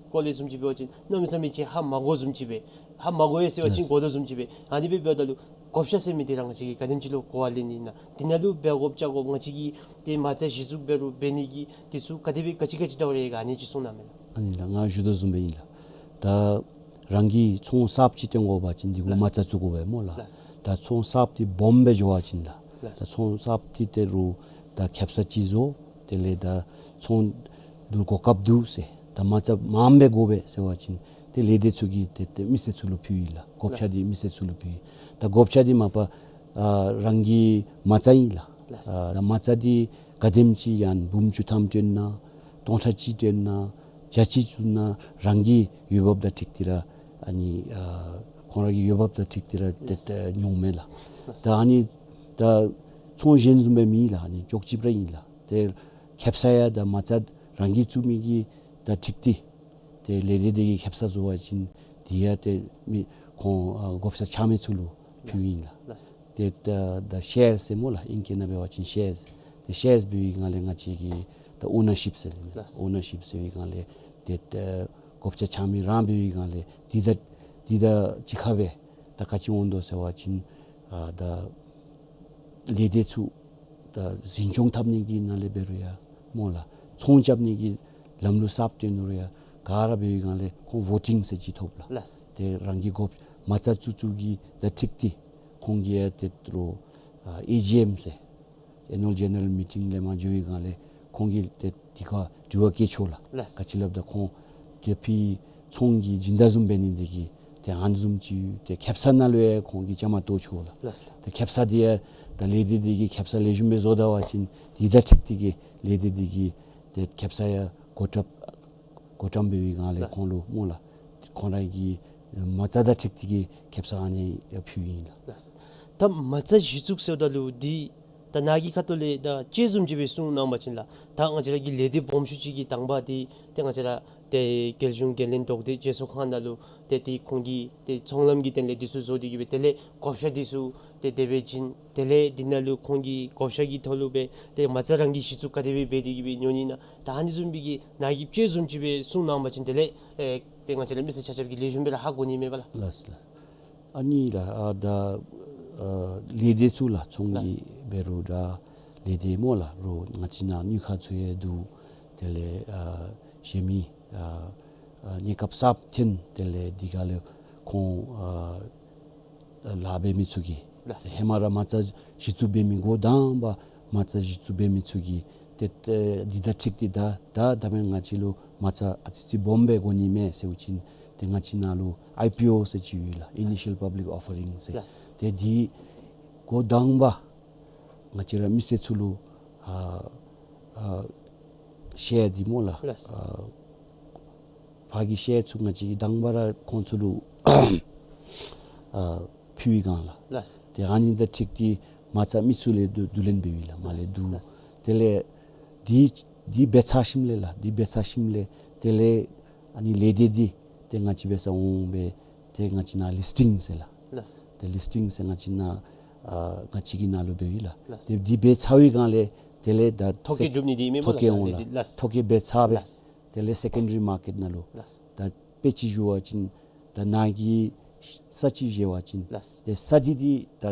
སྐོར་ལས་བཟུམ་ཅིག་འབད་བ་ཅིན་གནམ་མེད་ས་མེད་ཅིག་ཧ་མ་གོ་བཟུམ་ཅིག་སྦེ་ཧ་མ་གོ་ཡི་ཟེར་བ་ཅིན་གོ་དོ་བཟུམ་ཅིག་སྦེ་ཨ་ནི་སྦེ་འབདཝ་ད་ལུ་བགོ་བཤའ་ཟེར་མི་འདི་ར་ང་བཅས་ཀྱིས་ག་དེམ་ཅིག་ལུ་གོ་བ་ལེན་ནི་ཨིན་ན། འདི་ནང་ལུ་འབད་དགོཔ་བྱ་དགོཔ་ང་བཅས་ཀྱིས་ཏེ་མ་རྩ་གཞི་བཙུགས་འབད་རུང་འབད་ནི་གི་འདི་ཚུ་ག་དེ་སྦེ་ག་ཅི་ག་ཅི་འདྲཝ་རེ་ག་ཨ་ནི་ཅིག་གསུང་གནང་མས་ལགས། ཨ་ནི་ལགས་ང་ཞུ་དོ་བཟུམ་སྦེ་ཨིན་ལགས། ད་རང་གི་ཚོང་གསརཔ་ཅིག་བཏོན་དགོ་པ་ཅིན་འདི་གུ་ལགས། མ་རྩ་བཙུགས་དགོ་པས་སྨོ་ལགས། ལགས། ད་ཚོང་གསརཔ་འདི་སྦོམ་སྦེ་འགྱོ་བ་ཅིན་ལགས། ལགས། ད་ཚོང་གསརཔ་འདི་ད་རུང་ད་ཁེབ་ས་ཅིག་བཟོ། དེ་ལས་ད་ཚོང་འདི་གོ་སྐབས་འདུག་ཟེར་ད་མ་རྩ་མངམ་སྦེ་དགོ་པས་ཟེར་བ་ཅིན་ཏེ་ལས་སྡེ་ཚུ་གིས་ཏེ་ཏེ་མི་སེར་ཚུ་ལུ་ཕུལཝ་ཨིན་ལགས། བགོ་བཤའ་འདི་མི་སེར་ཚུ་ལུ་ཕུལཝ་ཨིན། ད་བགོ་བཤའ་འདི་མ་པ་ཨ་རང་གི་མ་རྩ་ཨིན་ལགས། ལགས། ཨ་ད་མ་རྩ་འདི་ག་དེམ་ཅིག་ཡང་འབུམ་བཅུ་ཐམ་སྤྲོད་ན་སྟོང་ཕྲག་གཅིག་སྤྲོད་ན་བརྒྱ་གཅིག་བཙུགས་ན་རང་གི་འོས་འབབ་དང་འཁྲིལ་ཏེ་ར་ཨ་ནི་ཨ་ཁོང་ར་གི་འོས་འབབ་དང་འཁྲིལ་ཏེ་ར་ཏེ་ལགས། ཏེ་ཉོཝ་མས་ལགས། ལགས། ད་ཨ་ནི་ད་ཚོང་གཞན་བཟུམ་སྦེ་མེན་ལགས། ཨ་ནི་ཅོག་གཅིག་པ་ར་ཨིན་ལགས། ཏེ་ཁེབ་ས་ཡང་ད་མ་རྩ་རང་གིས་བཙུགས་མི་གི་དང་འཁྲིལ་ཏེ་ཏེ་ལས་སྡེ་དེ་གིས་ཁེབ་ས་བཟོ་བ་ཅིན་དེ་ཡང་ཏེ་མི་ཁོང་ཨ་བགོ་བཤའ་འཆང་མི་ཚུ་ལུ་ཕུལཝ་ཨིན་ལགས། ལགས། ཏེ་ད་ད་ཤེར་ཟེར་སྨོ་ལགས། ཨིང་སྐད་ནང་འབད་བ་ཅིན་ཤེར། ཏེ་ཤེར་འབད་བའི་སྒང་ལས་ང་བཅས་ཀྱིས་ད་ཨོ་ནར་ཤིཔ་ཟེར་ལགས། ལགས། ཨོ་ནར་ཤིཔ་ཟེར་བའི་སྒང་ལས་ཏེ་ད་བགོ་བཤའ་འཆང་མི་རང་འབད་བའི་སྒང་ལས་དེ་དང་དེ་དང་གཅིག་ཁར་སྦེ་ད་ག་ཅི་འོང་དོ་ཟེར་བ་ཅིན་ཨ་ད་ལས་སྡེ་ཚུ་ད་འཛིན་སྐྱོང་འཐབ་ནི་གི་ནང་ལས་འབད་རུང་ཡང་སྨོ་ལགས། ཚོང་རྐྱབ་ནི་གི་ལམ་ལུགས་གསརཔ་བཏོན་རུང་ཡང་ག་ར་འབད་བའི་སྒང་ལས་ཁོང་ཝོ་ཊིང་ཟེར་ཅིག་ཐོབ་ལགས། ལགས། ཏེ་རང་གི་བགོ་མ་རྩ་བཙུགས་བཙུགས་ཀྱི་དང་འཁྲིལ་ཏེ་ཁོང་གིས་ཡང་ཏེ་རུང་ཨ་ཨེ་ཇི་ཨེམ་ཟེར་Annual General Meeting ལས་མར་འགྱོ་བའི་སྒང་ལས་ཁོང་གིས་ཏེ་དེ་ཁར་དྲི་བ་བཀོད་ཆོག་ལགས། ལགས། ག་ཅི་སླབ་ད་ཁོང་ཏེ་ཕི་ཚོང་གི་སྦྱིན་བདག་བཟུམ་འབད་ནི་དེ་གིས་ཏེ་ཨ་ནི་བཟུམ་ཅིག་ཏེ་ཁེབ་ས་ནང་ལུ་ཡང་ཁོང་གིས་བཅའ་མར་གཏོགས་ཆོག་ལགས། ལགས་ལགས། ཏེ་ཁེབ་ས་དེ་ཡང་ད་ལས་སྡེ་དེ་གིས་ཁེབ་ས་ལེགས་ཤོམ་སྦེ་བཟོ་ད་པ་ཅིན་དེ་དང་འཁྲིལ་ཏེ་གིས་ལས་སྡེ་དེ་གིས་ཏེ་ཁེབ་ས་ཡང་གོ་སྐབས་ བགོ་བཀྲམ་འབད་བའི་སྒང་ལས་ལགས། ཁོང་ལུ་སྨོ་ལགས། ཁོང་ར་གི་མ་རྩ་དང་འཁྲིལ་ཏེ་གི་ཁེབ་ས་ཨ་ནི་ཕུལཝ་ཨིན་ལགས། ལགས། ད་མ་རྩ་གཞི་བཙུགས་ཟེརཝ་ད་ལུ་འདི་ད་ནཱ་གི་ཁ་ཐུག་ལས་ད་དཔྱེ་བཟུམ་ཅིག་སྦེ་གསུངས་གནང་བ་ཅིན་ལགས། ད་ང་བཅས་ར་གི་ལས་སྡེ་སྦོམ་ཤོས་ཅིག་གི་དང་པ་འདི་ཏེ་ང་བཅས་ར་ཏེ་རྒྱལ་གཞུང་རྒྱལ་ལྷན་དོགས་སྡེ་བཅོས་ཚོགས་ཁང་ནང་ལུ་ཏེ་ཏེ་ཁོང་གིས་ཏེ་ཚོང་ལམ་གྱི་དོན་ལས་འདི་ཚུ་བཟོ་སྟེ་གི་སྦེ་དེ་ལས་བགོ་བཤའ་འདི་ཚུ་ཏེ་དེ་སྦེ་བྱིན། དེ་ལས་འདི་ནང་ལུ་ཁོང་གིས་བགོ་བཤའ་གི་ཐོག་ལུ་སྦེ་ཏེ་མ་རྩ་རང་གིས་གཞི་བཙུགས་ག་དེ་སྦེ་འབད་དེ་གི་སྦེ་ཉོ་ནི་ཨིན་ན། ད་ཨ་ནི་བཟུམ་སྦེ་གི་ནཱ་གིས་དཔྱེ་བཟུམ་ཅིག་སྦེ་གསུངས་གནང་བ་ཅིན་དེ་ལས་ཨེ་ཏེ་ང་བཅས་ར་མི་སེར་ཆ་ཁྱབ་ཀྱིས་ལེགས་ཤོམ་སྦེ་ར་ཧ་གོ་ནི་མས་པ་ལགས། ལགས་ལགས། ཨ་ནི་ལགས། ཨ་ད་ཨ་ལས་སྡེ་ཚུ་ལགས། ཚོང་ལགས། གི་འབད་རུང་འདྲ་ལས་སྡེ་སྨོ་ལགས། རོགས་ང་བཅས་ནཱ་དངུལ་ཁང་ཚུ་ཡང་འདུག། དེ་ལས་ཨ་གཞན་མི་ཨ་ཨ་གནས་སྐབས་གསརཔ་ཐོན། དེ་ལས་འདི་ག་ལས་ཁོང་ཨ་ལཱ་འབད་མི་ཚུ་གིས་ལགས། ཧེ་མ་ར་མ་རྩ་གཞི་བཙུགས་འབད་མི་འགོ་དང་པ་མ་རྩ་གཞི་བཙུགས་འབད་མི་ཚུ་གིས་ཏེ་ཏེ་འདི་དང་འཁྲིལ་ཏེ་ད་ད་ད་མེན་ང་བཅས་ལུ་མ་རྩ་ཨ་ཙི་ཙི་སྦོམ་སྦེ་དགོ་ནི་མས་ཟེར་བ་ཅིན་ཏེ་ང་བཅས་ནཱ་ལུ་ཨའི་པི་ཨོ་ཟེར་ཅིག་ཡོད་ལགས། Initial Public Offering ཟེར། ལགས། ཏེ་འདི་འགོ་དང་པ་ང་བཅས་ར་མི་སེར་ཚུ་ལུ་ཨ་ཨ་ཤེར་འདི་སྨོ་ལགས། ལགས། ཨ་ཕར་གྱི་ཤེར་ཚུ་ང་བཅས་ཀྱིས་དང་པ་ར་ཁོང་ཚུ་ལུ་ཨ་ཕུལ་བའི་སྒང་ལགས། ལགས། ཏེ་ཨ་ནི་དང་འཁྲིལ་ཏེ་མ་རྩ་མི་ཚུ་ལས་བསྡུ་བསྡུ་ལེན་འབད་བའི་ལགས། མར་ལས་བསྡུ། ལགས། དེ་ལས་འདི་འདི་འབད་ཚར་ཞིནམ་ལས་ལགས། འདི་འབད་ཚར་ཞིནམ་ལས་དེ་ལས་ཨ་ནི་ལས་སྡེ་འདི་ཏེ་ང་བཅས་འབད་སར་འོང་སྦེ་ཏེ་ང་བཅས་ནཱ་ལིསི་ཊིང་ཟེར་ལགས། ལགས། ཏེ་ལིསི་ཊིང་ཟེར་ང་བཅས་ནཱ་ཨ་ང་བཅས་ཀྱི་ནང་ལུ་འབད་བའི་ལགས། ལགས། ཏེ་འདི་འབད་ཚར་བའི་སྒང་ལས་དེ་ལས་ད་ཐོ་བཀོད་སྒྲུབ་ནི་འདི་མེན་པ་ལགས། ཐོ་བཀོད་འོང་ལགས། ལགས། ཐོ་བཀོད་འབད་ཚར་སྦེ། ལགས། དེ་ལས་སེ་ཀེན་ཌ་རི་མར་ཀེཊ་ནང་ལུ། ལགས། ད་དཔེ་ཅིག་ཞུ་བ་ཅིན་ད་ནཱ་གི་ས་ཅིག་བཞེས་པ་ཅིན། ལགས། ཏེ་ས་འདི་འདི་ད་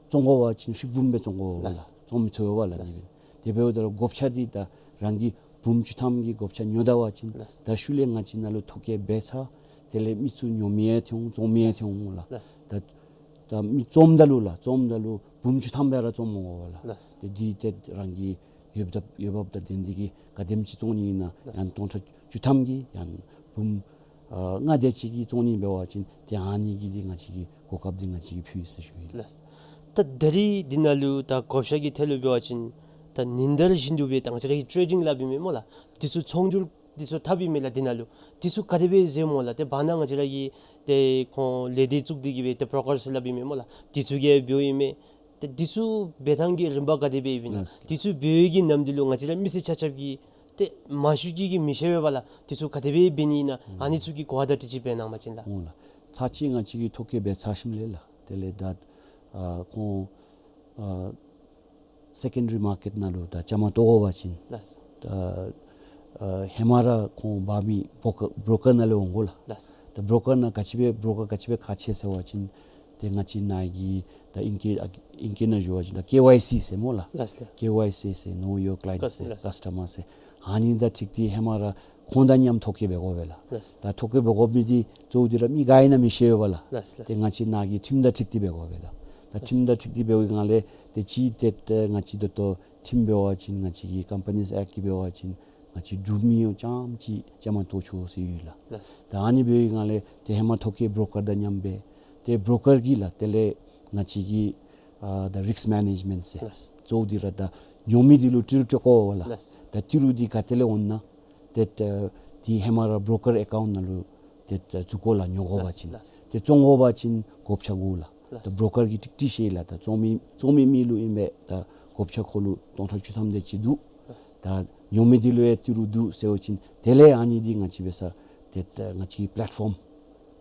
བཙོང་དགོ་པ་ཅིན་ཧྲིལ་བུམ་སྦེ་བཙོང་དགོ་པས་ལགས། ལགས། བཙོང་མི་ཚུགས་པས་ལགས། ལགས། ཨ་ནི་སྦེ་དེ་འབདཝ་ད་ལུ་བགོ་བཤའ་འདི་ད་རང་གིས་འབུམ་བཅུ་ཐམ་གྱི་བགོ་བཤའ་ཉོ་ད་པ་ཅིན། ལགས། ད་ཤུལ་ལས་ང་བཅས་ནཱ་ལུ་ཐོ་བཀོད་འབད་ཚར། དེ་ལས་མི་ཚུ་ཉོ་མི་ཡང་ཐོན་འོང་བཙོང་མི་ཡང་ཐོན་འོང་ལགས། ལགས། ད་ད་མི་བཙོངམ་ད་ལུ་ལགས། བཙོངམ་ད་ལུ་འབུམ་བཅུ་ཐམ་སྦེ་ར་བཙོང་མི་དགོ་པས་ལགས། ལགས། ཏེ་འདི་ཏེ་རང་གི་འོས་འབབ་འོས་འབབ་དང་ལྡན་ཏེ་གི་ག་དེམ་ཅིག་བཙོང་ནི་ཨིན་ན། ལགས། ཡང་སྟོང་ཕྲག་བཅུ་ཐམ་གྱི་ཡང་འབུམ་ཨ་ལྔ་དེ་ཅིག་གི་བཙོང་ནི་འབད་བ་ཅིན་ཏེ་ཨ་ནི་གི་འདི་ང་བཅས་ཀྱི་གོ་སྐབས་འདི་ང་བཅས་ཀྱིས་ཕུལ་ཡི་ཟེར་ཞུ་ཡི་ལགས། ལགས། ད་ད་རིས་འདི་ནང་ལུ་ད་བགོ་བཤའ་གི་ཐད་ལུ་འབད་བ་ཅིན་ད་ཉིན་ལྟར་བཞིན་དུ་སྦེ་ད་ང་བཅས་ར་གི་ཊེ་རེ་ཌིང་སླབ་ཨིན་མས་སྨོ་ལགས། འདི་ཚུ་ཚོང་སྒྱུར་འདི་ཚུ་འཐབ་ཨིན་མས་ལགས། འདི་ནང་ལུ་འདི་ཚུ་ག་དེ་སྦེ་མཛདཔ་སྨོ་ལགས། ཏེ་བར་ན་ང་བཅས་ར་གི་ཏེ་ཁོང་ལས་སྡེ་བཙུགས་ཏེ་གི་སྦེ་ཏེ་བོ་རོ་ཀར་ཟེར་སླབ་ཨིན་མས་སྨོ་ལགས། འདི་ཚུ་གིས་འབདཝ་ཨིན་མས། ཏེ་འདི་ཚུ་འབད་ཐངས་ཀྱི་རིམ་པ་ག་དེ་སྦེ་ཨིན་ན། ལགས། འདི་ཚུ་འབད་བའི་གི་ནམ་དུས་ལུ་ང་བཅས་ར་མི་སེར་ཆ་ཁྱབ་ཀྱིས་ཏེ་མང་ཤོས་ཅིག་གིས་མི་ཤེས་པས་ལགས། འདི་ཚུ་ག་དེ་སྦེ་འབད་ནི་ཨིན་ན། ཨ་ནི་ཚུ་གི་གོ་བ་དང་འཁྲིལ་ཅིག་སྦེ་གནང་པ་ཅིན་ལགས། འོང་ལགས། ཚར་ཅིག་ང་བཅས་ཀྱིས་ཐོ་བཀོད་འབད་ཚར་ཞིནམ་ལས་ལགས། དེ་ལས་ད་ཨ་ཁོང་ཨ་སེ་ཀེན་ཌ་རི་མར་ཀེཊ་ནང་ལུ་ད་བཅའ་མར་གཏོགས་དགོ་པ་ཅིན། ལགས། ད་ཨ་ཧེ་མ་ར་ཁོང་འབག་མི་བོ་ཀར་བོ་རོ་ཀར་ནང་ལས་འོང་དགོ་ལགས། ལགས། ད་བོ་རོ་ཀར་ནང་ག་ཅི་སྦེ་བོ་རོ་ཀར་ག་ཅི་སྦེ་ཁག་ཆེ་ཟེར་བ་ཅིན་ཏེ་ང་བཅས་ནཱ་གི་ད་ཨིང་སྐད་ཨ་ཨིང་སྐད་ནང་ཞུ་བ་ཅིན་ད་ཀེ་ཝའི་སི་ཟེར་སྨོ་ལགས། ལགས་ལགས། ཀེ་ཝའི་སི་ཟེར་ནོ་ཡོར་ཀ་ལའེནཊ་ཟེར། ལགས་ལགས། ཀསི་ཊ་མར་ཟེར། ཨ་ནི་དང་འཁྲིལ་ཏེ་ཧེ་མ་ར་ཁོང་དང་མཉམ་ཐོ་བཀོད་འབད་དགོ་པས་ལགས། ལགས། ད་ཐོ་བཀོད་འབད་དགོ་མི་འདི་གཙོ་བོ་འདི་ར་མི་ག་ཨིན་ན་མི་ཤེས་པས་ལགས། ལགས་ལགས། ཏེ་ང་བཅས་ནཱ་གི་ཁྲིམས་དང་འཁྲིལ་ཏེ་འབད་དགོ་པས་ལགས། ད་ཁྲིམས་དང་འཁྲིལ་ཏེ་འབད་བའི་སྒང་ལས་ཏེ་ཅིག་ཏེ་ཏེ་ང་བཅས་ད་ལྟོ་ཁྲིམས་འབད་བ་ཅིན་ང་བཅས་ཀྱི་ཀམ་པ་ནིས་ཨེཀཊ་ཀྱི་འབད་བ་ཅིན་ང་བཅས་འབྲུག་མི་ཡང་རྐྱངམ་ཅིག་བཅའ་མར་གཏོགས་ཆོག་ཟེར་ཡོད་ལགས། ལགས། ད་ཨ་ནི་འབད་བའི་སྒང་ལས་ཏེ་ཧེ་མ་ཐོ་བཀོད་བོ་རོ་ཀར་དང་མཉམ་སྦེ་ཏེ་བོ་རོ་ཀར་གྱིས་ལགས་དེ་ལས་ང་བཅས་ཀྱི་ཨ་ད་རིསཀ་མེ་ནེཇ་མེནཊ་ཟེར། ལགས། གཙོ་བོ་འདི་ར་ད་ཉོ་མི་འདི་ལུ་ཏི་རུ་སྤྲོད་དགོ་པས་ལགས། ལགས། ད་ཏི་རུ་འདི་ག་ཏེ་ལས་འོང་ན་ཏེ་ད་འདི་ཧེ་མ་ར་བོ་རོ་ཀར་ཨེ་ཀའུནཊ་ནང་ལུ་ཏེ་ད་བཙུགས་དགོ་ལགས། ཉོ་དགོ་པ་ཅིན། ལགས་ལགས། ཏེ་བཙོང་དགོ་པ་ཅིན་བགོ་བཤའ་དགོ་ལགས། ལགས། ད་བོ་རོ་ཀར་གྱིས་ཀྲིག་ཀྲི་ཤེས་ལགས། ད་བཙོང་མི་བཙོང་མི་མི་ལུ་ཨིན་པས། ད་བགོ་བཤའ་ཁོ་ལུ་སྟོང་ཕྲག་བཅུ་ཐམ་དེ་ཅིག་འདུག། ལགས། ད་ཉོ་མི་འདི་ལུ་ཡང་ཏི་རུ་འདུག་ཟེར་བ་ཅིན་དེ་ལས་ཨ་ནི་འདི་ང་བཅས་འབད་ས་ཏེ་ད་ང་བཅས་ཀྱི་པི་ལེཊ་ཕོམ་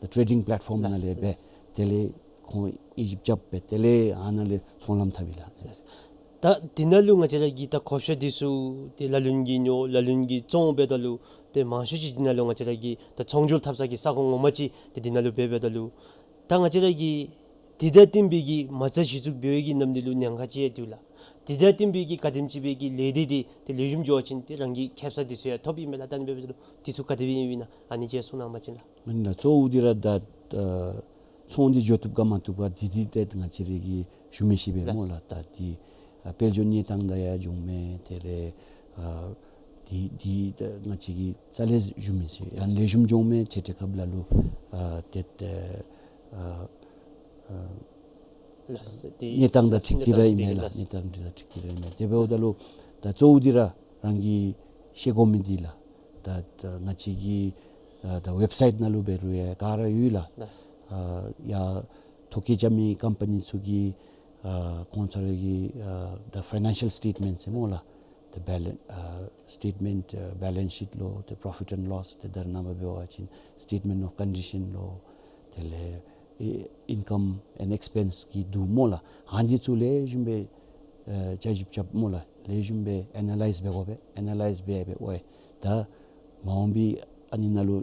ད་ཊེ་རེ་ཌིང་པི་ལེཊ་ཕོམ་ནང་ལས་སྦེ། ལགས་ལགས། དེ་ལས་ཁོང་ཨེ་ཇེནཊ་རྐྱབ་སྦེ་དེ་ལས་ཨ་ནཱ་ལས་ཚོང་ལམ་འཐབ་ཨིན་ལགས། ལགས། ད་འདི་ནང་ལུ་ང་བཅས་ར་གིས་ད་བགོ་བཤའ་འདི་ཚུ་ཏེ་ལ་ལུ་གིས་ཉོ་ལ་ལུ་གིས་བཙོང་འབདཝ་ད་ལུ་ཏེ་མང་ཤོས་ཅིག་འདི་ནང་ལུ་ང་བཅས་ར་གི་ད་ཚོང་སྒྱུར་འཐབ་ས་གི་ས་ཁོངས་ངོ་མ་ཅིག་ཏེ་འདི་ནང་ལུ་འབད་འབདཝ་ད་ལུ་ད་ང་བཅས་ར་གིས་འདི་དང་བསྟུན་པའི་གི་མ་རྩ་གཞི་བཙུགས་འབད་བའི་གི་ནམ་དུས་ལུ་ཉེན་ཁ་ཅིག་ཡང་འདུག་ལགས། འདི་དང་བསྟུན་པའི་གི་ག་དེམ་ཅིག་སྦེ་གི་ལས་སྡེ་འདི་ཏེ་ལེགས་ཤོམ་འགྱོ་བ་ཅིན་ཏེ་རང་གི་ཁེབ་ས་འདི་ཚུ་ཡང་ཐོབ་ཨིན་མས་ལགས། ད་ཨ་ནི་འབདཝ་ད་ལུ་འདི་ཚུ་ག་དེ་སྦེ་ཨིན་ན་ཨ་ནི་ཅིག་གསུང་གནང་པ་ཅིན་ལགས། ཨིན་ལགས། གཙོ་བོ་འདི་ར་ད་ཨ་ཚོང་འདི་འགྱོ་བཏུབ་ག་མ་བཏུབ་ག་འདི་འདི་ཏེ་ང་བཅས་ར་གིས་ཞུ་མི་ཤེས་པས་སྨོ་ལགས། ད་འདི་ཨ་དཔལ་འབྱོར་གནས་སྟངས་དང་ཡང་འགྱོཝ་མས། དེ་ལས་ཨ་འདི་འདི་ད་ང་བཅས་ཀྱིས་རྩ་ལས་ཞུ་མི་ཤེས། ཡང་ལེགས་ཤོམ་འགྱོཝ་མས། ཏེ་ཏེ་སྐབས་ལ་ལུ་ཨ་ཏེ་ཏེ་ཨ་ཨ་ལགས། འདི་གནས་སྟངས་དང་འཁྲིལ་ཏེ་ར་ཨིན་མས་ལགས། གནས་སྟངས་འདི་དང་འཁྲིལ་ཏེ་ར་ཨིན་མས། དེ་འབདཝ་ད་ལུ་ད་གཙོ་བོ་འདི་ར་རང་གིས་ཤེས་དགོ་མི་འདི་ལགས། ད་ད་ང་བཅས་ཀྱི་ཨ་ད་ཝེབ་སའིཊ་ནང་ལུ་འབད་རུང་ཡང་ག་ར་ཡོད་ལགས། ལགས། ཨ་ཡ་ཐོ་བཀོད་རྐྱབ་མི་ཀམ་པ་ནི་ཚུ་གི་ཨ་ཁོང་ཚུ་ར་གི་ཨ་ད་ཕའི་ནཱན་ཤཱལ་སི་ཊེཊ་མེནཊ་ཟེར་སྨོ་ལགས། ད་བེ་ལེནསི་ཨ་སི་ཊེཊ་མེནཊ་ཨ་བེ་ལེནསི་ཤིཊ་ལོ། ད་པོརོ་ཕིཊ་ཨེནཌ་ལོསི། ད་ད་རེས་ནངས་པ་འབད་བ་ཅིན་སི་ཊེཊ་མེནཊ་ཨོཕ་ཀོན་ཌི་ཤཱན་ལོ། དེ་ལས་ཨི་ཨིན་ཀམ་ཨེནཌ་ཨེགསི་པེནསི་གི་འདུག་སྨོ་ལགས། ཨ་ནི་ཚུ་ལེགས་ཤོམ་སྦེ་ཨེ་བསྐྱར་ཞིབ་རྐྱབ་སྨོ་ལགས། ལེགས་ཤོམ་སྦེ་ཨེ་ན་ལའིཛ་འབད་དགོ་པས། ཨེ་ན་ལའིཛ་འབད་འབད་འོང་ཡི། ད་མ་འོངས་པའི་ཨ་ནི་ནང་ལུ་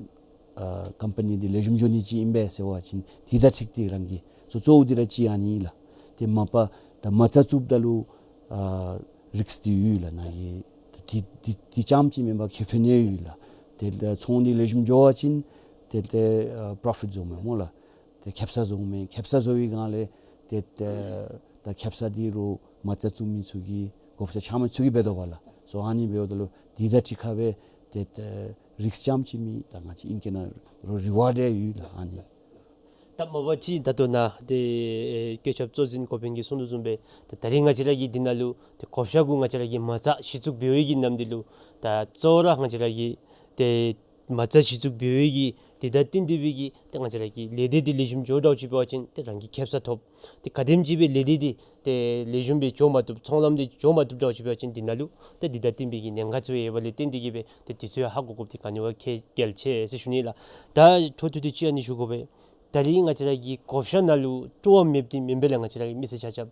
ཨ་ཀམ་པ་ནི་འདི་ལེགས་ཤོམ་འགྱོ་ནི་ཅིག་ཨིན་པས་ཟེར་བ་ཅིན་དེ་དང་འཁྲིལ་ཏེ་རང་གིས་གཙོ་བོ་འདི་ར་ཅིག་ཨ་ནི་ལགས། ཏེ་མ་པ་ད་མ་རྩ་བཙུགསཔ་ད་ལུ་ཨ་རིསཀ་འདི་ཡོད་ལགས། ནཱ་གི་ཏེ་ཏེ་ཏེ་རྐྱངམ་ཅིག་མེན་པར་ཁེ་ཕན་ཡང་ཡོད་ལགས། ཏེ་ད་ཚོང་འདི་ལེགས་ཤོམ་འགྱོ་བ་ཅིན་ཏེ་ཏེ་ཨ་པོརོ་ཕིཊ་བཟོཝ་མས་སྨོ་ལགས། ཏེ་ཁེབ་ས་བཟོཝ་མས། ཁེབ་ས་བཟོ་བའི་སྒང་ལས་ཏེ་ད་ད་ཁེབ་ས་འདི་རུང་མ་རྩ་བཙུགས་མི་ཚུ་གིས་བགོ་བཤའ་རྐྱབ་མི་ཚུ་གིས་འབད་དོ་བ་ལགས། སོ་ཨ་ནི་འབདཝ་ད་ལུ་དེ་དང་འཁྲིལ་ཁ་སྦེ་ཏེ་ད་རིསཀ་རྐྱངམ་ཅིག་མེད། ད་ང་བཅས་ཨིང་སྐད་ནང་རུང་རི་ཝརཌ་ཡང་ཡོད་ལགས། ཨ་ནི་ད་མ་པ་ཅིག་ད་ལྟོ་ནཱ་ཏེ་ཨེ་བཀོད་ཁྱབ་གཙོ་འཛིན་འགོ་དཔོན་གྱིས་གསུངས་དོ་བཟུམ་སྦེ་ད་ད་རིས་ང་བཅས་ར་གིས་འདི་ནང་ལུ་ཏེ་བགོ་བཤའ་གུ་ང་བཅས་ར་གིས་མ་རྩ་གཞི་བཙུགས་འབད་བའི་གི་ནམ་དུས་ལུ་ད་གཙོ་བོ་ར་ང་བཅས་ར་གིས་ཏེ་མ་རྩ་གཞི་བཙུགས་འབད་བའི་གི་དེ་དང་བསྟུན་ཏེ་སྦེ་གི་ཏེ་ང་བཅས་ར་གི་ལས་སྡེ་འདི་ལེགས་ཤོམ་འགྱོ་འདྲཝ་ཅིག་འབད་བ་ཅིན་ཏེ་རང་གིས་ཁེབ་ས་ཐོབ། ཏེ་ག་དེམ་ཅིག་སྦེ་ལས་སྡེ་འདི་ཏེ་ལེགས་ཤོམ་སྦེ་འགྱོ་མ་བཏུབ། ཚོང་ལམ་འདི་འགྱོ་མ་བཏུབ་འདྲཝ་ཅིག་འབད་བ་ཅིན་འདི་ནང་ལུ་ཏེ་འདི་དང་བསྟུན་པའི་གི་ཉེན་ཁ་ཚུ་ཡོདཔ་ལས་བརྟེན་ཏེ་གི་སྦེ་ཏེ་དུས་ཚོད་ཧ་གོ་དགོཔ་འདི་ག་ནི་བ་གལ་ཆེ་ཟེར་ཞུ་ནི་ལགས། ད་འཕྲོ་མཐུད་དེ་ཅིག་ཨ་ནི་ཞུ་དགོ་པས། ད་རིས་ང་བཅས་ར་གི་བགོ་བཤའ་ནང་ལུ་སྤྲོ་བ་མེདཔ་འདི་མེན་པས་ལགས། ང་བཅས་ར་གི་མི་སེར་ཆ་ཁྱབ།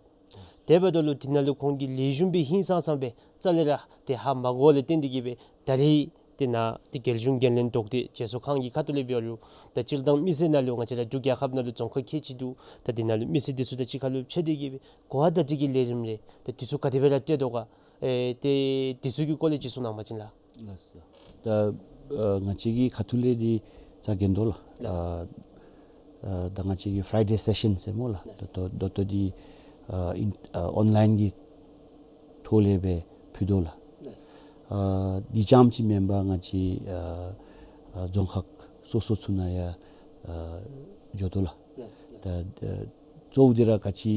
དེ་འབདཝ་ད་ལུ་དེ་ནང་ལུ་ཁོང་གིས་ལེགས་ཤོམ་སྦེ་ཧིང་སངས་སངས་སྦེ་རྩ་ལས་ར་ཏེ་ཧ་མ་གོཝ་ལས་བརྟེན་ཏེ་གི་སྦེ་ད་རིས་ཏེ་ནཱ་ཏེ་རྒྱལ་གཞུང་འགན་ལེན་དོགས་འདྲི་བརྗེ་སོར་ཁང་གི་ཁ་ཐུག་ལས་འབད་རུང་ད་སྤྱིར་བཏང་མི་སེར་ནང་ལུ་ང་བཅས་ར་འབྲུག་རྒྱལ་ཁབ་ནང་ལུ་རྫོང་ཁག་ཁལ་གཅིག་འདུག། ད་དེ་ནང་ལུ་མི་སེར་འདི་ཚུ་དང་གཅིག་ཁར་ལུ་ཕྱད་དེ་གི་སྦེ་གོ་བ་བརྡ་སྤྲོད་ཀྱི་ལས་རིམ་རེ་ད་འདི་ཚུ་ག་དེ་སྦེ་ར་སྤྲོད་དོ་ག། ཨེ་ཏེ་འདི་ཚུ་གི་སྐོར་ལས་ཅིག་གསུང་གནང་པ་ཅིན་ལགས། ལགས་སོ། ད་ཨ་ང་བཅས་ཀྱི་ཁ་ཐུག་ལས་འདི་རྩ་འགེངས་དོ་ལགས། ལགས་སོ། ཨ་ཨ་ད་ང་བཅས་ཀྱི་ཕ་རའི་ཌེ་སེ་ཤཱན་ཟེར་སྨོ་ལགས། ལགས་སོ། ད་ལྟོ་ད་ལྟོ་འདི་ཨ་ཨིན་ཨ་ཨོན་ལའིན་གྱི་ཐོག་ལས་སྦེ་ཕུལ་དོ་ལགས། ལགས་སོ། ཨ་འདི་རྐྱངམ་ཅིག་མེན་པར་ང་བཅས་ཨ་ཨ་རྫོང་ཁག་སོ་སོ་ཚུ་ནང་ཡང་ཨ་འགྱོ་དོ་ལགས། ལགས་སོ། ད་ཨ་གཙོ་བོ་འདི་ར་ག་ཅི་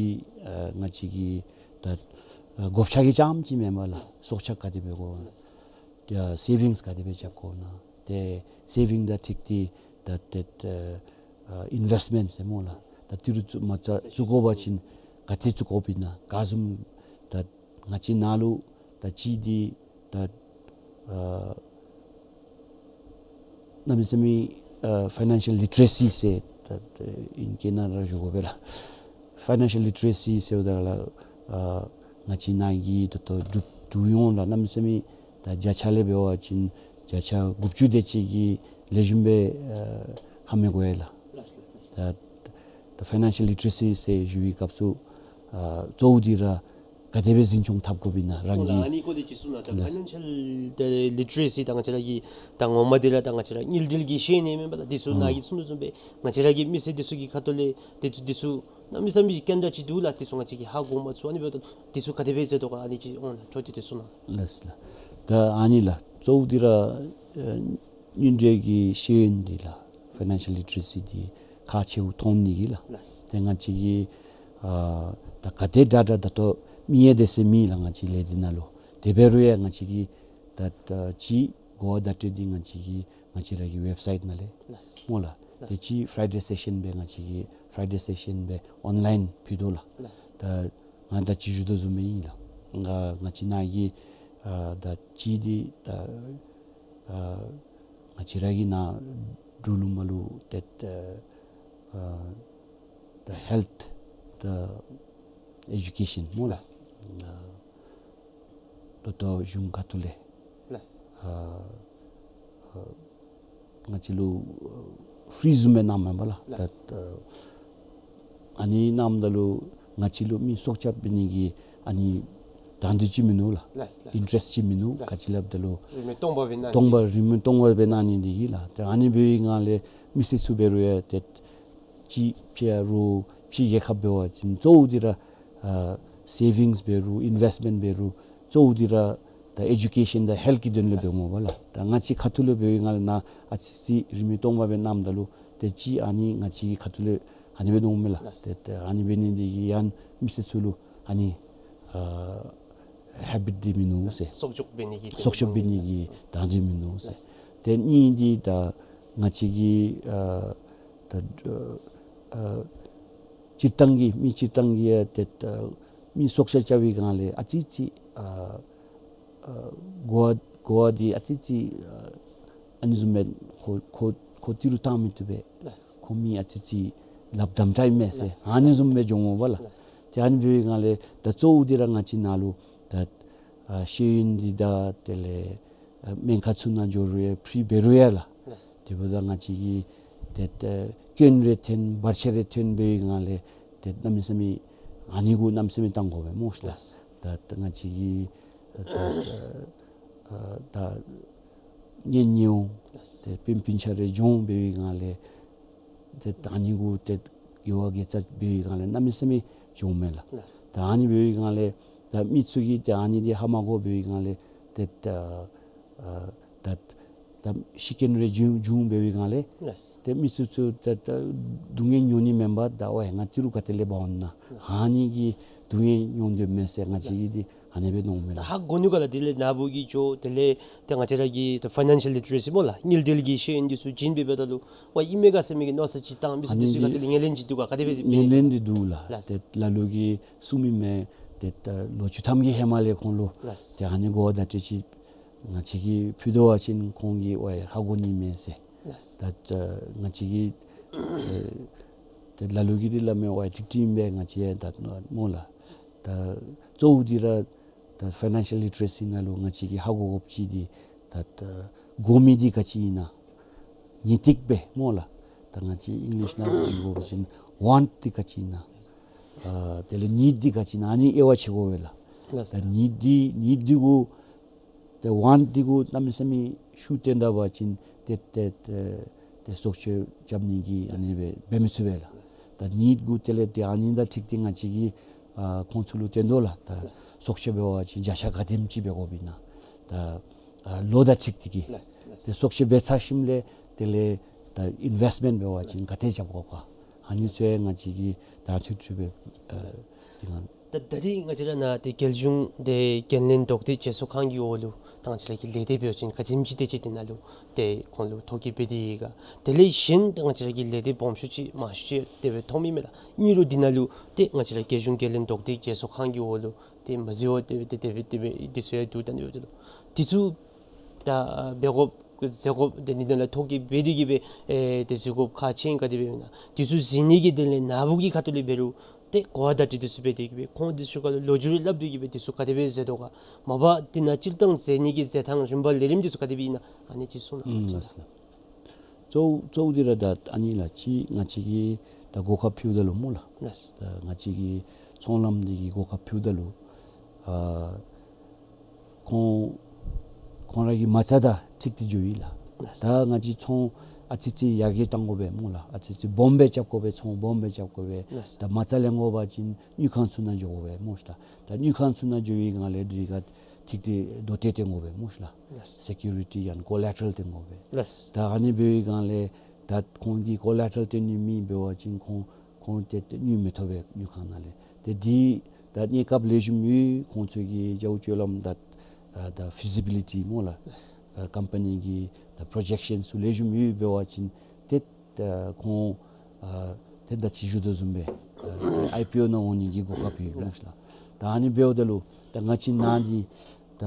ཨ་ང་བཅས་ཀྱི་ད་ཨ་བགོ་བཤའ་གི་རྐྱངམ་ཅིག་མེན་པར་ལགས། སྲོག་ཆགས་ག་དེ་སྦེ་དགོ། ལགས་སོ། ད་སེ་ཝིངས་ག་དེ་སྦེ་རྐྱབ་དགོ་ན། ཏེ་སེ་ཝིངས་དང་འཁྲིལ་ཏེ་ད་ཏེ་ཨ་ཨ་ཨིན་ཝེསཊ་མེནཊ་ཟེར་སྨོ་ལགས། ད་ཏི་རུ་བཙུགས་མ་རྩ་བཙུགས་དགོ་པ་ཅིན་ག་དེ་བཙུགས་དགོཔ་ཨིན་ན། ག་བཟུམ་ད་ང་བཅས་ནཱ་ལུ་ད་ཅི་འདི་ད་ཨ་གནམ་མེད་ས་མེད་ཨ་ཕའི་ནཱན་ཤཱལ་ལི་ཊི་རེ་སི་ཟེར་ད་ད་ཨིང་སྐད་ནང་ར་ཞུ་དགོ་པས་ལགས། ཕའི་ནཱན་ཤཱལ་ལི་ཊི་རེ་སི་ཟེརཝ་ད་ལགས་ཨ་ང་བཅས་ནཱ་གི་ད་ལྟོ་འབྲུག་འབྲུག་ཡོངས་ལགས། གནམ་མེད་ས་མེད་ད་བརྒྱ་ཆ་ལས་འབད་བ་ཅིན་བརྒྱ་ཆ་དགུ་བཅུ་དེ་ཅིག་གིས་ལེགས་ཤོམ་སྦེ་ཨ་ཧ་མི་གོ་བས་ལགས། ལགས་སོ། ལགས་སོ། ད་ད་ཕའི་ནཱན་ཤཱལ་ལི་ཊི་རེ་སི་ཟེར་ཞུ་བའི་སྐབས་སུ་ཨ་གཙོ་བོ་འདི་ར་ག་དེ་སྦེ་འཛིན་སྐྱོང་འཐབ་དགོཔ་ཨིན་ན་རང་གིས། ཨ་ནི་སྐོར་ལས་ཅིག་གསུང་གནང་། ད་ལགས། ཕའི་ནཱན་ཤཱལ་ད་ལི་ཊི་རེ་སི་ད་ང་བཅས་ར་གི་ད་ངོ་མ་འདི་ར་ད་ང་བཅས་ར་དངུལ་འབྲེལ་གྱི་ཤེས་ཡོན་མེན་པ་ལགས། འདི་ཚུ་ནཱ་གིས་གསུང་དོ་བཟུམ་སྦེ་ང་བཅས་ར་གི་མི་སེར་འདི་ཚུ་གི་ཁ་ཐུག་ལས་འདི་ཚུ་འདི་ཚུ་གནམ་མེད་ས་མེད་ཀྱི་རྐྱང་དྲགས་ཅིག་འདུག་ལགས། འདི་ཚུ་ང་བཅས་ཀྱིས་ཧ་གོ་མ་ཚུགས། ཨ་ནི་འབདཝ་ད་འདི་ཚུ་ག་དེ་སྦེ་མཛད་དོ་ག། ཨ་ནི་ཅིག་འོང་ལགས། འཕྲོ་མཐུད་དེ་གསུང་གནང་། ལགས་ལགས། ད་ཨ་ནི་ལགས་གཙོ་བོ་འདི་ར་ཨ་དངུལ་འབྲེལ་གྱི་ཤེས་ཡོན་འདི་ལགས། ཕའི་ནཱན་ཤཱལ་ལི་ཊི་རེ་སི་འདི་ཁག་ཆེཝ་མཐོང་ནི་གི་ལགས། ལགས། ཏེ་ང་བཅས་ཀྱིས་ཨ་ད་ག་དེ་དྲག་དྲག་ད་ལྟོ་མི་ཡང་དེ་ཚུ་མེད་ལགས་ང་བཅས་ལས་སྡེ་ནང་ལུ། དེ་འབད་རུང་ཡང་ང་བཅས་ཀྱིས་ད་ད་ཅིག་གོ་བ་བརྡ་སྤྲོད་འདི་ང་བཅས་ཀྱིས་ང་བཅས་ར་གི་ཝེབ་སའིཊ་ནང་ལས་ལགས། སྨོ་ལགས། ལགས། ཏེ་ཅིག་ཕ་རའི་ཌེ་སེ་ཤཱན་སྦེ་ང་བཅས་ཀྱིས་ཕ་རའི་ཌེ་སེ་ཤཱན་སྦེ་ཨོན་ལའིན་ཕུལ་དོ་ལགས། ལགས། ད་ང་ད་ཅི་ཞུ་དོ་བཟུམ་སྦེ་ཨིན་ལགས། ང་ང་བཅས་ནཱ་གི་ཨ་ད་ཅི་འདི་ད་ཨ་ང་བཅས་ར་གི་ནཱ་འབྲུག་ལུ་མར་ལུ་ཏེ་ཨ་ད་ཧེལཐ་ད་ཨེ་ཌུ་ཀེ་ཤཱན་སྨོ་ལགས། ཨ་ད་ལྟོ་གཞུང་ཁ་ཐུག་ལས་ལགས། ཨ་ཨ་ང་བཅས་ལུ་ཨ་ཕི་རི་བཟུམ་སྦེ་གནངམ་མས་པ་ལགས། ལགས། ད་ཨ་ཨ་ནི་གནངམ་ད་ལུ་ང་བཅས་ལུ་མི་སྲོག་སྐྱབས་འབད་ནི་གི་ཨ་ནི་དང་འདོད་ཅིག་མིན་ནུག་ལགས། ལགས་ལགས། ཨིན་ཊ་རེསཊ་ཅིག་མིན་ནུག། ལགས། ག་ཅི་སླབ་ད་ལུ་རིན་མེད་སྟོང་པ་སྦེ་གནང་སྟོང་པ་རིན་མེད་སྟོང་པ་སྦེ་གནང་ནི་འདི་གིས་ལགས། ཏེ་ཨ་ནི་འབད་བའི་སྒང་ལས་མི་སེར་ཚུ་འབད་རུང་ཡང་ཏེ་ཕྱི་ཕྱི་རུ་ཕྱི་རྒྱལ་ཁབ་འབད་བ་ཅིན་གཙོ་བོ་འདི་ར་ཨ་སེ་ཝིངས་འབད་རུང་ཨིན་ཝེསཊ་མེནཊ་འབད་རུང་གཙོ་བོ་འདི་ར་ད་ཨེ་ཌུ་ཀེ་ཤཱན་དང་ཧེལཐ་གི་དོན་ལས་འབདཝ་མས་པ་ལགས། ད་ང་བཅས་ཁ་ཐུག་ལས་འབད་བའི་སྒང་ལས་ནཱ་ཨ་ཙི་ཅིག་རིན་མེད་སྟོང་པ་སྦེ་གནངམ་ད་ལུ་ཏེ་ཅིག་ཨ་ནི་ང་བཅས་ཀྱི་ཁ་ཐུག་ལས་ཨ་ནི་སྦེ་འོངམ་མས་ལགས། ལགས། ཏེ་ཏེ་ཨ་ནི་འབད་ནི་འདི་གིས་ཡང་མི་སེར་ཚུ་ལུ་ཨ་ནི་ཨ་ཧེ་བིཊ་འདི་མིན་ནུག་ཟེར། སྲོག་སྐྱོབ་འབད་ནི་གི་སྲོག་སྐྱོབ་འབད་ནི་གི་དང་འདོད་མིན་ནུག་ཟེར། ལགས། ཏེ་གཉིས་འདི་ད་ང་བཅས་ཀྱི་ཨ་ད་ཨ་སྤྱིར་བཏང་གི་མི་སྤྱིར་བཏང་གི་ཡང་ཏེ་ད་མི་བཙོག་ཆ་རྐྱབ་པའི་སྒང་ལས་ཨ་ཙི་ཙི་ཨ་ཨ་གོ་བ་གོ་བ་འདི་ཨ་ཙི་ཙི་ཨ་ཨ་ནི་བཟུམ་སྦེ་ཁོ་ཁོ་ཁོ་ཏི་རུ་བཏང་མི་བཏུབ་པས། ལགས། ཁོ་མི་ཨ་ཙི་ཙི་ལགཔ་དམ་དྲགས་ཨིན་མས་ཟེར། ལགས། ཨ་ནི་བཟུམ་སྦེ་འགྱོཝ་མས་པ་ལགས། ལགས། ཏེ་ཨ་ནི་འབད་བའི་སྒང་ལས་ད་གཙོ་བོ་འདི་ར་ང་བཅས་ནཱ་ལུ་ད་ཨ་ཤེས་ཡོན་འདི་དང་དེ་ལས་ཨ་སྨན་ཁང་ཚུ་ནང་འགྱོ་རུང་ཡང་ཕི་རི་འབད་རུང་ཡང་ལགས། ལགས། དེ་འབདཝ་ད་ང་བཅས་ཀྱིས་ཏེ་ད་སྐྱོན་རེ་ཐོན་བར་ཆད་རེ་ཐོན་འབད་བའི་སྒང་ལས་ཏེ་གནམ་མེད་ས་མེད་ཨ་ནི་གུ་གནམ་མེད་ས་མེད་བཏང་དགོ་པས་སྨོ་ཤ་ལགས། ལགས། ད་ད་ང་བཅས་ཀྱིས་ད་ད་ཨ་ད་གཉེན་ཉེཝ་ལགས། ཏེ་སྤུན་སྤུན་ཆ་རེ་འགྱོ་འབད་བའི་སྒང་ལས་ཏེ་ད་ཨ་ནི་གུ་ཏེ་དགེ་བ་དགེ་རྩ་འབད་བའི་སྒང་ལས་གནམ་མེད་ས་མེད་འགྱོཝ་མས་ལགས། ལགས། ད་ཨ་ནི་འབད་བའི་སྒང་ལས་ད་མི་ཚུ་གིས་ཏེ་ཨ་ནི་འདི་ཧ་མ་གོ་བའི་སྒང་ལས་ཏེ་ད་ཨ་ད་ད་ཤི་རྐྱེན་རེ་བྱུང་བྱུང་འབད་བའི་སྒང་ལས་ལགས། ཏེ་མི་ཚུ་ཚུ་ད་ད་སྡུག་བསྔལ་མྱོང་ནི་མེན་པར་ད་ཝའི་ང་ཏི་རུ་ག་ཏེ་ལས་འབག་འོང་ན་ལགས། ཨ་ནི་གི་སྡུག་བསྔལ་མྱོང་དོ་མས་ཟེར་ང་བཅས་ཀྱིས་ལགས། འདི་ཨ་ནི་སྦེ་མནོཝ་མས་ད་ལགས། ཧ་གོ་ནི་ག་ལགས། དེ་ལས་ནཱ་བུ་གིས་འགྱོ་དེ་ལས་ཏེ་ང་བཅས་ར་གི་ད་ཕའི་ནན་ཤལ་ལི་ཊ་རེ་སི་སྨོ་ལགས། དངུལ་འབྲེལ་གྱི་ཤེས་ཡོན་འདི་ཚུ་བྱིན་འབད་འབདཝ་ད་ལུ་ཝའི་ཨིན་མས་ག་ཟེར་མི་གི་མནོ་བསམ་ཅིག་བཏང་མི་ཚུ་ཨ་ནི་འདི་ཚུ་ག་ཏེ་ལས་ངོས་ལེན་ཅིག་འདུག་ག། ག་དེ་སྦེ་ཟེར་ངོས་ལེན་འདི་འདུག་ལགས། ལགས། ཏེ་ལ་ལུ་གིས་གསུངས་མི་མས། ཏེ་ད་ལོ་བཅུ་ཐམ་གྱི་ཧེ་མ་ལས་ཁོང་ལུ་ལགས། ཏེ་ཨ་ནི་གོ་བརྡ་སྤྲོད་ཅིག་ང་བཅས་ཀྱིས་ཕུལ་དོ་བ་ཅིན་ཁོང་གིས་ཝའི་ཧ་གོ་ནི་མས་ཟེར། ལགས། ད་ང་བཅས་ཀྱིས་ཨེ་ཏེ་ལ་ལུ་གིས་འདི་སླབ་མས། ཝའི་ཀྲིག་ཀྲི་ཨིན་པས་ང་བཅས་ད་སྨོ་ལགས། ད་གཙོ་བོ་འདི་ར་ད་ཕའི་ནན་ཤལ་ལི་ཊ་རེ་སི་ནང་ལུ་ང་བཅས་ཀྱིས་ཧ་གོ་དགོཔ་ཅིག་འདི་ད་ད་དགོ་མི་འདི་ག་ཅི་ཨིན་ན་ནི་ཏིག་སྦེ་སྨོ་ལགས། ད་ང་བཅས་ཨིང་ལིཤ་ནང་ཞུ་དགོ་པ་ཅིན་ཝཱནཊ་འདི་ག་ཅི་ཨིན་ན། ཨ་དེ་ལས་ནིཌ་འདི་ག་ཅི་ཨིན་ན་ཨ་ནི་དབྱེ་བ་ཕྱེ་དགོ་པས་ལགས། ལགས། ད་ནིཌ་འདི་ནིཌ་འདི་གུ་ཏེ་ཝཱནཊ་འདི་གུ་གནམ་མེད་ས་མེད་ཤུགས་བཏོན་ད་པ་ཅིན་ཏེ་ཏེ་ཏེ་ཏེ་སྲོག་སྐྱོབ་རྐྱབ་ནི་གི་ཨ་ནི་སྦེ་འབད་མི་ཚུགས་པས་ལགས། ད་ནིཌ་གུ་དེ་ལས་ཏེ་ཨ་ནི་དང་འཁྲིལ་ཏེ་ང་བཅས་ཀྱིས་ཨ་ཁོང་ཚུ་ལུ་སྟོན་དོ་ལགས། ད་སྲོག་སྐྱོབ་འབད་བ་ཅིན་བརྒྱ་ཆ་ག་དེམ་ཅིག་འབད་དགོཔ་ཨིན་ན། ད་ཨ་ལོ་དང་འཁྲིལ་ཏེ་གིས། ལགས། ལགས། ཏེ་སྲོག་སྐྱོབ་འབད་ཚར་ཞིནམ་ལས་དེ་ལས་ད་ཨིན་ཝེསཊ་མེནཊ་འབད་བ་ཅིན་ག་དེ་རྐྱབ་དགོ་ག། ཨ་ནི་ཚུ་ཡང་ང་བཅས་ཀྱིས་དང་འཁྲིལ་འཁྲིལ་སྦེ་ཨ་དེ་སྒང་ད་ད་རིས་ང་བཅས་ར་ནཱ་ཏེ་རྒྱལ་གཞུང་ཏེ་འགན་ལེན་ལྡོག་སྟེ་བརྗེ་སོར་ཁང་གི་འོག་ལུ་ད་ང་བཅས་ར་གི་ལས་སྡེ་འབད་བ་ཅིན་ག་དེམ་ཅིག་དེ་ཅིག་དེ་ནང་ལུ་ཏེ་ཁོང་ལུ་ཐོ་བཀོད་འབད་དེ་ཡོད་ག། དེ་ལས་གཞན་ཏེ་ང་བཅས་ར་གི་ལས་སྡེ་སྦོམ་ཤོས་ཅིག་མང་ཤོས་ཅིག་དེ་སྦེ་མཐོང་མི་མས་ལགས། ཨིན་རུང་འདི་ནང་ལུ་ཏེ་ང་བཅས་ར་རྒྱལ་གཞུང་འགན་ལེན་ལྡོག་སྟེ་བརྗེ་སོར་ཁང་གི་འོག་ལུ་ཏེ་མ་གཟིགས་པར་དེ་སྦེ་དེ་སྦེ་དེ་སྦེ་དེ་ཚུ་ཡང་འདུག། ད་ནི་འབདཝ་ད་ལུ་འདི་ཚུ་ད་འབད་དགོཔ་གཟིགས་དགོཔ་དེ་ནི་དེ་ལས་ཐོ་བཀོད་འབད་དེ་གིས་སྦེ་ཨེ་དེ་གཟིགས་དགོཔ་ཁག་ཆེ་ཨིན་ག་དེ་སྦེ་ཨིན་ན། དེ་ཚུ་གཟིགས་ནི་གི་དེ་ལས་ནཱ་བུ་གི་ཁ་ཐུག་ལས་འབད་རུང་ཏེ་གོ་བ་བརྡ་སྤྲོད་དེ་ཚུ་འབད་དེ་གིས་སྦེ་ཁོང་དེ་ཚུ་ག་ལུ་ལོ་རྒྱུས་རེ་སླབ་སྟེ་གིས་སྦེ་དེ་ཚུ་ག་དེ་སྦེ་མཛད་དོ་ག། མ་པ་དེ་ནང་སྤྱིར་བཏང་མཛད་ནི་གི་མཛད་ཐངས་རིམ་པ་ལས་རིམ་དེ་ཚུ་ག་དེ་སྦེ་ཨིན་ན་ཨ་ནི་ཅིག་གསུང་གནང་། ཨུམ་ལགས། གཙོ་བོ་གཙོ་བོ་འདི་ར་ད་ཨ་ནི་ལགས། ཅིག་ང་བཅས་ཀྱིས་ད་གོ་སྐབས་ཕུལཝ་ད་ལུ་སྨོ་ལགས། ལགས། ད་ང་བཅས་ཀྱིས་ཚོང་ལམ་འདི་གི་གོ་སྐབས་ཕུལཝ་ད་ལུ་ཨ་ཁོང་ཁོང་ར་གི་མ་རྩ་དང་འཁྲིལ་ཏེ་འགྱོཝ་ཨིན་ལགས། ལགས། ད་ང་བཅས་ཚོང་ཨ་ཙི་ཙི་ཡར་རྒྱས་གཏང་དགོ་པས་སྨོ་ལགས། ཨ་ཙི་ཙི་སྦོམ་སྦེ་རྐྱབ་དགོ་པས། ཚོང་སྦོམ་སྦེ་རྐྱབ་དགོ་པས། ལགས། ད་མ་རྩ་ལེན་དགོ་པ་ཅིན་དངུལ་ཁང་ཚུ་ནང་འགྱོ་དགོ་པས་སྨོ་ཤ་ལགས། ད་དངུལ་ཁང་ཚུ་ནང་འགྱོ་བའི་སྒང་ལས་འདི་ག་ཐིག་ཏེ་དོ་ཏེ་སྟོན་དགོ་པས་སྨོ་ཤ་ལགས། ལགས། སེ་ཀུ་རི་ཊི་ཡང་ཀོ་ལེ་ཊ་རལ་སྟོན་དགོ་པས། ལགས། ད་ཨ་ནི་འབད་བའི་སྒང་ལས་ད་ཁོང་གིས་ཀོ་ལེ་ཊ་རལ་སྟོན་ནི་མེད་པ་ཅིན་ཁོང་ཁོང་ཏེ་ཏེ་དངུལ་མི་ཐོབ་པས་དངུལ་ཁང་ནང་ལས། ཏེ་འདི་ད་གནས་སྐབས་ལེགས་ཤོམ་ཡོད། ཁོང་ཚུ་གི་རྒྱབ་སྤྱོད་ལམ་ད་ཨ་ད་ཕི་ཛི་བི་ལི་ཊི་སྨོ་ལགས། ལགས། ཨ་ཀམ་པ་ནི་གི་ད་པྲོ་ཇེཀ་ཤཱན་ཚུ་ལེགས་ཤོམ་ཡོད་འབད་བ་ཅིན་ཏེ་ད་ཁོང་ཨ་ཏེ་ད་ཅི་ཞུ་དོ་བཟུམ་སྦེ་ཨ་ཨའི་པི་ཨོ་ནང་འོང་ནི་གི་གོ་སྐབས་ཡོད་སྨོ་ཤ་ལགས། ད་ཨ་ནི་འབདཝ་ད་ལུ་ད་ང་བཅས་ནཱ་འདི་ད་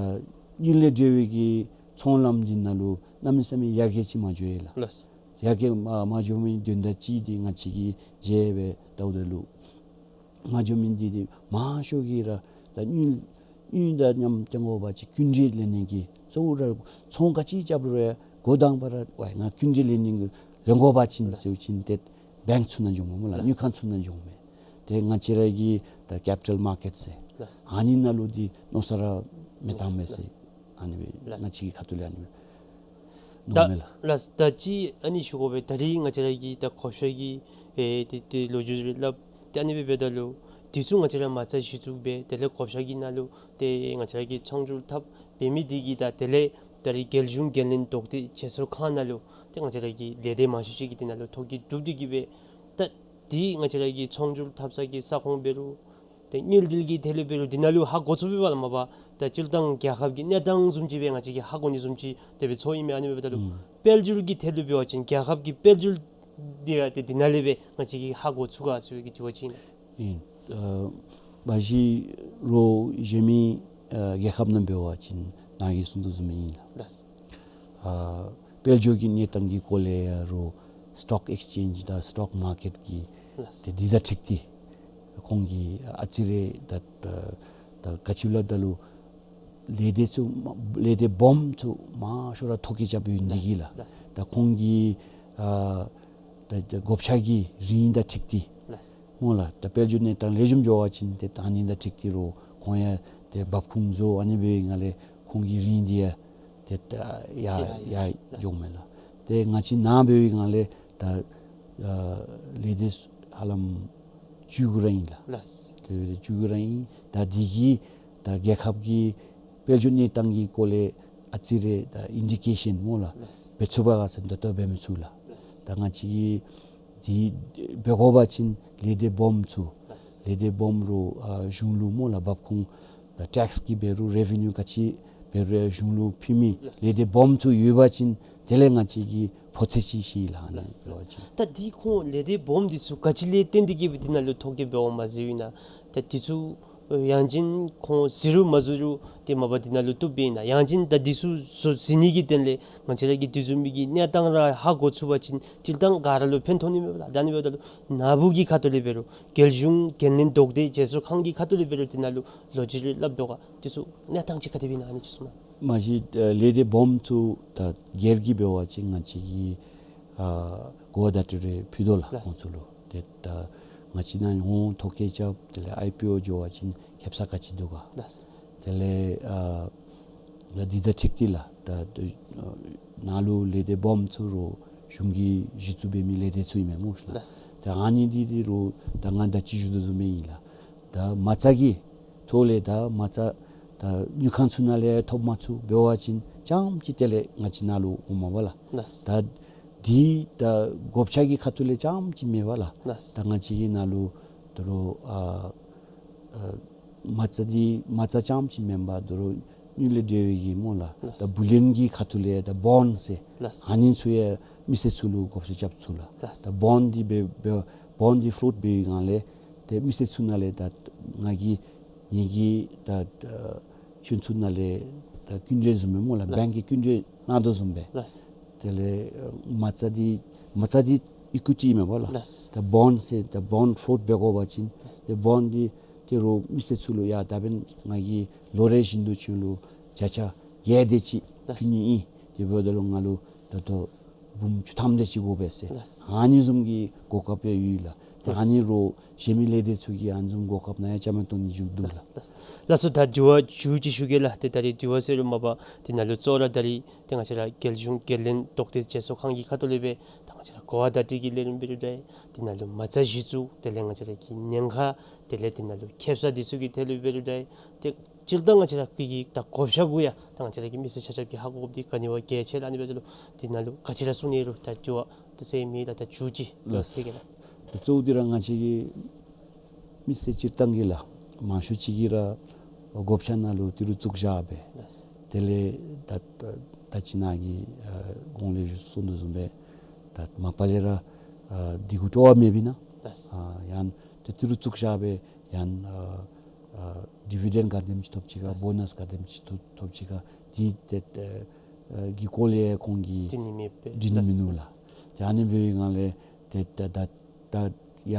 དངུལ་ལས་འབྲེལ་བའི་གི་ཚོང་ལམ་འདི་ནང་ལུ་གནམ་མེད་ས་མེད་ཡར་རྒྱས་ཅིག་མ་འགྱོ་ཡི་ལགས། ལགས། ཡར་རྒྱས་མ་མ་འགྱོ་མི་དོན་དག་ཅིག་འདི་ང་བཅས་ཀྱིས་མཇལ་སྦེ་བལྟཝ་ད་ལུ་མ་འགྱོ་མི་འདི་འདི་མང་ཤོས་ཀྱིས་ར་ད་དངུལ་དངུལ་དང་མཉམ་སྟོན་དགོ་པ་ཅིན་སྐྱིན་འགྲུལ་ལེན་ནི་གི་གཙོ་བོ་ར་ཚོང་ག་ཅི་རྐྱབ་རུང་ཡང་འགོ་དང་པ་ར་ཝའི་ང་སྐྱིན་འགྲུལ་ལེན་ནི་གི་ལེན་དགོ་པ་ཅིན་ཟེར་བ་ཅིན་ཏེ་བེངཀ་ཚུ་ནང་འགྱོཝ་མས་སྨོ་ལགས། ལགས། དངུལ་ཁང་ཚུ་ནང་འགྱོཝ་མས། ཏེ་ང་བཅས་ར་གི་ད་ཀེ་པི་ཊལ་མར་ཀེཊ་ཟེར་ལགས། ཨ་ནི་ནང་ལུ་འདི་མནོ་བསམ་ར་མི་བཏང་མས་ཟེར། ལགས། ཨ་ནི་སྦེ་ལགས། ང་བཅས་ཀྱི་ཁ་ཐུག་ལས་ཨ་ནི་སྦེ་མནོཝ་མས་ལགས། ལགས། ད་ཅི་ཨ་ནི་ཞུ་དགོ་པས། ད་རིས་ང་བཅས་ར་གི་ད་བགོ་བཤའ་གི་ཨེ་ཏེ་ཏེ་ལོ་རྒྱུས་རེ་སླབ། ཏེ་ཨ་ནི་སྦེ་འབདཝ་ད་ལུ་དེ་ཚུ་ང་བཅས་ར་མ་རྩ་གཞི་བཙུགས་འབད་དེ་ལས་བགོ་བཤའ་གི་ནང་ལུ་ཏེ་ང་བཅས་ར་གི་ཚོང་འབྲེལ་འཐབ་འབད་མི་འདི་གིས་ད་དེ་ལས་ད་རིས་རྒྱལ་གཞུང་འགན་ལེན་ལྡོག་སྟེ་བརྗེ་སོར་ཁང་ནང་ལུ་ཏེ་ང་བཅས་ར་གི་ལས་སྡེ་མང་ཤོས་ཅིག་གིས་དེ་ནང་ལུ་ཐོ་བཀོད་གྲུབ་སྟེ་གིས་སྦེ་ད་འདི་ང་བཅས་ར་གི་ཚོང་འབྲེལ་འཐབ་ས་གི་ས་ཁོངས་འབད་རུང་ ཏེ་དངུལ་འབྲེལ་གྱི་ཐད་ལུ་འབད་རུང་འདི་ནང་ལུ་ཧ་གོ་ཚུགས་པས་ལགས། མ་པ་ད་སྤྱིར་བཏང་རྒྱལ་ཁབ་ཀྱི་གནས་སྟངས་བཟུམ་ཅིག་སྦེ་ང་བཅས་ཀྱིས་ཧ་གོ་ནི་བཟུམ་ཅིག་དེ་སྦེ་ཚོར་ཨིན་མས། ཨ་ནི་འབདཝ་ད་ལུ་ཨུམ་དཔལ་འབྱོར་གྱི་ཐད་ལུ་འབད་བ་ཅིན་རྒྱལ་ཁབ་ཀྱི་དཔལ་འབྱོར་འདི་ར་ཏེ་འདི་ནང་ལས་སྦེ་ང་བཅས་ཀྱིས་ཧ་གོ་ཚུགས་ག་ཟེར་བའི་གི་དྲི་བ་ཅིག་ཨིན་ལགས། ཨིན། ཨ་མ་གཞི་རོགས་གཞན་མི་ཨ་རྒྱལ་ཁབ་ནང་འབད་བ་ཅིན་ནཱ་གིས་གསུང་དོ་བཟུམ་ཨིན་ལགས། ལགས། ཨ་དཔལ་འབྱོར་གྱི་གནས་སྟངས་ཀྱི་སྐོར་ལས་ཡང་རོགས་སི་ཊོག་ཨེགསི་ཅེནཇ་དང་སི་ཊོག་མར་ཀེཊ་ཀྱི་ལགས། ཏེ་འདི་དང་འཁྲིལ་ཏེ་ཁོང་གིས་ཨ་ཙི་རེ་ད་ད་ད་ག་ཅི་སླབ་ད་ལུ་ལས་སྡེ་ཚུ་མ་ལས་སྡེ་སྦོམ་ཚུ་མང་ཤོས་ར་ཐོ་བཀོད་རྐྱབ་ཡོད་ནི་གི་ལགས། ལགས། ད་ཁོང་གིས་ཨ་ད་ད་བགོ་བཤའ་གི་རིན་དང་འཁྲིལ་ཏེ་ལགས། སྨོ་ལགས། ད་དཔལ་འབྱོར་གནས་སྟངས་ལེགས་ཤོམ་འགྱོ་བ་ཅིན་ཏེ་ད་ཨ་ནི་དང་འཁྲིལ་ཏེ་རོགས་ཁོང་ཡང་ཏེ་འབབ་ཁུངས་བཟོ། ཨ་ནི་འབད་བའི་སྒང་ལས་ཁོང་གི་རིན་འདི་ཡང་ཏེ་ད་ཡར་ཡར་ཡར་ཡར་འགྱོཝ་མས་ལགས། ཏེ་ང་བཅས་ནཱ་འབད་བའི་སྒང་ལས་ད་ཨ་ལས་སྡེ་ཧ་ལམ་བཅུ་དགུ་ར་ཨིན་ལགས། ལགས། ཏེ་བཅུ་དགུ་ར་ཨིན། ད་འདི་གིས་ད་རྒྱལ་ཁབ་ཀྱི་དཔལ་འབྱོར་གནས་སྟངས་ཀྱི་སྐོར་ལས་ཨ་ཙི་རེ་ད་ཨིན་ཌི་ཀེ་ཤཱན་སྨོ་ལགས། ལགས། འབད་ཚུགས་པས་ག་ཟེར་ད་ལྟོ་འབད་མི་ཚུགས་ལགས། ལགས། ད་ང་བཅས་ཀྱིས་འདི་འབད་དགོ་པ་ཅིན་ལས་སྡེ་སྦོམ་ཚུ་ལགས། ལས་སྡེ་སྦོམ་རོགས་ཨ་གཞུང་ལུ་སྨོ་ལགས་འབབ་ཁུངས་ད་ཊེགསི་གི་འབད་རུང་རེ་བི་ནིའུ་ག་ཅི་འབད་རུང་ཡང་གཞུང་ལུ་ཕུལ་མི་ལགས། ལས་སྡེ་སྦོམ་ཚུ་ཡོད་པ་ཅིན་དེ་ལས་ང་བཅས་ཀྱིས་ཕོག་ཐེངས་ཅིག་ཤེས་ལགས། ཨ་ནི་ལགས། འབད་བ་ཅིན། ད་འདི་ཁོང་ལས་སྡེ་སྦོམ་འདི་ཚུ་ག་ཅི་ལས་བརྟེན་ཏེ་གིས་སྦེ་འདི་ནང་ལུ་ཐོ་བཀོད་འབདཝ་མས་ཟེར་བ་ཅིན་ད་འདི་ཚུ་ཡང་ཅིན་ཁོང་གཟིགས་རུང་མ་གཟིགས་རུང་ཏེ་མ་པ་འདི་ནང་ལུ་བཏུབ་པས་ན། ཡང་ཅིན་ད་འདི་ཚུ་ཚུ་གཟིགས་ནི་གི་དོན་ལས་ང་བཅས་ར་གིས་དེ་བཟུམ་མའི་གི་གནས་སྟངས་ར་ཧ་གོ་ཚུགས་པ་ཅིན་སྤྱིར་བཏང་ག་ར་ལུ་ཕན་ཐོགས་ནི་མས་ལགས། ད་ཨ་ནི་འབདཝ་ད་ལུ་ནཱ་བུ་གི་ཁ་ཐུག་ལས་འབད་རུང་རྒྱལ་གཞུང་རྒྱལ་བློན་ལྡོག་སྟེ་བྱེས་སོར་ཁང་གི་ཁ་ཐུག་ལས་འབད་རུང་འདི་ནང་ལུ་ལོ་རྒྱུས་རེ་སླབ་དོ་ག། འདི་ཚུ་གནས་སྟངས་ཅིག་ག་དེ་སྦེ་ཨིན་ན་ཨ་ནི་ཅིག་གསུངས་གནང་། མ་གཞི་ཨ་ལས་སྡེ་སྦོམ་ཚུ་ད་སྒེར་གྱི་འབད་བ་ཅིན་ང་བཅས་ཀྱིས་ཨ་གོ་བརྡ་ཏི་རེ་ཕུལ་དོ་ལགས། ལགས། ཁོང་ཚུ་ལུ། ཏེ་ད་ང་བཅས་ནཱ་འོང་ཐོ་བཀོད་རྐྱབ་དེ་ལས་ཨའི་པི་ཨོ་འགྱོ་བ་ཅིན་ཁེབ་ས་ག་ཅི་འདུག་ག། ལགས། དེ་ལས་ཨ་ད་འདི་དང་འཁྲིལ་ཏེ་ལགས། ད་ད་ནཱ་ལུ་ལས་སྡེ་སྦོམ་ཚུ་རོགས་གཞུང་གིས་གཞི་བཙུགས་འབད་མི་ལས་སྡེ་ཚུ་ཨིན་མས་སྨོ་ལགས། ལགས། ད་ཨ་ནི་འདི་འདི་རོགས་ད་ང་ད་ཅི་ཞུ་དོ་བཟུམ་སྦེ་ཨིན་ལགས། ད་མ་རྩ་གི་ཐོག་ལས་ད་མ་རྩ་ད་དངུལ་ཁང་ཚུ་ནང་ལས་ཐོབ་མ་ཚུགས་འབད་བ་ཅིན་རྐྱངམ་ཅིག་དེ་ལས་ང་བཅས་ནཱ་ལུ་འོངམ་མས་པ་ལགས། ལགས། ད་འདི་ད་བགོ་བཤའ་གི་ཁ་ཐུག་ལས་རྐྱངམ་ཅིག་མེན་པ་ལགས། ལགས། ད་ང་བཅས་ཀྱི་ནཱ་ལུ་དོ་རུང་ཨ་ཨ་མ་རྩ་འདི་མ་རྩ་རྐྱངམ་ཅིག་མེན་པར་དོ་རུང་དངུལ་ལས་འབྲེལ་བའི་གི་སྨོ་ལགས། ལགས། ད་བུ་ལོན་གྱི་ཁ་ཐུག་ལས་ད་བོནཌ་ཟེར། ལགས། ཨ་ནི་ཚུ་ཡང་མི་སེར་ཚུ་ལུ་བགོ་བཤའ་རྐྱབ་ཚུགས་ལགས། ལགས། ད་བོནཌ་འདི་འབད་འབད་བོནཌ་འདི་ཕློཊ་འབད་བའི་སྒང་ལས་ཏེ་མི་སེར་ཚུ་ནང་ལས་ད་ང་གིས་ངེ་གི་ད་ཨ་ཁྱོད་ཚུ་ནང་ལས་ད་སྐྱིན་འགྲུལ་བཟུམ་སྦེ་སྨོ་ལགས། ལགས། བེངཀ་གི་སྐྱིན་འགྲུལ་གནང་དོ་བཟུམ་སྦེ། ལགས། དེ་ལས་ཨ་མ་རྩ་འདི་མ་རྩ་འདི་ཨི་ཀུའི་ཊི་མེན་པ་ལགས། ལགས། ད་བོནཌ་ཟེར་ད་བོནཌ་ཕློཊ་འབད་དགོ་པ་ཅིན་ལགས། ཏེ་བོནཌ་འདི་ཏེ་རོགས་མི་སེར་ཚུ་ལུ་ཡ་ད་འབདན་ང་གིས་ལོ་རེ་བཞིན་དུ་ཁྱོད་ལུ་བརྒྱ་ཆ་བརྒྱད་དེ་ཅིག་ལགས། ཕུལ་ནི་ཨིན། དེ་འབདཝ་ད་ལུ་ང་ལུ་ད་ལྟོ་འབུམ་བཅུ་ཐམ་དེ་ཅིག་དགོ་པས་ཟེར། ལགས། ཨ་ནི་བཟུམ་གྱི་གོ་སྐབས་ཡང་ཡོད་ལགས། ཏེ་ལགས། ཨ་ནི་རོགས་གཞན་མི་ལས་སྡེ་ཚུ་གིས་ཨ་ནི་བཟུམ་གོ་སྐབས་ནང་ཡང་བཅའ་མར་གཏོགས་ནི་ཚུ་འདུག་ལགས། ལགས། ལགས་སོ། ད་དྲི་བ་མཇུག་ཅིག་ཞུ་གེ་ལགས། ཏེ་ད་རིས་དྲི་བ་ཟེར་རུང་མ་པ་འདི་ནང་ལུ་གཙོ་བོ་ར་ད་རིས་ཏེ་ང་བཅས་ར་རྒྱལ་གཞུང་རྒྱལ་བློན་ལྡོག་སྟེ་བྱེས་སོར་ཁང་གི་ཁ་ཐུག་ལས་སྦེ་ད་ང་བཅས་ར་གོ་བ་བརྡ་སྤྲོད་ཀྱི་ལས་རིམ་འབད་རུང་འདྲ། འདི་ནང་ལུ་མ་རྩ་གཞི་བཙུགས་དེ་ལས་ང་བཅས་ར་གི་ཉེན་ཁ་དེ་ལས་འདི་ནང་ལུ་ཁེབ་ས་འདི་ཚུ་གི་ཐད་ལུ་འབད་རུང་འདྲ། ཏེ་སྤྱིར་བཏང་ང་བཅས་ར་གི་གི་ད་བགོ་བཤའ་གུ་ཡང་ད་ང་བཅས་ར་གི་མི་སེར་ཆ་ཁྱབ་ཀྱིས་ཧ་གོ་དགོཔ་འདི་ག་ནི་བ་གལ་ཆེ་ལགས། ཨ་ནི་འབདཝ་ད་ལུ་འདི་ནང་ལུ་ག་ཅི་ར་གསུང་ནི་རུང་ད་དྲི་བ་དེ་ཚུ་ཨིན་མས་ལགས། ད་མཇུག་ཅིག་ལགས། ཟེར་གེ་ལགས། ད་གཙོ་བོ་འདི་ར་ང་བཅས་ཀྱི་མི་སེར་སྤྱིར་བཏང་གིས་ལགས་མང་ཤོས་ཅིག་གིས་ར་བགོ་བཤའ་ནང་ལུ་ཏི་རུ་བཙུགས་བཞག་སྦེ། ལགས། དེ་ལས་ད་ད་ད་ཅི་ནཱ་གིས་ཨ་གོང་ལས་ཞུ་གསུང་དོ་བཟུམ་སྦེ་ད་མ་པ་ལས་ར་ཨ་འདི་གུ་སྤྲོ་བ་མེད་པས་ན། ལགས། ཨ་ཡང་ཏེ་ཏི་རུ་བཙུགས་བཞག་སྦེ་ཡང་ཨ་ཨ་ཌི་བི་ཌེནཌ་ག་དེམ་ཅིག་ཐོབ་ཅི་ག། ལགས། བོ་ནཱས་ག་དེམ་ཅིག་ཐོབ་ཐོབ་ཅི་ག། འདི་ཏེ་ཨ་གི་སྐོར་ལས་ཁོང་གིས་འདྲི་ནི་མེད་པས། འདྲི་ནི་མིན་ནུག་ལགས། ཏེ་ཨ་ནི་འབད་བའི་སྒང་ལས་ཏེ་ད་ད་ད་ཡ་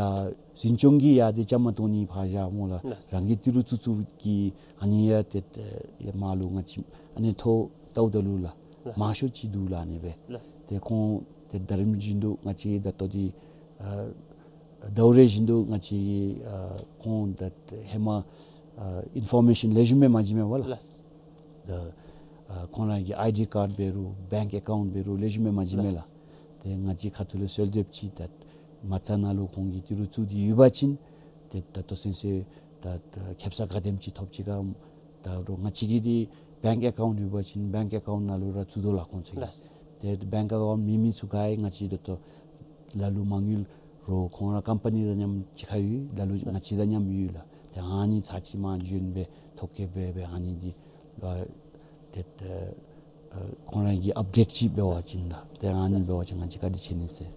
འཛིན་སྐྱོང་གིས་ཡ་འདི་བཅའ་མར་གཏོགས་ནི་ཕར་བཞག་སྨོ་ལགས། ལགས། རང་གི་ཏི་རུ་བཙུགས་བཙུགསཔ་གི་ཨ་ནི་ཡ་ཏེ་ཏེ་ཡ་མར་ལུ་ང་བཅས་ཨ་ནི་ཐོ་བལྟཝ་ད་ལུ་ལགས། ལགས། མང་ཤོས་ཅིག་འདུག་ལགས། ཨ་ནི་སྦེ། ལགས། ཏེ་ཁོང་ཏེ་ད་རིས་བཞིན་དུ་ང་བཅས་ད་ལྟོ་འདི་ཨ་ཟླཝ་རེ་བཞིན་དུ་ང་བཅས་ཨ་ཁོང་ད་ཧེ་མ་ཨ་ཨིན་ཕོར་མེ་ཤཱན་ལེགས་ཤོམ་སྦེ་མ་བྱིན་མས་པ་ལགས། ལགས། ད་ཨ་ཁོང་ར་གི་ཨའི་ཌི་ཀཱཌ་འབད་རུང་བེངཀ་ཨེ་ཀའུནཊ་འབད་རུང་ལེགས་ཤོམ་སྦེ་མ་བྱིན་མས་ལགས། ལགས། ཏེ་ང་བཅས་ཁ་ཐུག་ལས་གསོལ་འདེབས་ཅིག་ད་མ་རྩ་ནང་ལུ་ཁོང་གིས་ཏི་རུ་བཙུགས་ཏེ་ཡོད་པ་ཅིན་ཏེ་ད་ལྟོ་ཚུན་ཚོད་ད་ད་ཁེབ་ས་ག་དེམ་ཅིག་ཐོབ་ཅི་ག། ད་རུང་ང་བཅས་ཀྱི་འདི་བེངཀ་ཨེ་ཀའུནཊ་ཡོད་པ་ཅིན་བེངཀ་ཨེ་ཀའུནཊ་ནང་ལུ་ར་བཙུགས་དོ་ལགས་ཁོང་ཚུ་གིས། ལགས། ཏེ་བེངཀ་ཨེ་ཀའུནཊ་མེད་མི་ཚུ་ག་ཡང་ང་བཅས་ད་ལྟོ་ལ་ལུ་མ་དངུལ་རོགས་ཁོང་ར་ཀམ་པ་ནི་དང་མཉམ་གཅིག་ཁར་ཡོད། ལ་ལུ་ལགས། ང་བཅས་དང་མཉམ་ཡོད་ལགས། ཏེ་ཨ་ནི་ཚར་གཅིག་མར་བྱོན་སྦེ་ཐོ་བཀོད་འབད་སྦེ་ཨ་ནི་འདི་ལུ་ཏེ་ཏེ་ཨ་ཁོང་ར་གི་ཨཔ་ཌེཊ་ཅིག་འབད་བ་ཅིན་ད་ཏེ་ཨ་ནི་འབད་བ་ཅིན་ང་བཅས་བཀའ་དྲིན་ཆེ་ནི་ཟེར།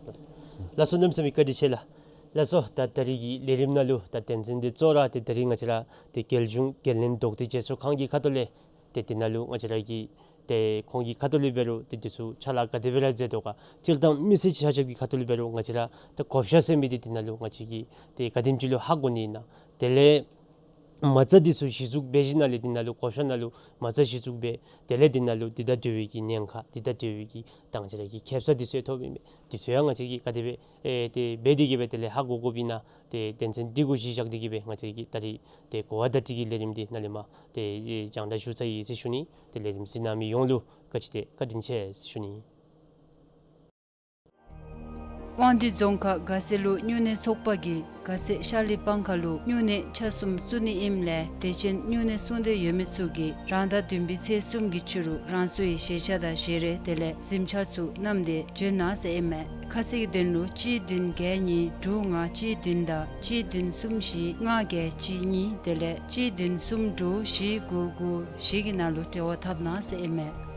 ལགས་སོ། གནམ་མེད་ས་མེད་བཀའ་དྲིན་ཆེ་ལགས། ལགས་སོ། ད་ད་རིས་ཀྱི་ལས་རིམ་ནང་ལུ་ད་དོན་ཚན་འདི་གཙོ་བོ་ར་ཏེ་ད་རིས་ང་བཅས་ར་ཏེ་རྒྱལ་གཞུང་རྒྱལ་བློན་རྡོག་ཏི་རྒྱལ་མཚན་ཁང་གི་ཁ་ཐུག་ལས་ཏེ་དེ་ནང་ལུ་ང་བཅས་ར་གི་ཏེ་ཁོང་གི་ཁ་ཐུག་ལས་འབད་རུང་ཏེ་འདི་ཚུ་ཕྱག་ལཱ་ག་དེ་སྦེ་ར་མཛད་དོ་ག། སྤྱིར་བཏང་མི་སེར་ཆ་ཁྱབ་ཀྱི་ཁ་ཐུག་ལས་འབད་རུང་ང་བཅས་ར་ཏེ་གོ་ཤ་ཟེར་མི་འདི་དེ་ནང་ལུ་ང་བཅས་ཀྱིས་ཏེ་ག་དེམ་ཅིག་ལུ་ཧ་གོ་ནི་ཨིན་ན། དེ་ལས་མ་རྩ་འདི་ཚུ་གཞི་བཙུགས་འབད་ཞིནམ་ལས་དེ་ནང་ལུ་གོ་ཤ་ནང་ལུ་མ་རྩ་གཞི་བཙུགས་འབད། དེ་ལས་དེ་ནང་ལུ་འདི་དང་འབྲེལ་བའི་གི་ཉེན་ཁ་འདི་དང་འབྲེལ་བའི་གི་ད་ང་བཅས་ར་གི་ཁེབ་ས་འདི་ཚུ་ཡང་ཐོབ་ཨིན་མས། འདི་ཚུ་ཡང་ང་བཅས་ཀྱིས་ག་དེ་སྦེ་ཨེ་ཏེ་འབད་དེ་གིས་སྦེ་དེ་ལས་ཧ་གོ་དགོཔ་ཨིན་ན། ཏེ་དོན་ཚན་འདི་གུ་གཞི་བཞག་སྟེ་གིས་སྦེ་ང་བཅས་ཀྱིས་ད་རིས་ཏེ་གོ་བ་བརྡ་སྤྲོད་ཀྱི་ལས་རིམ་འདི་ནཱ་ལས་མར་ཏེ་ཨེ་སྦྱང་བརྡར་ཞུ་ཚར་ཡི་ཟེར་ཞུ་ནི། ཏེ་ལས་རིམ་གཟིགས་གནང་མི་ཡོངས་ལུ་ག་ཅི་ཏེ་བཀའ་དྲིན་ཆེ་ཟེར་ཞུ་ནི། དབང་འདུས་རྫོང་ཁག་དགའ་སེ་ལུ་སྨྱུང་གནས་ཚོགས་པ་གིས་དགའ་སེ་ཤར་གླིང་སྤང་ཁ་ལུ་སྨྱུང་གནས་ཆ་གསུམ་བཙུགས་ནི་ཨིནམ་ལས་དད་ཅན་སྨྱུང་གནས་སྲུང་འདོད་ཡོད་མི་ཚུ་གིས་རང་ཟླ་བདུན་པའི་ཚེས་གསུམ་གྱི་ཕྱི་རུ་རང་སོའི་ཞལ་ཆས་དང་ཞལ་རས་དེ་ལས་གཟིམ་ཆས་ཚུ་བསྣམས་ཏེ་བྱོན་གནང་ཟེར་ཨིན་མས། ཁ་གསལ་གྱི་དོན་ལུ་གཅིག་བདུན་བརྒྱད་གཉིས་དྲུག་ལྔ་གཅིག་བདུན་དང་གཅིག་བདུན་གསུམ་བཞི་ལྔ་བརྒྱད་གཅིག་གཉིས་དེ་ལས་གཅིག་བདུན་གསུམ་དྲུག་བཞི་དགུ་དགུ་བཞི་གི་ནང་ལུ་འབྲེལ་བ་འཐབ་གནང་ཟེར་ཨིན་མས།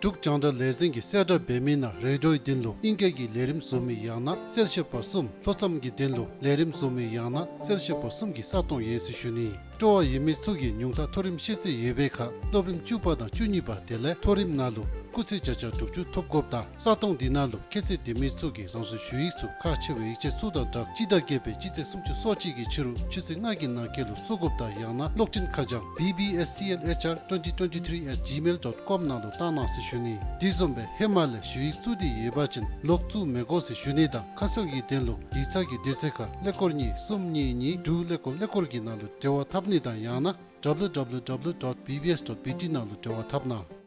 འབྲུག་རྒྱང་བསྒྲགས་ལས་འཛིན་གྱིས་གསལ་བསྒྲགས་འབད་མི་ནང་རེ་ཌིའོའི་དོན་ལུ་ཨིང་སྐད་ཀྱི་ལས་རིམ་བཟོ་མི་ཡང་ན་གསལ་བཤད་པ་གསུམ། ལྷོ་མཚམས་ཀྱི་དོན་ལུ་ལས་རིམ་བཟོ་མི་ཡང་ན་གསལ་བཤད་པ་གསུམ་གྱི་ས་སྟོང་ཡོད་ཟེར་ཞུ་ནི། སྤྲོ་བ་ཡོད་མི་ཚུ་གིས་ཉུང་མཐའ་མཐོ་རིམ་ཤེས་ཚད་ཡོད་པའི་ཁར་སློབ་རིམ་བཅུ་པ་དང་བཅུ་གཉིས་པ་དེ་ལས་མཐོ་རིམ་ནང་ལུ་སྐུགས་ཚད་བརྒྱ་ཆ་དྲུག་ཅུ་ཐོབ་དགོཔ་དང་ས་སྟོང་འདི་ནང་ལུ་ཁྱད་ཚད་ལྡན་མི་ཚུ་གིས་རང་སོའི་ཞུ་ཡིག་ཚུ་ཁག་ཆེ་བའི་ཡིག་ཆ་ཚུ་དང་སྦྲགས་སྤྱི་ཟླ་བརྒྱད་པའི་སྤྱི་ཚེས་སུམ་ཅུ་སོ་གཅིག་གི་ཕྱི་རུ་ཆུ་ཚོད་ལྔ་གི་ནང་འཁོད་ལུ་བཙུགས་དགོཔ་དང་ཡང་ན་གློག་འཕྲིན་ཁ་བྱང་B B S C L H R twenty twenty-three at gmail dot com ནང་ལུ་བཏང་གནང་ཟེར་ཞུ་ནི། དེ་བཟུམ་སྦེ་ཧེ་མ་ལས་ཞུ་ཡིག་བཙུགས་ཏེ་ཡོད་པ་ཅིན་ལོག་བཙུགས་མི་དགོ་ཟེར་ཞུ་ནི་དང་ཁ་གསལ་གྱི་དོན་ལུ་ཡིག་ཚང་གི་དུས་ཚོད་ཁར་ཀླད་ཀོར་གཉིས་གསུམ་གཉིས་གཉིས་དྲུག་ཀླད་ཀོར་ཀླད་ཀོར་གྱི་ནང་ལུ་འབྲེལ་བ་འཐབ་ནི་དང་ཡང་ན་W W W dot B B S dot B T ནང་ལུ་འབྲེལ་བ་འཐབ་གནང་།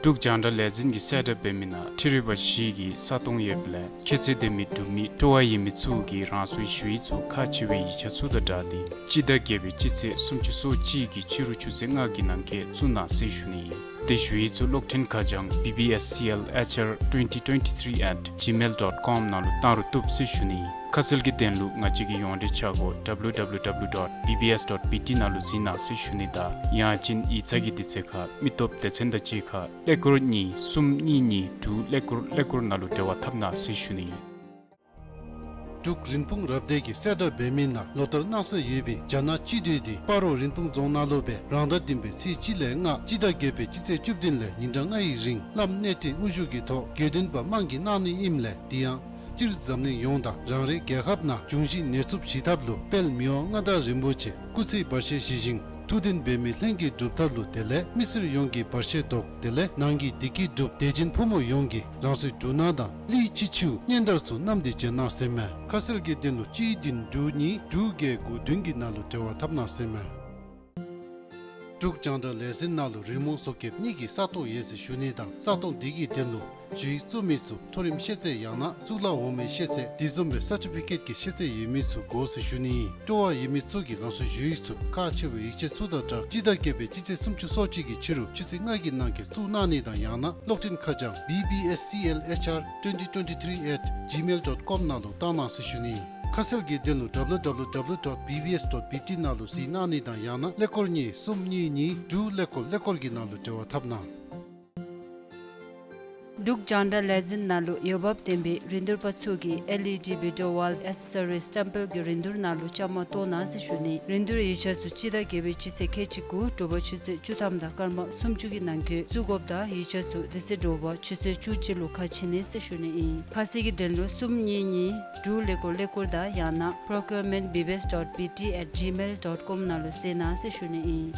འབྲུག་རྒྱང་བསྒྲགས་ལས་འཛིན་གྱིས་གསལ་བསྒྲགས་འབད་མི་ནང་འཕྲུལ་རིག་པ་བཞི་གི་ས་སྟོང་ཡོདཔ་ལས་ཁྱད་ཚད་ལྡན་མི་འབྲུག་མི་སྤྲོ་བ་ཡོད་མི་ཚུ་གིས་རང་སོའི་ཞུ་ཡིག་ཚུ་ཁག་ཆེ་བའི་ཡིག་ཆ་ཚུ་དང་སྦྲགས་ཏེ་སྤྱི་ཟླ་བརྒྱད་པའི་སྤྱི་ཚེས་སུམ་ཅུ་སོ་གཅིག་གི་ཕྱི་རུ་ཆུ་ཚོད་ལྔ་གི་ནང་འཁོད་བཙུགས་གནང་ཟེར་ཞུ་ནི། ཏེ་ཞུ་ཡིག་ཚུ་གློག་འཕྲིན་ཁ་བྱང་B B S C L H R twenty twenty-three at gmail dot com ནང་ལུ་བཏང་རུང་བཏུབ་ཟེར་ཞུ་ནི། ཁ་གསལ་གྱི་དོན་ལུ་ང་བཅས་ཀྱི་ཡོངས་འབྲེལ་ཆ་སྒོ་W W W dot B B S dot B T ནང་ལུ་གཟིགས་གནང་ཟེར་ཞུ་ནི་དང་ཡང་ཅིན་ཡིག་ཚང་གི་དུས་ཚོད་ཁར་མི་སྟོབས་སྡེ་ཚན་དང་གཅིག་ཁར་ཀླད་ཀོར་གཉིས་གསུམ་གཉིས་གཉིས་དྲུག་ཀླད་ཀོར་ཀླད་ཀོར་ནང་ལུ་འབྲེལ་བ་འཐབ་གནང་ཟེར་ཞུ་ནི། འབྲུག་རིན་སྤུངས་རབ་སྡེ་གིས་གསལ་བསྒྲགས་འབད་མི་ནང་ལོ་ལྟར་གནང་སྲོལ་ཡོད་པའི་རྒྱ་ནག་སྤྱི་འཐུས་འདི་སྤ་རོ་རིན་སྤུངས་རྫོང་ནང་ལུ་སྦེ་རང་ཟླ་བདུན་པའི་ཚེས་གཅིག་ལས་མངགས་སྤྱི་ཟླ་བརྒྱད་པའི་སྤྱི་ཚེས་བཅུ་བདུན་ལས་ཉིན་གྲངས་ལྔ་ཡི་རིང་བླམ་གནས་བརྟན་དབུ་བཞུགས་ཀྱི་ཐོག་དགོས་འདུན་པ་དམངས་ཀྱིས་གནང་ནི་ཨིནམ་ལས་དེ་ཡང་སྤྱིར་འཛམ་གླིང་ཡོངས་དང་རང་རེའི་རྒྱལ་ཁབ་ནང་འབྱུང་བཞི་ནད་འཚུབ་ཞི་ཐབས་ལུ་དཔལ་མི་དབང་མངའ་བདག་རིན་པོ་ཆེ་སྐུ་ཚེའི་བར་ཆད་ཞི་ཞིང་ཐུགས་འདུན་འབད་མི་ལྷན་སྐྱེས་སྒྲུབ་ཐབས་ལུ་དེ་ལས་མི་སེར་ཡོངས་ཀྱི་བར་ཆད་བཟློག་དེ་ལས་ནང་གི་བདེ་སྐྱིད་སྒྲུབ་དད་ཅན་ཕོ་མོ་ཡོངས་ཀྱིས་རང་སོའི་འབྲུ་སྣ་དང་གླུད་ཅི་ཆུ་གཉེན་དར་ཚུ་བསྣམས་ཏེ་བྱོན་གནང་ཟེར་མས། ཁ་གསལ་གྱི་དོན་ལུ་གཅིག་བདུན་དྲུག་གཉིས་དྲུག་བརྒྱད་དགུ་བདུན་གྱི་ནང་ལུ་འབྲེལ་བ་འཐབ་གནང་ཟེར་མས། འབྲུག་རྒྱང་བསྒྲགས་ལས་འཛིན་ནང་ལུ་རི་མོ་བཟོ་མཁན་གཉིས་ཀྱི་ས་སྟོང་ཡོད་ཟེར་ཞུ་ནི་དང་ས་སྟོང་འདི་གི་དོན་ལུ་ཞུ་ཡིག་བཙུགས་མི་ཚུ་མཐོ་རིམ་ཤེས་ཚད་ཡང་ན་གཙུག་ལག་འོག་མའི་ཤེས་ཚད་དེ་བཟུམ་སྦེ་སར་ཊི་ཕི་ཀེཊ་ཀྱི་ཤེས་ཚད་ཡོད་མི་ཚུ་དགོ་ཟེར་ཞུ་ནི་ཨིན། སྤྲོ་བ་ཡོད་མི་ཚུ་གིས་རང་སོའི་ཞུ་ཡིག་ཚུ་ཁག་ཆེ་བའི་ཡིག་ཆ་ཚུ་དང་སྦྲགས་སྤྱི་ཟླ་བརྒྱད་པའི་སྤྱི་ཚེས་སུམ་ཅུ་སོ་གཅིག་གི་ཕྱི་རུ་ཆུ་ཚོད་ལྔ་གི་ནང་འཁོད་བཙུགས་གནང་ནི་དང་ཡང་ན་གློག་འཕྲིན་ཁ་བྱང་B B S C L H R twenty twenty-three at gmail dot com ནང་ལུ་བཏང་གནང་ཟེར་ཞུ་ནི་ཨིན། ཁ་གསལ་གྱི་དོན་ལུ་W W W dot B B S dot B T ནང་ལུ་གཟིགས་གནང་ནི་དང་ཡང་ན་ཀླད་ཀོར་གཉིས་གསུམ་གཉིས་གཉིས་དྲུག་ཀླད་ཀོར་ཀླད་ཀོར་གྱི་ནང་ལུ་འབྲེལ་བ་འཐབ་གནང་། འབྲུག་རྒྱང་བསྒྲགས་ལས་འཛིན་ནང་ལུ་འོས་འབབ་ལྡན་པའི་རིན་བསྡུར་པ་ཚུ་གིས་L E D video wall accessories སྤྲང་པོ་གི་རིན་བསྡུར་ནང་ལུ་བཅའ་མར་གཏོགས་གནང་ཟེར་ཞུ་ནི། རིན་བསྡུར་ཡིག་ཆ་ཚུ་སྤྱི་ཟླ་བརྒྱད་པའི་སྤྱི་ཚེས་ཁལ་གཅིག་དགུ་དྲོ་པ་ཆུ་ཚོད་བཅུ་ཐམ་དང་སྐར་མ་སུམ་ཅུ་གི་ནང་འཁོད་བཙུགས་དགོཔ་དང་ཡིག་ཆ་ཚུ་དེ་ཚེ་དྲོ་པ་ཆུ་ཚོད་བཅུ་གཅིག་ལུ་ཁ་ཕྱེ་ནི་ཟེར་ཞུ་ནི་ཨིན། ཁ་གསལ་གྱི་དོན་ལུ་གསུམ་གཉིས་གཉིས་དྲུག་ཀླད་ཀོར་ཀླད་ཀོར་དང་ཡང་ན་procurement B B S dot B T at gmail dot com ནང་ལུ་གཟིགས་གནང་ཟེར་ཞུ་ནི་ཨིན།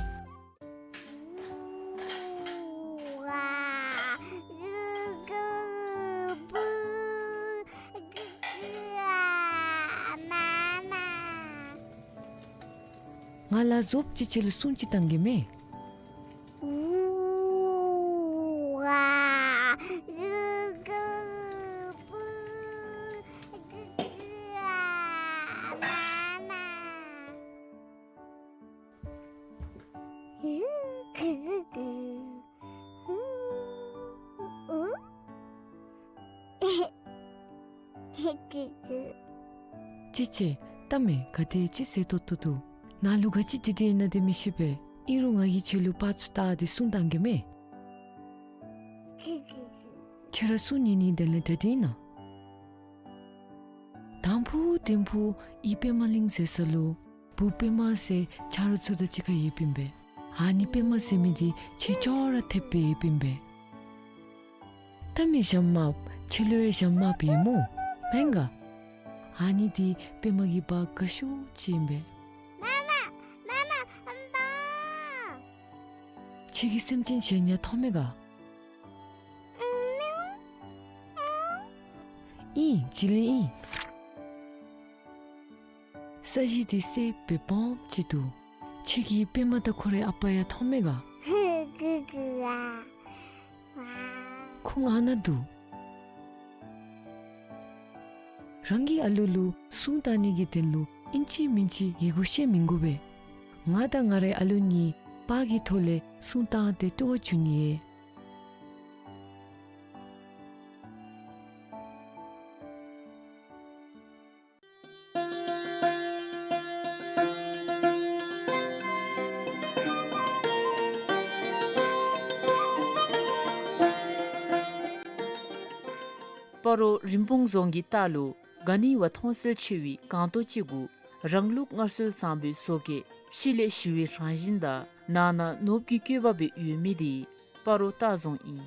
ང་ལ་ཟོགཔ་ཅིག་ཁྱོད་ལུ་སྲུང་ཅིག་བཏང་གེ་མས། ཅི་ཅི། ད་མེན་ག་དེ་ཅིག་ཟེར་ཏོག་ཏོ་འདུག། ནཱ་ལུ་ག་ཅི་དྲི་དྲི་ཨིན་ན་དེ་མི་ཤེས་པས། ཨིན་རུང་ང་གིས་ཁྱོད་ལུ་པར་ཚུ་བལྟ་སྟེ་སྲུང་བཏང་གེ་མས། ཁྱོད་ར་སྲུང་ནི་ནི་དེ་ལས་ད་དྲི་ན། དང་ཕུ་དིང་ཕུ་ཨི་པདྨ་གླིང་ཟེར་ས་ལུ་བུ་པདྨ་ཟེར་ཆ་རོགས་ཚུ་དང་གཅིག་ཁར་ཡོདཔ་ཨིན་པས། ཨ་ནི་པདྨ་ཟེར་མི་འདི་ཁྱོད་ཅོག་ར་འཐདཔ་སྦེ་ཡོདཔ་ཨིན་པས། ད་མེན་ཞྭམོ་དམརཔོ་ཁྱོད་ལུ་ཡང་ཞྭམོ་དམརཔོ་ཡོད་སྨོ། མེན་ག། ཨ་ནི་འདི་པདྨ་གི་པར་དགའ་ཤོས་ཅིག་ཨིན་པས། མ་མ་མ་མ་ཨམ་པ། ཁྱོད་ཀྱིས་སེམས་ཅན་གཞན་ཡང་མཐོང་མས་ག། ཨིན་བྱི་ལི་ཨིན། ས་གཞི་འདི་སེརཔོ་སྦེ་སྦོམ་ཅིག་འདུག། ཁྱོད་ཀྱིས་པདྨ་དང་ཁོ་རའི་ཨ་པ་ཡང་མཐོང་མས་ག། ཁོང་ཨ་ནཱ་འདུག། རང་གི་ཨ་ལུ་ལུ་སྲུང་བཏང་ནི་གི་དོན་ལུ་ཨིན་ཅི་མིན་ཅི་ཡི་གུ་བཤད་མི་དགོ་པས། ང་དང་ང་རའི་ཨ་ལུ་གཉིས་པར་གྱི་ཐོག་ལས་སྲུང་བཏང་སྟེ་སྤྲོ་བ་བྱུང་ནི་ཨིན། སྤ་རོ་རིན་སྤུངས་རྫོང་གི་ལྟག་ལུ་ག་ནི་བ་མཐོང་གསལ་ཆེ་བའི་སྒང་ཏོག་ཅིག་གུ་རང་ལུགས་སྔར་སྲོལ་བཟང་པོའི་བཟོ་བཀོད་ཕྱི་ལས་ཞི་བའི་རང་བཞིན་དང་ནང་ན་ནོར་བུ་གི་བཀོད་པ་སྦེ་ཡོད་མི་འདི་སྤ་རོ་ལྟ་རྫོང་ཨིན།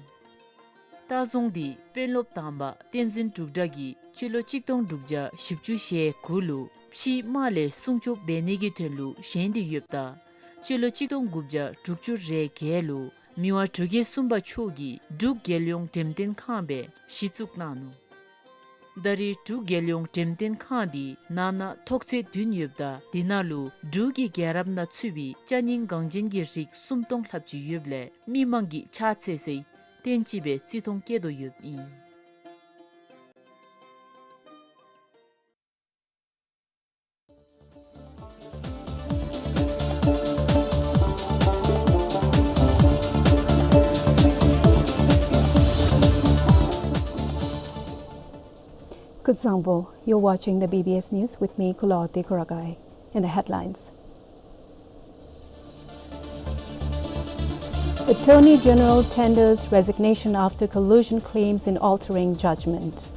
ལྟ་རྫོང་འདི་དཔོན་སློབ་དང་པ་བསྟན་འཛིན་འབྲུག་སྒྲ་གིས་སྤྱི་ལོ་གཅིག་སྟོང་དྲུག་བརྒྱ་བཞི་བཅུ་ཞེ་དགུ་ལུ་ཕྱིའི་དམག་ལས་སྲུང་སྐྱོབ་འབད་ནི་གི་དོན་ལུ་བཞེངས་ཏེ་ཡོདཔ་ད་སྤྱི་ལོ་གཅིག་སྟོང་དགུ་བརྒྱ་དྲུག་ཅུ་རེ་བརྒྱད་ལུ་མི་དབང་འབྲུག་རྒྱལ་གསུམ་པ་མཆོག་གིས་འབྲུག་རྒྱལ་ཡོངས་འགྲེམས་སྟོན་ཁང་སྦེ་གཞི་བཙུགས་གནང་ནུག། ད་རེས་འབྲུག་རྒྱལ་ཡོངས་འགྲེམས་སྟོན་ཁང་འདི་ནང་ན་ཐོག་ཚད་བདུན་ཡོདཔ་ད་འདི་ནང་ལུ་འབྲུག་གི་རྒྱལ་རབས་ནང་ཚུད་པའི་ཅ་རྙིང་འགངས་ཅན་གྱི་རིགས་སུམ་སྟོང་ལྷགཔ་ཅིག་ཡོདཔ་ལས་མི་མང་གིས་ཕྱག་འཚལ་སའི་རྟེན་ཅིག་སྦེ་བརྩི་མཐོང་བསྐྱེད་དོ་ཡོདཔ་ཨིན། སྐུ་གཟུགས་བཟང་པོ། You're watching the B B S News with me, Kulawarti Kuragai. In the headlines. Attorney General tenders resignation after collusion claims in altering judgment.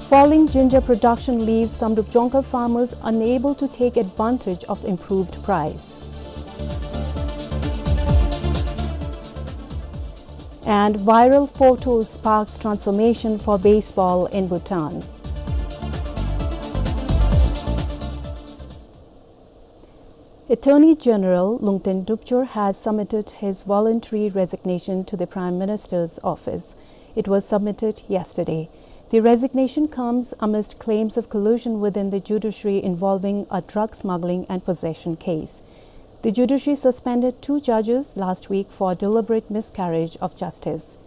Falling ginger production leaves Samdrup Jongkhar farmers unable to take advantage of improved price. And viral photo sparks transformation for baseball in Bhutan. Attorney General Lungten Dupchur has submitted his voluntary resignation to the Prime Minister's office. It was submitted yesterday. The resignation comes amidst claims of collusion within the judiciary involving a drug smuggling and possession case. The judiciary suspended two judges last week for deliberate miscarriage of justice.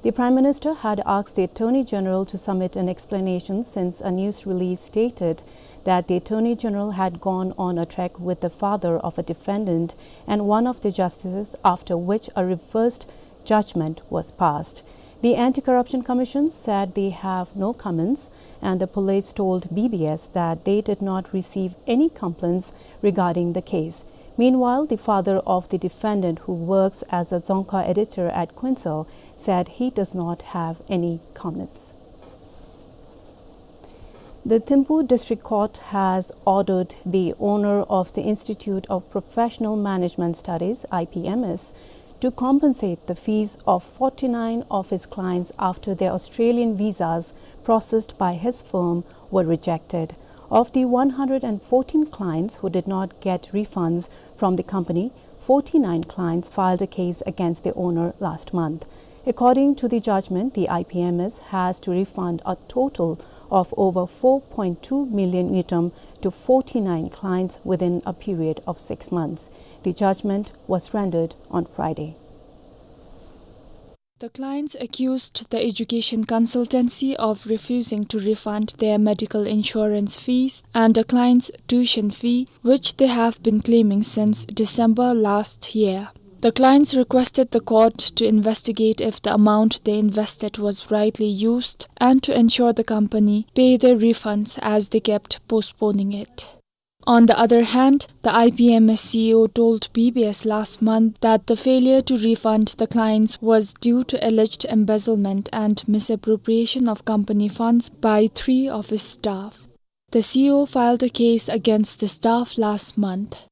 The Prime Minister had asked the Attorney General to submit an explanation since a news release stated that the Attorney General had gone on a trek with the father of a defendant and one of the justices, after which a reversed judgment was passed. The Anti-Corruption Commission said they have no comments, and the police told B B S that they did not receive any complaints regarding the case. Meanwhile, the father of the defendant, who works as a Dzongkha editor at Khuensel, said he does not have any comments. The Thimphu District Court has ordered the owner of the Institute of Professional Management Studies, I P M S, to compensate the fees of forty-nine of his clients after their Australian visas processed by his firm were rejected. Of the one hundred and fourteen clients who did not get refunds from the company, forty-nine clients filed a case against the owner last month. According to the judgment, the I P M S has to refund a total of over four point two million ngultrum to forty-nine clients within a period of six months. The judgment was rendered on Friday. The clients accused the education consultancy of refusing to refund their medical insurance fees and the client's tuition fee, which they have been claiming since December last year. The clients requested the court to investigate if the amount they invested was rightly used and to ensure the company pay their refunds, as they kept postponing it. On the other hand, the I P M S C E O told B B S last month that the failure to refund the clients was due to alleged embezzlement and misappropriation of company funds by three of his staff. The C E O filed a case against the staff last month.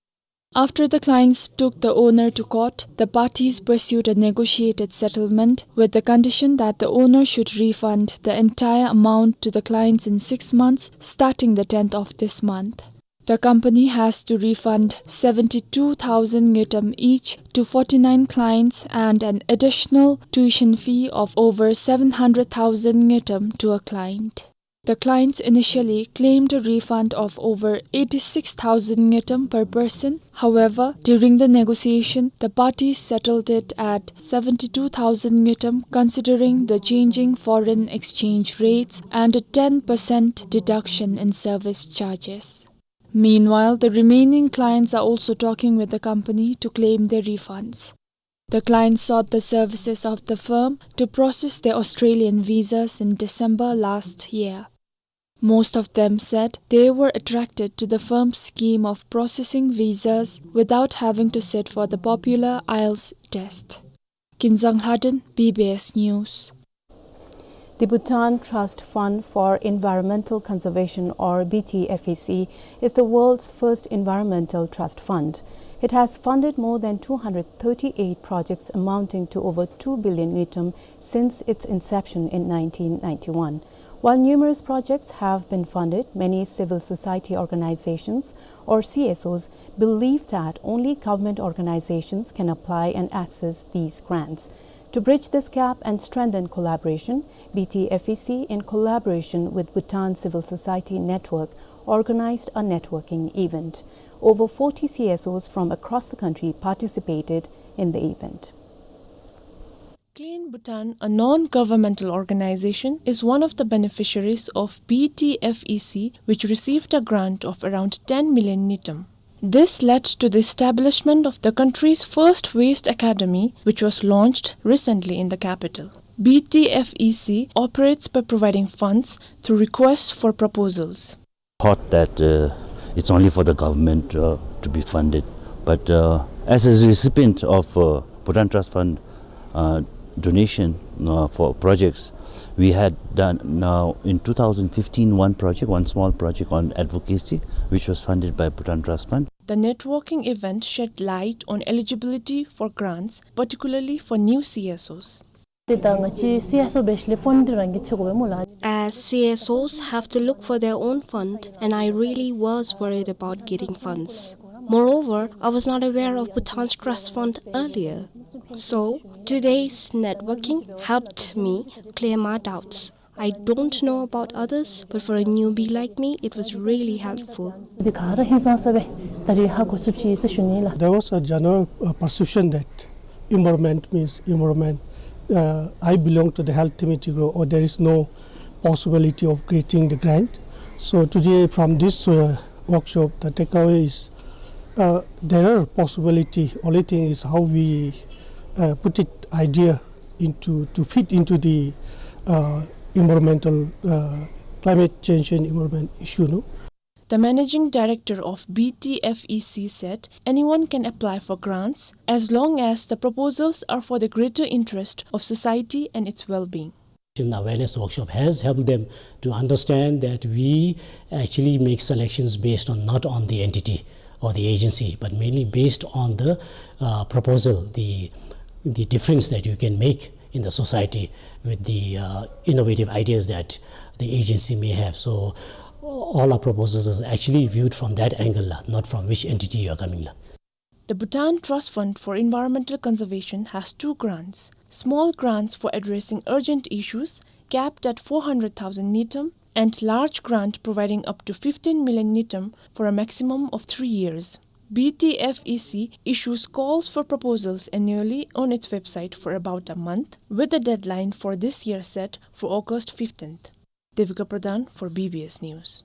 After the clients took the owner to court, the parties pursued a negotiated settlement with the condition that the owner should refund the entire amount to the clients in six months, starting the tenth of this month. The company has to refund seventy-two thousand ngultrum each to forty-nine clients and an additional tuition fee of over seven hundred thousand ngultrum to a client. The clients initially claimed a refund of over eighty-six thousand ngultrum per person. However, during the negotiation, the parties settled it at seventy-two thousand ngultrum, considering the changing foreign exchange rates and a ten percent deduction in service charges. Meanwhile, the remaining clients are also talking with the company to claim their refunds. The clients sought the services of the firm to process their Australian visas in December last year. Most of them said they were attracted to the firm's scheme of processing visas without having to sit for the popular IELTS test. Kinzang Lhaden, B B S News. The Bhutan Trust Fund for Environmental Conservation, or B T F E C, is the world's first environmental trust fund. It has funded more than two hundred thirty-eight projects amounting to over two billion ngultrum since its inception in nineteen ninety-one. While numerous projects have been funded, many civil society organizations, or C S Os, believe that only government organizations can apply and access these grants. To bridge this gap and strengthen collaboration, B T F E C, in collaboration with Bhutan Civil Society Network, organized a networking event. Over forty C S Os from across the country participated in the event. Clean Bhutan, a non-governmental organization, is one of the beneficiaries of B T F E C, which received a grant of around ten million ngultrum. This led to the establishment of the country's first waste academy, which was launched recently in the capital. B T F E C operates by providing funds through requests for proposals. Thought that, uh, it's only for the government, uh, to be funded. But, uh, as a recipient of, uh, Bhutan Trust Fund, uh, donation, uh, for projects, we had done now in two thousand fifteen one project, one small project on advocacy, which was funded by Bhutan Trust Fund. The networking event shed light on eligibility for grants, particularly for new C S Os. As C S Os have to look for their own fund, and I really was worried about getting funds. Moreover, I was not aware of Bhutan's trust fund earlier. So, today's networking helped me clear my doubts. I don't know about others, but for a newbie like me, it was really helpful. There was a general, uh, perception that environment means environment. Uh, I belong to the health committee group, or there is no possibility of getting the grant. So today, from this, uh, workshop, the takeaway is, uh, there are possibility. Only thing is how we, uh, put it idea into, to fit into the, uh, environmental, uh, climate change and environment issue, no? The managing director of B T F E C said anyone can apply for grants as long as the proposals are for the greater interest of society and its well-being. Awareness workshop has helped them to understand that we actually make selections based on, not on the entity or the agency, but mainly based on the, uh, proposal, the, the difference that you can make in the society with the, uh, innovative ideas that the agency may have. So all our proposals is actually viewed from that angle la, not from which entity you are coming la. The Bhutan Trust Fund for Environmental Conservation has two grants: small grants for addressing urgent issues, capped at four hundred thousand ngultrum, and large grant providing up to fifteen million ngultrum for a maximum of three years. B T F E C issues calls for proposals annually on its website for about a month, with the deadline for this year set for August fifteenth. Devika Pradhan for B B S News.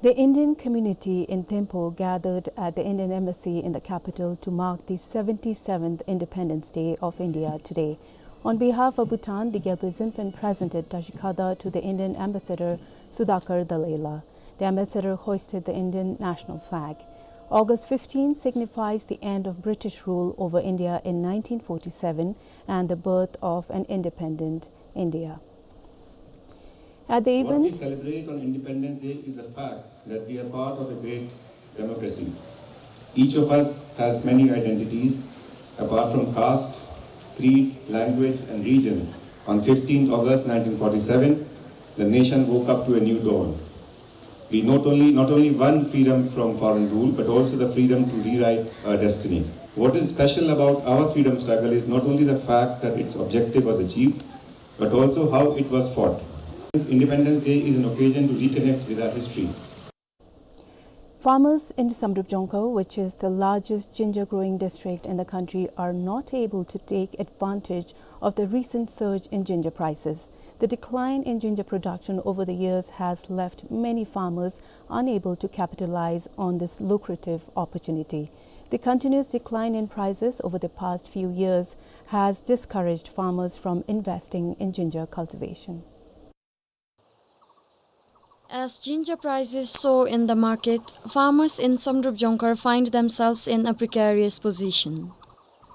The Indian community in Thimphu gathered at the Indian embassy in the capital to mark the seventy-seventh Independence Day of India today. On behalf of Bhutan, the Gyalpo Dzinpen presented Tashikada to the Indian ambassador Sudhakar Dallela. The ambassador hoisted the Indian national flag. August fifteen signifies the end of British rule over India in nineteen forty-seven and the birth of an independent India. At the event, what we celebrate on Independence Day is the fact that we are part of a great democracy. Each of us has many identities apart from caste, creed, language, and region. On fifteenth August nineteen forty-seven, the nation woke up to a new dawn. We not only, not only won freedom from foreign rule, but also the freedom to rewrite our destiny. What is special about our freedom struggle is not only the fact that its objective was achieved, but also how it was fought. Independence Day is an occasion to reconnect with our history. Farmers in Samdrup Jongkhar, which is the largest ginger growing district in the country, are not able to take advantage of the recent surge in ginger prices. The decline in ginger production over the years has left many farmers unable to capitalize on this lucrative opportunity. The continuous decline in prices over the past few years has discouraged farmers from investing in ginger cultivation. As ginger prices soar in the market, farmers in Samdrup Jongkhar find themselves in a precarious position.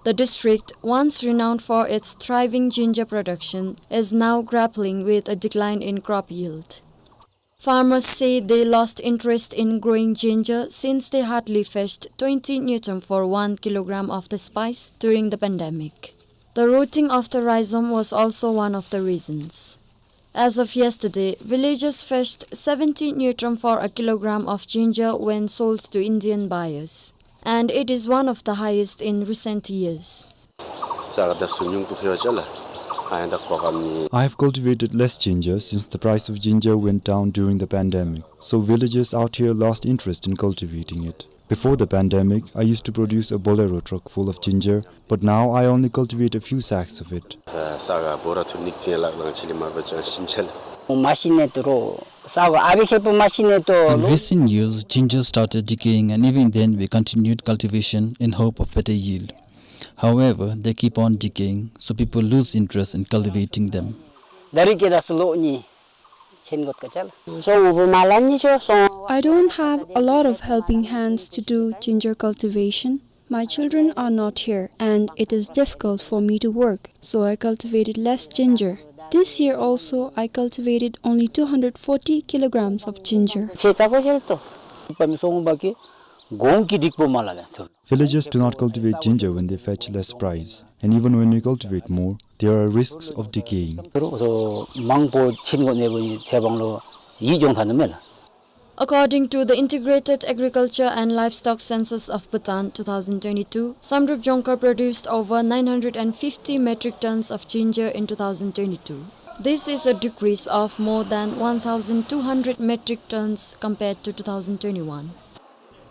The district, once renowned for its thriving ginger production, is now grappling with a decline in crop yield. Farmers say they lost interest in growing ginger since they hardly fetched twenty ngultrum for one kilogram of the spice during the pandemic. The rotting of the rhizome was also one of the reasons. As of yesterday, villagers fetched seventy ngultrum for a kilogram of ginger when sold to Indian buyers, and it is one of the highest in recent years. ས་ག་ད་སུ་ཉུང་དུ་འཕེལ་བ་ཅ་ལགས། ཨ་ཡང་ད་གོ་སྐབས་ནི། I have cultivated less ginger since the price of ginger went down during the pandemic, so villagers out here lost interest in cultivating it. Before the pandemic, I used to produce a Bolero truck full of ginger, but now I only cultivate a few sacks of it. ས་ག་བོ་ར་ཐུར་ཉིག་ཙིང་ལག་ནང་ཆེ་ལི་མར་བ་ཅང་ཤིན་ཆ་ལགས། མ་ཤི་ནེ་ཏུ་རོ། ས་ག་ཨ་བི་ཁེ་པུ་མ་ཤི་ནེ་ཏུ། In recent years, ginger started decaying, and even then we continued cultivation in hope of better yield. However, they keep on decaying, so people lose interest in cultivating them. ད་རིས་ཀྱི་ད་སུ་ལོ་ནི་ཆེན་གོད་ཀ་ཅལ། སོང་བུ་མ་ལ་ནི་ཤོ་སོང་། I don't have a lot of helping hands to do ginger cultivation. My children are not here, and it is difficult for me to work, so I cultivated less ginger. This year also, I cultivated only two hundred forty kilograms of ginger. ཆེ་ད་གོ་ཤལ་ཏོ། པ་མི་སོང་བ་ཀི་གོང་གི་སྡིག་པོ་མ་ལ་ལ་ཐུར། Villagers do not cultivate ginger when they fetch less price, and even when we cultivate more, there are risks of decaying. ཏུ་རོ་སོ་མང་པོ་ཆེན་གོ་ནེ་བོ་ནི་ཚེ་བང་ལོ་ཡིད་འོང་ཐ་ནུ་མེ་ལ། According to the Integrated Agriculture and Livestock Census of Bhutan two thousand twenty-two, Samdrup Jongkhar produced over nine hundred and fifty metric tons of ginger in two thousand twenty-two. This is a decrease of more than one thousand two hundred metric tons compared to two thousand twenty-one.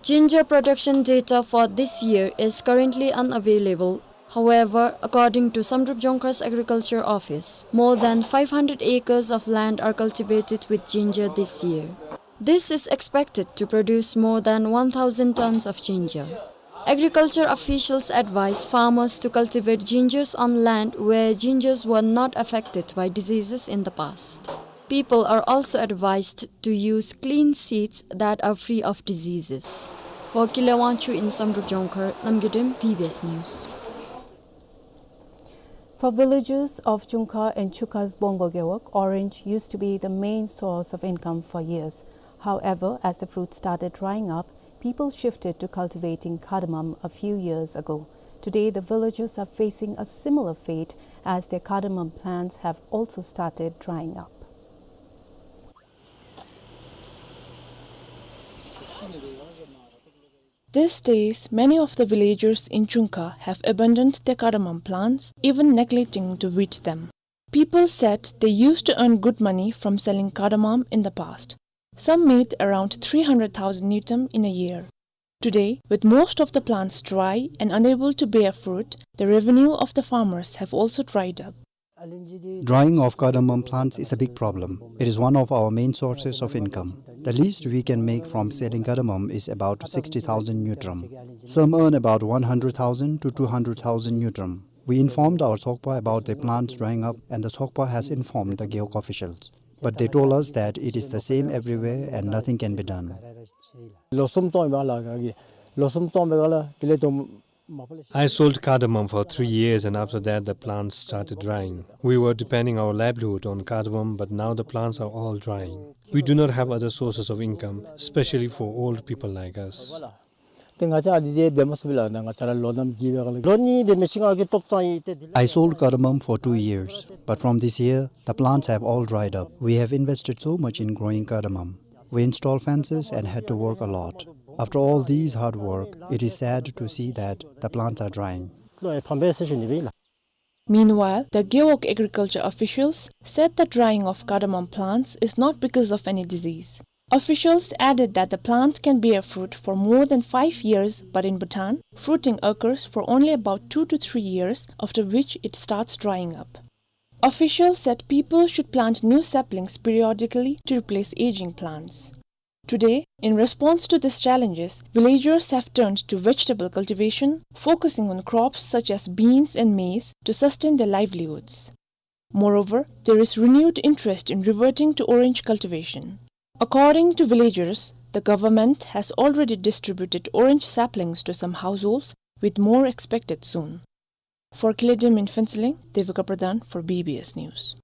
Ginger production data for this year is currently unavailable. However, according to Samdrup Jongkhar's Agriculture Office, more than five hundred acres of land are cultivated with ginger this year. This is expected to produce more than one thousand tons of ginger. Agriculture officials advise farmers to cultivate gingers on land where gingers were not affected by diseases in the past. People are also advised to use clean seeds that are free of diseases. For Kile Wangchuk in Samdrup Jongkhar, Namgay Dem, B B S News. For villagers of Chungkha and Chukha's Bongo Gewog, orange used to be the main source of income for years. However, as the fruit started drying up, people shifted to cultivating cardamom a few years ago. Today, the villagers are facing a similar fate as their cardamom plants have also started drying up. These days, many of the villagers in Chungkha have abandoned their cardamom plants, even neglecting to weed them. People said they used to earn good money from selling cardamom in the past. Some made around three hundred thousand ngultrum in a year. Today, with most of the plants dry and unable to bear fruit, the revenue of the farmers have also dried up. Drying of cardamom plants is a big problem. It is one of our main sources of income. The least we can make from selling cardamom is about sixty thousand ngultrum. Some earn about one hundred thousand to two hundred thousand ngultrum. We informed our Tsokpa about the plants drying up, and the Tsokpa has informed the Gewog officials. But they told us that it is the same everywhere and nothing can be done. ལོ་གསུམ་བཙོང་བའི་སྒང་ལས་ལོ་གསུམ་བཙོང་བའི་སྒང་ལས་དེ་ལས་དུམ་I sold cardamom for three years, and after that the plants started drying. We were depending our livelihood on cardamom, but now the plants are all drying. We do not have other sources of income, especially for old people like us. ཏེ་ང་བཅས་ཨ་ནི་དེ་འབད་མ་ཚུགས་པས་ལགས། ང་བཅས་ར་ལོ་ནམ་གྱི་བའི་སྒང་ལས་ལོ་གཉིས་འབད་མི་ཅིག་ང་གིས་བཏོག་བཏང་ཡི། ཏེ་དེ་ལས། I sold cardamom for two years, but from this year, the plants have all dried up. We have invested so much in growing cardamom. We installed fences and had to work a lot. After all these hard work, it is sad to see that the plants are drying. ལོ་ཡང་ཕམ་པས་ཟེར་ཞུ་ནི་སྦེ་ལགས། Meanwhile, the Gewog agriculture officials said the drying of cardamom plants is not because of any disease. Officials added that the plant can bear fruit for more than five years, but in Bhutan, fruiting occurs for only about two to three years, after which it starts drying up. Officials said people should plant new saplings periodically to replace aging plants. Today, in response to these challenges, villagers have turned to vegetable cultivation, focusing on crops such as beans and maize to sustain their livelihoods. Moreover, there is renewed interest in reverting to orange cultivation. According to villagers, the government has already distributed orange saplings to some households, with more expected soon. For Kyledem in Phuentsholing, Devika Pradhan for B B S News.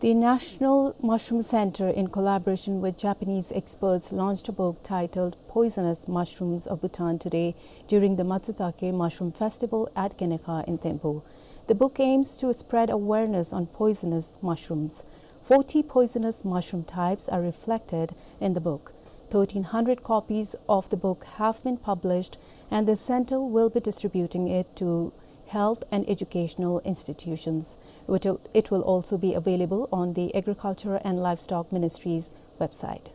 The National Mushroom Center, in collaboration with Japanese experts, launched a book titled Poisonous Mushrooms of Bhutan today during the Matsutake Mushroom Festival at Genekha in Thimphu. The book aims to spread awareness on poisonous mushrooms. Forty poisonous mushroom types are reflected in the book. Thirteen hundred copies of the book have been published, and the center will be distributing it to health and educational institutions. It will, it will also be available on the Agriculture and Livestock Ministry's website.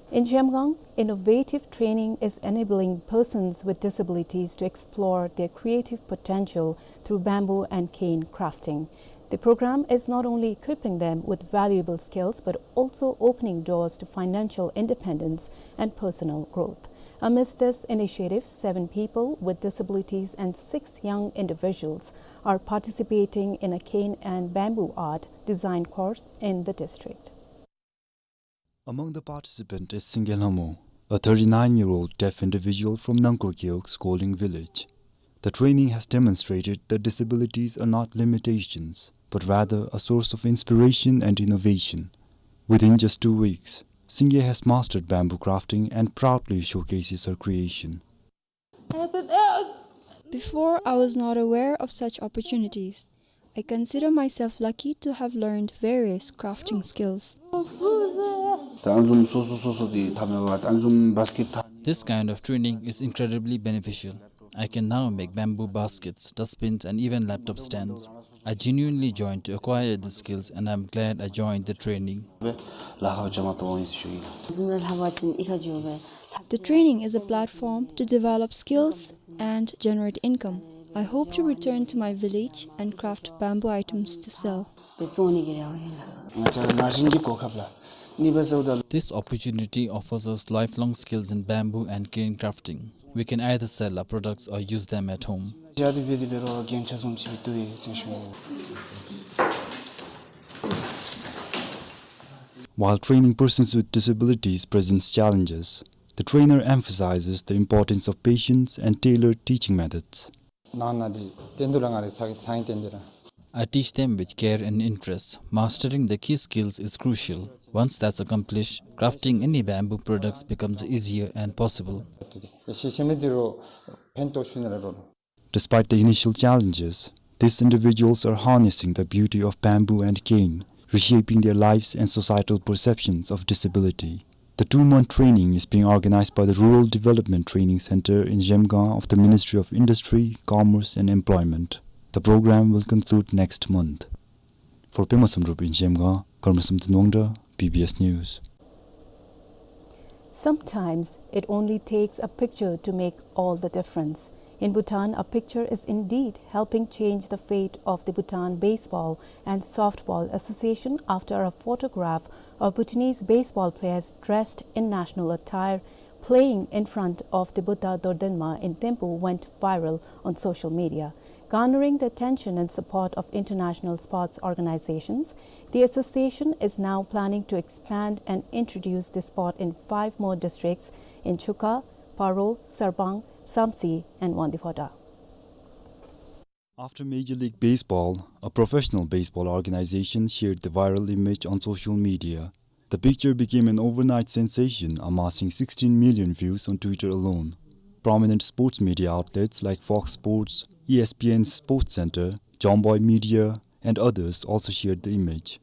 In Zhemgang, innovative training is enabling persons with disabilities to explore their creative potential through bamboo and cane crafting. The program is not only equipping them with valuable skills, but also opening doors to financial independence and personal growth. Amidst this initiative, seven people with disabilities and six young individuals are participating in a cane and bamboo art design course in the district. Among the participants is Singye Lhamo, a thirty-nine-year-old deaf individual from Nangkur Gewog's Goling village. The training has demonstrated that disabilities are not limitations, but rather a source of inspiration and innovation. Within just two weeks, Singye has mastered bamboo crafting and proudly showcases her creation. Before, I was not aware of such opportunities. I consider myself lucky to have learned various crafting skills. This kind of training is incredibly beneficial. I can now make bamboo baskets, dustbins, and even laptop stands. I genuinely joined to acquire the skills, and I'm glad I joined the training. The training is a platform to develop skills and generate income. I hope to return to my village and craft bamboo items to sell. This opportunity offers us lifelong skills in bamboo and cane crafting. We can either sell our products or use them at home. While training persons with disabilities presents challenges, the trainer emphasizes the importance of patience and tailored teaching methods. ནང་ན་དེ་བསྟན་དུ་ར་ང་རེ་ཚ་ཚ་ཡིན་བསྟན་དུ་ར། I teach them with care and interest. Mastering the key skills is crucial. Once that's accomplished, crafting any bamboo products becomes easier and possible. ཤེས་ཤེས་མི་དེ་རོ་ཕན་ཐོགས་ཤུ་ནི་ར་རོ། Despite the initial challenges, these individuals are harnessing the beauty of bamboo and cane, reshaping their lives and societal perceptions of disability. The two-month training is being organized by the Rural Development Training Center in Zhemgang of the Ministry of Industry, Commerce and Employment. The program will conclude next month. For Pema Samdrup in Zhemgang, Karma Samten Wangda, B B S News. Sometimes it only takes a picture to make all the difference. In Bhutan, a picture is indeed helping change the fate of the Bhutan Baseball and Softball Association after a photograph of Bhutanese baseball players dressed in national attire playing in front of the Buddha Dordenma in Thimphu went viral on social media. Garnering the attention and support of international sports organizations, the association is now planning to expand and introduce the sport in five more districts in Chukha, Paro, Sarpang, Samtse, and Wangdue Phodrang. After Major League Baseball, a professional baseball organization shared the viral image on social media. The picture became an overnight sensation, amassing sixteen million views on Twitter alone. Prominent sports media outlets like Fox Sports, E S P N Sports Center, Jomboy Media, and others also shared the image.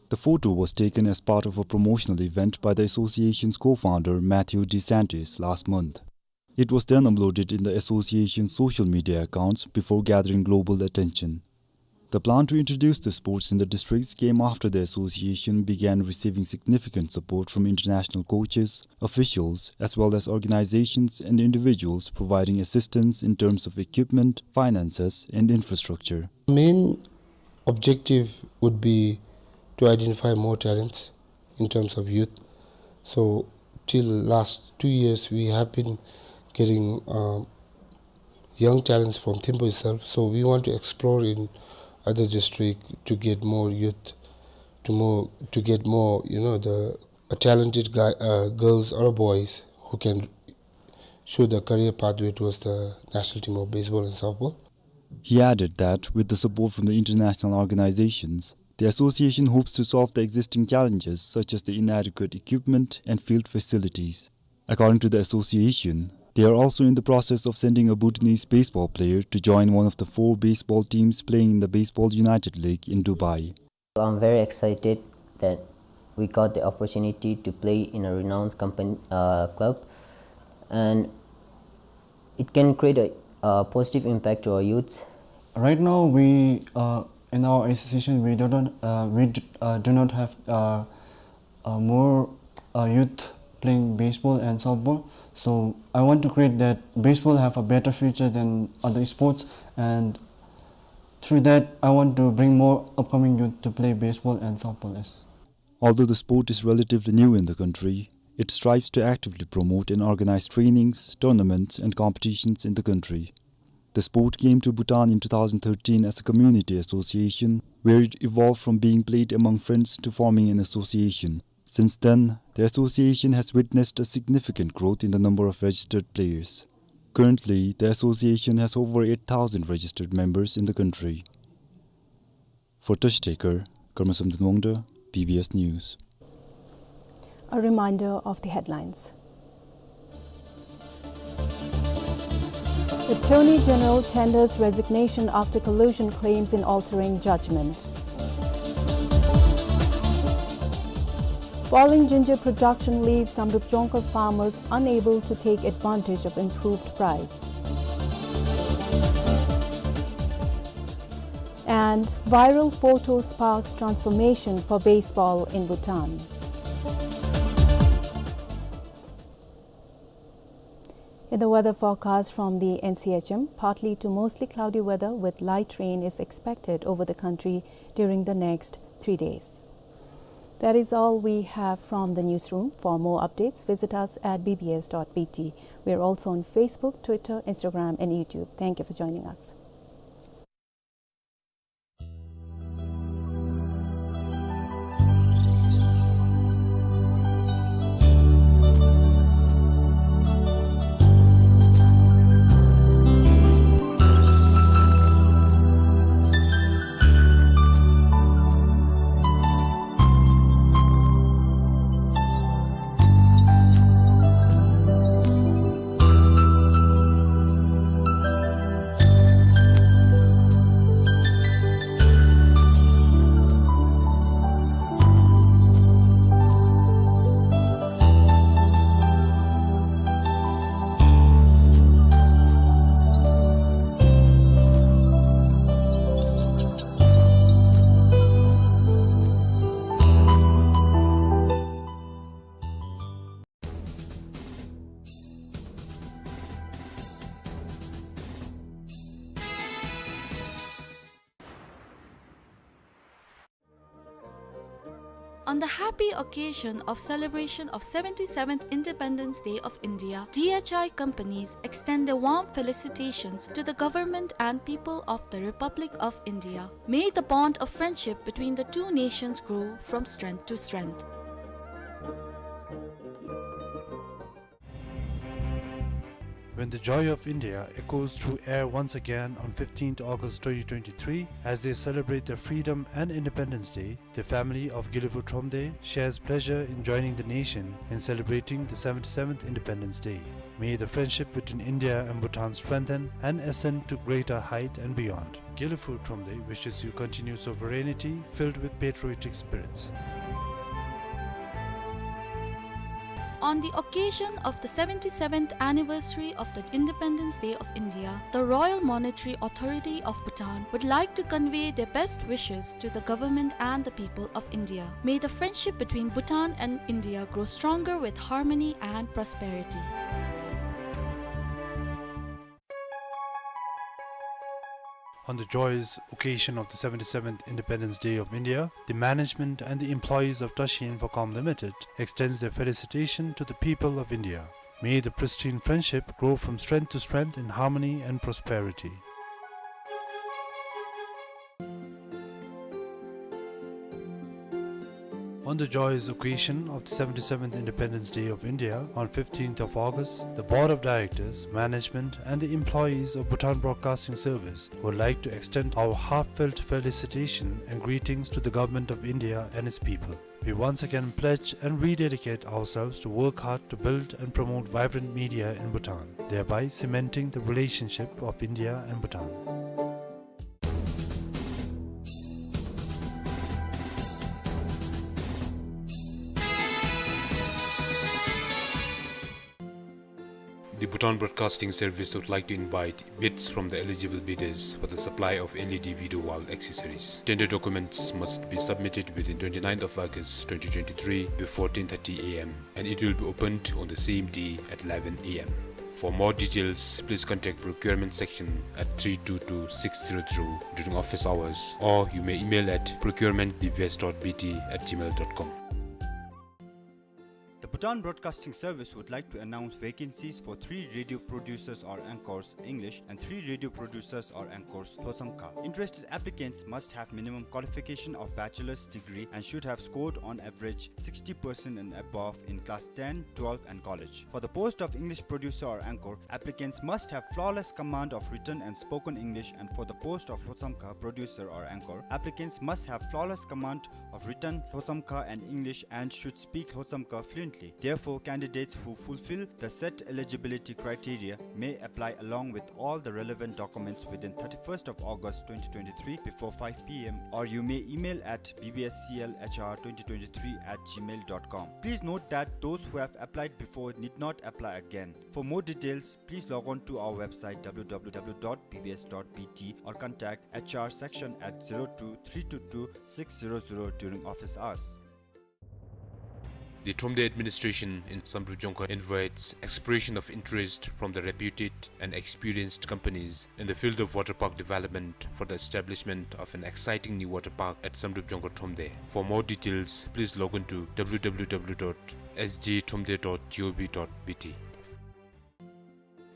The photo was taken as part of a promotional event by the association's co-founder Matthew DeSantis last month. It was then uploaded in the association's social media accounts before gathering global attention. The plan to introduce the sports in the districts came after the association began receiving significant support from international coaches, officials, as well as organizations and individuals providing assistance in terms of equipment, finances, and infrastructure. Main objective would be to identify more talents in terms of youth. So till last two years, we have been getting, um, young talents from Thimphu itself. So we want to explore in other district to get more youth, to more, to get more, you know, the, uh, talented guy, uh, girls or boys who can show the career pathway towards the national team of baseball and softball. He added that with the support from the international organizations, the association hopes to solve the existing challenges such as the inadequate equipment and field facilities. According to the association, they are also in the process of sending a Bhutanese baseball player to join one of the four baseball teams playing in the Baseball United League in Dubai. I'm very excited that we got the opportunity to play in a renowned company, uh, club, and it can create a, a positive impact to our youth. Right now, we, uh, in our association, we do not, uh, we d-, uh, do not have, uh, uh, more, uh, youth playing baseball and softball. So I want to create that baseball have a better future than other sports, and through that, I want to bring more upcoming youth to play baseball and softball. Yes. Although the sport is relatively new in the country, it strives to actively promote and organize trainings, tournaments, and competitions in the country. The sport came to Bhutan in two thousand thirteen as a community association, where it evolved from being played among friends to forming an association. Since then, the association has witnessed a significant growth in the number of registered players. Currently, the association has over eight thousand registered members in the country. For Toshi Taker, Karma Samden Wangda, B B S News. A reminder of the headlines. Attorney General tenders resignation after collusion claims in altering judgment. Falling ginger production leaves Samdrup Jongkhar farmers unable to take advantage of improved price. And viral photo sparks transformation for baseball in Bhutan. In the weather forecast from the N C H M, partly to mostly cloudy weather with light rain is expected over the country during the next three days. That is all we have from the newsroom. For more updates, visit us at B B S dot B T. We are also on Facebook, Twitter, Instagram, and YouTube. Thank you for joining us. On the happy occasion of celebration of seventy-seventh Independence Day of India, D H I companies extend their warm felicitations to the government and people of the Republic of India. May the bond of friendship between the two nations grow from strength to strength. When the joy of India echoes through air once again on fifteenth August twenty twenty-three, as they celebrate their freedom and Independence Day, the family of Gilufou Thromde shares pleasure in joining the nation in celebrating the seventy-seventh Independence Day. May the friendship between India and Bhutan strengthen and ascend to greater height and beyond. Gilufou Thromde wishes you continued sovereignty filled with patriotic spirits. On the occasion of the seventy-seventh anniversary of the Independence Day of India, the Royal Monetary Authority of Bhutan would like to convey their best wishes to the government and the people of India. May the friendship between Bhutan and India grow stronger with harmony and prosperity. On the joyous occasion of the seventy-seventh Independence Day of India, the management and the employees of Tashi Infocom Limited extends their felicitation to the people of India. May the pristine friendship grow from strength to strength in harmony and prosperity. On the joyous occasion of the seventy-seventh Independence Day of India, on fifteenth of August, the Board of Directors, management, and the employees of Bhutan Broadcasting Service would like to extend our heartfelt felicitation and greetings to the Government of India and its people. We once again pledge and rededicate ourselves to work hard to build and promote vibrant media in Bhutan, thereby cementing the relationship of India and Bhutan. The Bhutan Broadcasting Service would like to invite bids from the eligible bidders for the supply of L E D video wall accessories. Tender documents must be submitted within twenty-ninth of August twenty twenty-three before ten thirty A M, and it will be opened on the same day at eleven A M. For more details, please contact procurement section at three two two six zero zero during office hours, or you may email at procurement B B S dot B T at gmail dot com. The Bhutan Broadcasting Service would like to announce vacancies for three radio producers or anchors, English, and three radio producers or anchors, Lhotshamkha. Interested applicants must have minimum qualification of bachelor's degree and should have scored on average sixty percent and above in class ten, twelve, and college. For the post of English producer or anchor, applicants must have flawless command of written and spoken English, and for the post of Lhotshamkha producer or anchor, applicants must have flawless command of written Lhotshamkha and English and should speak Lhotshamkha fluently. Therefore, candidates who fulfill the set eligibility criteria may apply along with all the relevant documents within thirty-first of August twenty twenty-three before five P M, or you may email at B B S C L H R twenty twenty-three at gmail dot com. Please note that those who have applied before need not apply again. For more details, please log on to our website W W W dot B B S dot B T or contact H R section at zero two three two two six zero zero during office hours. The Thromde administration in Samdrup Jongkhar invites expression of interest from the reputed and experienced companies in the field of water park development for the establishment of an exciting new water park at Samdrup Jongkhar Thromde. For more details, please log on to W W W dot S J thromde dot G O V dot B T.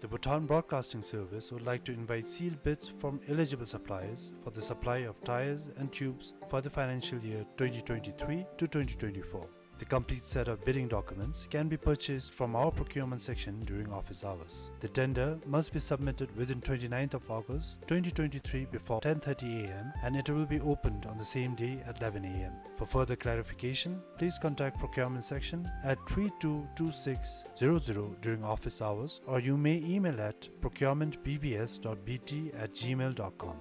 The Bhutan Broadcasting Service would like to invite sealed bids from eligible suppliers for the supply of tyres and tubes for the financial year twenty twenty-three to twenty twenty-four. The complete set of bidding documents can be purchased from our procurement section during office hours. The tender must be submitted within twenty-ninth of August twenty twenty-three before ten thirty A M, and it will be opened on the same day at eleven A M. For further clarification, please contact procurement section at three two two six zero zero during office hours, or you may email at procurement B B S dot B T at gmail dot com.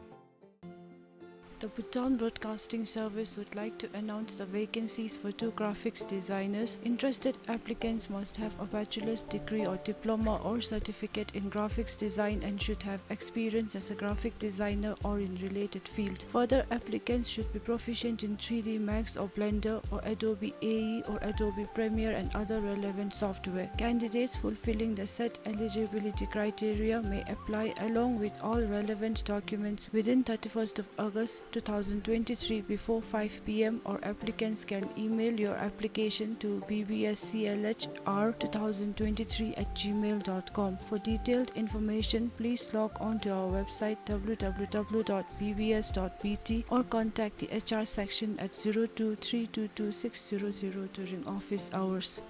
The Bhutan Broadcasting Service would like to announce the vacancies for two graphics designers. Interested applicants must have a bachelor's degree or diploma or certificate in graphics design and should have experience as a graphic designer or in related field. Further, applicants should be proficient in three D Max or Blender or Adobe A E or Adobe Premiere and other relevant software. Candidates fulfilling the set eligibility criteria may apply along with all relevant documents within thirty-first of August two thousand twenty-three before five p m, or applicants can email your application to b b s c l h r two thousand twenty-three at gmail dot com. For detailed information, please log on to our website w w w dot b b s dot b t or contact the h r section at zero two three two two six zero zero during office hours.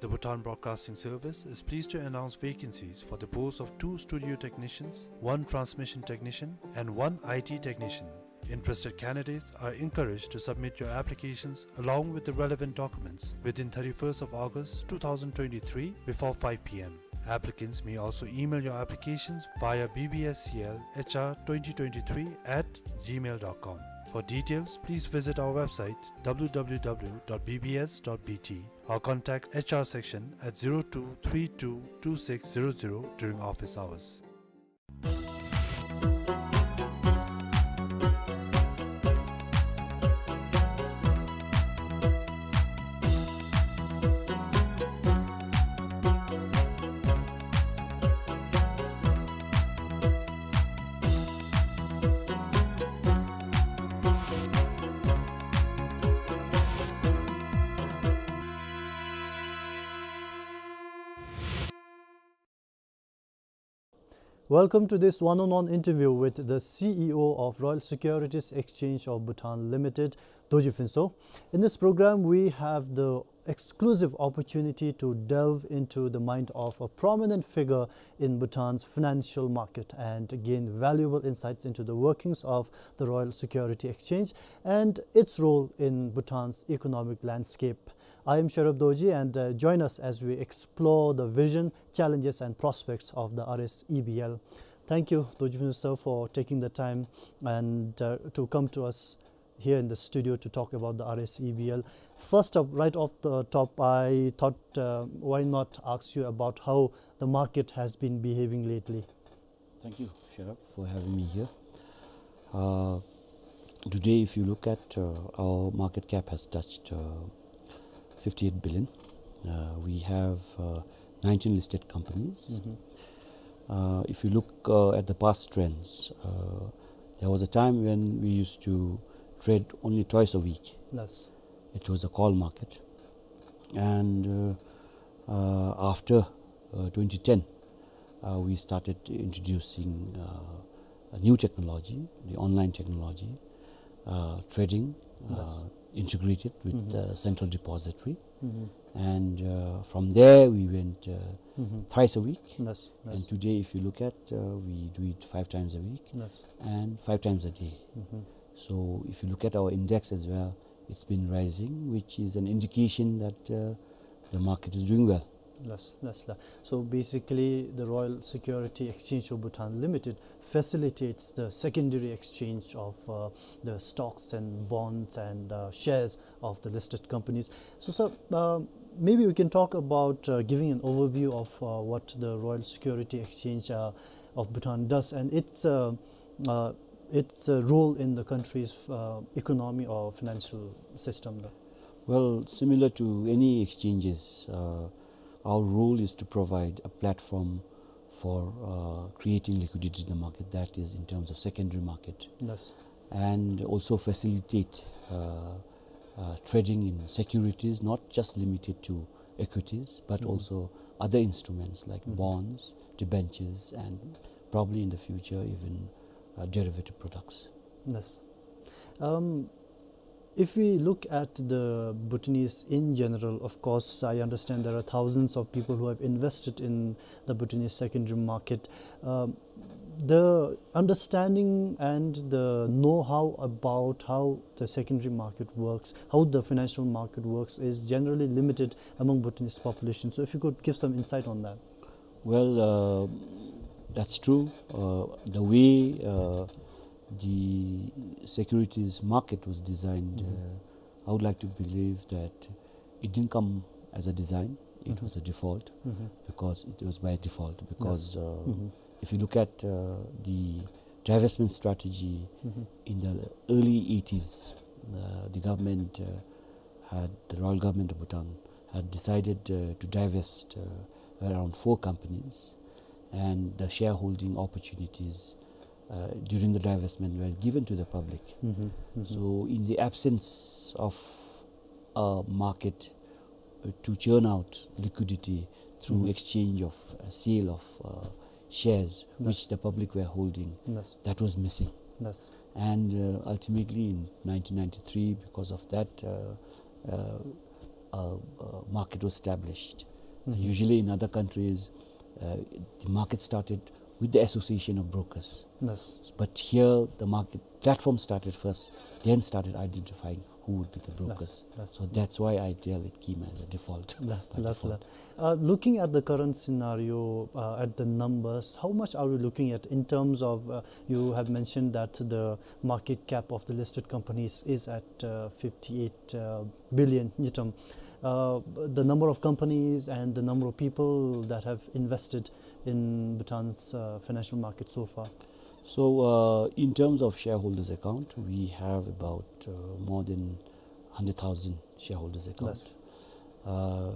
The Bhutan Broadcasting Service is pleased to announce vacancies for the post of two studio technicians, one transmission technician, and one I T technician. Interested candidates are encouraged to submit your applications along with the relevant documents within thirty-first of August two thousand twenty-three before five p m. Applicants may also email your applications via b b s c l h r twenty twenty-three at gmail dot com. For details, please visit our website w w w dot b b s dot b t or contact h r section at zero two three two two six zero zero during office hours. Welcome to this one-on-one interview with the C E O of Royal Securities Exchange of Bhutan Limited, Dorji Phuntsho. In this program, we have the exclusive opportunity to delve into the mind of a prominent figure in Bhutan's financial market and gain valuable insights into the workings of the Royal Security Exchange and its role in Bhutan's economic landscape. I am Sherab Dorji, and, uh, join us as we explore the vision, challenges, and prospects of the R S E B L. Thank you, Dorji Phuntsho sir, for taking the time and, uh, to come to us here in the studio to talk about the R S E B L. First up, right off the top, I thought, uh, why not ask you about how the market has been behaving lately? Thank you, Sherab, for having me here. Uh, today, if you look at, uh, our market cap has touched, uh, fifty-eight billion. Uh, we have, uh, nineteen listed companies. Mm-hmm. Uh, if you look, uh, at the past trends, uh, there was a time when we used to trade only twice a week. Yes. It was a call market. And, uh, uh, after, uh, twenty ten, uh, we started introducing, uh, a new technology, the online technology, uh, trading, Yes. uh, integrated with Mm-hmm. the central depository. Mm-hmm. And, uh, from there, we went, uh, Mm-hmm. thrice a week. Yes, yes. And today, if you look at, uh, we do it five times a week Yes. and five times a day. Mm-hmm. So if you look at our index as well, it's been rising, which is an indication that, uh, the market is doing well. Yes, yes, la. So basically, the Royal Security Exchange of Bhutan Limited facilitates the secondary exchange of, uh, the stocks and bonds and, uh, shares of the listed companies. So, sir, uh, maybe we can talk about, uh, giving an overview of, uh, what the Royal Security Exchange, uh, of Bhutan does and its, uh, uh, its, uh, role in the country's, uh, economy or financial system, though? Well, similar to any exchanges, uh, our role is to provide a platform for, uh, creating liquidity in the market, that is in terms of secondary market. Yes. And also facilitate, uh, uh, trading in securities, not just limited to equities, but Mm-hmm. also other instruments like Mm-hmm. bonds, debentures, and probably in the future even, uh, derivative products. Yes. Um, if we look at the Bhutanese in general, of course, I understand there are thousands of people who have invested in the Bhutanese secondary market. Um, the understanding and the know-how about how the secondary market works, how the financial market works, is generally limited among Bhutanese population. So if you could give some insight on that. Well, uh, that's true. Uh, the way, uh, the securities market was designed, Mm-hmm. uh, I would like to believe that it didn't come as a design. It Mm-hmm. was a default Mm-hmm. because it was by default. Because, Yes. uh, Mm-hmm. if you look at, uh, the divestment strategy Mm-hmm. in the early eighties, uh, the government, uh, had, the royal government of Bhutan had decided, uh, to divest, uh, around four companies, and the shareholding opportunities uh, during the divestment were given to the public. So in the absence of a market, uh, to churn out liquidity through exchange of, uh, sale of, uh, shares which the public were holding, that was missing. And, uh, ultimately in nineteen ninety-three, because of that, uh, uh, uh, uh, market was established. Usually in other countries, uh, the market started with the association of brokers. But here the market platform started first, then started identifying who would be the brokers. So that's why I tell it came as a default, by default. Uh, looking at the current scenario, uh, at the numbers, how much are we looking at in terms of, uh, you have mentioned that the market cap of the listed companies is at, uh, fifty-eight, uh, billion ngultrum. Uh, the number of companies and the number of people that have invested in Bhutan's, uh, financial market so far. So, uh, in terms of shareholders account, we have about, uh, more than hundred thousand shareholders account. Uh,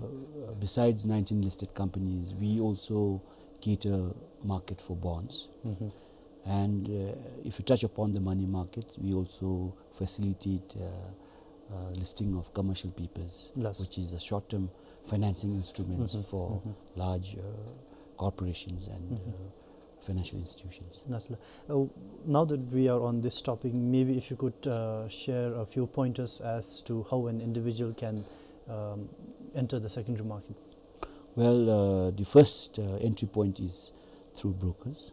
besides nineteen listed companies, we also cater market for bonds. And, uh, if you touch upon the money market, we also facilitate, uh, uh, listing of commercial papers, which is a short-term financing instruments for large, uh, corporations and, uh, financial institutions. Lasla. Uh, now that we are on this topic, maybe if you could, uh, share a few pointers as to how an individual can, um, enter the secondary market. Well, uh, the first, uh, entry point is through brokers.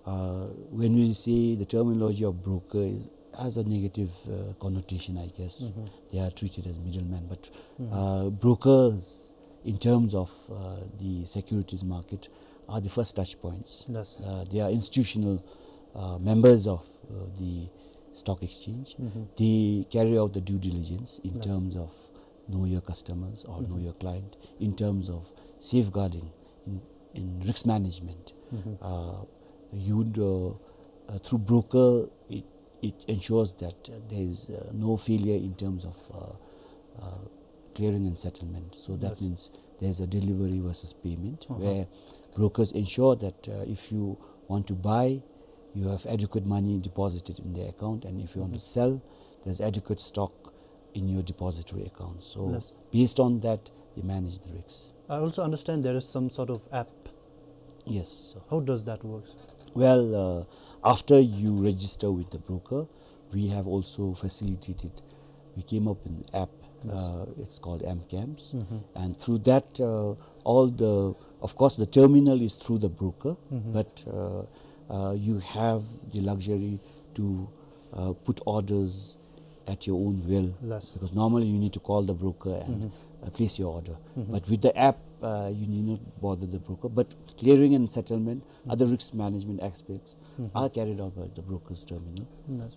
Uh, when we say the terminology of broker is, has a negative, uh, connotation, I guess. They are treated as middlemen, but, uh, brokers in terms of, uh, the securities market are the first touch points. Uh, they are institutional, uh, members of, uh, the stock exchange. They carry out the due diligence in terms of know your customers or know your client, in terms of safeguarding, in, in risk management. Uh, you would, uh, uh, through broker, it, it ensures that, uh, there is, uh, no failure in terms of, uh, uh, clearing and settlement. So that means there's a delivery versus payment, where brokers ensure that, uh, if you want to buy, you have adequate money deposited in the account, and if you want to sell, there's adequate stock in your depository account. So based on that, they manage the risks. I also understand there is some sort of app. Yes. So how does that work? Well, uh, after you register with the broker, we have also facilitated, we came up with an app. Uh, it's called M CAMS. And through that, uh, all the, of course, the terminal is through the broker, but, uh, uh, you have the luxury to, uh, put orders at your own will. Because normally you need to call the broker and, uh, place your order. But with the app, uh, you need not bother the broker. But clearing and settlement, other risk management aspects are carried out by the broker's terminal.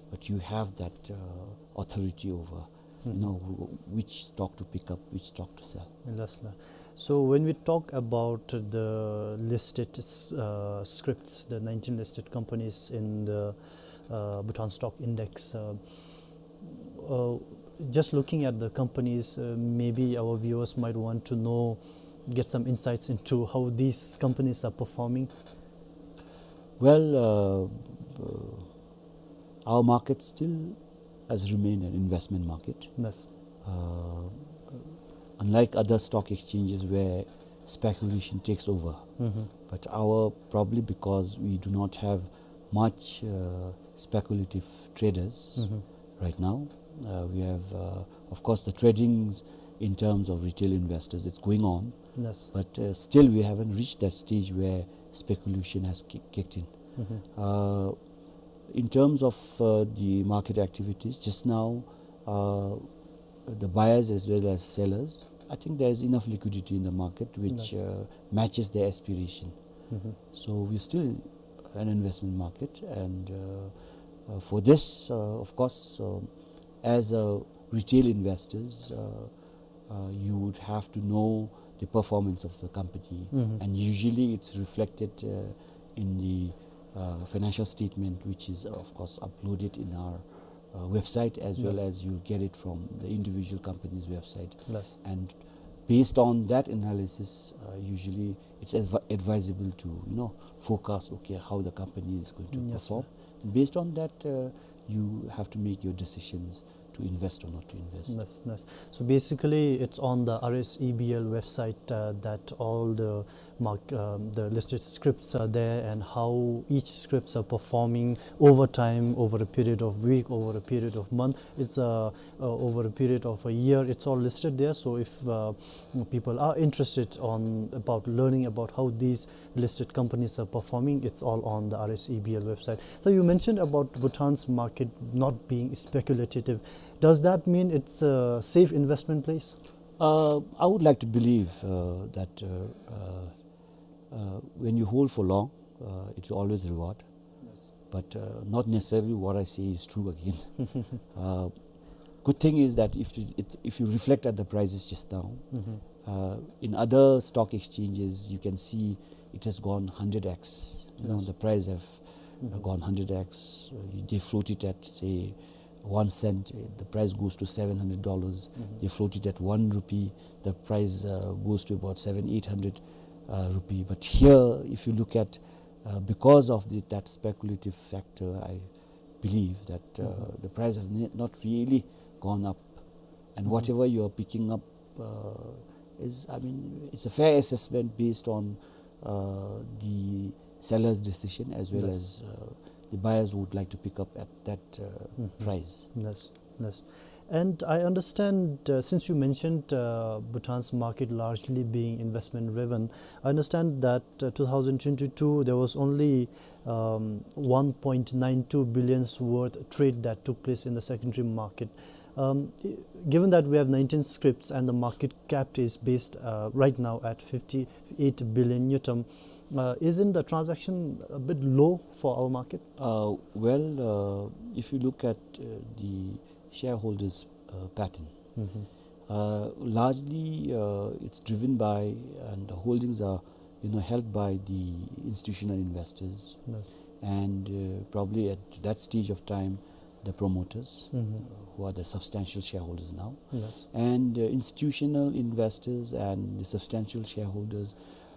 But you have that, uh, authority over, you know, wh-, which stock to pick up, which stock to sell. Lasla. So when we talk about the listed, uh, scrips, the nineteen listed companies in the, uh, Bhutan Stock Index, uh, uh, just looking at the companies, uh, maybe our viewers might want to know, get some insights into how these companies are performing. Well, uh, uh, our market still has remained an investment market. Uh, unlike other stock exchanges where speculation takes over, but our, probably because we do not have much, uh, speculative traders right now. Uh, we have, uh, of course, the trading in terms of retail investors, it's going on. But, uh, still we haven't reached that stage where speculation has ki-, kicked in. Uh, in terms of, uh, the market activities, just now, uh, the buyers as well as sellers, I think there is enough liquidity in the market which, uh, matches their aspiration. So we're still an investment market, and, uh, uh, for this, uh, of course, um, as a retail investors, uh, uh, you would have to know the performance of the company, and usually it's reflected, uh, in the, uh, financial statement, which is, of course, uploaded in our, uh, website, as well as you'll get it from the individual company's website. And based on that analysis, uh, usually it's advi-, advisable to, you know, forecast, okay, how the company is going to perform. Based on that, uh, you have to make your decisions to invest or not to invest. Yes, yes. So basically, it's on the R S E B L website, uh, that all the mark-, um, the listed scripts are there and how each scripts are performing over time, over a period of week, over a period of month. It's, uh, uh, over a period of a year. It's all listed there. So if, uh, people are interested on about learning about how these listed companies are performing, it's all on the R S E B L website. So you mentioned about Bhutan's market not being speculative. Does that mean it's a safe investment place? Uh, I would like to believe, uh, that, uh, uh, uh, when you hold for long, uh, it will always reward. Yes. But, uh, not necessarily what I say is true again. Uh, good thing is that if you, it, if you reflect at the prices just now, Mm-hmm. uh, in other stock exchanges, you can see it has gone hundred X. You know, Yes. the price have, uh, Mm-hmm. gone hundred X. Uh, they float it at, say, one cent, uh, the price goes to seven hundred dollars. Mm-hmm. They float it at one rupee, the price, uh, goes to about seven, eight hundred, uh, rupee. But here, if you look at, uh, because of the, that speculative factor, I believe that, uh, Mm-hmm. the price have ne-, not really gone up. And Mm-hmm. whatever you are picking up, uh, is, I mean, it's a fair assessment based on, uh, the seller's decision as well Yes. as, uh, the buyers would like to pick up at that, uh, Mm-hmm. price. Yes, yes. And I understand, uh, since you mentioned, uh, Bhutan's market largely being investment driven, I understand that, uh, two thousand twenty-two, there was only, um, one point nine two billion's worth trade that took place in the secondary market. Um, i-, given that we have nineteen scripts and the market cap is based, uh, right now at fifty-eight billion ngultrum, uh, isn't the transaction a bit low for our market? Uh, well, uh, if you look at, uh, the shareholders, uh, pattern, Mm-hmm. uh, largely, uh, it's driven by, and the holdings are, you know, held by the institutional investors. Yes. And, uh, probably at that stage of time, the promoters, Mm-hmm. uh, who are the substantial shareholders now. Yes. And, uh, institutional investors and the substantial shareholders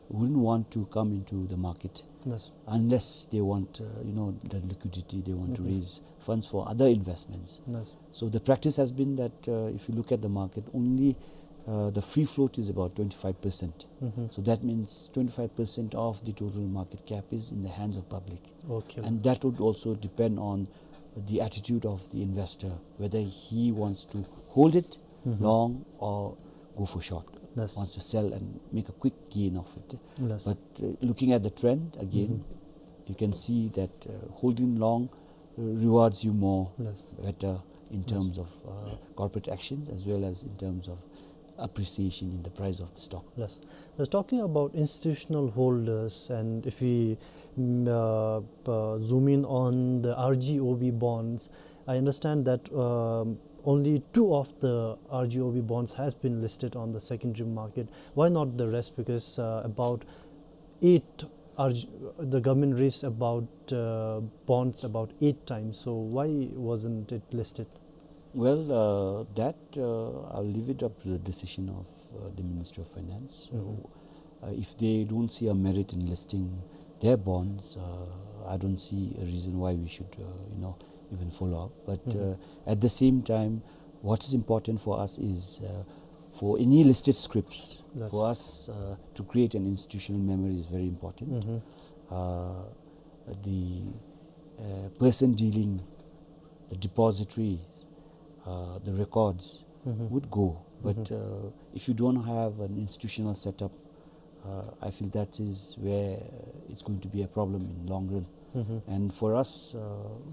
wouldn't want to come into the market Yes. unless they want, uh, you know, the liquidity, they want to Mm-hmm. raise funds for other investments. Yes. So the practice has been that, uh, if you look at the market, only, uh, the free float is about twenty-five percent. Mm-hmm. So that means twenty-five percent of the total market cap is in the hands of public. Okay. And that would also depend on the attitude of the investor, whether he wants to hold it Mm-hmm. long or go for short, Yes. wants to sell and make a quick gain of it. Yes. But, uh, looking at the trend again, Mm-hmm. you can see that, uh, holding long, uh, rewards you more Yes. better in Yes. terms of, uh, corporate actions as well as in terms of appreciation in the price of the stock. Yes. Now, talking about institutional holders, and if we, mm, uh, uh, zoom in on the R G O B bonds, I understand that, um, only two of the R G O B bonds has been listed on the secondary market. Why not the rest? Because, uh, about eight R G, the government raised about, uh, bonds about eight times. So why wasn't it listed? Well, uh, that, uh, I'll leave it up to the decision of, uh, the Ministry of Finance. So, Mm-hmm. uh, if they don't see a merit in listing their bonds, uh, I don't see a reason why we should, uh, you know, even follow up. But, Mm-hmm. uh, at the same time, what is important for us is, uh, for any listed scripts, Yes. for us, uh, to create an institutional memory is very important. Mm-hmm. Uh, the, uh, person dealing, the depositories, uh, the records Mm-hmm. would go. But, Mm-hmm. uh, if you don't have an institutional setup, uh, I feel that is where it's going to be a problem in long run. Mm-hmm. And for us, uh,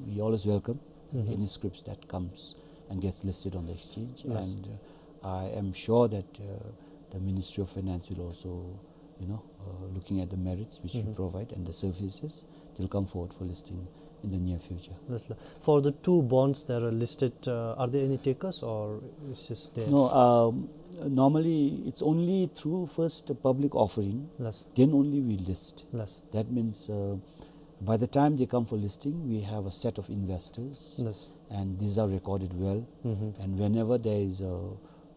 we always welcome Mm-hmm. any scripts that comes and gets listed on the exchange. Yes. And, uh, I am sure that, uh, the Ministry of Finance will also, you know, uh, looking at the merits which we Mm-hmm. provide and the services, they'll come forward for listing in the near future. Yes, sir. For the two bonds that are listed, uh, are there any takers or is just there? No, um, normally it's only through first a public offering, Yes. then only we list. Yes. That means, uh, by the time they come for listing, we have a set of investors, Yes. and these are recorded well. Mm-hmm. And whenever there is a,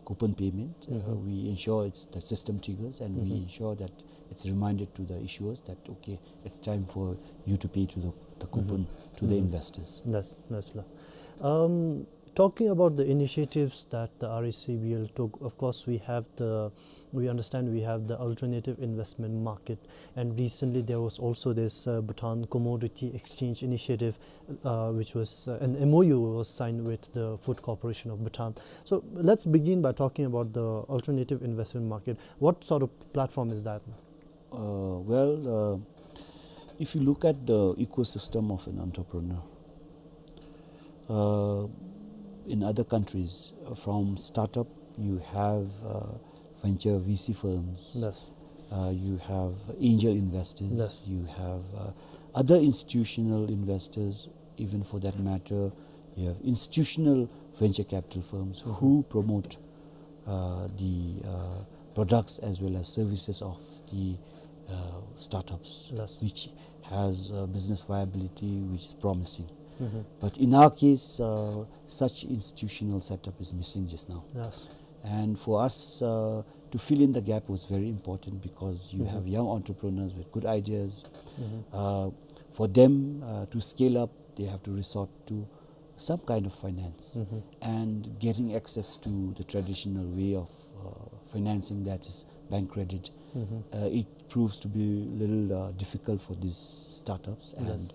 coupon payment. Uh, we ensure it's, the system triggers, and we ensure that it's reminded to the issuers that, okay, it's time for you to pay to the, the coupon to the investors. Yes, yes, la. Um, talking about the initiatives that the R A C B L took, of course, we have the, we understand we have the alternative investment market, and recently there was also this, uh, Bhutan Commodity Exchange Initiative, uh, which was, uh, an M O U was signed with the Food Corporation of Bhutan. So let's begin by talking about the alternative investment market. What sort of platform is that? Uh, well, uh, if you look at the ecosystem of an entrepreneur, uh, in other countries, uh, from startup, you have, uh, venture V C firms, yes, uh, you have angel investors, yes, you have, uh, other institutional investors, even for that matter, you have institutional venture capital firms who promote, uh, the, uh, products as well as services of the, uh, startups, yes, which has, uh, business viability which is promising. But in our case, uh, such institutional setup is missing just now. Yes. And for us, uh, to fill in the gap was very important because you have young entrepreneurs with good ideas. Uh, for them, uh, to scale up, they have to resort to some kind of finance. And getting access to the traditional way of, uh, financing, that is bank credit, uh, it proves to be a little, uh, difficult for these startups and,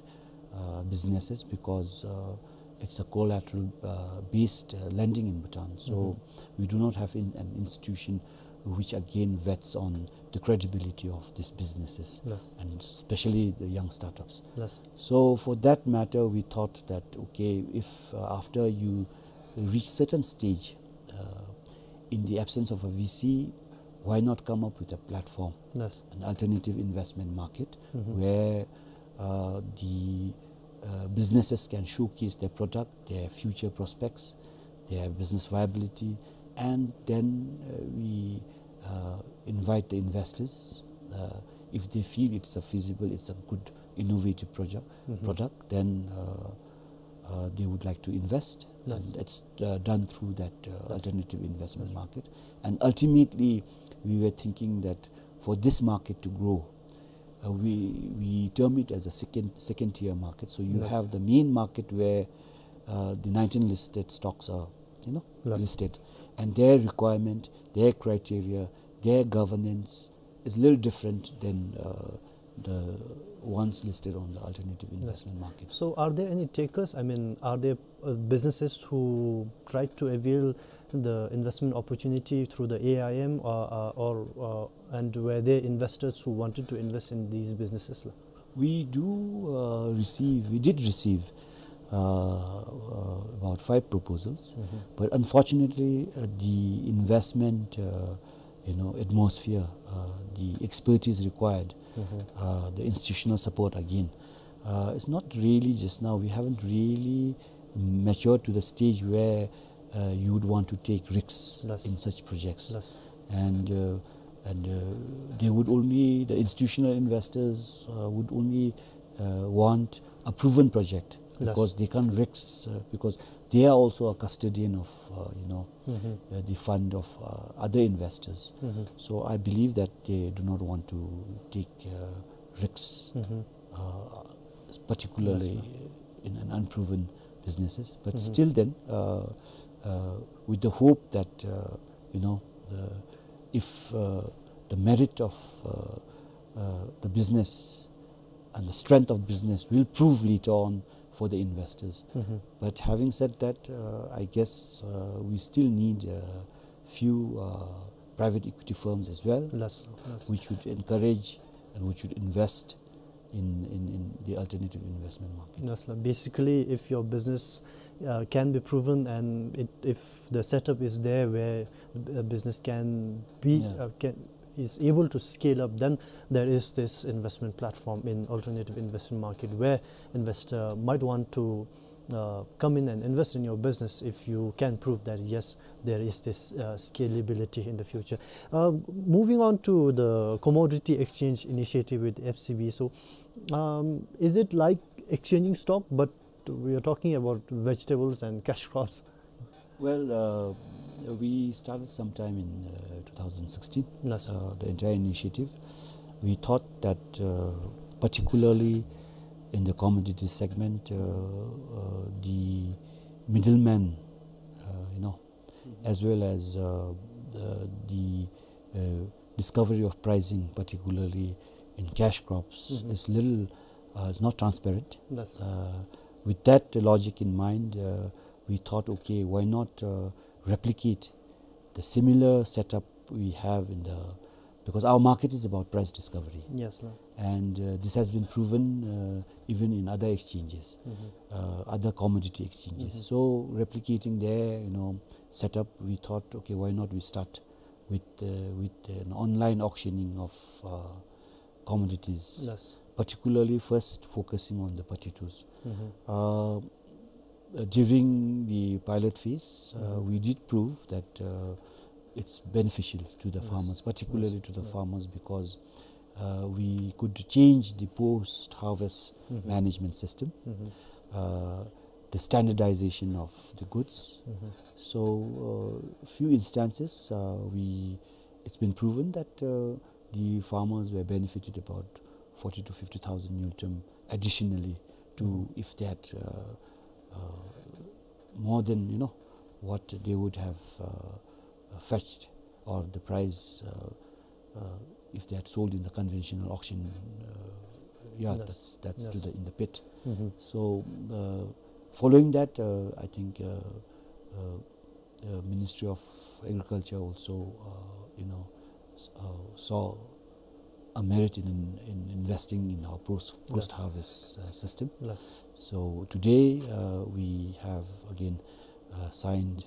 uh, businesses because, uh, it's a collateral, uh, based, uh, lending in Bhutan. So we do not have in, an institution which again vets on the credibility of these businesses, yes, and especially the young startups. Yes. So for that matter, we thought that, okay, if, uh, after you reach certain stage, uh, in the absence of a V C, why not come up with a platform, yes, an alternative investment market where, uh, the, uh, businesses can showcase their product, their future prospects, their business viability, and then, uh, we, uh, invite the investors. Uh, if they feel it's a feasible, it's a good innovative project, product, then, uh, uh, they would like to invest. Yes. And it's, uh, done through that, uh, alternative investment market. And ultimately, we were thinking that for this market to grow, uh, we, we term it as a second, second tier market. So you have the main market where, uh, the nineteen listed stocks are, you know, listed, and their requirement, their criteria, their governance is a little different than, uh, the ones listed on the alternative investment market. So are there any takers? I mean, are there, uh, businesses who try to avail the investment opportunity through the A I M, uh, uh, or, uh, and were there investors who wanted to invest in these businesses, la? We do, uh, receive, we did receive, uh, uh, about five proposals, but unfortunately, uh, the investment, uh, you know, atmosphere, uh, the expertise required, uh, the institutional support again, uh, it's not really just now. We haven't really matured to the stage where, uh, you would want to take risks in such projects. And, uh, and, uh, they would only, the institutional investors, uh, would only, uh, want a proven project because they can't risk, uh, because they are also a custodian of, uh, you know, uh, the fund of, uh, other investors. So I believe that they do not want to take, uh, risks, uh, particularly in an unproven businesses. But still then, uh, uh, with the hope that, uh, you know, the, if, uh, the merit of, uh, uh, the business and the strength of business will prove later on for the investors. But having said that, uh, I guess, uh, we still need a few, uh, private equity firms as well, which would encourage and which would invest in, in, in the alternative investment market. Yes, la. Basically, if your business, uh, can be proven and it, if the setup is there where a business can be, uh, can, is able to scale up, then there is this investment platform in alternative investment market where investor might want to, uh, come in and invest in your business if you can prove that, yes, there is this, uh, scalability in the future. Uh, moving on to the commodity exchange initiative with F C B. So, um, is it like exchanging stock, but we are talking about vegetables and cash crops? Well, uh, We started sometime in uh, two thousand sixteen, Yes. uh, the entire initiative. We thought that uh, particularly in the commodity segment, uh, uh, the middleman, uh, you know, as well as uh, the, the uh, discovery of pricing, particularly in cash crops, is little, uh, is not transparent. Yes. Uh, with that logic in mind, uh, we thought, okay, why not uh, replicate the similar setup we have in the, because our market is about price discovery. Yes, ma'am. And uh, this has been proven uh, even in other exchanges, uh, other commodity exchanges. So replicating their, you know, setup, we thought, okay, why not we start with uh, with an online auctioning of uh, commodities, Yes. particularly first focusing on the potatoes. Uh, uh, during the pilot phase, uh, we did prove that uh, it's beneficial to the farmers, particularly to the farmers, because uh, we could change the post-harvest management system, uh, the standardization of the goods. So, uh, few instances, uh, we it's been proven that uh, the farmers were benefited about forty to fifty thousand ngultrum additionally to if they had uh, uh, more than, you know, what they would have uh, uh, fetched, or the price uh, uh, if they had sold in the conventional auction uh, yard. Yes. That's that's to Yes. the in the pit. So uh, following that, uh, I think uh, uh, uh, Ministry of Agriculture also, uh, you know, s- uh, saw a merit in, in investing in our post, post-harvest uh, system. Yes. So today uh, we have again uh, signed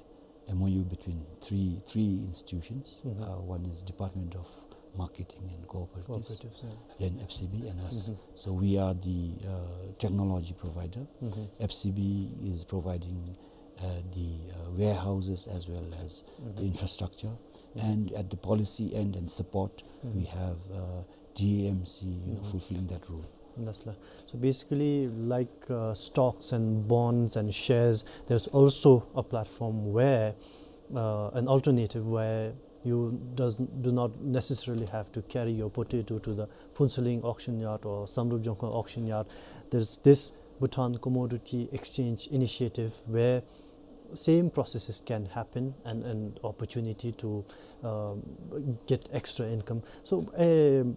M O U between three, three institutions. Uh, one is Department of Marketing and Cooperatives, Cooperatives, yeah. then F C B and us. So we are the uh, technology provider. F C B is providing uh, the uh, warehouses as well as the infrastructure. And at the policy end and support, we have uh, D A M C, you know, fulfilling that role. That's la- So basically, like uh, stocks and bonds and shares, there's also a platform where uh, an alternative where you does do not necessarily have to carry your potato to the Phuentsholing auction yard or Samdrup Jongkhon auction yard. There's this Bhutan Commodity Exchange Initiative where same processes can happen and an opportunity to um, get extra income. So, um,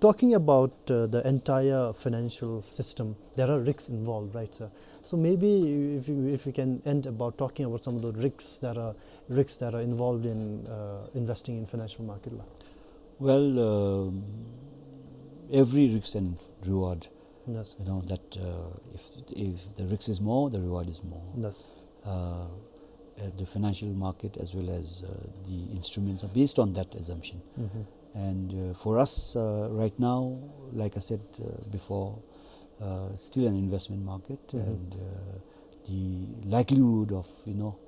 talking about uh, the entire financial system, there are risks involved, right, sir? So maybe if you, if you can end about talking about some of the risks that are risks that are involved in uh, investing in financial market la. Well, um, every risk and reward, Yes. you know, that uh, if if the risk is more, the reward is more. Yes. Uh, uh, the financial market as well as uh, the instruments are based on that assumption. And uh, for us uh, right now, like I said uh, before, uh, still an investment market, and uh, the likelihood of, you know,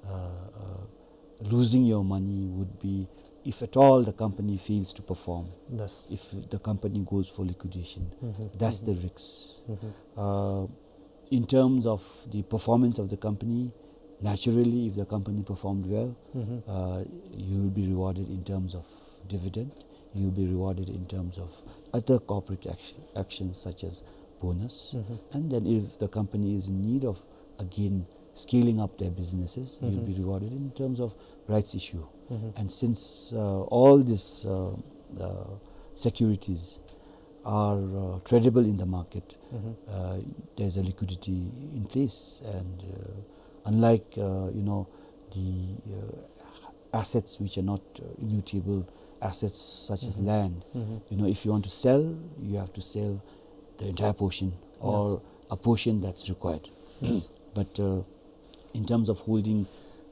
uh, uh, losing your money would be if at all the company fails to perform, Yes. if the company goes for liquidation. That's the risks. Uh, in terms of the performance of the company, naturally, if the company performed well, uh, you will be rewarded in terms of dividend, you will be rewarded in terms of other corporate action, actions such as bonus. And then if the company is in need of, again, scaling up their businesses, you'll be rewarded in terms of rights issue. And since uh, all these uh, uh, securities are uh, tradable in the market, uh, there's a liquidity in place. And uh, unlike, uh, you know, the uh, assets which are not uh, immutable, assets such as land, you know, if you want to sell, you have to sell the entire portion or a portion that's required. But uh, in terms of holding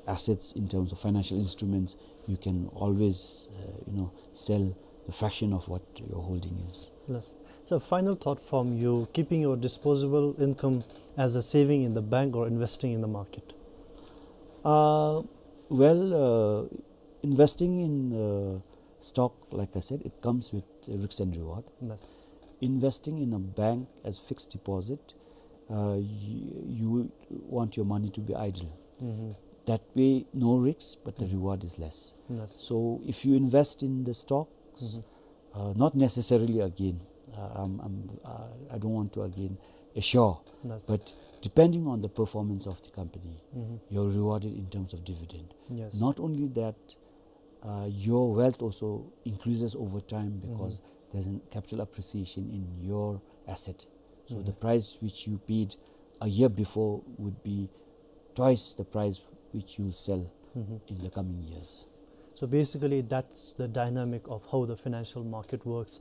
assets, in terms of financial instruments, you can always, uh, you know, sell the fraction of what your holding is. Yes. So, final thought from you: keeping your disposable income as a saving in the bank or investing in the market? Uh, well, uh, investing in uh, stock, like I said, it comes with a risk and reward. Yes. Investing in a bank as fixed deposit, uh, you, you would want your money to be idle. that way, no risks, but the reward is less. Yes. So if you invest in the stocks, uh, not necessarily again, uh, I'm, I'm, uh, I don't want to again assure, yes, but depending on the performance of the company, you're rewarded in terms of dividend. Yes. Not only that, uh, your wealth also increases over time because there's a capital appreciation in your asset. So the price which you paid a year before would be twice the price which you'll sell in the coming years. So basically, that's the dynamic of how the financial market works.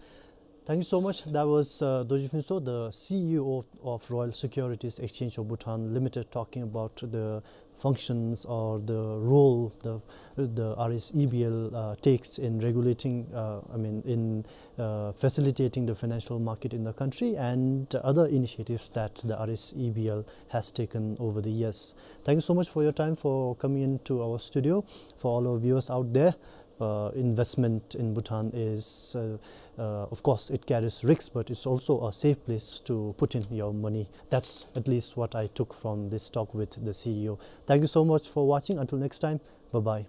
Thank you so much. That was, uh, Dorji Phuntsho, the C E O of, of Royal Securities Exchange of Bhutan Limited, talking about the functions or the role the, the R S E B L, uh, takes in regulating, uh, I mean, in, uh, facilitating the financial market in the country and other initiatives that the R S E B L has taken over the years. Thank you so much for your time, for coming into our studio. For all our viewers out there, uh, investment in Bhutan is, uh, uh, of course, it carries risks, but it's also a safe place to put in your money. That's at least what I took from this talk with the C E O. Thank you so much for watching. Until next time, bye-bye.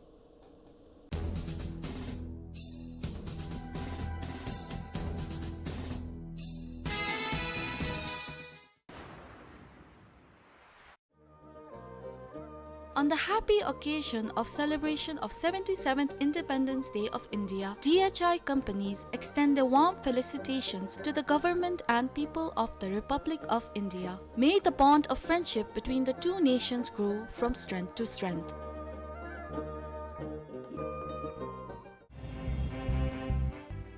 On the happy occasion of celebration of seventy-seventh Independence Day of India, D H I companies extend their warm felicitations to the government and people of the Republic of India. May the bond of friendship between the two nations grow from strength to strength.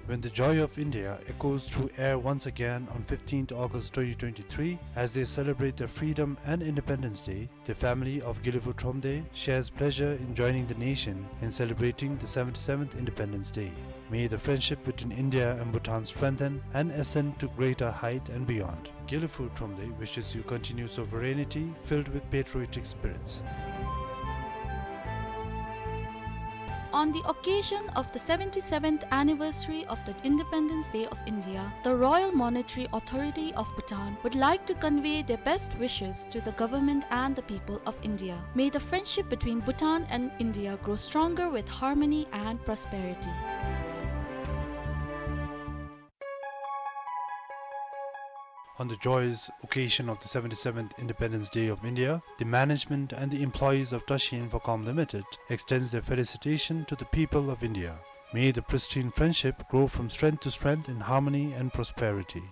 When the joy of India echoes through air once again on fifteenth August twenty twenty-three, as they celebrate their freedom and Independence Day, the family of Gilufo Thromde shares pleasure in joining the nation in celebrating the seventy-seventh Independence Day. May the friendship between India and Bhutan strengthen and ascend to greater height and beyond. Gilufo Thromde wishes you continued sovereignty filled with patriotic spirits. On the occasion of the seventy-seventh anniversary of the Independence Day of India, the Royal Monetary Authority of Bhutan would like to convey their best wishes to the government and the people of India. May the friendship between Bhutan and India grow stronger with harmony and prosperity. On the joyous occasion of the seventy-seventh Independence Day of India, the management and the employees of Tashi Infocom Limited extends their felicitation to the people of India. May the pristine friendship grow from strength to strength in harmony and prosperity.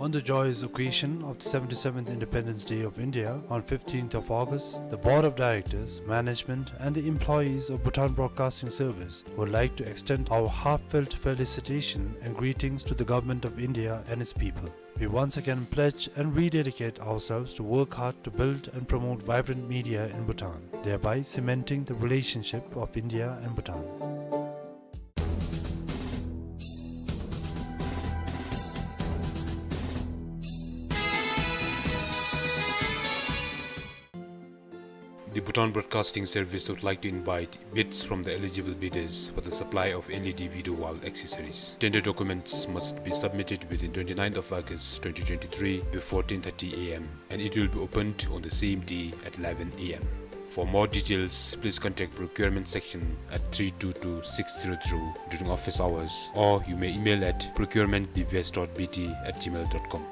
On the joyous occasion of the seventy-seventh Independence Day of India, on fifteenth of August, the Board of Directors, management, and the employees of Bhutan Broadcasting Service would like to extend our heartfelt felicitation and greetings to the Government of India and its people. We once again pledge and rededicate ourselves to work hard to build and promote vibrant media in Bhutan, thereby cementing the relationship of India and Bhutan. The Bhutan Broadcasting Service would like to invite bids from the eligible bidders for the supply of L E D video wall accessories. Tender documents must be submitted within twenty-ninth of August twenty twenty-three before ten thirty A M, and it will be opened on the same day at eleven A M. For more details, please contact procurement section at three two two six zero zero during office hours, or you may email at procurement B B S dot B T at gmail dot com.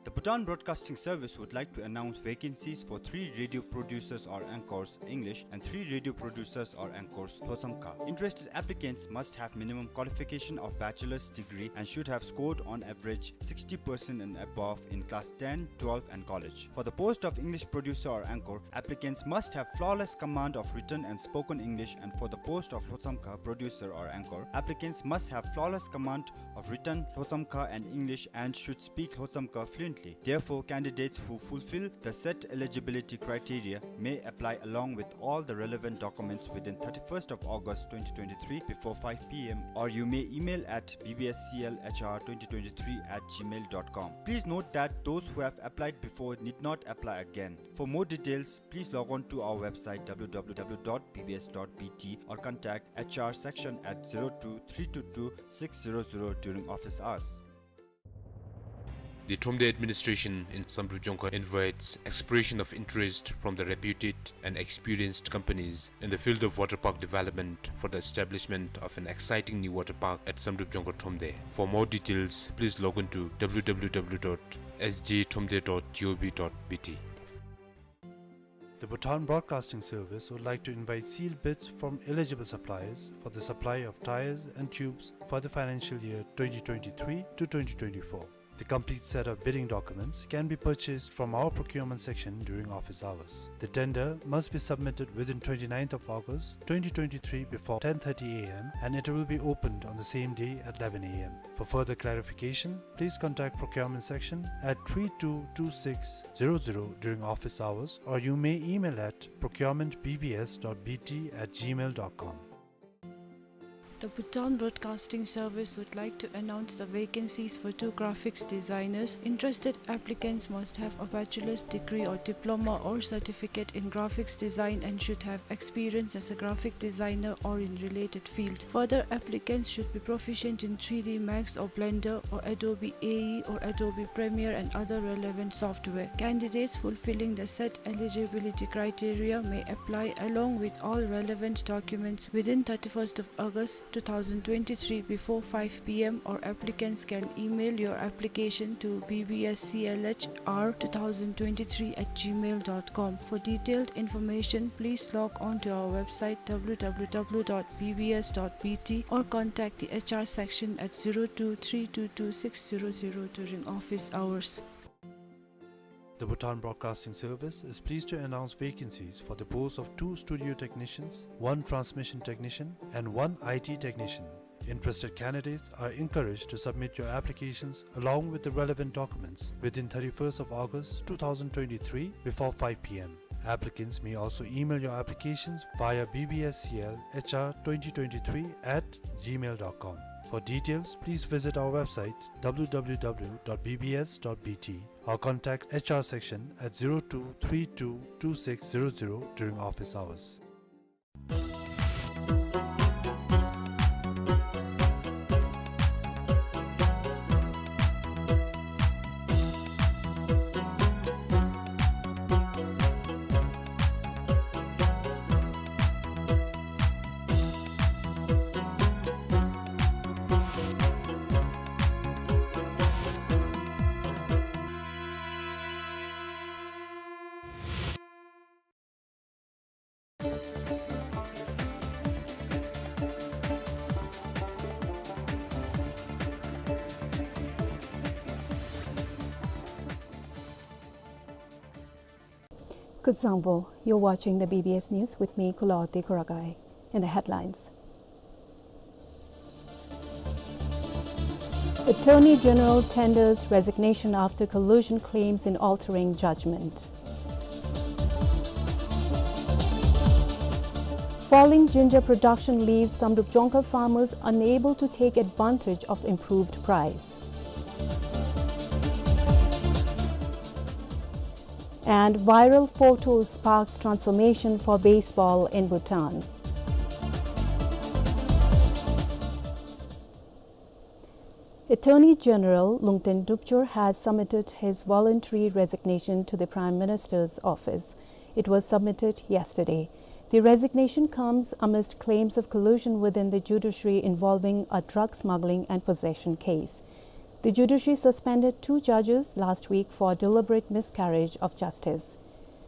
The Bhutan Broadcasting Service would like to announce vacancies for three radio producers or anchors, English, and three radio producers or anchors, Lhosamkha. Interested applicants must have minimum qualification of bachelor's degree and should have scored on average sixty percent and above in class ten, twelve, and college. For the post of English producer or anchor, applicants must have flawless command of written and spoken English, and for the post of Lhosamkha producer or anchor, applicants must have flawless command of written Lhosamkha and English and should speak Lhosamkha fluently. Therefore, candidates who fulfill the set eligibility criteria may apply along with all the relevant documents within thirty-first of August twenty twenty-three before five P M, or you may email at B B S C L H R twenty twenty-three at gmail dot com. Please note that those who have applied before need not apply again. For more details, please log on to our website W W W dot B B S dot B T or contact H R section at zero two three two two six zero zero during office hours. The Thromde administration in Samdrup Jongkhar invites expression of interest from the reputed and experienced companies in the field of water park development for the establishment of an exciting new water park at Samdrup Jongkhar Thromde. For more details, please log on to w w w dot s j thromde dot g o v dot b t. The Bhutan Broadcasting Service would like to invite sealed bids from eligible suppliers for the supply of tyres and tubes for the financial year twenty twenty-three to twenty twenty-four. The complete set of bidding documents can be purchased from our procurement section during office hours. The tender must be submitted within twenty-ninth of August twenty twenty-three before ten thirty a m and it will be opened on the same day at eleven a m. For further clarification, please contact procurement section at three two two six zero zero during office hours, or you may email at procurement b b s dot b t at gmail dot com. The Bhutan Broadcasting Service would like to announce the vacancies for two graphics designers. Interested applicants must have a bachelor's degree or diploma or certificate in graphics design and should have experience as a graphic designer or in related field. Further, applicants should be proficient in three D Max or Blender or Adobe A E or Adobe Premiere and other relevant software. Candidates fulfilling the set eligibility criteria may apply along with all relevant documents within thirty-first of August two thousand twenty-three before five p m, or applicants can email your application to b b s c l h r two thousand twenty-three at gmail dot com. For detailed information, please log on to our website w w w dot b b s dot b t or contact the H R section at zero two three two two six zero zero during office hours. The Bhutan Broadcasting Service is pleased to announce vacancies for the post of two studio technicians, one transmission technician, and one I T technician. Interested candidates are encouraged to submit your applications along with the relevant documents within thirty-first of August two thousand twenty-three before five p m. Applicants may also email your applications via b b s c l h r twenty twenty-three at gmail dot com. For details, please visit our website w w w dot b b s dot b t or contact H R section at zero two three two two six zero zero during office hours. Kuzuzangpo, you're watching the B B S News with me, Kulawarti Kuragai. In the headlines, Attorney General tenders resignation after collusion claims in altering judgment. Falling ginger production leaves Samdrup Jongkhar farmers unable to take advantage of improved price. And viral photo sparks transformation for baseball in Bhutan. Attorney General Lungten Dupchur has submitted his voluntary resignation to the Prime Minister's office. It was submitted yesterday. The resignation comes amidst claims of collusion within the judiciary involving a drug smuggling and possession case. The judiciary suspended two judges last week for deliberate miscarriage of justice.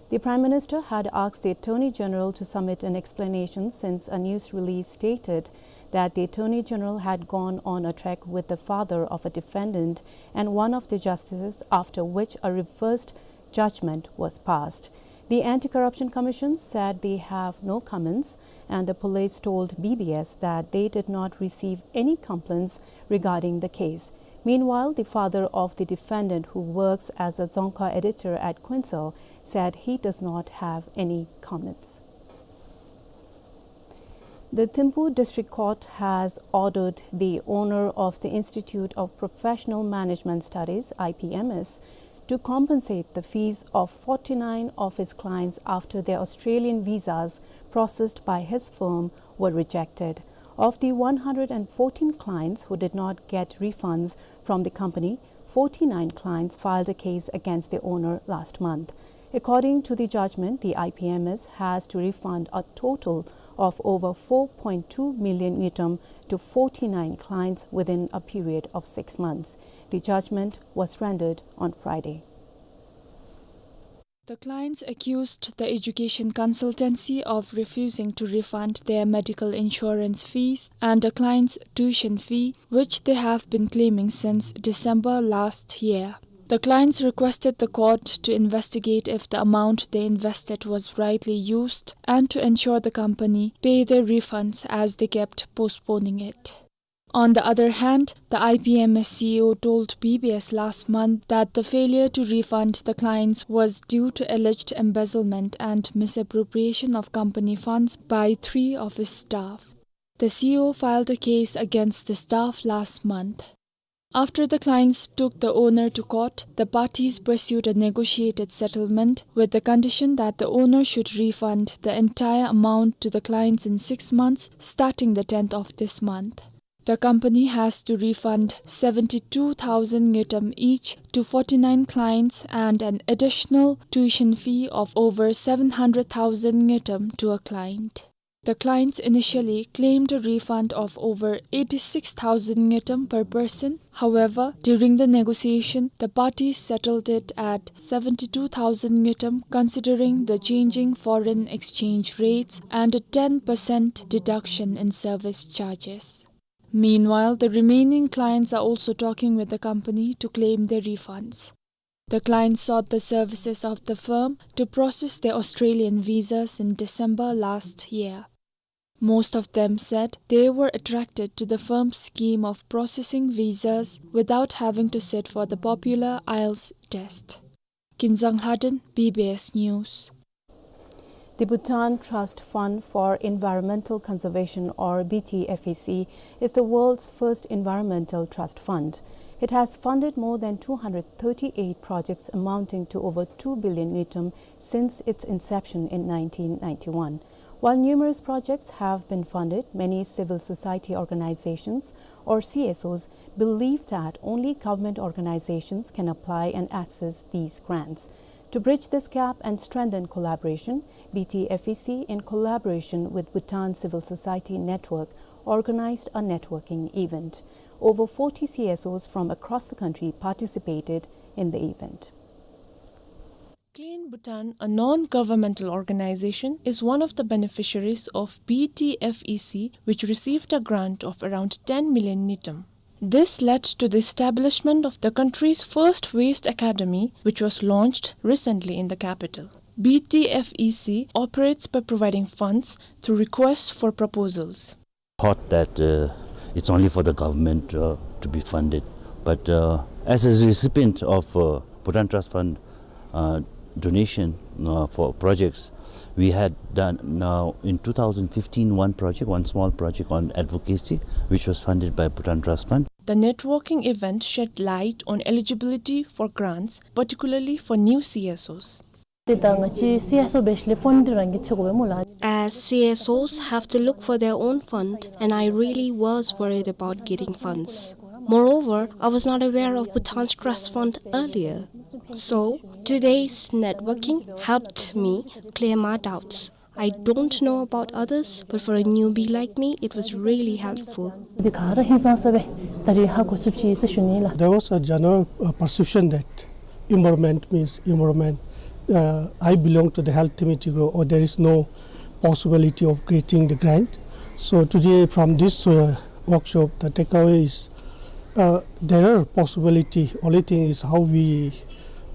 The Prime Minister had asked the Attorney General to submit an explanation, since a news release stated that the Attorney General had gone on a trek with the father of a defendant and one of the justices, after which a reversed judgment was passed. The Anti-Corruption Commission said they have no comments, and the police told B B S that they did not receive any complaints regarding the case. Meanwhile, the father of the defendant, who works as a Dzongkha editor at Quinsel, said he does not have any comments. The Thimphu District Court has ordered the owner of the Institute of Professional Management Studies, I P M S, to compensate the fees of forty-nine of his clients after their Australian visas processed by his firm were rejected. Of the one hundred and fourteen clients who did not get refunds from the company, forty-nine clients filed a case against the owner last month. According to the judgment, the I P M S has to refund a total of over four point two million ngultrum to forty-nine clients within a period of six months. The judgment was rendered on Friday. The clients accused the education consultancy of refusing to refund their medical insurance fees and the client's tuition fee, which they have been claiming since December last year. The clients requested the court to investigate if the amount they invested was rightly used and to ensure the company pay their refunds, as they kept postponing it. On the other hand, the I P M S C E O told B B S last month that the failure to refund the clients was due to alleged embezzlement and misappropriation of company funds by three of his staff. The C E O filed a case against the staff last month. After the clients took the owner to court, the parties pursued a negotiated settlement with the condition that the owner should refund the entire amount to the clients in six months, starting the tenth of this month. The company has to refund seventy-two thousand ngultrum each to forty-nine clients and an additional tuition fee of over seven hundred thousand ngultrum to a client. The clients initially claimed a refund of over eighty-six thousand ngultrum per person. However, during the negotiation, the parties settled it at seventy-two thousand ngultrum, considering the changing foreign exchange rates and a ten percent deduction in service charges. Meanwhile, the remaining clients are also talking with the company to claim their refunds. The clients sought the services of the firm to process their Australian visas in December last year. Most of them said they were attracted to the firm's scheme of processing visas without having to sit for the popular IELTS test. Kinzang Lhaden, B B S News. The Bhutan Trust Fund for Environmental Conservation, or B T F E C, is the world's first environmental trust fund. It has funded more than two hundred thirty-eight projects amounting to over two billion ngultrum since its inception in nineteen ninety-one. While numerous projects have been funded, many civil society organizations, or C S Os, believe that only government organizations can apply and access these grants. To bridge this gap and strengthen collaboration, B T F E C, in collaboration with Bhutan Civil Society Network, organized a networking event. Over forty C S Os from across the country participated in the event. Clean Bhutan, a non-governmental organization, is one of the beneficiaries of B T F E C, which received a grant of around ten million ngultrum. This led to the establishment of the country's first waste academy, which was launched recently in the capital. B T F E C operates by providing funds through requests for proposals. Thought that, uh, it's only for the government, uh, to be funded. But, uh, as a recipient of, uh, Bhutan Trust Fund, uh, donation, uh, for projects, we had done now in two thousand fifteen one project, one small project on advocacy, which was funded by Bhutan Trust Fund. The networking event shed light on eligibility for grants, particularly for new C S Os. ཏེ་ད་ང་བཅས་སི་ཨེསི་ཨོ་འབད་ཞིནམ་ལས་ཕཱན་འདི་རང་གིས་འཚོལ་དགོ་པས་སྨོ་ལགས། As C S Os have to look for their own fund, and I really was worried about getting funds. Moreover, I was not aware of Bhutan's trust fund earlier. So, today's networking helped me clear my doubts. I don't know about others, but for a newbie like me, it was really helpful. འདི་ག་ར་ཧིང་སངས་ས་སྦེ་ད་རིས་ཧ་གོ་ཚུགས་ཅི་ཟེར་ཞུ་ནི་ལགས། There was a general, uh, perception that environment means environment. Uh, I belong to the health team in Tigro, or there is no possibility of getting the grant. So today from this, uh, workshop, the takeaway is, uh, there are possibility. Only thing is how we,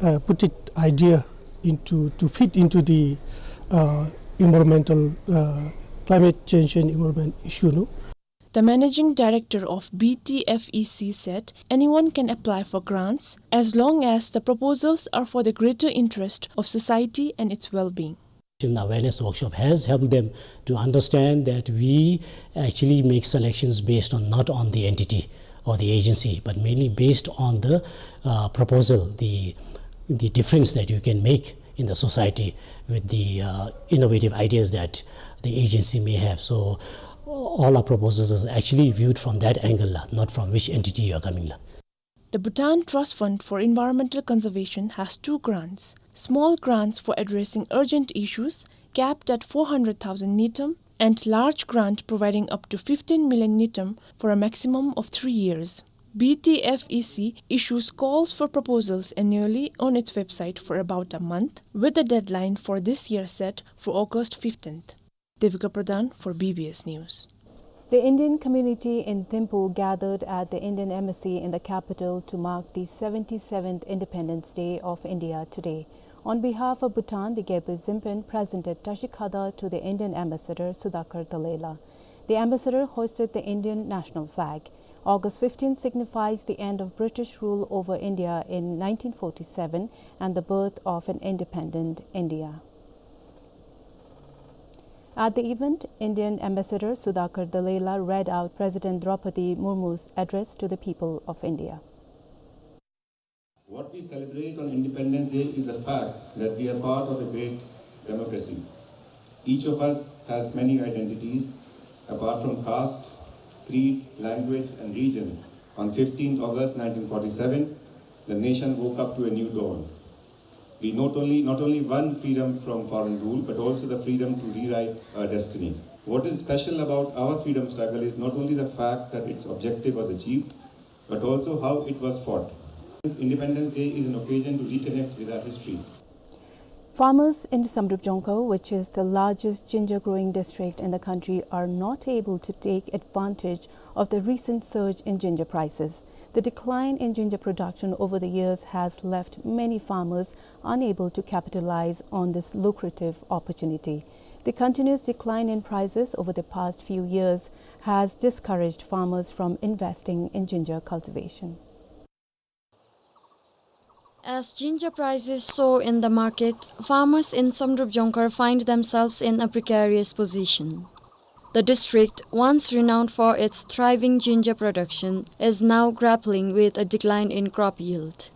uh, put it idea into, to fit into the, uh, environmental, uh, climate change and environment issue, no? The managing director of B T F E C said anyone can apply for grants as long as the proposals are for the greater interest of society and its well-being. Awareness workshop has helped them to understand that we actually make selections based on, not on the entity or the agency, but mainly based on the, uh, proposal, the, the difference that you can make in the society with the, uh, innovative ideas that the agency may have. So all our proposals is actually viewed from that angle, la, not from which entity you are coming, la. The Bhutan Trust Fund for Environmental Conservation has two grants: small grants for addressing urgent issues, capped at four hundred thousand ngultrum, and large grant providing up to fifteen million ngultrum for a maximum of three years. B T F E C issues calls for proposals annually on its website for about a month, with the deadline for this year set for August fifteenth. Devika Pradhan for B B S News. The Indian community in Thimphu gathered at the Indian Embassy in the capital to mark the seventy-seventh Independence Day of India today. On behalf of Bhutan, the Gyalpo Dzinpen presented Tashi Khada to the Indian Ambassador Sudhakar Dallela. The ambassador hoisted the Indian national flag. August fifteenth signifies the end of British rule over India in nineteen forty-seven and the birth of an independent India. At the event, Indian Ambassador Sudhakar Dallela read out President Droupadi Murmu's address to the people of India. What we celebrate on Independence Day is the fact that we are part of a great democracy. Each of us has many identities, apart from caste, creed, language, and region. On fifteenth August nineteen forty-seven, the nation woke up to a new dawn. We not only, not only won freedom from foreign rule, but also the freedom to rewrite our destiny. What is special about our freedom struggle is not only the fact that its objective was achieved, but also how it was fought. Independence Day is an occasion to reconnect with our history. Farmers in Samdrup Jongkhar, which is the largest ginger growing district in the country, are not able to take advantage of the recent surge in ginger prices. The decline in ginger production over the years has left many farmers unable to capitalize on this lucrative opportunity. The continuous decline in prices over the past few years has discouraged farmers from investing in ginger cultivation. As ginger prices soar in the market, farmers in Samdrup Jongkhar find themselves in a precarious position. The district, once renowned for its thriving ginger production, is now grappling with a decline in crop yield.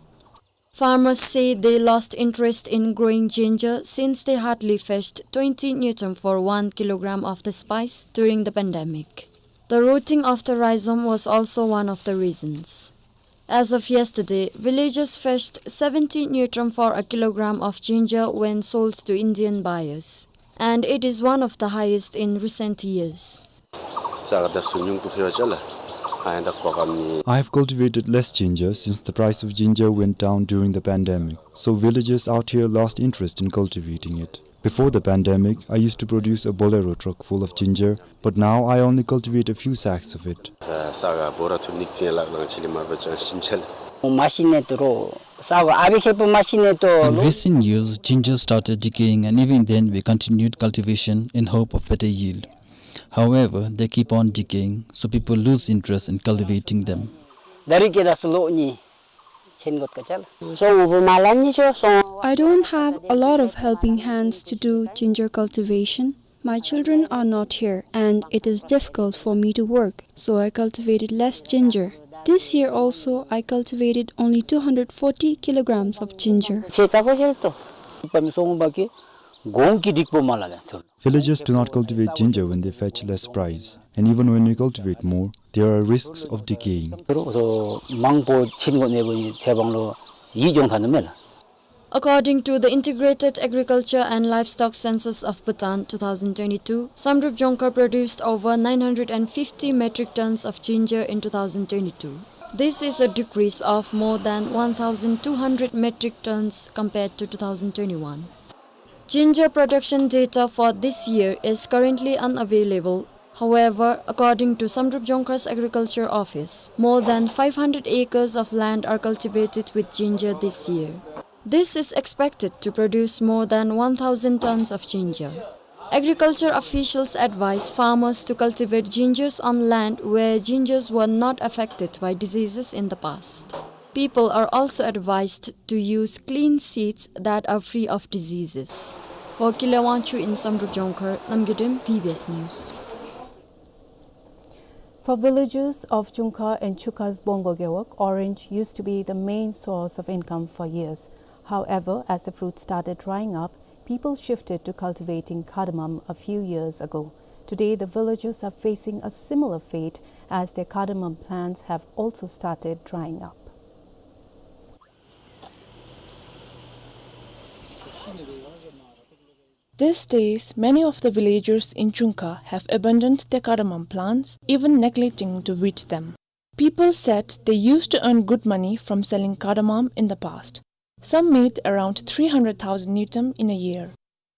Farmers say they lost interest in growing ginger since they hardly fetched twenty ngultrum for one kilogram of the spice during the pandemic. The rotting of the rhizome was also one of the reasons. As of yesterday, villagers fetched seventy ngultrum for a kilogram of ginger when sold to Indian buyers, and it is one of the highest in recent years. I have cultivated less ginger since the price of ginger went down during the pandemic, so villagers out here lost interest in cultivating it. Before the pandemic, I used to produce a Bolero truck full of ginger, but now I only cultivate a few sacks of it. In recent years, ginger started decaying, and even then we continued cultivation in hope of better yield. However, they keep on decaying, so people lose interest in cultivating them. I don't have a lot of helping hands to do ginger cultivation. My children are not here, and it is difficult for me to work, so I cultivated less ginger. This year also, I cultivated only two hundred forty kilograms of ginger. Villagers do not cultivate ginger when they fetch less price, and even when we cultivate more, there are risks of decaying. According to the Integrated Agriculture and Livestock Census of Bhutan two thousand twenty-two, Samdrup Jongkhar produced over nine hundred and fifty metric tons of ginger in two thousand twenty-two. This is a decrease of more than one thousand two hundred metric tons compared to two thousand twenty-one. Ginger production data for this year is currently unavailable. However, according to Samdrup Jongkhar's Agriculture Office, more than five hundred acres of land are cultivated with ginger this year. This is expected to produce more than one thousand tons of ginger. Agriculture officials advise farmers to cultivate gingers on land where gingers were not affected by diseases in the past. People are also advised to use clean seeds that are free of diseases. For Kile Wangchuk in Samdrup Jongkhar, Namgay Dem, B B S News. For villagers of Chungkha and Chukha's Bongo Gewog, orange used to be the main source of income for years. However, as the fruit started drying up, people shifted to cultivating cardamom a few years ago. Today, the villagers are facing a similar fate as their cardamom plants have also started drying up. These days, many of the villagers in Chungkha have abandoned their cardamom plants, even neglecting to weed them. People said they used to earn good money from selling cardamom in the past. Some made around three hundred thousand ngultrum in a year.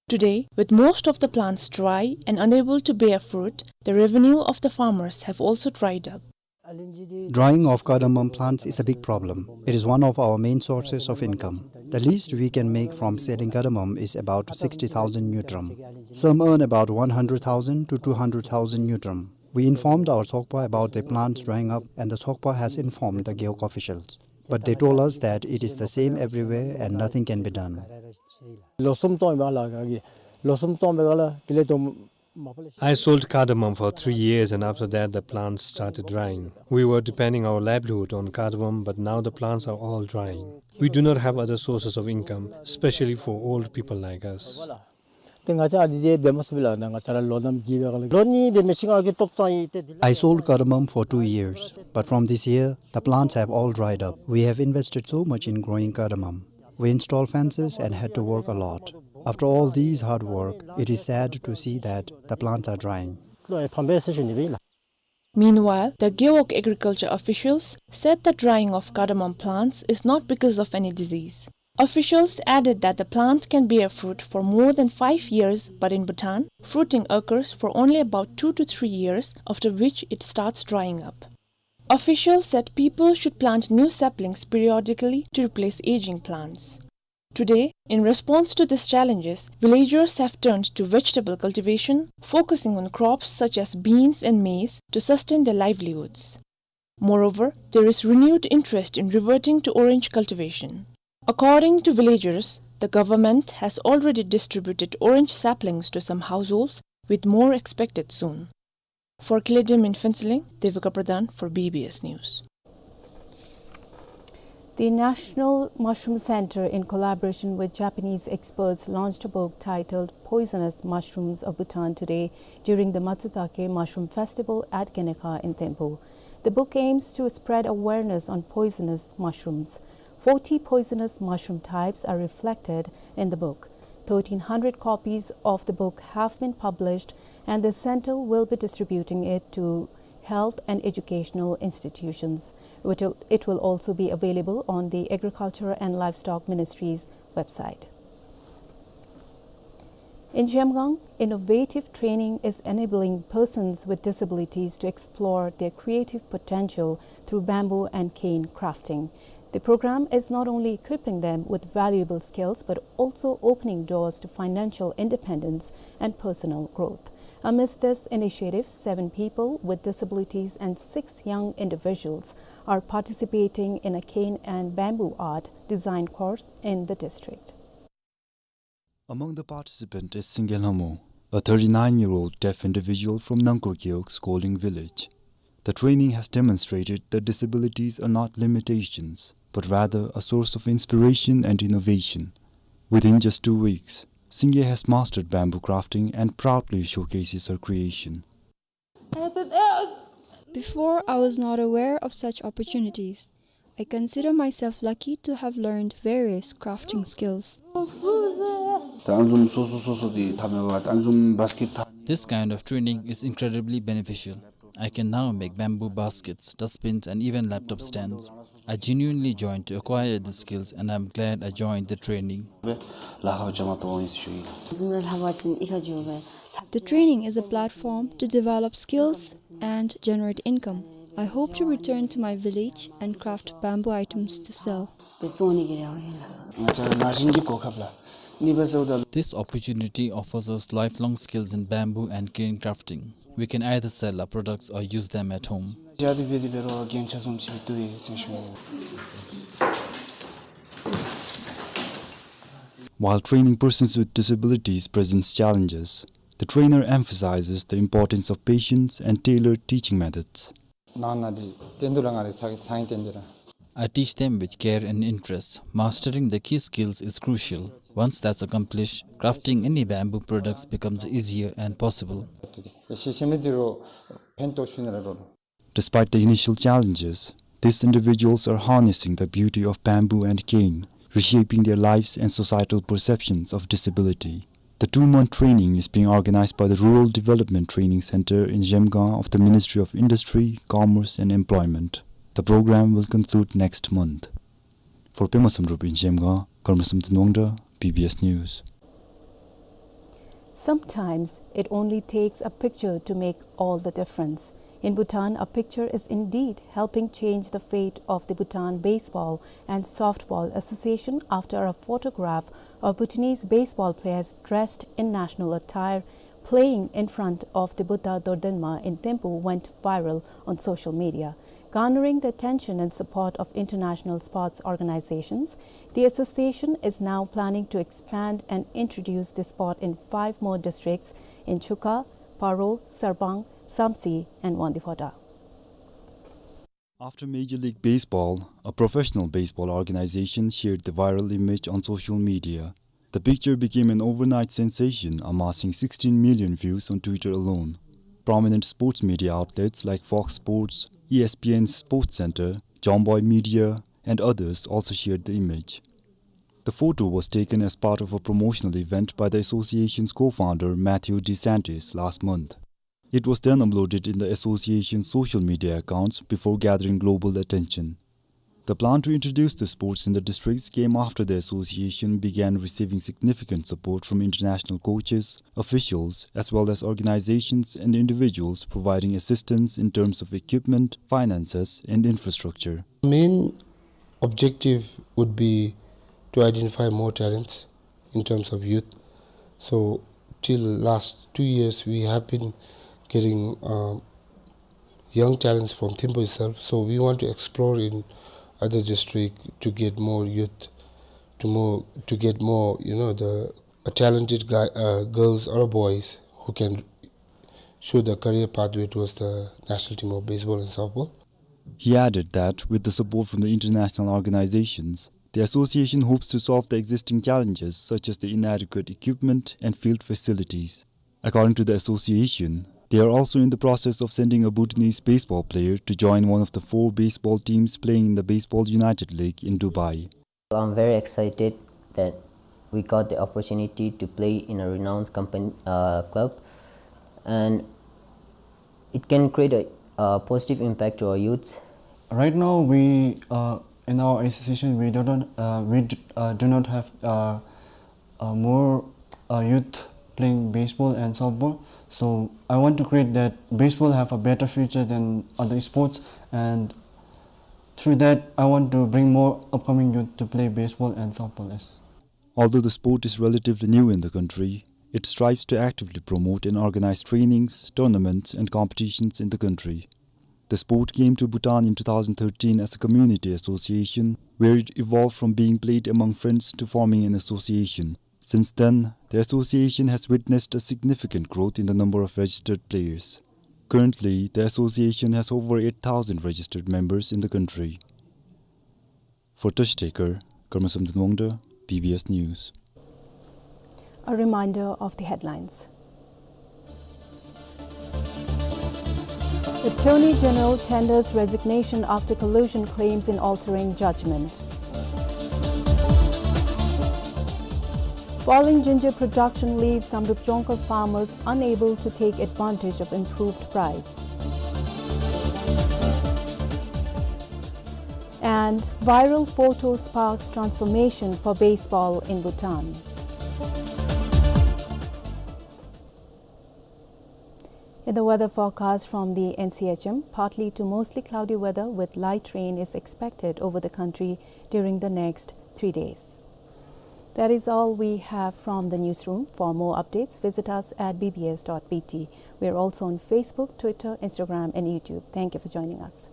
Today, with most of the plants dry and unable to bear fruit, the revenue of the farmers have also dried up. Drying of cardamom plants is a big problem. It is one of our main sources of income. The least we can make from selling cardamom is about sixty thousand ngultrum. Some earn about one hundred thousand to two hundred thousand ngultrum. We informed our Tsokpa about the plants drying up, and the Tsokpa has informed the Gewog officials. But they told us that it is the same everywhere and nothing can be done. ལོ་གསུམ་བཙོང་བའི་སྒང་ལས་ལོ་གསུམ་བཙོང་བའི་སྒང་ལས་དེ་ལས་དོ་མ་པ་ལས། I sold cardamom for three years, and after that the plants started drying. We were depending our livelihood on cardamom, but now the plants are all drying. We do not have other sources of income, especially for old people like us. ཏེ་ང་བཅས་ཨ་ནི་འདི་འབད་མ་ཚུགས་པས་ལགས། ང་བཅས་ར་ལོ་ནམ་གྱི་བའི་སྒང་ལས་ལོ་གཉིས་འབད་མི་ཅིག་ང་གིས་ཏོག་ཙམ་ཡི་ཏེ་འདི་ལས། I sold cardamom for two years, but from this year, the plants have all dried up. We have invested so much in growing cardamom. We installed fences and had to work a lot. After all these hard work, it is sad to see that the plants are drying. ལོ་ཡི་ཕམ་པས་ཟེར་ཞུ་ནི་སྦེ་ཨིན་ལགས། Meanwhile, the Gewog agriculture officials said the drying of cardamom plants is not because of any disease. Officials added that the plant can bear fruit for more than five years, but in Bhutan, fruiting occurs for only about two to three years, after which it starts drying up. Officials said people should plant new saplings periodically to replace aging plants. Today, in response to these challenges, villagers have turned to vegetable cultivation, focusing on crops such as beans and maize to sustain their livelihoods. Moreover, there is renewed interest in reverting to orange cultivation. According to villagers, the government has already distributed orange saplings to some households, with more expected soon. For Khilidrim in Phuentsholing, Devika Pradhan for B B S News. The National Mushroom Center, in collaboration with Japanese experts, launched a book titled Poisonous Mushrooms of Bhutan today during the Matsutake Mushroom Festival at Genekha in Thimphu. The book aims to spread awareness on poisonous mushrooms. Forty poisonous mushroom types are reflected in the book. Thirteen hundred copies of the book have been published, and the center will be distributing it to health and educational institutions. It will, it will also be available on the Agriculture and Livestock Ministry's website. In Zhemgang, innovative training is enabling persons with disabilities to explore their creative potential through bamboo and cane crafting. The program is not only equipping them with valuable skills, but also opening doors to financial independence and personal growth. Amidst this initiative, seven people with disabilities and six young individuals are participating in a cane and bamboo art design course in the district. Among the participants is Singye Lhamo, a thirty-nine-year-old deaf individual from Nangkur Gewog's Koling village. The training has demonstrated that disabilities are not limitations, but rather a source of inspiration and innovation. Within just two weeks, Singye has mastered bamboo crafting and proudly showcases her creation. Before, I was not aware of such opportunities. I consider myself lucky to have learned various crafting skills. This kind of training is incredibly beneficial. I can now make bamboo baskets, dustbins, and even laptop stands. I genuinely joined to acquire the skills, and I'm glad I joined the training. The training is a platform to develop skills and generate income. I hope to return to my village and craft bamboo items to sell. This opportunity offers us lifelong skills in bamboo and cane crafting. We can either sell our products or use them at home. While training persons with disabilities presents challenges, the trainer emphasizes the importance of patience and tailored teaching methods. I teach them with care and interest. Mastering the key skills is crucial. Once that's accomplished, crafting any bamboo products becomes easier and possible. Despite the initial challenges, these individuals are harnessing the beauty of bamboo and cane, reshaping their lives and societal perceptions of disability. The two-month training is being organized by the Rural Development Training Center in Zhemgang of the Ministry of Industry, Commerce and Employment. The program will conclude next month. For Pema Samdrup in Zhemgang, Karmasum Thanwangda, B B S News. Sometimes it only takes a picture to make all the difference. In Bhutan, a picture is indeed helping change the fate of the Bhutan Baseball and Softball Association after a photograph of Bhutanese baseball players dressed in national attire playing in front of the Buddha Dordenma in Thimphu went viral on social media. Garnering the attention and support of international sports organizations, the association is now planning to expand and introduce the sport in five more districts in Chukha, Paro, Sarpang, Samtse, and Wangdue Phodrang. After Major League Baseball, a professional baseball organization shared the viral image on social media. The picture became an overnight sensation, amassing sixteen million views on Twitter alone. Prominent sports media outlets like Fox Sports, E S P N Sports Center, Jomboy Media, and others also shared the image. The photo was taken as part of a promotional event by the association's co-founder Matthew DeSantis last month. It was then uploaded in the association's social media accounts before gathering global attention. The plan to introduce the sports in the districts came after the association began receiving significant support from international coaches, officials, as well as organizations and individuals providing assistance in terms of equipment, finances, and infrastructure. Main objective would be to identify more talents in terms of youth. So till last two years, we have been getting, um, young talents from Thimphu itself. So we want to explore in other district to get more youth, to more, to get more, you know, the, uh, talented guy, uh, girls or boys who can show the career pathway towards the national team of baseball and softball. He added that with the support from the international organizations, the association hopes to solve the existing challenges such as the inadequate equipment and field facilities. According to the association, they are also in the process of sending a Bhutanese baseball player to join one of the four baseball teams playing in the Baseball United League in Dubai. I'm very excited that we got the opportunity to play in a renowned company, uh, club, and it can create a, a positive impact to our youth. Right now, we, uh, in our association, we do not, uh, we d-, uh, do not have, uh, uh, more, uh, youth playing baseball and softball. So I want to create that baseball have a better future than other sports, and through that, I want to bring more upcoming youth to play baseball and softball. Yes. Although the sport is relatively new in the country, it strives to actively promote and organize trainings, tournaments, and competitions in the country. The sport came to Bhutan in two thousand thirteen as a community association, where it evolved from being played among friends to forming an association. Since then, the association has witnessed a significant growth in the number of registered players. Currently, the association has over eight thousand registered members in the country. For Toshi Taker, Karmasum Thanwangda, B B S News. A reminder of the headlines. Attorney General tenders resignation after collusion claims in altering judgment. Falling ginger production leaves Samdrup Jongkhar farmers unable to take advantage of improved price. And viral photo sparks transformation for baseball in Bhutan. In the weather forecast from the N C H M, partly to mostly cloudy weather with light rain is expected over the country during the next three days. That is all we have from the newsroom. For more updates, visit us at B B S dot B T. We are also on Facebook, Twitter, Instagram, and YouTube. Thank you for joining us.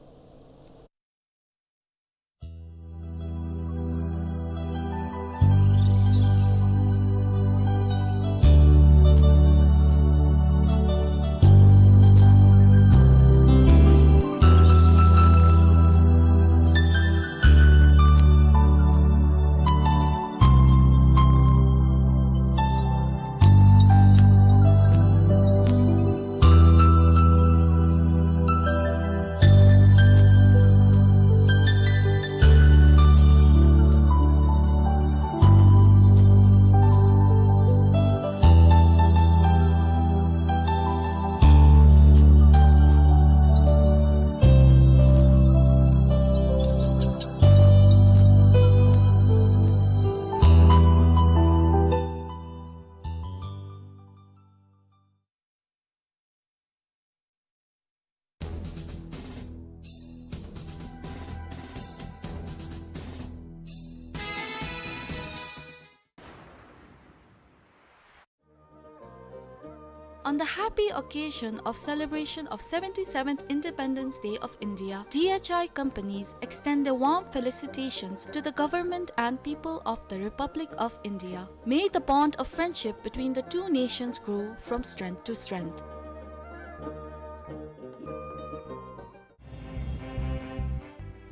On the happy occasion of celebration of seventy-seventh Independence Day of India, D H I companies extend their warm felicitations to the government and people of the Republic of India. May the bond of friendship between the two nations grow from strength to strength.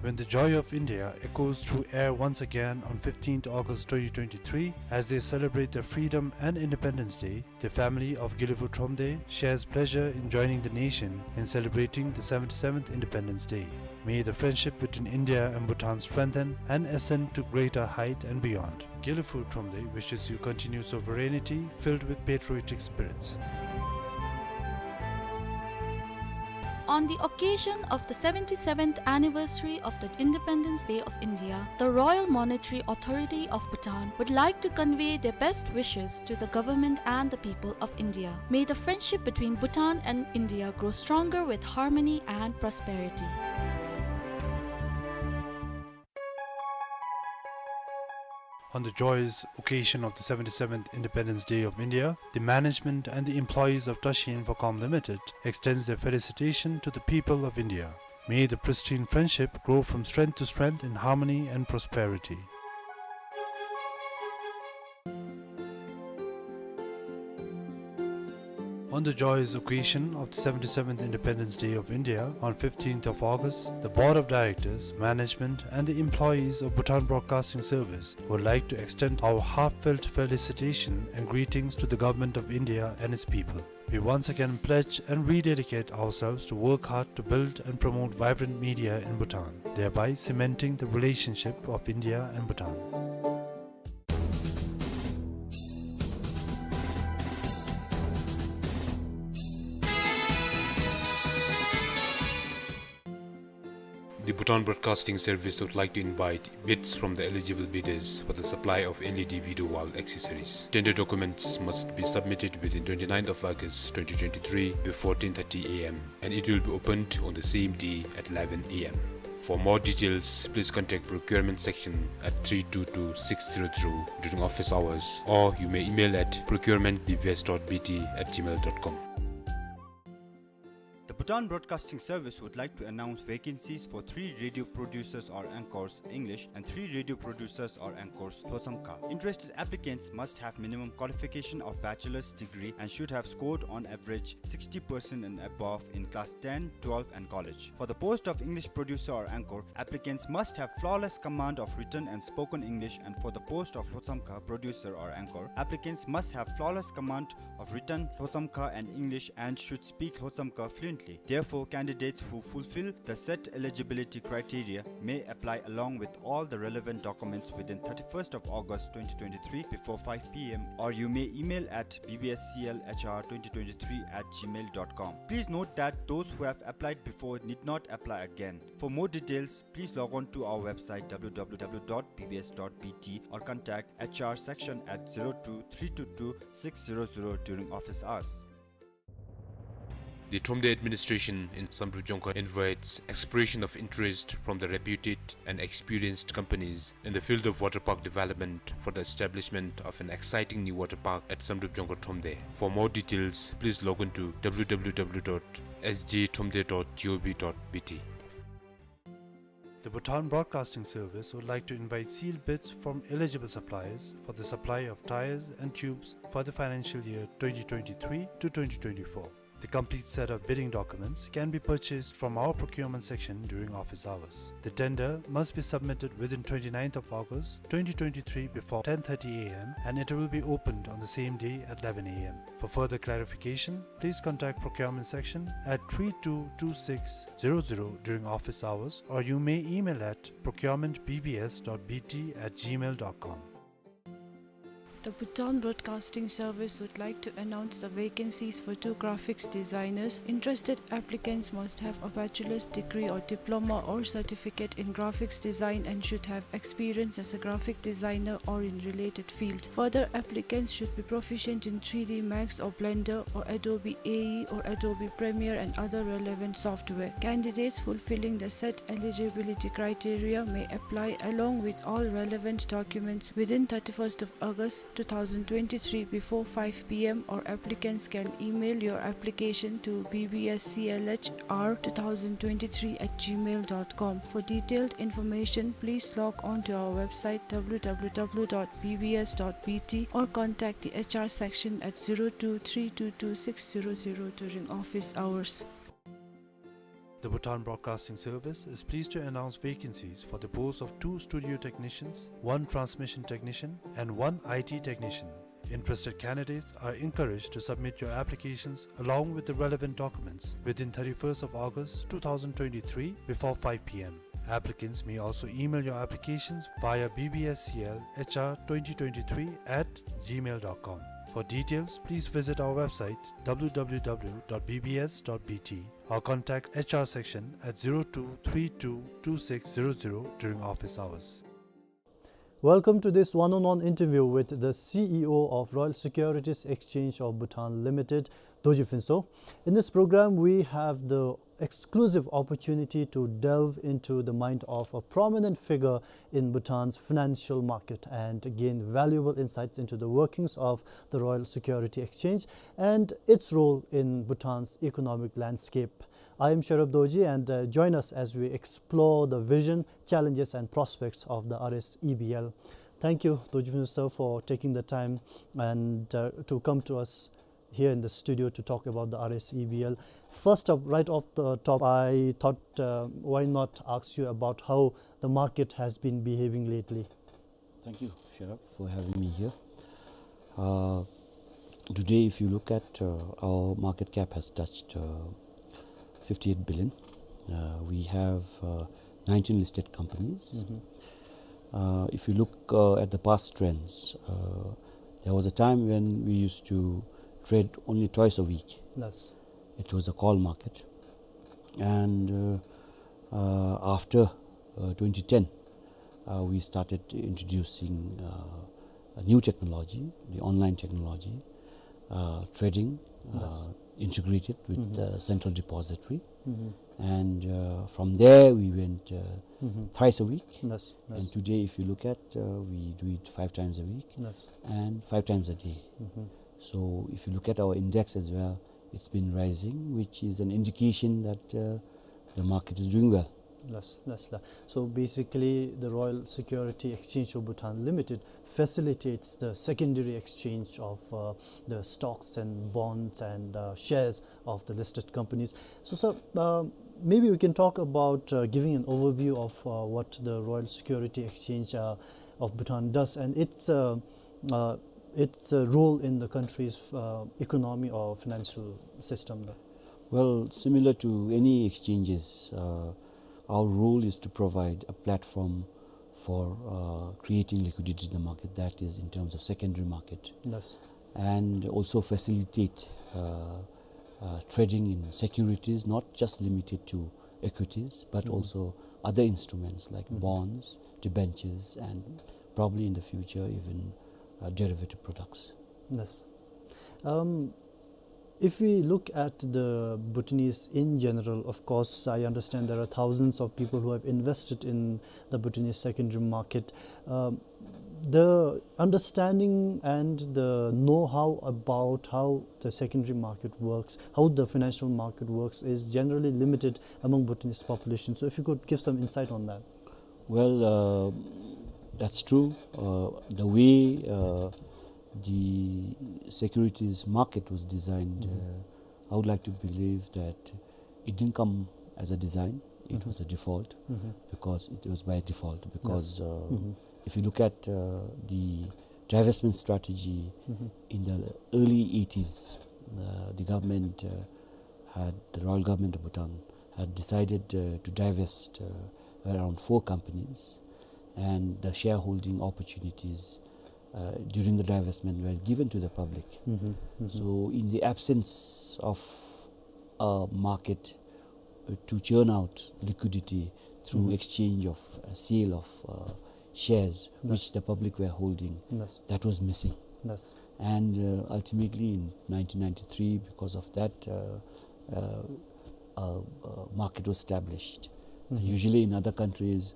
When the joy of India echoes through air once again on fifteenth August twenty twenty-three, as they celebrate their freedom and Independence Day, the family of Giliphu Thromde shares pleasure in joining the nation in celebrating the seventy-seventh Independence Day. May the friendship between India and Bhutan strengthen and ascend to greater height and beyond. Giliphu Thromde wishes you continued sovereignty filled with patriotic spirits. On the occasion of the seventy-seventh anniversary of the Independence Day of India, the Royal Monetary Authority of Bhutan would like to convey their best wishes to the government and the people of India. May the friendship between Bhutan and India grow stronger with harmony and prosperity. On the joyous occasion of the seventy-seventh Independence Day of India, the management and the employees of Tashi Infocom Limited extends their felicitation to the people of India. May the pristine friendship grow from strength to strength in harmony and prosperity. On the joyous occasion of the seventy-seventh Independence Day of India on fifteenth of August, the Board of Directors, management, and the employees of Bhutan Broadcasting Service would like to extend our heartfelt felicitation and greetings to the Government of India and its people. We once again pledge and rededicate ourselves to work hard to build and promote vibrant media in Bhutan, thereby cementing the relationship of India and Bhutan. The Bhutan Broadcasting Service would like to invite bids from the eligible bidders for the supply of L E D video wall accessories. Tender documents must be submitted within twenty-ninth of August twenty twenty-three before ten thirty A M, and it will be opened on the same day at eleven A M. For more details, please contact procurement section at three two two six zero zero during office hours, or you may email at procurement B B S dot B T at gmail dot com. The Bhutan Broadcasting Service would like to announce vacancies for three radio producers or anchors, English, and three radio producers or anchors, Lhotshamkha. Interested applicants must have minimum qualification of bachelor's degree and should have scored on average sixty percent and above in class ten, twelve, and college. For the post of English producer or anchor, applicants must have flawless command of written and spoken English, and for the post of Lhotshamkha producer or anchor, applicants must have flawless command of written Lhotshamkha and English and should speak Lhotshamkha fluently. Therefore, candidates who fulfill the set eligibility criteria may apply along with all the relevant documents within thirty-first of August twenty twenty-three before five P M, or you may email at B B S C L H R twenty twenty-three at gmail dot com. Please note that those who have applied before need not apply again. For more details, please log on to our website W W W dot B B S dot B T or contact H R section at zero two three two two six zero zero during office hours. The Thromde administration in Samdrup Jongkhar invites expression of interest from the reputed and experienced companies in the field of water park development for the establishment of an exciting new water park at Samdrup Jongkhar Thromde. For more details, please log on to W W W dot S J thromde dot G O V dot B T. The Bhutan Broadcasting Service would like to invite sealed bids from eligible suppliers for the supply of tyres and tubes for the financial year twenty twenty-three to twenty twenty-four. The complete set of bidding documents can be purchased from our procurement section during office hours. The tender must be submitted within twenty-ninth of August twenty twenty-three before ten thirty A M, and it will be opened on the same day at eleven A M. For further clarification, please contact procurement section at three two two six zero zero during office hours, or you may email at procurement B B S dot B T at gmail dot com. The Bhutan Broadcasting Service would like to announce the vacancies for two graphics designers. Interested applicants must have a bachelor's degree or diploma or certificate in graphics design and should have experience as a graphic designer or in related field. Further, applicants should be proficient in three D Max or Blender or Adobe A E or Adobe Premiere and other relevant software. Candidates fulfilling the set eligibility criteria may apply along with all relevant documents within thirty-first of August two thousand twenty-three before five p m, or applicants can email your application to b b s c l h r two thousand twenty-three at gmail dot com. For detailed information, please log on to our website w w w dot b b s dot b t or contact the h r section at zero two three two two six zero zero during office hours. The Bhutan Broadcasting Service is pleased to announce vacancies for the post of two studio technicians, one transmission technician, and one I T technician. Interested candidates are encouraged to submit your applications along with the relevant documents within thirty-first of August two thousand twenty-three before five p m. Applicants may also email your applications via b b s c l h r twenty twenty-three at gmail dot com. For details, please visit our website w w w dot b b s dot b t or contact h r section at zero two three two two six zero zero during office hours. Welcome to this one-on-one interview with the C E O of Royal Securities Exchange of Bhutan Limited, Dorji Phuntsho. In this program, we have the exclusive opportunity to delve into the mind of a prominent figure in Bhutan's financial market and gain valuable insights into the workings of the Royal Security Exchange and its role in Bhutan's economic landscape. I am Sherab Dorji, and, uh, join us as we explore the vision, challenges, and prospects of the R S E B L. Thank you, Dorji Phuntsho sir, for taking the time and, uh, to come to us here in the studio to talk about the R S E B L. First up, right off the top, I thought, uh, why not ask you about how the market has been behaving lately? Thank you, Sherab, for having me here. Uh, today, if you look at, uh, our market cap has touched, uh, fifty-eight billion. Uh, we have, uh, nineteen listed companies. Mm-hmm. Uh, if you look, uh, at the past trends, uh, there was a time when we used to trade only twice a week. Yes. It was a call market. And, uh, uh, after, uh, twenty ten, uh, we started introducing, uh, a new technology, the online technology, uh, trading, uh, Yes. integrated with Mm-hmm. the central depository. Mm-hmm. And, uh, from there, we went, uh, Mm-hmm. thrice a week. Yes, yes. And today, if you look at, uh, we do it five times a week Yes. and five times a day. Mm-hmm. So if you look at our index as well, it's been rising, which is an indication that, uh, the market is doing well. Yes, yes, yes. So basically, the Royal Security Exchange of Bhutan Limited facilitates the secondary exchange of, uh, the stocks and bonds and, uh, shares of the listed companies. So, sir, uh, maybe we can talk about, uh, giving an overview of, uh, what the Royal Security Exchange, uh, of Bhutan does and its, uh, uh, its, uh, role in the country's, uh, economy or financial system. Well, similar to any exchanges, uh, our role is to provide a platform for, uh, creating liquidity in the market, that is in terms of secondary market. Yes. And also facilitate, uh, uh, trading in securities, not just limited to equities, but Mm-hmm. also other instruments like Mm-hmm. bonds, debentures, and probably in the future even, uh, derivative products. Yes. Um, if we look at the Bhutanese in general, of course, I understand there are thousands of people who have invested in the Bhutanese secondary market. Um, the understanding and the know-how about how the secondary market works, how the financial market works, is generally limited among Bhutanese population. So if you could give some insight on that. Well, uh, that's true. Uh, the way, uh, the securities market was designed, Mm-hmm. uh, I would like to believe that it didn't come as a design. It Mm-hmm. was a default Mm-hmm. because it was by default. Because, Yes. uh, Mm-hmm. if you look at, uh, the divestment strategy Mm-hmm. in the early eighties, uh, the government, uh, had, the royal government of Bhutan had decided, uh, to divest, uh, around four companies, and the shareholding opportunities, uh, during the divestment were given to the public. Mm-hmm. Mm-hmm. So, in the absence of a market, uh, to churn out liquidity through Mm-hmm. exchange of, uh, sale of, uh, shares Yes. which the public were holding, Yes. that was missing. Yes. And, uh, ultimately in nineteen ninety-three, because of that, uh, uh, uh, uh, market was established. Mm-hmm. Usually in other countries,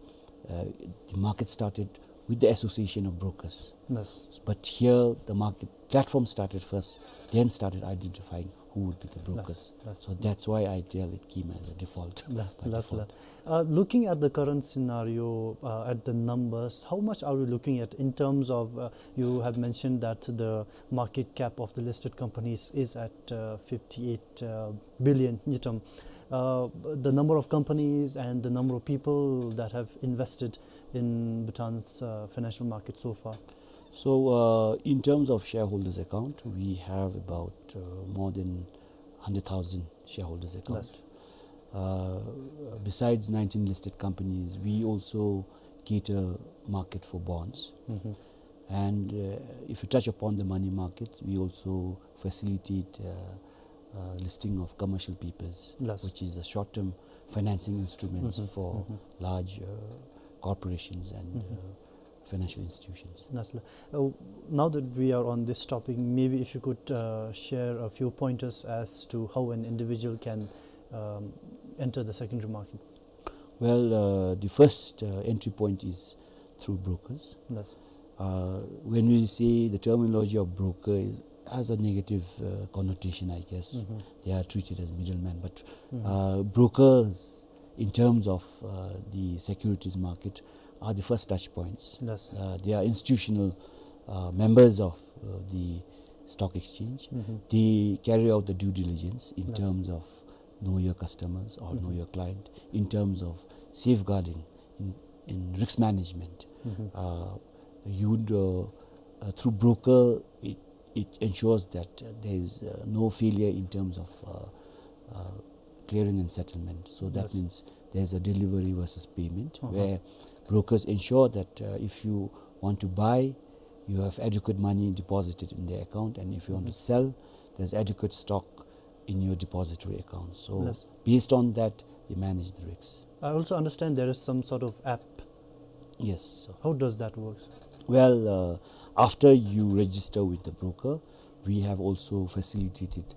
uh, the market started with the Association of Brokers. Yes. But here the market platform started first, then started identifying who would be the brokers. Yes, yes. So that's why I tell it came as a default, yes, by yes, default. Yes. Uh, looking at the current scenario, uh, at the numbers, how much are we looking at in terms of, uh, you have mentioned that the market cap of the listed companies is at, uh, fifty-eight, uh, billion ngultrum. Uh, the number of companies and the number of people that have invested in Bhutan's, uh, financial market so far? So, uh, in terms of shareholders account, we have about, uh, more than hundred thousand shareholders account. Yes. Uh, besides nineteen listed companies, we also cater market for bonds. Mm-hmm. And, uh, if you touch upon the money market, we also facilitate, uh, uh, listing of commercial papers, yes, which is a short-term financing instruments, mm-hmm, for, mm-hmm, large, uh, corporations and, mm-hmm, uh, financial institutions. Yes, sir. Uh, now that we are on this topic, maybe if you could, uh, share a few pointers as to how an individual can, um, enter the secondary market. Well, uh, the first, uh, entry point is through brokers. Yes. Uh, when we say the terminology of broker is, has a negative, uh, connotation, I guess. Mm-hmm. They are treated as middlemen, but, mm-hmm, uh, brokers in terms of, uh, the securities market are the first touch points. Yes. Uh, they are institutional, uh, members of, uh, the stock exchange. Mm-hmm. They carry out the due diligence in, yes, terms of know your customers or know, mm-hmm, your client, in terms of safeguarding, in, in risk management. Mm-hmm. Uh, you would, uh, uh, through broker, it, it ensures that, uh, there is, uh, no failure in terms of, uh, uh, clearing and settlement. So that, yes, means there's a delivery versus payment, uh-huh, where brokers ensure that, uh, if you want to buy, you have adequate money deposited in the account, and if you want to, mm-hmm, sell, there's adequate stock in your depository account. So, yes, based on that, they manage the risks. I also understand there is some sort of app. Yes, sir. How does that work? Well, uh, after you register with the broker, we have also facilitated,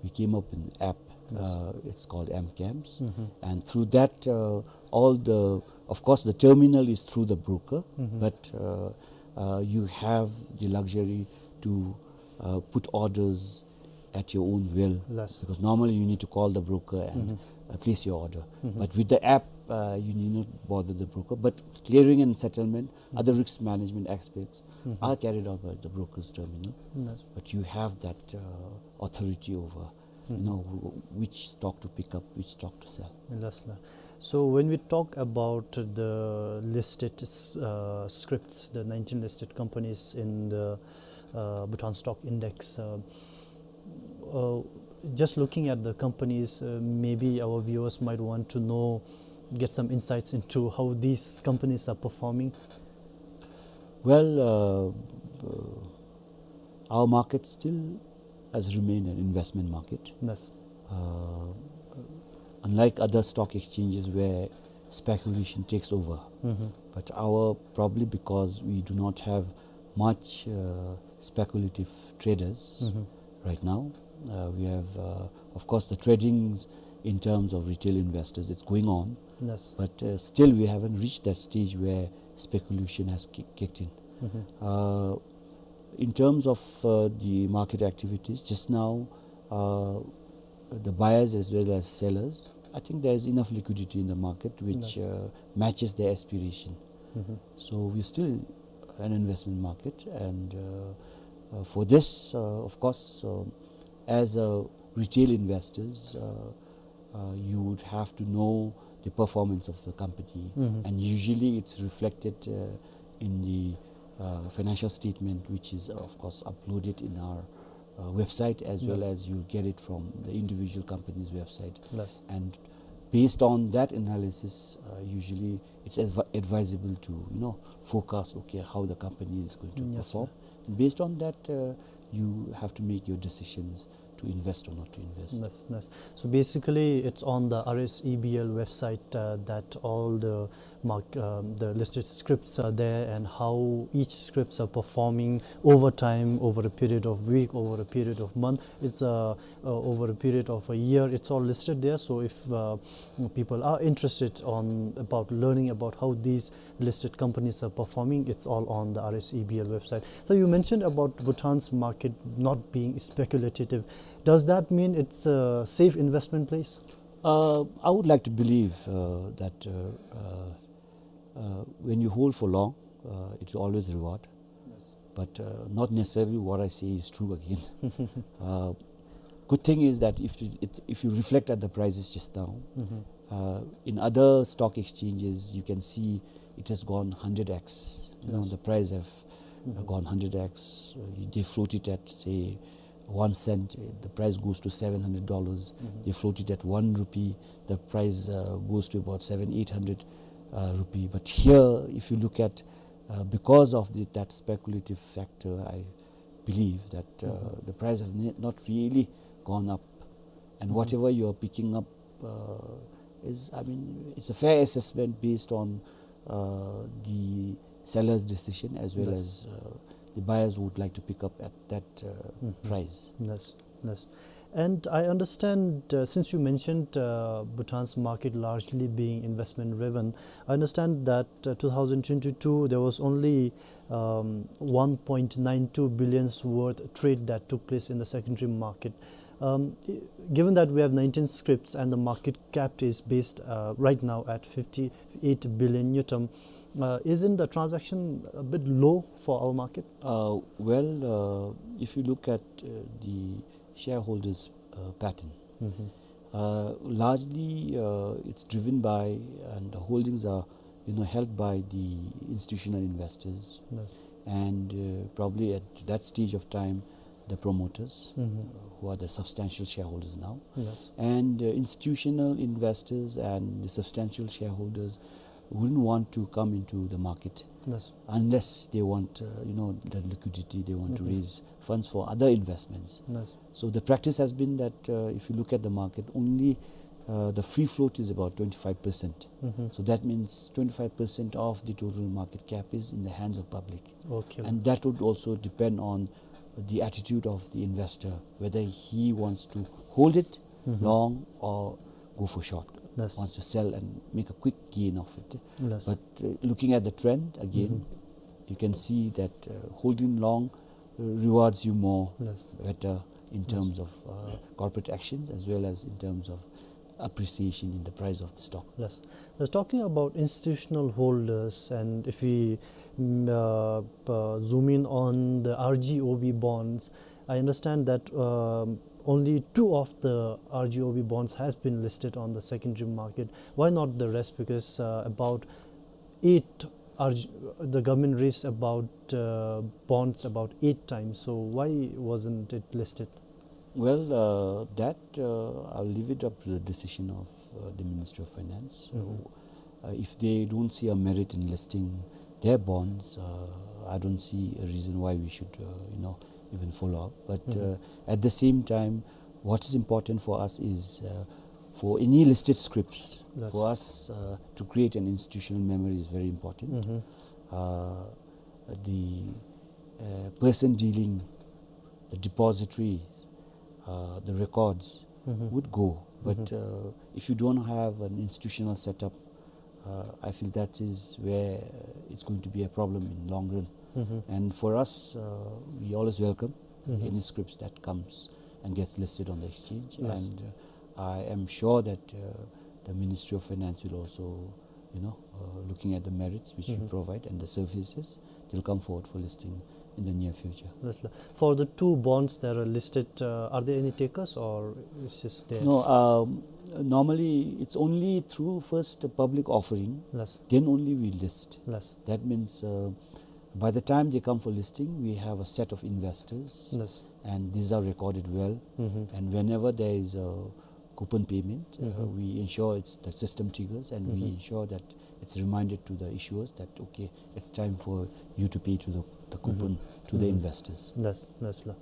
we came up with an app, yes, uh, it's called AmCams. Mm-hmm. And through that, uh, all the, of course, the terminal is through the broker, mm-hmm, but, uh, uh, you have the luxury to, uh, put orders at your own will. Yes. Because normally you need to call the broker and, mm-hmm, uh, place your order. Mm-hmm. But with the app, uh, you need not bother the broker. But clearing and settlement, mm-hmm, other risk management aspects, mm-hmm, are carried out by the broker's terminal. Yes. But you have that, uh, authority over, you, mm-hmm, know, wh-, which stock to pick up, which stock to sell. Yes, sir. So when we talk about the listed, uh, scripts, the nineteen listed companies in the, uh, Bhutan Stock Index, uh, uh, just looking at the companies, uh, maybe our viewers might want to know, get some insights into how these companies are performing. Well, uh, uh, our market still has remained an investment market. Yes. Uh, unlike other stock exchanges where speculation takes over, mm-hmm, but our, probably because we do not have much, uh, speculative traders, mm-hmm, right now. Uh, we have, uh, of course, the trading in terms of retail investors, it's going on. Yes. But, uh, still we haven't reached that stage where speculation has ki-, kicked in. Mm-hmm. Uh, in terms of, uh, the market activities, just now, uh, the buyers as well as sellers, I think there is enough liquidity in the market which, yes, uh, matches their aspiration. Mm-hmm. So we're still an investment market, and, uh, uh, for this, uh, of course, uh, as a retail investors, uh, uh, you would have to know the performance of the company, mm-hmm, and usually it's reflected, uh, in the, uh, financial statement, which is, of course, uploaded in our, uh, website, as well, yes, as you'll get it from the individual company's website. Yes. And based on that analysis, uh, usually it's advi-, advisable to, you know, forecast, okay, how the company is going to, yes, sir, perform. And based on that, uh, you have to make your decisions to invest or not to invest. Yes, yes. So basically, it's on the R S E B L website, uh, that all the mark, um, the listed scripts are there and how each scripts are performing over time, over a period of week, over a period of month. It's, uh, uh, over a period of a year. It's all listed there. So if, uh, people are interested on about learning about how these listed companies are performing, it's all on the R S E B L website. So you mentioned about Bhutan's market not being speculative. Does that mean it's a safe investment place? Uh, I would like to believe, uh, that, uh, uh, uh, when you hold for long, uh, it will always reward. Yes. But, uh, not necessarily what I say is true again. Uh, good thing is that if you, it, if you reflect at the prices just now, Mm-hmm. uh, in other stock exchanges, you can see it has gone hundred X. You know, Yes. the price have, uh, Mm-hmm. gone hundred X. Uh, they float it at, say, one cent, uh, the price goes to seven hundred dollars. Mm-hmm. They float it at one rupee, the price, uh, goes to about seven, eight hundred, uh, rupee. But here, if you look at, uh, because of the, that speculative factor, I believe that, uh, Mm-hmm. the price have ne-, not really gone up. And Mm-hmm. whatever you are picking up, uh, is, I mean, it's a fair assessment based on, uh, the seller's decision as well Yes. as, uh, the buyers would like to pick up at that, uh, Mm-hmm. price. Yes, yes. And I understand, uh, since you mentioned, uh, Bhutan's market largely being investment driven, I understand that, uh, two thousand twenty-two, there was only, um, one point nine two billions worth trade that took place in the secondary market. Um, i-, given that we have nineteen scripts and the market cap is based, uh, right now at fifty-eight billion ngultrum, uh, isn't the transaction a bit low for our market? Uh, well, uh, if you look at, uh, the shareholders, uh, pattern, Mm-hmm. uh, largely, uh, it's driven by, and the holdings are, you know, held by the institutional investors. Yes. And, uh, probably at that stage of time, the promoters, Mm-hmm. uh, who are the substantial shareholders now. Yes. And, uh, institutional investors and the substantial shareholders wouldn't want to come into the market Yes. unless they want, uh, you know, the liquidity, they want to Mm-hmm. raise funds for other investments. Yes. So the practice has been that, uh, if you look at the market, only, uh, the free float is about twenty-five percent. Mm-hmm. So that means twenty-five percent of the total market cap is in the hands of public. Okay. And that would also depend on the attitude of the investor, whether he wants to hold it Mm-hmm. long or go for short, Yes. wants to sell and make a quick gain of it. Yes. But, uh, looking at the trend again, Mm-hmm. you can see that, uh, holding long, uh, rewards you more Yes. better in Yes. terms of, uh, corporate actions as well as in terms of appreciation in the price of the stock. Yes. Now, talking about institutional holders, and if we, mm, uh, uh, zoom in on the R G O B bonds, I understand that, um, only two of the R G O B bonds has been listed on the secondary market. Why not the rest? Because, uh, about eight R G, the government raised about, uh, bonds about eight times. So why wasn't it listed? Well, uh, that, uh, I'll leave it up to the decision of, uh, the Ministry of Finance. Mm-hmm. Uh, if they don't see a merit in listing their bonds, uh, I don't see a reason why we should, uh, you know, even follow up. But, Mm-hmm. uh, at the same time, what is important for us is, uh, for any listed scripts, Yes. for us, uh, to create an institutional memory is very important. Mm-hmm. Uh, the, uh, person dealing, the depositories, uh, the records Mm-hmm. would go. But, Mm-hmm. uh, if you don't have an institutional setup, uh, I feel that is where, uh, it's going to be a problem in long run. Mm-hmm. And for us, uh, we always welcome Mm-hmm. any scripts that comes and gets listed on the exchange. Yes. And, uh, I am sure that, uh, the Ministry of Finance will also, you know, uh, looking at the merits which we Mm-hmm. provide and the services, they'll come forward for listing in the near future. Yes, sir. For the two bonds that are listed, uh, are there any takers or it's just there? No, um, normally it's only through first a public offering, Yes. then only we list. Yes. That means, uh, by the time they come for listing, we have a set of investors, Yes. and these are recorded well. Mm-hmm. And whenever there is a coupon payment, uh, Mm-hmm. we ensure it's, the system triggers, and we Mm-hmm. ensure that it's reminded to the issuers that, okay, it's time for you to pay to the, the Mm-hmm. coupon to the Mm-hmm. investors. Yes, yes, sir.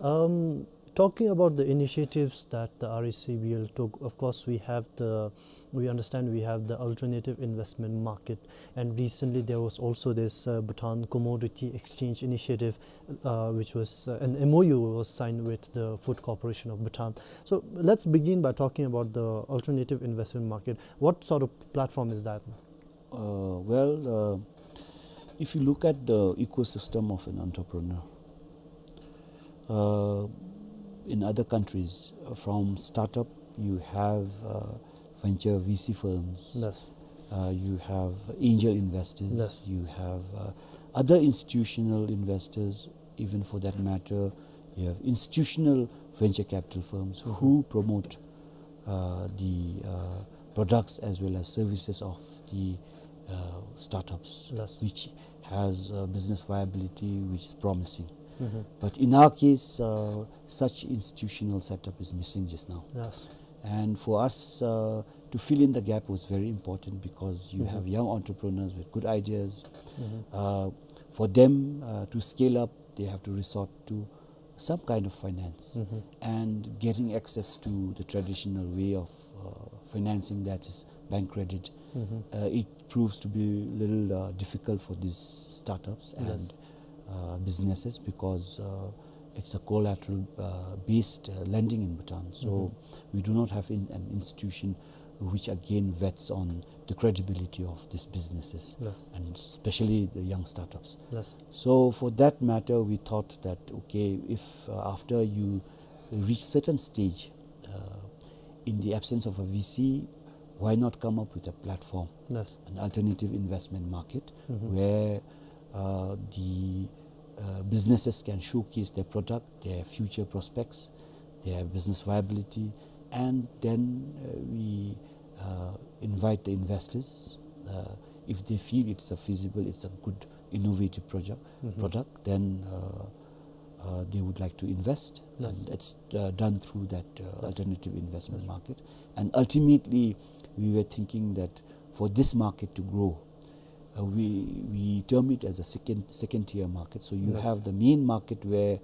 Um, Talking about the initiatives that the R A C B L took, of course, we have the, we understand we have the alternative investment market, and recently there was also this, uh, Bhutan Commodity Exchange Initiative, uh, which was, uh, an M O U was signed with the Food Corporation of Bhutan. So let's begin by talking about the alternative investment market. What sort of platform is that? Uh, well, uh, if you look at the ecosystem of an entrepreneur, uh, in other countries, uh, from startup, you have, uh, venture V C firms, Yes. uh, you have angel investors, Yes. you have, uh, other institutional investors, even for that matter, you have institutional venture capital firms Mm-hmm. who promote, uh, the, uh, products as well as services of the, uh, startups, Yes. which has, uh, business viability which is promising. Mm-hmm. But in our case, uh, such institutional setup is missing just now. Yes. And for us, uh, to fill in the gap was very important because you Mm-hmm. have young entrepreneurs with good ideas. Mm-hmm. Uh, for them, uh, to scale up, they have to resort to some kind of finance. Mm-hmm. And getting access to the traditional way of, uh, financing, that is bank credit, Mm-hmm. uh, it proves to be a little, uh, difficult for these startups Yes. and, uh, businesses because, uh, it's a collateral, uh, based, uh, lending in Bhutan. So Mm-hmm. we do not have in, an institution which again vets on the credibility of these businesses Yes. and especially the young startups. Yes. So for that matter, we thought that, okay, if, uh, after you reach certain stage, uh, in the absence of a V C, why not come up with a platform, Yes. an alternative investment market Mm-hmm. where, uh, the, uh, businesses can showcase their product, their future prospects, their business viability, and then, uh, we, uh, invite the investors. Uh, if they feel it's a feasible, it's a good innovative project, Mm-hmm. product, then, uh, uh, they would like to invest, Yes. and it's, uh, done through that, uh, Yes. alternative investment Yes. market. And ultimately, we were thinking that for this market to grow, uh, we, we term it as a second, second tier market. So you Yes. have the main market where,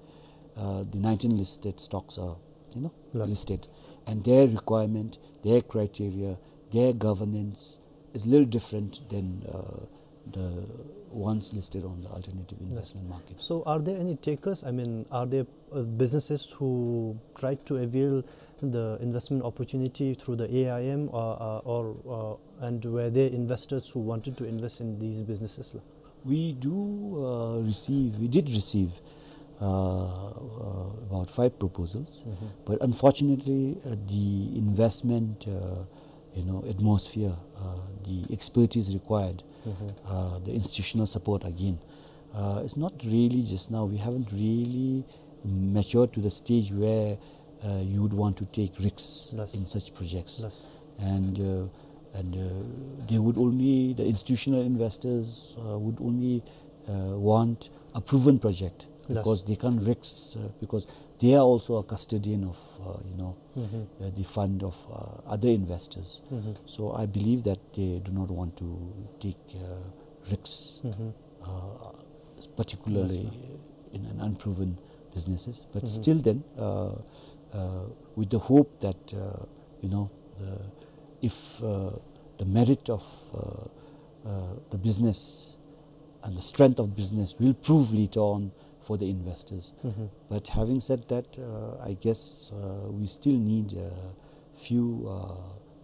uh, the nineteen listed stocks are, you know, Yes. listed, and their requirement, their criteria, their governance is a little different than, uh, the ones listed on the alternative Yes. investment market. So are there any takers? I mean, are there, uh, businesses who try to avail the investment opportunity through the A I M or, uh, or, uh, and were there investors who wanted to invest in these businesses, la? We do, uh, receive, we did receive, uh, uh, about five proposals, Mm-hmm. but unfortunately, uh, the investment, uh, you know, atmosphere, uh, the expertise required, Mm-hmm. uh, the institutional support again, uh, it's not really just now. We haven't really matured to the stage where, uh, you would want to take risks Yes. in such projects. Yes. And, uh, and, uh, they would only, the institutional investors, uh, would only, uh, want a proven project Yes. because they can't risk, uh, because they are also a custodian of, uh, you know, Mm-hmm. uh, the fund of, uh, other investors. Mm-hmm. So I believe that they do not want to take, uh, risks, Mm-hmm. uh, particularly Yes, sir. in an unproven businesses. But Mm-hmm. still then, uh, uh, with the hope that, uh, you know, uh, if, uh, the merit of, uh, uh, the business and the strength of business will prove later on for the investors. Mm-hmm. But having said that, uh, I guess, uh, we still need a few, uh,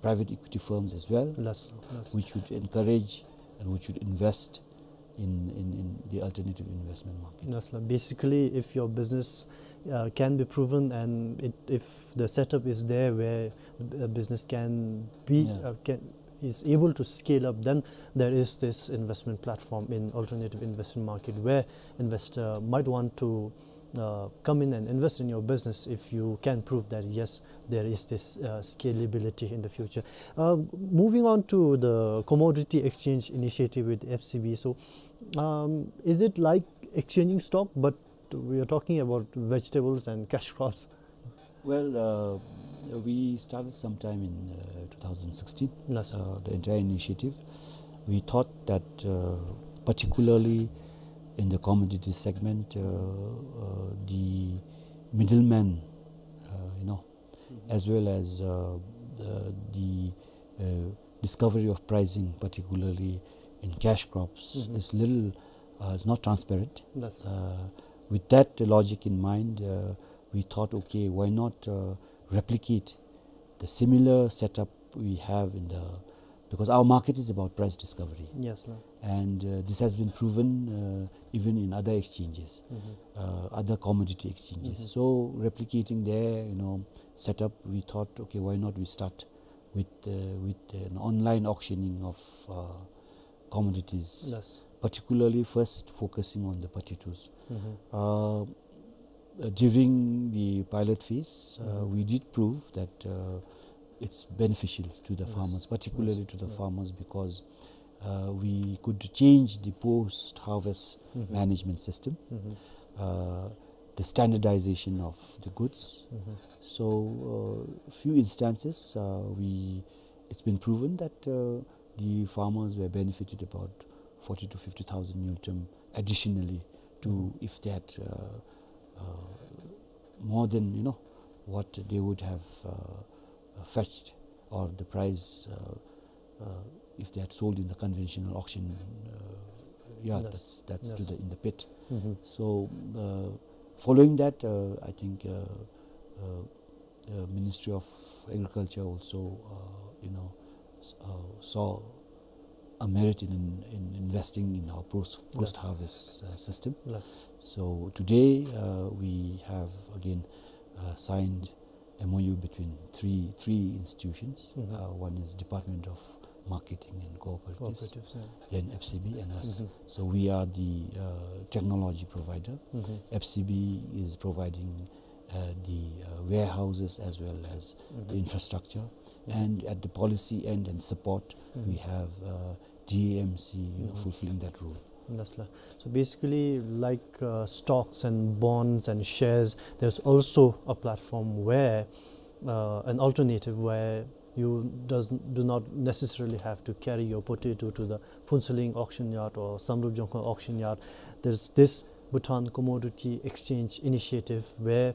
private equity firms as well, Yes, yes. which would encourage and which would invest in, in, in the alternative investment market. Yes, la. Basically, if your business, uh, can be proven and it, if the setup is there where a business can be, Yeah. uh, can, is able to scale up, then there is this investment platform in alternative investment market where investor might want to, uh, come in and invest in your business if you can prove that, yes, there is this, uh, scalability in the future. Uh, moving on to the commodity exchange initiative with F C B. So, um, is it like exchanging stock, but we are talking about vegetables and cash crops? Well, uh, we started sometime in, uh, two thousand sixteen, Yes, sir. uh, the entire initiative. We thought that, uh, particularly in the commodity segment, uh, uh, the middleman uh, you know, as well as, uh, the, the, uh, discovery of pricing, particularly in cash crops, is little, uh, is not transparent. Yes. Uh, with that logic in mind, uh, we thought, okay, why not, uh, replicate the similar setup we have in the, because our market is about price discovery. Yes, sir. And, uh, this has been proven, uh, even in other exchanges, uh, other commodity exchanges. So replicating their, you know, setup, we thought, okay, why not we start with, uh, with an online auctioning of, uh, commodities, yes, particularly first focusing on the potatoes. Uh, uh, during the pilot phase, uh, we did prove that, uh, it's beneficial to the farmers, particularly to the farmers, because, uh, we could change the post-harvest management system, uh, the standardization of the goods. So, uh, few instances, uh, we, it's been proven that, uh, the farmers were benefited about forty to fifty thousand ngultrum additionally to if they had, uh, uh, more than, you know, what they would have, uh, uh, fetched, or the price, uh, uh, if they had sold in the conventional auction, uh, yard, that's, that's to the, in the pit. So, uh, following that, uh, I think, uh, uh, uh, Ministry of Agriculture also, uh, you know, s-, uh, saw a merit in, in, in investing in our post, post-harvest, uh, system. Yes. So today, uh, we have again, uh, signed M O U between three, three institutions. Uh, one is Department of Marketing and Cooperatives, then F C B and us. So we are the, uh, technology provider. F C B is providing, uh, the, uh, warehouses as well as the infrastructure. And at the policy end and support, we have, uh, D A M C, you know, fulfilling that role. That's la-, so basically, like, uh, stocks and bonds and shares, there's also a platform where, uh, an alternative where you does, do not necessarily have to carry your potato to the Phuentsholing auction yard or Samdrup Jongkhon auction yard. There's this Bhutan Commodity Exchange Initiative where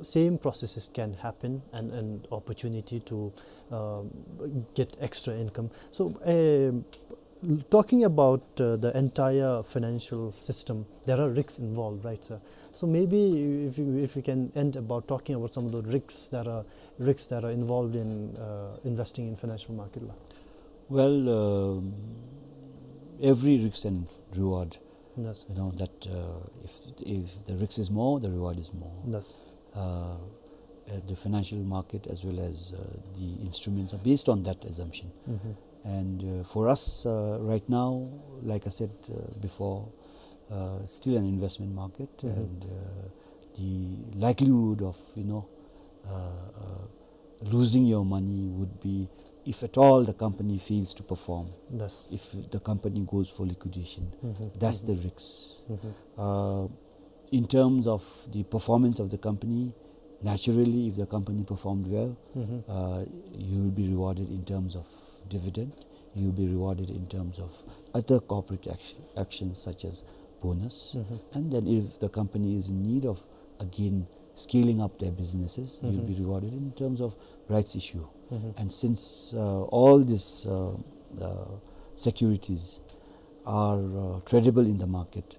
same processes can happen and an opportunity to, um, get extra income. So, um, talking about, uh, the entire financial system, there are risks involved, right, sir? So maybe if you, if you can end about talking about some of the risks that are, risks that are involved in, uh, investing in financial market la. Well, um, every risk and reward, yes, you know, that, uh, if, if the risk is more, the reward is more. Yes. Uh, uh, the financial market as well as, uh, the instruments are based on that assumption. And, uh, for us, uh, right now, like I said, uh, before, uh, still an investment market, and, uh, the likelihood of, you know, uh, uh, losing your money would be if at all the company fails to perform, yes, if the company goes for liquidation. That's the risks. Uh, in terms of the performance of the company, naturally, if the company performed well, uh, you will be rewarded in terms of dividend, you will be rewarded in terms of other corporate action, actions such as bonus. And then if the company is in need of, again, scaling up their businesses, you'll be rewarded in terms of rights issue. And since, uh, all these, uh, uh, securities are, uh, tradable in the market,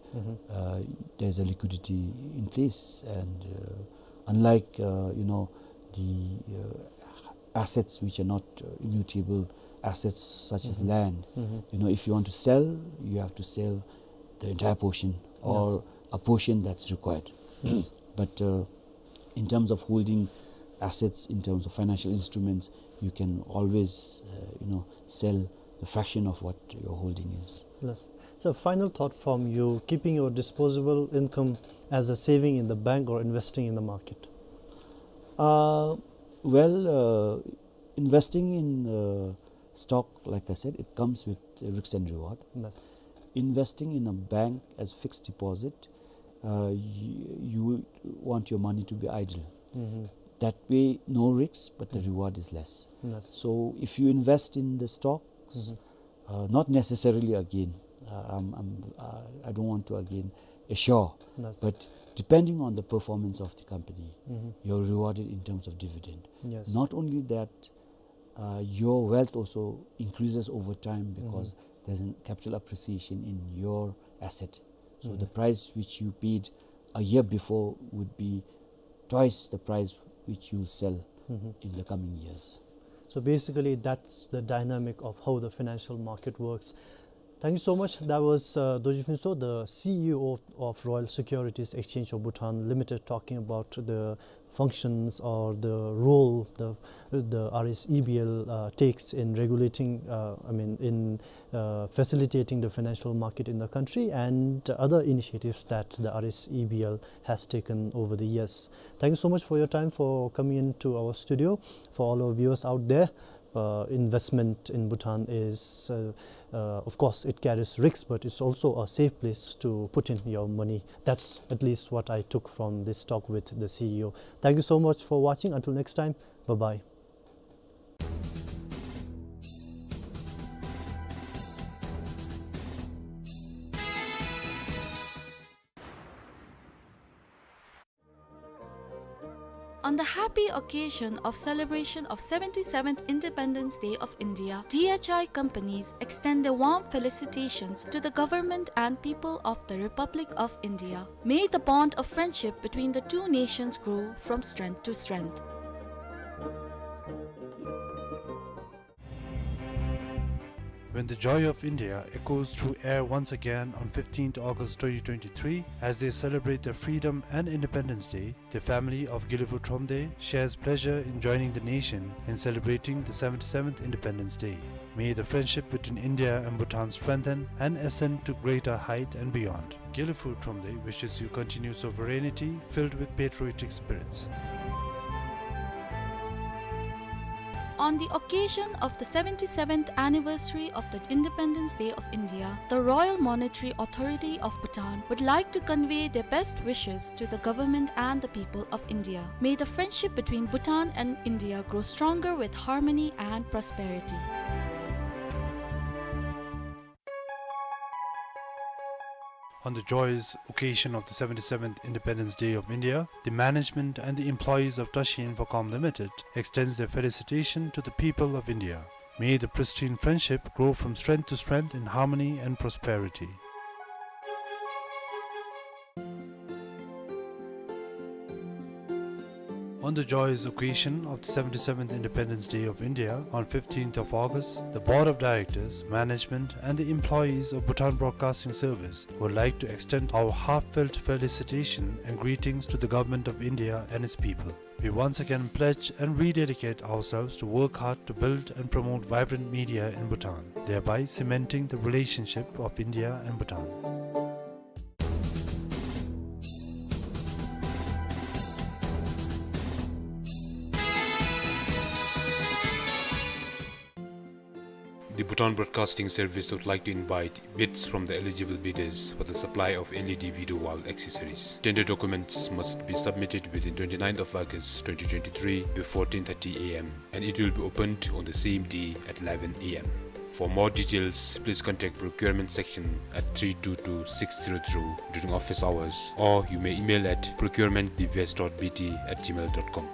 uh, there's a liquidity in place. And, uh, unlike, uh, you know, the, uh, assets which are not, uh, immutable assets such as land, you know, if you want to sell, you have to sell the entire portion or a portion that's required. But, uh, in terms of holding assets, in terms of financial instruments, you can always, uh, you know, sell the fraction of what your holding is. Yes. So, final thought from you, keeping your disposable income as a saving in the bank or investing in the market? Uh, well, uh, investing in, uh, stock, like I said, it comes with a risk and reward. Yes. Investing in a bank as fixed deposit, uh, you, you want your money to be idle. That way, no risks, but the reward is less. Yes. So if you invest in the stocks, uh, not necessarily again, uh, I'm, I'm, uh, I don't want to again assure, yes, but depending on the performance of the company, mm-hmm, you're rewarded in terms of dividend. Yes. Not only that, uh, your wealth also increases over time because, mm-hmm, there's a capital appreciation in your asset. So, mm-hmm, the price which you paid a year before would be twice the price which you'll sell, mm-hmm, in the coming years. So basically, that's the dynamic of how the financial market works. Thank you so much. That was, uh, Dorji Phuntsho, the C E O of, of Royal Securities Exchange of Bhutan Limited, talking about the functions or the role the, the R S E B L, uh, takes in regulating, uh, I mean, in, uh, facilitating the financial market in the country, and other initiatives that the R S E B L has taken over the years. Thank you so much for your time, for coming into our studio. For all our viewers out there, uh, investment in Bhutan is, uh, uh, of course, it carries risks, but it's also a safe place to put in your money. That's at least what I took from this talk with the C E O. Thank you so much for watching. Until next time, bye-bye. On the happy occasion of celebration of seventy-seventh Independence Day of India, D H I companies extend their warm felicitations to the government and people of the Republic of India. May the bond of friendship between the two nations grow from strength to strength. When the joy of India echoes through air once again on fifteenth August twenty twenty-three, as they celebrate their freedom and Independence Day, the family of Gilufo Thromde shares pleasure in joining the nation in celebrating the seventy-seventh Independence Day. May the friendship between India and Bhutan strengthen and ascend to greater height and beyond. Gilufo Thromde wishes you continued sovereignty filled with patriotic spirits. On the occasion of the seventy-seventh anniversary of the Independence Day of India, the Royal Monetary Authority of Bhutan would like to convey their best wishes to the government and the people of India. May the friendship between Bhutan and India grow stronger with harmony and prosperity. On the joyous occasion of the seventy-seventh Independence Day of India, the management and the employees of Tashi Infocom Limited extends their felicitation to the people of India. May the pristine friendship grow from strength to strength in harmony and prosperity. On the joyous occasion of the seventy-seventh Independence Day of India on fifteenth of August, the Board of Directors, management, and the employees of Bhutan Broadcasting Service would like to extend our heartfelt felicitation and greetings to the Government of India and its people. We once again pledge and rededicate ourselves to work hard to build and promote vibrant media in Bhutan, thereby cementing the relationship of India and Bhutan. The Bhutan Broadcasting Service would like to invite bids from the eligible bidders for the supply of L E D video wall accessories. Tender documents must be submitted within twenty-ninth of August twenty twenty-three before ten thirty A M, and it will be opened on the same day at eleven A M. For more details, please contact procurement section at three two two six zero zero during office hours, or you may email at procurement B B S dot B T at gmail dot com.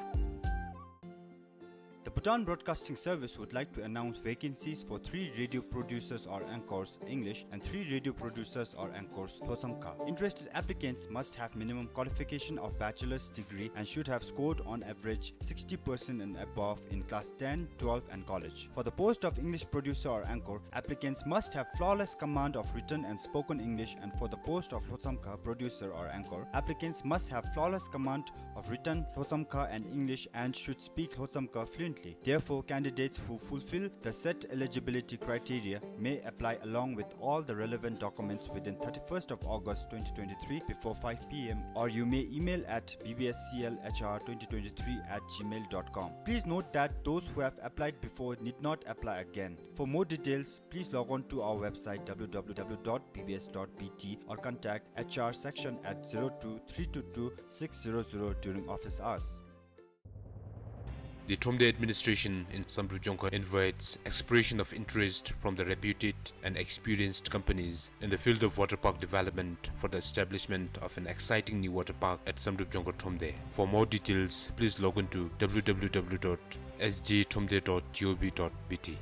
The Bhutan Broadcasting Service would like to announce vacancies for three radio producers or anchors, English, and three radio producers or anchors, Lhotshamkha. Interested applicants must have minimum qualification of bachelor's degree and should have scored on average sixty percent and above in class ten, twelve, and college. For the post of English producer or anchor, applicants must have flawless command of written and spoken English, and for the post of Lhotshamkha producer or anchor, applicants must have flawless command of written Lhotshamkha and English and should speak Lhotshamkha fluently. Therefore, candidates who fulfill the set eligibility criteria may apply along with all the relevant documents within thirty-first of August twenty twenty-three before five P M, or you may email at B B S C L H R twenty twenty-three at gmail dot com. Please note that those who have applied before need not apply again. For more details, please log on to our website W W W dot B B S dot B T or contact H R section at zero two three two two six zero zero during office hours. The Thromde administration in Samdrup Jongkhar invites expression of interest from the reputed and experienced companies in the field of water park development for the establishment of an exciting new water park at Samdrup Jongkhar Thromde. For more details, please log on to w w w dot s j thromde dot g o v dot b t.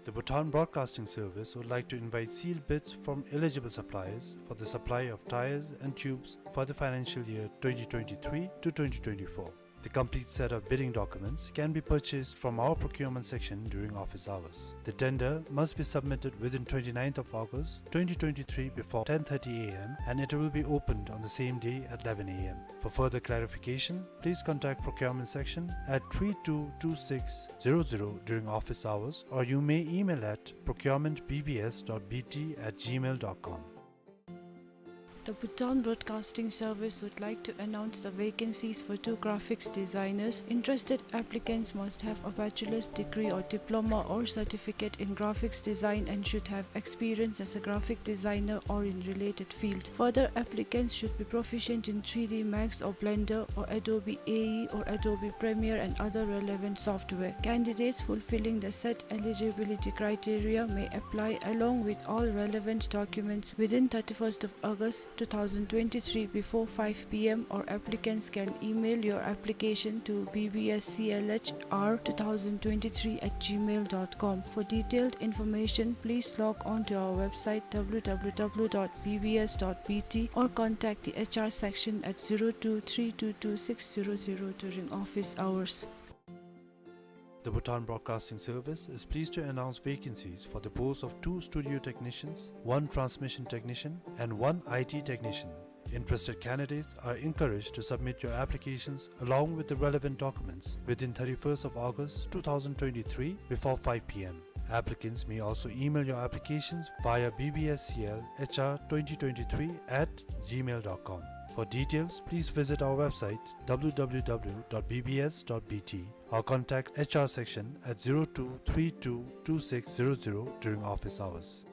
The Bhutan Broadcasting Service would like to invite sealed bids from eligible suppliers for the supply of tyres and tubes for the financial year twenty twenty-three to twenty twenty-four. The complete set of bidding documents can be purchased from our procurement section during office hours. The tender must be submitted within twenty-ninth of August twenty twenty-three before ten thirty a m and it will be opened on the same day at eleven a m. For further clarification, please contact procurement section at three two two six zero zero during office hours, or you may email at procurement b b s dot b t at gmail dot com. The Bhutan Broadcasting Service would like to announce the vacancies for two graphics designers. Interested applicants must have a bachelor's degree or diploma or certificate in graphics design and should have experience as a graphic designer or in related field. Further, applicants should be proficient in three D Max or Blender or Adobe A E or Adobe Premiere and other relevant software. Candidates fulfilling the set eligibility criteria may apply along with all relevant documents within thirty-first of August two thousand twenty-three before five p m, or applicants can email your application to b b s c l h r two thousand twenty-three at gmail dot com. For detailed information, please log on to our website w w w dot b b s dot b t or contact the H R section at zero two three two two six zero zero during office hours. The Bhutan Broadcasting Service is pleased to announce vacancies for the post of two studio technicians, one transmission technician, and one I T technician. Interested candidates are encouraged to submit your applications along with the relevant documents within thirty-first of August two thousand twenty-three before five p m. Applicants may also email your applications via b b s c l h r twenty twenty-three at gmail dot com. For details, please visit our website w w w dot b b s dot b t or contact H R section at zero two three two two six zero zero during office hours.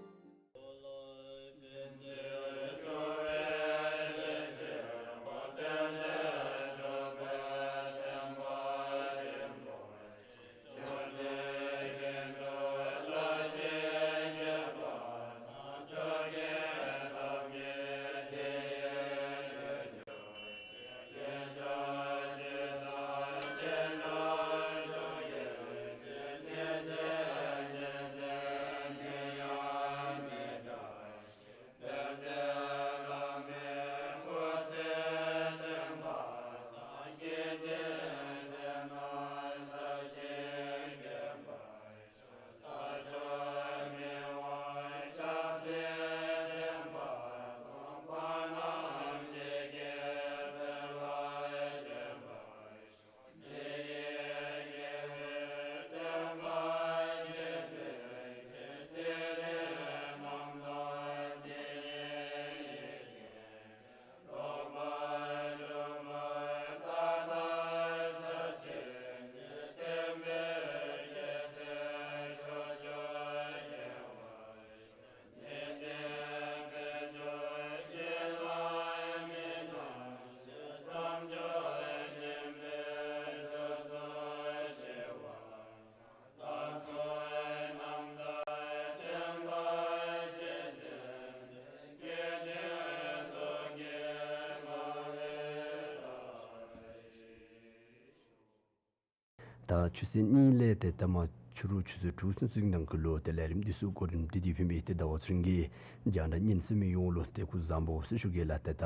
ད་ཆུ་ཚོད་གཉིས་ལས་ཏེ་ད་མ་ཕྱི་རུ་ཆུ་ཚོད་དྲུག་ཚུན་ཚོད་ནང་གི་ལུ་ཏེ་ལས་རིམ་འདི་ཚུ་གོ་རིམ་སྒྲིག་སྟེ་ཕུལ་མི་ཏེ་ཟླ་བ་ཚེ་རིང་གིས་རྒྱང་བསྒྲགས་ཉན་གསན་མི་ཡོངས་ལུ་ཏེ་སྐུ་གཟུགས་བཟང་པོ་ཟེར་ཞུ་གེ་ལགས། ཏེ་ད་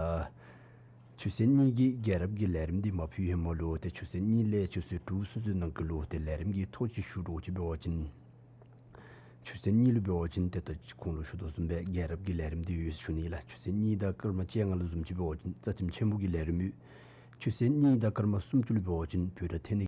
ཆུ་ཚོད་གཉིས་ཀྱི་རྒྱལ་རབས་ཀྱི་ལས་རིམ་འདི་མ་ཕུལ་ཧེ་མ་ལུ་ཏེ་ཆུ་ཚོད་གཉིས་ལས་ཆུ་ཚོད་དྲུག་ཚུན་ཚོད་ནང་གི་ལུ་ཏེ་ལས་རིམ་གྱི་ཐོ་ཅིག་ཞུ་དོ་ཅིག་འབད་བ་ཅིན་ཆུ་ཚོད་གཉིས་ལུ་འབད་བ་ཅིན་ཏེ་ད་ཁོང་ལུ་ཞུ་དོ་བཟུམ་སྦེ་རྒྱལ་རབས་ཀྱི་ལས་རིམ་འདི་ཡོད་ཟེར་ཞུ་ནི་ལགས། ཆུ་ཚོད་གཉིས་དང་སྐར་མ་བཅོ་ལྔ་ལུ་བཟུམ་ཅིག་འབད་བ་ཅིན་རྩ་ཁྲིམས་ཆེན་པོ་གི་ལས་རིམ་ཡོད། ཆུ་ཚོད་གཉིས་དང་སྐར་མ་སུམ་ཅུ་ལུ་འབད་བ་ཅིན་བོད་ཀྱི་ཐ་སྙད་